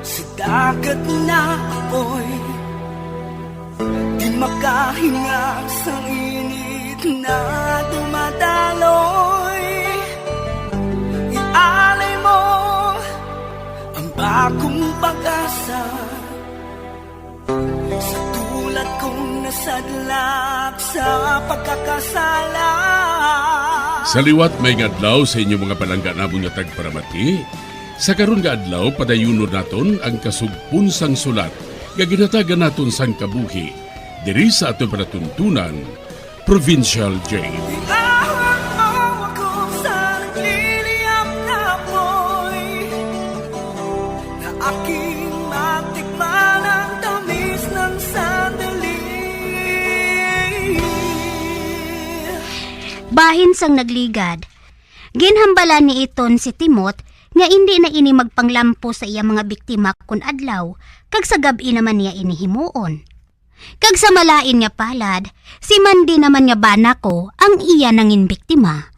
sa dagat na apoy, di makahinga sang init na dumadaloy. Ialay mo ang bagong pag-asa sa tulad kong nasadlak sa pagkakasala. Sa liwat, maayong adlaw sa inyo mga palangga namon nga tagparamati. Sa karon nga adlaw, padayunon naton ang kasugpon sang sulat nga ginhatagan naton sang kabuhi diri sa aton palatuntunan, Provincial J. Bitawan mo ako sa nagliliyab na apoy, na aking matikman ang tamis ng sandali. Bahin sang nagligad, ginhambalan ni Iton si Timot nga indi na ini magpanglampo sa iya mga biktima kon adlaw, kag sa gab-i naman niya ini himuon. Kag sa malain nga palad, si Mandy naman nga bana ko ang iya nangin biktima.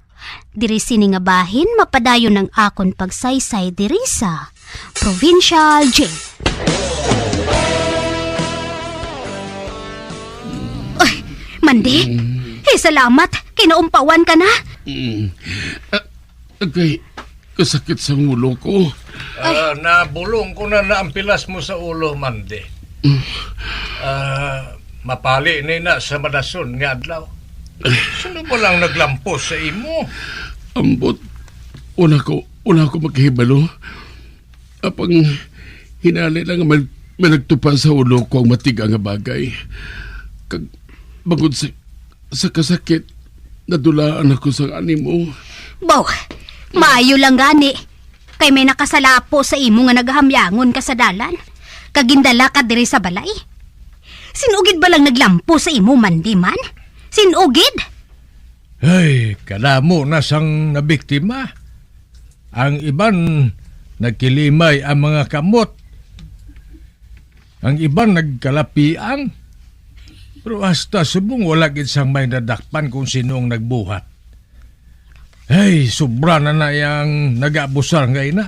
Diri sini nga bahin mapadayon ang akon pagsaysay diri sa Provincial Jail. Ay, Mandy, Mm. Hey, salamat kay naumpawan ka na. Mm. Ah, agay, kasakit sa ulo ko. Ah, nabulong ko na na ang pilas mo sa ulo, Mandy. Mm. Ah, mapali ni na sa madason nga adlaw. Sino ba lang naglampos sa imo? Ambot, wala ko, wala ko makahibalo. Apang hinali lang may, may nagtupa sa ulo ko ang matiga nga bagay. Kag bangod sa, sa kasakit, nadulaan ako sa animo. Baw, maayo lang gani. Kay may nakasalapo sa imo nga nagahamyangon ka sa dalan, kag gindala ka diri sa balay. Sin-o gid ba lang naglampo sa imo, Mandy man? Sin-o gid? Ay, kadamo na sang nabiktima. Ang iban nagkilimay ang mga kamot. Ang iban nagkalapian. Pero hasta subong wala gid sang may nadakpan kung sino ang nagbuhat. Ay, sobra na na yang nag-aabusar nga ina.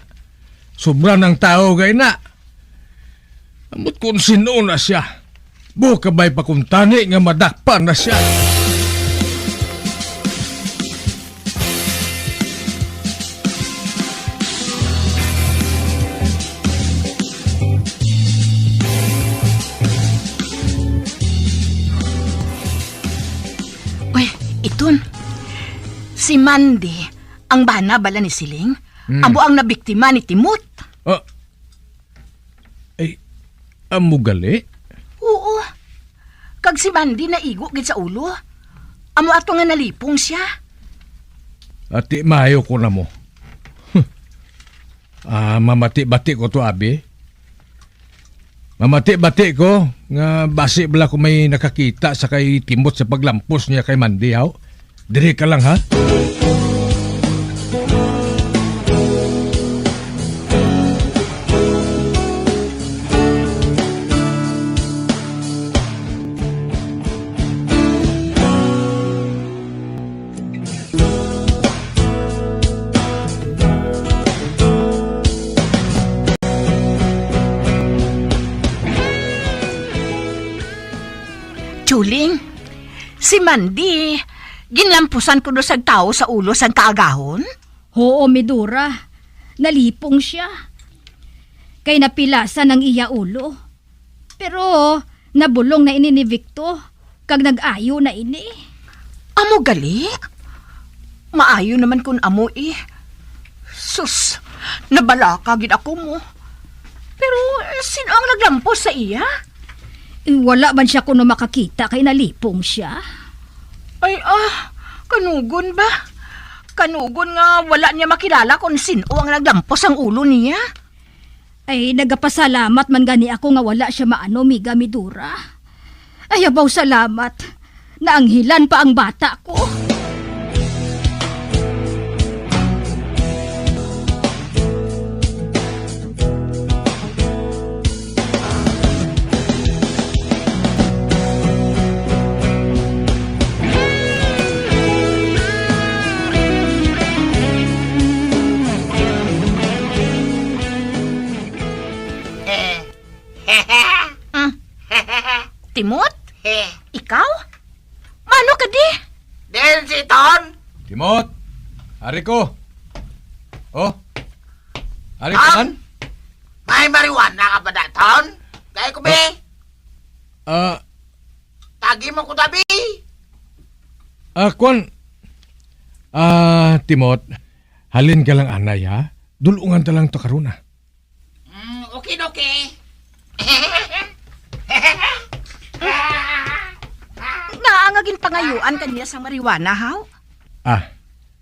Sobra ng tao nga ina. Amot kung sino na siya. Buka ba'y pakuntani nga madakpan na siya. Uy, Iton. Si Mandy, ang bana bala ni Siling, Hmm. amo ang nabiktima ni Timot. Ah, ay, amo gali? Oo. Kag si Mandy naigo gid sa ulo. Amo ato nga nalipong siya. Ati, maayo ko na mo. Ah, mamati-bati ko to, abi. Mamati-bati ko nga basi bala ko may nakakita sa kay Timot sa paglampos niya kay Mandy, haw? Diri ka lang, ha? Chuling, si Mandy, ginlampusan kuno sang tawo sa ulo sang kaagahon? Huo, Midora. Nalipong sia. Kay napilasan ang iya ulo. Pero nabulong na ini ni Victo, kag nag-ayo na ini. Amo gali? Maayo naman kun amo, eh. Sus, nabalaka gid ako mo. Pero, eh, sino ang naglampos sa iya? Eh, wala man sia kuno makakita kay nalipong sia. Ay, ah, kanugon ba? Kanugon nga wala niya makilala kon sin-o ang naglampos ang ulo niya. Ay, nagapasalamat man gani ako nga wala sia maano, Miga Midora. Ay, abaw, salamat. Naanghilan pa ang bata ko. Mm. Timot? Ikaw? Mano ka di? Din si Ton? Timot! Ari ko! Oh! Ari ko Ton? Man! May marijuana ka ba da, Ton? Kay ko, be? Ah. Tagi mo ko, tabi. Ah, kwan. Ah, Timot, halin ka lang anay, ha? dul-ungan ta lang to karon, ah. Mm, okay, okay. Ngaa nga ginpangayuan ka niya sang marijuana, haw? Ah,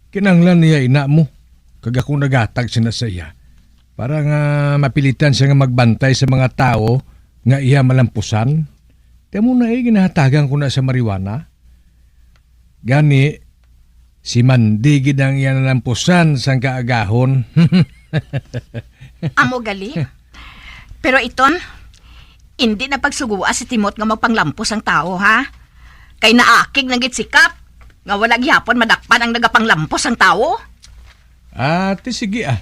kinahanglan niya ina mo, kag ako naghatag sina sa iya, para nga mapilitan siya nga magbantay sa mga tawo nga iya malampusan. Kamo na, eh, ginahatagan ko na sa marijuana. Gani, si Mandy gid ang iya nalampusan sang kaagahon. Amo gali? Pero iton, indi na pagsugua si Timot nga magpanglampos ang tawo, ha? Kay naakig na gid si Kap, nga wala gihapon madakpan ang nagapanglampos ang tawo. Ah, ti sige, ah.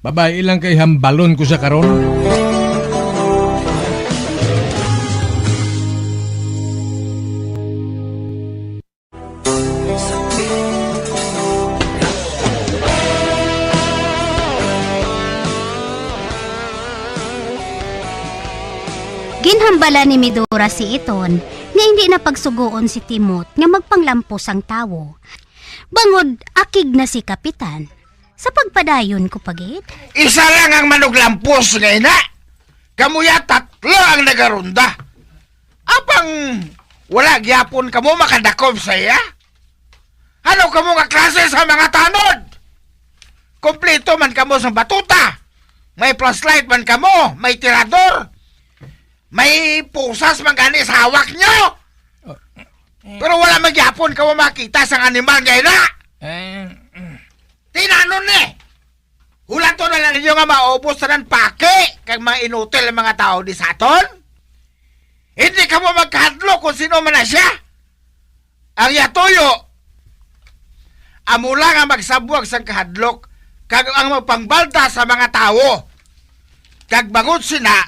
Babayi lang kay hambalon ko sa karon. Ginhambala ni Midora si Iton nga indi na pagsugoon si Timot nga magpanglampos ang tawo. Bangod akig na si Kapitan, sa pagpadayon ko pa gid. Isa lang ang manuglampos nga ina. Kamo ya tatlo ang nagaronda. Apang wala gyapon kamo makadakop sa iya? Ano kamo nga klase sa mga tanod? Kompleto man kamo sa batuta. May flashlight man kamo, may tirador. May pusas man gani sa hawak nyo. Pero wala man gyapon kamo makita sang animal nga ina. Eh, Tinanon ni! Hulaton na lang ninyo nga maubos tanan paki kag mga inutil ang mga tawo di sa aton. Hindi kamo magkahadlok kung sino man na siya. Ang iya tuyo, amo lang ang magsabwag sang kahadlok kag ang magpangbalda sa mga tawo. Kag bangod sina,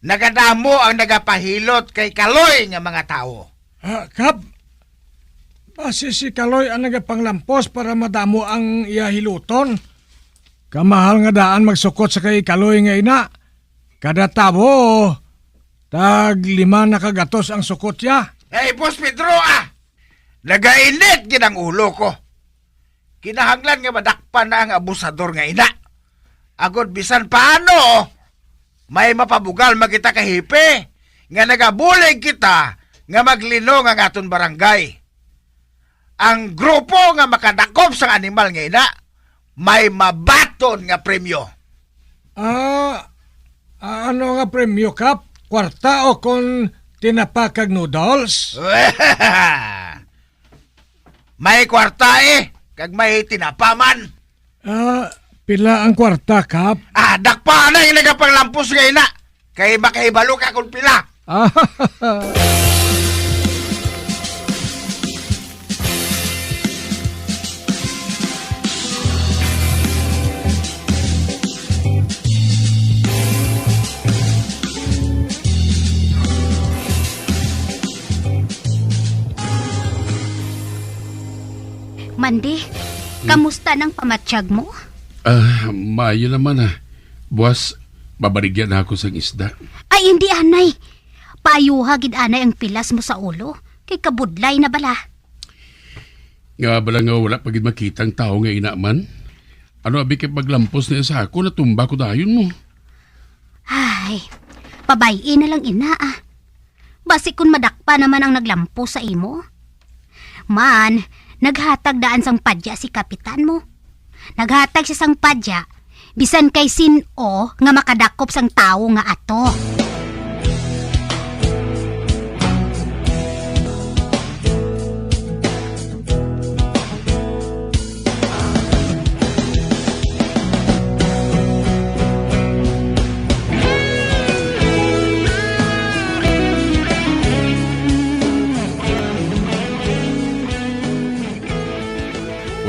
nagadamo ang nagapahilot kay Kaloy nga mga tawo. Ah, Kap, basi si Kaloy ang nagapanglampos para madamo ang iya hiluton. Kamahal nga daan magsukot sa kay Kaloy nga ina. Kada tawo, tag lima na ka gatos ang sukot ya. Ay, Boss Pedro, ah! Nagainit gid ang ulo ko. Kinahanglan nga madakpan na ang abusador nga ina. Agod bisan paano, may mapabugal man kita kay Hepe nga nagabulig kita nga maglinong ang aton barangay. Ang grupo nga makadakop sang animal nga ina, may mabaton nga premyo. Ah, ah, ano nga premyo, Kap? Kwarta o kon tinapa kag noodles? May kwarta eh, kag may tinapa man. Ah, pila ang kwarta, Kap? Ah, dakpa na yung nagapanglampos nga ina. Kay makahibalo ka kung pila. Ah. Mandy, hmm? Kamusta nang pamatyag mo? Ah, maayo naman ah. Buwas, babaligyan na ako sang isda. Ay, hindi, anay. Paayuha gid anay ang pilas mo sa ulo, kay kabudlay na bala. Nga bala nga wala pa gid makita ang tawo nga ina man? Ano abi kay paglampos niya sa ako, natumba ko dayon mo. Ay, pabay-i na lang ina ah. Basi kun madakpa naman ang naglampos sa imo. Man, naghatag daan sang padya si kapitan mo. Naghatag siya sang padya bisan kay sin-o nga makadakop sang tawo nga ato.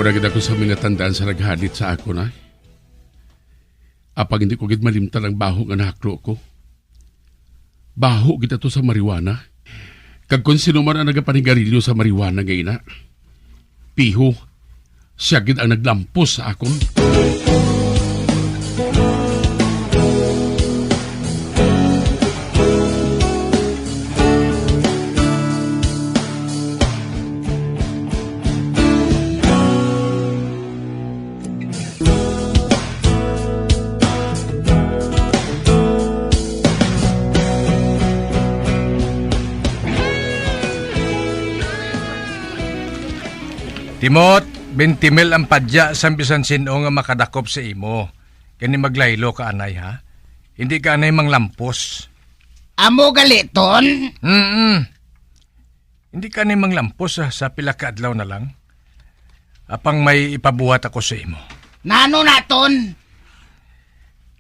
Wala gid ako sa mga tandaan sa naghalit sa akon, ay. Apang hindi ko gid malimtan ang baho nga nahaklo ko. Baho gid ato sa marijuana. Kag kon sino man ang nagapanigarilyo sa marijuana nga ina, piho, siya gid ang naglampos sa akon. Timot, twenty mil ang padya sang bisan sin-o nga makadakop sa imo. Kani maglaylo ka, anay, ha? Hindi ka anay manglampos. Amo gali, Ton? Mm-mm. Hindi ka anay manglampos, ha, sa pila ka adlaw na lang. Apang may ipabuhat ako sa imo. Nano na, Ton?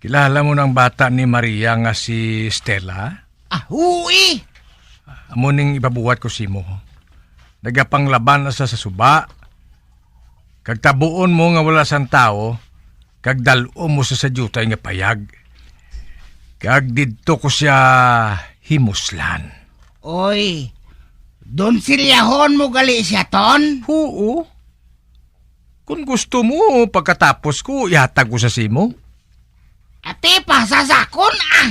Kilala mo nang bata ni Maria nga si Stella? Ah, hui! Amo ning ipabuhat ko sa imo. Nagapanglaban na sa, sa suba. Kag tabuon mo nga wala sang tawo, kag dal-o mo sa, sa diutay nga payag. Kag didto ko siya himuslan. Oy, donsilyahon mo gali siya, Ton? Huo. Kon gusto mo, pagkatapos ko, ihatag ko sa simo. Ati pa sa sakon, ah!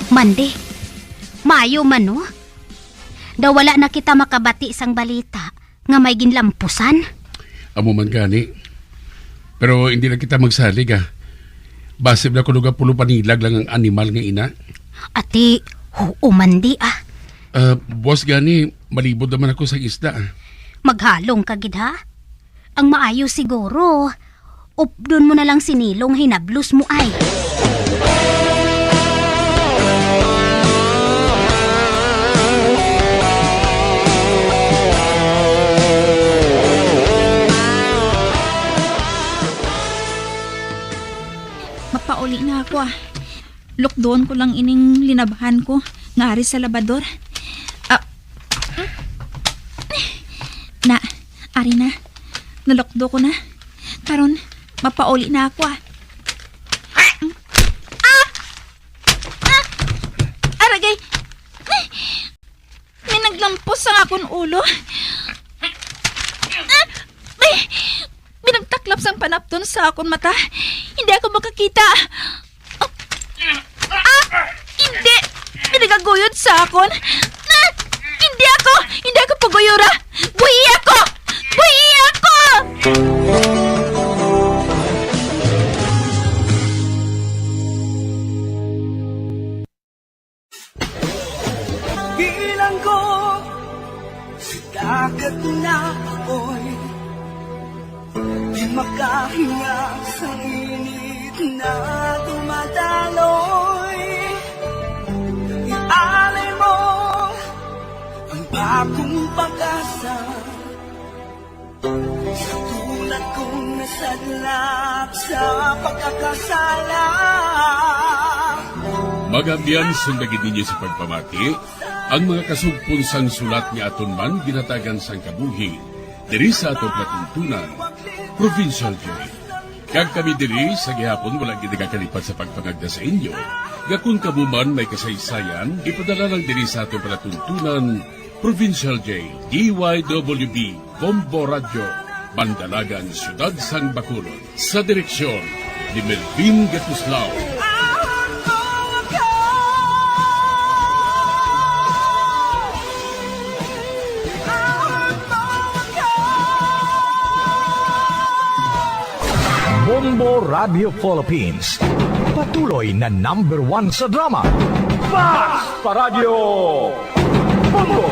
Mandi, maayo man, no? Daw wala na kita makabati sang balita nga may ginlampusan. Amo man gani. Pero hindi na kita magsalig, ah. Basi bala kuno nga pulo panilag lang ang animal nga ina. Ati, huo man di, ah. Ah, buwas gani, malibot naman ako sa isda, ah. Maghalong ka gid, ha? Ang maayo siguro, updon mo na lang si Nilo nga hinablos mo ay. Mapauli na ako, ah. Lukdoon ko lang ining linabhan ko nga ari sa labador. Ah. Na, ari na. Nalukdo ko na. Karon, mapauli na ako, ah. Ah! Ah! Aragay! May naglampos sa akon ulo. Ah! May, may nagtaklap sang panapton sa akon mata. Hindi ako makakita. Ah! Hindi! May nagaguyod sa akon. Ah! Hindi ako! Hindi ako paguyora! Buhi ako! Buhi ako! Bilanggo sa dagat na apoy, di makahinga sa init na dumadaloy. Ialay mo ang bagong pag-asa. Sa tulad kong nasadlak sa pagkakasala. Mga abyan, sunda gid ninyo sa pagpamati ang mga kasugpon sang sulat nga aton man ginhatagan sang kabuhi diri sa aton palatuntunan, Provincial Joy. Kag kami diri sa gihapon wala gid nagakalipat sa pagpangagda sa inyo nga kon kamo man may kasaysayan, ipadala lang diri sa aton palatuntunan, Provincial J, D Y W B, Bombo Radyo, Bandalagan, Siyudad sang Bacolod, sa direksyon ni Melvin Gatuslao. Bombo Radio Philippines, patuloy na number one sa drama. Mas pa Radyo Bombo!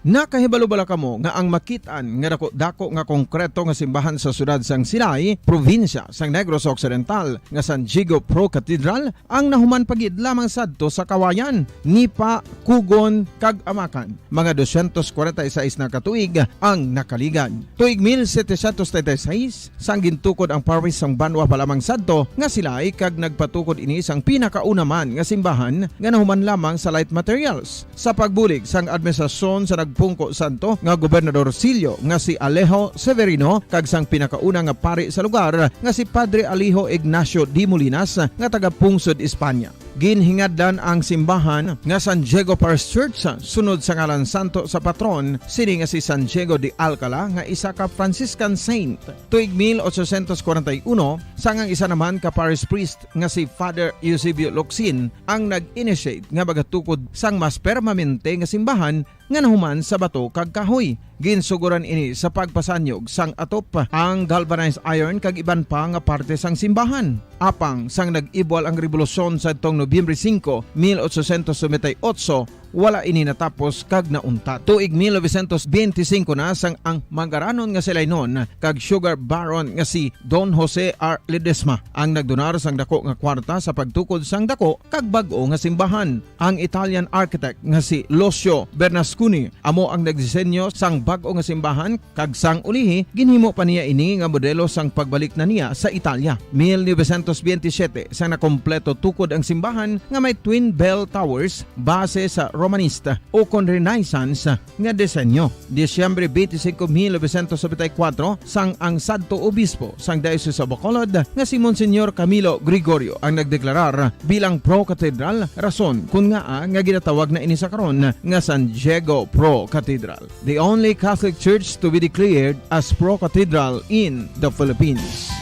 Nakahibalo bala kamo nga ang makit-an nga dako-dako nga konkreto nga simbahan sa siyudad sang Silay, probinsya sang Negros Occidental, nga San Diego Pro Cathedral, ang nahuman pa gid lamang sadto sa Kawayan, Nipa, Cogon, kag Amacan? Mga dosyentos kwarenta y seis na ka tuig ang nakaligad. Tuig mil setecientos treinta y seis, sang gintukod ang parish sang banwa pa lamang sadto nga Silay, kag nagpatukod ini sang pinakauna man nga simbahan nga nahuman lamang sa light materials. Sa pagbulig sang administrasyon sa nag-, Pungko Santo nga Gobernador Sillo nga si Alejo Severino kag sang pinakauna nga pari sa lugar nga si Padre Alejo Ignacio de Molinas nga taga Pungsod, Espanya. Ginhingadlan ang simbahan nga San Diego Parish Church sunod sa ngalan santo sa patron sini nga si San Diego de Alcala nga isa ka Franciscan saint. Tuig mil ochocientos kwarenta y uno, sang ang isa naman ka parish priest nga si Father Eusebio Locsin ang nag-initiate nga magatukod sang mas permanente nga simbahan nga nahuman sa bato kag kahoy. Ginsuguran ini sa pagpasanyog sang atop, ang galvanized iron kag iban pa nga parte sang simbahan. Apang sang nag-ibwal ang rebolusyon sadtong Nobyembre singko, mil ochocientos noventa y ocho, wala ini natapos kag nauntat. Tuig mil novecientos benti singko na sang ang mangaranon nga si Lainon kag sugar baron nga si Don Jose R. Ledesma ang nagdonar sang dako nga kwarta sa pagtukod sang dako kag bag-o nga simbahan. Ang Italian architect nga si Lucio Bernasconi amo ang nagdisenyo sang bag-o nga simbahan, kag sang ulihi ginhimo pa niya ini nga modelo sang pagbalik na niya sa Italia. Mil novecientos benti siyete, sang nakompleto tukod ang simbahan nga may twin bell towers base sa Romanista ukon Renaissance nga disenyo. Disyembre benti singko, mil novecientos nobenta y kuwatro, sang ang sadto obispo sang Diocese of Bacolod nga si Monsignor Camilo Gregorio ang nagdeklarar bilang pro-cathedral, rason kon ngaa nga ginatawag na ini sa karon nga San Diego Pro-Cathedral, the only Catholic church to be declared as pro-cathedral in the Philippines.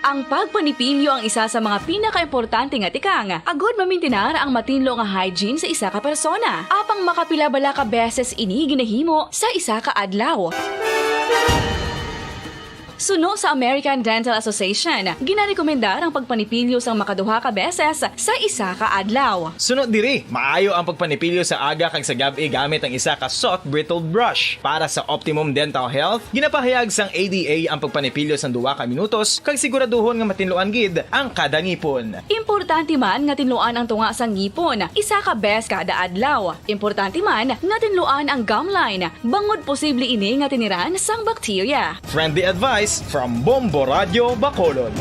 Ang pagpanipilyo ang isa sa mga pinakaimportante nga tikang agud mamintinar ang matinlo nga hygiene sa isa ka persona. Apang makapila bala ka beses ini ginahimo sa isa ka adlaw? Suno sa American Dental Association, ginarekomendar ang pagpanipilyo sang makaduha ka beses sa isa ka adlaw. Suno diri, maayo ang pagpanipilyo sa aga kag sa gab-i gamit ang isa ka soft bristled brush. Para sa optimum dental health, ginapahayag sang A D A ang pagpanipilyo sang duha ka minutos kag siguraduhon nga matinluan gid ang kada ngipon. Importante man nga tinluan ang tunga sang ngipon isa ka bes kada adlaw. Importante man nga tinluan ang gum line, bangod posible ini nga tiniran sang bakterya. Friendly advice from Bombo Radio Bacolod.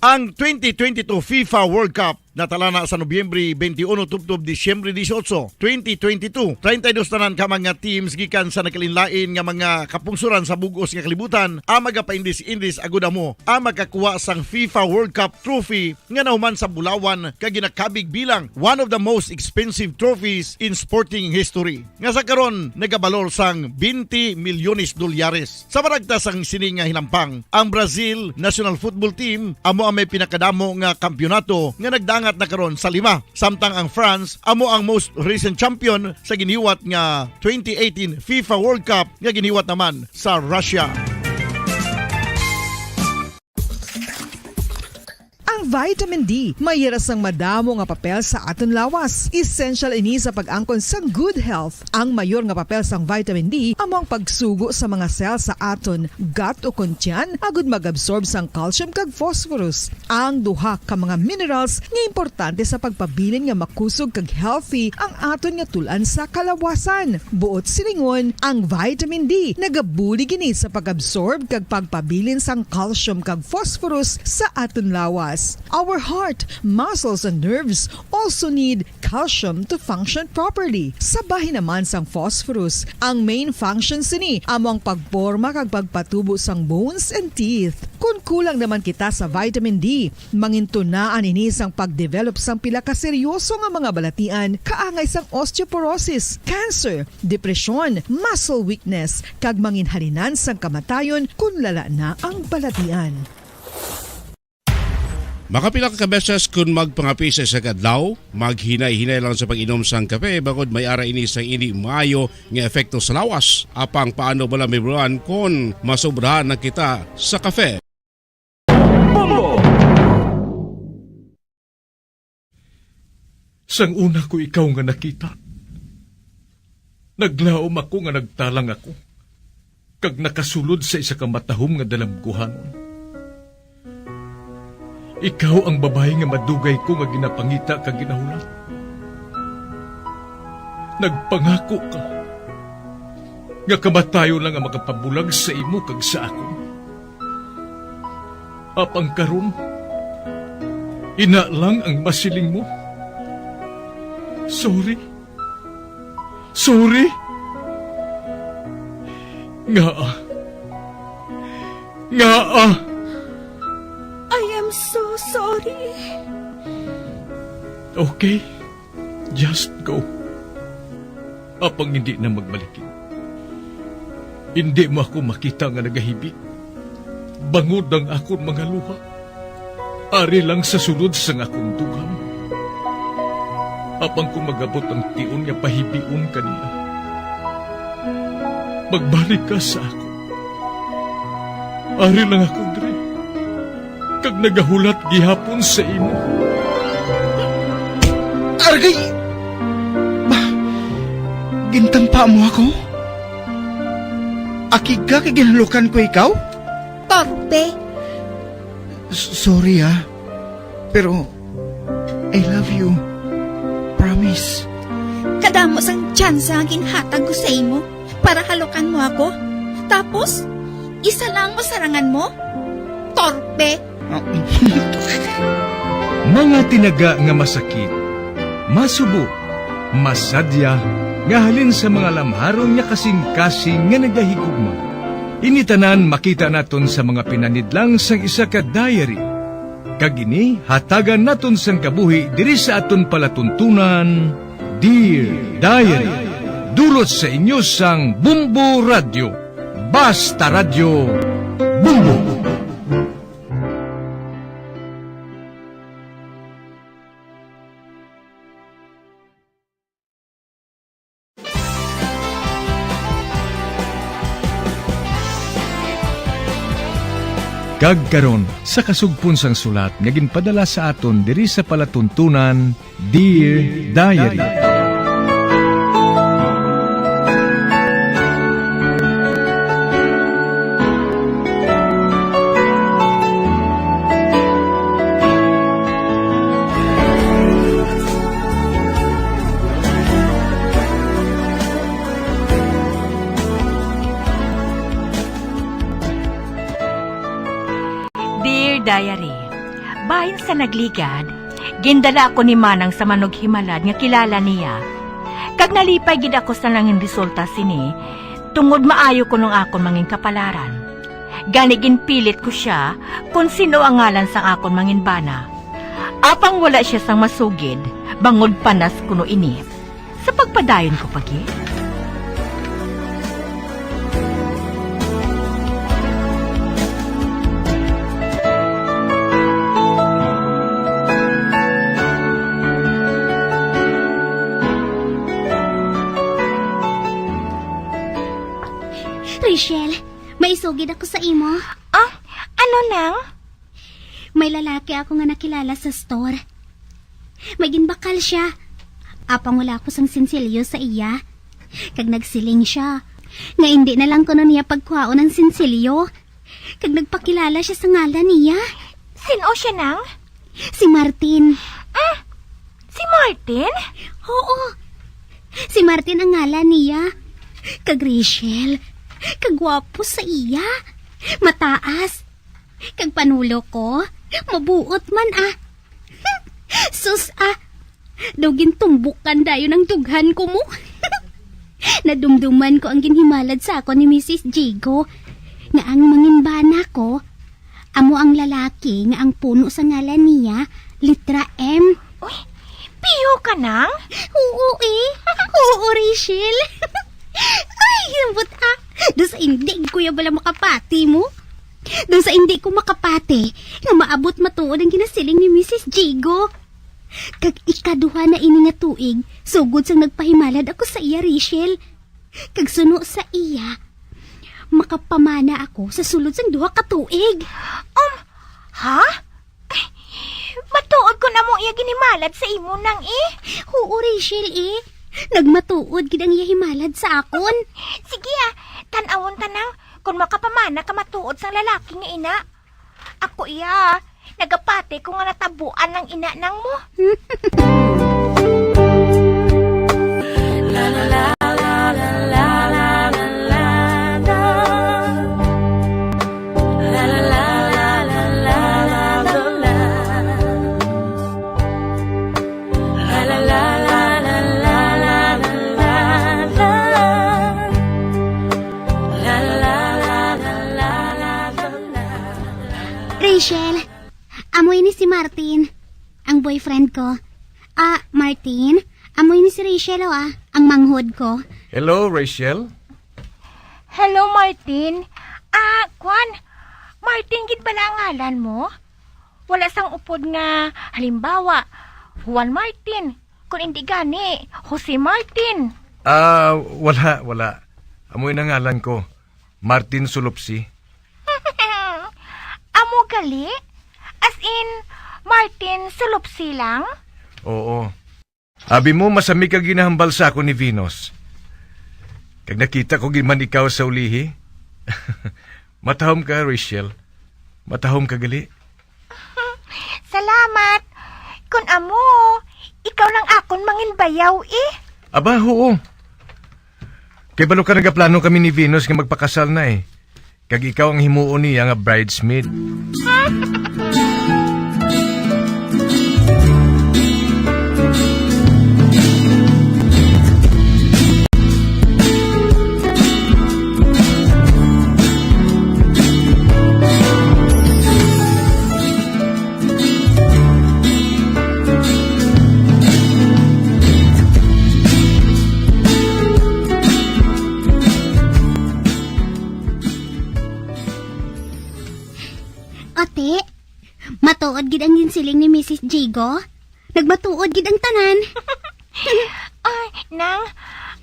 Ang twenty twenty-two FIFA World Cup natalana sa Nobyembre twenty-one tubtob Disyembre dieciocho, twenty twenty-two. Treinta y dos tanan ka mga teams gikan sa nagkalainlain nga mga kapungsoran sa bug-os nga kalibutan ang magapaindis-indis agud amo ang makakuha sang FIFA World Cup trophy nga nahuman sa bulawan kag ginakabig bilang one of the most expensive trophies in sporting history, nga sa karon nagabalor sang twenty milyones dolyares. Sa maragtas sang sini nga hinampang, ang Brazil national football team amo ang may pinakadamo nga kampiyonato nga nagdangat na karon sa lima, samtang ang France amo ang most recent champion sa giniwat nga twenty eighteen FIFA World Cup nga giniwat naman sa Russia. Ang vitamin D may hira sang madamo nga papel sa aton lawas. Essential ini sa pag-angkon sang good health. Ang mayor nga papel sang vitamin D amo ang pagsugo sa mga cell sa aton gut ukon tiyan agud mag-absorb sang calcium kag phosphorus, ang duha ka mga minerals nga importante sa pagpabilin nga makusog kag healthy ang aton nga tul-an sa kalawasan. Buot silingon, ang vitamin D nagabulig ini sa pag-absorb kag pagpabilin sang calcium kag phosphorus sa aton lawas. Our heart, muscles, and nerves also need calcium to function properly. Sa bahin naman sang phosphorus, ang main function sini amo ang pagporma kag pagpatubo sang bones and teeth. Kon kulang naman kita sa vitamin D, mangintunaan ini sang pag-develop sang pila ka seryoso nga mga balatian, kaangay sang osteoporosis, cancer, depresyon, muscle weakness, kag manginhalinan sang kamatayon kon lala na ang balatian. Makapila ka beses kon magpangape sa isa ka adlaw, maghinay-hinay lang sa pag-inom sang kape, bangod may ara ini sang indi maayo nga epekto sa lawas. Apang paano bala may bulan kon masobrahan na kita sa kape? Bombo! Sang una ko ikaw nga nakita, naglaom ako nga nagtalang ako, kag nakasulod sa isa ka matahom nga dalamguhanon. Ikaw ang babayi nga madugay ko nga ginapangita kag ginahulat. Nagpangako ka nga kamatayon lang ang makapabulag sa imo kag sa akon. Apang karon, ina lang ang masiling mo. Sorry. Sorry. Ngaa? Ngaa? I am so sorry. Okay. Just go. Apang hindi na magbalikid. Hindi mo ako makita nga nagahibi. Bangod ang akon mga luha. Ari lang sa sulod sang akon dughan. Apang kung magabot ang tion nga pahibion ka niya, magbalik ka sa akon. Ari lang ako diri, kag nagahulat gihapon sa imo. Argay! Ba, gintampa mo ako? Akig ka kay ginhalukan ko ikaw? Torpe! S-, sorry, ah. Pero, I love you. Promise. Kadamo sang tsansa nga ginhatag ko sa imo para halukan mo ako. Tapos, isa lang mo sarangan mo? Torpe! Mga tinaga nga masakit, masubo, masadya, nga halin sa mga lamharon nga kasing-kasing nga nagahigugma. Ini tanan makita naton sa mga pinanidlang sang isa ka diary. Kag ini hatagan naton sang kabuhi diri sa aton palatuntunan, Dear Diary. Dulot sa inyo sang Bumbo Radyo. Basta Radyo, Bumbo. Kag karon, sa kasugpon sang sulat nga ginpadala sa aton diri sa palatuntunan, Dear Diary. Dear Diary, bahin sa nagligad, gindala ako ni Manang sa manughimalad nga kilala niya. Kag nalipay gid ako sa nangin resulta sini, tungod maayo kuno ang akon mangin kapalaran. Gani ginpilit ko sia kon sin-o ang ngalan sang akon mangin bana. Apang wala sia sang masugid, bangod panas kuno ini. Sa pagpadayon ko pa gid. Rachel, may isugid ako sa imo. Ah, ano nang? May lalaki ako nga nakilala sa store. May ginbakal sia. Apang wala ako sang sinsilyo sa iya. Kag nagsiling sia nga indi na lang kuno niya pagkuhaon ang sinsilyo. Kag nagpakilala sia sa ngalan niya. Sin-o sia nang? Si Martin. Mm, si Martin? Oo. Si Martin ang ngalan niya. Kag Rachel, kagwapo sa iya. Mataas. Kag panulo ko, mabuot man, ah. Sus, ah. Daw gintumbukan dayon ang dughan ko mo. Nadumduman ko ang ginhimalad sa akon ni Misis Jigo, nga ang manginbana ko amo ang lalaki nga ang puno sa ngalan niya, litra M. Uy, piyo ka nang? Oo, eh. Oo, Rachel. Ay, ambot, ah. Daw sa indi ko ya bala makapati mo. Daw sa indi ko makapati nga maabot matuod ang ginasiling ni Misis Jigo. Kag ikaduha na ini nga tuig, sugod sang nagpahimalad ako sa iya, Rachel. Kag suno sa iya, makapamana ako sa sulod sang duha ka tuig. Um, ha? Ay, matuod kon amo iya ginhimalad sa imo nang, eh. Oo, Rachel, eh. Nagmatuod gid ang iya himalad sa akon. Sige, ah, tan-awon ta nang kon makapamana ka matuod sang lalaki nga ina. Ako iya, nagapati ko nga natabuan ang ina nang mo. Rachel, amo ini si Martin, ang boyfriend ko. Ah, Martin, amo ini si Rachel, oh, ah, ang manghod ko. Hello, Rachel. Hello, Martin. Ah, kwan, Martin gid bala ang ngalan mo? Wala sang upod nga, halimbawa, Juan Martin, kun indi gani, Jose Martin. Ah, wala, wala. Amo na ngalan ko, Martin Sulupsi. Amo gali? As in, Martin Sulupsi lang? Oo. Abi mo, masami ka ginahambal sa akon ni Venus. Kag nakita ko gid man ikaw sa ulihi. Matahom ka, Rachel. Matahom ka gali. Salamat. Kun amo, ikaw lang akon manginbayaw, eh. Aba, huo. Kay balo ka nagaplano kami ni Venus nga magpakasal na, eh. Kag ikaw ang himuon niya nga bridesmaid. Ate, matuod gid ang ginsiling ni Misis Jigo. Nagmatuod gid ang tanan. Ay, Nang,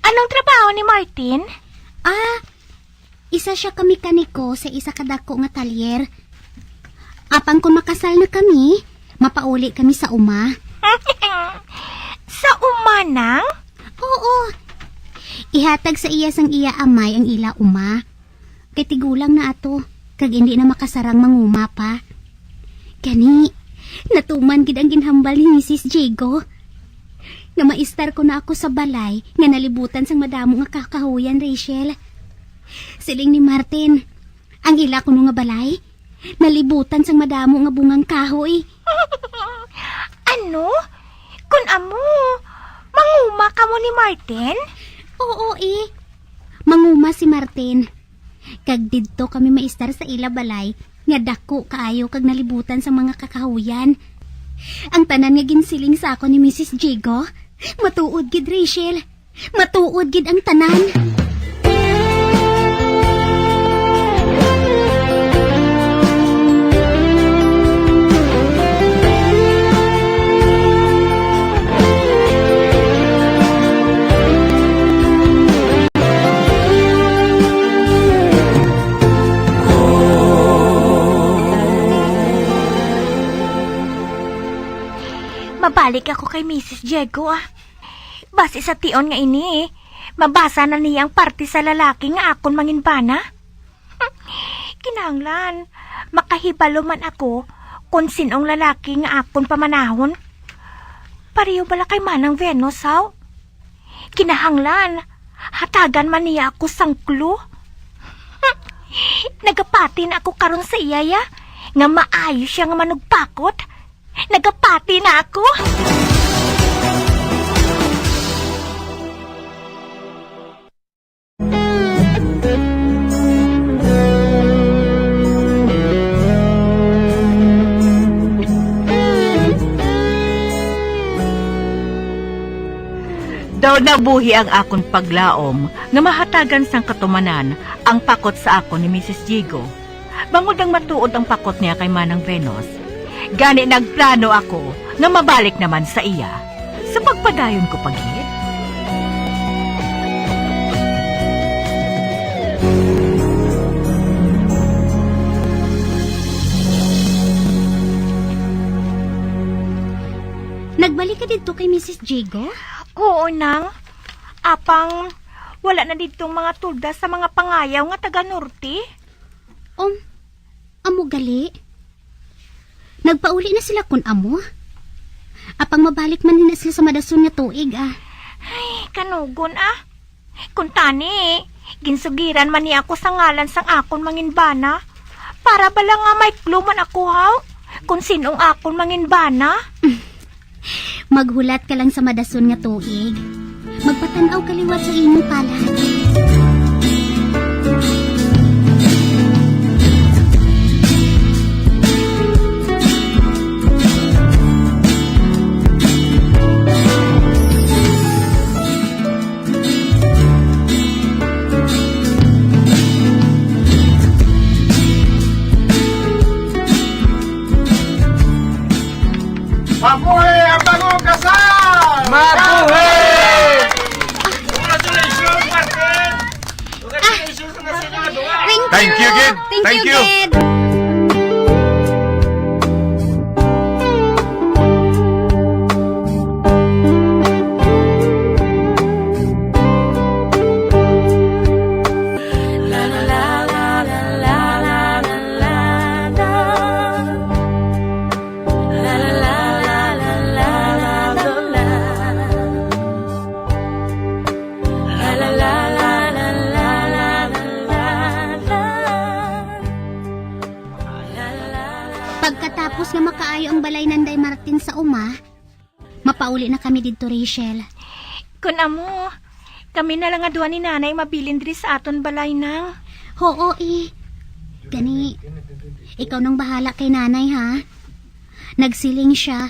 anong trabaho ni Martin? Ah, isa siya ka mekaniko sa isa ka dako nga talyer. Apang kung makasal na kami, mapauli kami sa uma. Sa uma, Nang? Oo. Ihatag sa iya sang iya amay ang ila uma. Kay tigulang na ato, kag indi na makasarang manguma pa. Gani, natuman gid ang ginhambal ni Misis Jigo, nga maistar ko na ako sa balay nga nalibutan sang madamo nga kakahuyan, Rachel. Siling ni Martin, ang ila kuno nga balay, nalibutan sang madamo nga bungang kahoy. Ano? Kun amo, manguma kamo ni Martin? Oo, eh. Manguma si Martin. Kag didto kami maistar sa ila balay nga dako kaayo kag nalibutan sa mga kakahuyan. Ang tanan nga ginsiling sa akon ni Misis Jigo, matuod gid, Rachel. Matuod gid ang tanan. Mabalik ako kay Misis Diego, ah. Basi sa tion nga ini, mabasa na niya ang parte sa lalaki nga akon manginbana. Kinahanglan, makahibalo man ako kon sin-ong lalaki nga akon pamanahon. Pareho bala kay Manang Venus, haw? Kinahanglan, hatagan man niya ako sang clue. Nagapati na ako karon sa iya, ya, nga maayo siya nga manugpakot. Nagapati na ako. Daw nabuhi ang akon paglaom nga mahatagan sang katumanan ang pakot sa akon ni Misis Diego. Bangod ang matuod ang pakot niya kay Manang Venus. Gani nagplano ako nga mabalik naman sa iya. Sa pagpadayon ko pa gid. Nagbalik ka didto kay Misis Diego? Oo, Nang. Apang wala na didtong mga tulda sa mga pangayaw nga taga-norte. Um, amo gali? Nagpauli na sila kun amo? Apang mabalik man na sila sa madason nga tuig, ah. Ay, kanugon, ah. Kun tani, ginsugiran man ni ako sa ngalan sang akon manginbana. Para bala nga may clue man ako, haw, kun sin-ong akon manginbana. Maghulat ka lang sa madason nga tuig. Magpatan-aw ka liwat sa imong palad. Thank you, Gid. Thank Thank you, you. Gid. Pagkatapos nga makaayo ang balay Nanday Martin sa uma, mapauli na kami didto, Rachel. Kun amo, kami na lang nga duha ni Nanay mabilin diri sa aton balay, Nang. Oo, eh. Gani, ikaw nang bahala kay Nanay, ha? Nagsiling siya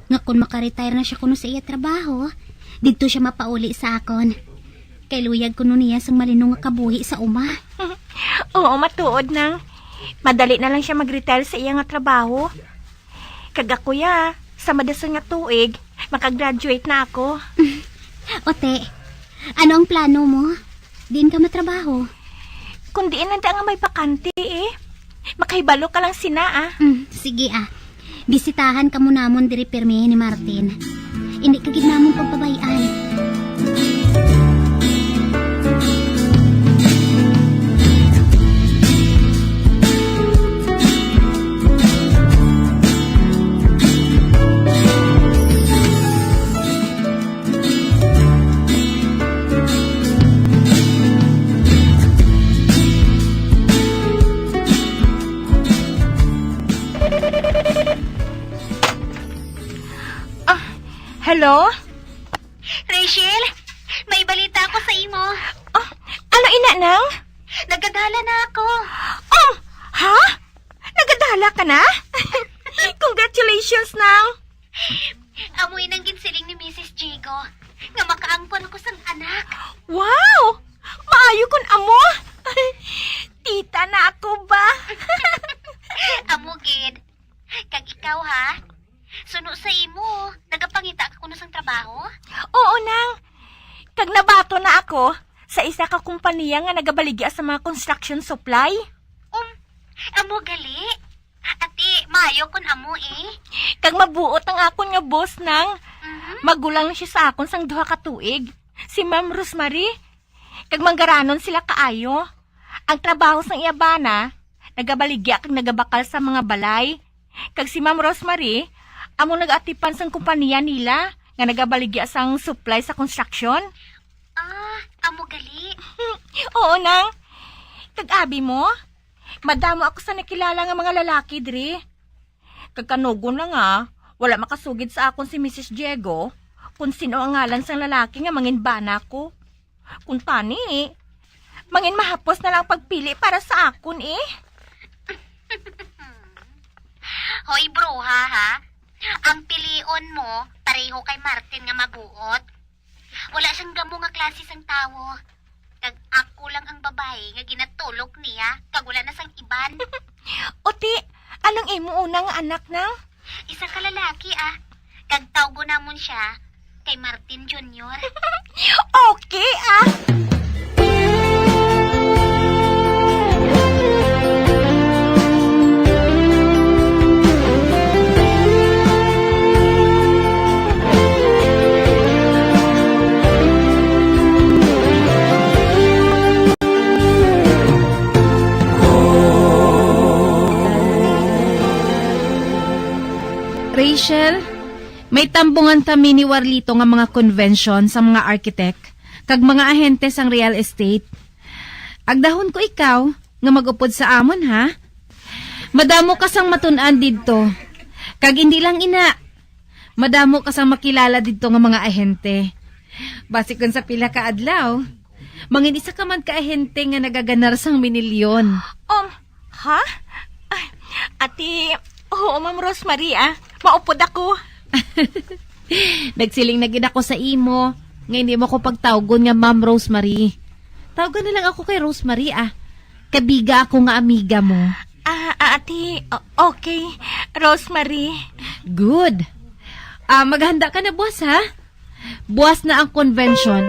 nga kun makaretire na siya kuno sa iya trabaho, didto siya mapauli sa akon. Kay luyag kuno niya sang malinong nga kabuhi sa uma. Oo, matuod, Nang. Madali na lang siya mag-retire sa iya nga trabaho. Kag ako, ya, sa madason nga tuig, makagraduate na ako. Ote, ano ang plano mo? Diin ka matrabaho? Kung diin lang da nga may bakante, eh. Makahibalo ka lang sina, ah. Mm, sige, ah. Bisitahan kamo namon diri pirmi ni Martin. Indi ka gid namon pagpabay-an. Ah, hello? Rachel, may balita ako sa imo. Oh, ano ina, Nang? Nagadala na ako. Oh, ha? Nagadala ka na? Congratulations, Nang. Amo inang ginsiling ni Misis Jigo nga makaangkon ako sang anak. Wow! Maayo kun amo. Tita na ako ba? Amo gid. Kag ikaw, ha? Suno sa imo, nagapangita ka kuno sang trabaho? Oo, Nang. Kag nabaton na ako sa isa ka kompanya nga nagabaligya sa mga construction supply. Um, amo gali? Ati, maayo kun amo, eh. Kag mabuot ang akon nga boss, Nang. Mhm. Magulang na siya sa akon sang duha ka tuig. Si Ma'am Rosemary. Kag manggaranon sila kaayo. Ang trabaho sang iya bana, nagabaligya kag nagabakal sa mga balay. Kag si Ma'am Rosemary, amo nag-atipan sang kompanya nila nga nagabaligya sang supply sa construction. Ah, amo gali? Oo, Nang. Kag abi mo, madamo ako sa nakilala nga mga lalaki diri. Kag kanugon na nga, wala makasugid sa akon si Misis Diego, kung sino ang ngalan sang lalaki nga mangin bana ko. Kung tani, mangin mahapos na lang pagpili para sa akon, eh. Hoy, bruha, ha? Ang pilion mo, pareho kay Martin nga mabuot. Wala siyang gamo nga klase sang tawo. Kag ako lang ang babayi nga ginatulok niya, kag wala na sang iban. Uti, anong imo una nga anak, Nang? Isa ka lalaki, ah. Kag tawgon namon siya kay Martin Junior. Okay, ah. Rachel, may tambungan kami ni Warlito nga mga convention sa mga architect kag mga ahente sang real estate. Agdahon ko ikaw nga mag-upod sa amon, ha? Madamo ka sang matun-an didto. Kag indi lang ina, madamo ka sang makilala didto nga mga ahente. Basi kon sa pila ka adlaw, mangin isa ka man ka ahente nga nagaganar sang minilyon. Um, ha? Ay, ati, oo, Ma'am Rosemary, ah. Maupod ako. Nagsiling na gid ako sa imo nga hindi mo ko pagtawgon nga Ma'am Rosemary. Tawgan na lang ako kay Rosemary, ah. Kabiga ako nga amiga mo. Ah, ah, ati, o-, okay, Rosemary. Good. Ah, maghanda ka na, boss, ha? Buwas na ang convention.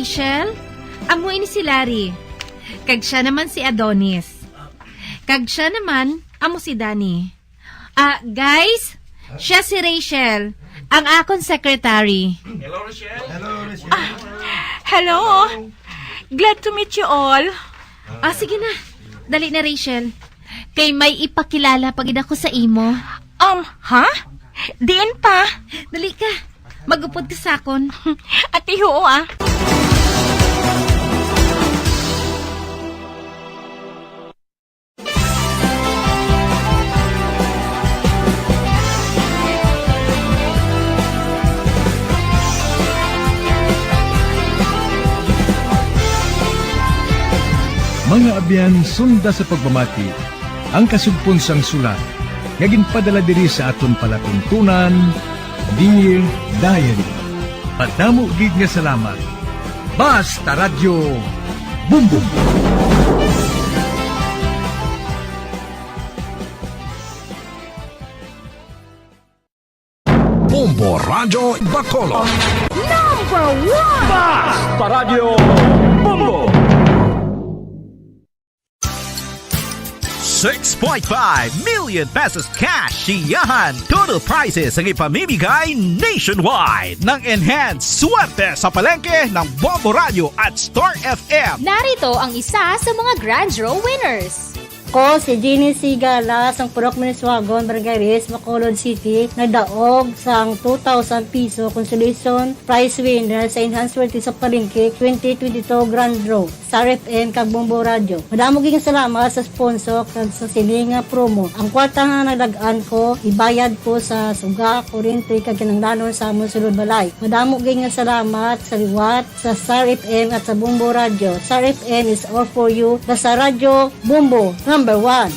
Rachel, amo ini si Larry. Kag siya naman si Adonis. Kag siya naman, amo si Danny. Ah, guys, siya si Rachel, ang akon secretary. Hello, Rachel. Hello, Rachel. Ah, hello. Glad to meet you all. Ah, sige na. Dali na, Rachel. Kay may ipakilala pa gid ako sa imo. Um, ha? Diin pa? Dali ka. Magupod ka sa akon. Ati, huo, ah. Mga abyan, sunda sa pagpamati ang kasugpon sang sulat nga ginpadala diri sa aton palatuntunan, Dear Diary. Madamo gid nga salamat. Basta Radyo Bumbong. Bombo Radyo Bacolod. Number one! Basta Radyo Bombo! Six point five million pesos cash, siyahan, total prizes ang ipamimigay nationwide ng Enhanced Swerte sa Palengke ng Bombo Radyo at Star F M. Narito ang isa sa mga Grand Draw winners. Ko si Jeannie Sigala sang Purok Miniswagon, Barangay Reyes, Bacolod City, nagdaog sang two thousand piso consolation prize winner sa Enhanced Swerte sa Palengke twenty twenty-two Grand Draw, Star F M kag Bombo Radyo. Madamo gid nga salamat sa sponsor kag sa sini nga promo. Ang kwarta nga nalag-an ko, ibayad ko sa suga, kuryente kag kinahanglanon sa amon sulod balay. Madamo gid nga salamat sa liwat sa Star F M at sa Bombo Radyo. Star F M is all for you. Basta Radyo Bombo, number one.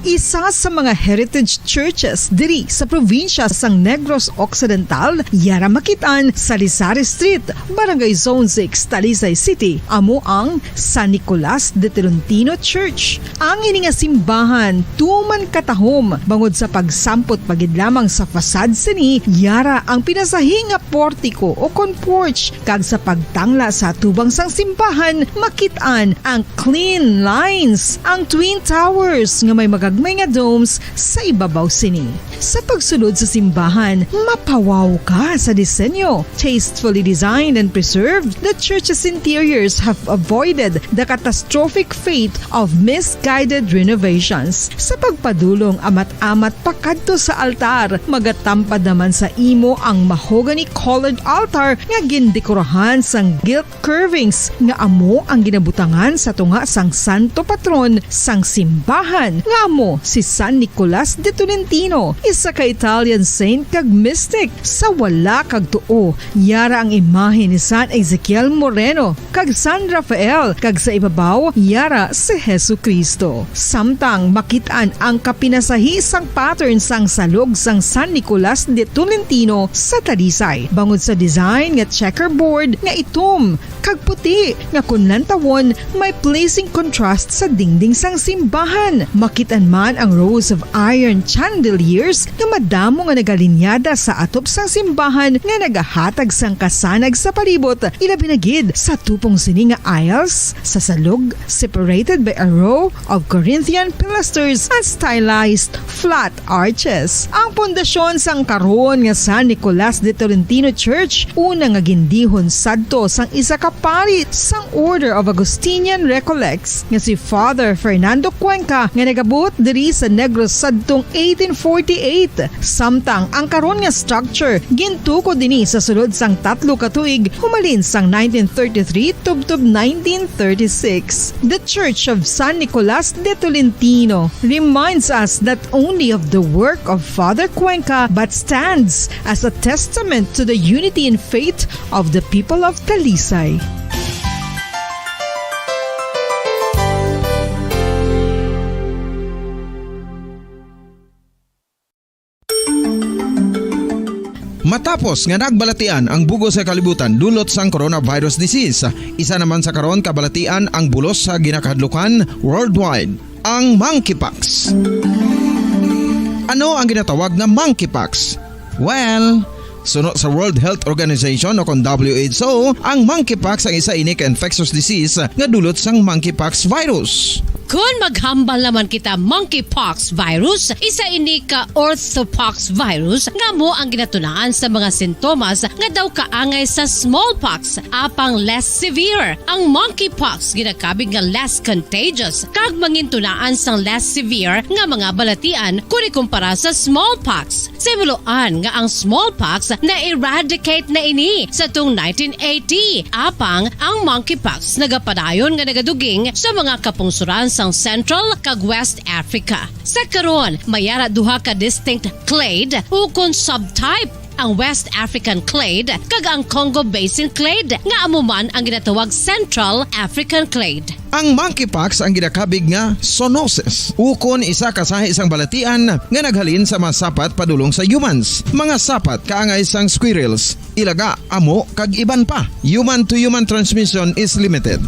Isa sa mga heritage churches diri sa probinsya sang Negros Occidental, yara makit-an sa Lisari Street, Barangay Zone six, Talisay City, amo ang San Nicolas de Tolentino Church. Ang ini nga simbahan tuman katahom bangod sa pagsampot pa gid lamang sa fasad sini, yara ang pinasahi nga portiko o kon porch, kag sa pagtangla sa atubang sang simbahan, makit-an ang clean lines, ang twin towers nga may magagmay nga domes sa ibabaw sini. Sa pagsulod sa simbahan, mapawaw ka sa disenyo. Tastefully designed and preserved, the church's interiors have avoided the catastrophic fate of misguided renovations. Sa pagpadulong amat-amat pakadto sa altar, magatampad naman sa imo ang mahogany-colored altar nga gindekorahan sang gilt curvings nga amo ang ginabutangan sa tunga sang santo patron sang simbahan, nga amo si San Nicolas de Tolentino, isa ka Italian saint kag mystic. Sa wala kag tuo, yara ang imahe ni San Ezekiel Moreno kag San Rafael, kag sa ibabaw, yara si Jesu-Cristo. Samtang makit-an ang kapinasahi sang pattern sang salog sang San Nicolas de Tolentino sa Talisay, bangod sa design nga checkerboard nga itom kag puti nga kon lantawon may pleasing contrast sa dingding sang simbahan. Makit-an man ang rows of iron chandeliers nga madamo nga nagalinyada sa atop sang simbahan nga nagahatag sang kasanag sa palibot, ilabi na gid sa tupong sini nga aisles sa salog, separated by a row of Corinthian pilasters and stylized flat arches. Ang pundasyon sang karon nga San Nicolas de Tolentino Church, una nga gindihon sadto sang isa ka pari sang Order of Augustinian Recollects nga si Father Fernando Cuenca, nga nagabot diri sa Negros sadtong eighteen forty-eight. Samtang ang karon nga structure gintukod dinhi sa sulod sang tatlo ka tuig humalin sang nineteen thirty-three tubtob nineteen thirty-six. The Church of San Nicolas de Tolentino reminds us not only of the work of Father Cuenca but stands as a testament to the unity in faith of the people of Talisay. Matapos nga nagbalatian ang bug-os nga kalibutan dulot sang coronavirus disease, isa naman sa karon kabalatian ang bulos sa ginakahadlukan worldwide, ang monkeypox. Ano ang ginatawag na monkeypox? Well, suno sa World Health Organization o kon W H O, ang monkeypox ang isa ini ka infectious disease nga dulot sang monkeypox virus. Kon maghambal naman kita monkeypox virus, isa ini ka orthopox virus nga amo ang ginatunaan sa mga sintomas nga daw kaangay sa smallpox, apang less severe. Ang monkeypox ginakabig nga less contagious kag mangintunaan sang less severe nga mga balatian kon ikumpara sa smallpox. Sa himuloan nga ang smallpox na-eradicate na ini sa tung nineteen eighty, apang ang monkeypox nagapadayon nga nagaduging sa mga kapungsoran sang Central kag West Africa. Sa karon, may ara duha ka distinct clade ukon subtype, ang West African clade kag ang Congo Basin clade, nga amo man ang ginatawag Central African clade. Ang monkeypox ang ginakabig nga zoonosis, ukon isa ka sahi sang balatian nga naghalin sa mga sapat padulong sa humans. Mga sapat kaangay sang squirrels, ilaga, amo, kag iban pa. Human to human transmission is limited.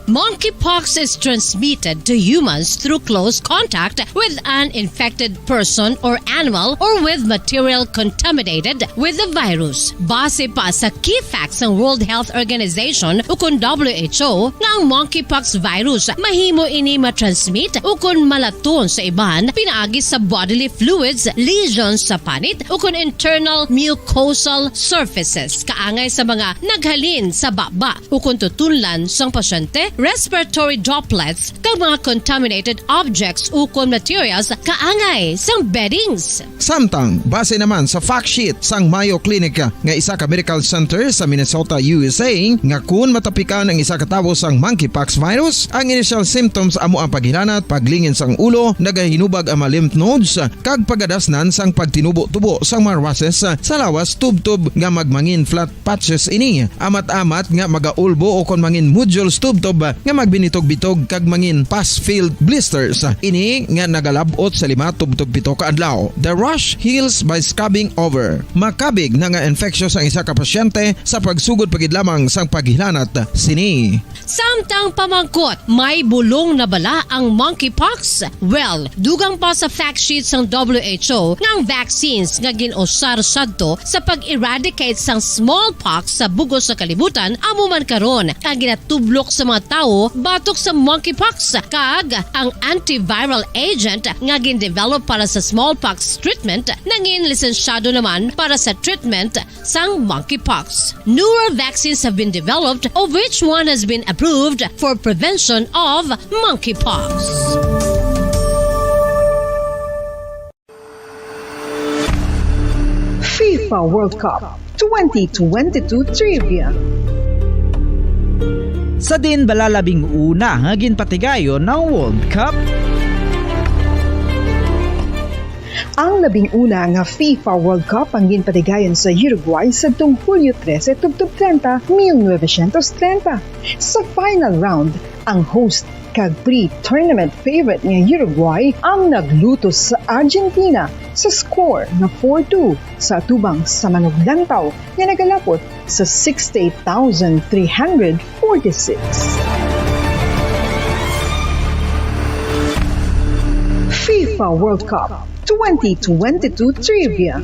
Monkeypox is transmitted to humans through close contact with an infected person or animal or with material contaminated with the virus. Base pa sa key facts sang World Health Organization ukon W H O, nga ang monkeypox virus mahimo ini matransmit ukon malaton sa iban pinaagi sa bodily fluids, lesions sa panit, ukon internal mucosal surfaces kaangay sa mga naghalin sa baba ukon tutunlan sang pasyente, respiratory droplets, kag mga contaminated objects ukon materials kaangay sang beddings. Samtang, base naman sa fact sheet sang Mayo Clinic nga isa ka medical center sa Minnesota, U S A, nga kun matapikan ang isa ka tawo sang monkeypox virus, ang initial symptoms amo ang paghilanat, paglingin sang ulo, nagahinubag ang mga lymph nodes, kag pagadasnan sang pagtinubo-tubo sang mga rushes sa lawas tubtob nga magmangin flat patches ini, amat-amat nga magaulbo ukon mangin nodules tubtob nga magbinitog-bitog kag mangin pus-filled blisters. Ini nga nagalab-ot sa lima tubtob pito ka adlaw. The rash heals by scabbing over. Makabig na nga infectious ang isa ka pasyente sa pagsugod pa gid lamang sang paghilanat sini. Samtang pamangkot, may bulong na bala ang monkeypox? Well, dugang pa sa fact sheet sang W H O nga ang vaccines nga gin-usar sadto sa pag-eradicate sang smallpox sa bug-os nga kalibutan amo man karon ang ginatublok sa mga tawo batok sa monkeypox, kag ang antiviral agent nga gin-develop para sa smallpox treatment nangin lisensyado naman para sa treatment sang monkeypox. Newer vaccines have been developed, of which one has been approved for prevention of monkeypox. FIFA World Cup twenty twenty-two Trivia. Sa din bala labing una nga ginpatigayon ang World Cup? Ang labing una nga FIFA World Cup ang ginpatigayon sa Uruguay sadtong Hulyo trese tubtob treinta, mil novecientos treinta. Sa final round, ang host kag pre-tournament favorite nga Uruguay ang naglutos sa Argentina sa score nga four two, sa atubang sa manuglantaw nga nagalapot sa sixty-eight thousand three hundred forty-six. FIFA World Cup twenty twenty-two Trivia.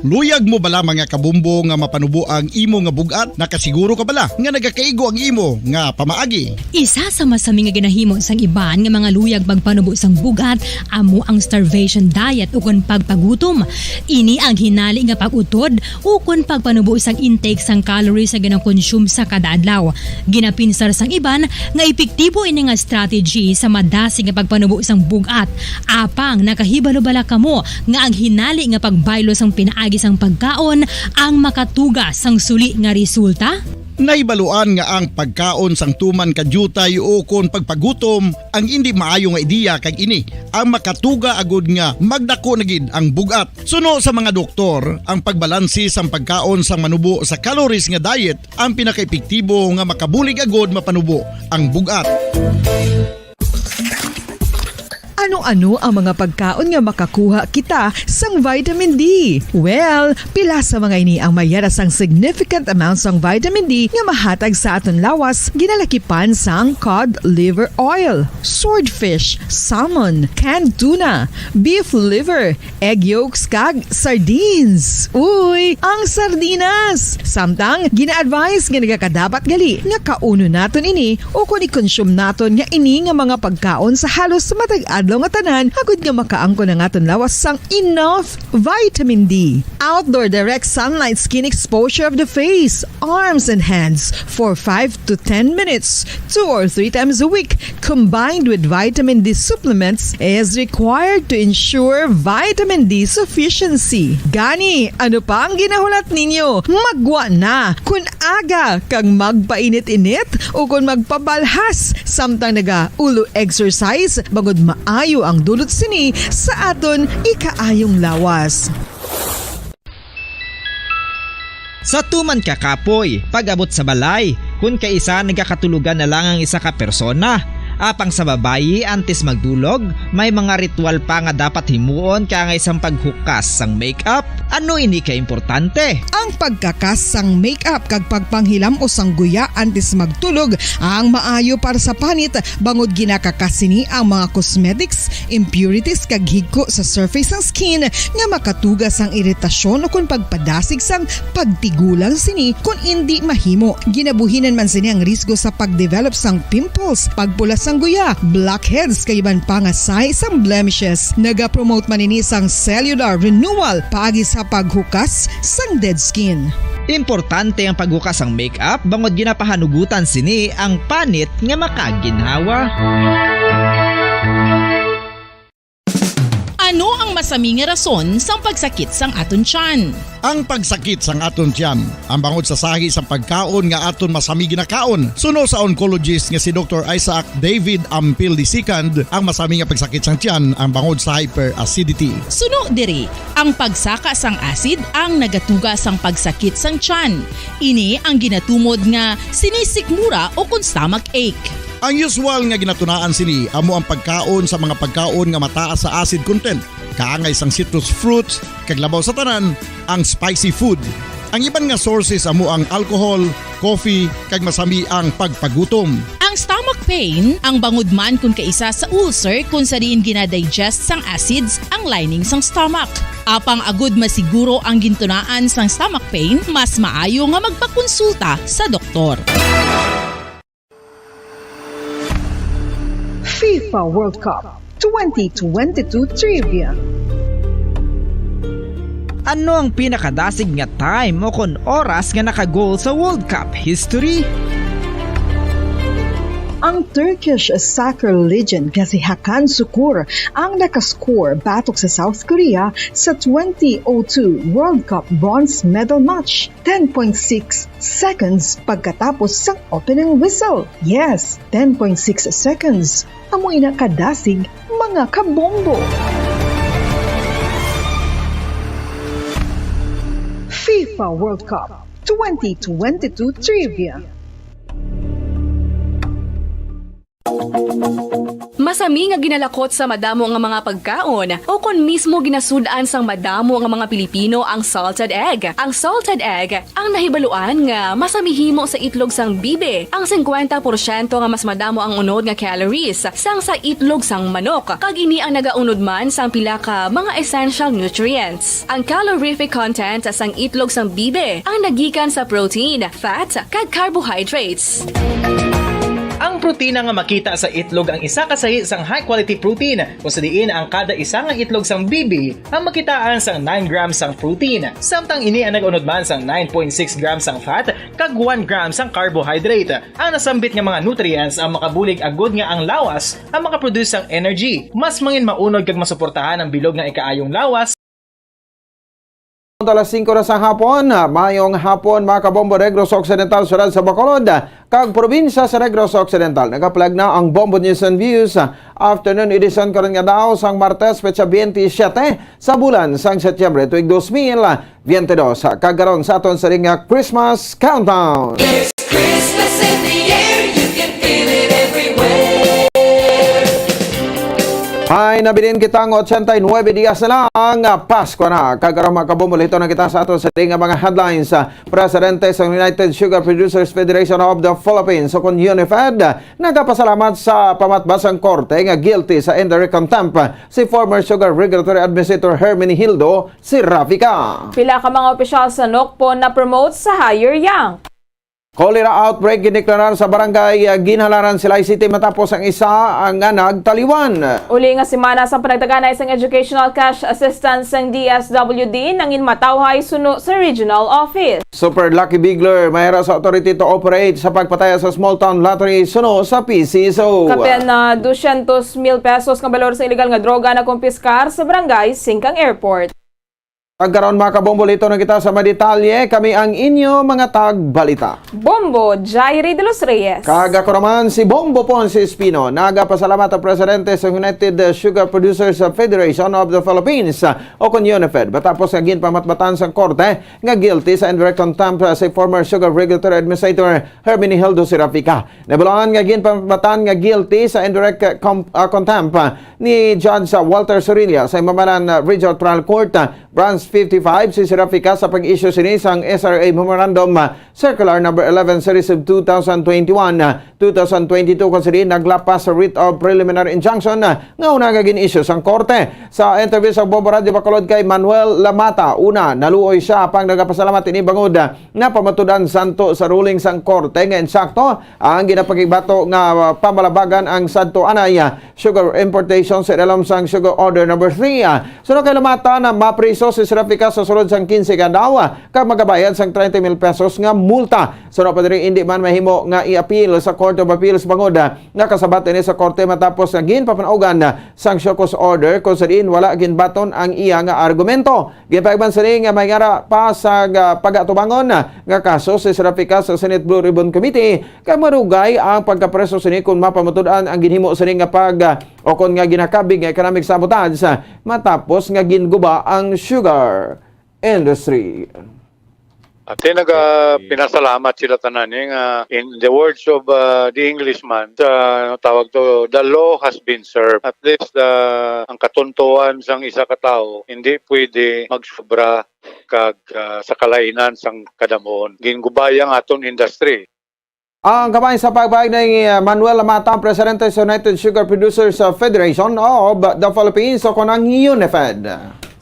Luyag mo bala, mga kabombo, nga mapanubo ang imo nga bug-at? Nakasiguro ka bala nga nagakaigo ang imo nga pamaagi? Isa sa masami nga ginahimo sang iban nga mga luyag magpanubo sang bug-at amo ang starvation diet ukon pagpagutom. Ini ang hinali nga pag-utod ukon pagpanubo sang intake sang calories nga ginakonsume sa kada adlaw. Ginapinsar sang iban nga epektibo ini nga strategy sa madasig nga pagpanubo sang bug-at. Apang nakahibalo bala kamo nga ang hinali nga pagbaylo sang pinaagi sang pagkaon ang makatuga sang suli nga resulta? Nahibaluan nga ang pagkaon sang tuman ka diutay ukon pagpagutom ang indi maayo nga ideya, kag ini ang makatuga agud nga magdako na gid ang bug-at. Suno sa mga doktor, ang pagbalanse sang pagkaon sang manubo sa calories nga diet ang pinakaepektibo nga makabulig agud mapanubo ang bug-at. Ano Ano-ano ang mga pagkaon nga makakuha kita sang vitamin D? Well, pila sa mga ini ang mayara sang significant amount sang vitamin D nga mahatag sa aton lawas, ginalakipan sang cod liver oil, swordfish, salmon, canned tuna, beef liver, egg yolks, kag sardines. Uy, ang sardinas! Samtang, gina-advise nga nagakadapat gali nga kaunon naton ini o kon i-consume naton nga ini nga mga pagkaon sa halos matag adlaw nga tanan, agud nga makaangkon ang aton lawas sang enough vitamin D. Outdoor direct sunlight skin exposure of the face, arms, and hands for five to ten minutes, two or three times a week, combined with vitamin D supplements, is required to ensure vitamin D sufficiency. Gani, ano pa ang ginahulat ninyo? Magwa na! Kun aga kag magpainit-init o kon magpabalhas samtang naga-ulo exercise, bangod maayo ang dulot sini sa aton ikaayong lawas. Sa tuman ka kapoy, pag-abot sa balay, kun kaisa nagakatulogan na lang ang isa ka persona. Apang sa babayi, antes magdulog, may mga ritual pa nga dapat himuon kaangay sang paghukas sang makeup. Ano ini ka importante? Ang pagkakas sang makeup kag pagpanghilam-os sang guya antes magtulog ang maayo para sa panit, bangod ginakakas sini ang mga cosmetics, impurities, kag higko sa surface sang skin nga makatuga sang iritasyon o kon pagpadasig sang pagtigulang sini kon indi mahimo. Ginabuhinan man sini ang risgo sa pagdevelop sang pimples, pagpula sang guya, blackheads, kag iban pa nga sahi sang blemishes. Nagapromote man ini sang cellular renewal paagi sa paghukas sang dead skin. Importante ang paghukas sang makeup bangod ginapahanugutan sini ang panit nga makaginhawa. Ano ang masami nga rason sang pagsakit sang aton tiyan? Ang pagsakit sang aton tiyan, ang bangod sa sahi sang pagkaon nga aton masami ginakaon. Suno sa oncologist nga si Doktor Isaac David Ampil the second, ang masami nga pagsakit sang tiyan ang bangod sa hyperacidity. Suno diri, ang pagsaka sang acid ang nagatuga sang pagsakit sang tiyan. Ini ang ginatumod nga sinisikmura o kon stomach ache. Ang usual nga ginatunaan sini amo ang pagkaon sa mga pagkaon nga mataas sa acid content, kaangay sang citrus fruits, kag labaw sa tanan, ang spicy food. Ang iban nga sources amo ang alcohol, coffee, kag masami ang pagpagutom. Ang stomach pain, ang bangod man kon kaisa sa ulcer kon sa diin ginadigest sang acids ang lining sang stomach. Apang agud masiguro ang gintunaan sang stomach pain, mas maayo nga magpakonsulta sa doktor. FIFA World Cup twenty twenty-two Trivia. Ano ang pinakadasig nga time o kon oras nga naka-goal sa World Cup history? Ang Turkish soccer legend nga si Hakan Sukur ang nakascore batok sa South Korea sa twenty oh two World Cup bronze medal match, ten point six seconds pagkatapos sang opening whistle. Yes, ten point six seconds. Amo ina kadasig, mga kabombo. FIFA World Cup twenty twenty-two Trivia. Masami nga ginalakot sa madamo nga mga pagkaon, o kon mismo ginasud-an sang madamo nga mga Pilipino ang salted egg. Ang salted egg ang nahibaluan nga masami himo sa itlog sang bibi. Ang singkwenta porsyento nga mas madamo ang unod nga calories sang sa itlog sang manok, kag ini ang nagaunod man sang pila ka mga essential nutrients. Ang calorific content sang itlog sang bibi ang nagikan sa protein, fat, kag carbohydrates. Ang protina nga makita sa itlog ang isa ka sahi sang high-quality protein, kung sa diin ang kada isa nga itlog sang bibi ang makitaan sang nine grams sang protein, samtang ini ang nag-unod man sang nine point six grams sang fat kag one gram sang carbohydrate. Ang nasambit nga mga nutrients ang makabulig agud nga ang lawas ang makaproduce sang energy. Mas mangin maunod kag masuportahan ang bilog nga ikaayong lawas. Alas singko na sa hapon. Mayong hapon, mga kabombo, Negros Occidental, siyudad sa Bacolod, kag probinsya sa Negros Occidental. Nagaplag na ang Bombo News and Views Afternoon Edition karon nga daw sang Martes, petsa twenty-seven sa bulan sang Setyembre, tuig dos mil twenty-dos. Kag karon sa aton siring nga Christmas Countdown. There's Christmas in the air, you can feel it everywhere. Ay nabilin kita nga ochenta y nuebe dias na lang, ah, Pasko na. Kag karon, mga kabombolito, na kita sa aton sa nga mga headlines. Ah, Presidente sa United Sugar Producers Federation of the Philippines, o kon UNIFED, nagapasalamat sa pamatbas sang korte nga guilty sa indirect contempt si former Sugar Regulatory Administrator Herminihildo Serafica. Pila ka mga opisyal sa NOCPO na-promote sa higher rank. Cholera outbreak gindeklarar sa barangay, ah, Ginhalaran, Silay City, matapos ang isa, ah, nga nagtaliwan. Uli nga semana, sang panagtaganay sang educational cash assistance sang D S W D nangin matawhay suno sa regional office. Super Lucky Bigler, mayara sa authority to operate sa pagpataya sa small town lottery suno sa P C S O. Kapin na dusyentos mil pesos nga balor sa illegal nga droga nakumpiskar sa barangay Singkang Airport. Kag karon, mga kabombolito, na kita sa madetalye. Kami ang inyo mga tagbalita, Bombo Jairi de los Reyes. Kag ako naman si Bombo Ponce Espino. Nagapasalamat ang presidente sa United Sugar Producers Federation of the Philippines, o kon UNIFED, matapos nga ginpamatbatan sang korte nga guilty sa indirect contempt si former Sugar Regulatory Administrator Herminihildo Serafica. Nabalaan nga ginpamatbatan nga guilty sa indirect com-, ah, contempt, ah, ni Judge, ah, Walter Sorilla sa Imamanan, ah, Regional Trial Court, ah, Branch fifty-five, si Serafica sa pag-issue sini sang S R A Memorandum, ah, Circular Number eleven, Series of two thousand twenty-one, ah, two thousand twenty-two, kung sini naglapas sa writ of preliminary injunction, ah, nga una nga gin-issue sang korte. Sa interview sa Bombo Radyo Bacolod kay Manuel Lamata, una, naluoy siya apang nagapasalamat ini bangod, ah, nga pamatudan santo sa ruling sang korte nga insakto ang ginapakibato nga, ah, pamalabagan ang sadto anay, ah, sugar importation sa ilalim sang Sugar Order Number Three. Ah, suno kay Lamata na mapriso si Serafica sa sulod sang quince ka adlaw, ah, kag magabayad sang treinta mil pesos nga multa. Suno pa diri, indi man mahimo nga i-appeal sa Court of Appeals bangod, ah, nga kasabat ini sa korte matapos nga ginpapanaugan, ah, sang show cause order, kung sa diin wala ginbaton ang iya nga argumento. Ginpahibalo sini nga may ngara pa sa ga-, pagatubangon nga kaso si Serafica sa Senate Blue Ribbon Committee, kay marugay ang pagkapreso sini kon mapamatud-an ang ginhimo sini nga pag-, o kon nga ginakabig nga economic sabotage matapos nga ginguba ang sugar industry. At naga pinasalamat sila tanan, eh, nga in the words of, uh, the Englishman, sa tawag to, "The law has been served." At least, uh, ang katuntuan sang isa ka tawo hindi pwede magsobra kag, uh, sa kalainan sang kadamon. Ginguba ang aton industry. Ang kamay sa pagpahayag ni, uh, Manuel Lamata, ang presidente sa United Sugar Producers, uh, Federation of the Philippines, o kon ang UNIFED.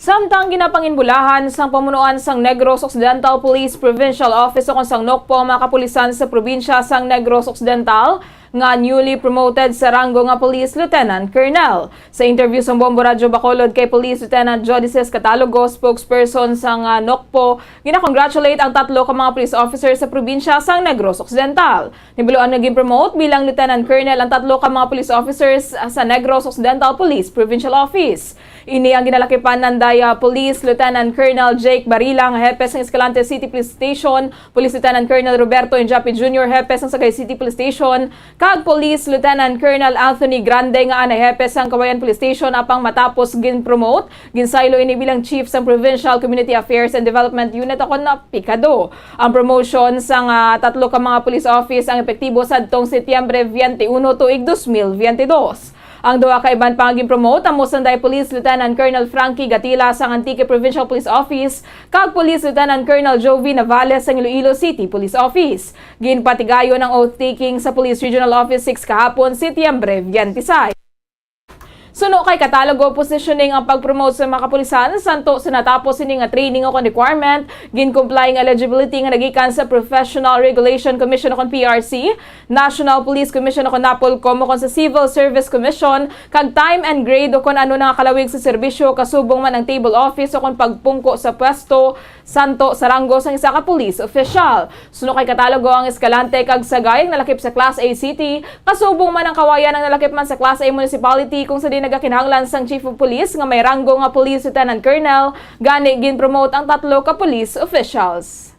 Samtang ginapanginbulahan sang pamunuan sang Negros Occidental Police Provincial Office o kon sang NOCPO ang mga kapulisan sa probinsya sang Negros Occidental nga newly promoted sa ranggo nga Police Lieutenant Colonel. Sa interview sang Bombo Radyo Bacolod kay Police Lieutenant Jodices Catalogo, spokesperson sang, ah, NOCPO, gina-congratulate ang tatlo ka mga police officer sa probinsya sang Negros Occidental. Nibaluan nga gin-promote bilang Lieutenant Colonel ang tatlo ka mga police officers sa Negros Occidental Police Provincial Office. Ini ang ginalakipan ni Daya Police Lieutenant Colonel Jake Barila, nga hepe sang Escalante City Police Station, Police Lieutenant Colonel Roberto Injapi Junior, hepe sang Sagay City Police Station, kag Police Lieutenant Colonel Anthony Grande, nga anay hepe sang Kawayan Police Station, apang matapos gin-promote, ginsaylo ini bilang Chief sang Provincial Community Affairs and Development Unit, o kon na PCADU. Ang promotion sang, ah, tatlo ka mga police office ang epektibo sadtong Setyembre twenty-one tuig dos mil veinte dos. Ang duha ka iban pa nga gin-promote amo sanday Police Lieutenant Colonel Frankie Gatila sang Antique Provincial Police Office kag Police Lieutenant Colonel Jovi Navales sang Iloilo City Police Office. Ginpatigayon ang oath-taking sa Police Regional Office six kahapon, Setyembre twenty-six. Suno kay Catalogo, positioning ang pag-promote sa mga kapulisan. Santo sa natapos sini nga training o kon requirement, gin-comply ang eligibility nga nagikan sa Professional Regulation Commission o kon P R C, National Police Commission o kon NAPOLCOM, o kon sa Civil Service Commission, kag time and grade o kon ano na nga kalawig sa serbisyo, kasubong man ang table office o kon pagpungko sa pwesto, santo sa ranggo sang isa ka police official. Suno kay Catalogo, ang Escalante kag Sagay ang nalakip sa Class A city, kasubong man ang Kawayan ang nalakip man sa Class A municipality, kung sa diin nagakinahanglan sang Chief of Police nga may ranggo nga Police Lieutenant Colonel, gani gin-promote ang tatlo ka police officials.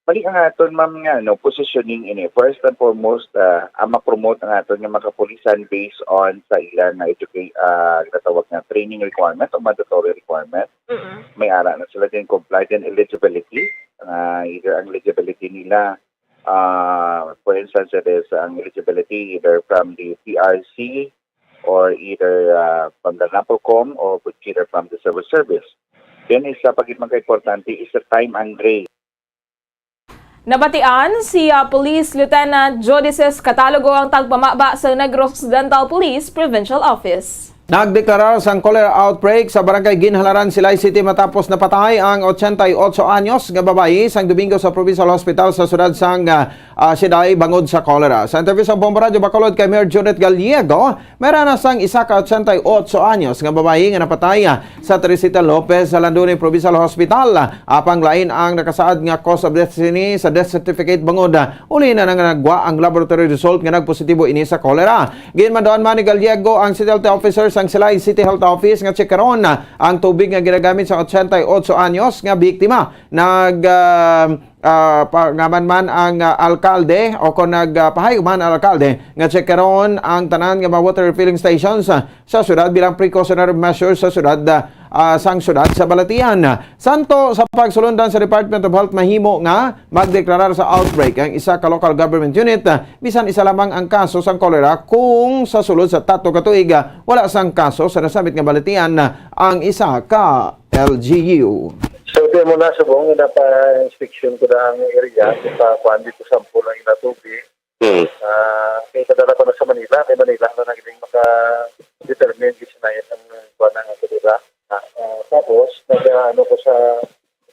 Bali ang aton, ma'am, nga, no, positioning ini. First and foremost, ah, ang ma-promote ang aton nga mga kapulisan based on sa ilang nga educa-, ah, ginatawag nga training requirement o mandatory requirement. Mm-mm. May ara na sila din comply din eligibility. Ah, either ang eligibility nila, ah, for instance, it is ang eligibility either from the P R C, or either uh, from the NAPOCOM or either from the civil service. Then isa pa gid man ka importante is the time and grade. Nabatian si, ah, Police Lieutenant Jodices Catalogo ang tagpamaba sa Negros Occidental Police Provincial Office. Nagdeklarar sang cholera outbreak sa Barangay Ginhalaran, Silay City matapos napatay ang ochenta y ocho anyos nga babayi sang Domingo sa Provincial Hospital sa siyudad sang, ah, ah, Silay bangod sa cholera. Sa interview sa Bombo Radyo Bacolod kay Mayor Judith Gallego, may ranas sang isa ka ochenta y ocho anyos nga babayi nga napatay, ah, sa Teresita Lopez sa Landuni Provincial Hospital. Apang lain ang nakasaad nga cause of death sini sa death certificate bangod, ah, uli na nga nagwa ang laboratory result nga nagpositibo ini sa cholera. Ginmanduan man ni Gallego ang City Health Officer sang Silay City Health Office nga tsikaron ang tubig nga ginagamit sa ochenta y ocho anyos nga biktima. Nag, ah, ah, pangaman man ang, ah, alkalde o kon nag, ah, pahayag man ang alkalde nga tsikaron ang tanan nga mga water refilling stations, ah, sa syudad bilang precautionary measures sa syudad, ah, sang syudad sa Balatian. Santo sa pagsulundan sa Department of Health, mahimo nga magdeklarar sa outbreak ang isa ka local government unit, ah, bisan isa lamang ang kaso sang cholera kung sa sulod sa tatlo ka tuig, ah, wala sang kaso sa nasambit nga balatian, ah, ang isa ka L G U. So, di mo na subong, napa-inspection ko na ang area, pa kuan dito sample ang inatubi. Hmm. Ah, kay padala ko na sa Manila, kay Manila na naging maka-determine gid na ang kuan nga kalidad. Ah, ah, tapos, nag-ano ko sa,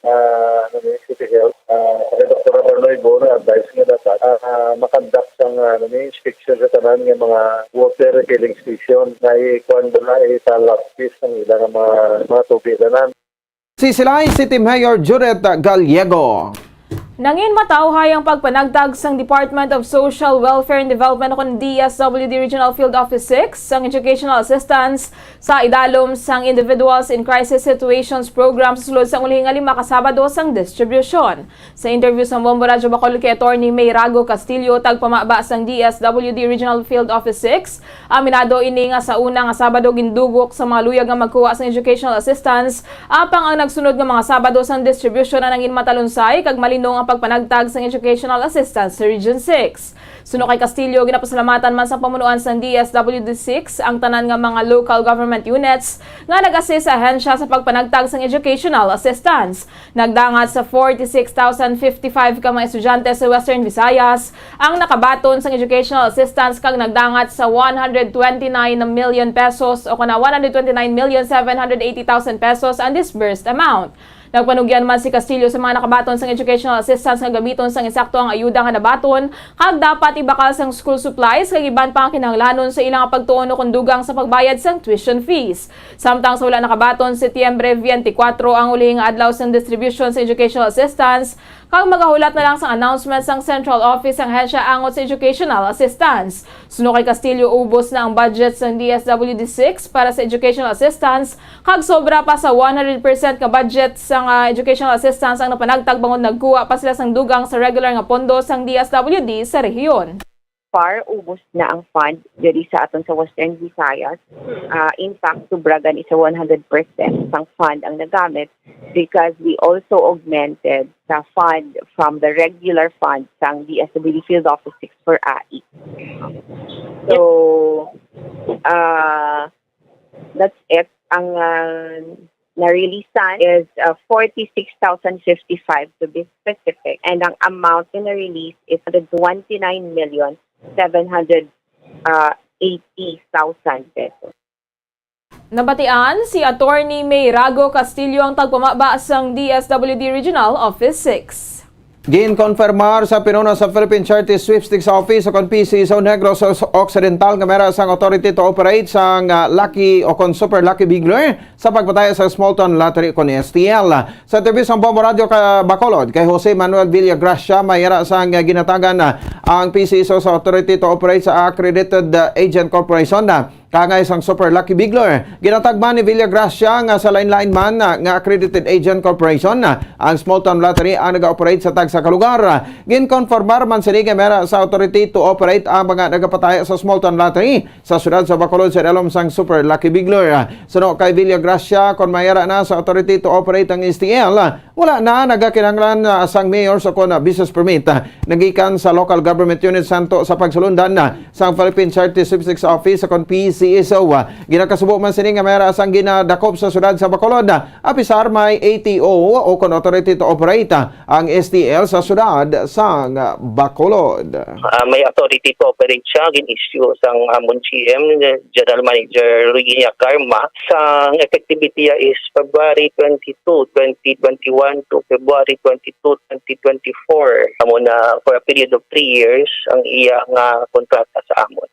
ah, ano ni, City Health, ah, kay Doktor Barnoy Bo, na-advise nga dapat, ah, ah, makandak sang, ah, ano ni, inspection sa tanan nga mga water refilling station na ikuan ba na, italapis ang ilang mga, mga tubig tanan. Si Silay City Mayor Judith Gallego. Nangin matawhay ang pagpanagtag sang Department of Social Welfare and Development o kon D S W D Regional Field Office six sang educational assistance sa idalom sang Individuals in Crisis Situations Program sa sulod sang ulihi nga lima ka Sabado sang distribusyon. Sa interview sa Bombo Radyo Bacolod kay Attorney May Rago Castillo, tagpamaba sang D S W D Regional Field Office six, aminado ini nga sa una nga Sabado gindugok sa mga luyag nga magkuha sang educational assistance, apang ang nagsunod nga mga Sabado sang distribusyon na nangin matalunsay kag malinong ang pagpanagtag sang educational assistance sa Region six. Suno kay Castillo, ginapasalamatan man sang pamunuan sang D S W D six ang tanan nga mga local government units nga nag-assist sa ahensya sa pagpanagtag sang educational assistance. Nagdangat sa forty-six thousand fifty-five ka mga estudyante sa Western Visayas ang nakabaton sang educational assistance, kag nagdangat sa one hundred twenty-nine million pesos o kon one hundred twenty-nine million seven hundred eighty thousand pesos ang disbursed amount. Nagpanugyan man si Castillo sa mga nakabaton sang educational assistance nga gamiton sang insakto ang ayuda nga nabaton, kag dapat ibakal sang school supplies kag iban pa nga kinahanglanon sa ilang pagtuon ukon dugang sa pagbayad sang tuition fees. Samtang sa wala nakabaton, Setyembre twenty-four ang ulihi nga adlaw sang distribution sa educational assistance, kag magahulat na lang sang announcement sang central office sang ahensya angot sa educational assistance. Suno kay Castillo, ubos na ang budget sang D S W D six para sa educational assistance, kag sobra pa sa one hundred percent nga budget sang, ah, educational assistance ang napanagtag bangod nagkuha pa sila sang dugang sa regular nga pondo sang D S W D sa rehiyon. Far, ubos na ang fund diri sa aton sa Western Visayas. Ah, in fact, sobra gani sa one hundred percent sang fund ang nagamit because we also augmented sa fund from the regular fund sang D S W D Field Office six for A I. So, ah, that's it. Ang, ah, na-releasean is, uh, forty-six thousand fifty-five, to be specific, and ang amount na na-release is twenty-nine million seven hundred eighty thousand pesos. Nabatian si Attorney May Rago Castillo, ang tagpamaba sang D S W D Regional Office six. Ginkonfirmar sa pinuno sa Philippine Charity Sweepstakes Office o kon P C S O Negros Occidental nga may ara sang authority to operate sang, ah, Lucky o kon Super Lucky Bigler sa pagpataya sa Small Town Lottery o kon S T L. Sa interview sa Bombo Radyo ka Bacolod kay Jose Manuel Villagracia, may ara sang, ah, ginatagan, ah, ang P C S O sa authority to operate sa accredited, ah, agent corporation na kaangay sang Super Lucky Bigler. Ginatagman ni Villagracia nga sa lain-lain man, ah, nga accredited agent corporation, ah, ang Small Town Lottery ang nag-operate sa tagsa ka lugar. Ginkonfirmar man sini nga may ara sa authority to operate ang mga nagapataya sa Small Town Lottery sa siyudad sa Bacolod sa idalom sang Super Lucky Bigler. Suno kay Villagracia, kon may ara na sa authority to operate ang S T L, Wala na nagakinahanglan, ah, sang mayor sa kon, ah, business permit, ah, nagikan sa local government unit santo sa pagsulundan, ah, sang Philippine Charity Statistics Office sa kon P C S O. Ah, ginakasubo man sini nga may aras ang ginadakop sa syudad sa Bacolod, ah, apisar may A T O o kon authority to operate, ah, ang S T L sa syudad sang, ah, Bacolod. Ah, may authority to operate siya, gin-issue sang amon G M, General Manager Regina Carma. Sang effectivity is February twenty-two, twenty twenty-one to February twenty-two, twenty twenty-four. Amo na for a period of three years ang iya nga kontrata sa amon.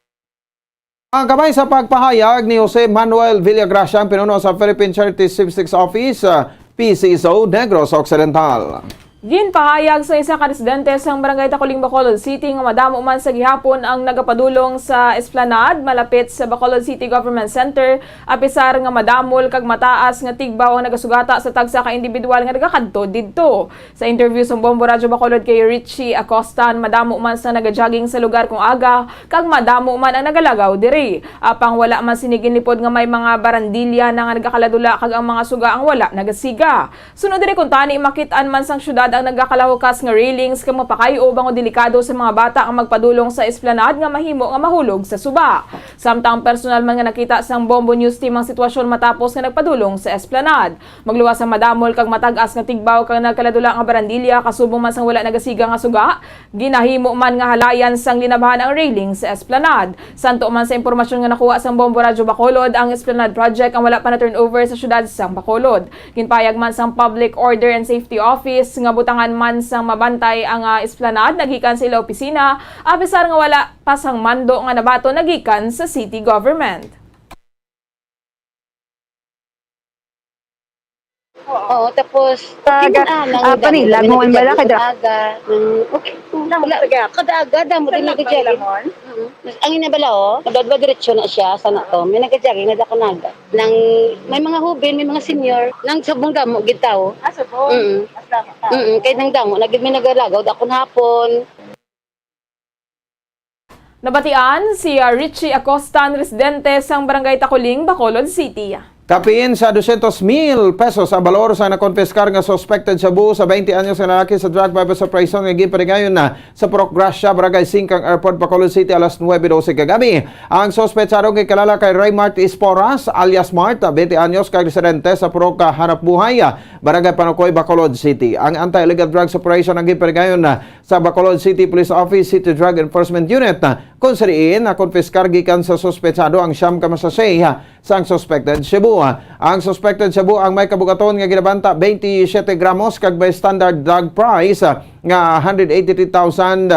Ang kamay sa pagpahayag ni Jose Manuel Villagracia, ang pinuno sa Philippine Charity Statistics Office, ah, P C S O, Negros Occidental. Ginpahayag sa isa ka residente sang Barangay Taculing, Bacolod City, nga madamo man sa gihapon ang nagapadulong sa Esplanade malapit sa Bacolod City Government Center, apisar nga madamol kag mataas nga tigbaw ang nagasugata sa tagsa ka individual nga nagakadto didto. Sa interview sang Bombo Radyo Bacolod kay Richie Acostan, madamo man sa nagajogging sa lugar kung aga, kag madamo man ang nagalagaw diri. Apang wala man sini ginlipod nga may mga barandilya na nga nagakaladula kag ang mga suga ang wala nagasiga. Suno diri kuntani, makit-an man sang syudad ang nagakalahukas nga railings kag mapakay-o bangod delikado sa mga bata nga magpadulong sa esplanade nga mahimo nga mahulog sa suba. Samtang personal man nga nakita sang Bombo News Team ang sitwasyon matapos nga nagpadulong sa esplanade. Magluwas sa madamol kag matag-as nga tigbaw kag nagkaladula nga barandilya, kasubong man sang wala nagasiga nga suga, ginahimo man nga halayan sang linabhan ang railing sa esplanade. Santo man sa impormasyon nga nakuha sang Bombo Radyo Bacolod, ang Esplanade Project ang wala pa na-turnover sa syudad sang Bacolod. Ginpayag man sang Public Order and Safety Office nga butangan man sang mabantay ang, ah, esplanade nagikan sa ila opisina, apisar nga wala pa sang mando nga nabaton nagikan sa city government. Oo, tapos, okay, ah, nang ah, damo panilag din mo ang bala nagajaging kada aga. Nang, okay, wala, kada aga, damo din nagajaging. Mm. Ang inabala, oh, madadwa diretso na siya, sana to. May nagajaging na dako naga. Nang, may mga hubin, may mga senior. Nang subong damo, gid tao. Ah, subong? Mm. Mas damo tao. Mm, kay nang damo, nagid may nagalagaw, dako na hapon. Nabatian si, ah, Richie Acostan, residente sang Barangay Taculing, Bacolod City. Kapin sa dosyentos mil pesos ang balor sa nakonpiskar nga suspected shabu sa twenty anyos nga lalaki sa drug buy-bust operation nga ginpatigayon na sa Purok Gracia, Barangay Singkang Airport, Bacolod City, alas nuwebe dose kagabi. Ang suspetsado nga kilala kay Raymart Esporas, alias Mart, twenty anyos, kag residente sa Purok Hanapbuhay, Barangay Panukoy, Bacolod City. Ang anti-illegal drugs operation ang ginpatigayon na sa Bacolod City Police Office, City Drug Enforcement Unit, kung sa diin nakonpiskar gikan sa suspetsado ang siyam ka masasay sang suspected shabu. Ang suspected shabu ang may kabugaton nga ginabanta twenty-seven gramos kag may standard drug price nga hundred eighty-three thousand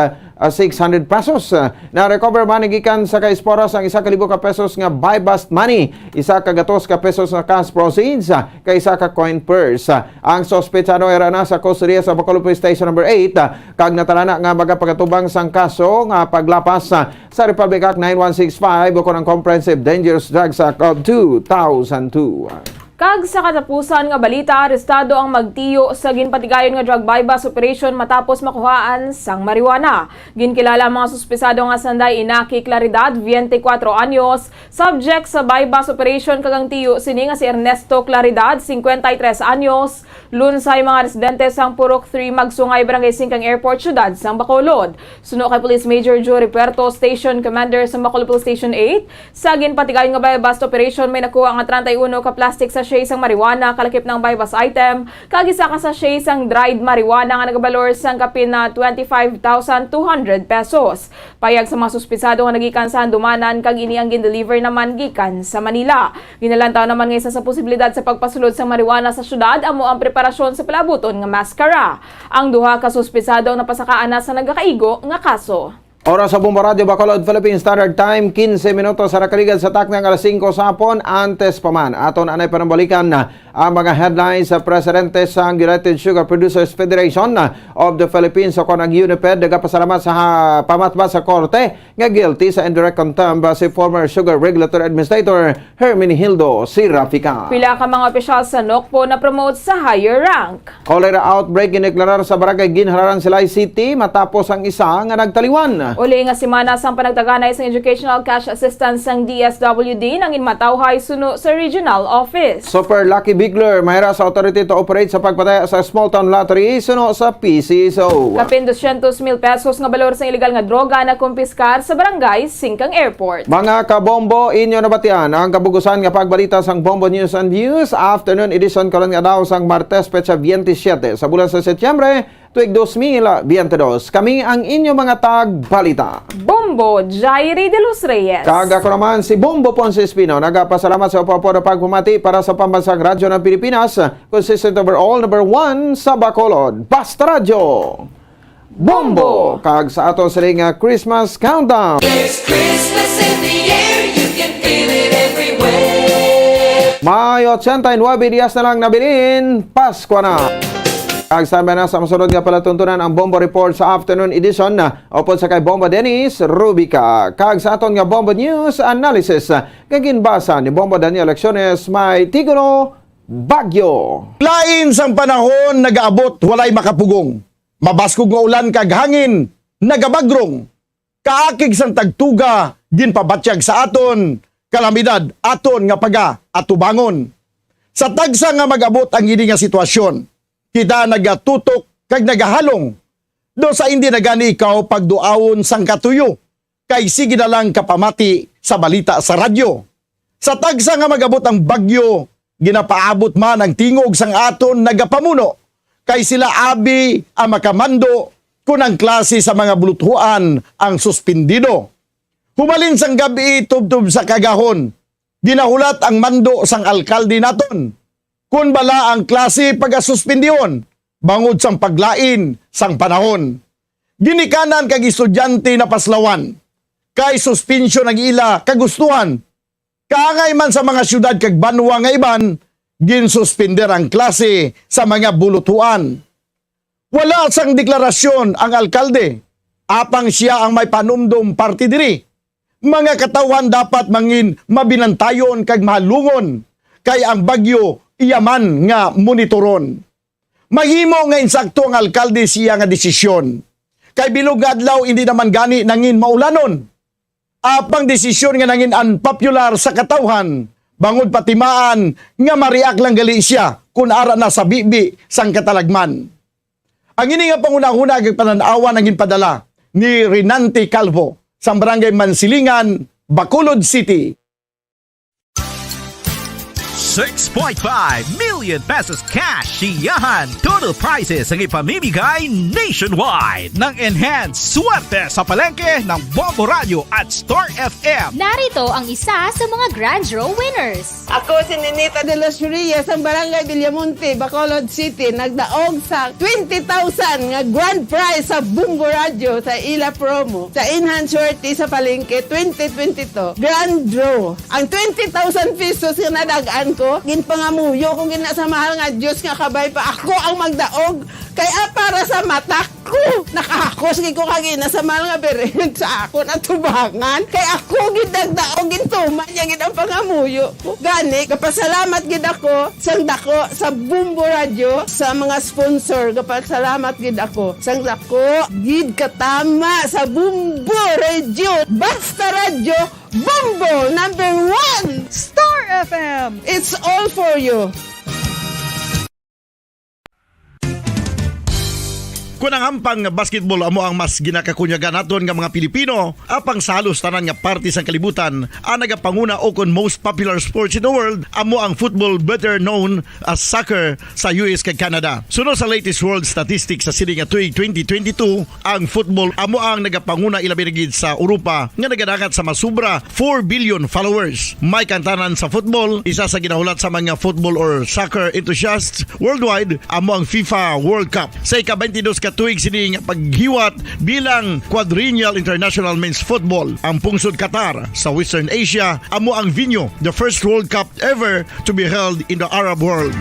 six hundred pesos. Na-recover man gikan sa kay Esporas ang isa ka libo ka pesos nga buy-bust money, isa ka gatos ka pesos nga cash proceeds, kag isa ka coin purse. Ang suspetsado ira na sa kustodiya sa Bacolod Police Station Number Eight, ah, kag natalana nga magapagatubang sang kaso nga paglapas, ah, sa Republic Act nine one six five ukon ang Comprehensive Dangerous Drugs Act of two thousand two. Kag sa katapusan nga balita, arestado ang magtiyo sa ginpatigayon nga drug buy-bust operation matapos makuhaan sang marijuana. Ginkilala ang mga suspetsado nga sanday Inaki Claridad, twenty-four anyos, subject sa buy-bust operation, kag ang tiyo sini nga si Ernesto Claridad, cincuenta y tres anyos, lunsay mga residente sang Purok three Magsungay, Barangay Singkang Airport, Siyudad sang Bacolod. Suno kay Police Major Jory Puerto, Station Commander sa Bacolod Police Station eight, sa ginpatigayon nga buy-bust operation, may nakuha nga treinta y uno ka plastic sachet sang marijuana, kalakip na ang buy-bust item, kag isa ka sachet sang dried marijuana nga nagabalor sang kapin na twenty-five thousand two hundred pesos. Payag sa mga suspetsado nga nagikan sa Handumanan kag ini ang gindeliver naman gikan sa Manila. Ginalantaw naman nga isa sa posibilidad sa pagpasulod sang marijuana sa siyudad amo ang preparasyon sa palaabuton nga maskara. Ang duha ka suspetsado ang napasakaan na sa nagakaigo nga kaso. Oras sa Bombo Radyo Bacolod, Philippine Standard Time, quince minutos sa nakaligad sa takna nga alas singko sa hapon. Antes pa man, aton anay panambalikan ang mga headlines sa presidente sang United Sugar Producers Federation of the Philippines, o kon ang UNIFED, nagapasalamat sa ha-, pamatbat sa korte nga guilty sa indirect contempt si former Sugar Regulatory Administrator Herminihildo Serafica. Pila ka mga opisyal sa NOCPO na-promote sa higher rank. Cholera outbreak gineklarar sa Barangay Ginhararan, Silay City, matapos ang isa nga nagtaliwan. Uli nga semana sang panagtaganay sang educational cash assistance sang D S W D nangin matawhay suno sa regional office. Super Lucky Bigler, mahira sa authority to operate sa pagpataya sa small town lottery suno sa P C S O. Kapin dosyentos mil pesos nga balor sang illegal nga droga nakumpiskar sa barangay Singkang Airport. Mga kabombo, inyo nabatian ang kabugusan nga pagbalita sang Bombo News and Views Afternoon Edition karon nga adlaw sang Martes, petsa twenty-seven sa bulan sa Setyembre, tuig dos mil biyente dos. Kami ang inyo mga tagbalita. Bombo Jairi de los Reyes. Kag ako naman si Bombo Ponce Espino, nagapasalamat sa upo-upo na pagpamati para sa Pambansang Radyo ng Pilipinas, consistent overall, number one sa Bacolod. Basta Radyo. Bombo! Bombo! Kag sa ato sining, ah, Christmas countdown. There's Christmas in the air, you can feel it everywhere. May ochenta y nuebe dias na lang nabilin, Pasko na. Kag sa na sa masunod nga palatuntunan ang Bombo Report sa afternoon edition, ah, upod sa kay Bombo Dennis Rubica. Kag sa aton nga Bombo News Analysis, ah, nga ginbasa ni Bombo Daniel Acciones, may titulo, Bagyo. Lain sang panahon nagaabot, walay makapugong. Mabaskog nga ulan kag hangin nagabagrong. Kaakig sang tagtuga ginpabatyag sa aton, kalamidad aton nga pagaatubangon. Sa tagsa nga mag-abot ang ini nga sitwasyon, kita nagatutok kag nagahalong. Do sa indi na gani ikaw pagduawon sang katuyo, kay sige na lang kapamati sa balita sa radyo. Sa tagsa nga mag-abot ang bagyo, ginapaabot man ang tingog sang aton nagapamuno, kay sila abi ang makamando kon ang klase sa mga buluthuan ang suspindido. Hubalin sang gab-i tubtob sa kagahon, ginahulat ang mando sang alkalde naton kon bala ang klase pagasuspendihon bangod sang paglain sang panahon. Ginikanan kag estudyante napaslawan, kay suspension ang ila kagustuhan. Kaangay man sa mga siyudad kag banwa nga iban, ginsuspender ang klase sa mga buluthuan. Wala sang deklarasyon ang alkalde, apang sia ang may panumdom parte diri. Mga katawhan dapat mangin mabinantayon kag mahalungon, kay ang bagyo iya man nga monitoron. Mahimo nga insakto ang alkalde siya nga desisyon, kay bilog nga adlaw indi naman gani nangin maulanon. Apang desisyon nga nangin unpopular sa katawhan, bangod patimaan nga mariak lang gali siya kun ara na sa bibi sang katalagman. Ang ini nga panghunahuna kag panan-awan ang ginpadala ni Renante Calvo sang Barangay Mansilingan, Bacolod City. Six point five million pesos cash, siyahan, total prizes ang ipamimigay nationwide ng Enhanced Swerte sa Palengke ng Bombo Radio at Star F M. Narito ang isa sa mga grand draw winners. Ako si Ninita de los Reyes, ang Barangay Villamonte, Bacolod City. Nagdaog sa twenty thousand nga grand prize sa Bombo Radio sa ila promo sa Enhanced Swerte sa Palengke twenty twenty-two Grand Draw. Ang twenty thousand pesos nga nadag-an ko, ginpangamuyo ko gina sa mahal nga Dios nga kabay pa ako ang magdaog. Kay, ah, para sa mata ko, nakahakos gid ko kagina sa mahal nga Birhen sa akon atubangan. Kay ako gid nagdaog, gintuman niya gid ang pangamuyo ko. Gani, kapasalamat gid ako sang dako sa Bombo Radio, sa mga sponsor. Kapasalamat gid ako sang dako gid katama sa Bombo Radio. Basta Radio, Bombo number one! Star F M. It's all for you. Kun ang ampang nga basketball amo ang mas ginakakunyagan naton nga mga Pilipino, apang sa halos tanan nga parte sang kalibutan, ang nagapanguna o kon most popular sports in the world amo ang football, better known as soccer, sa U S kag Canada. Suno sa latest world statistics sa sini nga tuig twenty twenty-two, ang football amo ang nagapanguna, ilabi na gid sa Europa, nga nagadangat sa masubra four billion followers. May kantanan sa football, isa sa ginahulat sa mga football or soccer enthusiasts worldwide amo ang FIFA World Cup. Sa ika-twenty-dos ka tuig sini nga paghiwat bilang Quadrennial International Men's Football, ang pungsod Qatar sa Western Asia amo ang venue, the first World Cup ever to be held in the Arab world.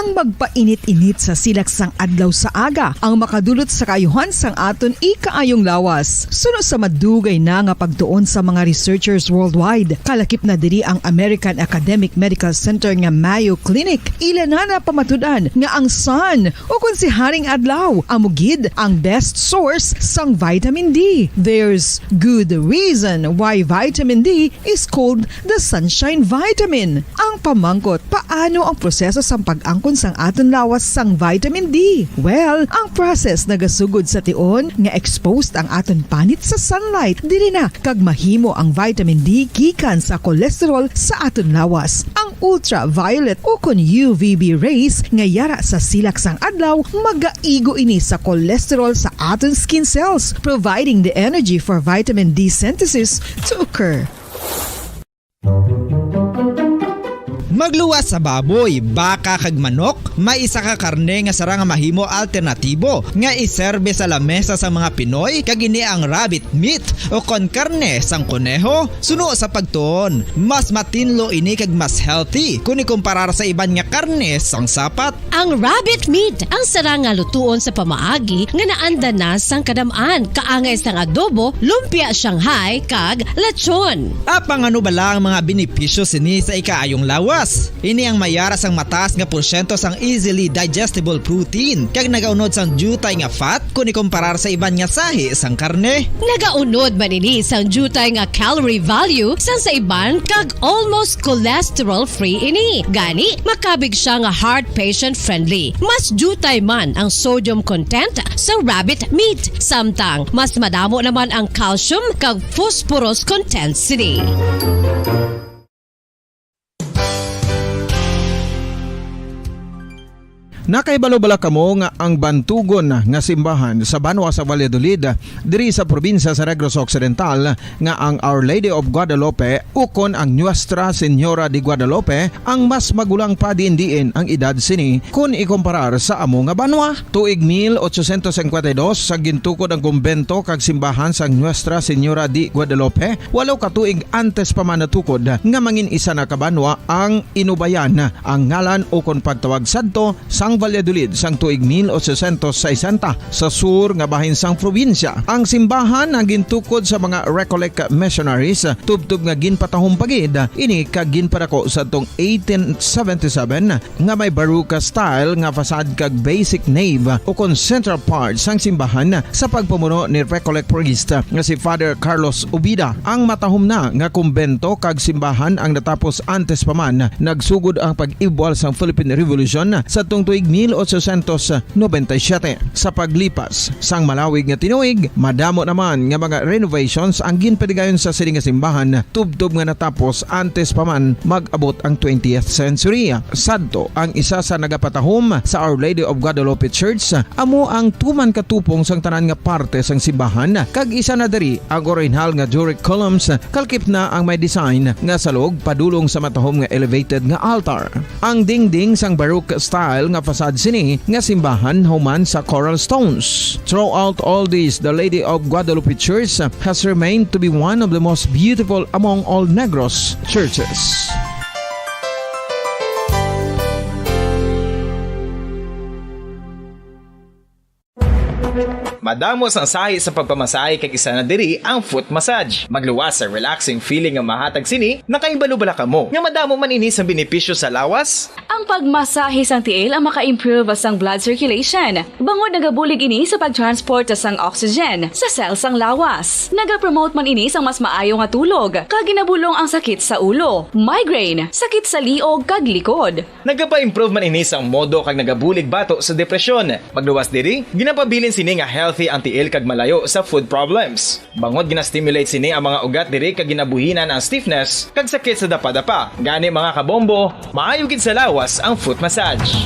Ang magpainit-init sa silak sang adlaw sa aga ang makadulot sa kaayuhan sang aton ikaayong lawas. Suno sa madugay na nga pagtuon sa mga researchers worldwide, kalakip na diri ang American Academic Medical Center nga Mayo Clinic, ila na napamatud-an nga ang sun, o kon si Haring Adlaw, amo gid ang best source sang vitamin D. There's good reason why vitamin D is called the sunshine vitamin. Ang pamangkot, paano ang proseso sang pag-angkon sang aton lawas sang vitamin D? Well, ang process nagasugod sa tion nga exposed ang aton panit sa sunlight. Diri na kag mahimo ang vitamin D gikan sa cholesterol sa aton lawas. Ang ultraviolet o kon U V B rays nga yara sa silak sang adlaw magaigo ini sa cholesterol sa aton skin cells, providing the energy for vitamin D synthesis to occur. Magluwas sa baboy, baka kag manok, may isa ka karne nga sarang nga mahimo alternatibo nga iserbe sa lamesa sa mga Pinoy, kag ini ang rabbit meat o kon karne sang koneho. Suno sa pagtuon, mas matinlo ini kag mas healthy kon ikumparar sa iban nga karne sang sapat. Ang rabbit meat ang sarang nga lutuon sa pamaagi nga naanda na sang kadam-an, kaangay sang adobo, lumpia Shanghai, kag lechon. Apang ano bala ang mga benepisyo sini sa ikaayong lawas? Ini ang mayara sang mataas nga porsyento sang easily digestible protein, kag nagaunod sang diutay nga fat kon ikumparar sa iban nga sahi sang karne. Nagaunod man ini sang diutay nga calorie value sang sa iban, kag almost cholesterol-free ini. Gani, makabig siya nga heart patient-friendly. Mas diutay man ang sodium content sa rabbit meat, samtang mas madamo naman ang calcium kag phosphorus content sini. Nakahibalo bala kamo nga ang bantugon nga simbahan sa banwa sa Valladolid, diri sa probinsya sa Negros Occidental, nga ang Our Lady of Guadalupe ukon ang Nuestra Señora de Guadalupe ang mas magulang pa diin-diin ang edad sini kon ikumparar sa amo nga banwa? Tuig mil ochocientos cincuenta y dos sa gintukod ang kumbento kag simbahan sang Nuestra Señora de Guadalupe, walo ka tuig antes pa man natukod nga mangin isa na ka banwa ang Inubayan, ang ngalan ukon pagtawag sadto sang Valladolid sang tuig mil ochocientos sesenta sa sur nga bahin sang probinsya. Ang simbahan ang gintukod sa mga Recollect missionaries, tubtob nga ginpatahom pa gid ini kag ginpadako sadtong eighteen seventy-seven nga may Baroque style nga facade kag basic nave ukon central part sang simbahan sa pagpamuno ni Recollect priest nga si Father Carlos Ubida. Ang matahom na nga kumbento kag simbahan ang natapos antes pa man nagsugod ang pag-ibwal sang Philippine Revolution sadtong tuig mil ochocientos noventa y siete. Sa paglipas sang malawig nga tinuig, madamo naman nga mga renovations ang ginpadigayon sa sini nga simbahan, tubtob nga natapos antes pa man mag-abot ang twentieth century. Sadto, ang isa sa nagapatahom sa Our Lady of Guadalupe Church amo ang tuman katupong sang tanan nga parte sang simbahan, kag isa na diri ang orihinal nga Doric columns, kalkip na ang may design nga salog padulong sa matahom nga elevated nga altar. Ang dingding sang Baroque style nga facade sini nga simbahan human sa coral stones. Throughout all this, the Lady of Guadalupe Church has remained to be one of the most beautiful among all Negros churches. Madamo sang sahi sa pagpamasahe kag isa na diri ang foot massage. Magluwas sa relaxing feeling nga mahatag sini, nakahibalo bala kamo nga madamo man ini sang benepisyo sa lawas? Ang pagmasahe sang tiil ang maka-improve sang blood circulation, bangod nagabulig ini sa pag-transport sang oxygen sa cell sang lawas. Nagapromote man ini sang mas maayo nga tulog, kag ginabulong ang sakit sa ulo, migraine, sakit sa liog kag likod. Nagapa-improve man ini sang modo kag nagabulig bato sa depresyon. Magluwas diri, ginapabilin sini nga healthy ang tiil kag malayo sa foot problems. Bangod gina-stimulate sini ang mga ugat diri kag ginabuhinan ang stiffness kag sakit sa dapadapa. Gani, mga kabombo, maayo gid sa lawas ang foot massage.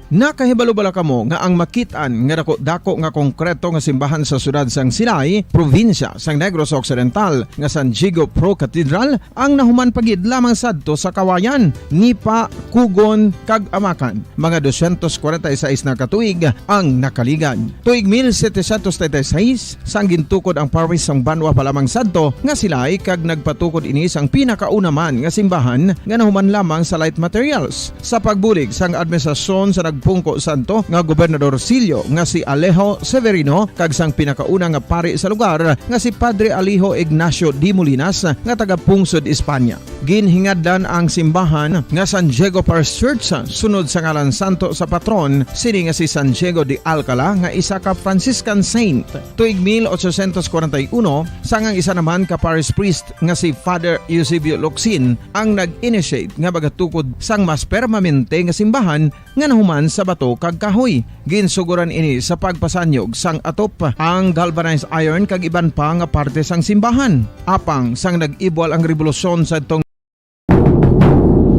Nakahibalo bala kamo nga ang makit-an nga dako-dako nga konkreto nga simbahan sa siyudad sang Silay, probinsya sang Negros Occidental, nga San Diego Pro Cathedral, ang nahuman pa gid lamang sadto sa Kawayan, Nipa, Kugon, kag Amakan? Mga dosyentos kwarenta y seis na ka tuig ang nakaligad. Tuig mil setecientos treinta y seis, sang gintukod ang parish sang banwa pa lamang sadto nga Silay, kag nagpatukod ini sang pinakauna man nga simbahan nga nahuman lamang sa light materials. Sa pagbulig sang administrasyon sa nagpungko sadto nga gobernadorcillo nga si Alejo Severino kag sang pinakauna nga pari sa lugar nga si Padre Alejo Ignacio de Molinas nga taga-pungsod Espanya. Ginhingadlan ang simbahan nga San Diego Parish Church sunod sa ngalan santo sa patron sini nga si San Diego de Alcala nga isa ka Franciscan saint. Tuig mil ochocientos kwarenta y uno, sang ang isa naman ka parish priest nga si Father Eusebio Locsin ang nag-initiate nga magatukod sang mas permanente nga simbahan nga nahuman sa bato kag kahoy. Ginsugoran ini sa pagpasanyog sang atop, ang galvanized iron kag iban pa nga parte sang simbahan. Apang sang nag-ibwal ang rebolusyon sa tong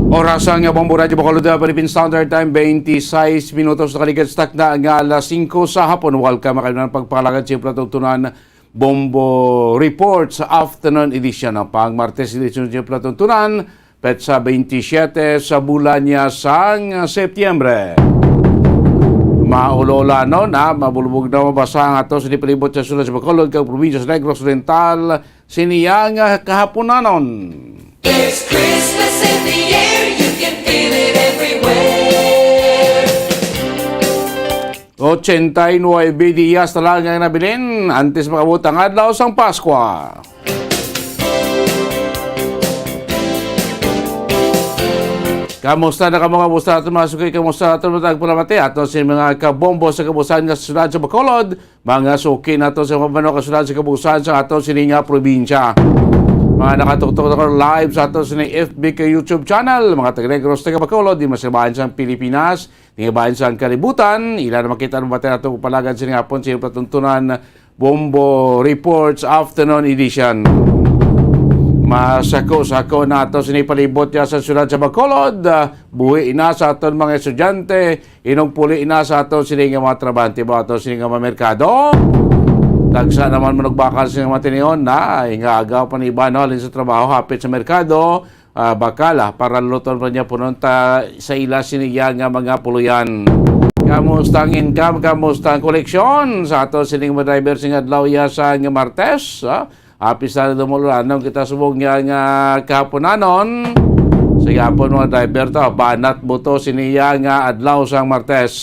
Oras ang Bombo Radyo Bacolod, uh, Philippine Standard Time, twenty-six minutos nakaligad sa takna nga alas singko sa hapon. Welcome kayo ng pagpalagad sa Platuntunan Bombo Report sa afternoon edition ng pang Martes, edisyon sa Platuntunan, petsa twenty-seven sa bulan niya sang Setyembre. Maulola no na mabulbog na mabasa ang ato sa palibot sa sulod sa Bacolod kag probinsya sa Negros Oriental siniya nga kahaponanon. There's Christmas in the air, you can feel it everywhere. Ochenta y nuebe dias na lang ang nabilin antes makabot ang adlaw sang Paskwa. Kamusta na kamo? Kamusta aton mga suki? Kamusta aton mga tagpalamati? Ato si mga kabombo sa kabusan nga siyudad sa Bacolod, mga suki nato sa mga banwa kasulod sa kabusan sa ato sini nga probinsya. Mga nakatuktok na live sa ato sini F B ka YouTube channel, mga taga-Negros, taga-Bacolod, di man sa bahin sang Pilipinas, di man sa kalibutan, ila na makita ang batay nato palagad sini nga hapon sa iyong patuntunan Bombo Reports Afternoon Edition. Masako-sako nato sini palibot ya sa siyudad sa Bacolod, ah, buhi na sa aton mga estudyante, inugpuli na sa aton sini nga mga trabahante ba aton sini nga mga merkado. Dagsa naman manugbakan sa mga tinion na nga agaw pa ni iba, no, halin sa trabaho hapit sa merkado, ah, bakal, ah, para luton pa niya punon ta sa ila sini ya nga mga puluyan. Kamusta ang income? Kamusta ang koleksyon sa aton sining mga driver sing adlaw ya sa nga Martes, ah? Apis na dumuluran kita subong nga, nga kahaponanon. Sa gihapon, mga driver, to, banat buto siniya nga adlaw sang Martes.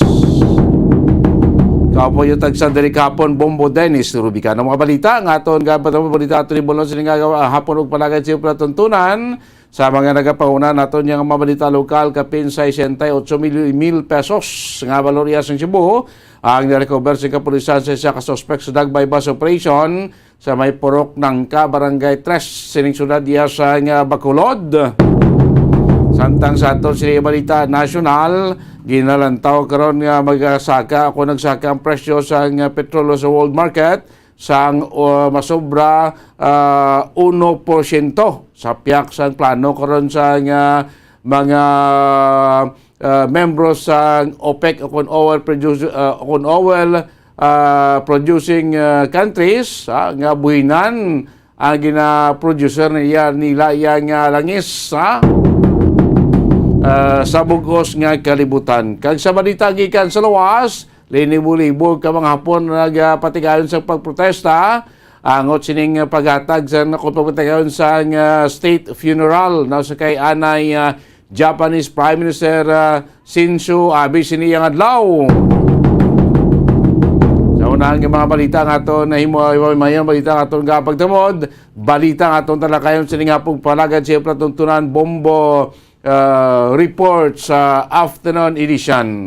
Kapoy yung tagsa diri kahapon, Bombo Dennis Rubicano. Mga balita nga aton gabatan, mga balita aton ibulon sini nga, ah, hapon ug palagad sa patuntunan sa mga nagapanguna naton nga mga balita lokal, kapin sesenta y ocho mil, mil pesos nga balor iya sang Cebu ang nirecover sa kapulisan sa isa ka suspek sa Dagbay Bus Operation sa may Purok Nangka, Barangay Tres, sining syudad iya sa nga Bacolod. Samtang sa aton sini balita nasyonal, ginalantaw karon nga magasaka ako nagsaka ang presyo sa nga petrolyo sa world market sang, uh, masobra, uh, uno porsyento sa piyak sang plano karon sa nga mga, uh, membro sa OPEC o kung oil produce, uh, o kung oil, uh, producing, uh, countries, ah, nga buhinan ang gina-producer niya, nila iya nga langis, ha? Ah, sa bug-os nga kalibutan. Kag sa balita gikan sa luwas, linibo-libo ka mga Hapon nagapatigayon sa pagprotesta angot sining paghatag sa, kung pagpatigayon sa nga state funeral na sa kay anay, ah, Japanese Prime Minister, ah, Shinzo Abe sini yang adlaw. Sa unahan nga mga balita nga ato na himo, mayon balita nga aton nga pagtamod, balita nga aton talakayon sini nga pagpalagad sa patuntunan Bombo, ah, Report sa Afternoon Edition.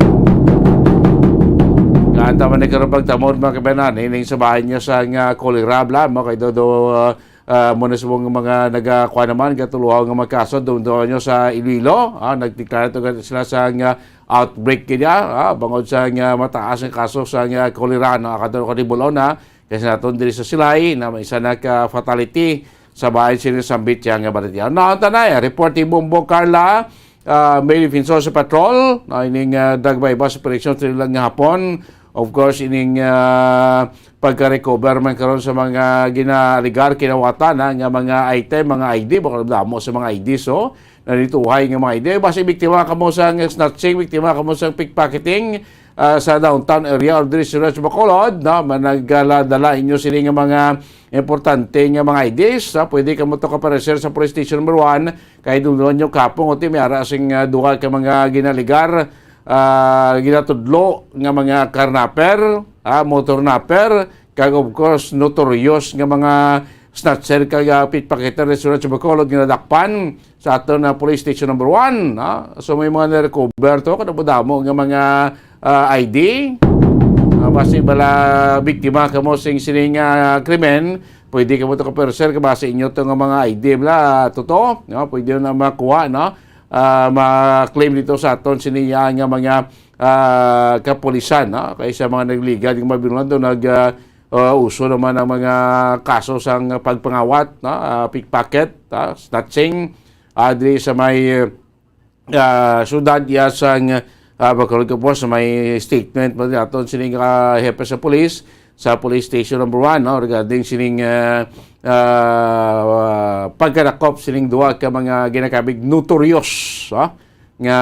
Kanta man ni karong pagtamod, mga kabanan, ining sa bahay niya sa nga kolera, bla, mo kay Dodo, ah, Ah, muna sa mga, mga nagakuha naman, gatuluhaw nga mga kaso, dumduman nyo sa Iloilo. Ah, nagdeklara to sila sa nga outbreak kaya, ah, bangod sa nga mataas nga kaso sa nga kolera, no, akadto ko ni Bulon, ha. Kasi naton diri sa Silay, na may isa na ka fatality sa bahay sila sa Sambit siya nga balatian. No, ang tanay, report ni Bombo Carla, ah, may defensor sa patrol, ah, ining, ah, drug buy-bust operation sa nila nga hapon. Of course, ining, ah, pagka-recover man karon sa mga ginaaligar, kinawatan, ha, nga mga item, mga I D, baka damo sa mga I D, so, nalituhay nga mga I D. Basta biktima kamo sa snatching, biktima kamo sa pickpocketing, ah, sa downtown area or diri sa Bacolod, no? Managdala-dala inyo sini nga mga importante nga mga I Ds, ha? Pwede kamo to kapareser sa police station number one, kay dungdungan nyo kapong, o ti, may ara sing, ah, duha ka mga ginaligar, ah, ginatudlo nga mga carnapper, ah, motor napper, kag of course, notorious nga mga snatcher kag, ah, pickpocketer sa Bacolod nga nadakpan sa aton na police station number one, no? So, may mga na-recover to, kadamo-damo nga mga, ah, I D. Ah, basi bala biktima kamo sing sining, ah, krimen, pwede kamo to kapersel kay basi inyo to nga mga I D bala, totoo, no? Pwede na makuha, no? Ah, ma-claim dito sa aton sini nga mga, ah, kapulisan, no? Kay sa mga nagligad nga mabinulan to, nag, ah, ah, uso naman ang mga kaso sang pagpangawat, no? Ah, pickpocket, ah, snatching, ah, diri sa may, ah, syudad iya sang, ah, Bacolod. Kapos sa may statement man naton sining, ah, hepe sa pulis sa police station number one, no, regarding sining, ah, ah, pagkadakop sining duha ka mga ginakabig notorious, ah, nga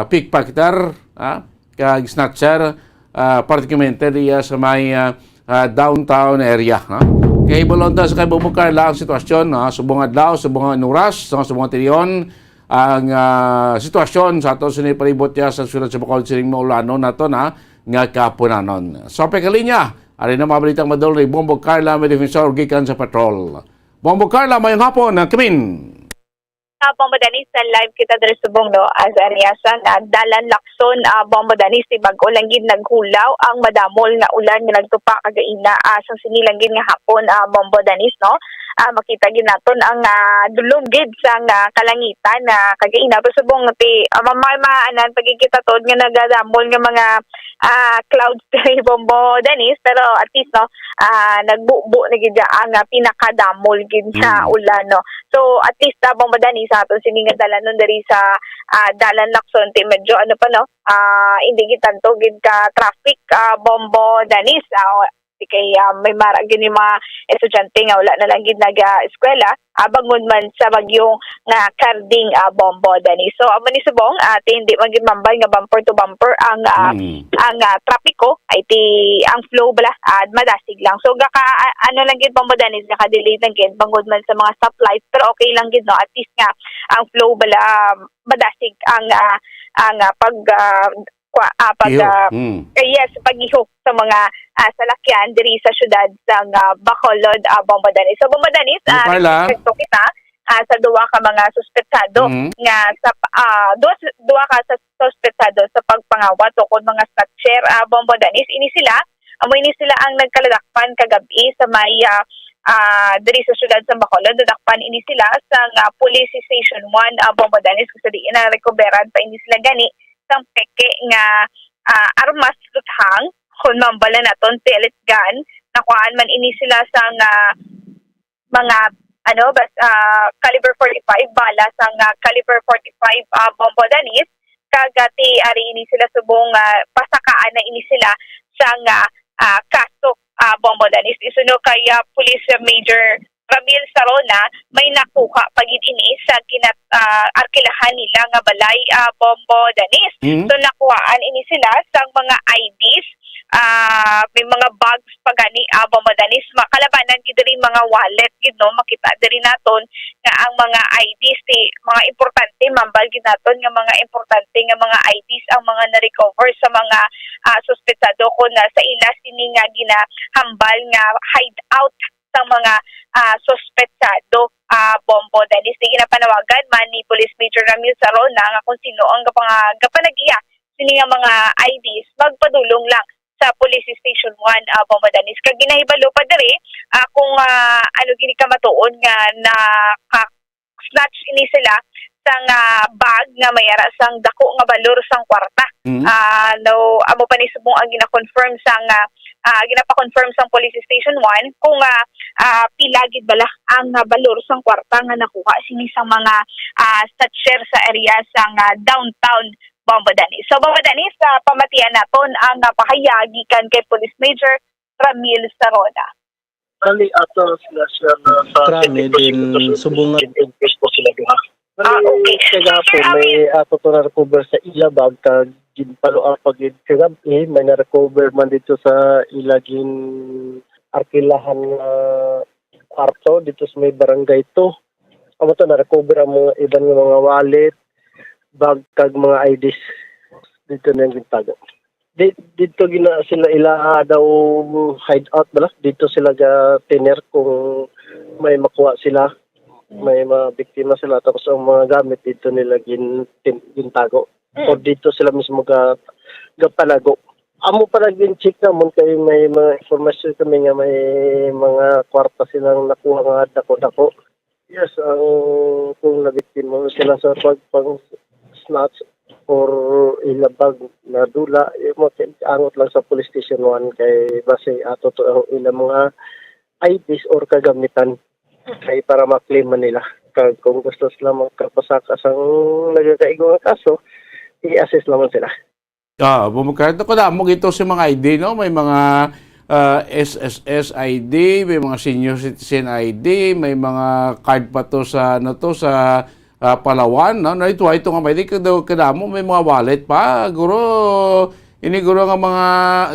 pickpocketer, ah, kag snatcher, ah, particularmente diya sa may, ah, ah, downtown area, ha? Kay bulon ta sa kay Bombo Carla ang sitwasyon, ha? Subong adlaw, subong oras, sa subong tion, ang, ah, sitwasyon sa ato sini palibot ya sa siyudad sa Bacolod sining maulanon nato na nga kapunanon. Sa pagkalinya, ari na mga balitang madol ni Bombo Carla, may defensor gikan sa patrol. Bombo Carla, mayong hapon, ah, Kimin. Sa Bombo Danis, na live kita diri subong, no? As area sa, ah, Dalan Lacson, ah, Bombo Danis, si bag-o lang gid naghulaw ang madamol nga ulan nga nagtupa kagaina, ah, sa sini lang gid nga hapon, ah, Bombo Danis, no? Ah, makita gid naton ang, ah, dulom gid sa, ah, kalangitan na kagaina pa subong ti, ah, ma-, ma-, maanan pagkikita tuod nga nagadamol nga mga, ah, clouds diri Bombo Danis, pero at least, no, ah, nagbubo na gid ang, ah, pinakadamol gid nga Mm. ulan, no? So, at least, ah, Bombo Danis, sa aton sini nga dalanon diri sa, ah, Dalan Lacson, ti medyo, ano pa, no? Ah, hindi gid tanto gid ka traffic, ah, Bombo Danis. Ah, o, di kay, ah, may mara gid yung mga estudyante nga wala na lang gid nag, ah, eskwela, ah, bangod man sa bagyong nga Karding, ah, Bombo Danis. So, amo ni subong, ah, ti hindi man gid mambal nga bumper to bumper ang, ah, Mm. ang, ah, trapiko, ay ti ang flow bala, ah, madasig lang. So, gaka, ah, ano lang gid, Bombo Danis, gaka-delay lang gid bangod man sa mga stoplights, pero okay lang gid, no? At least nga ang flow bala, ah, madasig ang, ah, ang, ah, pag, ah, kwa, ah, pag, Iho. ah, Mm. eh, yes, pag-iho sa mga, ah, salakyan diri sa siyudad sa, ah, Bacolod, ah, Bombo Danis. So, Bombo Danis, Bombo ah, Carla. Nagsuspetso kita, ah, sa duha ka mga suspetsado Mm. nga sa, ah, duha, duha ka sa suspetsado sa pagpangawat o kon mga snatcher, ah, Bombo Danis. Ini sila, amo ini sila ang nagkaladakpan kagabi sa may, ah, ah, diri sa siyudad sa Bacolod. Nadakpan ini sila sa, ah, Police Station one, ah, Bombo Danis, kung sa diin na rekoberan pa ini sila gani sang peke nga, ah, armas luthang, kon mambal na naton pellet gun. Nakuhaan man ini sila sang, ah, mga, ano, bas-, ah, caliber forty-five, bala sang, ah, caliber forty-five, ah, Bombo Danis. Kag, ah, ti ari ini sila subong, ah, pasakaan na ini sila sang, ah, ah, kaso, ah, Bombo Danis. Isuno kay, ah, Police Major Ramil Sarona, may nakuha pa gid ini sa ginat-, ah, arkilahan nila nga balay, ah, Bombo Danis. Mhm. So, nakuhaan ini sila sang mga I Ds, ah, may mga bags pa gani, ah, Bombo Danis. Ma-, kalabanan gid diri mga wallet gid, no? Makita diri naton nga ang mga I Ds, ti, mga importante, mambal gid naton nga mga importante nga mga I Ds ang mga na-recover sa mga, ah, suspetsado kon, ah, sa ila sini nga ginahambal nga hideout sang mga, ah, suspetsado, ah, Bombo Danis. Di ginapanawagan man ni Police Major Ramil Sarona nga kung sino ang gapanga-, gapanag-iya sini nga mga I Ds, magpadulong lang sa Police Station one, ah, Bombo Danis. Kag ginahibalo pa diri, ah, kung, ah, ano gini kamatuon nga naka-, snatch ini sila sang, ah, bag nga may ara sang dako nga balor sang kwarta. Mhm. Ah, no, amo pa ni subong ang gina-confirm sang, ah, ah, ginapa-confirm sang Police Station one kung, ah, ah, pila gid bala ang, ah, balor sang kwarta nga nakuha sini sang mga, ah, snatcher sa area sang, ah, downtown Bombo Danis. So, Bombo Danis, ah, pamatian naton ang, ah, pahayag gikan kay Police Major Ramil Sarona. Bali, ato sila, sir, na sa Trami, City Police din, Station, subong nga in-, in-, po sila duha. Ah, okay. Kagahapon, Sir, may ato to na-recover sa ila bag, kag ginpaluan pa gid kagab-i, may na-recover man dito sa ila gin-arkilahan nga kwarto dito sa may barangay two. Amo to, na-recover ang mga iban nga mga wallet, bag, kag mga I Ds. Dito na yung gintago. Di, dito gina sila ila, ah, daw hideout bala. Dito sila ga tiner kung may makuha sila, may mga biktima sila, tapos ang mga gamit dito nila gin-, tin-, gintago. Mm. O dito sila mismo ga, gapalago. Amo pa lang gin-check namon kay may mga information kami nga may mga kwarta silang nakuha nga dako-dako. Yes, ang kung nabiktima sila sa pag, pang snatch or ilabag na dula, yung mga angot lang sa police station one kay base ato to ang ilang mga I Ds or kagamitan kay para ma-claim man nila. Kag kung gusto sila magkapasaka sang nagakaigo nga kaso, i-assist naman sila. Ah, bumukay. Ito, kadamo gito si mga I D, no? May mga, ah, S S S I D, may mga senior citizen I D, may mga card pa to sa, ano to, sa, ah, Palawan, no? Na ito, ito nga may di, kada-, kadamo, may mga wallet pa. Guro, ini guro nga mga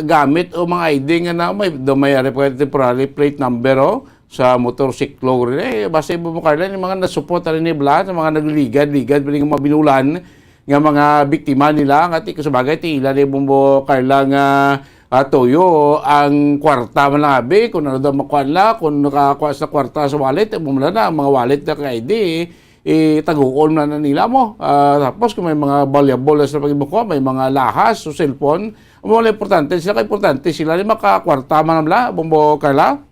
gamit o mga I D nga na, may, do may ari pa temporary plate number, oh, sa motorsiklo rin, eh. Basta yung bumukay lang, yung mga nasuporta rin ni Blas, yung mga nagliligad-ligad, yung mga binulan, nga mga biktima nila, nga ti, sa bagay, ti ila ni Bombo Carla nga, ah, tuyo ang kwarta man lang, abi, kung ano daw makuha nila, kung nakakuha sa kwarta sa wallet, eh, bumula na, ang mga wallet na kay I D, eh, taguon na, na nila mo. Ah, tapos kung may mga valuable na sila pag-ibuko, may mga lahas o cellphone, ang mga importante, sila ka importante, sila ni makakwarta man lang, Bombo Carla?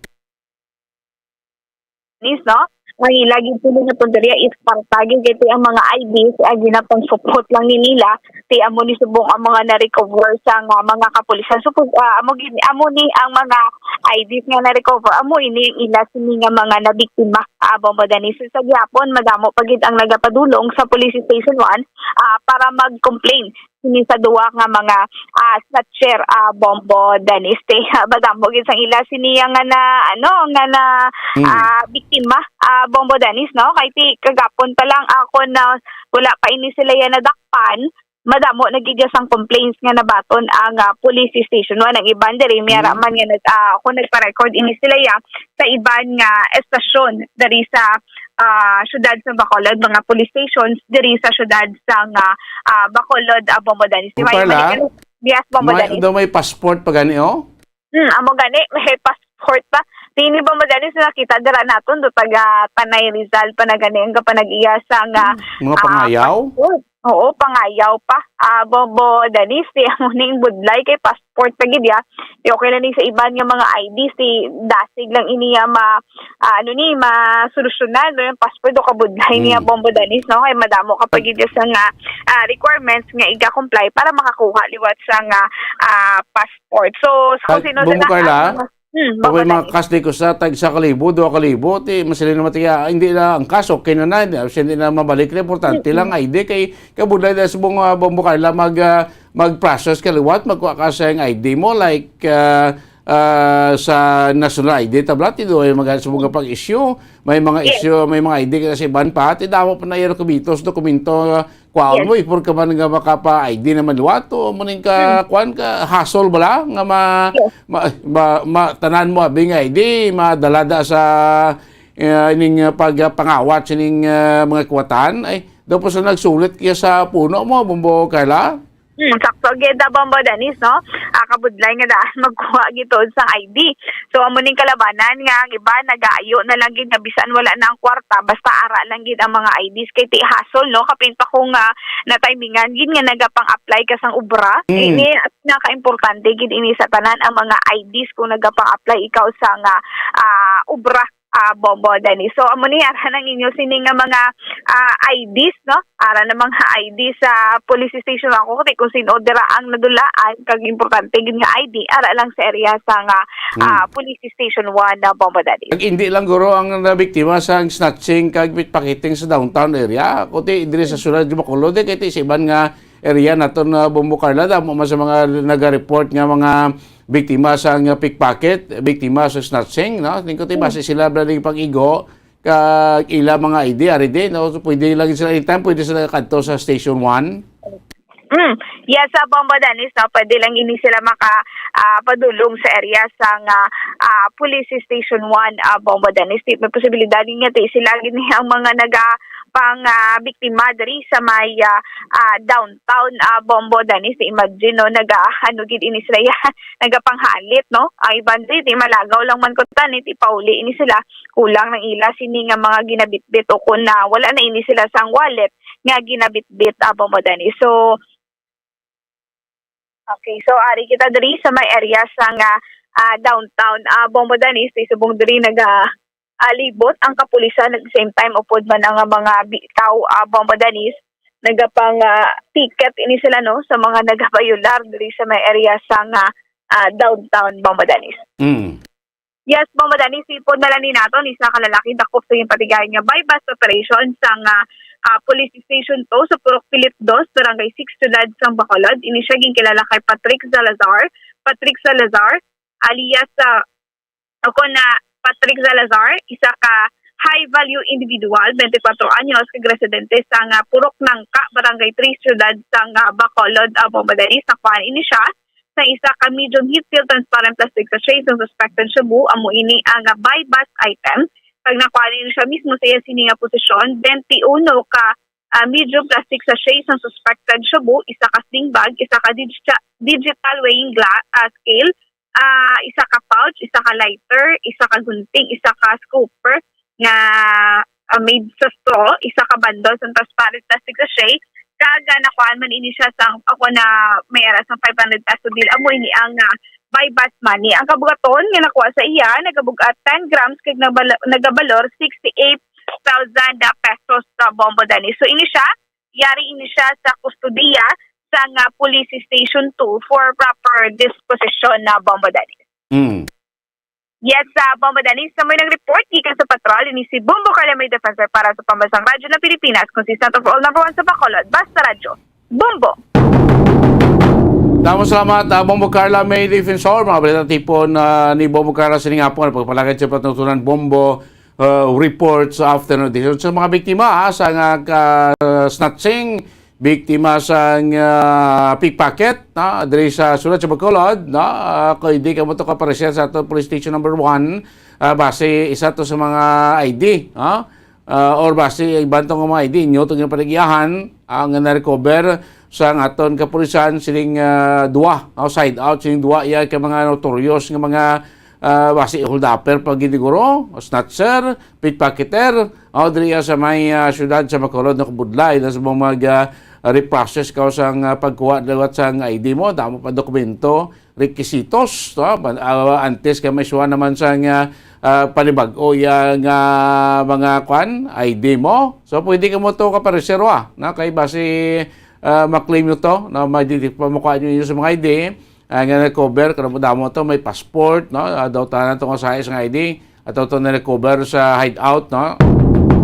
Nis, no? Ang ila gid sila nga punteriya is kwarta gid kay ti ang mga I Ds, ah, ginapangsupot lang ni nila, ti amo ni subong ang mga na-recover sa nga mga kapulisan. So, kung, ah, amo gid, amo ni ang mga I Ds nga na-recover, amo ini ang ila sini nga mga nabiktima, ah, Bombo Danis. So, sa gihapon, madamo pa gid ang nagapadulong sa Police Station one, ah, para mag-complain sini sa duwa nga mga, ah, snatcher, ah, Bombo Danis. Te, madamo gid sang ila sini nga na, ano, nga na, Hmm. ah, biktima, ah, Bombo Danis, no? Kay ti kagapon pa lang ako na wala pa ini sila yan nadakpan, madamo na gid sang complaints nga nabaton ang, ah, police station one. Ang iban diri, may Hmm. man nga nag-, ah, ako nagpa-record ini sila ya sa iban nga estasyon diri sa, ah, syudad sa Bacolod, mga police stations diri sa syudad sa nga, ah, Bacolod, ah, Bombo Danis. Di ba, Carla? Yes, Bombo May, Danis. Daw may passport pa gani, oh? Hmm, amo gani, may passport pa. Dini, Bombo Danis, nakita dira naton do taga Tanay, Rizal pa na gani ang kapanag-iya sa nga, Hmm, mga ah, pangayaw? Passport. Oo, pangayaw pa. Ah, Bombo Danis, di amo ning budlay kay passport pa gid ya. Di okay lang ni sa iban nga mga I D, si dasig lang ini ya ma-, ah, ano ni, masolusyonan, no, yung passport o kabudlay niya, Hmm. Bombo Danis, no? Kay madamo ka pa gid sa nga, ah, requirements nga iga-comply para makakuha liwat sa nga, ah, passport. So, kung Ay, sino Bombo sa Carla? Mga, hmm, Bombo Danis. Mga kas di ko sa tag sa kalibo, dua kalibo, ti, masili naman tiya, hindi na ang kas, okay na na, hindi, hindi na mabalik na, importante Mm-mm. lang, I D, kay, kabudlay na sa mga Bombo Carla, mag, ah, mag-process ka liwat, magkuha ka sa yung I D mo, like, ah, ah, sa national I D, tabla, ti do ay mga subong nga pag-issue, may mga Yes. issue, may mga I D ka sa iban pa, ti damo pa na iro kabitos, dokumento, ah, kwaon Yes. mo, before ka man nga makapa-I D naman liwat, o mo ning ka, Hmm. kuwan ka, hassle bala, nga ma-, Yes. ma-, ma-, ma-, tanan mo, abi nga I D, madalada sa, ah, ining, ah, pag, ah, pangawat sining, ah, mga kuwatan, ay, daw po sa nagsulit kaya sa puno mo, Bombo Carla? Hmm, sakto gid, ah, Bombo Danis, no? Ah, kabudlay nga daan magkuha gid tuod sang I D. So, amo ning kalabanan nga ang iba nagaayo na lang gid nga bisan wala na ang kwarta, basta ara lang gid ang mga I Ds kay ti hassle, no? Kapin pa kung, ah, natimingan gid nga nagapang-apply ka sang obra. Hmm. Ini, pinakaimportante gid ini sa tanan ang mga I Ds kung nagapang-apply ikaw sa nga, ah, obra. ah, Bombo Dennis. So, amo ni, ara nang inyo sini nga mga, ah, I Ds, no? Ara na mga I D sa police station ako, kay kung sino dira ang nadulaan, kag importante gid nga I D, ara lang sa area sa nga, Hmm. ah, police station one na Bombo Dennis. Kag hindi lang, guro, ang nabiktima sa snatching kag pickpocketing sa downtown area, kundi diri sa siyudad sa Bacolod, eh, kay ti sa iban nga area naton na Bombo Carla, damo man sa mga naga-report nga mga biktima sa nga pickpocket, biktima sa snatching, no? Tingko ti Hmm. base sila bala ning pag-igo kag ila mga I D, ari di, no? So, pwede lang sila anytime, pwede sila kadto sa Station one. Mm. Yes, sa Bombo Dennis, no? Pwede lang ini sila maka, ah, padulong sa area sa nga, ah, Police Station one, ah, Bombo Dennis. Di, may posibilidad nga ti sila gini ang mga naga pang, ah, biktima diri sa may, ah, ah, downtown, ah, Bombo Dennis. Imagine, no? Naga, ano gid ini sila yan? Nagapanghalit, no? Ang iban diri, di malagaw lang man kuta ni, ti pauli ini sila. Kulang nang ila sini nga mga ginabitbit o kun na wala na ini sila sang wallet nga ginabitbit, ah, Bombo Dennis. So, okay, so ari kita diri sa may area sa nga, ah, downtown, ah, Bombo Dennis, ti subong diri naga, ah, libot ang kapulisan at the same time upod man ang mga bitaw, ah, Bombo Dennis, nagapang, ah, ticket ini sila, no, sa mga nagabayular diri sa may area sa nga, ah, downtown Bombo Dennis. Mm. Yes, Bombo Dennis, ipon na lang ni naton, isa ka lalaki dakop sa ginpatigayon nga buy-bust operation sa nga, ah, Police Station two sa Purok Pilit dos, Barangay six, Siyudad sang Bacolod. Ini siya ginkilala kay Patrick Salazar. Patrick Salazar, alias, ah, ako na Patrick Salazar, isa ka high-value individual, twenty-four anyos, kag residente sa nga Purok Nangka, Barangay three, Siyudad sang, ah, Bacolod, ah, Bombo Dennis. Nakuhaan ini siya sa isa ka medium heat-sealed transparent plastic sachet sang suspected shabu. Amo ini ang, ah, buy-bust item. Kag nakuhaan ini siya mismo sa iya sini nga posisyon, twenty-uno ka, ah, medium plastic sachet sang suspected shabu, isa ka sling bag, isa ka digita-, digital weighing gla-, ah, scale, ah, isa ka pouch, isa ka lighter, isa ka gunting, isa ka scooper nga, ah, made sa straw, isa ka bundle sa transparent plastic sachet, kag, ah, nakuhaan man ini siya sang, ako na may ara sang five hundred peso bill. Amo ini ang, ah, buy-bust money. Ang kabugaton nga nakuha sa iya, nagabug-at ten grams kag nabala-, nagabalor sixty-eight thousand pesos sa Bombo Dennis. So, ini siya, yari ini siya sa kustodiya sa nga Police Station two for proper disposition na Bombo Dennis. Mm. Yes, sa Bombo Dennis, sa may nag-report, gikan sa patrol, ini si Bombo Carla May Defensor para sa Pambansang Radyo ng Pilipinas, consistent of all, number one sa Bacolod, Basta Radyo, Bombo! Damo salamat, ah, Bombo Carla May Defensor. Mga balita tipon, ah, ni Bombo Carla sining hapon. Pagpalagay sa patutunan, Bombo, ah, report sa afternoon edition. Sa mga biktima, ah, sa nga ka-, snatching, biktima sang, ah, pickpocket, no? Diri sa sulod sa Bacolod, no? Ah, kung hindi ka mo to kaparesyar sa ato police station number one, ah, base isa to sa mga I D, no? Ah, or base iban to nga mga I D, inyo to nga panagiahan, ang na-recover sa aton kapulisan sining, ah, duwa, no? Side out sining duwa, iya ka mga notorious nga mga, ah, base hold-upper pa gid siguro, snatcher, pickpocketer, o diri sa may, ah, siyudad sa Bacolod, nakabudlay na sa mga mag, ah, reprocess ka sa, ah, pagkuha liwat sa I D mo, damo pa dokumento, requisitos, to, ban-, ah, antes ka may suwa naman sa nga, ah, panibag-o ya nga mga kwan, I D mo. So, pwede ka mo to kapareserwa, na kay basi, ah, maklaim nyo to, na may di pa makuha nyo yun sa mga I D. Ah, nga na-recover, kada mo damo to, may passport, no? Ah, daw tanan to nga size nga I D. Ato to na-recover sa hideout, no?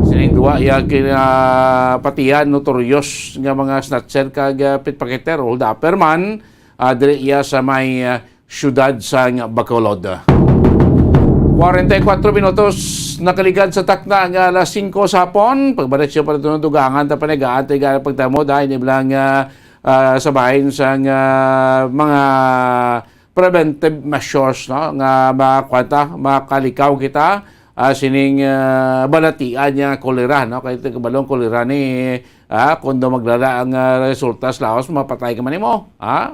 Sining duwa, iya kinapatihan, notorious nga mga snatcher kag, ah, pickpocketer, hold-upper man, ah, diri iya sa may, ah, siyudad sa nga Bacolod. Kwarenta y kuwatro minutos nakaligad sa takna nga alas singko sa hapon. Pagbalik siya pa ito ng dugangan, ta panagaan, ta pagtamo, dahil niblang, ah, ah, sa bahin sang, ah, mga preventive measures, no, nga makakwanta, makalikaw kita, ah, sining, ah, balatian nga kolera, no? Kay ito kabalong kolera ni, ah, kung daw maglala ang, ah, resulta sa laos, mapatay ka man nimo, ha?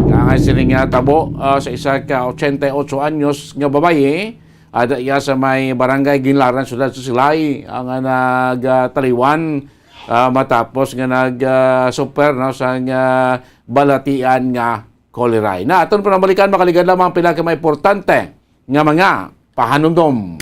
Kaya nga sining, ah, tabo, ah, sa isa ka ochenta y ocho anyos nga babayi, ada iya sa may barangay Ginlaran, siyudad sa Silay, ang, ah, nagtaliwan, ah, matapos nga nag, ah, super, no, sa nga balatian nga kolera. Na aton panambalikan, makaligad lamang pila ka mga importante nga mga pahanumdom.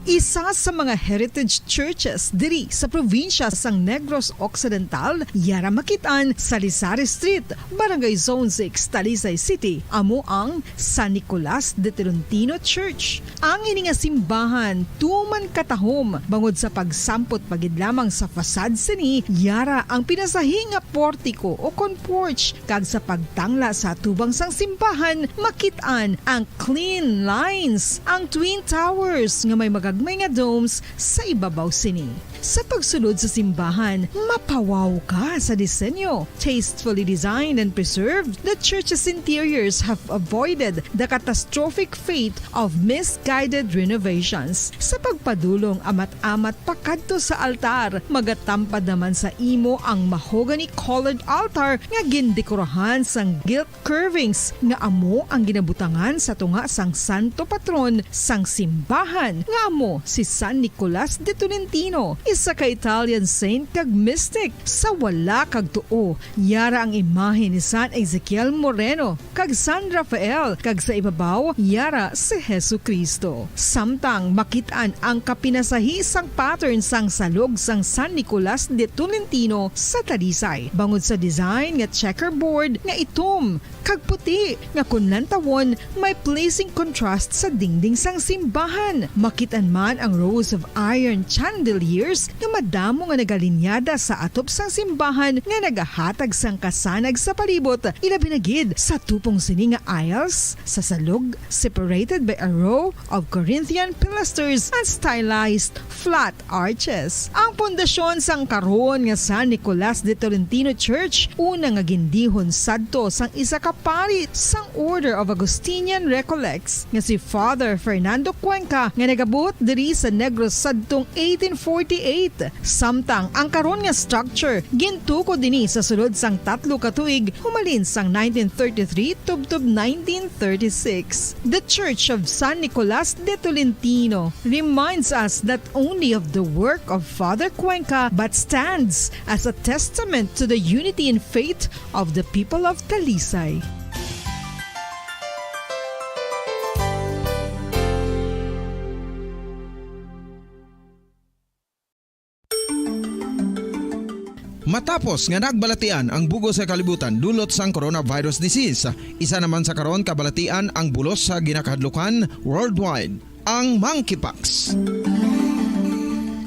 Isa sa mga heritage churches diri sa probinsya sang Negros Occidental, yara makit-an sa Lisari Street, Barangay Zone six, Talisay City, amo ang San Nicolas de Tolentino Church. Ang ini nga simbahan tuman katahom bangod sa pagsampot pa gid lamang sa facade sini, yara ang pinasahi nga portiko o kon porch, kag sa pagtangla sa atubang sang simbahan, makit-an ang clean lines, ang twin towers nga may magagmay nga domes sa ibabaw sini. Sa pagsulod sa simbahan, mapawaw ka sa disenyo. Tastefully designed and preserved, the church's interiors have avoided the catastrophic fate of misguided renovations. Sa pagpadulong amat-amat pakadto sa altar, magatampad naman sa imo ang mahogany-colored altar nga gindekorahan sang gilt curvings nga amo ang ginabutangan sa tunga sang santo patron sang simbahan, nga amo si San Nicolas de Tolentino, isa ka Italian saint kag mystic. Sa wala kag tuo, yara ang imahe ni San Ezekiel Moreno kag San Rafael, kag sa ibabaw, yara si Jesu-Cristo. Samtang makit-an ang kapinasahi sang pattern sang salog sang San Nicolas de Tolentino sa Talisay, bangod sa design nga checkerboard nga itom kag puti nga kon lantawon may pleasing contrast sa dingding sang simbahan. Makit-an man ang rows of iron chandeliers nga madamo nga nagalinyada sa atop sang simbahan nga nagahatag sang kasanag sa palibot, ilabi na gid sa tupong sini nga aisles sa salog, separated by a row of Corinthian pilasters and stylized flat arches. Ang pundasyon sang karon nga San Nicolas de Tolentino Church, una nga gindihon sadto sang isa ka pari sang Order of Augustinian Recollects nga si Father Fernando Cuenca, nga nagabot diri sa Negros sadtong eighteen forty-eight. Samtang ang karon nga structure gintukod ini sa sulod sang tatlo ka tuig, humalin sang nineteen thirty-three tubtob nineteen thirty-six. The Church of San Nicolas de Tolentino reminds us not only of the work of Father Cuenca but stands as a testament to the unity in faith of the people of Talisay. Matapos nga nagbalatian ang bug-os nga kalibutan dulot sang coronavirus disease, isa naman sa karon kabalatian ang bulos sa ginakahadlukan worldwide, ang monkeypox.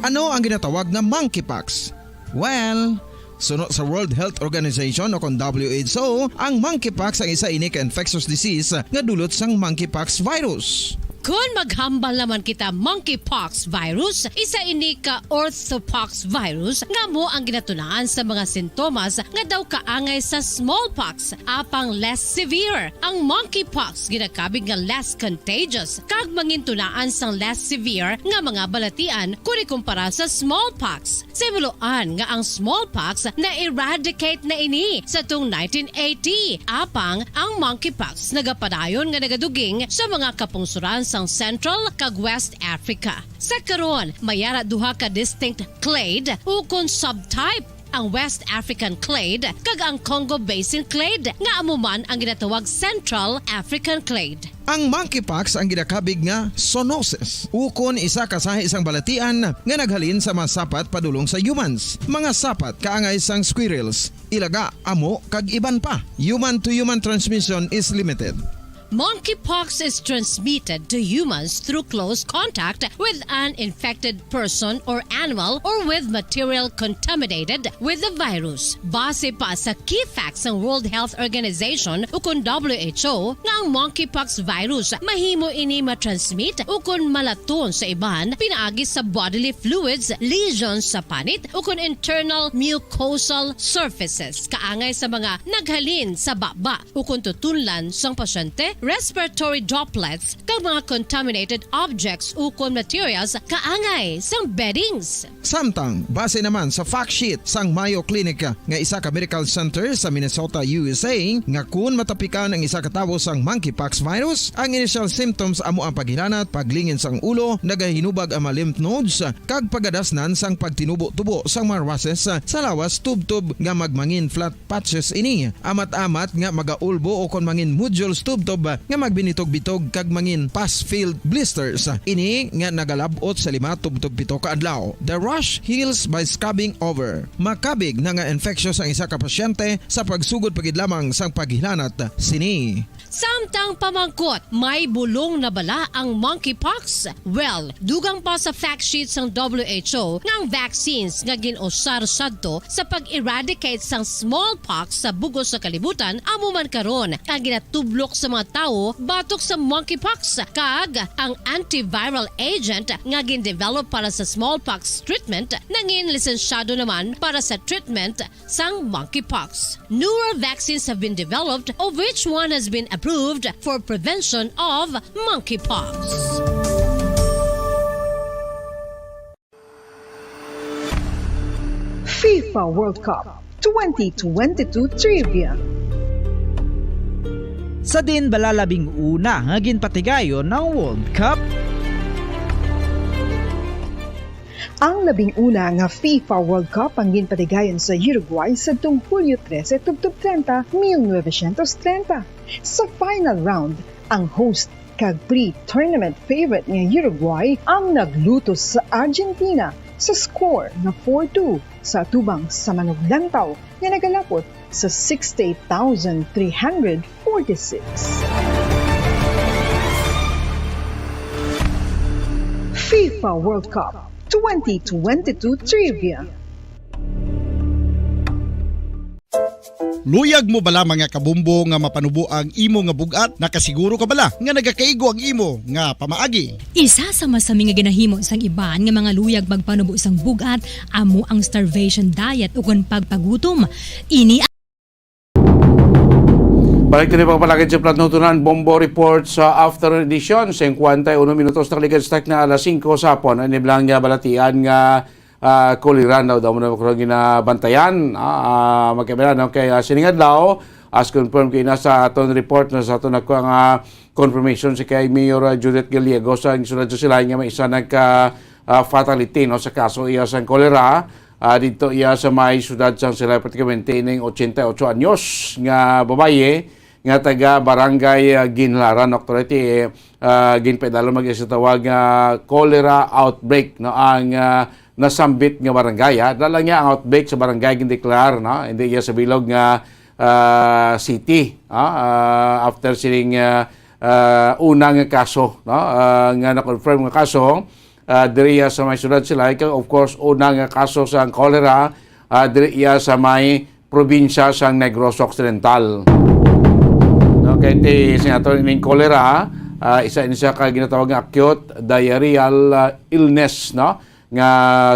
Ano ang ginatawag nga monkeypox? Well, suno sa World Health Organization o kon W H O, ang monkeypox ang isa ini ka infectious disease nga dulot sang monkeypox virus. Kon maghambal naman kita monkeypox virus, isa ini ka orthopox virus nga amo ang ginatunaan sa mga sintomas nga daw kaangay sa smallpox, apang less severe. Ang monkeypox ginakabig nga less contagious kag mangintunaan sang less severe nga mga balatian kon ikumpara sa smallpox. Sa himuloan nga ang smallpox na-eradicate na ini sa tung nineteen eighty, apang ang monkeypox nagapadayon nga nagaduging sa mga kapungsoran sang Central kag West Africa. Sa karon, may ara duha ka distinct clade ukon subtype, ang West African clade kag ang Congo Basin clade, nga amo man ang ginatawag Central African clade. Ang monkeypox ang ginakabig nga zoonosis, ukon isa ka sahi sang balatian nga naghalin sa mga sapat padulong sa humans. Mga sapat kaangay sang squirrels, ilaga, amo, kag iban pa. Human-to-human transmission is limited. Monkeypox is transmitted to humans through close contact with an infected person or animal or with material contaminated with the virus. Base pa sa key facts sang World Health Organization ukon W H O nga ang monkeypox virus mahimo ini matransmit ukon malaton sa iban pinaagi sa bodily fluids, lesions sa panit ukon internal mucosal surfaces kaangay sa mga naghalin sa baba ukon tutunlan sang pasyente, respiratory droplets, kag mga contaminated objects ukon materials kaangay sang beddings. Samtang, base naman sa fact sheet sang Mayo Clinic nga isa ka medical center sa Minnesota, U S A, nga kun matapikan ang isa ka tawo sang monkeypox virus, ang initial symptoms amo ang paghilanat, paglingin sang ulo, nagahinubag ang mga lymph nodes, kag pagadasnan sang pagtinubo-tubo sang mga rushes sa lawas tubtob nga magmangin flat patches ini, amat-amat nga magaulbo o kon mangin nodules tubtob nga magbinitog-bitog kag mangin pus-filled blisters. Ini nga nagalab-ot sa lima tubtob pito ka adlaw. The rash heals by scrubbing over. Makabig na nga infectious ang isa ka pasyente sa pagsugod pa gid lamang sang paghilanat sini. Samtang pamangkot, may bulong na bala ang monkeypox? Well, dugang pa sa fact sheet sang W H O nga ang vaccines nga gin-usar sadto sa pag-eradicate sang smallpox sa bug-os nga kalibutan amo man karon ang ginatublok sa mga tawo batok sa monkeypox, kag ang antiviral agent nga gin-develop para sa smallpox treatment nangin lisensyado naman para sa treatment sang monkeypox. Newer vaccines have been developed, of which one has been approved for prevention of monkeypox. FIFA World Cup twenty twenty-two Trivia. Sa diin bala labing una nga ginpatigayon ang World Cup? Ang labing una nga FIFA World Cup ang ginpatigayon sa Uruguay sadtong Hulyo trese tubtob treinta, mil novecientos treinta. Sa final round, ang host kag pre-tournament favorite nga Uruguay ang naglutos sa Argentina sa score nga four two sa atubang sa manuglantaw nga nagalapot sa sixty-eight thousand three hundred forty-six. FIFA World Cup twenty twenty-two Trivia. Luyag mo bala, mga kabombo, nga mapanubo ang imo nga bug-at? Nakasiguro ka bala nga nagakaigo ang imo nga pamaagi? Isa sa masami nga ginahimo sang iban nga mga luyag magpanubo sang bug-at amo ang starvation diet ukon pagpagutom. Ini Balik tani pagpalagid sa Platnutunan Bombo Report sa afternoon edition. Singkwenta y uno minutos nakaligad sa takna alas singko sa hapon. Ang niblang nga balatian nga ah, kolera daw, daw mo na ko ginabantayan, ah, ah, magkamera, no? Kay, ah, sining adlaw, as confirmed kay na sa aton report, na sa aton ako ang, ah, confirmation si kay Mayor, ah, Judith Gallego sa siyudad sa Silay nga may isa nagka, ah, fatality, no, sa kaso iya sang kolera, ah, dito iya sa may siyudad sa Silay, pratikamente ining ochenta y ocho anyos nga babayi nga taga Barangay, ah, Ginlaran, no? Actually, ah, ginpaidalom mag isa tawag nga cholera outbreak, no, ang, ah, nasambit nga barangay, ha. Dala niya ang outbreak sa barangay gindeklar, no, hindi iya sa bilog nga, ah, city, ha, ah, after sining, ah, ah, una nga kaso, no, ah, nga na-confirm nga kaso, ah, diri iya sa may siyudad Silay, kag of course, una nga kaso sa cholera, ah, diri iya sa may probinsya sang Negros Occidental. No, kay ti, sa ato ining cholera, ah, isa ini siya ka ginatawag nga acute diarrheal, ah, illness, no? Nga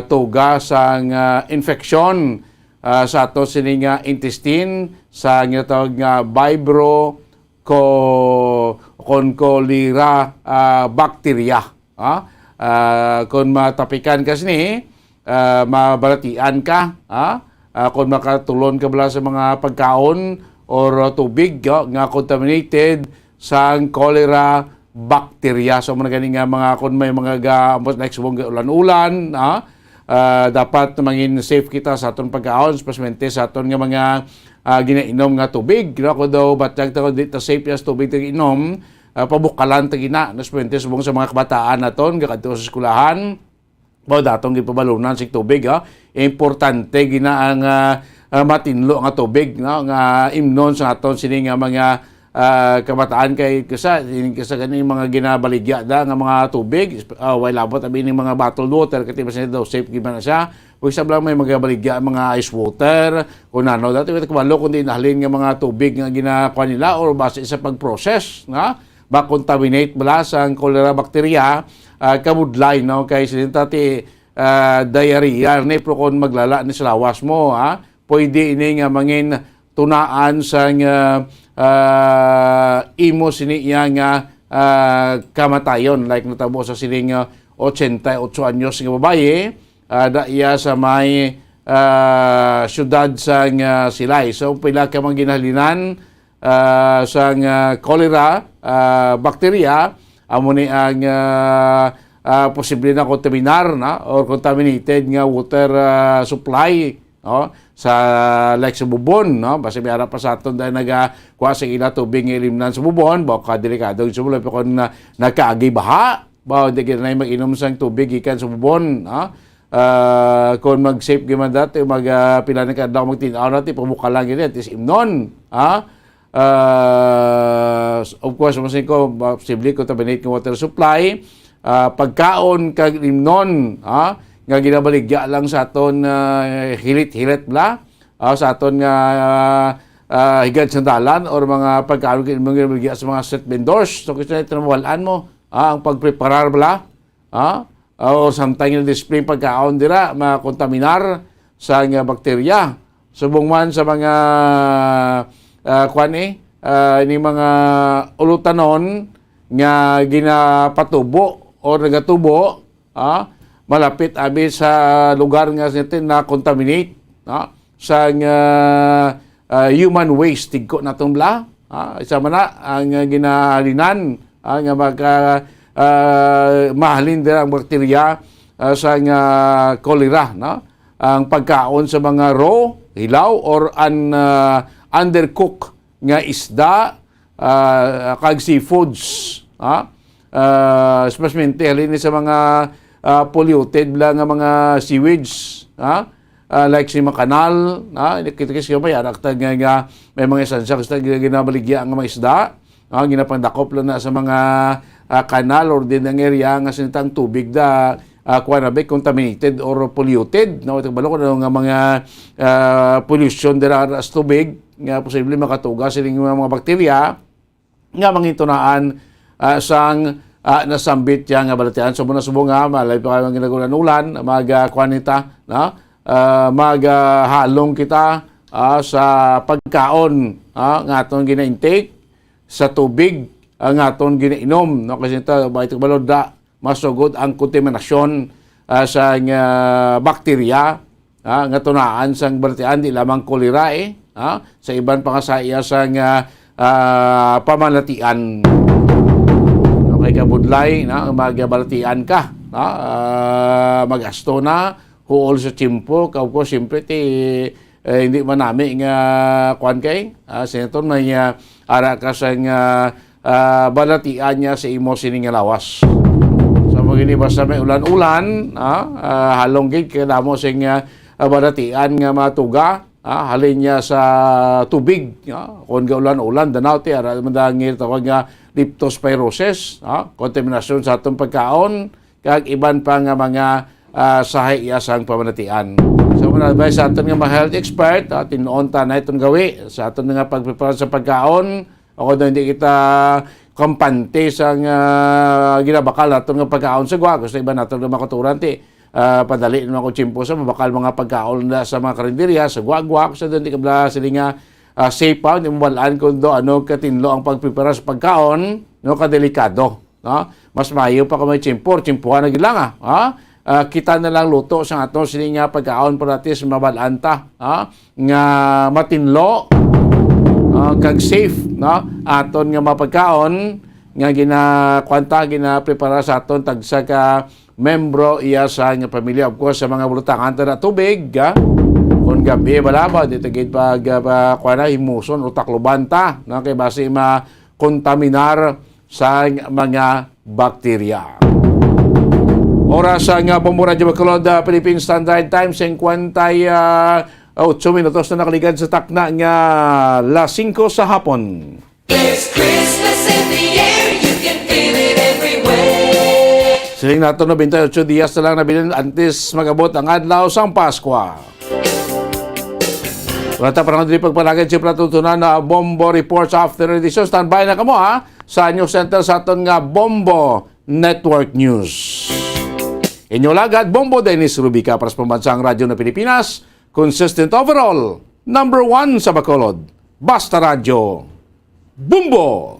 tuga sang, ah, infection, ah, sa ato sini nga intestine sa ginatawag nga vibro co-, concholera, ah, bacteria. Ha? Ah, kung matapikan ka sini, ah, mabalatian ka, ha? Ah, kung makatulon ka bala sa mga pagkaon or tubig, oh, nga contaminated sang cholera bacteria. So, mga gani nga mga, kung may mga ga-, ambot like subong ulan-ulan, ha? Ah, dapat mangin safe kita sa aton pagkaon, especially sa aton nga mga, ah, ginainom nga tubig. No? Kung daw batyag ta, di ta safe ya sa tubig ta inom, ah, pabukalan ta gina, especially subong sa mga kabataan naton, gakadto sa eskwelahan, ba, daton gipabalunan sig tubig, ha? Importante gina ang, ah, ah, matinlo nga tubig, no? Nga imnon sa aton sini nga mga, ah, kabataan kay kisa, kisa gani mga ginabaligya da nga mga tubig, ah, way labot abi ni mga bottled water, kay mas daw safe gid man na siya. Ug isa lang may mga baligya, mga ice water, kung ano, dati wala kabalo kung di nahalin nga mga tubig nga ginakuha nila or base sa pag-process, na ba contaminate bala sa cholera bacteria, ah, kabudlay, no? Kay sila tati, ah, diarrhea ni, pero kung maglala ni sa lawas mo, ha, pwede ini nga mangin tunaan sang, ah, ah, imo sini iya nga, ah, kamatayon, like natabo sa sining, ah, ochenta y ocho anyos nga babayi, ah, da iya sa may, ah, siyudad sang, ah, Silay. So, pila ka mga ginahalinan, ah, sang, ah, cholera, ah, bacteria, amo ni ang, ah, ah, posible na kontaminar na or contaminated nga water, ah, supply no? Sa, like, sa Bubon, no? Basta may ara pa sa aton dahil nagakuha sa ila tubig nga ilimnan sa Bubon, ba, kadelikado sa Bubon, pero kung na, nagkaagi baha, ba, hindi kita na mag-inom sang tubig gikan sa Bubon, ha? Ah, kung mag-safe gyud man dati, mag, ah, pila na ka adlaw magtin-aw natin, pabukal lang yun, at least imnon, ha? Ah, of course, masin ko, ma-, posible contaminate nga water supply, ah, pagkaon kag imnon, ha? Nga ginabaligya lang sa aton, ah, hilit-hilit bala, ah, sa aton nga, ah, higad sa dalan or mga pagkaon kag imnon nga ginabaligya sa mga street vendors. So, gusto na ito na mawalaan mo, ah, ang pagpreparar bala, ha? O samtang yung display pagkaon dira, makontaminar sa nga bakterya. Subong man sa mga, ah, kwan eh, ah, ini mga ulutanon nga ginapatubo o nagatubo, ah, malapit abi sa lugar nga natin na contaminate, ah, sa nga, ah, human waste, tigko naton bala. Ah, isa man na ang, ah, ginahalinan, ah, nga mag, ah, ah, mahalin dira ang bakterya, ah, sa nga cholera, no? Ang pagkaon sa mga raw, hilaw, or un-, ah, undercooked nga isda, ah, kag seafoods, ha? Ah, especially halin ni sa mga, ah, polluted lang nga mga sewage, ha? Ah, like sa mga kanal, ha? Kita kasi may arak tag nga, nga may mga esensyal sa ginabaligya nga mga isda, ha? Ginapandakop lang na sa mga, ah, kanal or din ang area nga sinitang tubig da, ah, kuwan na ba, contaminated or polluted, no? Ito balo ko na nga mga, ah, pollution dira sa tubig nga posible makatuga sila nga mga bakterya nga mangintunaan, ah, sang, ah, nasambit ya nga balatian. So, muna subong nga, malay pa kayo ang ginagulan-ulan, mag, ah, kuwan nita, no? Ah, mag, ah, halong kita, ah, sa pagkaon, ah, nga aton gina-intake, sa tubig, ah, nga aton ginainom, no? Kasi ito, ba ito balod da, masugod ang kontaminasyon, ah, sa nga bakterya, ah, nga tunaan sang balatian, di lamang kolera, eh, ah, sa iban pa nga sa iya sang, ah, ah, pamanatian. Okay, kabudlay, na magbalatian ka, ah, ah, magasto na, huol sa tiyempo, ka, of course, siyempre, ti, eh, hindi man nami nga, kuwan kay, ah, Senator, may, ah, ara ka sang, ah, ah, balatian niya sa imo sini nga lawas. So, pag ini basta may ulan-ulan, ah, ah, halong gid kay damo sing, ah, ah, balatian nga matuga, ah, halin niya sa tubig, ah, kung gaulan-ulan, danaw ti, ara man dangil tawag nga leptospirosis, ah, kontaminasyon sa atong pagkaon, kag iban pa nga mga, ah, sahi iya sang pamanatian. So, muna-advise sa aton nga mga health expert, ah, tinuon ta na itong gawi sa aton nga pagprepara sa pagkaon. Ako daw hindi kita kampante sa nga ginabakal naton nga pagkaon sa gwa. Gusto iban naton nga makuturan ti, ah, padali naman ko tiyempo sa mabakal mga pagkaon na sa mga karinderya, sa gwa-gwa. Gusto daw hindi kabla sila nga, ah, safe pa, hindi mo balaan kung do ano katinlo ang pagprepara sa pagkaon, no, kadelikado. No? Mas maayo pa kung may tiyempo, tiyempohan na gid lang, ah. Ha? Ah, kita na lang luto sa ato sini nga pagkaon para at least mabalaan ta, ha? Nga matinlo, ah, kag safe, no? Aton nga mapagkaon nga gina-, kuwan ta, ginaprepara sa aton tagsa ka membro iya sa nga pamilya. Of course, sa mga bulutangan ta na tubig, ha? Kung gabi, bala ba, di ta gid pag, ah, pa, kuwan na, himuson o takluban ta, no? Kay basi ma-, kontaminar sa mga bakterya. Oras sa nga Bombo Radyo Bacolod, ah, Philippine Standard Time, singkwenta y otso minutos na nakaligad sa takna nga las singko sa hapon. There's Christmas in the air, you can feel it everywhere. Siling nato, nobenta y otso dias na lang nabilin antes mag-abot ang adlaw sang Paskwa. Wala ta panahon diri pagpalagad sa palatuntunan na Bombo Reports After Edition. Standby na kamo, ha, sa News Center sa aton nga Bombo Network News. Inyo lagad, Bombo Dennis Rubica para sa Pambansang Radyo na Pilipinas, consistent overall, number one sa Bacolod. Basta Radyo, Bombo!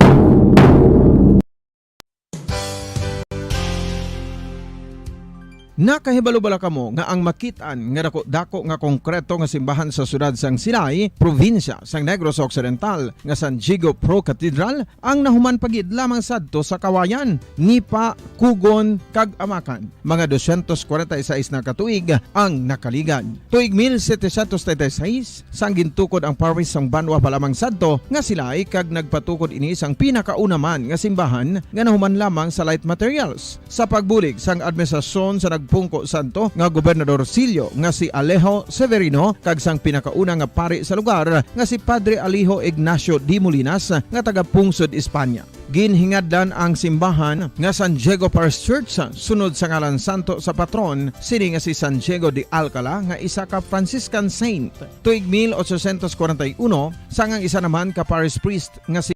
Nakahibalo bala kamo nga ang makit-an nga dako-dako nga konkreto nga simbahan sa siyudad sang Silay, probinsya sang Negros Occidental, nga San Diego Pro Cathedral, ang nahuman pa gid lamang sadto sa Kawayan, Nipa, Kugon, kag Amakan? Mga dosyentos kwarenta y seis na ka tuig ang nakaligad. Tuig mil setecientos treinta y seis, sang gintukod ang parish sang banwa pa lamang sadto nga Silay, kag nagpatukod ini sang pinakauna man nga simbahan nga nahuman lamang sa light materials. Sa pagbulig sang administrasyon sa nagpungko sadto nga gobernadorcillo nga si Alejo Severino kag sang pinakauna nga pari sa lugar nga si Padre Alejo Ignacio de Molinas nga taga-pungsod Espanya. Ginhingadlan ang simbahan nga San Diego Parish Church sunod sa ngalan santo sa patron sini nga si San Diego de Alcala nga isa ka Franciscan saint. Tuig mil ochocientos kwarenta y uno, sang ang isa naman ka parish priest nga si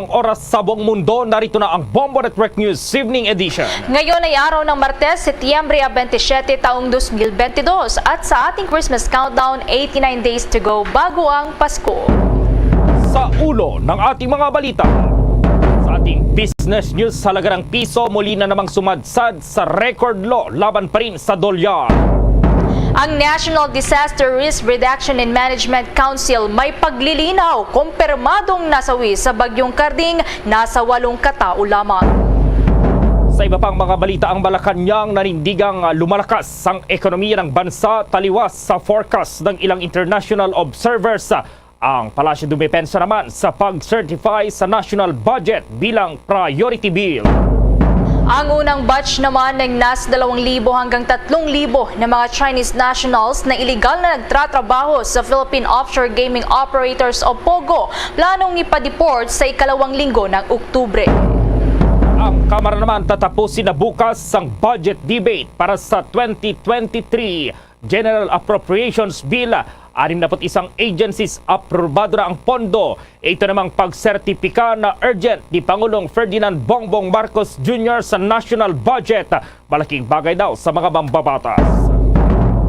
Ang oras sa buong mundo, narito na ang Bombo Network News Evening Edition. Ngayon ay araw ng Martes, Setyembre twenty-seven, taong twenty twenty-two, at sa ating Christmas countdown, eighty-nine days to go bago ang Pasko. Sa ulo ng ating mga balita, sa ating business news, halaga ng piso muli na namang sumadsad sa record low laban pa rin sa dolyar. Ang National Disaster Risk Reduction and Management Council may paglilinaw, kumpirmadong nasawi sa Bagyong Karding, nasa walong katao lamang. Sa iba pang mga balita, ang Malacañang nanindigang lumalakas ang ekonomiya ng bansa taliwas sa forecast ng ilang international observers. Ang Palasyo de Depensa naman sa pag-certify sa national budget bilang priority bill. Ang unang batch naman ng nasa dalawang libo hanggang tatlong libo na mga Chinese nationals na iligal na nagtratrabaho sa Philippine Offshore Gaming Operators o POGO planong ipa-deport sa ikalawang linggo ng Oktubre. Ang Kamara naman tatapusin na bukas ang budget debate para sa twenty twenty-three General Appropriations Bill. Anim na put isang agencies aprobado na ang pondo. Ito namang pagsertipika na urgent ni Pangulong Ferdinand Bongbong Marcos Junior sa national budget. Malaking bagay daw sa mga mambabatas.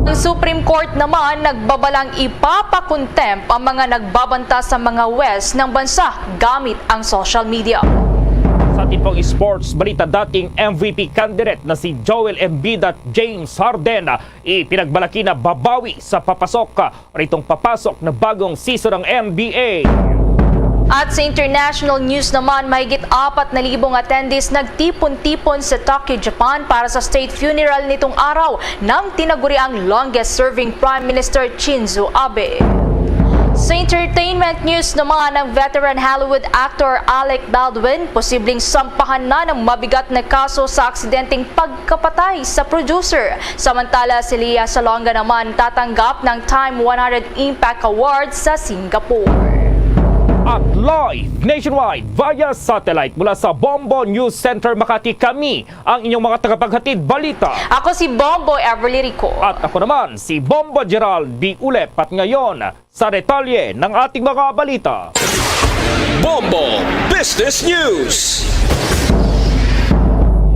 Ang Supreme Court naman nagbabalang ipapakontempt ang mga nagbabanta sa mga huwes ng bansa gamit ang social media. Sa ating pang sports balita, dating M V P candidate na si Joel Embiid at James Harden ipinagmalaki na babawi sa papasok, ah, o nitong papasok na bagong season ng N B A. At sa international news naman, mahigit apat na libong attendees nagtipon-tipon sa Tokyo, Japan para sa state funeral nitong araw ng tinaguriang longest-serving Prime Minister Shinzo Abe. Sa entertainment news naman, ang veteran Hollywood actor Alec Baldwin posibleng sampahan na ng mabigat na kaso sa aksidenteng pagkapatay sa producer. Samantala, si Lea Salonga naman tatanggap ng Time one hundred Impact Award sa Singapore. At live nationwide via satellite mula sa Bombo News Center Makati, kami ang inyong mga tagapaghatid balita. Ako si Bombo Everly Rico. At ako naman si Bombo Gerald B. Ulep. At ngayon, sa detalye ng ating mga balita. Bombo Business News.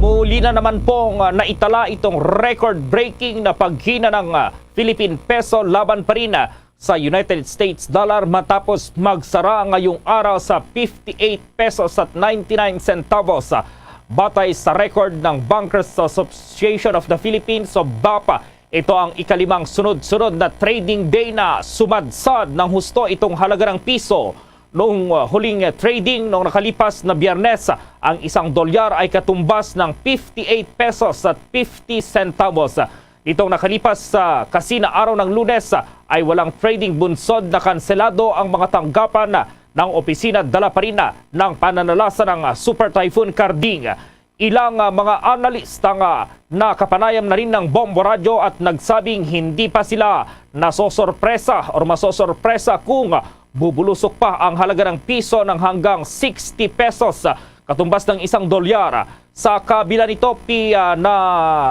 Muli na naman pong, ah, naitala itong record-breaking na paghina ng, ah, Philippine peso laban pa rin, ah, sa United States dollar matapos magsara ngayong araw sa fifty-eight pesos at ninety-nine centavos. Ah, batay sa record ng Bankers Association of the Philippines o bapa, ito ang ikalimang sunod-sunod na trading day na sumadsad ng husto itong halaga ng piso. Noong, uh, huling, uh, trading noong nakalipas na Biyernes, uh, ang isang dolyar ay katumbas ng fifty-eight pesos at fifty centavos. Nitong nakalipas, uh, kasi na araw ng Lunes, uh, ay walang trading bunsod na kanselado ang mga tanggapan, uh, ng opisina, dala pa rin, uh, ng pananalasa ng, uh, Super Typhoon Karding. Ilang, ah, mga analista nga nakapanayam na rin ng Bombo Radyo at nagsabing hindi pa sila nasosorpresa or masosorpresa kung bubulusok pa ang halaga ng piso ng hanggang sixty pesos, ah, katumbas ng isang dolyar. Sa kabila nito, pi-, ah, na,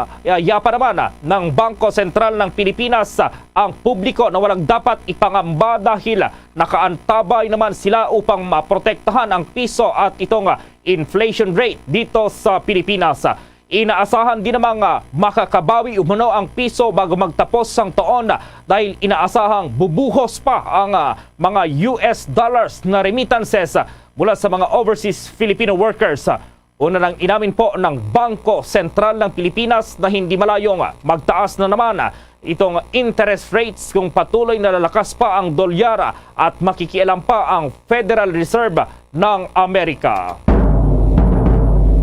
ah, yapa naman, ah, ng Bangko Sentral ng Pilipinas, ah, ang publiko na walang dapat ipangamba dahil nakaantabay naman sila upang maprotektahan ang piso at itong, ah, inflation rate dito sa Pilipinas. Inaasahan din namang, ah, makakabawi umano ang piso bago magtapos ang taon, ah, dahil inaasahang bubuhos pa ang, ah, mga U S dollars na remittances, ah, mula sa mga overseas Filipino workers. Ah, Una nang inamin po ng Bangko Sentral ng Pilipinas na hindi malayong magtaas na naman itong interest rates kung patuloy na lalakas pa ang dolyar at makikialam pa ang Federal Reserve ng Amerika.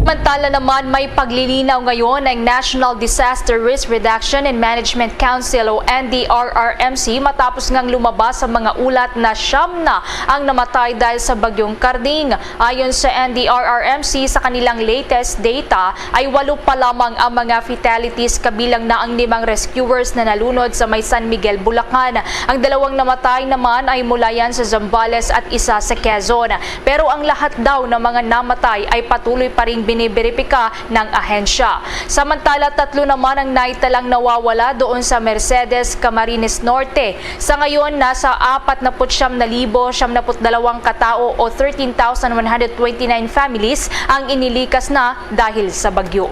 Samantala naman, may paglilinaw ngayon ang National Disaster Risk Reduction and Management Council o N D R R M C matapos ngang lumabas ang mga ulat na siyam na ang namatay dahil sa Bagyong Karding. Ayon sa N D R R M C, sa kanilang latest data ay walo pa lamang ang mga fatalities, kabilang na ang limang rescuers na nalunod sa may San Miguel, Bulacan. Ang dalawang namatay naman ay mula yan sa Zambales at isa sa Quezon. Pero ang lahat daw ng mga namatay ay patuloy pa ring biniberipika ng ahensya. Samantala, tatlo naman ang naitalang nawawala doon sa Mercedes, Camarines Norte. Sa ngayon, nasa apat na put siyam na libo siyam na put dalawang katao o thirteen thousand one hundred twenty-nine families ang inilikas na dahil sa bagyo.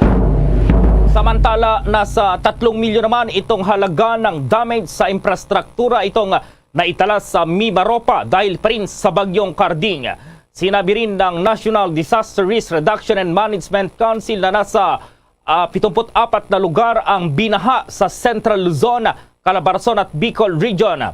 Samantala, nasa tatlong milyon naman itong halaga ng damage sa infrastruktura itong naitala sa Mimaropa dahil pa rin sa Bagyong Karding. Sinabi rin ng National Disaster Risk Reduction and Management Council na nasa ah, pitong put apat na lugar ang binaha sa Central Luzon, Calabarzon at Bicol Region.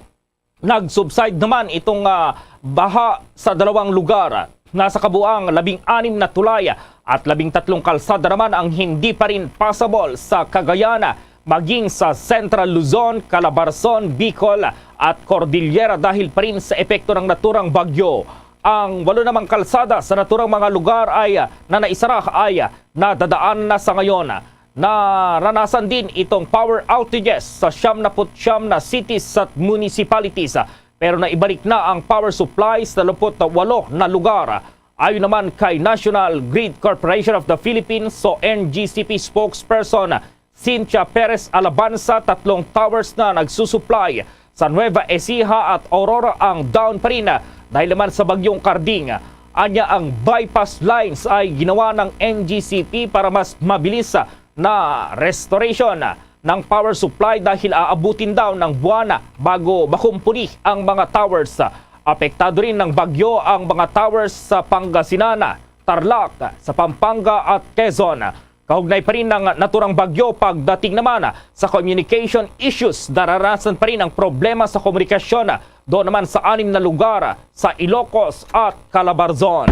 Nag-subside naman itong ah, baha sa dalawang lugar. Nasa kabuang labing anim na tulay at labing tatlong kalsada naman ang hindi pa rin passable sa Cagayan, maging sa Central Luzon, Calabarzon, Bicol at Cordillera dahil pa rin sa epekto ng naturang bagyo. Ang walo namang kalsada sa naturang mga lugar ay ah, na naisara ay ah, nadadaan na sa ngayon. Naranasan din itong power outages sa siyam na put siyam na cities at municipalities, pero naibalik na ang power supply sa dalawampu't walo na lugar. Ayon naman kay National Grid Corporation of the Philippines o N G C P spokesperson Cynthia Perez Alabanza, tatlong towers na nagsusupply sa Nueva Ecija at Aurora ang down pa rin dahil naman sa Bagyong Karding. Anya, ang bypass lines ay ginawa ng N G C P para mas mabilis na restoration ng power supply dahil aabutin daw ng buwan bago makumpuni ang mga towers. Apektado rin ng bagyo ang mga towers sa Pangasinan, Tarlac, sa Pampanga at Quezon. Kaugnay pa rin ng naturang bagyo, pagdating naman sa communication issues, naranasan pa rin ang problema sa komunikasyon doon naman sa anim na lugar sa Ilocos at Calabarzon.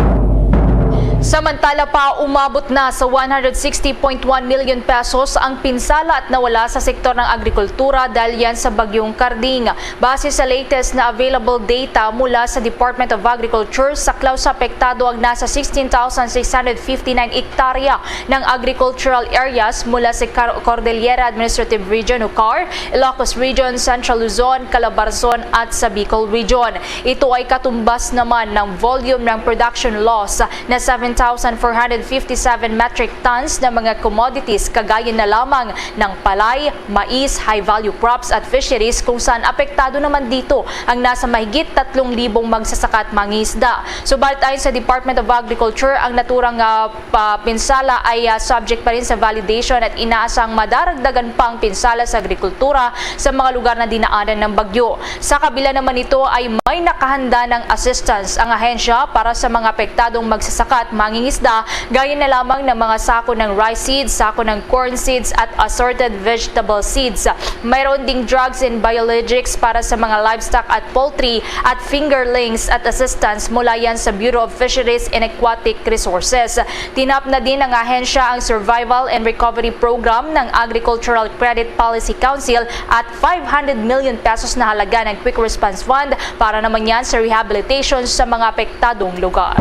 Samantala pa, umabot na sa one hundred sixty point one million pesos ang pinsala at nawala sa sektor ng agrikultura dahil yan sa Bagyong Karding. Base sa latest na available data mula sa Department of Agriculture, saklaw sa apektado ang nasa sixteen thousand six hundred fifty-nine hektarya ng agricultural areas mula sa Car-, Cordillera Administrative Region o car, Ilocos Region, Central Luzon, Calabarzon at sa Bicol Region. Ito ay katumbas naman ng volume ng production loss na seven thousand four hundred fifty-seven metric tons ng mga commodities kagaya na lamang ng palay, mais, high-value crops at fisheries, kung saan apektado naman dito ang nasa mahigit tatlong libong magsasaka at mangingisda. Subalit, ayon sa Department of Agriculture, ang naturang ah, pa-, pinsala ay ah, subject pa rin sa validation at inaasang madaragdagan pang pinsala sa agrikultura sa mga lugar na dinaanan ng bagyo. Sa kabila naman nito ay may nakahanda ng assistance ang ahensya para sa mga apektadong magsasaka at mangingisda, gaya na lamang ng mga sako ng rice seeds, sako ng corn seeds at assorted vegetable seeds. Mayroon ding drugs and biologics para sa mga livestock at poultry at fingerlings at assistance mula yan sa Bureau of Fisheries and Aquatic Resources. Tinap na din ng ahensya ang Survival and Recovery Program ng Agricultural Credit Policy Council at five hundred million pesos na halaga ng Quick Response Fund para naman yan sa rehabilitation sa mga apektadong lugar.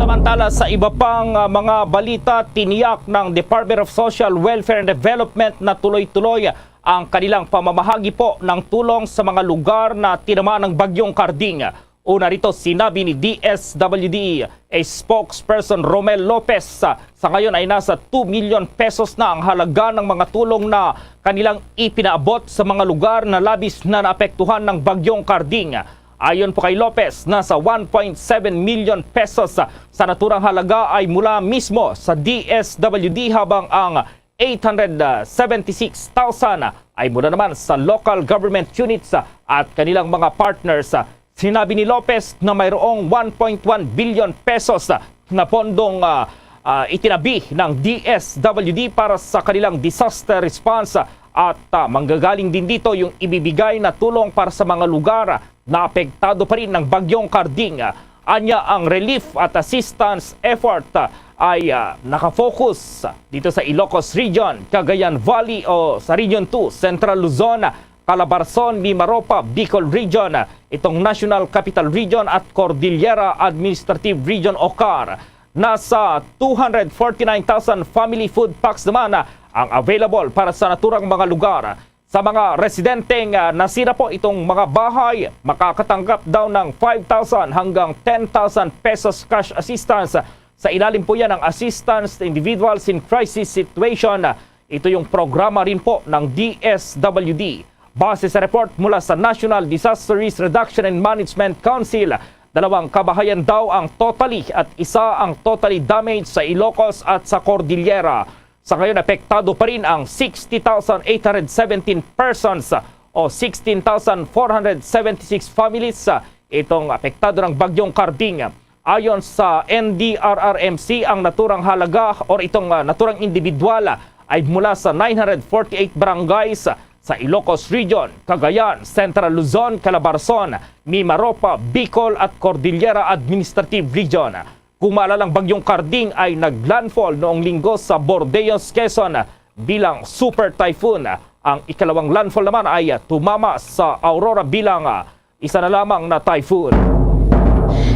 Samantala, sa iba pang ah, mga balita, tiniyak ng Department of Social Welfare and Development na tuloy-tuloy ang kanilang pamamahagi po ng tulong sa mga lugar na tinamaan ng Bagyong Karding. Una rito, sinabi ni D S W D spokesperson Romel Lopez, sa ngayon ay nasa two million pesos na ang halaga ng mga tulong na kanilang ipinaabot sa mga lugar na labis na naapektuhan ng Bagyong Karding. Ayon po kay Lopez, nasa one point seven million pesos sa naturang halaga ay mula mismo sa D S W D, habang ang eight hundred seventy-six thousand ay mula naman sa local government units at kanilang mga partners. Sinabi ni Lopez na mayroong one point one billion pesos na pondong ah, ah, itinabi ng D S W D para sa kanilang disaster response at, ah, manggagaling din dito yung ibibigay na tulong para sa mga lugar na apektado pa rin ng Bagyong Carding. Anya, ang relief at assistance effort, ah, ay, ah, nakafocus dito sa Ilocos Region, Cagayan Valley o sa Region two, Central Luzon, Calabarzon, Mimaropa, Bicol Region, itong National Capital Region at Cordillera Administrative Region o CAR. Nasa two hundred forty-nine thousand family food packs naman ang available para sa naturang mga lugar. Sa mga residenteng, ah, nasira po itong mga bahay, makakatanggap daw ng five thousand hanggang ten thousand pesos cash assistance. Sa ilalim po yan ng Assistance to Individuals in Crisis Situation. Ito yung programa rin po ng D S W D. Base sa report mula sa National Disaster Risk Reduction and Management Council, dalawang kabahayan daw ang totally at isa ang totally damaged sa Ilocos at sa Cordillera. Sa ngayon, apektado pa rin ang sixty thousand eight hundred seventeen persons o sixteen thousand four hundred seventy-six families. Itong apektado ng Bagyong Carding. Ayon sa N D R R M C, ang naturang halaga or itong, ah, naturang individual, ah, ay mula sa nine hundred forty-eight barangays sa Ilocos Region, Cagayan, Central Luzon, Calabarzon, Mimaropa, Bicol at Cordillera Administrative Region. Kung maalala, ang Bagyong Carding ay naglandfall noong Linggo sa Bordeos, Quezon bilang super typhoon. Ang ikalawang landfall naman ay tumama sa Aurora bilang, ah, isa na lamang na typhoon.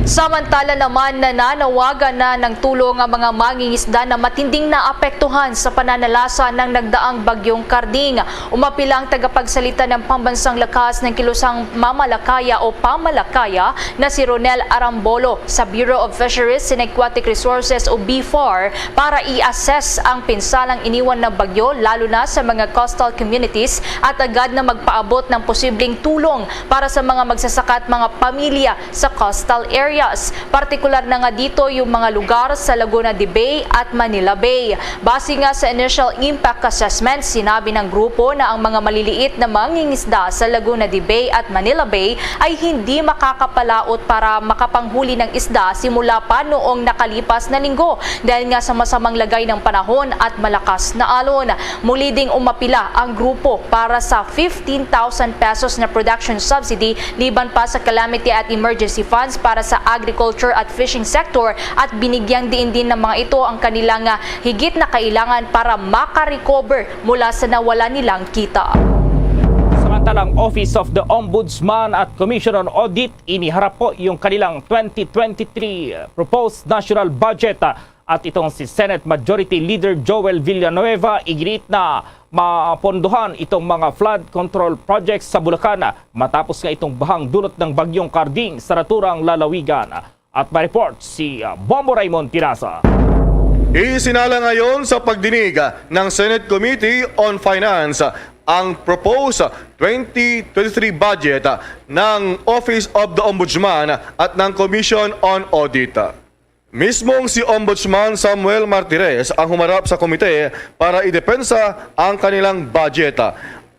Samantala naman, nananawagan na ng tulong ang mga mangingisda na matinding naapektuhan sa pananalasa ng nagdaang Bagyong Carding. Umapila ang tagapagsalita ng Pambansang Lakas ng Kilusang Mamalakaya o Pamalakaya na si Ronel Arambolo sa Bureau of Fisheries and Aquatic Resources o B far para i-assess ang pinsalang iniwan ng bagyo, lalo na sa mga coastal communities, at agad na magpaabot ng posibleng tulong para sa mga magsasaka at mga pamilya sa coastal areas. Partikular na nga dito yung mga lugar sa Laguna de Bay at Manila Bay. Base nga sa initial impact assessment, sinabi ng grupo na ang mga maliliit na mangingisda sa Laguna de Bay at Manila Bay ay hindi makakapalaot para makapanghuli ng isda simula pa noong nakalipas na linggo dahil nga sa masamang lagay ng panahon at malakas na alon. Muli ding umapila ang grupo para sa fifteen thousand pesos na production subsidy liban pa sa calamity at emergency funds para sa agriculture at fishing sector at binigyang diin din ng mga ito ang kanilang, ah, higit na kailangan para makarecover mula sa nawala nilang kita. Samantala, ang Office of the Ombudsman at Commission on Audit, iniharap po yung kanilang twenty twenty-three proposed national budget, ah, at itong si Senate Majority Leader Joel Villanueva iginiit na mapondohan itong mga flood control projects sa Bulacan, ah, matapos nga itong bahang dulot ng Bagyong Carding sa naturang lalawigan. At may report si, ah, Bombo Raymond Tirasa. Isinala ngayon sa pagdinig ng Senate Committee on Finance ang proposed twenty twenty-three budget ng Office of the Ombudsman at ng Commission on Audit. Mismong si Ombudsman Samuel Martires ang humarap sa komite para idepensa ang kanilang budget.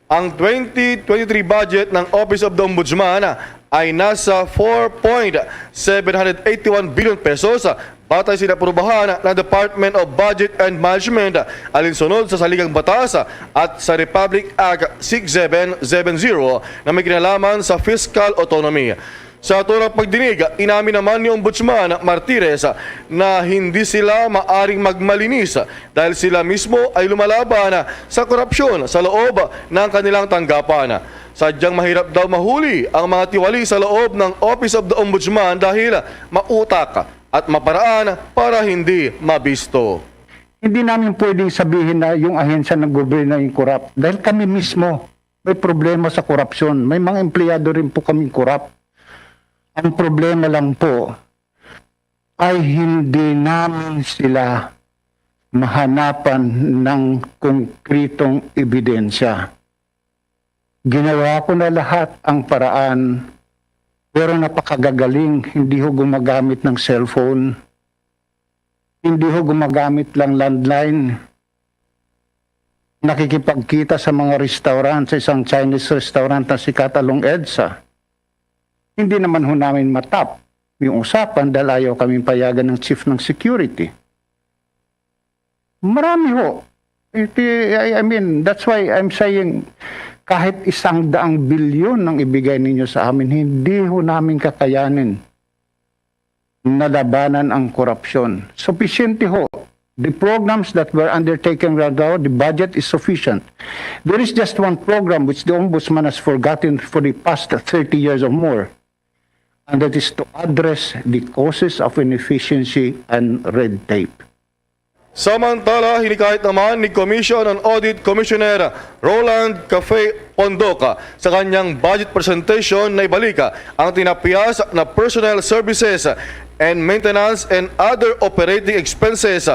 Ang twenty twenty-three budget ng Office of the Ombudsman ay nasa four point seven hundred eighty-one billion pesos, batay sa inaprubahan ng Department of Budget and Management, alinsunod sa Saligang Batas at sa Republic Act six seven seven zero na may kinalaman sa fiscal autonomy. Sa naturang pagdinig, inamin naman ni Ombudsman Martires na hindi sila maaring magmalinis dahil sila mismo ay lumalaban sa korupsyon sa loob ng kanilang tanggapan. Sadyang mahirap daw mahuli ang mga tiwali sa loob ng Office of the Ombudsman dahil mautak at maparaan para hindi mabisto. Hindi namin pwedeng sabihin na yung ahensya ng gobyerno ay corrupt dahil kami mismo may problema sa korupsyon. May mga empleyado rin po kaming corrupt. Ang problema lang po ay hindi namin sila mahanapan ng konkretong ebidensya. Ginawa ko na lahat ang paraan, pero napakagagaling, hindi ho gumagamit ng cellphone, hindi ho gumagamit lang landline. Nakikipagkita sa mga restaurant, sa isang Chinese restaurant na sikat along EDSA. Hindi naman ho namin matap yung usapan dahil ayaw kaming payagan ng chief ng security. Marami ho. Iti, I, I mean, that's why I'm saying, kahit isang daang bilyon ang ibigay ninyo sa amin, hindi ho namin kakayanin na labanan ang korupsyon. Sufisyente ho. The programs that were undertaken right now, the budget is sufficient. There is just one program which the Ombudsman has forgotten for the past thirty years or more, and that is to address the causes of inefficiency and red tape. Samantala, hinikayat naman ni Commission on Audit Commissioner Roland Cafe Pondoc sa kanyang budget presentation na ibalik ang tinapyas na personnel services and maintenance and other operating expenses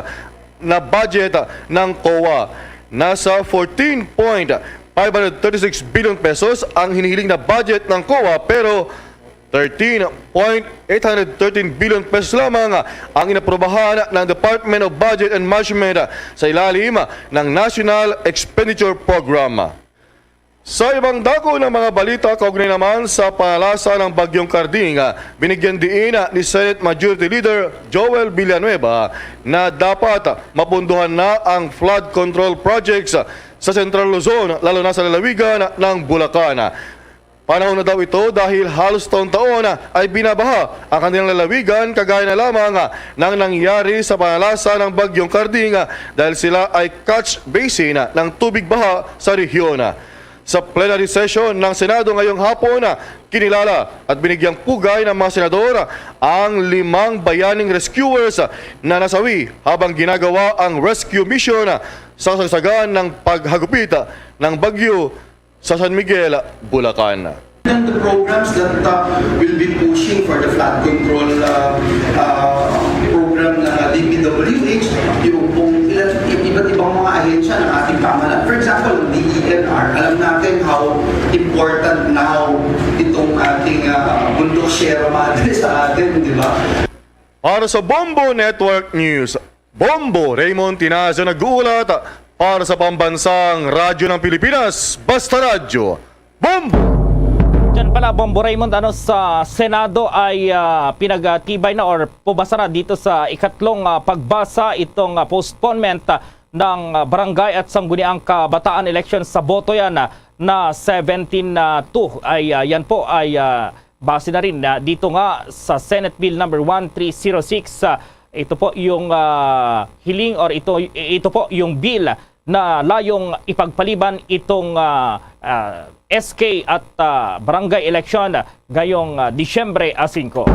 na budget ng COA. Nasa fourteen point five hundred thirty-six billion pesos ang hinihiling na budget ng COA, pero thirteen point eight hundred thirteen billion pesos lamang ang inaprubahan ng Department of Budget and Management sa ilalim ng National Expenditure Program. Sa ibang dako ng mga balita kaugnay naman sa panalasa ng Bagyong Carding, binigyan diin ni Senate Majority Leader Joel Villanueva na dapat mapunduhan na ang flood control projects sa Central Luzon, lalo na sa lalawigan ng Bulacan. Panahon na daw ito dahil halos taon-taon ay binabaha ang kanilang lalawigan, kagaya na lamang ng nangyari sa panalasa ng Bagyong Carding, dahil sila ay catch basin ng tubig baha sa rehiyon. Sa plenary session ng Senado ngayong hapon, kinilala at binigyang pugay ng mga senador ang limang bayaning rescuers na nasawi habang ginagawa ang rescue mission sa kasagsagan ng paghagupit ng bagyo sa San Miguel, Bulacan. And the programs that uh, will be pushing for the flood control uh, uh, program ng uh, D P W H, yung pong ilan, i- iba't ibang mga ahensya ng ating pamahalaan. For example, ang D E N R, alam natin how important now itong ating uh, bundok Sierra Madre sa atin, di ba? Para sa Bombo Network News, Bombo Raymond Tinazo nag-uulat. Para sa Pambansang Radyo ng Pilipinas, Basta Radyo, Bombo! Diyan pala, Bombo Raymond, ano, sa Senado ay ah, pinagtibay na or pumasa na dito sa ikatlong ah, pagbasa itong ah, postponement ah, ng ah, barangay at sangguniang kabataan election sa boto yan ah, na seventeen two. Ay ah, yan po ay ah, base na rin ah, dito nga sa Senate Bill number one three zero six. Ah, ito po yung ah, hiling or ito ito po yung bill na layong ipagpaliban itong ah, ah, S K at ah, barangay election ngayong ah, Disyembre a singko.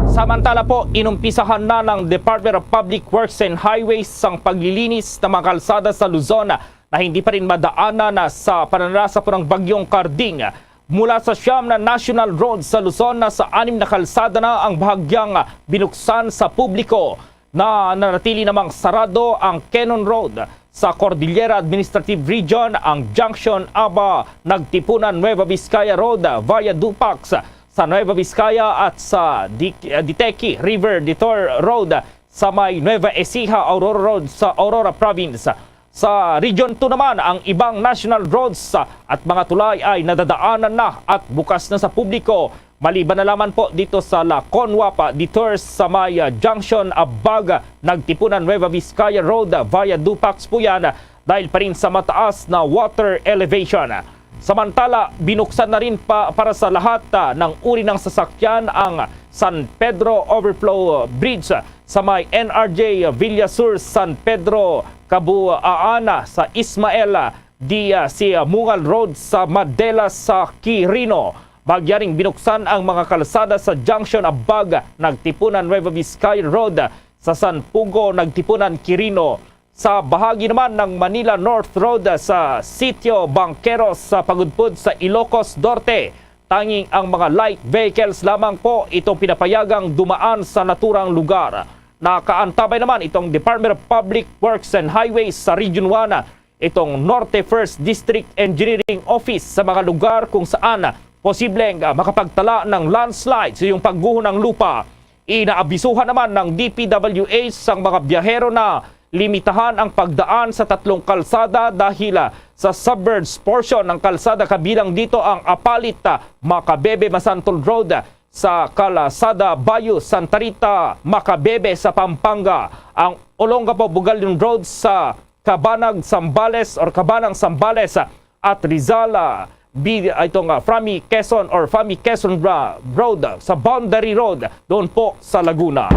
Samantala po, inumpisahan na ng Department of Public Works and Highways ang paglilinis ng mga kalsada sa Luzon na hindi pa rin madaanan sa pananalasa po ng Bagyong Carding. Mula sa siyam na national roads sa Luzon, nasa anim na kalsada na ang bahagyang binuksan sa publiko. Na nanatili namang sarado ang Kenon Road sa Cordillera Administrative Region, ang junction Aba Nagtipunan Nueva Vizcaya Road via Dupax sa Nueva Vizcaya at sa Di- Ditequi River Detour Road sa may Nueva Ecija Aurora Road sa Aurora Province. Sa Region two naman, ang ibang national roads at mga tulay ay nadadaanan na at bukas na sa publiko, maliban na lamang po dito sa La Conua pa Detours sa may ah, junction Abag Nagtipunan Nueva Vizcaya Road via Dupax po yan dahil pa rin sa mataas na water elevation. Samantala, binuksan na rin pa para sa lahat ah, ng uri ng sasakyan ang San Pedro Overflow Bridge sa may N R J Villasur San Pedro Kabuaan sa Ismael D C Mungal Road sa Madela sa Quirino. Bagyaring binuksan ang mga kalsada sa junction Abag Nagtipunan Nueva Vizcaya Road sa San Pugo Nagtipunan Quirino. Sa bahagi naman ng Manila North Road sa Sitio Banqueros sa pagudpod sa Ilocos Norte, tanging ang mga light vehicles lamang po itong pinapayagang dumaan sa naturang lugar. Nakaantabay naman itong Department of Public Works and Highways sa Region one, itong Norte First District Engineering Office sa mga lugar kung saan posibleng ah, makapagtala ng landslide sa iyong pagguho ng lupa. Inaabisuhan naman ng D P W H ang mga biyahero na limitahan ang pagdaan sa tatlong kalsada dahil ah, sa submerged portion ng kalsada, kabilang dito ang Apalit ah, Macabebe Masantol Road, sa Kalasada Bayo, Santa Rita, Macabebe sa Pampanga, ang Olongapo Bugalyon Road sa Cabanag, Zambales or Cabanang, Zambales at Rizal, ah, bi-, ah, itong, ah, Fami Quezon or Fami Quezon Ra-, Road, ah, sa Boundary Road doon po sa Laguna.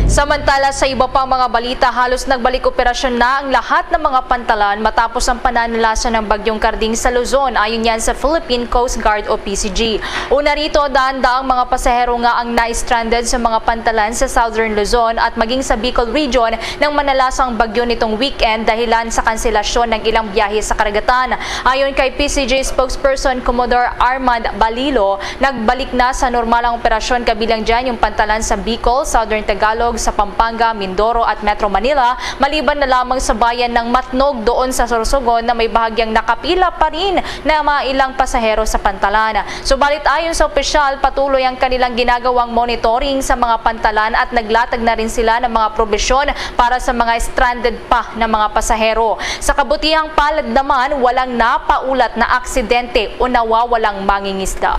Samantala, sa iba pang mga balita, halos nagbalik operasyon na ang lahat ng mga pantalan matapos ang pananalasa ng Bagyong Carding sa Luzon, ayon yan sa Philippine Coast Guard o P C G. Una rito, daan-daang mga pasahero nga ang na-stranded sa mga pantalan sa Southern Luzon at maging sa Bicol Region nang manalasa ang bagyo nitong weekend, dahilan sa kanselasyon ng ilang biyahe sa karagatan. Ayon kay P C G spokesperson Commodore Armand Balilo, nagbalik na sa normal ang operasyon, kabilang dyan yung pantalan sa Bicol, Southern Tagalog, sa Pampanga, Mindoro at Metro Manila, maliban na lamang sa bayan ng Matnog doon sa Sorsogon na may bahagyang nakapila pa rin na mga ilang pasahero sa pantalan. Subalit, ayon sa opisyal, patuloy ang kanilang ginagawang monitoring sa mga pantalan at naglatag na rin sila ng mga probisyon para sa mga stranded pa na mga pasahero. Sa kabutihang palad naman, walang napaulat na aksidente o nawawalang mangingisda.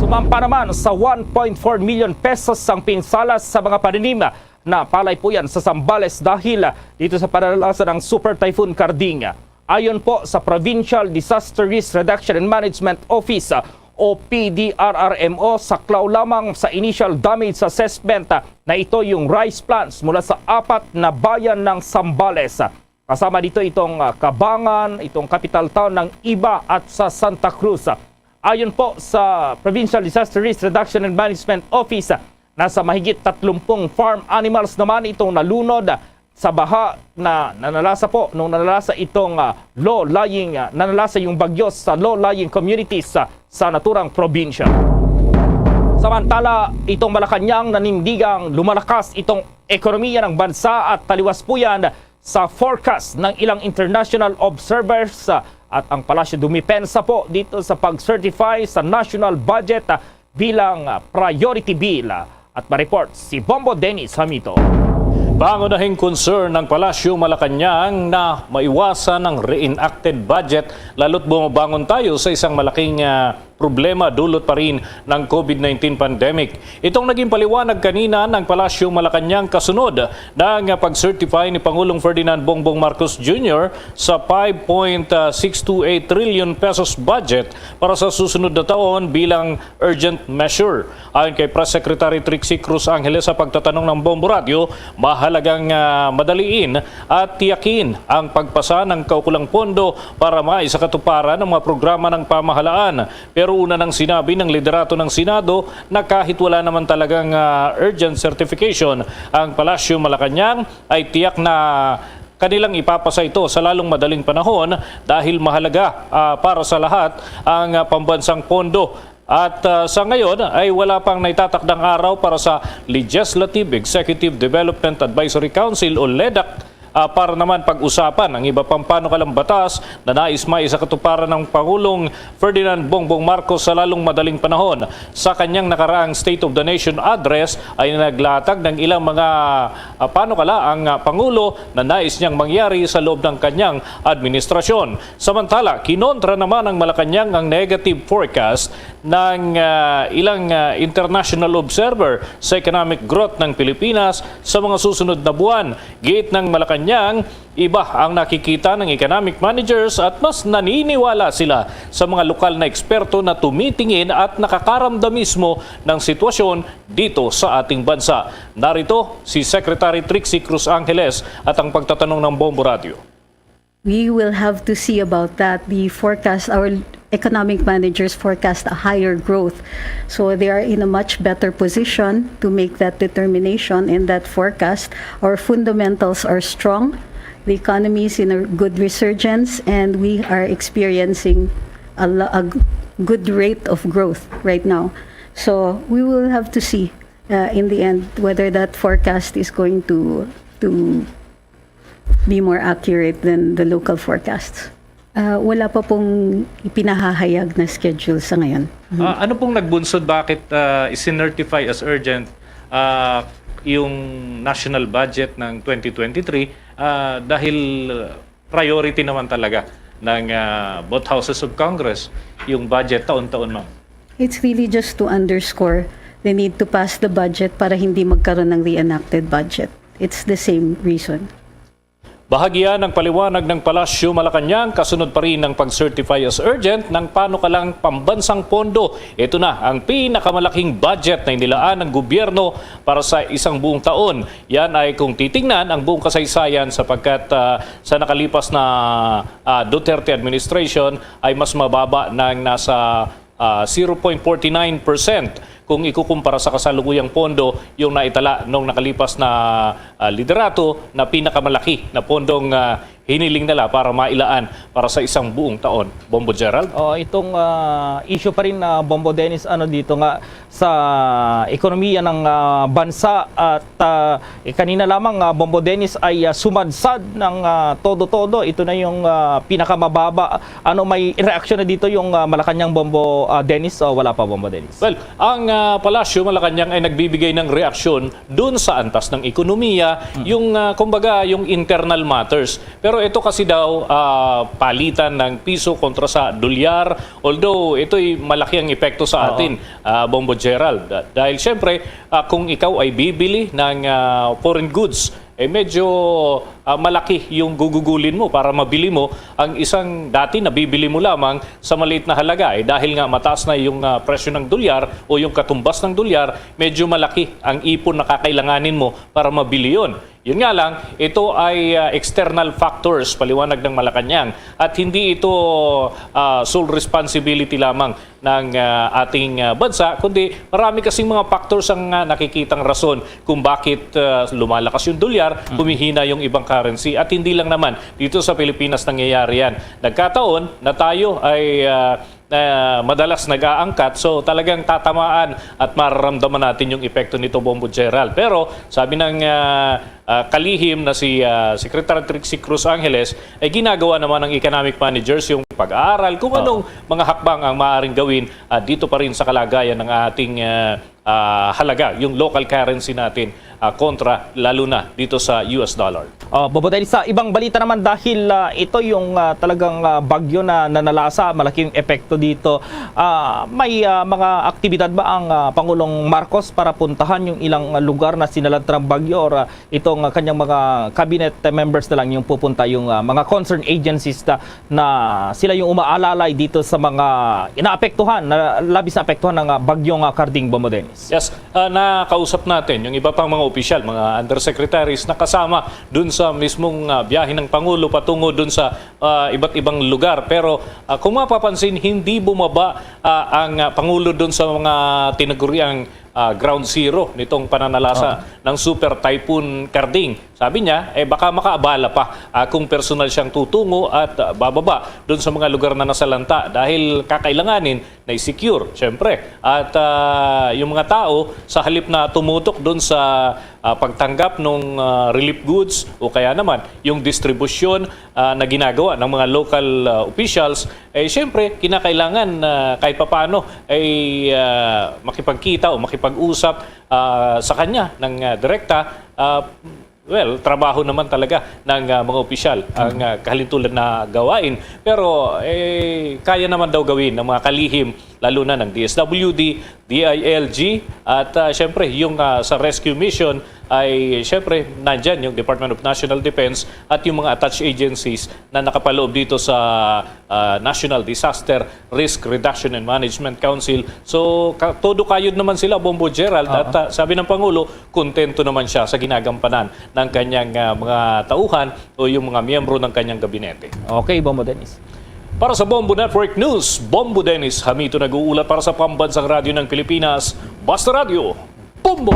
Sumampa naman sa one point four million pesos ang pinsala sa mga paninim na palay po yan sa Zambales dahil dito sa panalasa ng Super Typhoon Carding. Ayon po sa Provincial Disaster Risk Reduction and Management Office o P D R R M O, saklaw lamang sa initial damage assessment na ito yung rice plants mula sa apat na bayan ng Zambales. Kasama dito itong, ah, Cabangan, itong capital town ng Iba at sa Santa Cruz. Ayon po sa Provincial Disaster Risk Reduction and Management Office, nasa mahigit tatlumpung farm animals naman itong nalunod sa baha na nanalasa po nung nanalasa itong, ah, low-lying, ah, nanalasa yung bagyo sa low-lying communities, ah, sa naturang probinsya. Samantala, itong Malacañang nanindigang lumalakas itong ekonomiya ng bansa at taliwas po yan sa forecast ng ilang international observers, ah, at ang Palasyo dumipensa po dito sa pag-certify sa national budget, ah, bilang, ah, priority bill. At ma-report si Bombo Dennis Hamito. Pangunahing concern ng Palasyo Malacañang na maiwasan ang reenacted budget, lalo't bumabangon tayo sa isang malaking, ah, problema dulot pa rin ng COVID nineteen pandemic. Itong naging paliwanag kanina ng Palasyo Malacañang kasunod ng pag-certify ni Pangulong Ferdinand Bongbong Marcos Junior sa five point six two eight trillion pesos budget para sa susunod na taon bilang urgent measure. Ayon kay Press Secretary Trixie Cruz Angeles, sa pagtatanong ng Bombo Radyo, mahalagang, ah, madaliin at tiyakin ang pagpasa ng kaukulang pondo para maisakatuparan ang mga programa ng pamahalaan. Pero una nang sinabi ng liderato ng Senado na kahit wala naman talagang, ah, urgent certification ang Palasyo Malacañang, ay tiyak na kanilang ipapasa ito sa lalong madaling panahon dahil mahalaga, ah, para sa lahat ang, ah, pambansang pondo. At, ah, sa ngayon ay wala pang naitatakdang araw para sa Legislative Executive Development Advisory Council o ledac, ah, para naman pag-usapan ang iba pang panukalang batas na nais maisakatuparan ng Pangulong Ferdinand Bongbong Marcos sa lalong madaling panahon. Sa kanyang nakaraang State of the Nation Address ay naglatag ng ilang mga, ah, panukala ang, ah, Pangulo na nais niyang mangyari sa loob ng kanyang administrasyon. Samantala, kinontra naman ng Malacañang ang negative forecast ng, ah, ilang, ah, international observer sa economic growth ng Pilipinas sa mga susunod na buwan. Giit ng Malacañang, iba ang nakikita ng economic managers at mas naniniwala sila sa mga lokal na eksperto na tumitingin at nakakaramdam mismo ng sitwasyon dito sa ating bansa. Narito si Secretary Trixie Cruz Angeles at ang pagtatanong ng Bombo Radyo. We will have to see about that. The forecast, our economic managers forecast a higher growth. So they are in a much better position to make that determination and that forecast. Our fundamentals are strong. The economy is in a good resurgence, and we are experiencing a, lo- a g- good rate of growth right now. So we will have to see, uh, in the end, whether that forecast is going to to be more accurate than the local forecasts. Ah, wala pa pong ipinahahayag na schedule sa ngayon. Mhm. Ah, ano pong nagbunsod, bakit, ah, isinertify as urgent, ah, yung national budget ng twenty twenty-three? Ah, dahil priority naman talaga ng, ah, both houses of Congress yung budget taon-taon, ma'am. It's really just to underscore the need to pass the budget para hindi magkaroon ng reenacted budget. It's the same reason. Bahagyan ng paliwanag ng Palasyo Malacañang, kasunod pa rin ng pag-certify as urgent ng panukalang pambansang pondo. Ito na ang pinakamalaking budget na inilaan ng gobyerno para sa isang buong taon. Yan ay kung titingnan ang buong kasaysayan, sapagkat ah, sa nakalipas na ah, Duterte administration ay mas mababa ng nasa ah, zero point forty nine percent kung ikukumpara sa kasalukuyang pondo yung naitala nung nakalipas na ah, liderato na pinakamalaki na pondong ah, hiniling nila para mailaan para sa isang buong taon. Bombo Gerald? Oh, itong ah, issue pa rin na Bombo Dennis, ano, dito nga sa ekonomiya ng ah, bansa at ah, eh, kanina lamang, ah, Bombo Dennis, ay ah, sumadsad ng ah, todo-todo. Ito na yung ah, pinakamababa. Ano, may reaksyon na dito yung ah, Malacañang, Bombo ah, Dennis, o wala pa, Bombo Dennis? Well, ang ah, Palasyo Malacañang ay nagbibigay ng reaksyon dun sa antas ng ekonomiya, yung ah, kumbaga yung internal matters. Pero ito kasi daw ah, palitan ng piso kontra sa dolyar, although ito'y malaki ang epekto sa Oo. atin, ah, Bombo Gerald. Ah, dahil siyempre, ah, kung ikaw ay bibili ng ah, foreign goods, eh medyo ah, malaki yung gugugulin mo para mabili mo ang isang dati na bibili mo lamang sa maliit na halaga. Eh, dahil nga mataas na yung ah, presyo ng dolyar o yung katumbas ng dolyar, medyo malaki ang ipon na kakailanganin mo para mabili yon. Yun nga lang, ito ay ah, external factors, paliwanag ng Malacañang, at hindi ito ah, sole responsibility lamang ng ah, ating ah, bansa, kundi marami kasing mga factors ang ah, nakikitang rason kung bakit ah, lumalakas yung dolyar, humihina yung ibang currency, at hindi lang naman dito sa Pilipinas nangyayari yan. Nagkataon na tayo ay ah, na madalas nag-aangkat, so talagang tatamaan at mararamdaman natin yung epekto nito, Bombo Gerald. Pero sabi ng ah, ah, kalihim na si ah, Secretary Trixie Cruz Angeles, ay ginagawa naman ng economic managers yung pag-aaral kung Oo. anong mga hakbang ang maaaring gawin ah, dito pa rin sa kalagayan ng ating ah, ah, halaga, yung local currency natin ah, kontra lalo na dito sa U S dollar. Oh, Bobo, dahil sa ibang balita naman, dahil ah, ito yung ah, talagang ah, bagyo na nanalasa, malaking epekto dito. Ah, may ah, mga aktibidad ba ang ah, Pangulong Marcos para puntahan yung ilang ah, lugar na sinalantra ng bagyo, or ah, itong ah, kanyang mga cabinet members na lang yung pupunta, yung ah, mga concerned agencies na, na sila yung umaalalay dito sa mga inaapektuhan, na labis na apektuhan ng ah, bagyong ah, Carding, Bombo Dennis? Yes, ah, nakausap natin yung iba pang mga opisyal, mga undersecretaries na kasama dun sa mismong ah, biyahe ng Pangulo patungo dun sa ah, iba't ibang lugar. Pero ah, kung mapapansin, hindi bumaba ah, ang ah, Pangulo dun sa mga tinaguriang ah, ground zero nitong pananalasa ng Super Typhoon Carding. Sabi niya, eh, baka makaabala pa ah, kung personal siyang tutungo at ah, bababa dun sa mga lugar na nasalanta, dahil kakailanganin na secure, syempre. At ah, yung mga tao, sa halip na tumutok dun sa ah, pagtanggap ng relief goods o kaya naman yung distribusyon ah, na ginagawa ng mga local ah, officials, eh syempre, kinakailangan na kahit papaano ay ah, makipagkita o makipag-usap ah, sa kanya ng ah, direkta. Ah, well, trabaho naman talaga ng ah, mga opisyal ang ah, kahalintulad na gawain. Pero eh, kaya naman daw gawin ng mga kalihim, lalo na ng D S W D, D I L G, at ah, syempre yung ah, sa rescue mission ay syempre nandyan yung Department of National Defense at yung mga attached agencies na nakapaloob dito sa ah, National Disaster Risk Reduction and Management Council. So, ka- todo kayod naman sila, Bombo Gerald, Oo. at ah, sabi ng Pangulo, kontento naman siya sa ginagampanan ng kanyang ah, mga tauhan o yung mga miyembro ng kanyang gabinete. Okay, Bombo Dennis. Para sa Bombo Network News, Bombo Dennis Hamito nag-uulat para sa Pambansang Radyo ng Pilipinas, Basta Radyo, Bombo!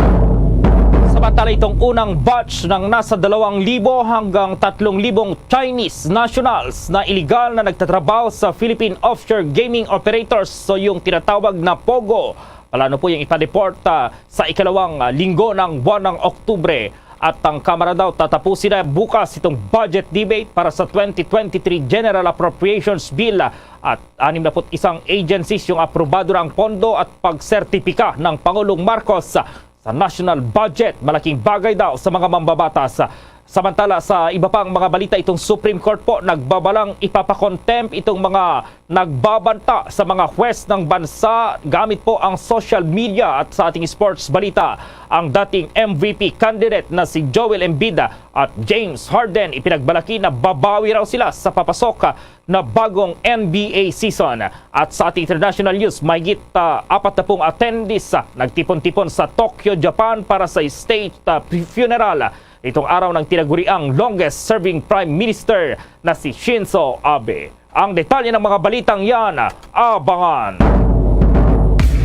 Samantala, itong unang batch ng nasa dalawang libo hanggang tatlong libong Chinese nationals na iligal na nagtatrabaho sa Philippine Offshore Gaming Operators, so yung tinatawag na POGO, plano po yung ipa-deport ah, sa ikalawang ah, linggo ng buwan ng Oktubre. At ang Kamara daw tatapusin na bukas itong budget debate para sa twenty twenty-three General Appropriations Bill. At anim na put isang agencies yung aprobado na ang pondo at pagsertipika ng Pangulong Marcos sa national budget. Malaking bagay daw sa mga mambabatas. Samantala, sa iba pang mga balita, itong Supreme Court po nagbabalang ipapakontempt itong mga nagbabanta sa mga huwes ng bansa gamit po ang social media. At sa ating sports balita, ang dating M V P candidate na si Joel Embiid at James Harden ipinagmalaki na babawi raw sila sa papasok na bagong N B A season. At sa ating international news, mahigit ah, apat na pung attendees ah, nagtipon-tipon sa Tokyo, Japan para sa state ah, funeral. Itong araw ng tinaguriang longest-serving Prime Minister na si Shinzo Abe. Ang detalye ng mga balitang yan, abangan.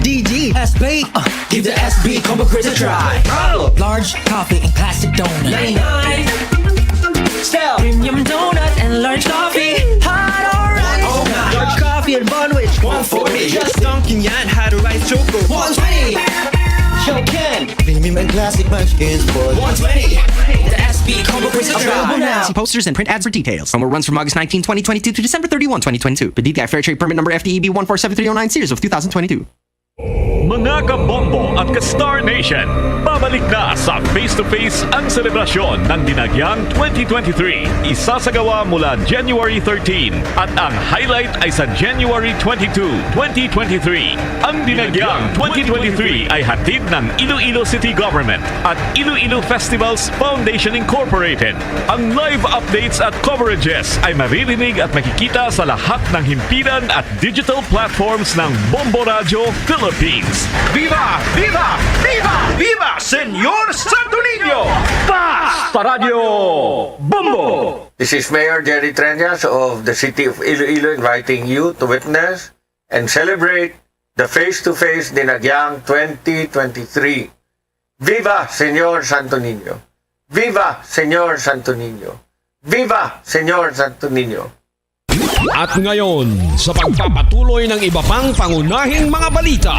D G S B. Uh, give the S B Combo Crisp a try. Large coffee and classic donut. Style. Premium donut and large coffee. Hot or ice. Large coffee and bun wich. One forty. Just dunking yan. Hot or ice choco. One twenty. Show can. Premium and classic munchkins for one twenty. The S B Combo Crisp a try. Available now. See posters and print ads for details. Promo runs from August nineteen, twenty twenty-two to December thirty-one, twenty twenty-two. Per D T I Fair Trade Permit Number F T E B one four seven three oh nine, series of two thousand twenty-two. Mga kabombo at ka-Star Nation, babalik na sa Face to Face ang selebrasyon ng Dinagyang twenty twenty-three. Isasagawa mula January thirteen at ang highlight ay sa January twenty-two, twenty twenty-three. Ang Dinagyang twenty twenty-three ay hatid ng Iloilo City Government at Iloilo Festivals Foundation Incorporated. Ang live updates at coverages ay maririnig at makikita sa lahat ng himpilan at digital platforms ng Bombo Radyo Philippines. Viva! Viva! Viva! Viva! Senyor Santo Niño! Basta Radyo Bombo! This is Mayor Jerry Treñas of the City of Iloilo inviting you to witness and celebrate the Face to Face Dinagyang twenty twenty-three. Viva Senyor Santo Niño! Viva Senyor Santo Niño! Viva Senyor Santo Niño! At ngayon, sa pagpapatuloy ng iba pang pangunahing mga balita.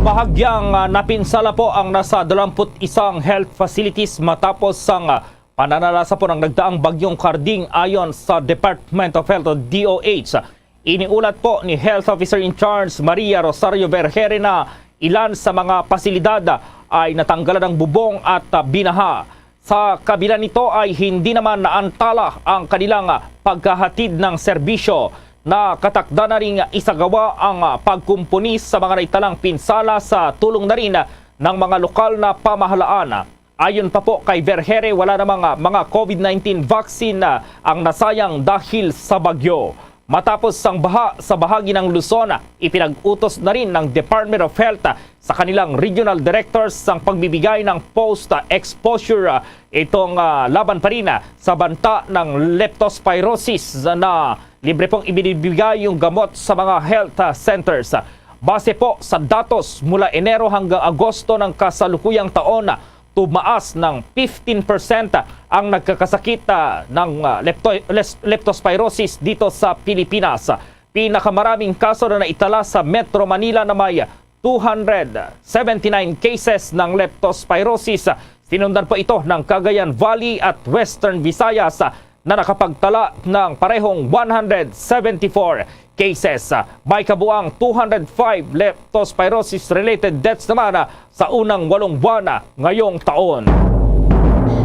Bahagyang ah, napinsala po ang nasa dalawampu't isang health facilities matapos ang ah, pananalasa po ng nagdaang bagyong Karding ayon sa Department of Health o D O H. Iniulat po ni Health Officer in Charge Maria Rosario Vergere na ilan sa mga pasilidad ay natanggalan ng bubong at ah, binaha. Sa kabila nito ay hindi naman naantala ang kanilang pagkahatid ng serbisyo. Nakatakda na ring isagawa ang pagkumpuni sa mga naitalang pinsala sa tulong na rin ng mga lokal na pamahalaan. Ayon pa po kay Vergere, wala namang mga COVID nineteen vaccine ang nasayang dahil sa bagyo. Matapos ang baha sa bahagi ng Luzon, ipinag-utos na rin ng Department of Health sa kanilang regional directors ang pagbibigay ng post-exposure itong ah, laban pa rin sa banta ng leptospirosis na libre pong ibinibigay yung gamot sa mga health ah, centers. Base po sa datos mula Enero hanggang Agosto ng kasalukuyang taon, tumaas ng fifteen percent ang nagkakasakit ah, ng ah, lepto- les- leptospirosis dito sa Pilipinas. Pinakamaraming kaso na naitala sa Metro Manila na may two hundred seventy-nine cases ng leptospirosis. Sinundan po ito ng Cagayan Valley at Western Visayas na nakapagtala ng parehong one hundred seventy-four cases. May kabuang two hundred five leptospirosis-related deaths naman sa unang walong buwan ngayong taon.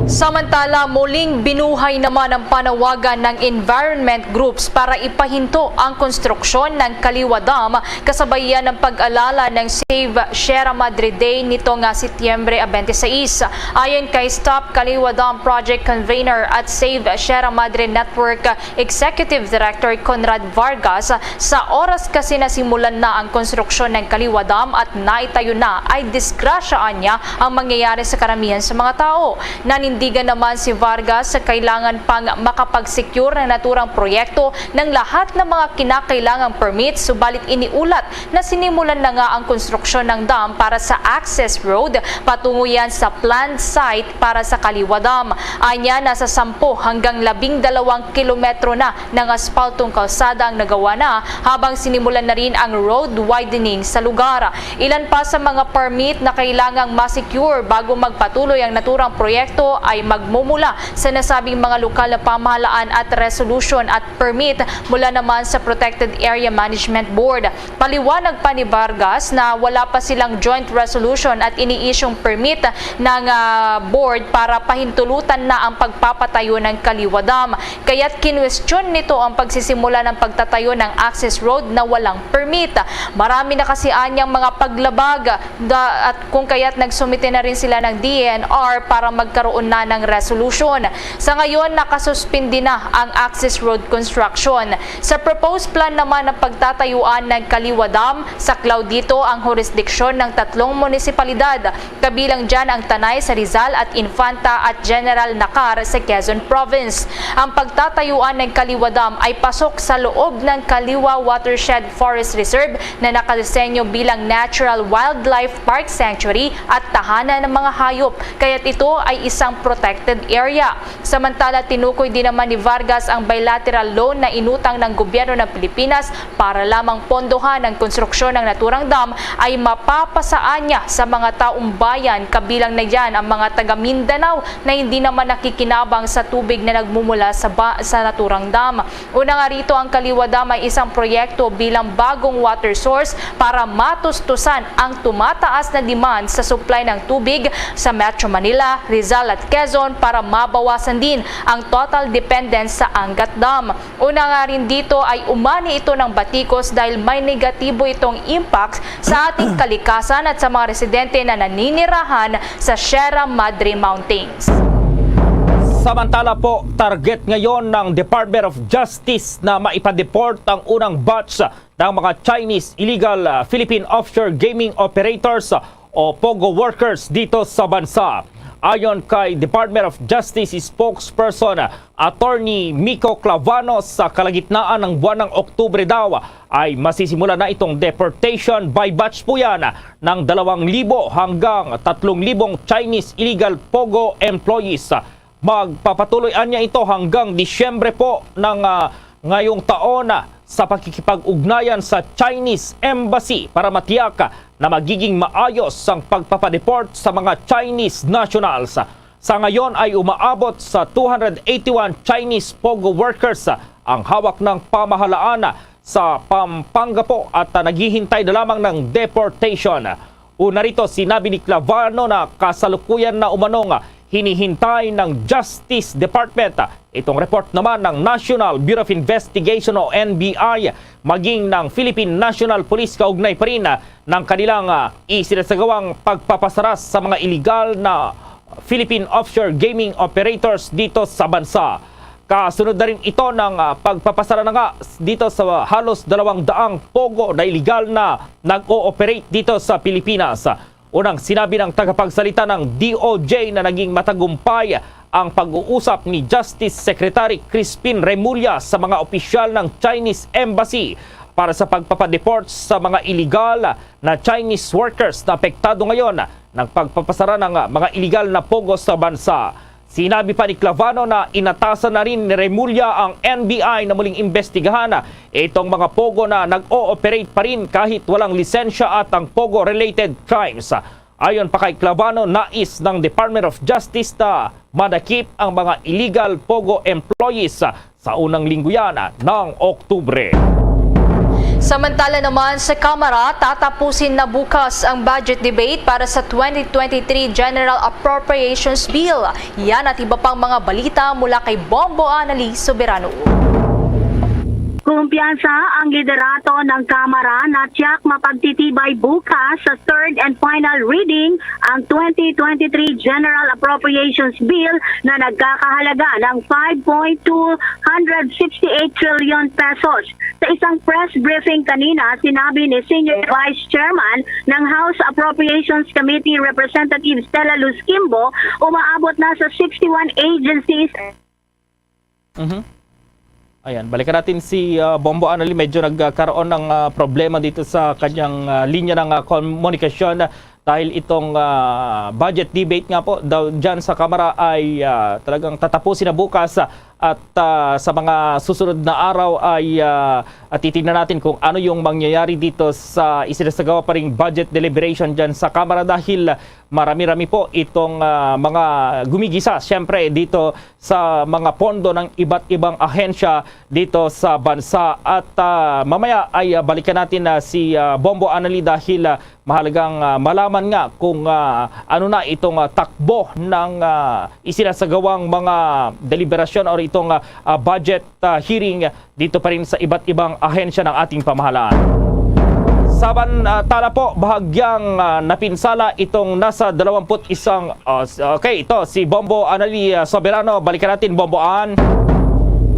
Samantala, muling binuhay naman ang panawagan ng environment groups para ipahinto ang konstruksyon ng Kaliwa Dam, kasabay yan ng pag-alala ng Save Sierra Madre Day nito nga Setyembre twenty-six. Ayon kay Stop Kaliwa Dam Project Convener at Save Sierra Madre Network Executive Director Conrad Vargas, sa oras kasi na simulan na ang konstruksyon ng Kaliwa Dam at naitayo na, ay disgrasya niya ang mangyayari sa karamihan sa mga tao. Nanindigan naman si Vargas sa kailangan pang makapag-secure ng naturang proyekto ng lahat ng mga kinakailangang permits, subalit iniulat na sinimulan na nga ang konstruksyon ng dam para sa access road patungo yan sa planned site para sa Kaliwa Dam. Anya, nasa sampo hanggang labing dalawang kilometro na ng aspaltong kalsada ang nagawa na, habang sinimulan na rin ang road widening sa lugar. Ilan pa sa mga permit na kailangang ma-secure bago magpatuloy ang naturang proyekto ay magmumula sa nasabing mga lokal na pamahalaan at resolution at permit mula naman sa Protected Area Management Board. Paliwanag pa ni Vargas na wala pa silang joint resolution at iniisyong permit ng, ah, board para pahintulutan na ang pagpapatayo ng Kaliwa Dam. Kaya't kinwestiyon nito ang pagsisimula ng pagtatayo ng access road na walang permit. Marami na kasi anyang mga paglabag da-, at kung kaya't nagsumite na rin sila ng D E N R para magkaroon na ng resolution. Sa ngayon, nakasuspindi na ang access road construction. Sa proposed plan naman ng pagtatayuan ng Kaliwa Dam, saklaw dito ang jurisdiction ng tatlong munisipalidad, kabilang dyan ang Tanay sa Rizal at Infanta at General Nakar sa Quezon Province. Ang pagtatayuan ng Kaliwa Dam ay pasok sa loob ng Kaliwa Watershed Forest Reserve na nakadesenyo bilang Natural Wildlife Park Sanctuary at tahanan ng mga hayop, kaya't ito ay isang protected area. Samantala, tinukoy din naman ni Vargas ang bilateral loan na inutang ng gobyerno ng Pilipinas para lamang pondohan ang konstruksyon ng naturang dam ay mapapasaan niya sa mga taong bayan, kabilang na diyan ang mga taga Mindanao na hindi naman nakikinabang sa tubig na nagmumula sa, ba- sa naturang dam. Una nga rito, ang Kaliwa Dam ay isang proyekto bilang bagong water source para matustusan ang tumataas na demand sa supply ng tubig sa Metro Manila, Rizal at Quezon para mabawasan din ang total dependence sa Angat Dam. Una nga rin dito ay umani ito ng batikos dahil may negatibo itong impact sa ating kalikasan at sa mga residente na naninirahan sa Sierra Madre Mountains. Samantala po, target ngayon ng Department of Justice na maipa-deport ang unang batch ng mga Chinese illegal, ah, Philippine offshore gaming operators o POGO workers dito sa bansa. Ayon kay Department of Justice spokesperson Attorney Miko Clavano, sa kalagitnaan ng buwan ng Oktubre daw ay masisimula na itong deportation by batch po yan ng dalawang libo hanggang tatlong libong Chinese illegal POGO employees. Magpapatuloy anya ito hanggang Disyembre po ng, ah, ngayong taon, ah, sa pakikipag-ugnayan sa Chinese Embassy para matiyak na magiging maayos ang pagpapadeport sa mga Chinese nationals. Sa ngayon ay umaabot sa two hundred eighty-one Chinese POGO workers ang hawak ng pamahalaan sa Pampanga po at, ah, naghihintay na lamang ng deportation. Una rito, sinabi ni Clavano na kasalukuyan na umanong hinihintay ng Justice Department itong report naman ng National Bureau of Investigation o N B I, maging ng Philippine National Police kaugnay pa rin ng kanilang, ah, isinasagawang pagpapasara sa mga iligal na Philippine offshore gaming operators dito sa bansa. Kasunod na rin ito ng, ah, pagpapasara na nga dito sa halos dalawang daang POGO na iligal na nag-ooperate dito sa Pilipinas. Unang sinabi ng tagapagsalita ng D O J na naging matagumpay ang pag-uusap ni Justice Secretary Crispin Remulla sa mga opisyal ng Chinese Embassy para sa pagpapadeport sa mga iligal na Chinese workers na apektado ngayon ng pagpapasara ng mga iligal na POGO sa bansa. Sinabi pa ni Clavano na inatasan na rin ni Remulla ang N B I na muling imbestigahan itong mga POGO na nag-ooperate pa rin kahit walang lisensya at ang POGO-related crimes. Ayon pa kay Clavano, nais ng Department of Justice na madakip ang mga illegal POGO employees sa unang linggo yan ng Oktubre. Samantala naman sa Kamara, tatapusin na bukas ang budget debate para sa twenty twenty-three General Appropriations Bill. Yan at iba pang mga balita mula kay Bombo Annalise Soberano. Kumpiyansa ang liderato ng Kamara na tiyak mapagtitibay bukas sa third and final reading ang twenty twenty-three General Appropriations Bill na nagkakahalaga ng five point two hundred sixty-eight trillion pesos. Sa isang press briefing kanina, sinabi ni Senior Vice Chairman ng House Appropriations Committee Representative Stella Luz Kimbo, umaabot na sa sixty-one agencies Mhm. Ayan, balikan natin si, ah, Bombo Anali. Medyo nagkaroon ng, ah, problema dito sa kanyang, ah, linya ng, ah, komunikasyon dahil itong, ah, budget debate nga po daw dyan sa Kamara ay, ah, talagang tatapusin na bukas. Ah, At, ah, sa mga susunod na araw ay, ah, at titingnan natin kung ano yung mangyayari dito sa isinasagawa pa ring budget deliberation dyan sa Kamara, dahil marami-rami po itong, ah, mga gumigisa, siyempre, dito sa mga pondo ng iba't ibang ahensya dito sa bansa. At, ah, mamaya ay, ah, balikan natin na si, ah, Bombo Anali, dahil, ah, mahalagang, ah, malaman nga kung, ah, ano na itong, ah, takbo ng, ah, isinasagawang mga deliberasyon or itong, ah, ah, budget, ah, hearing dito pa rin sa iba't ibang ahensya ng ating pamahalaan. Samantala po, bahagyang, ah, napinsala itong nasa dalawampu't isang, ah, s-, okay, ito si Bombo Anali, ah, Soberano. Balikan natin, Bombo An.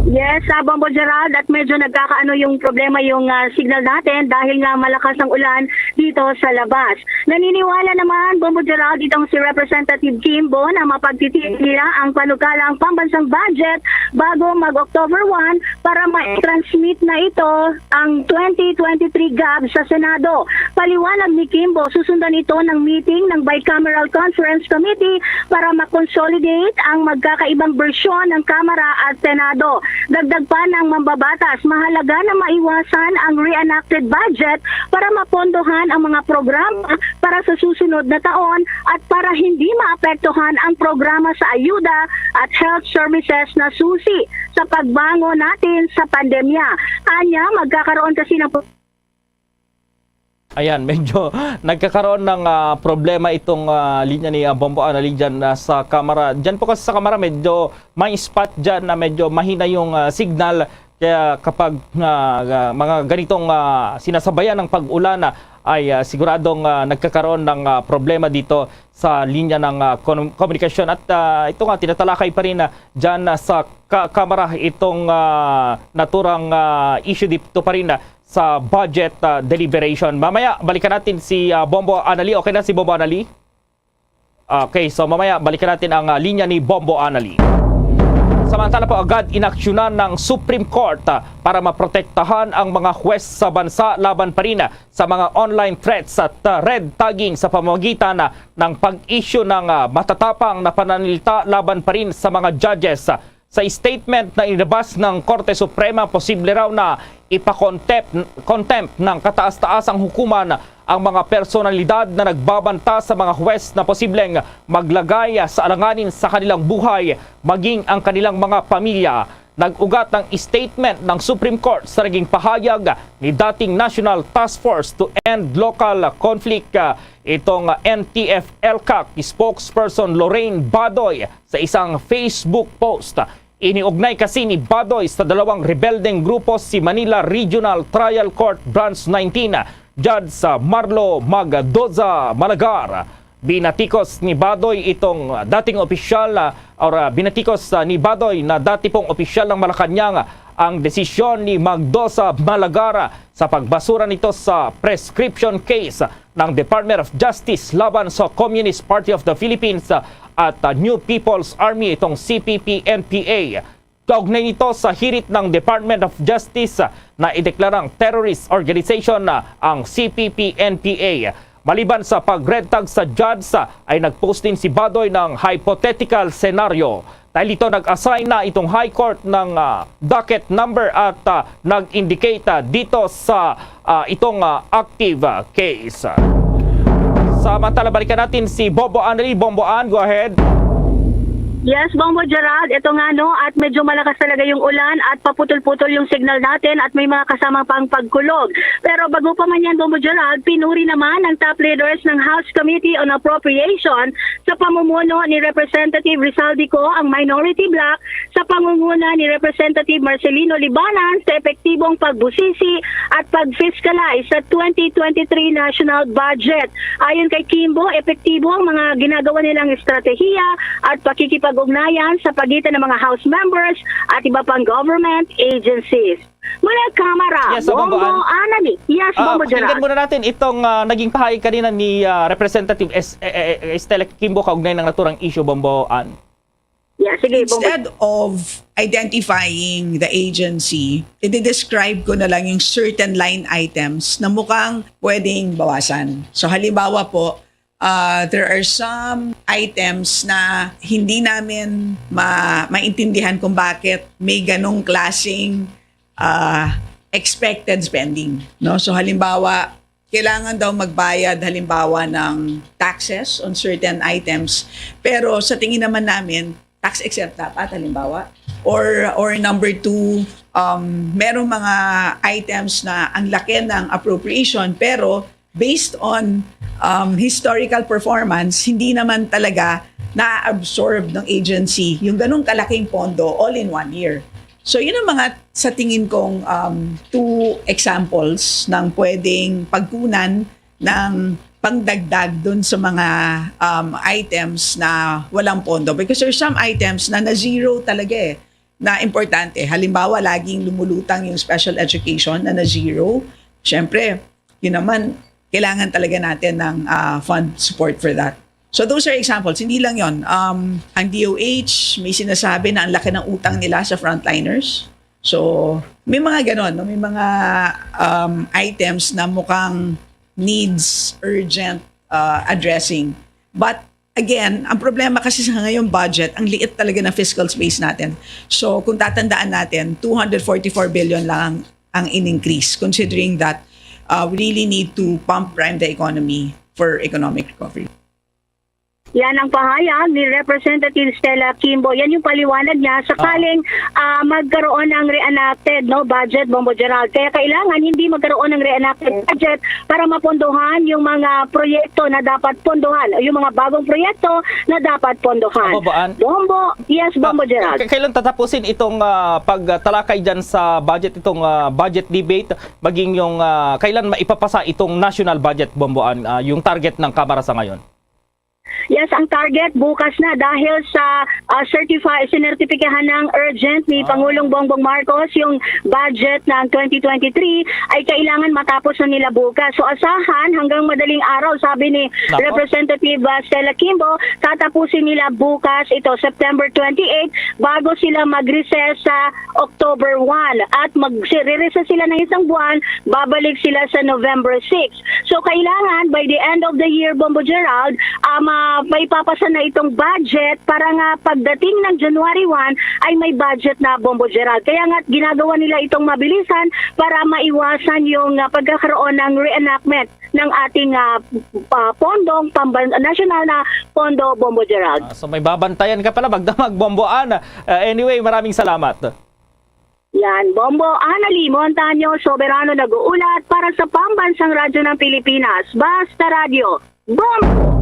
Yes, ah, Bombo Gerald, at medyo nagkakaano yung problema yung, ah, signal natin dahil nga malakas ang ulan dito sa labas. Naniniwala naman, Bombo Gerald, itong si Representative Kimbo na mapagtitiis nila ang panukalang pambansang budget bago mag-October one para ma-transmit na ito ang twenty twenty-three gab sa Senado. Paliwanag ni Kimbo, susundan ito ng meeting ng Bicameral Conference Committee para ma-consolidate ang magkakaibang bersyon ng Kamara at Senado. Dagdag pa ng mambabatas, mahalaga na maiwasan ang reenacted budget para mapondohan ang mga programa para sa susunod na taon at para hindi maapektuhan ang programa sa ayuda at health services na susi sa pagbangon natin sa pandemya. Anya, magkakaroon kasi ng Ayan, medyo nagkakaroon ng, ah, problema itong, ah, linya ni, ah, Bombo Anali dyan, ah, sa Kamara. Dyan po kasi sa Kamara, medyo may spot dyan na medyo mahina yung, ah, signal. Kaya kapag, ah, ah, mga ganitong, ah, sinasabayan ng pag-ulan, ah, ay, ah, siguradong, ah, nagkakaroon ng, ah, problema dito sa linya ng, ah, kon-, komunikasyon. At, ah, ito nga, tinatalakay pa rin, ah, dyan, ah, sa ka-, Kamara itong, ah, naturang, ah, issue dito pa rin, ah, sa budget, ah, deliberation. Mamaya, balikan natin si, ah, Bombo Anali. Okay na si Bombo Anali? Okay, so mamaya balikan natin ang, ah, linya ni Bombo Anali. Samantala po, agad inaksyonan ng Supreme Court, ah, para maprotektahan ang mga huwes sa bansa laban pa rin, ah, sa mga online threats at, ah, red tagging sa pamamagitan, ah, ng pag-issue ng, ah, matatapang na pananalita laban pa rin sa mga judges. Sa statement na inilabas ng Korte Suprema, posible raw na ipa-contempt contempt ng kataas-taasang hukuman ang mga personalidad na nagbabanta sa mga huwes na posibleng maglagay sa alanganin sa kanilang buhay, maging ang kanilang mga pamilya. Nag-ugat ang statement ng Supreme Court sa naging pahayag ni dating National Task Force to End Local Conflict, ah, itong N T F-ELCAC spokesperson Lorraine Badoy sa isang Facebook post. Iniugnay kasi ni Badoy sa dalawang rebeldeng grupo si Manila Regional Trial Court Branch nineteen Judge, ah, Marlo Magdoza Malagar. Binatikos ni Badoy itong dating opisyal, ah, or, ah, binatikos, ah, ni Badoy na dati pong opisyal ng Malacañang ang desisyon ni Magdoza Malagar sa pagbasura nito sa prescription case ng Department of Justice laban sa Communist Party of the Philippines at, ah, New People's Army, itong C P P N P A. Kaugnay nito sa hirit ng Department of Justice, ah, na ideklarang terrorist organization, ah, ang C P P N P A. Maliban sa pag-red tag sa judge, ah, ay nag-post din si Badoy ng hypothetical scenario. Dahil dito, nag-assign na itong High Court ng, ah, docket number at, ah, nag-indicate, ah, dito sa, ah, itong, ah, active, ah, case. Samantala, balikan natin si Bombo Anali. Bombo An, go ahead. Yes, Bombo Gerald, ito nga, no, at medyo malakas talaga yung ulan at paputol-putol yung signal natin at may mga kasama pang pagkulog. Pero bago pa man yan, Bombo Gerald, pinuri naman ng top leaders ng House Committee on Appropriation sa pamumuno ni Representative Rizal Dico ang minority bloc sa pangunguna ni Representative Marcelino Libanan sa epektibong pagbusisi at pag-fiscalize sa twenty twenty-three national budget. Ayon kay Kimbo, epektibo ang mga ginagawa nilang estratehiya at pakikipag-ugnayan sa pagitan ng mga House members at iba pang government agencies. Mula Kamara, Yes, so, Bombo Bombo An- Anali. Yes, Ah, Bombo pakinggan Gerald. Muna natin itong, ah, naging pahayag kanina ni, ah, Representative Es-, eh, eh, eh, Estela Kimbo kaugnay ng naturang issue, Bombo An. Yeah, sige, Bombo. Instead of identifying the agency, i-describe ko na lang yung certain line items na mukhang pwedeng bawasan. So halimbawa po, Uh, there are some items na hindi namin ma maintindihan kung bakit may ganong klaseng, ah, expected spending, no? So, halimbawa, kailangan daw magbayad, halimbawa, ng taxes on certain items. Pero sa tingin naman namin, tax exempt dapat, halimbawa. Or, or number two, um, merong mga items na ang laki ng appropriation, pero based on, um, historical performance, hindi naman talaga na-absorb ng agency yung ganong kalaking pondo all in one year. So, yun ang mga, sa tingin kong, um, two examples ng pwedeng pagkunan ng pangdagdag dun sa mga, um, items na walang pondo. Because there's some items na na-zero talaga eh, na importante. Halimbawa, laging lumulutang yung special education na na-zero. Siyempre, yun naman, kailangan talaga natin ng, ah, fund support for that. So those are examples. Hindi lang yon. Um, ang D O H, may sinasabi na ang laki ng utang nila sa frontliners. So, may mga ganon, no? May mga, um, items na mukhang needs urgent, uh, addressing. But again, ang problema kasi sa ngayong budget, ang liit talaga ng fiscal space natin. So, kung tatandaan natin, two hundred forty-four billion lang ang, ang in-increase, considering that, uh, we really need to pump prime the economy for economic recovery. Yan ang pahayag ni Representative Stella Kimbo. Yan yung paliwanag niya sakaling, ah, magkaroon ng reenacted, no, budget, Bombo Gerald. Kaya kailangan hindi magkaroon ng reenacted budget para mapondohan yung mga proyekto na dapat pondohan o yung mga bagong proyekto na dapat pondohan. Bombo An? Bombo, yes, Bombo Gerald. K- kailan tatapusin itong, ah, pagtalakay dyan sa budget, itong, ah, budget debate, maging yung, ah, kailan maipapasa itong national budget, Bombo An, ah, yung target ng Kamara sa ngayon? Yes, ang target bukas na dahil sa, ah, certify, sinertipikahan ng urgent ni Pangulong Bongbong Marcos yung budget ng twenty twenty-three ay kailangan matapos na nila bukas. So asahan hanggang madaling araw, sabi ni Representative, ah, Stella Kimbo, tatapusin nila bukas ito, September twenty-eight, bago sila mag-recess sa October one. At mag-recess sila ng isang buwan, babalik sila sa November six. So, kailangan by the end of the year, Bombo Gerald, ah, ma- maipapasa na itong budget para nga pagdating ng January one ay may budget na, Bombo Gerald. Kaya nga ginagawa nila itong mabilisan para maiwasan yung, ah, pagkakaroon ng reenactment ng ating, ah, ah, pondong pamban- nasyonal na pondo, Bombo Gerald. Ah, so may babantayan ka pala, magdamag, Bombo Ana. Ah, anyway, maraming salamat. Yan, Bombo Ana Lee Montaño, soberano nag-uulat para sa Pambansang Radyo ng Pilipinas, Basta Radyo, Bombo!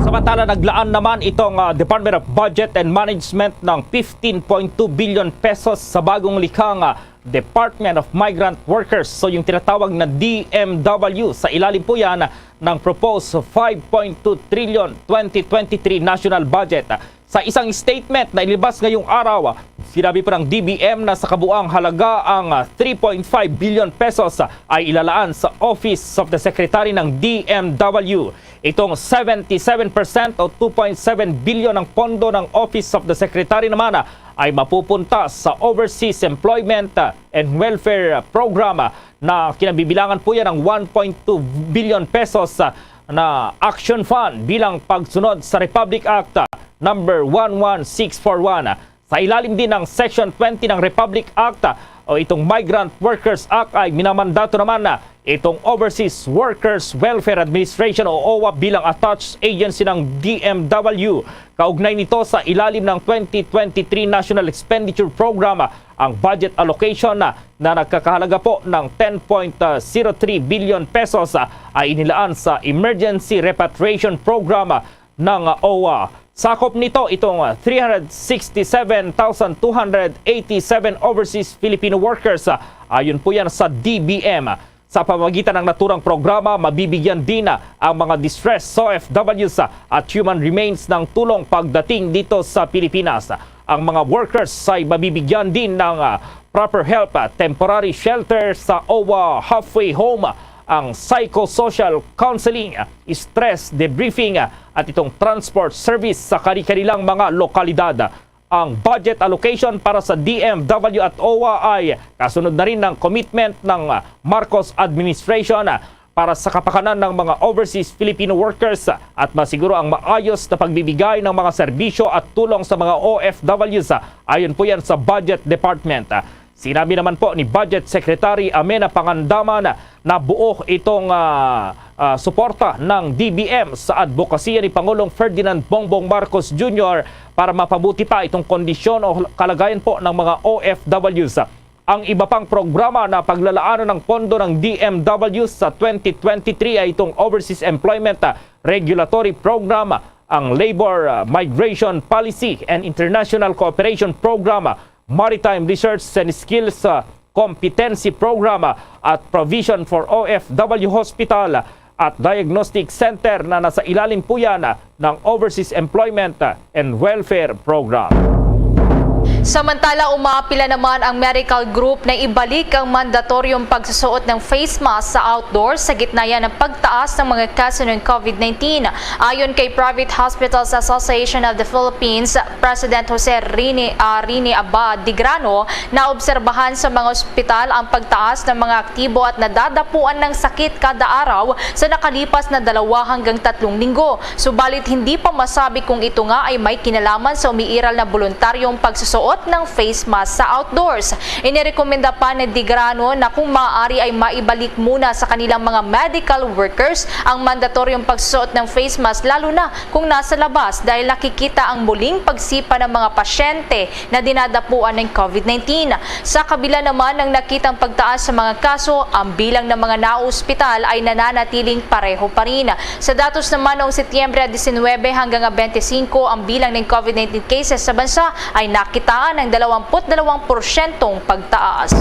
Samantala, naglaan naman itong, ah, Department of Budget and Management ng fifteen point two billion pesos sa bagong likhang, ah, Department of Migrant Workers. So, yung tinatawag na D M W, sa ilalim po yan ng proposed five point two trillion twenty twenty-three national budget. Sa isang statement na inilabas ngayong araw, sinabi po ng D B M na sa kabuang halaga ang, ah, three point five billion pesos ay ilalaan sa Office of the Secretary ng D M W. Itong seventy-seven percent o two point seven billion ang pondo ng Office of the Secretary naman ay mapupunta sa Overseas Employment and Welfare Program na kinabibilangan po yan ng one point two billion pesos na Action Fund bilang pagsunod sa Republic Act number one one six four one. Sa ilalim din ng Section twenty ng Republic Act o itong Migrant Workers Act ay minamandato naman na itong Overseas Workers Welfare Administration o OWWA bilang attached agency ng D M W. Kaugnay nito, sa ilalim ng twenty twenty-three National Expenditure Program, ang budget allocation na, na nagkakahalaga po ng ten point zero three billion pesos, ah, ay inilaan sa Emergency Repatriation Program, ah, ng, ah, OWWA. Sakop nito itong, ah, three hundred sixty-seven thousand two hundred eighty-seven overseas Filipino workers, ah, ayon po yan sa D B M. Sa pamamagitan ng naturang programa, mabibigyan din ang mga distressed O F Ws at human remains ng tulong pagdating dito sa Pilipinas. Ang mga workers ay mabibigyan din ng, ah, proper help, ah, temporary shelter sa OWWA halfway home, ang psychosocial counseling, stress debriefing, at itong transport service sa kani-kanilang mga lokalidad. Ang budget allocation para sa D M W at OWWA ay kasunod na rin ng commitment ng Marcos administration para sa kapakanan ng mga overseas Filipino workers at masiguro ang maayos na pagbibigay ng mga serbisyo at tulong sa mga O F Ws. Ayon po yan sa Budget Department. Sinabi naman po ni Budget Secretary Amena Pangandaman na buo itong, ah, ah, suporta ng D B M sa adbokasya ni Pangulong Ferdinand Bongbong Marcos Junior para mapabuti pa itong kondisyon o kalagayan po ng mga O F Ws. Ang iba pang programa na paglalaanan ng pondo ng D M W sa twenty twenty-three ay itong Overseas Employment, ah, Regulatory Program, ang Labor, ah, Migration Policy and International Cooperation Program, Maritime Research and Skills, ah, Competency Program, ah, at Provision for O F W Hospital at Diagnostic Center na nasa ilalim po yan, ah, ng Overseas Employment, ah, and Welfare Program. Samantala, umapila naman ang medical group na ibalik ang mandatoryong pagsusuot ng face mask sa outdoor sa gitna yan ng pagtaas ng mga kaso ng COVID nineteen. Ayon kay Private Hospitals Association of the Philippines President Jose Rini, ah, Rini Abad Digrano, naobserbahan sa mga ospital ang pagtaas ng mga aktibo at nadadapuan ng sakit kada araw sa nakalipas na dalawa hanggang tatlong linggo. Subalit, hindi pa masabi kung ito nga ay may kinalaman sa umiiral na boluntaryong pagsusuot ng face mask sa outdoors. Inirekomenda pa ni Digrano na kung maaari ay maibalik muna sa kanilang mga medical workers ang mandatoryong pagsusuot ng face mask, lalo na kung nasa labas, dahil nakikita ang muling pagsipa ng mga pasyente na dinadapuan ng COVID nineteen. Sa kabila naman ng nakitang pagtaas sa mga kaso, ang bilang ng mga naospital ay nananatiling pareho pa rin. Sa datos naman, noong Setyembre diecinuebe hanggang bente singko, ang bilang ng COVID nineteen cases sa bansa ay nakitaan ng dalawampu't dalawang porsyentong pagtaas.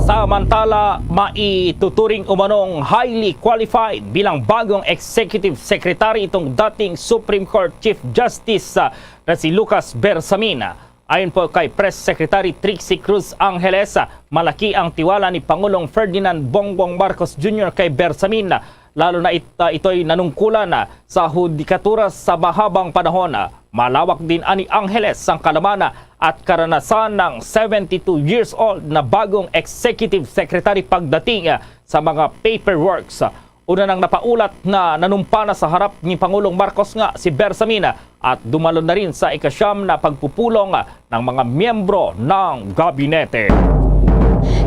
Samantala, maituturing umanong highly qualified bilang bagong executive secretary itong dating Supreme Court Chief Justice, ah, na si Lucas Bersamin. Ayon po kay Press Secretary Trixie Cruz Angeles, ah, malaki ang tiwala ni Pangulong Ferdinand Bongbong Marcos Junior kay Bersamin, ah, lalo na it-, ah, ito'y nanungkulan, ah, sa hudikatura sa mahabang panahon. Ah, malawak din ani Angeles ang kalaman, ah, at karanasan ng seventy-two years old na bagong executive secretary pagdating, ah, sa mga paperworks. Una nang napaulat na nanumpa na sa harap ni Pangulong Marcos nga si Bersamin at dumalo na rin sa ikasyam na pagpupulong ng mga miyembro ng gabinete.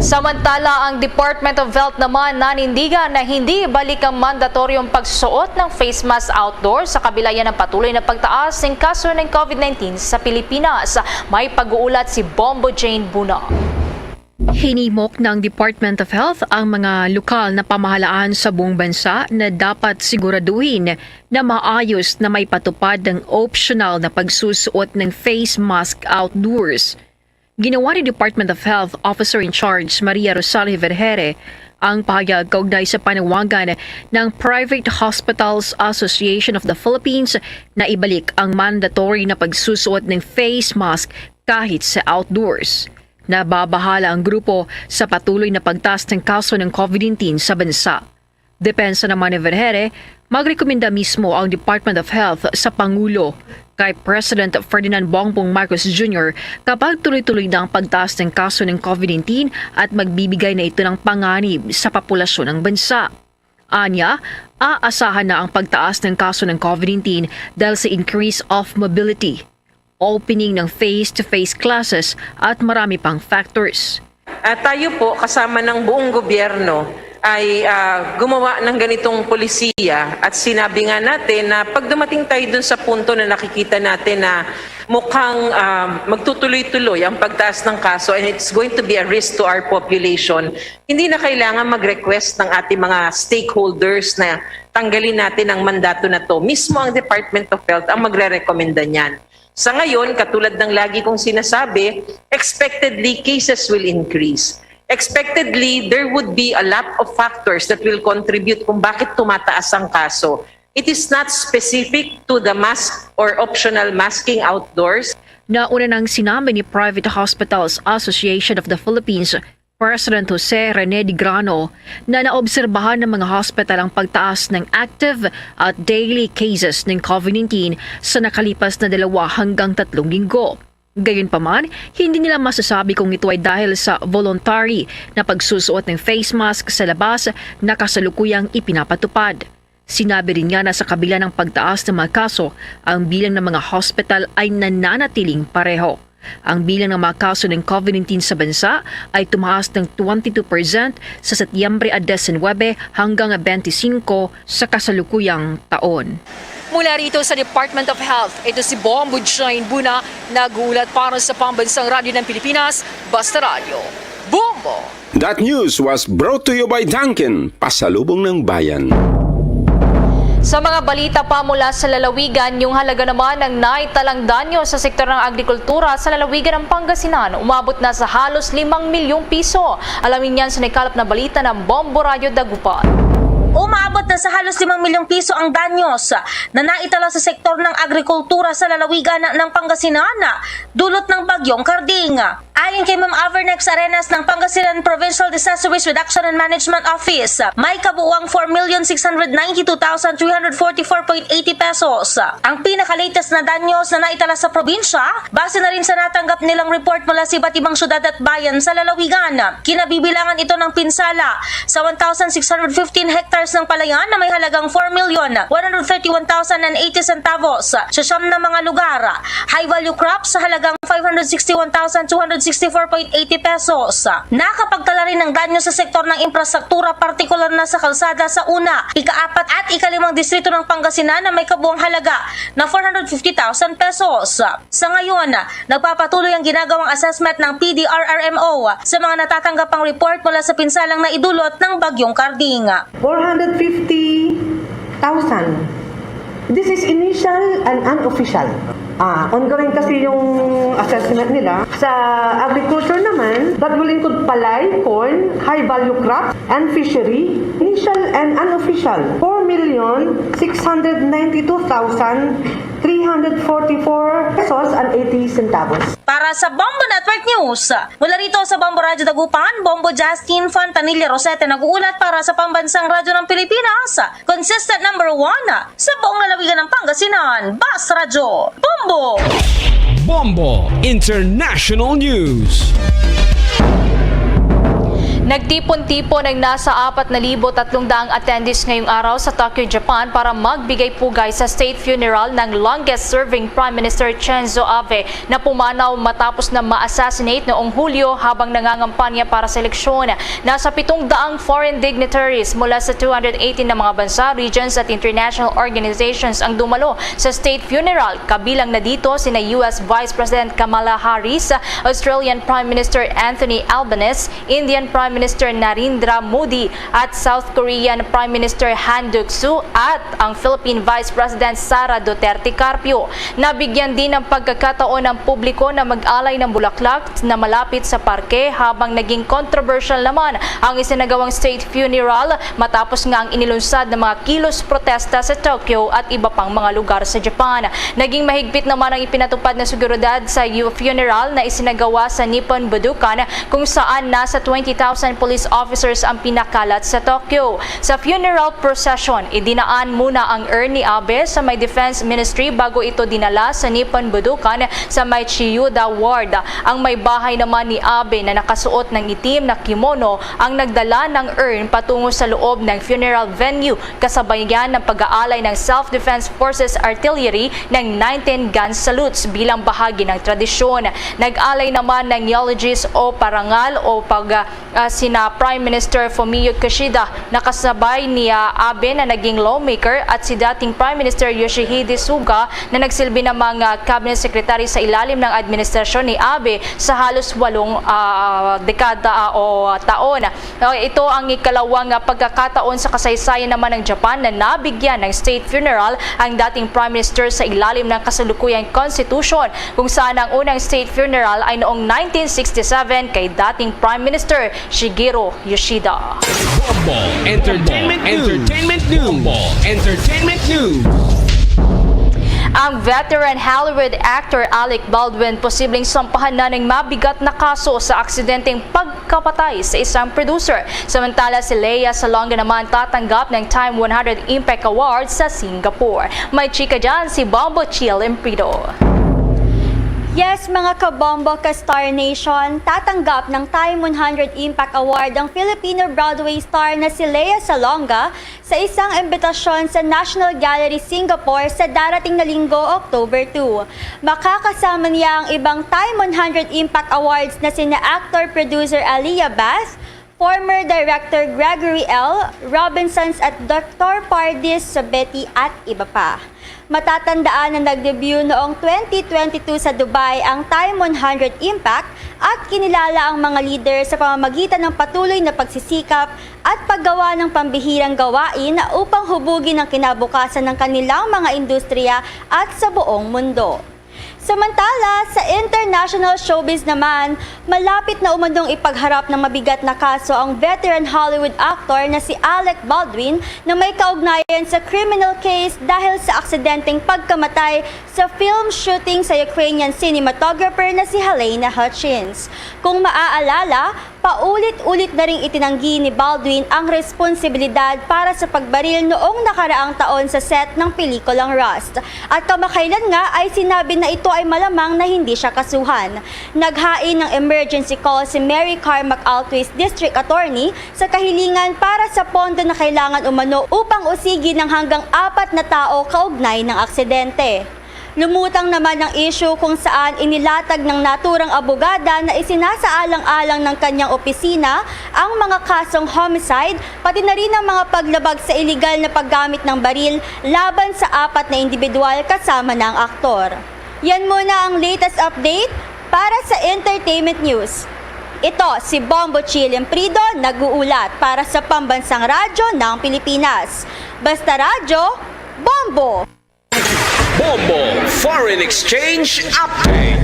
Samantala, ang Department of Health naman nanindigan na hindi balik ang mandatoryong pagsusuot ng face mask outdoor sa kabila yan ng patuloy na pagtaas ng kaso ng COVID nineteen sa Pilipinas. May pag-uulat si Bombo Jane Buna. Hinimok ng Department of Health ang mga lokal na pamahalaan sa buong bansa na dapat siguraduhin na maayos na may patupad ang optional na pagsusuot ng face mask outdoors. Ginawa ni Department of Health Officer in Charge Maria Rosalie Vergere ang pahayag kaugnay sa panawagan ng Private Hospitals Association of the Philippines na ibalik ang mandatory na pagsusuot ng face mask kahit sa outdoors. Nababahala ang grupo sa patuloy na pagtaas ng kaso ng COVID nineteen sa bansa. Depensa naman ni Vergere, magrekomenda mismo ang Department of Health sa Pangulo kay President Ferdinand Bongbong Marcos Junior kapag tuloy-tuloy na ang pagtaas ng kaso ng COVID nineteen at magbibigay na ito ng panganib sa populasyon ng bansa. Anya, aasahan na ang pagtaas ng kaso ng COVID nineteen dahil sa increase of mobility, opening ng face-to-face classes at marami pang factors. Ah, tayo po, kasama ng buong gobyerno, ay, ah, gumawa ng ganitong polisiya at sinabi nga natin na pag dumating tayo dun sa punto na nakikita natin na mukhang, ah, magtutuloy-tuloy ang pagtaas ng kaso and it's going to be a risk to our population, hindi na kailangan mag-request ng ating mga stakeholders na tanggalin natin ang mandato na 'to. Mismo ang Department of Health ang magrerekomenda niyan. Sa ngayon, katulad ng lagi kong sinasabi, expectedly, cases will increase. Expectedly, there would be a lot of factors that will contribute kung bakit tumataas ang kaso. It is not specific to the mask or optional masking outdoors. Nauna nang sinabi ni Private Hospitals Association of the Philippines President Jose Rene Digrano na naobserbahan ng mga hospital ang pagtaas ng active at daily cases ng COVID nineteen sa nakalipas na dalawa hanggang tatlong linggo. Gayunpaman, hindi nila masasabi kung ito ay dahil sa voluntary na pagsusuot ng face mask sa labas na kasalukuyang ipinapatupad. Sinabi rin niya na sa kabila ng pagtaas ng mga kaso, ang bilang ng mga hospital ay nananatiling pareho. Ang bilang ng mga kaso ng COVID nineteen sa bansa ay tumaas ng twenty-two percent sa Setyembre a diecinuebe hanggang a bente singko sa kasalukuyang taon. Mula rito sa Department of Health, ito si Bombo Jane Buna, nag-uulat para sa Pambansang Radyo ng Pilipinas, Basta Radyo. Bombo! That news was brought to you by Dunkin, pasalubong ng bayan. Sa mga balita pa mula sa lalawigan, yung halaga naman ng naitalang danyo sa sektor ng agrikultura sa lalawigan ng Pangasinan umabot na sa halos limang milyong piso. Alamin yan sa naikalap na balita ng Bombo Radyo Dagupan. Umaabot na sa halos limang milyong piso ang danyos na naitala sa sektor ng agrikultura sa lalawigan ng Pangasinan dulot ng Bagyong Carding. Ayon kay Ma'am Avernex Arenas ng Pangasinan Provincial Disaster Risk Reduction and Management Office, may kabuuang four million six hundred ninety-two thousand three hundred forty-four point eighty pesos ang pinaka-latest na danyos na naitala sa probinsya, base na rin sa natanggap nilang report mula sa iba't ibang syudad at bayan sa lalawigan. Kinabibilangan ito ng pinsala sa one thousand six hundred fifteen hectares ng palayan na may halagang four million one hundred thirty-one thousand and eighty centavos sa siyam na mga lugar, high value crops sa halagang five hundred sixty-one thousand two hundred sixty-four point eighty pesos. Nakapagtala rin ng danyo sa sektor ng infrastruktura, partikular na sa kalsada sa una, ikaapat at ikalimang distrito ng Pangasinan na may kabuang halaga na four hundred fifty thousand pesos. Sa ngayon, nagpapatuloy ang ginagawang assessment ng P D R R M O sa mga natatanggap pang report mula sa pinsalang naidulot ng Bagyong Carding. Four hundred fifty thousand. This is initial and unofficial. Ah, ongoing kasi yung assessment nila. Sa agriculture naman, that will include palay, corn, high value crop, and fishery. Initial and unofficial, four million six hundred ninety-two thousand three hundred forty-four pesos and eighty centavos. Para sa Bombo Network News, mula rito sa Bombo Radyo Dagupan, Bombo Justin Fontanilla Rosete nag-uulat para sa Pambansang Radyo ng Pilipinas, consistent number one sa buong lalawigan ng Pangasinan, Bas Radyo, Bombo! Bombo International News. Nagtipon-tipon ang nasa apat na libo tatlong daang attendees ngayong araw sa Tokyo, Japan, para magbigay pugay sa state funeral ng longest-serving Prime Minister Shinzo Abe, na pumanaw matapos na ma-assassinate noong Hulyo habang nangangampanya para sa eleksyon. Nasa pitong daang foreign dignitaries mula sa two hundred eighteen na mga bansa, regions at international organizations ang dumalo sa state funeral. Kabilang na dito sina U S Vice President Kamala Harris, Australian Prime Minister Anthony Albanese, Indian Prime Minister Narendra Modi, at South Korean Prime Minister Han Duck-soo at ang Philippine Vice President Sara Duterte Carpio. Nabigyan din ng pagkakataon ang publiko na mag-alay ng bulaklak na malapit sa parke, habang naging controversial naman ang isinagawang state funeral matapos nga ang inilunsad ng mga kilos protesta sa Tokyo at iba pang mga lugar sa Japan. Naging mahigpit naman ang ipinatupad na seguridad sa yu-, funeral na isinagawa sa Nippon Budokan, kung saan nasa twenty thousand police officers ang pinakalat sa Tokyo. Sa funeral procession, idinaan muna ang urn ni Abe sa may Defense Ministry bago ito dinala sa Nippon Budokan sa may Chiyoda Ward. Ang may bahay naman ni Abe na nakasuot ng itim na kimono ang nagdala ng urn patungo sa loob ng funeral venue, kasabayan ng pag-aalay ng Self-Defense Forces Artillery ng nineteen gun salutes bilang bahagi ng tradisyon. Nag-alay naman ng eulogies o parangal o pag, ah, sina Prime Minister Fumio Kishida, na kasabay ni, ah, Abe na naging lawmaker, at si dating Prime Minister Yoshihide Suga, na nagsilbi namang, ah, cabinet secretary sa ilalim ng administrasyon ni Abe sa halos walong, ah, dekada, ah, o taon. Ah, ito ang ikalawang, ah, pagkakataon sa kasaysayan naman ng Japan na nabigyan ng state funeral ang dating Prime Minister sa ilalim ng kasalukuyang constitution, kung saan ang unang state funeral ay noong nineteen sixty-seven kay dating Prime Minister Shigeru Yoshida. Bombo Entertainment News. Entertainment News. Bombo Entertainment News. Ang veteran Hollywood actor Alec Baldwin posibleng sampahan na ng mabigat na kaso sa aksidenteng pagkapatay sa isang producer. Samantala, si Lea Salonga naman tatanggap ng Time one hundred Impact Award sa Singapore. May chika dyan si Bombo Chill Imprido. Yes, mga kabombo ka Star Nation, tatanggap ng Time one hundred Impact Award ang Filipino Broadway star na si Lea Salonga sa isang imbitasyon sa National Gallery Singapore sa darating na linggo, October two. Makakasama niya ang ibang Time one hundred Impact Awards na sina actor-producer Aliyah Bath, former director Gregory L. Robinsons at Doktor Pardis Sabeti at iba pa. Matatandaan na nag-debut noong twenty twenty-two sa Dubai ang Time one hundred Impact at kinilala ang mga leader sa pamamagitan ng patuloy na pagsisikap at paggawa ng pambihirang gawain upang hubugin ang kinabukasan ng kanilang mga industriya at sa buong mundo. Samantala, sa international showbiz naman, malapit na umanong ipagharap ng mabigat na kaso ang veteran Hollywood actor na si Alec Baldwin na may kaugnayan sa criminal case dahil sa aksidenteng pagkamatay sa film shooting sa Ukrainian cinematographer na si Halyna Hutchins. Kung maaalala, paulit-ulit na ring itinanggi ni Baldwin ang responsibilidad para sa pagbaril noong nakaraang taon sa set ng pelikulang Rust. At kamakailan nga ay sinabi na ito ay malamang na hindi siya kasuhan. Naghain ng emergency call si Mary Carmack Altuis, District Attorney, sa kahilingan para sa pondo na kailangan umano upang usigin ang hanggang apat na tao kaugnay ng aksidente. Lumutang naman ang issue kung saan inilatag ng naturang abogada na isinasaalang-alang ng kanyang opisina ang mga kasong homicide, pati na rin ang mga paglabag sa iligal na paggamit ng baril laban sa apat na individual kasama na ang aktor. Yan muna ang latest update para sa entertainment news. Ito si Bombo Chi Limprido nag-uulat para sa Pambansang Radyo ng Pilipinas. Basta Radyo, Bombo! Bombo Foreign Exchange Update.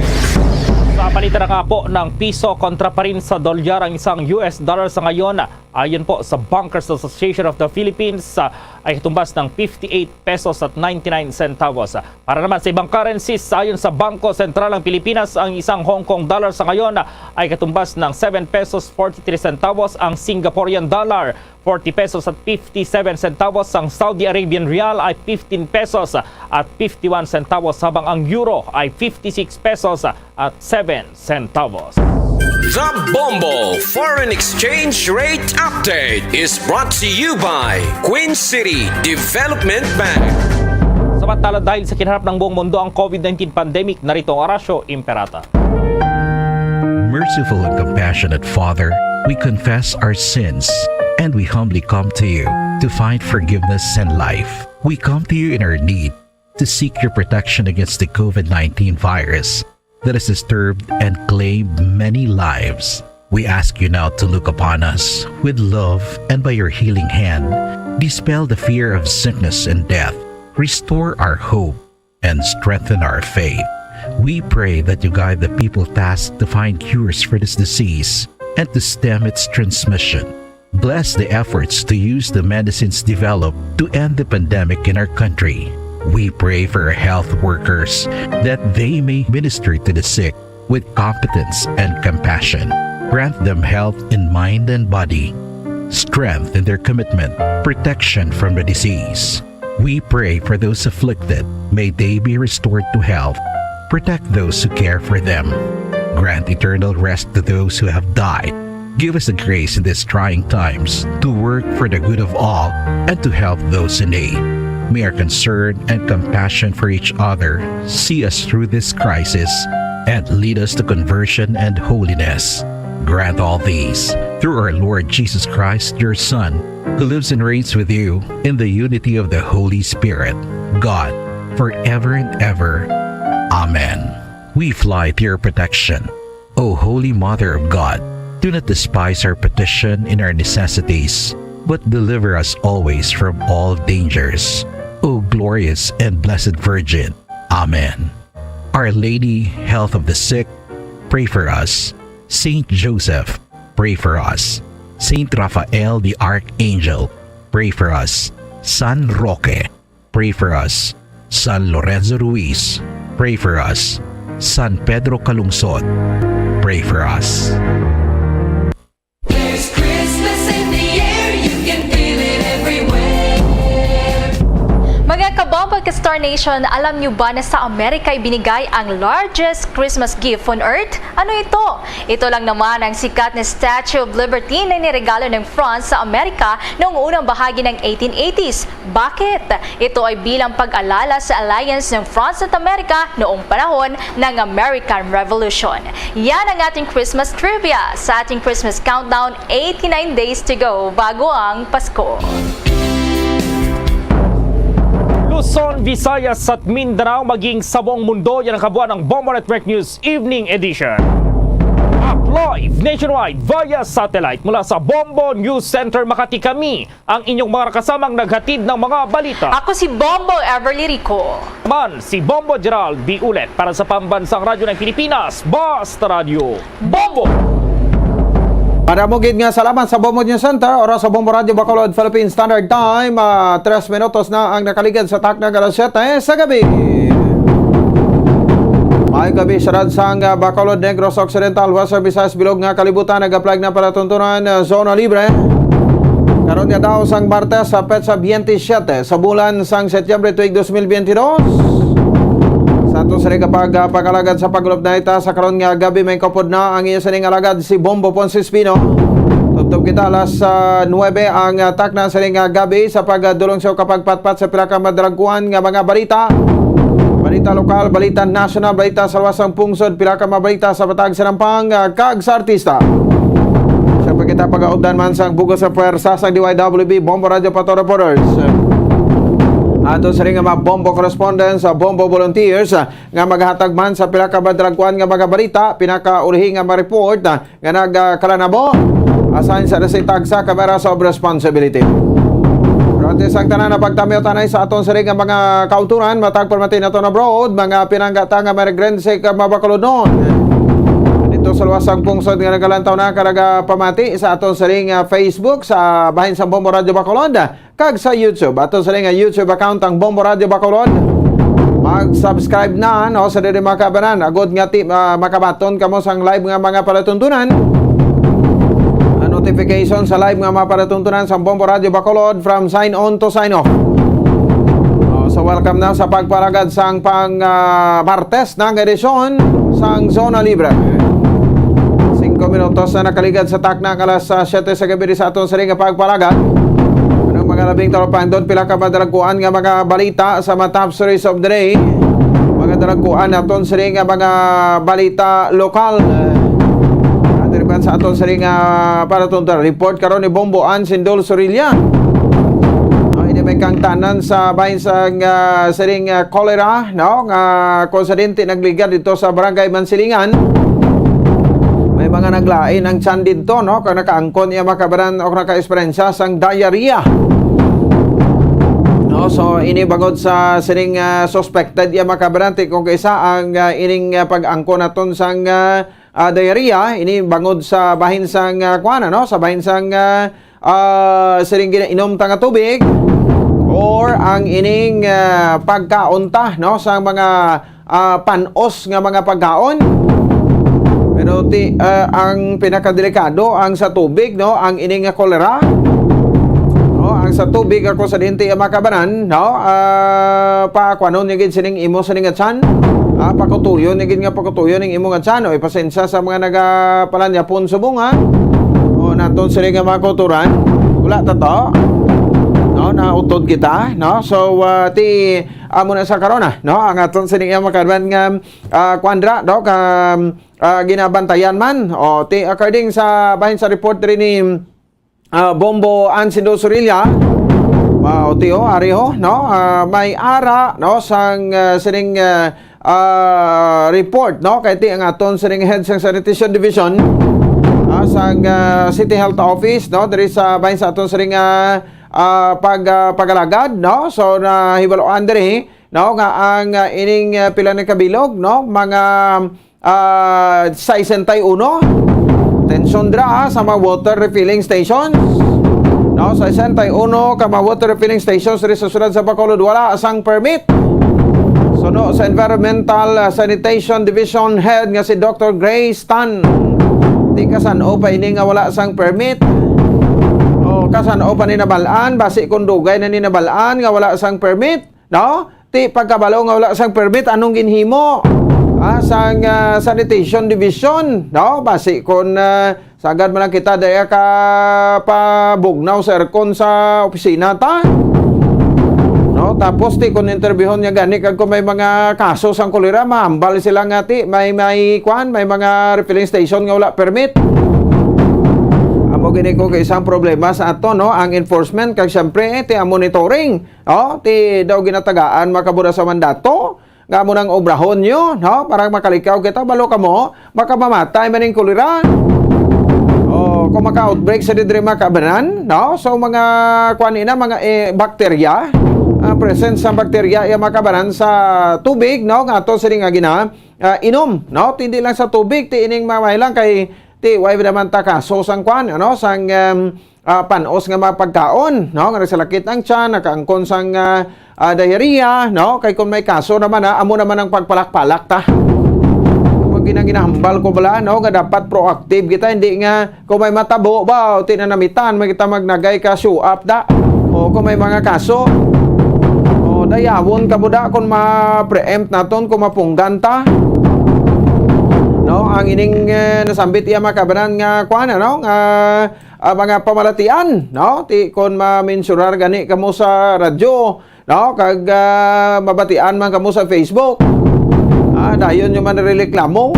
Sa palitan nga po ng piso kontra pa rin sa dolyar ang isang U S dollar sa ngayon, ayon po sa Bankers Association of the Philippines, ah, ay katumbas ng fifty-eight pesos at ninety-nine centavos. Para naman sa ibang currencies, ayon sa Bangko Sentral ng Pilipinas, ang isang Hong Kong dollar sa ngayon ay katumbas ng seven pesos forty-three centavos, ang Singaporean dollar forty pesos at fifty-seven centavos, ang Saudi Arabian rial ay fifteen pesos at fifty-one centavos, habang ang euro ay fifty-six pesos at seven centavos. The Bombo Foreign Exchange Rate Update is brought to you by Queen City Development Bank. Samantala, dahil sa kinaharap ng buong mundo ang COVID nineteen pandemic, narito ang Orasyo Imperata. Merciful and compassionate Father, we confess our sins and we humbly come to you to find forgiveness and life. We come to you in our need to seek your protection against the COVID nineteen virus that has disturbed and claimed many lives. We ask you now to look upon us with love and by your healing hand, dispel the fear of sickness and death, restore our hope, and strengthen our faith. We pray that you guide the people tasked to find cures for this disease and to stem its transmission. Bless the efforts to use the medicines developed to end the pandemic in our country. We pray for our health workers that they may minister to the sick with competence and compassion. Grant them health in mind and body, strength in their commitment, protection from the disease. We pray for those afflicted. May they be restored to health. Protect those who care for them. Grant eternal rest to those who have died. Give us the grace in these trying times to work for the good of all and to help those in need. May our concern and compassion for each other see us through this crisis and lead us to conversion and holiness. Grant all these through our Lord Jesus Christ, your Son, who lives and reigns with you in the unity of the Holy Spirit, God, forever and ever. Amen. We fly to your protection, O Holy Mother of God. Do not despise our petition in our necessities, but deliver us always from all dangers, O glorious and blessed Virgin. Amen. Our Lady, Health of the Sick, pray for us. Saint Joseph, pray for us. Saint Raphael the Archangel, pray for us. San Roque, pray for us. San Lorenzo Ruiz, pray for us. San Pedro Calungsod, pray for us. There's Christmas in the air, you can feel it everywhere. Mga kabombo ka Star Nation, alam niyo ba na sa Amerika ibinigay ang largest Christmas gift on earth? Ano ito? Ito lang naman ang sikat na Statue of Liberty na niregalo ng France sa Amerika noong unang bahagi ng eighteen eighties. Bakit? Ito ay bilang pag-alala sa alliance ng France at Amerika noong panahon ng American Revolution. Yan ang ating Christmas trivia sa ating Christmas countdown, eighty-nine days to go bago ang Pasko. Luzon, Visayas at Mindanao, maging sa buong mundo, yan ang kabuuan ng Bombo Network News Evening Edition. At live nationwide via satellite mula sa Bombo News Center Makati, kami ang inyong mga kasamang naghatid ng mga balita. Ako si Bombo Everly Rico. Man, si Bombo Gerald B. Ulet para sa Pambansang Radyo ng Pilipinas, Basta Radyo Bombo! Madamo gid nga salamat sa Bombo News Center, oras sa Bombo Radyo Bacolod, Philippine Standard Time. Ah, tres minutos na ang nakaligad sa takna nga alas siyete sa gabi. May gabi sa Ransang, ah, Bacolod, Negros Occidental, Western Visayas, bilog nga kalibutan, nag-apply na palatuntunan, ah, zona libre. Karon nga daw sang Martes sa petsa twenty-seven sa bulan sang Setyembre tuig dos mil twenty-dos. Sa aton sini nga pag-, ah, pag-alagad sa pag-, sa karon nga gabi, may kaupod na ang inyo sining alagad si Bombo Ponce Espino. Tubtob kita alas, ah, nuebe ang, ah, takna sining, ah, gabi sa pagdulong sa kapagpatpat sa pila ka madalagkuan nga mga balita. Balita lokal, balita nasyonal, balita sa luwas sang pungsod, pila ka mga balita sa Bataan, sa Lampang, ah, kag sa artista. Siyempre kita pagaupdan man sang bug-os nga pwersa sang D Y W B, Bombo Radio Pato Reporters. Ato sa ring nga mga Bombo correspondents, ah, Bombo volunteers, ah, nga maghatag man sa pila ka madalagkuan nga mga balita, pinakaulahi nga ma-report, ah, nga nagkalanabo. Assign sa resita sa kamera sa responsibility. Pero antes ang tanan, na pagtamyo tanay sa aton siring nga mga kauturan, matag permati naton abroad, mga pinanggata nga migrante kag mabakulodnon. Dito sa luwas sang pungsod nga nagalantaw na ka nagapamati sa aton siring nga Facebook sa bahin sa Bombo Radio Bacolod, kag sa YouTube. Ato sa nga YouTube account ang Bombo Radio Bacolod. Mag-subscribe na, no, sa diri mga kabanan. Agod nga ti-, ah, makabaton kamo sang live nga mga palatuntunan. Ang notification sa live nga mga palatuntunan sa Bombo Radio Bacolod from sign on to sign off. Oh, so welcome na sa pagpalagad sang pang, ah, Martes na nga edisyon sang Zona Libre. Singko minutos na nakaligad sa takna nga alas, ah, siyete sa gabi sa aton siring nga pagpalagad. Ang mga labing talupangdon, pila ka madalagkuan nga mga balita sa mga top stories of the day. Mga dalagkuan naton siring nga mga balita lokal. At riban sa aton siring nga para tong report karon ni Bombo Ann Sindol Sorilla. Oh, ini may kangtanan sa bahin sang, ah, siring, ah, cholera, no? Nga kung sa dinti nagligad dito sa Barangay Mansilingan. May mga naglain ang tiyan dito, no? Kung nakaangkon iya makabaran o naka-eksperyensya sang diarrhea. No? So, ini bangod sa siring, ah, suspected iya makabaran, ti kung kaisa ang, ah, ining, ah, pag-angkon naton sang, ah, ah, diarrhea, ini bangod sa bahin sang, ah, kuana, no? Sa bahin sang, ah, ah, siring ginainom ta nga tubig or ang ining, ah, pagkaon ta, no, sa mga, ah, panos nga mga pagkaon. Pero ti-, ah, ang pinakadelikado ang sa tubig, no, ang ining nga kolera. No, ang sa tubig ako sa dinti ang makabanan, no, ah, pakuanon ni gid sining imo sining nga tiyan. Ah, pakutuyon ni gid nga pakutuyon ning imo nga tiyan. O, ipasensya sa mga nagapalanyapon subong, ha. O, naton sila nga mga kauturan. Wala ta to. No, nautod kita, no? So, ah, ti, amo na sa karon, ah, no? Ang aton sining iyang makaadwan nga, ah, kwan dira, no? Ka, ah, ginabantayan man. O, ti, according sa bahin sa report rin ni, ah, Bombo Ansindo Sorilla. Wow, ti, o, ari, o, no? Ah, may ara, no? Sang, ah, sining, ah, ah, report, no? Kay ti ang aton sining head sang Sanitation Division, ah, sang, ah, City Health Office, no? Diri sa bahin sa aton sining, ah, ah, pag, ah, pag-alagad, no? So, nahibaluan diri, no? Nga ang, ah, ining, ah, pila ni kabilog, no? Mga, ah, sesenta y uno. Atensyon dira, ha, sa mga water refilling stations. No, sesenta y uno ka mga water refilling stations diri sa siyudad sa Bacolod wala sang permit. Suno sa Environmental, ah, Sanitation Division Head nga si Doctor Grace Tan, ti kasan-o pa ini nga wala sang permit? O kasan-o pa ni nabal-an? Basi kung dugay na ni nabal-an nga wala sang permit, no? Ti pagkabalo nga wala sang permit, anong ginhimo? Ah, sang, ah, sanitation division, no? Basi kon, ah, sagad man lang kita daya ka pabugnaw sa aircon sa opisina ta. No? Tapos ti kon interviewon niya gani kag kung may mga kaso sang kolera, mahambal sila nga ti may, may kwan, may mga refilling station nga wala permit. Amo gini ko kay isang problema sa ato, no? Ang enforcement kag siyempre, eh, ti ang monitoring. Oh, ti daw ginatagaan, mga kabuda, sa mandato nga amo nang obrahon nyo, no? Para makalikaw kita, balo kamo, makamamatay man ning kolera. Oh, kung maka-outbreak sa didiri, mga kabanan, no? So, mga, kuan ina, mga, eh, bakterya, ah, present sa bakterya, iya, mga kabanan, sa tubig, no? Nga ato sini nga gina, ah, inom, no? Ti hindi lang sa tubig, ti ining mamay lang kay ti way naman ta kaso sang kuan, ano? Sang, em, ah, panos nga mga pagkaon, no? Nga nagsalakit ang tiyan, nakaangkon sang, ah, ah, diarrhea, no? Kay kung may kaso naman, ah, amo naman ang pagpalak-palak ta. Kung ginang ginahambal ko bala, no? Nga dapat proactive kita, hindi nga kung may matabo ba, o tinanamitan, may kita magnagay ka show up da. O kung may mga kaso, o dayawon ka mo da kung ma-preempt naton, kung mapunggan ta. No, ang ining, eh, nasambit iya, mga kabanan, nga kuan, ano, nga, ah, mga pamalatian, no? Ti kon ma-mensurar gani kamo sa radyo, no? Kag, ah, mabatian man kamo sa Facebook. Ah, dayon nyo man reklamo.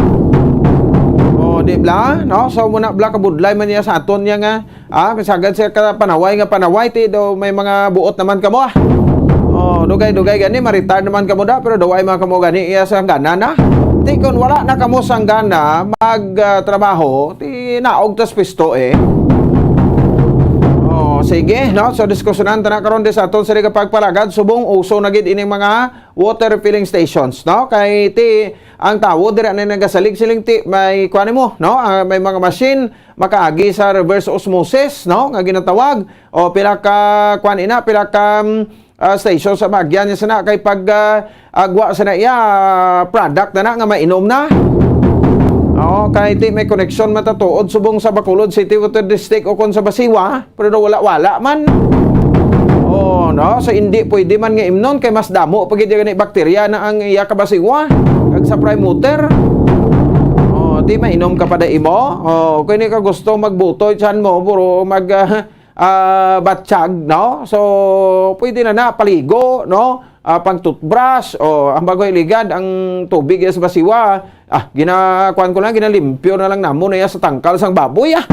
O, di bla, no? So, muna bla, kabudlay man niya sa aton niya nga, ah, sagad siya ka panaway nga panaway, ti daw may mga buot naman kamo, ah. O, dugay-dugay gani, ma-retire naman kamo da, pero daw ay man kamo gani iya sa gana na. Ti kon wala na kamo sang gana mag, ah, trabaho, ti naog tas pisto, eh. O, sige, no? So, diskusyonan ta na karon di sa aton sini nga pagpalagad, subong uso na gid ining mga water refilling stations, no? Kay ti ang tawo dira na nagasalig siling ti may kuan mo, no? Ah, may mga machine makaagi sa reverse osmosis, no? Nga ginatawag, o pila ka kuan ina, pila ka, mm, ah, station sa baagyan niya sana kay pag, ah, agwa sana iya, ah, product na na nga mainom na. Oo, kay ti may connection matatuod subong sa Bacolod City Water District o kon sa Basiwa, pero daw wala-wala man. Oh, no? So, hindi pwede man nga imnon kay mas damo pa gid gani bakterya na ang iya ka Basiwa kag sa prime water. Oh, ti mainom ka pa da imo? Oh, kung hindi ka gusto magbutoy tiyan mo, buro mag, ah, ah, batsyag, no? So, pwede na na, paligo, no? Ah, pang toothbrush, o ang bago iligad, ang tubig is Basiwa. Ah, gina-, kuan ko lang, ginalimpyo na lang namo na iya sa tangkal sang baboy, ah.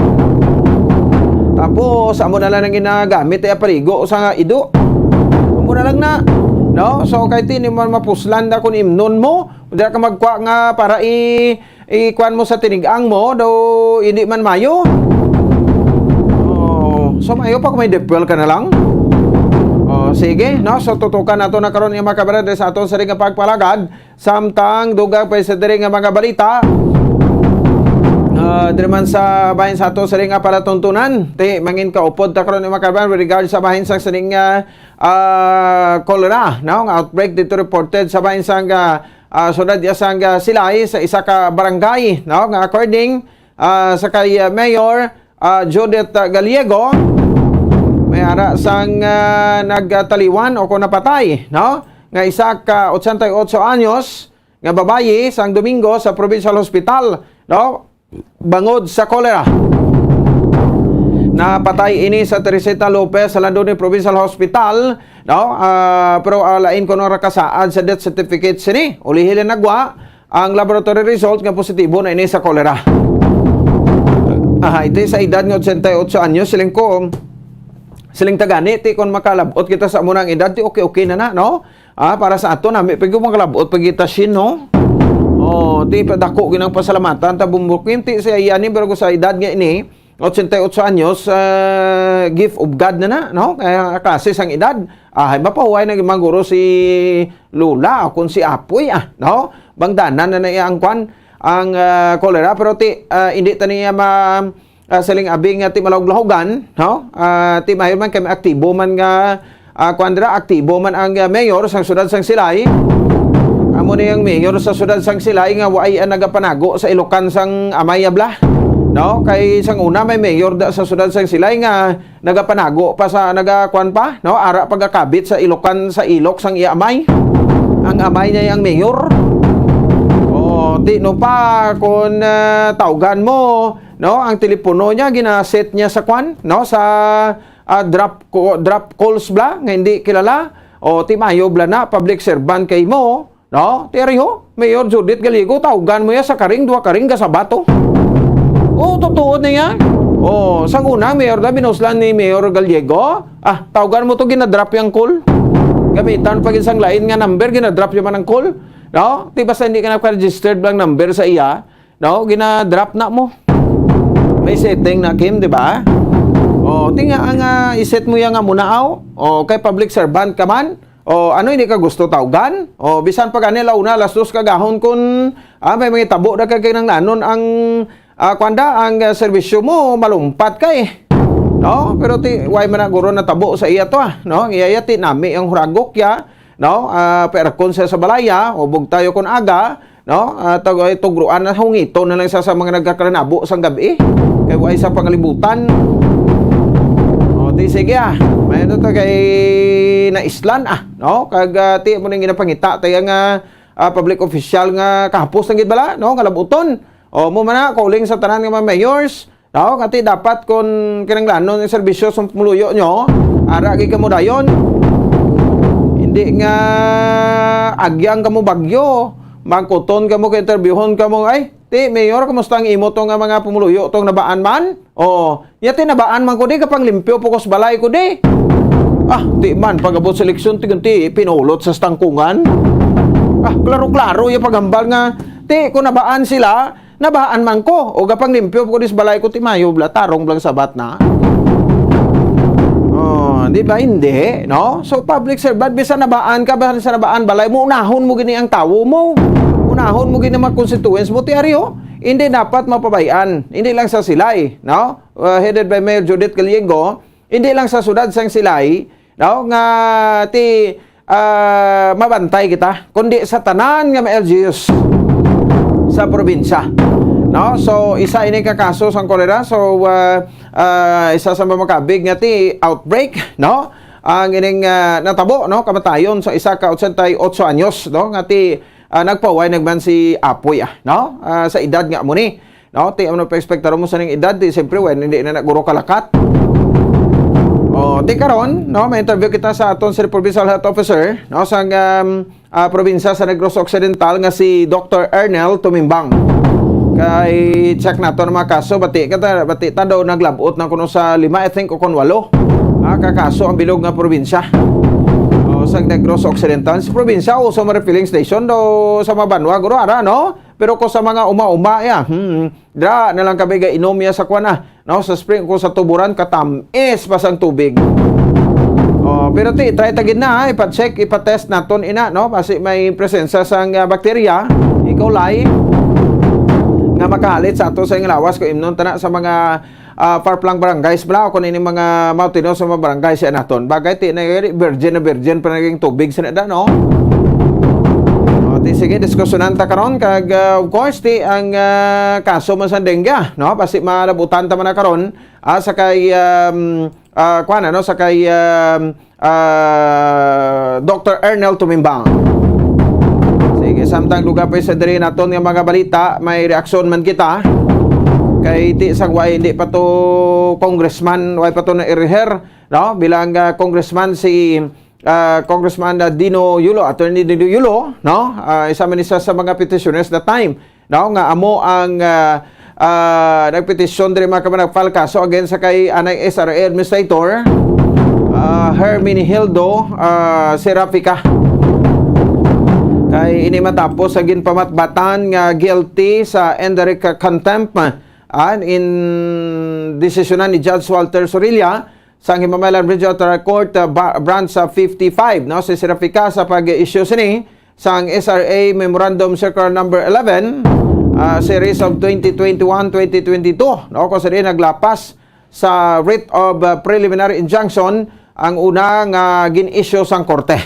Tapos, amo na lang ang ginagamit, eh, paligo sa ido. Amo na lang na, no? So, kay ti, hindi man mapuslan na kung imnon mo, dira ka magkwa nga para i-, ikuan mo sa tinigang mo, daw hindi man mayo. Oh, so mayo pa kung may deep well ka na lang. Oh, sige, no? So tutukan nato na karon yung mga kabarada sa aton sa ring pagpalagad. Samtang dugang pa sa diri nga mga balita, ah, diri man sa bahin sa aton sa ring palatuntunan, ti mangin kaupod ta karon yung mga kabarada with regard sa bahin sa sining, ah, ah, cholera, no? Nga outbreak dito reported sa bahin sa, ah, ah, siyudad ya sang, ah, Silay sa isa ka barangay, no, nga according, ah, sa kay, ah, Mayor, ah, Judith, ah, Gallego, may ara sang, ah, nagtaliwan o kung napatay, no, nga isa ka ochenta y ocho anyos nga babayi sang Domingo sa Provincial Hospital, no? Bangod sa cholera. Napatay ini sa Teresita Lopez sa Landoni Provincial Hospital, no? Ah, pero, ah, lain kuno ra kasaad sa death certificate sini. Ulihi lang nagwa ang laboratory result nga positibo na ini sa cholera. Ah, iti sa edad nga ochenta y ocho anyos, siling ko, siling tagani, ti kon makalabot kita sa amo nang edad, ti okay-okay na na, no? Ah, para sa ato, nami pa gyud makalabot pa kita, Shin, no? Oh, ti padako ginang pasalamatan ta, Bumbukin, ti siya yani, pero sa edad nga ini, ochenta y ocho anyos, ah, gift of God na na, no? Kaya klase sang edad, ah, mapahuway na gid man guro si Lola o kung si Apoy, ah, no? Bangdanan na na iya ang kwan, ang, ah, cholera, pero ti, ah, hindi ta niya ma-, ah, siling abi nga ti malahog-lahogan, no? Ah, ti mayor man kay aktibo man nga, ah, kuwan dira, aktibo man ang, ah, mayor sang siyudad sang Silay. Amo ni ang mayor sa siyudad sang Silay nga waay ang nagapanago sa ilokan sang amay abla, no? Kay sang una may mayor da sa siyudad sang Silay nga nagapanago pa sa, nagakuan pa, no? Ara pagakabit sa ilokan, sa ilok sang iya amay. Ang amay niya ang mayor. O, di no pa, kung, ah, tawgan mo, no, ang telepono niya, ginaset niya sa kwan, no, sa, ah, drop, co-, drop calls bla, nga hindi kilala. O, ti mayo bla na, public servant kay mo, no? Ti ari ho, Mayor Judith Gallego, tawgan mo ya sa karing, duha karing gasabato. O, totoo na yan. O, sang una, Mayor da, binuslan ni Mayor Gallego, ah, tawgan mo to, ginadrop yang call. Gamitan pa gid sang lain nga number, ginadrop ya man ang call. No? Ti basta hindi ka naka-registered lang number sa iya, no? Ginadrop na mo. May setting na, Kim, di ba? O, ti nga ang, ah, iset mo ya nga muna, aw. O, kay public servant ka man. O, ano, hindi ka gusto tawgan? O, bisan pa gani, launa, alas dos kagahon, kun, ah, may mga tabo na kay kinanglanon ang, ah, kwanda, ang, ah, serbisyo mo, malumpat kay. No? Pero ti, why man na guro natabo sa iya to, ah? No? Ang iya, iya, ti nami ang huragok ya, no? Ah, pa-aircon siya sa balaya, o bugtayo kun aga, no? Ah, tag-, ay, tugruan na, hungito na lang sa, sa mga nagkakalanabo sang gabi. Kay way sa pangalibutan. O, ti sige, ah. May ano to kay naislan, ah, no? Kag, ah, ti mo ning ginapangita, tayo nga, ah, public official nga kahapos lang gid bala, no? Nga labuton. O, mo man na, calling sa tanan nga mga mayors, no? Nga ti dapat kun kinanglanon ang serbisyo sa pumuluyo nyo, ara gid kamo dayon. Hindi nga agyang kamo bagyo, mangkuton kamo, kay interviewon kamo, ay, ti, Mayor, kumusta ang imo to nga mga pumuluyo tong nabaan man? O, ya ti nabaan man ko di, kapanglimpyo po ko sa balay ko di. Ah, ti man, pag-abot sa eleksyon, ti, ti pinulot sa stangkungan. Ah, klaro-klaro ya paghambal nga, ti, kung nabaan sila, nabaan man ko. O gapanglimpyo ko dis balay ko, ti mayo bla, tarong blang sabat na. Oh, di ba? Hindi, no? So, public servant, bisan nabaan ka, bisan sa nabaan balay mo, unahon mo gini ang tawo mo. Unahon mo gini mga constituents mo, ti ari, oh. Hindi dapat mapabayan. Hindi lang sa Silay, no? Uh, headed by Mayor Judith Gallego, hindi lang sa sudad sang Silay, no, nga ti, ah, mabantay kita, kundi sa tanan nga mga L G Us sa probinsya. No? So, isa ini ka kaso sang kolera. So, ah, ah, isa sa mga makabig nga ti outbreak, no? Ang ining, ah, natabo, no, kamatayon sa isa ka ochenta y ocho anyos, no, nga ti, ah, nagpaway nagman si Apoy, ah, no? Ah, sa edad nga amo ni. No, ti ano pa ekspektar mo sa ning edad, di siyempre, when hindi na naguro kalakat. O, ti karon, no, may interview kita sa aton si Provincial Health Officer, no, sang, um, ah, probinsya sa Negros Occidental nga si Doctor Ernel Tumimbang. Kay check nato ang mga kaso, bati ka ta, bati ta daw naglabot na kuno sa lima, I think, o kon walo. Ah, ka kaso ang bilog nga probinsya. O, sa Negros Occidental, sa probinsya, o sa mga refilling station daw sa mga banwa, guro, ara, no? Pero ko sa mga uma-uma, ya, hmm, dra na lang kami ga inom ya sa kwan, ah, no? Sa spring ko sa tuburan, katamis pa sang tubig. Oh, pero ti, try ta gid na, ha? Ipa-check, ipa-test naton ina, no? Basi may presensya sang, ah, bakterya, E. coli, nga makahalit sa ato sa ing lawas kung imnon tana sa mga ah, far-flung barangays bala, o kung ini mga mountainous nga mga barangay siya naton. Bagay, ti na yun, virgin na virgin pa naging tubig sa nada, no? O, ti, sige, diskusyonan ta karon. Kag, ah, of course, ti ang, ah, kaso man sa dengue, no? Basi malabutan ta man na karon, ah, sa kay, um, ah, kuwan, ano, sa kay, um, ah, Doctor Ernel Tumimbang. Sige, samtang lugar pa sa diri naton nga mga balita, may reaksyon man kita. Kay ti sang way, hindi pa to congressman, way pa to na-elehir, no? Bilang, ah, congressman si, ah, Congressman, ah, Dino Yulo, Attorney Dino Yulo, no? Ah, isa man isa sa mga petitioners that time, no, nga amo ang, ah, ah, nagpetisyon diri, mga kabayan, nag-file kaso against sa kay anay S R A administrator, ah, Herminihildo, ah, Serafica. Kay ini matapos sa ginpamatbatan nga guilty sa indirect contempt, ah, in desisyonan ni Judge Walter Sorilla, sang Himamaylan Regional Trial Court, uh, ba-, Branch, uh, fifty-five, no, si Serafica sa pag-issue sini sang S R A Memorandum Circular Number eleven, uh, series of twenty twenty-one, twenty twenty-two, no, kung sini naglapas sa writ of, uh, preliminary injunction ang una nga gin-issue sang korte.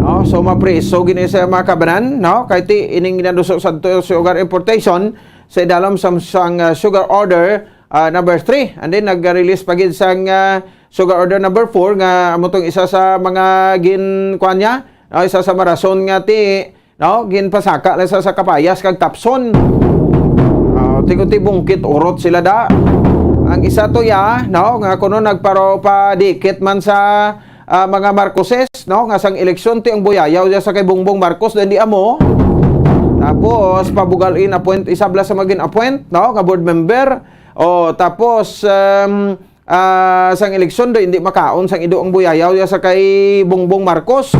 No, so mapriso gini sa mga kabanan, no, kay ti ining ginaduso sa sugar importation sa idalom sa sang, uh, sugar order ah, number three. And then, nag-release pa gid sang, ah, sugar order number four nga amo tong isa sa mga gin-, kuwan niya, No, isa sa marason nga ti, no, ginpasaka lang sa, sa kapayas kag tapson. Ah, ti kundi bungkit urot sila da. Ang isa to ya, no, nga kuno nagparo padikit man sa, ah, mga Marcoses, no, nga sang eleksyon ti ang buyayaw ya sa kay Bongbong Marcos, then di amo. Tapos pabugal in appoint, isabla sa magin appoint, no, nga board member. O tapos, um, ah, sang eleksyon do hindi makaon sang ido ang buyayaw ya sa kay Bongbong Marcos.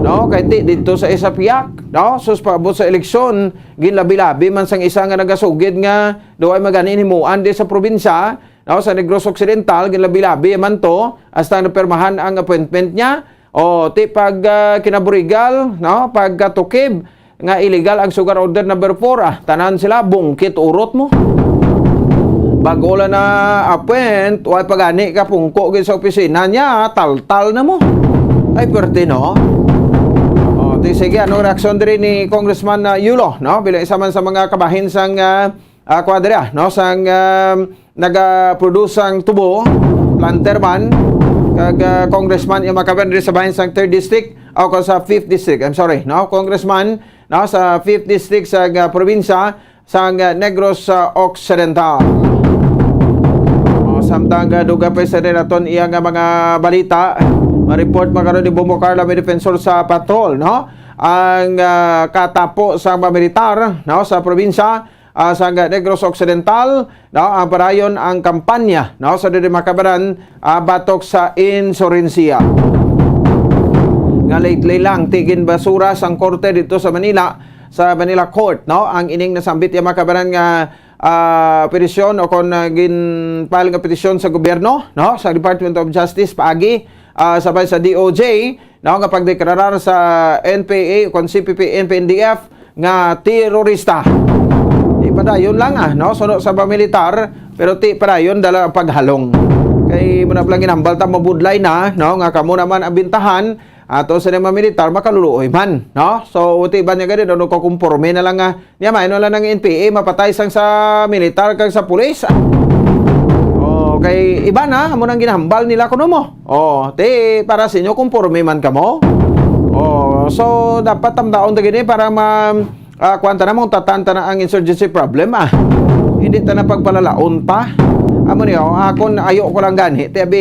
No, kay ti dito sa isa piyak, no? Sus, paabot sa eleksyon, ginlabi-labi man sang isa nga nagasugid nga do ay maganin himuan di sa probinsya, no, sa Negros Occidental, ginlabi-labi man to, hasta napermahan ang appointment niya. O, ti pag, ah, kinaburigal, no, pagkatukib nga illegal ang sugar order number four, ah, tanan sila bungkit urot mo. Bago la na appoint, way pagani ka pungko gid sa opisina niya, taltal na mo. Ay, perte, no? O, ti sige, anong reaksyon diri ni Congressman, ah, Yulo, no? Bilang isa man sa mga kabahin sang, ah, ah, kwadra, no? Sang, um, naga-produce sang tubo, planter man, kag, ah, congressman yung makaban diri sa bahin sang third district, o kung sa fifth district, I'm sorry, no? Congressman, no, sa fifth district sa, ah, probinsya sang, ah, Negros, ah, Occidental. O, samtang, ah, duga pa sa naton iya nga mga balita, ma-report man karon ni Bongbong Carla, may defensor sa patrol, no? Ang, ah, katapo sa mga militar, no, sa probinsya, ah, sa Negros Occidental, no, ang padayon ang kampanya, no, sa diri makabaran, ah, batok sa insurensiya. Nga lately lang, ti ginbasura sang korte dito sa Manila, sa Manila Court, no, ang ining nasambit ya makabaran nga, ah, petisyon o kon, ah, gin-file nga petisyon sa gobyerno, no, sa Department of Justice paagi, ah, sabay sa D O J, no, nga pagdeklarar sa N P A kon C P P, N P N D F nga terorista. Di padayon lang, ah, no? Suno sa pamilitar, pero ti padayon dala ang paghalong. Kay mo na lang ginambal ta mabudlay na, no? Nga kamo naman ang bintahan, ato sa mga militar, makaluluoy man, no? So, ti ba niya gani, no, kakumporme na lang nga, niya, may ano lang ng N P A, mapatay sang sa militar kag sa pulis. Oh, kay iba na, amo nang ginahambal nila kuno mo. Oh, ti, para sa inyo, kumporme man kamo. Oh, so, dapat tamdaon ta gini para ma, ah, kuwan ta na, mong tatan ta na ang insurgency problem, ah. Hindi ta na pagpalalaon pa. Amo niyo, akon, ayo ko lang gani, ti, abi,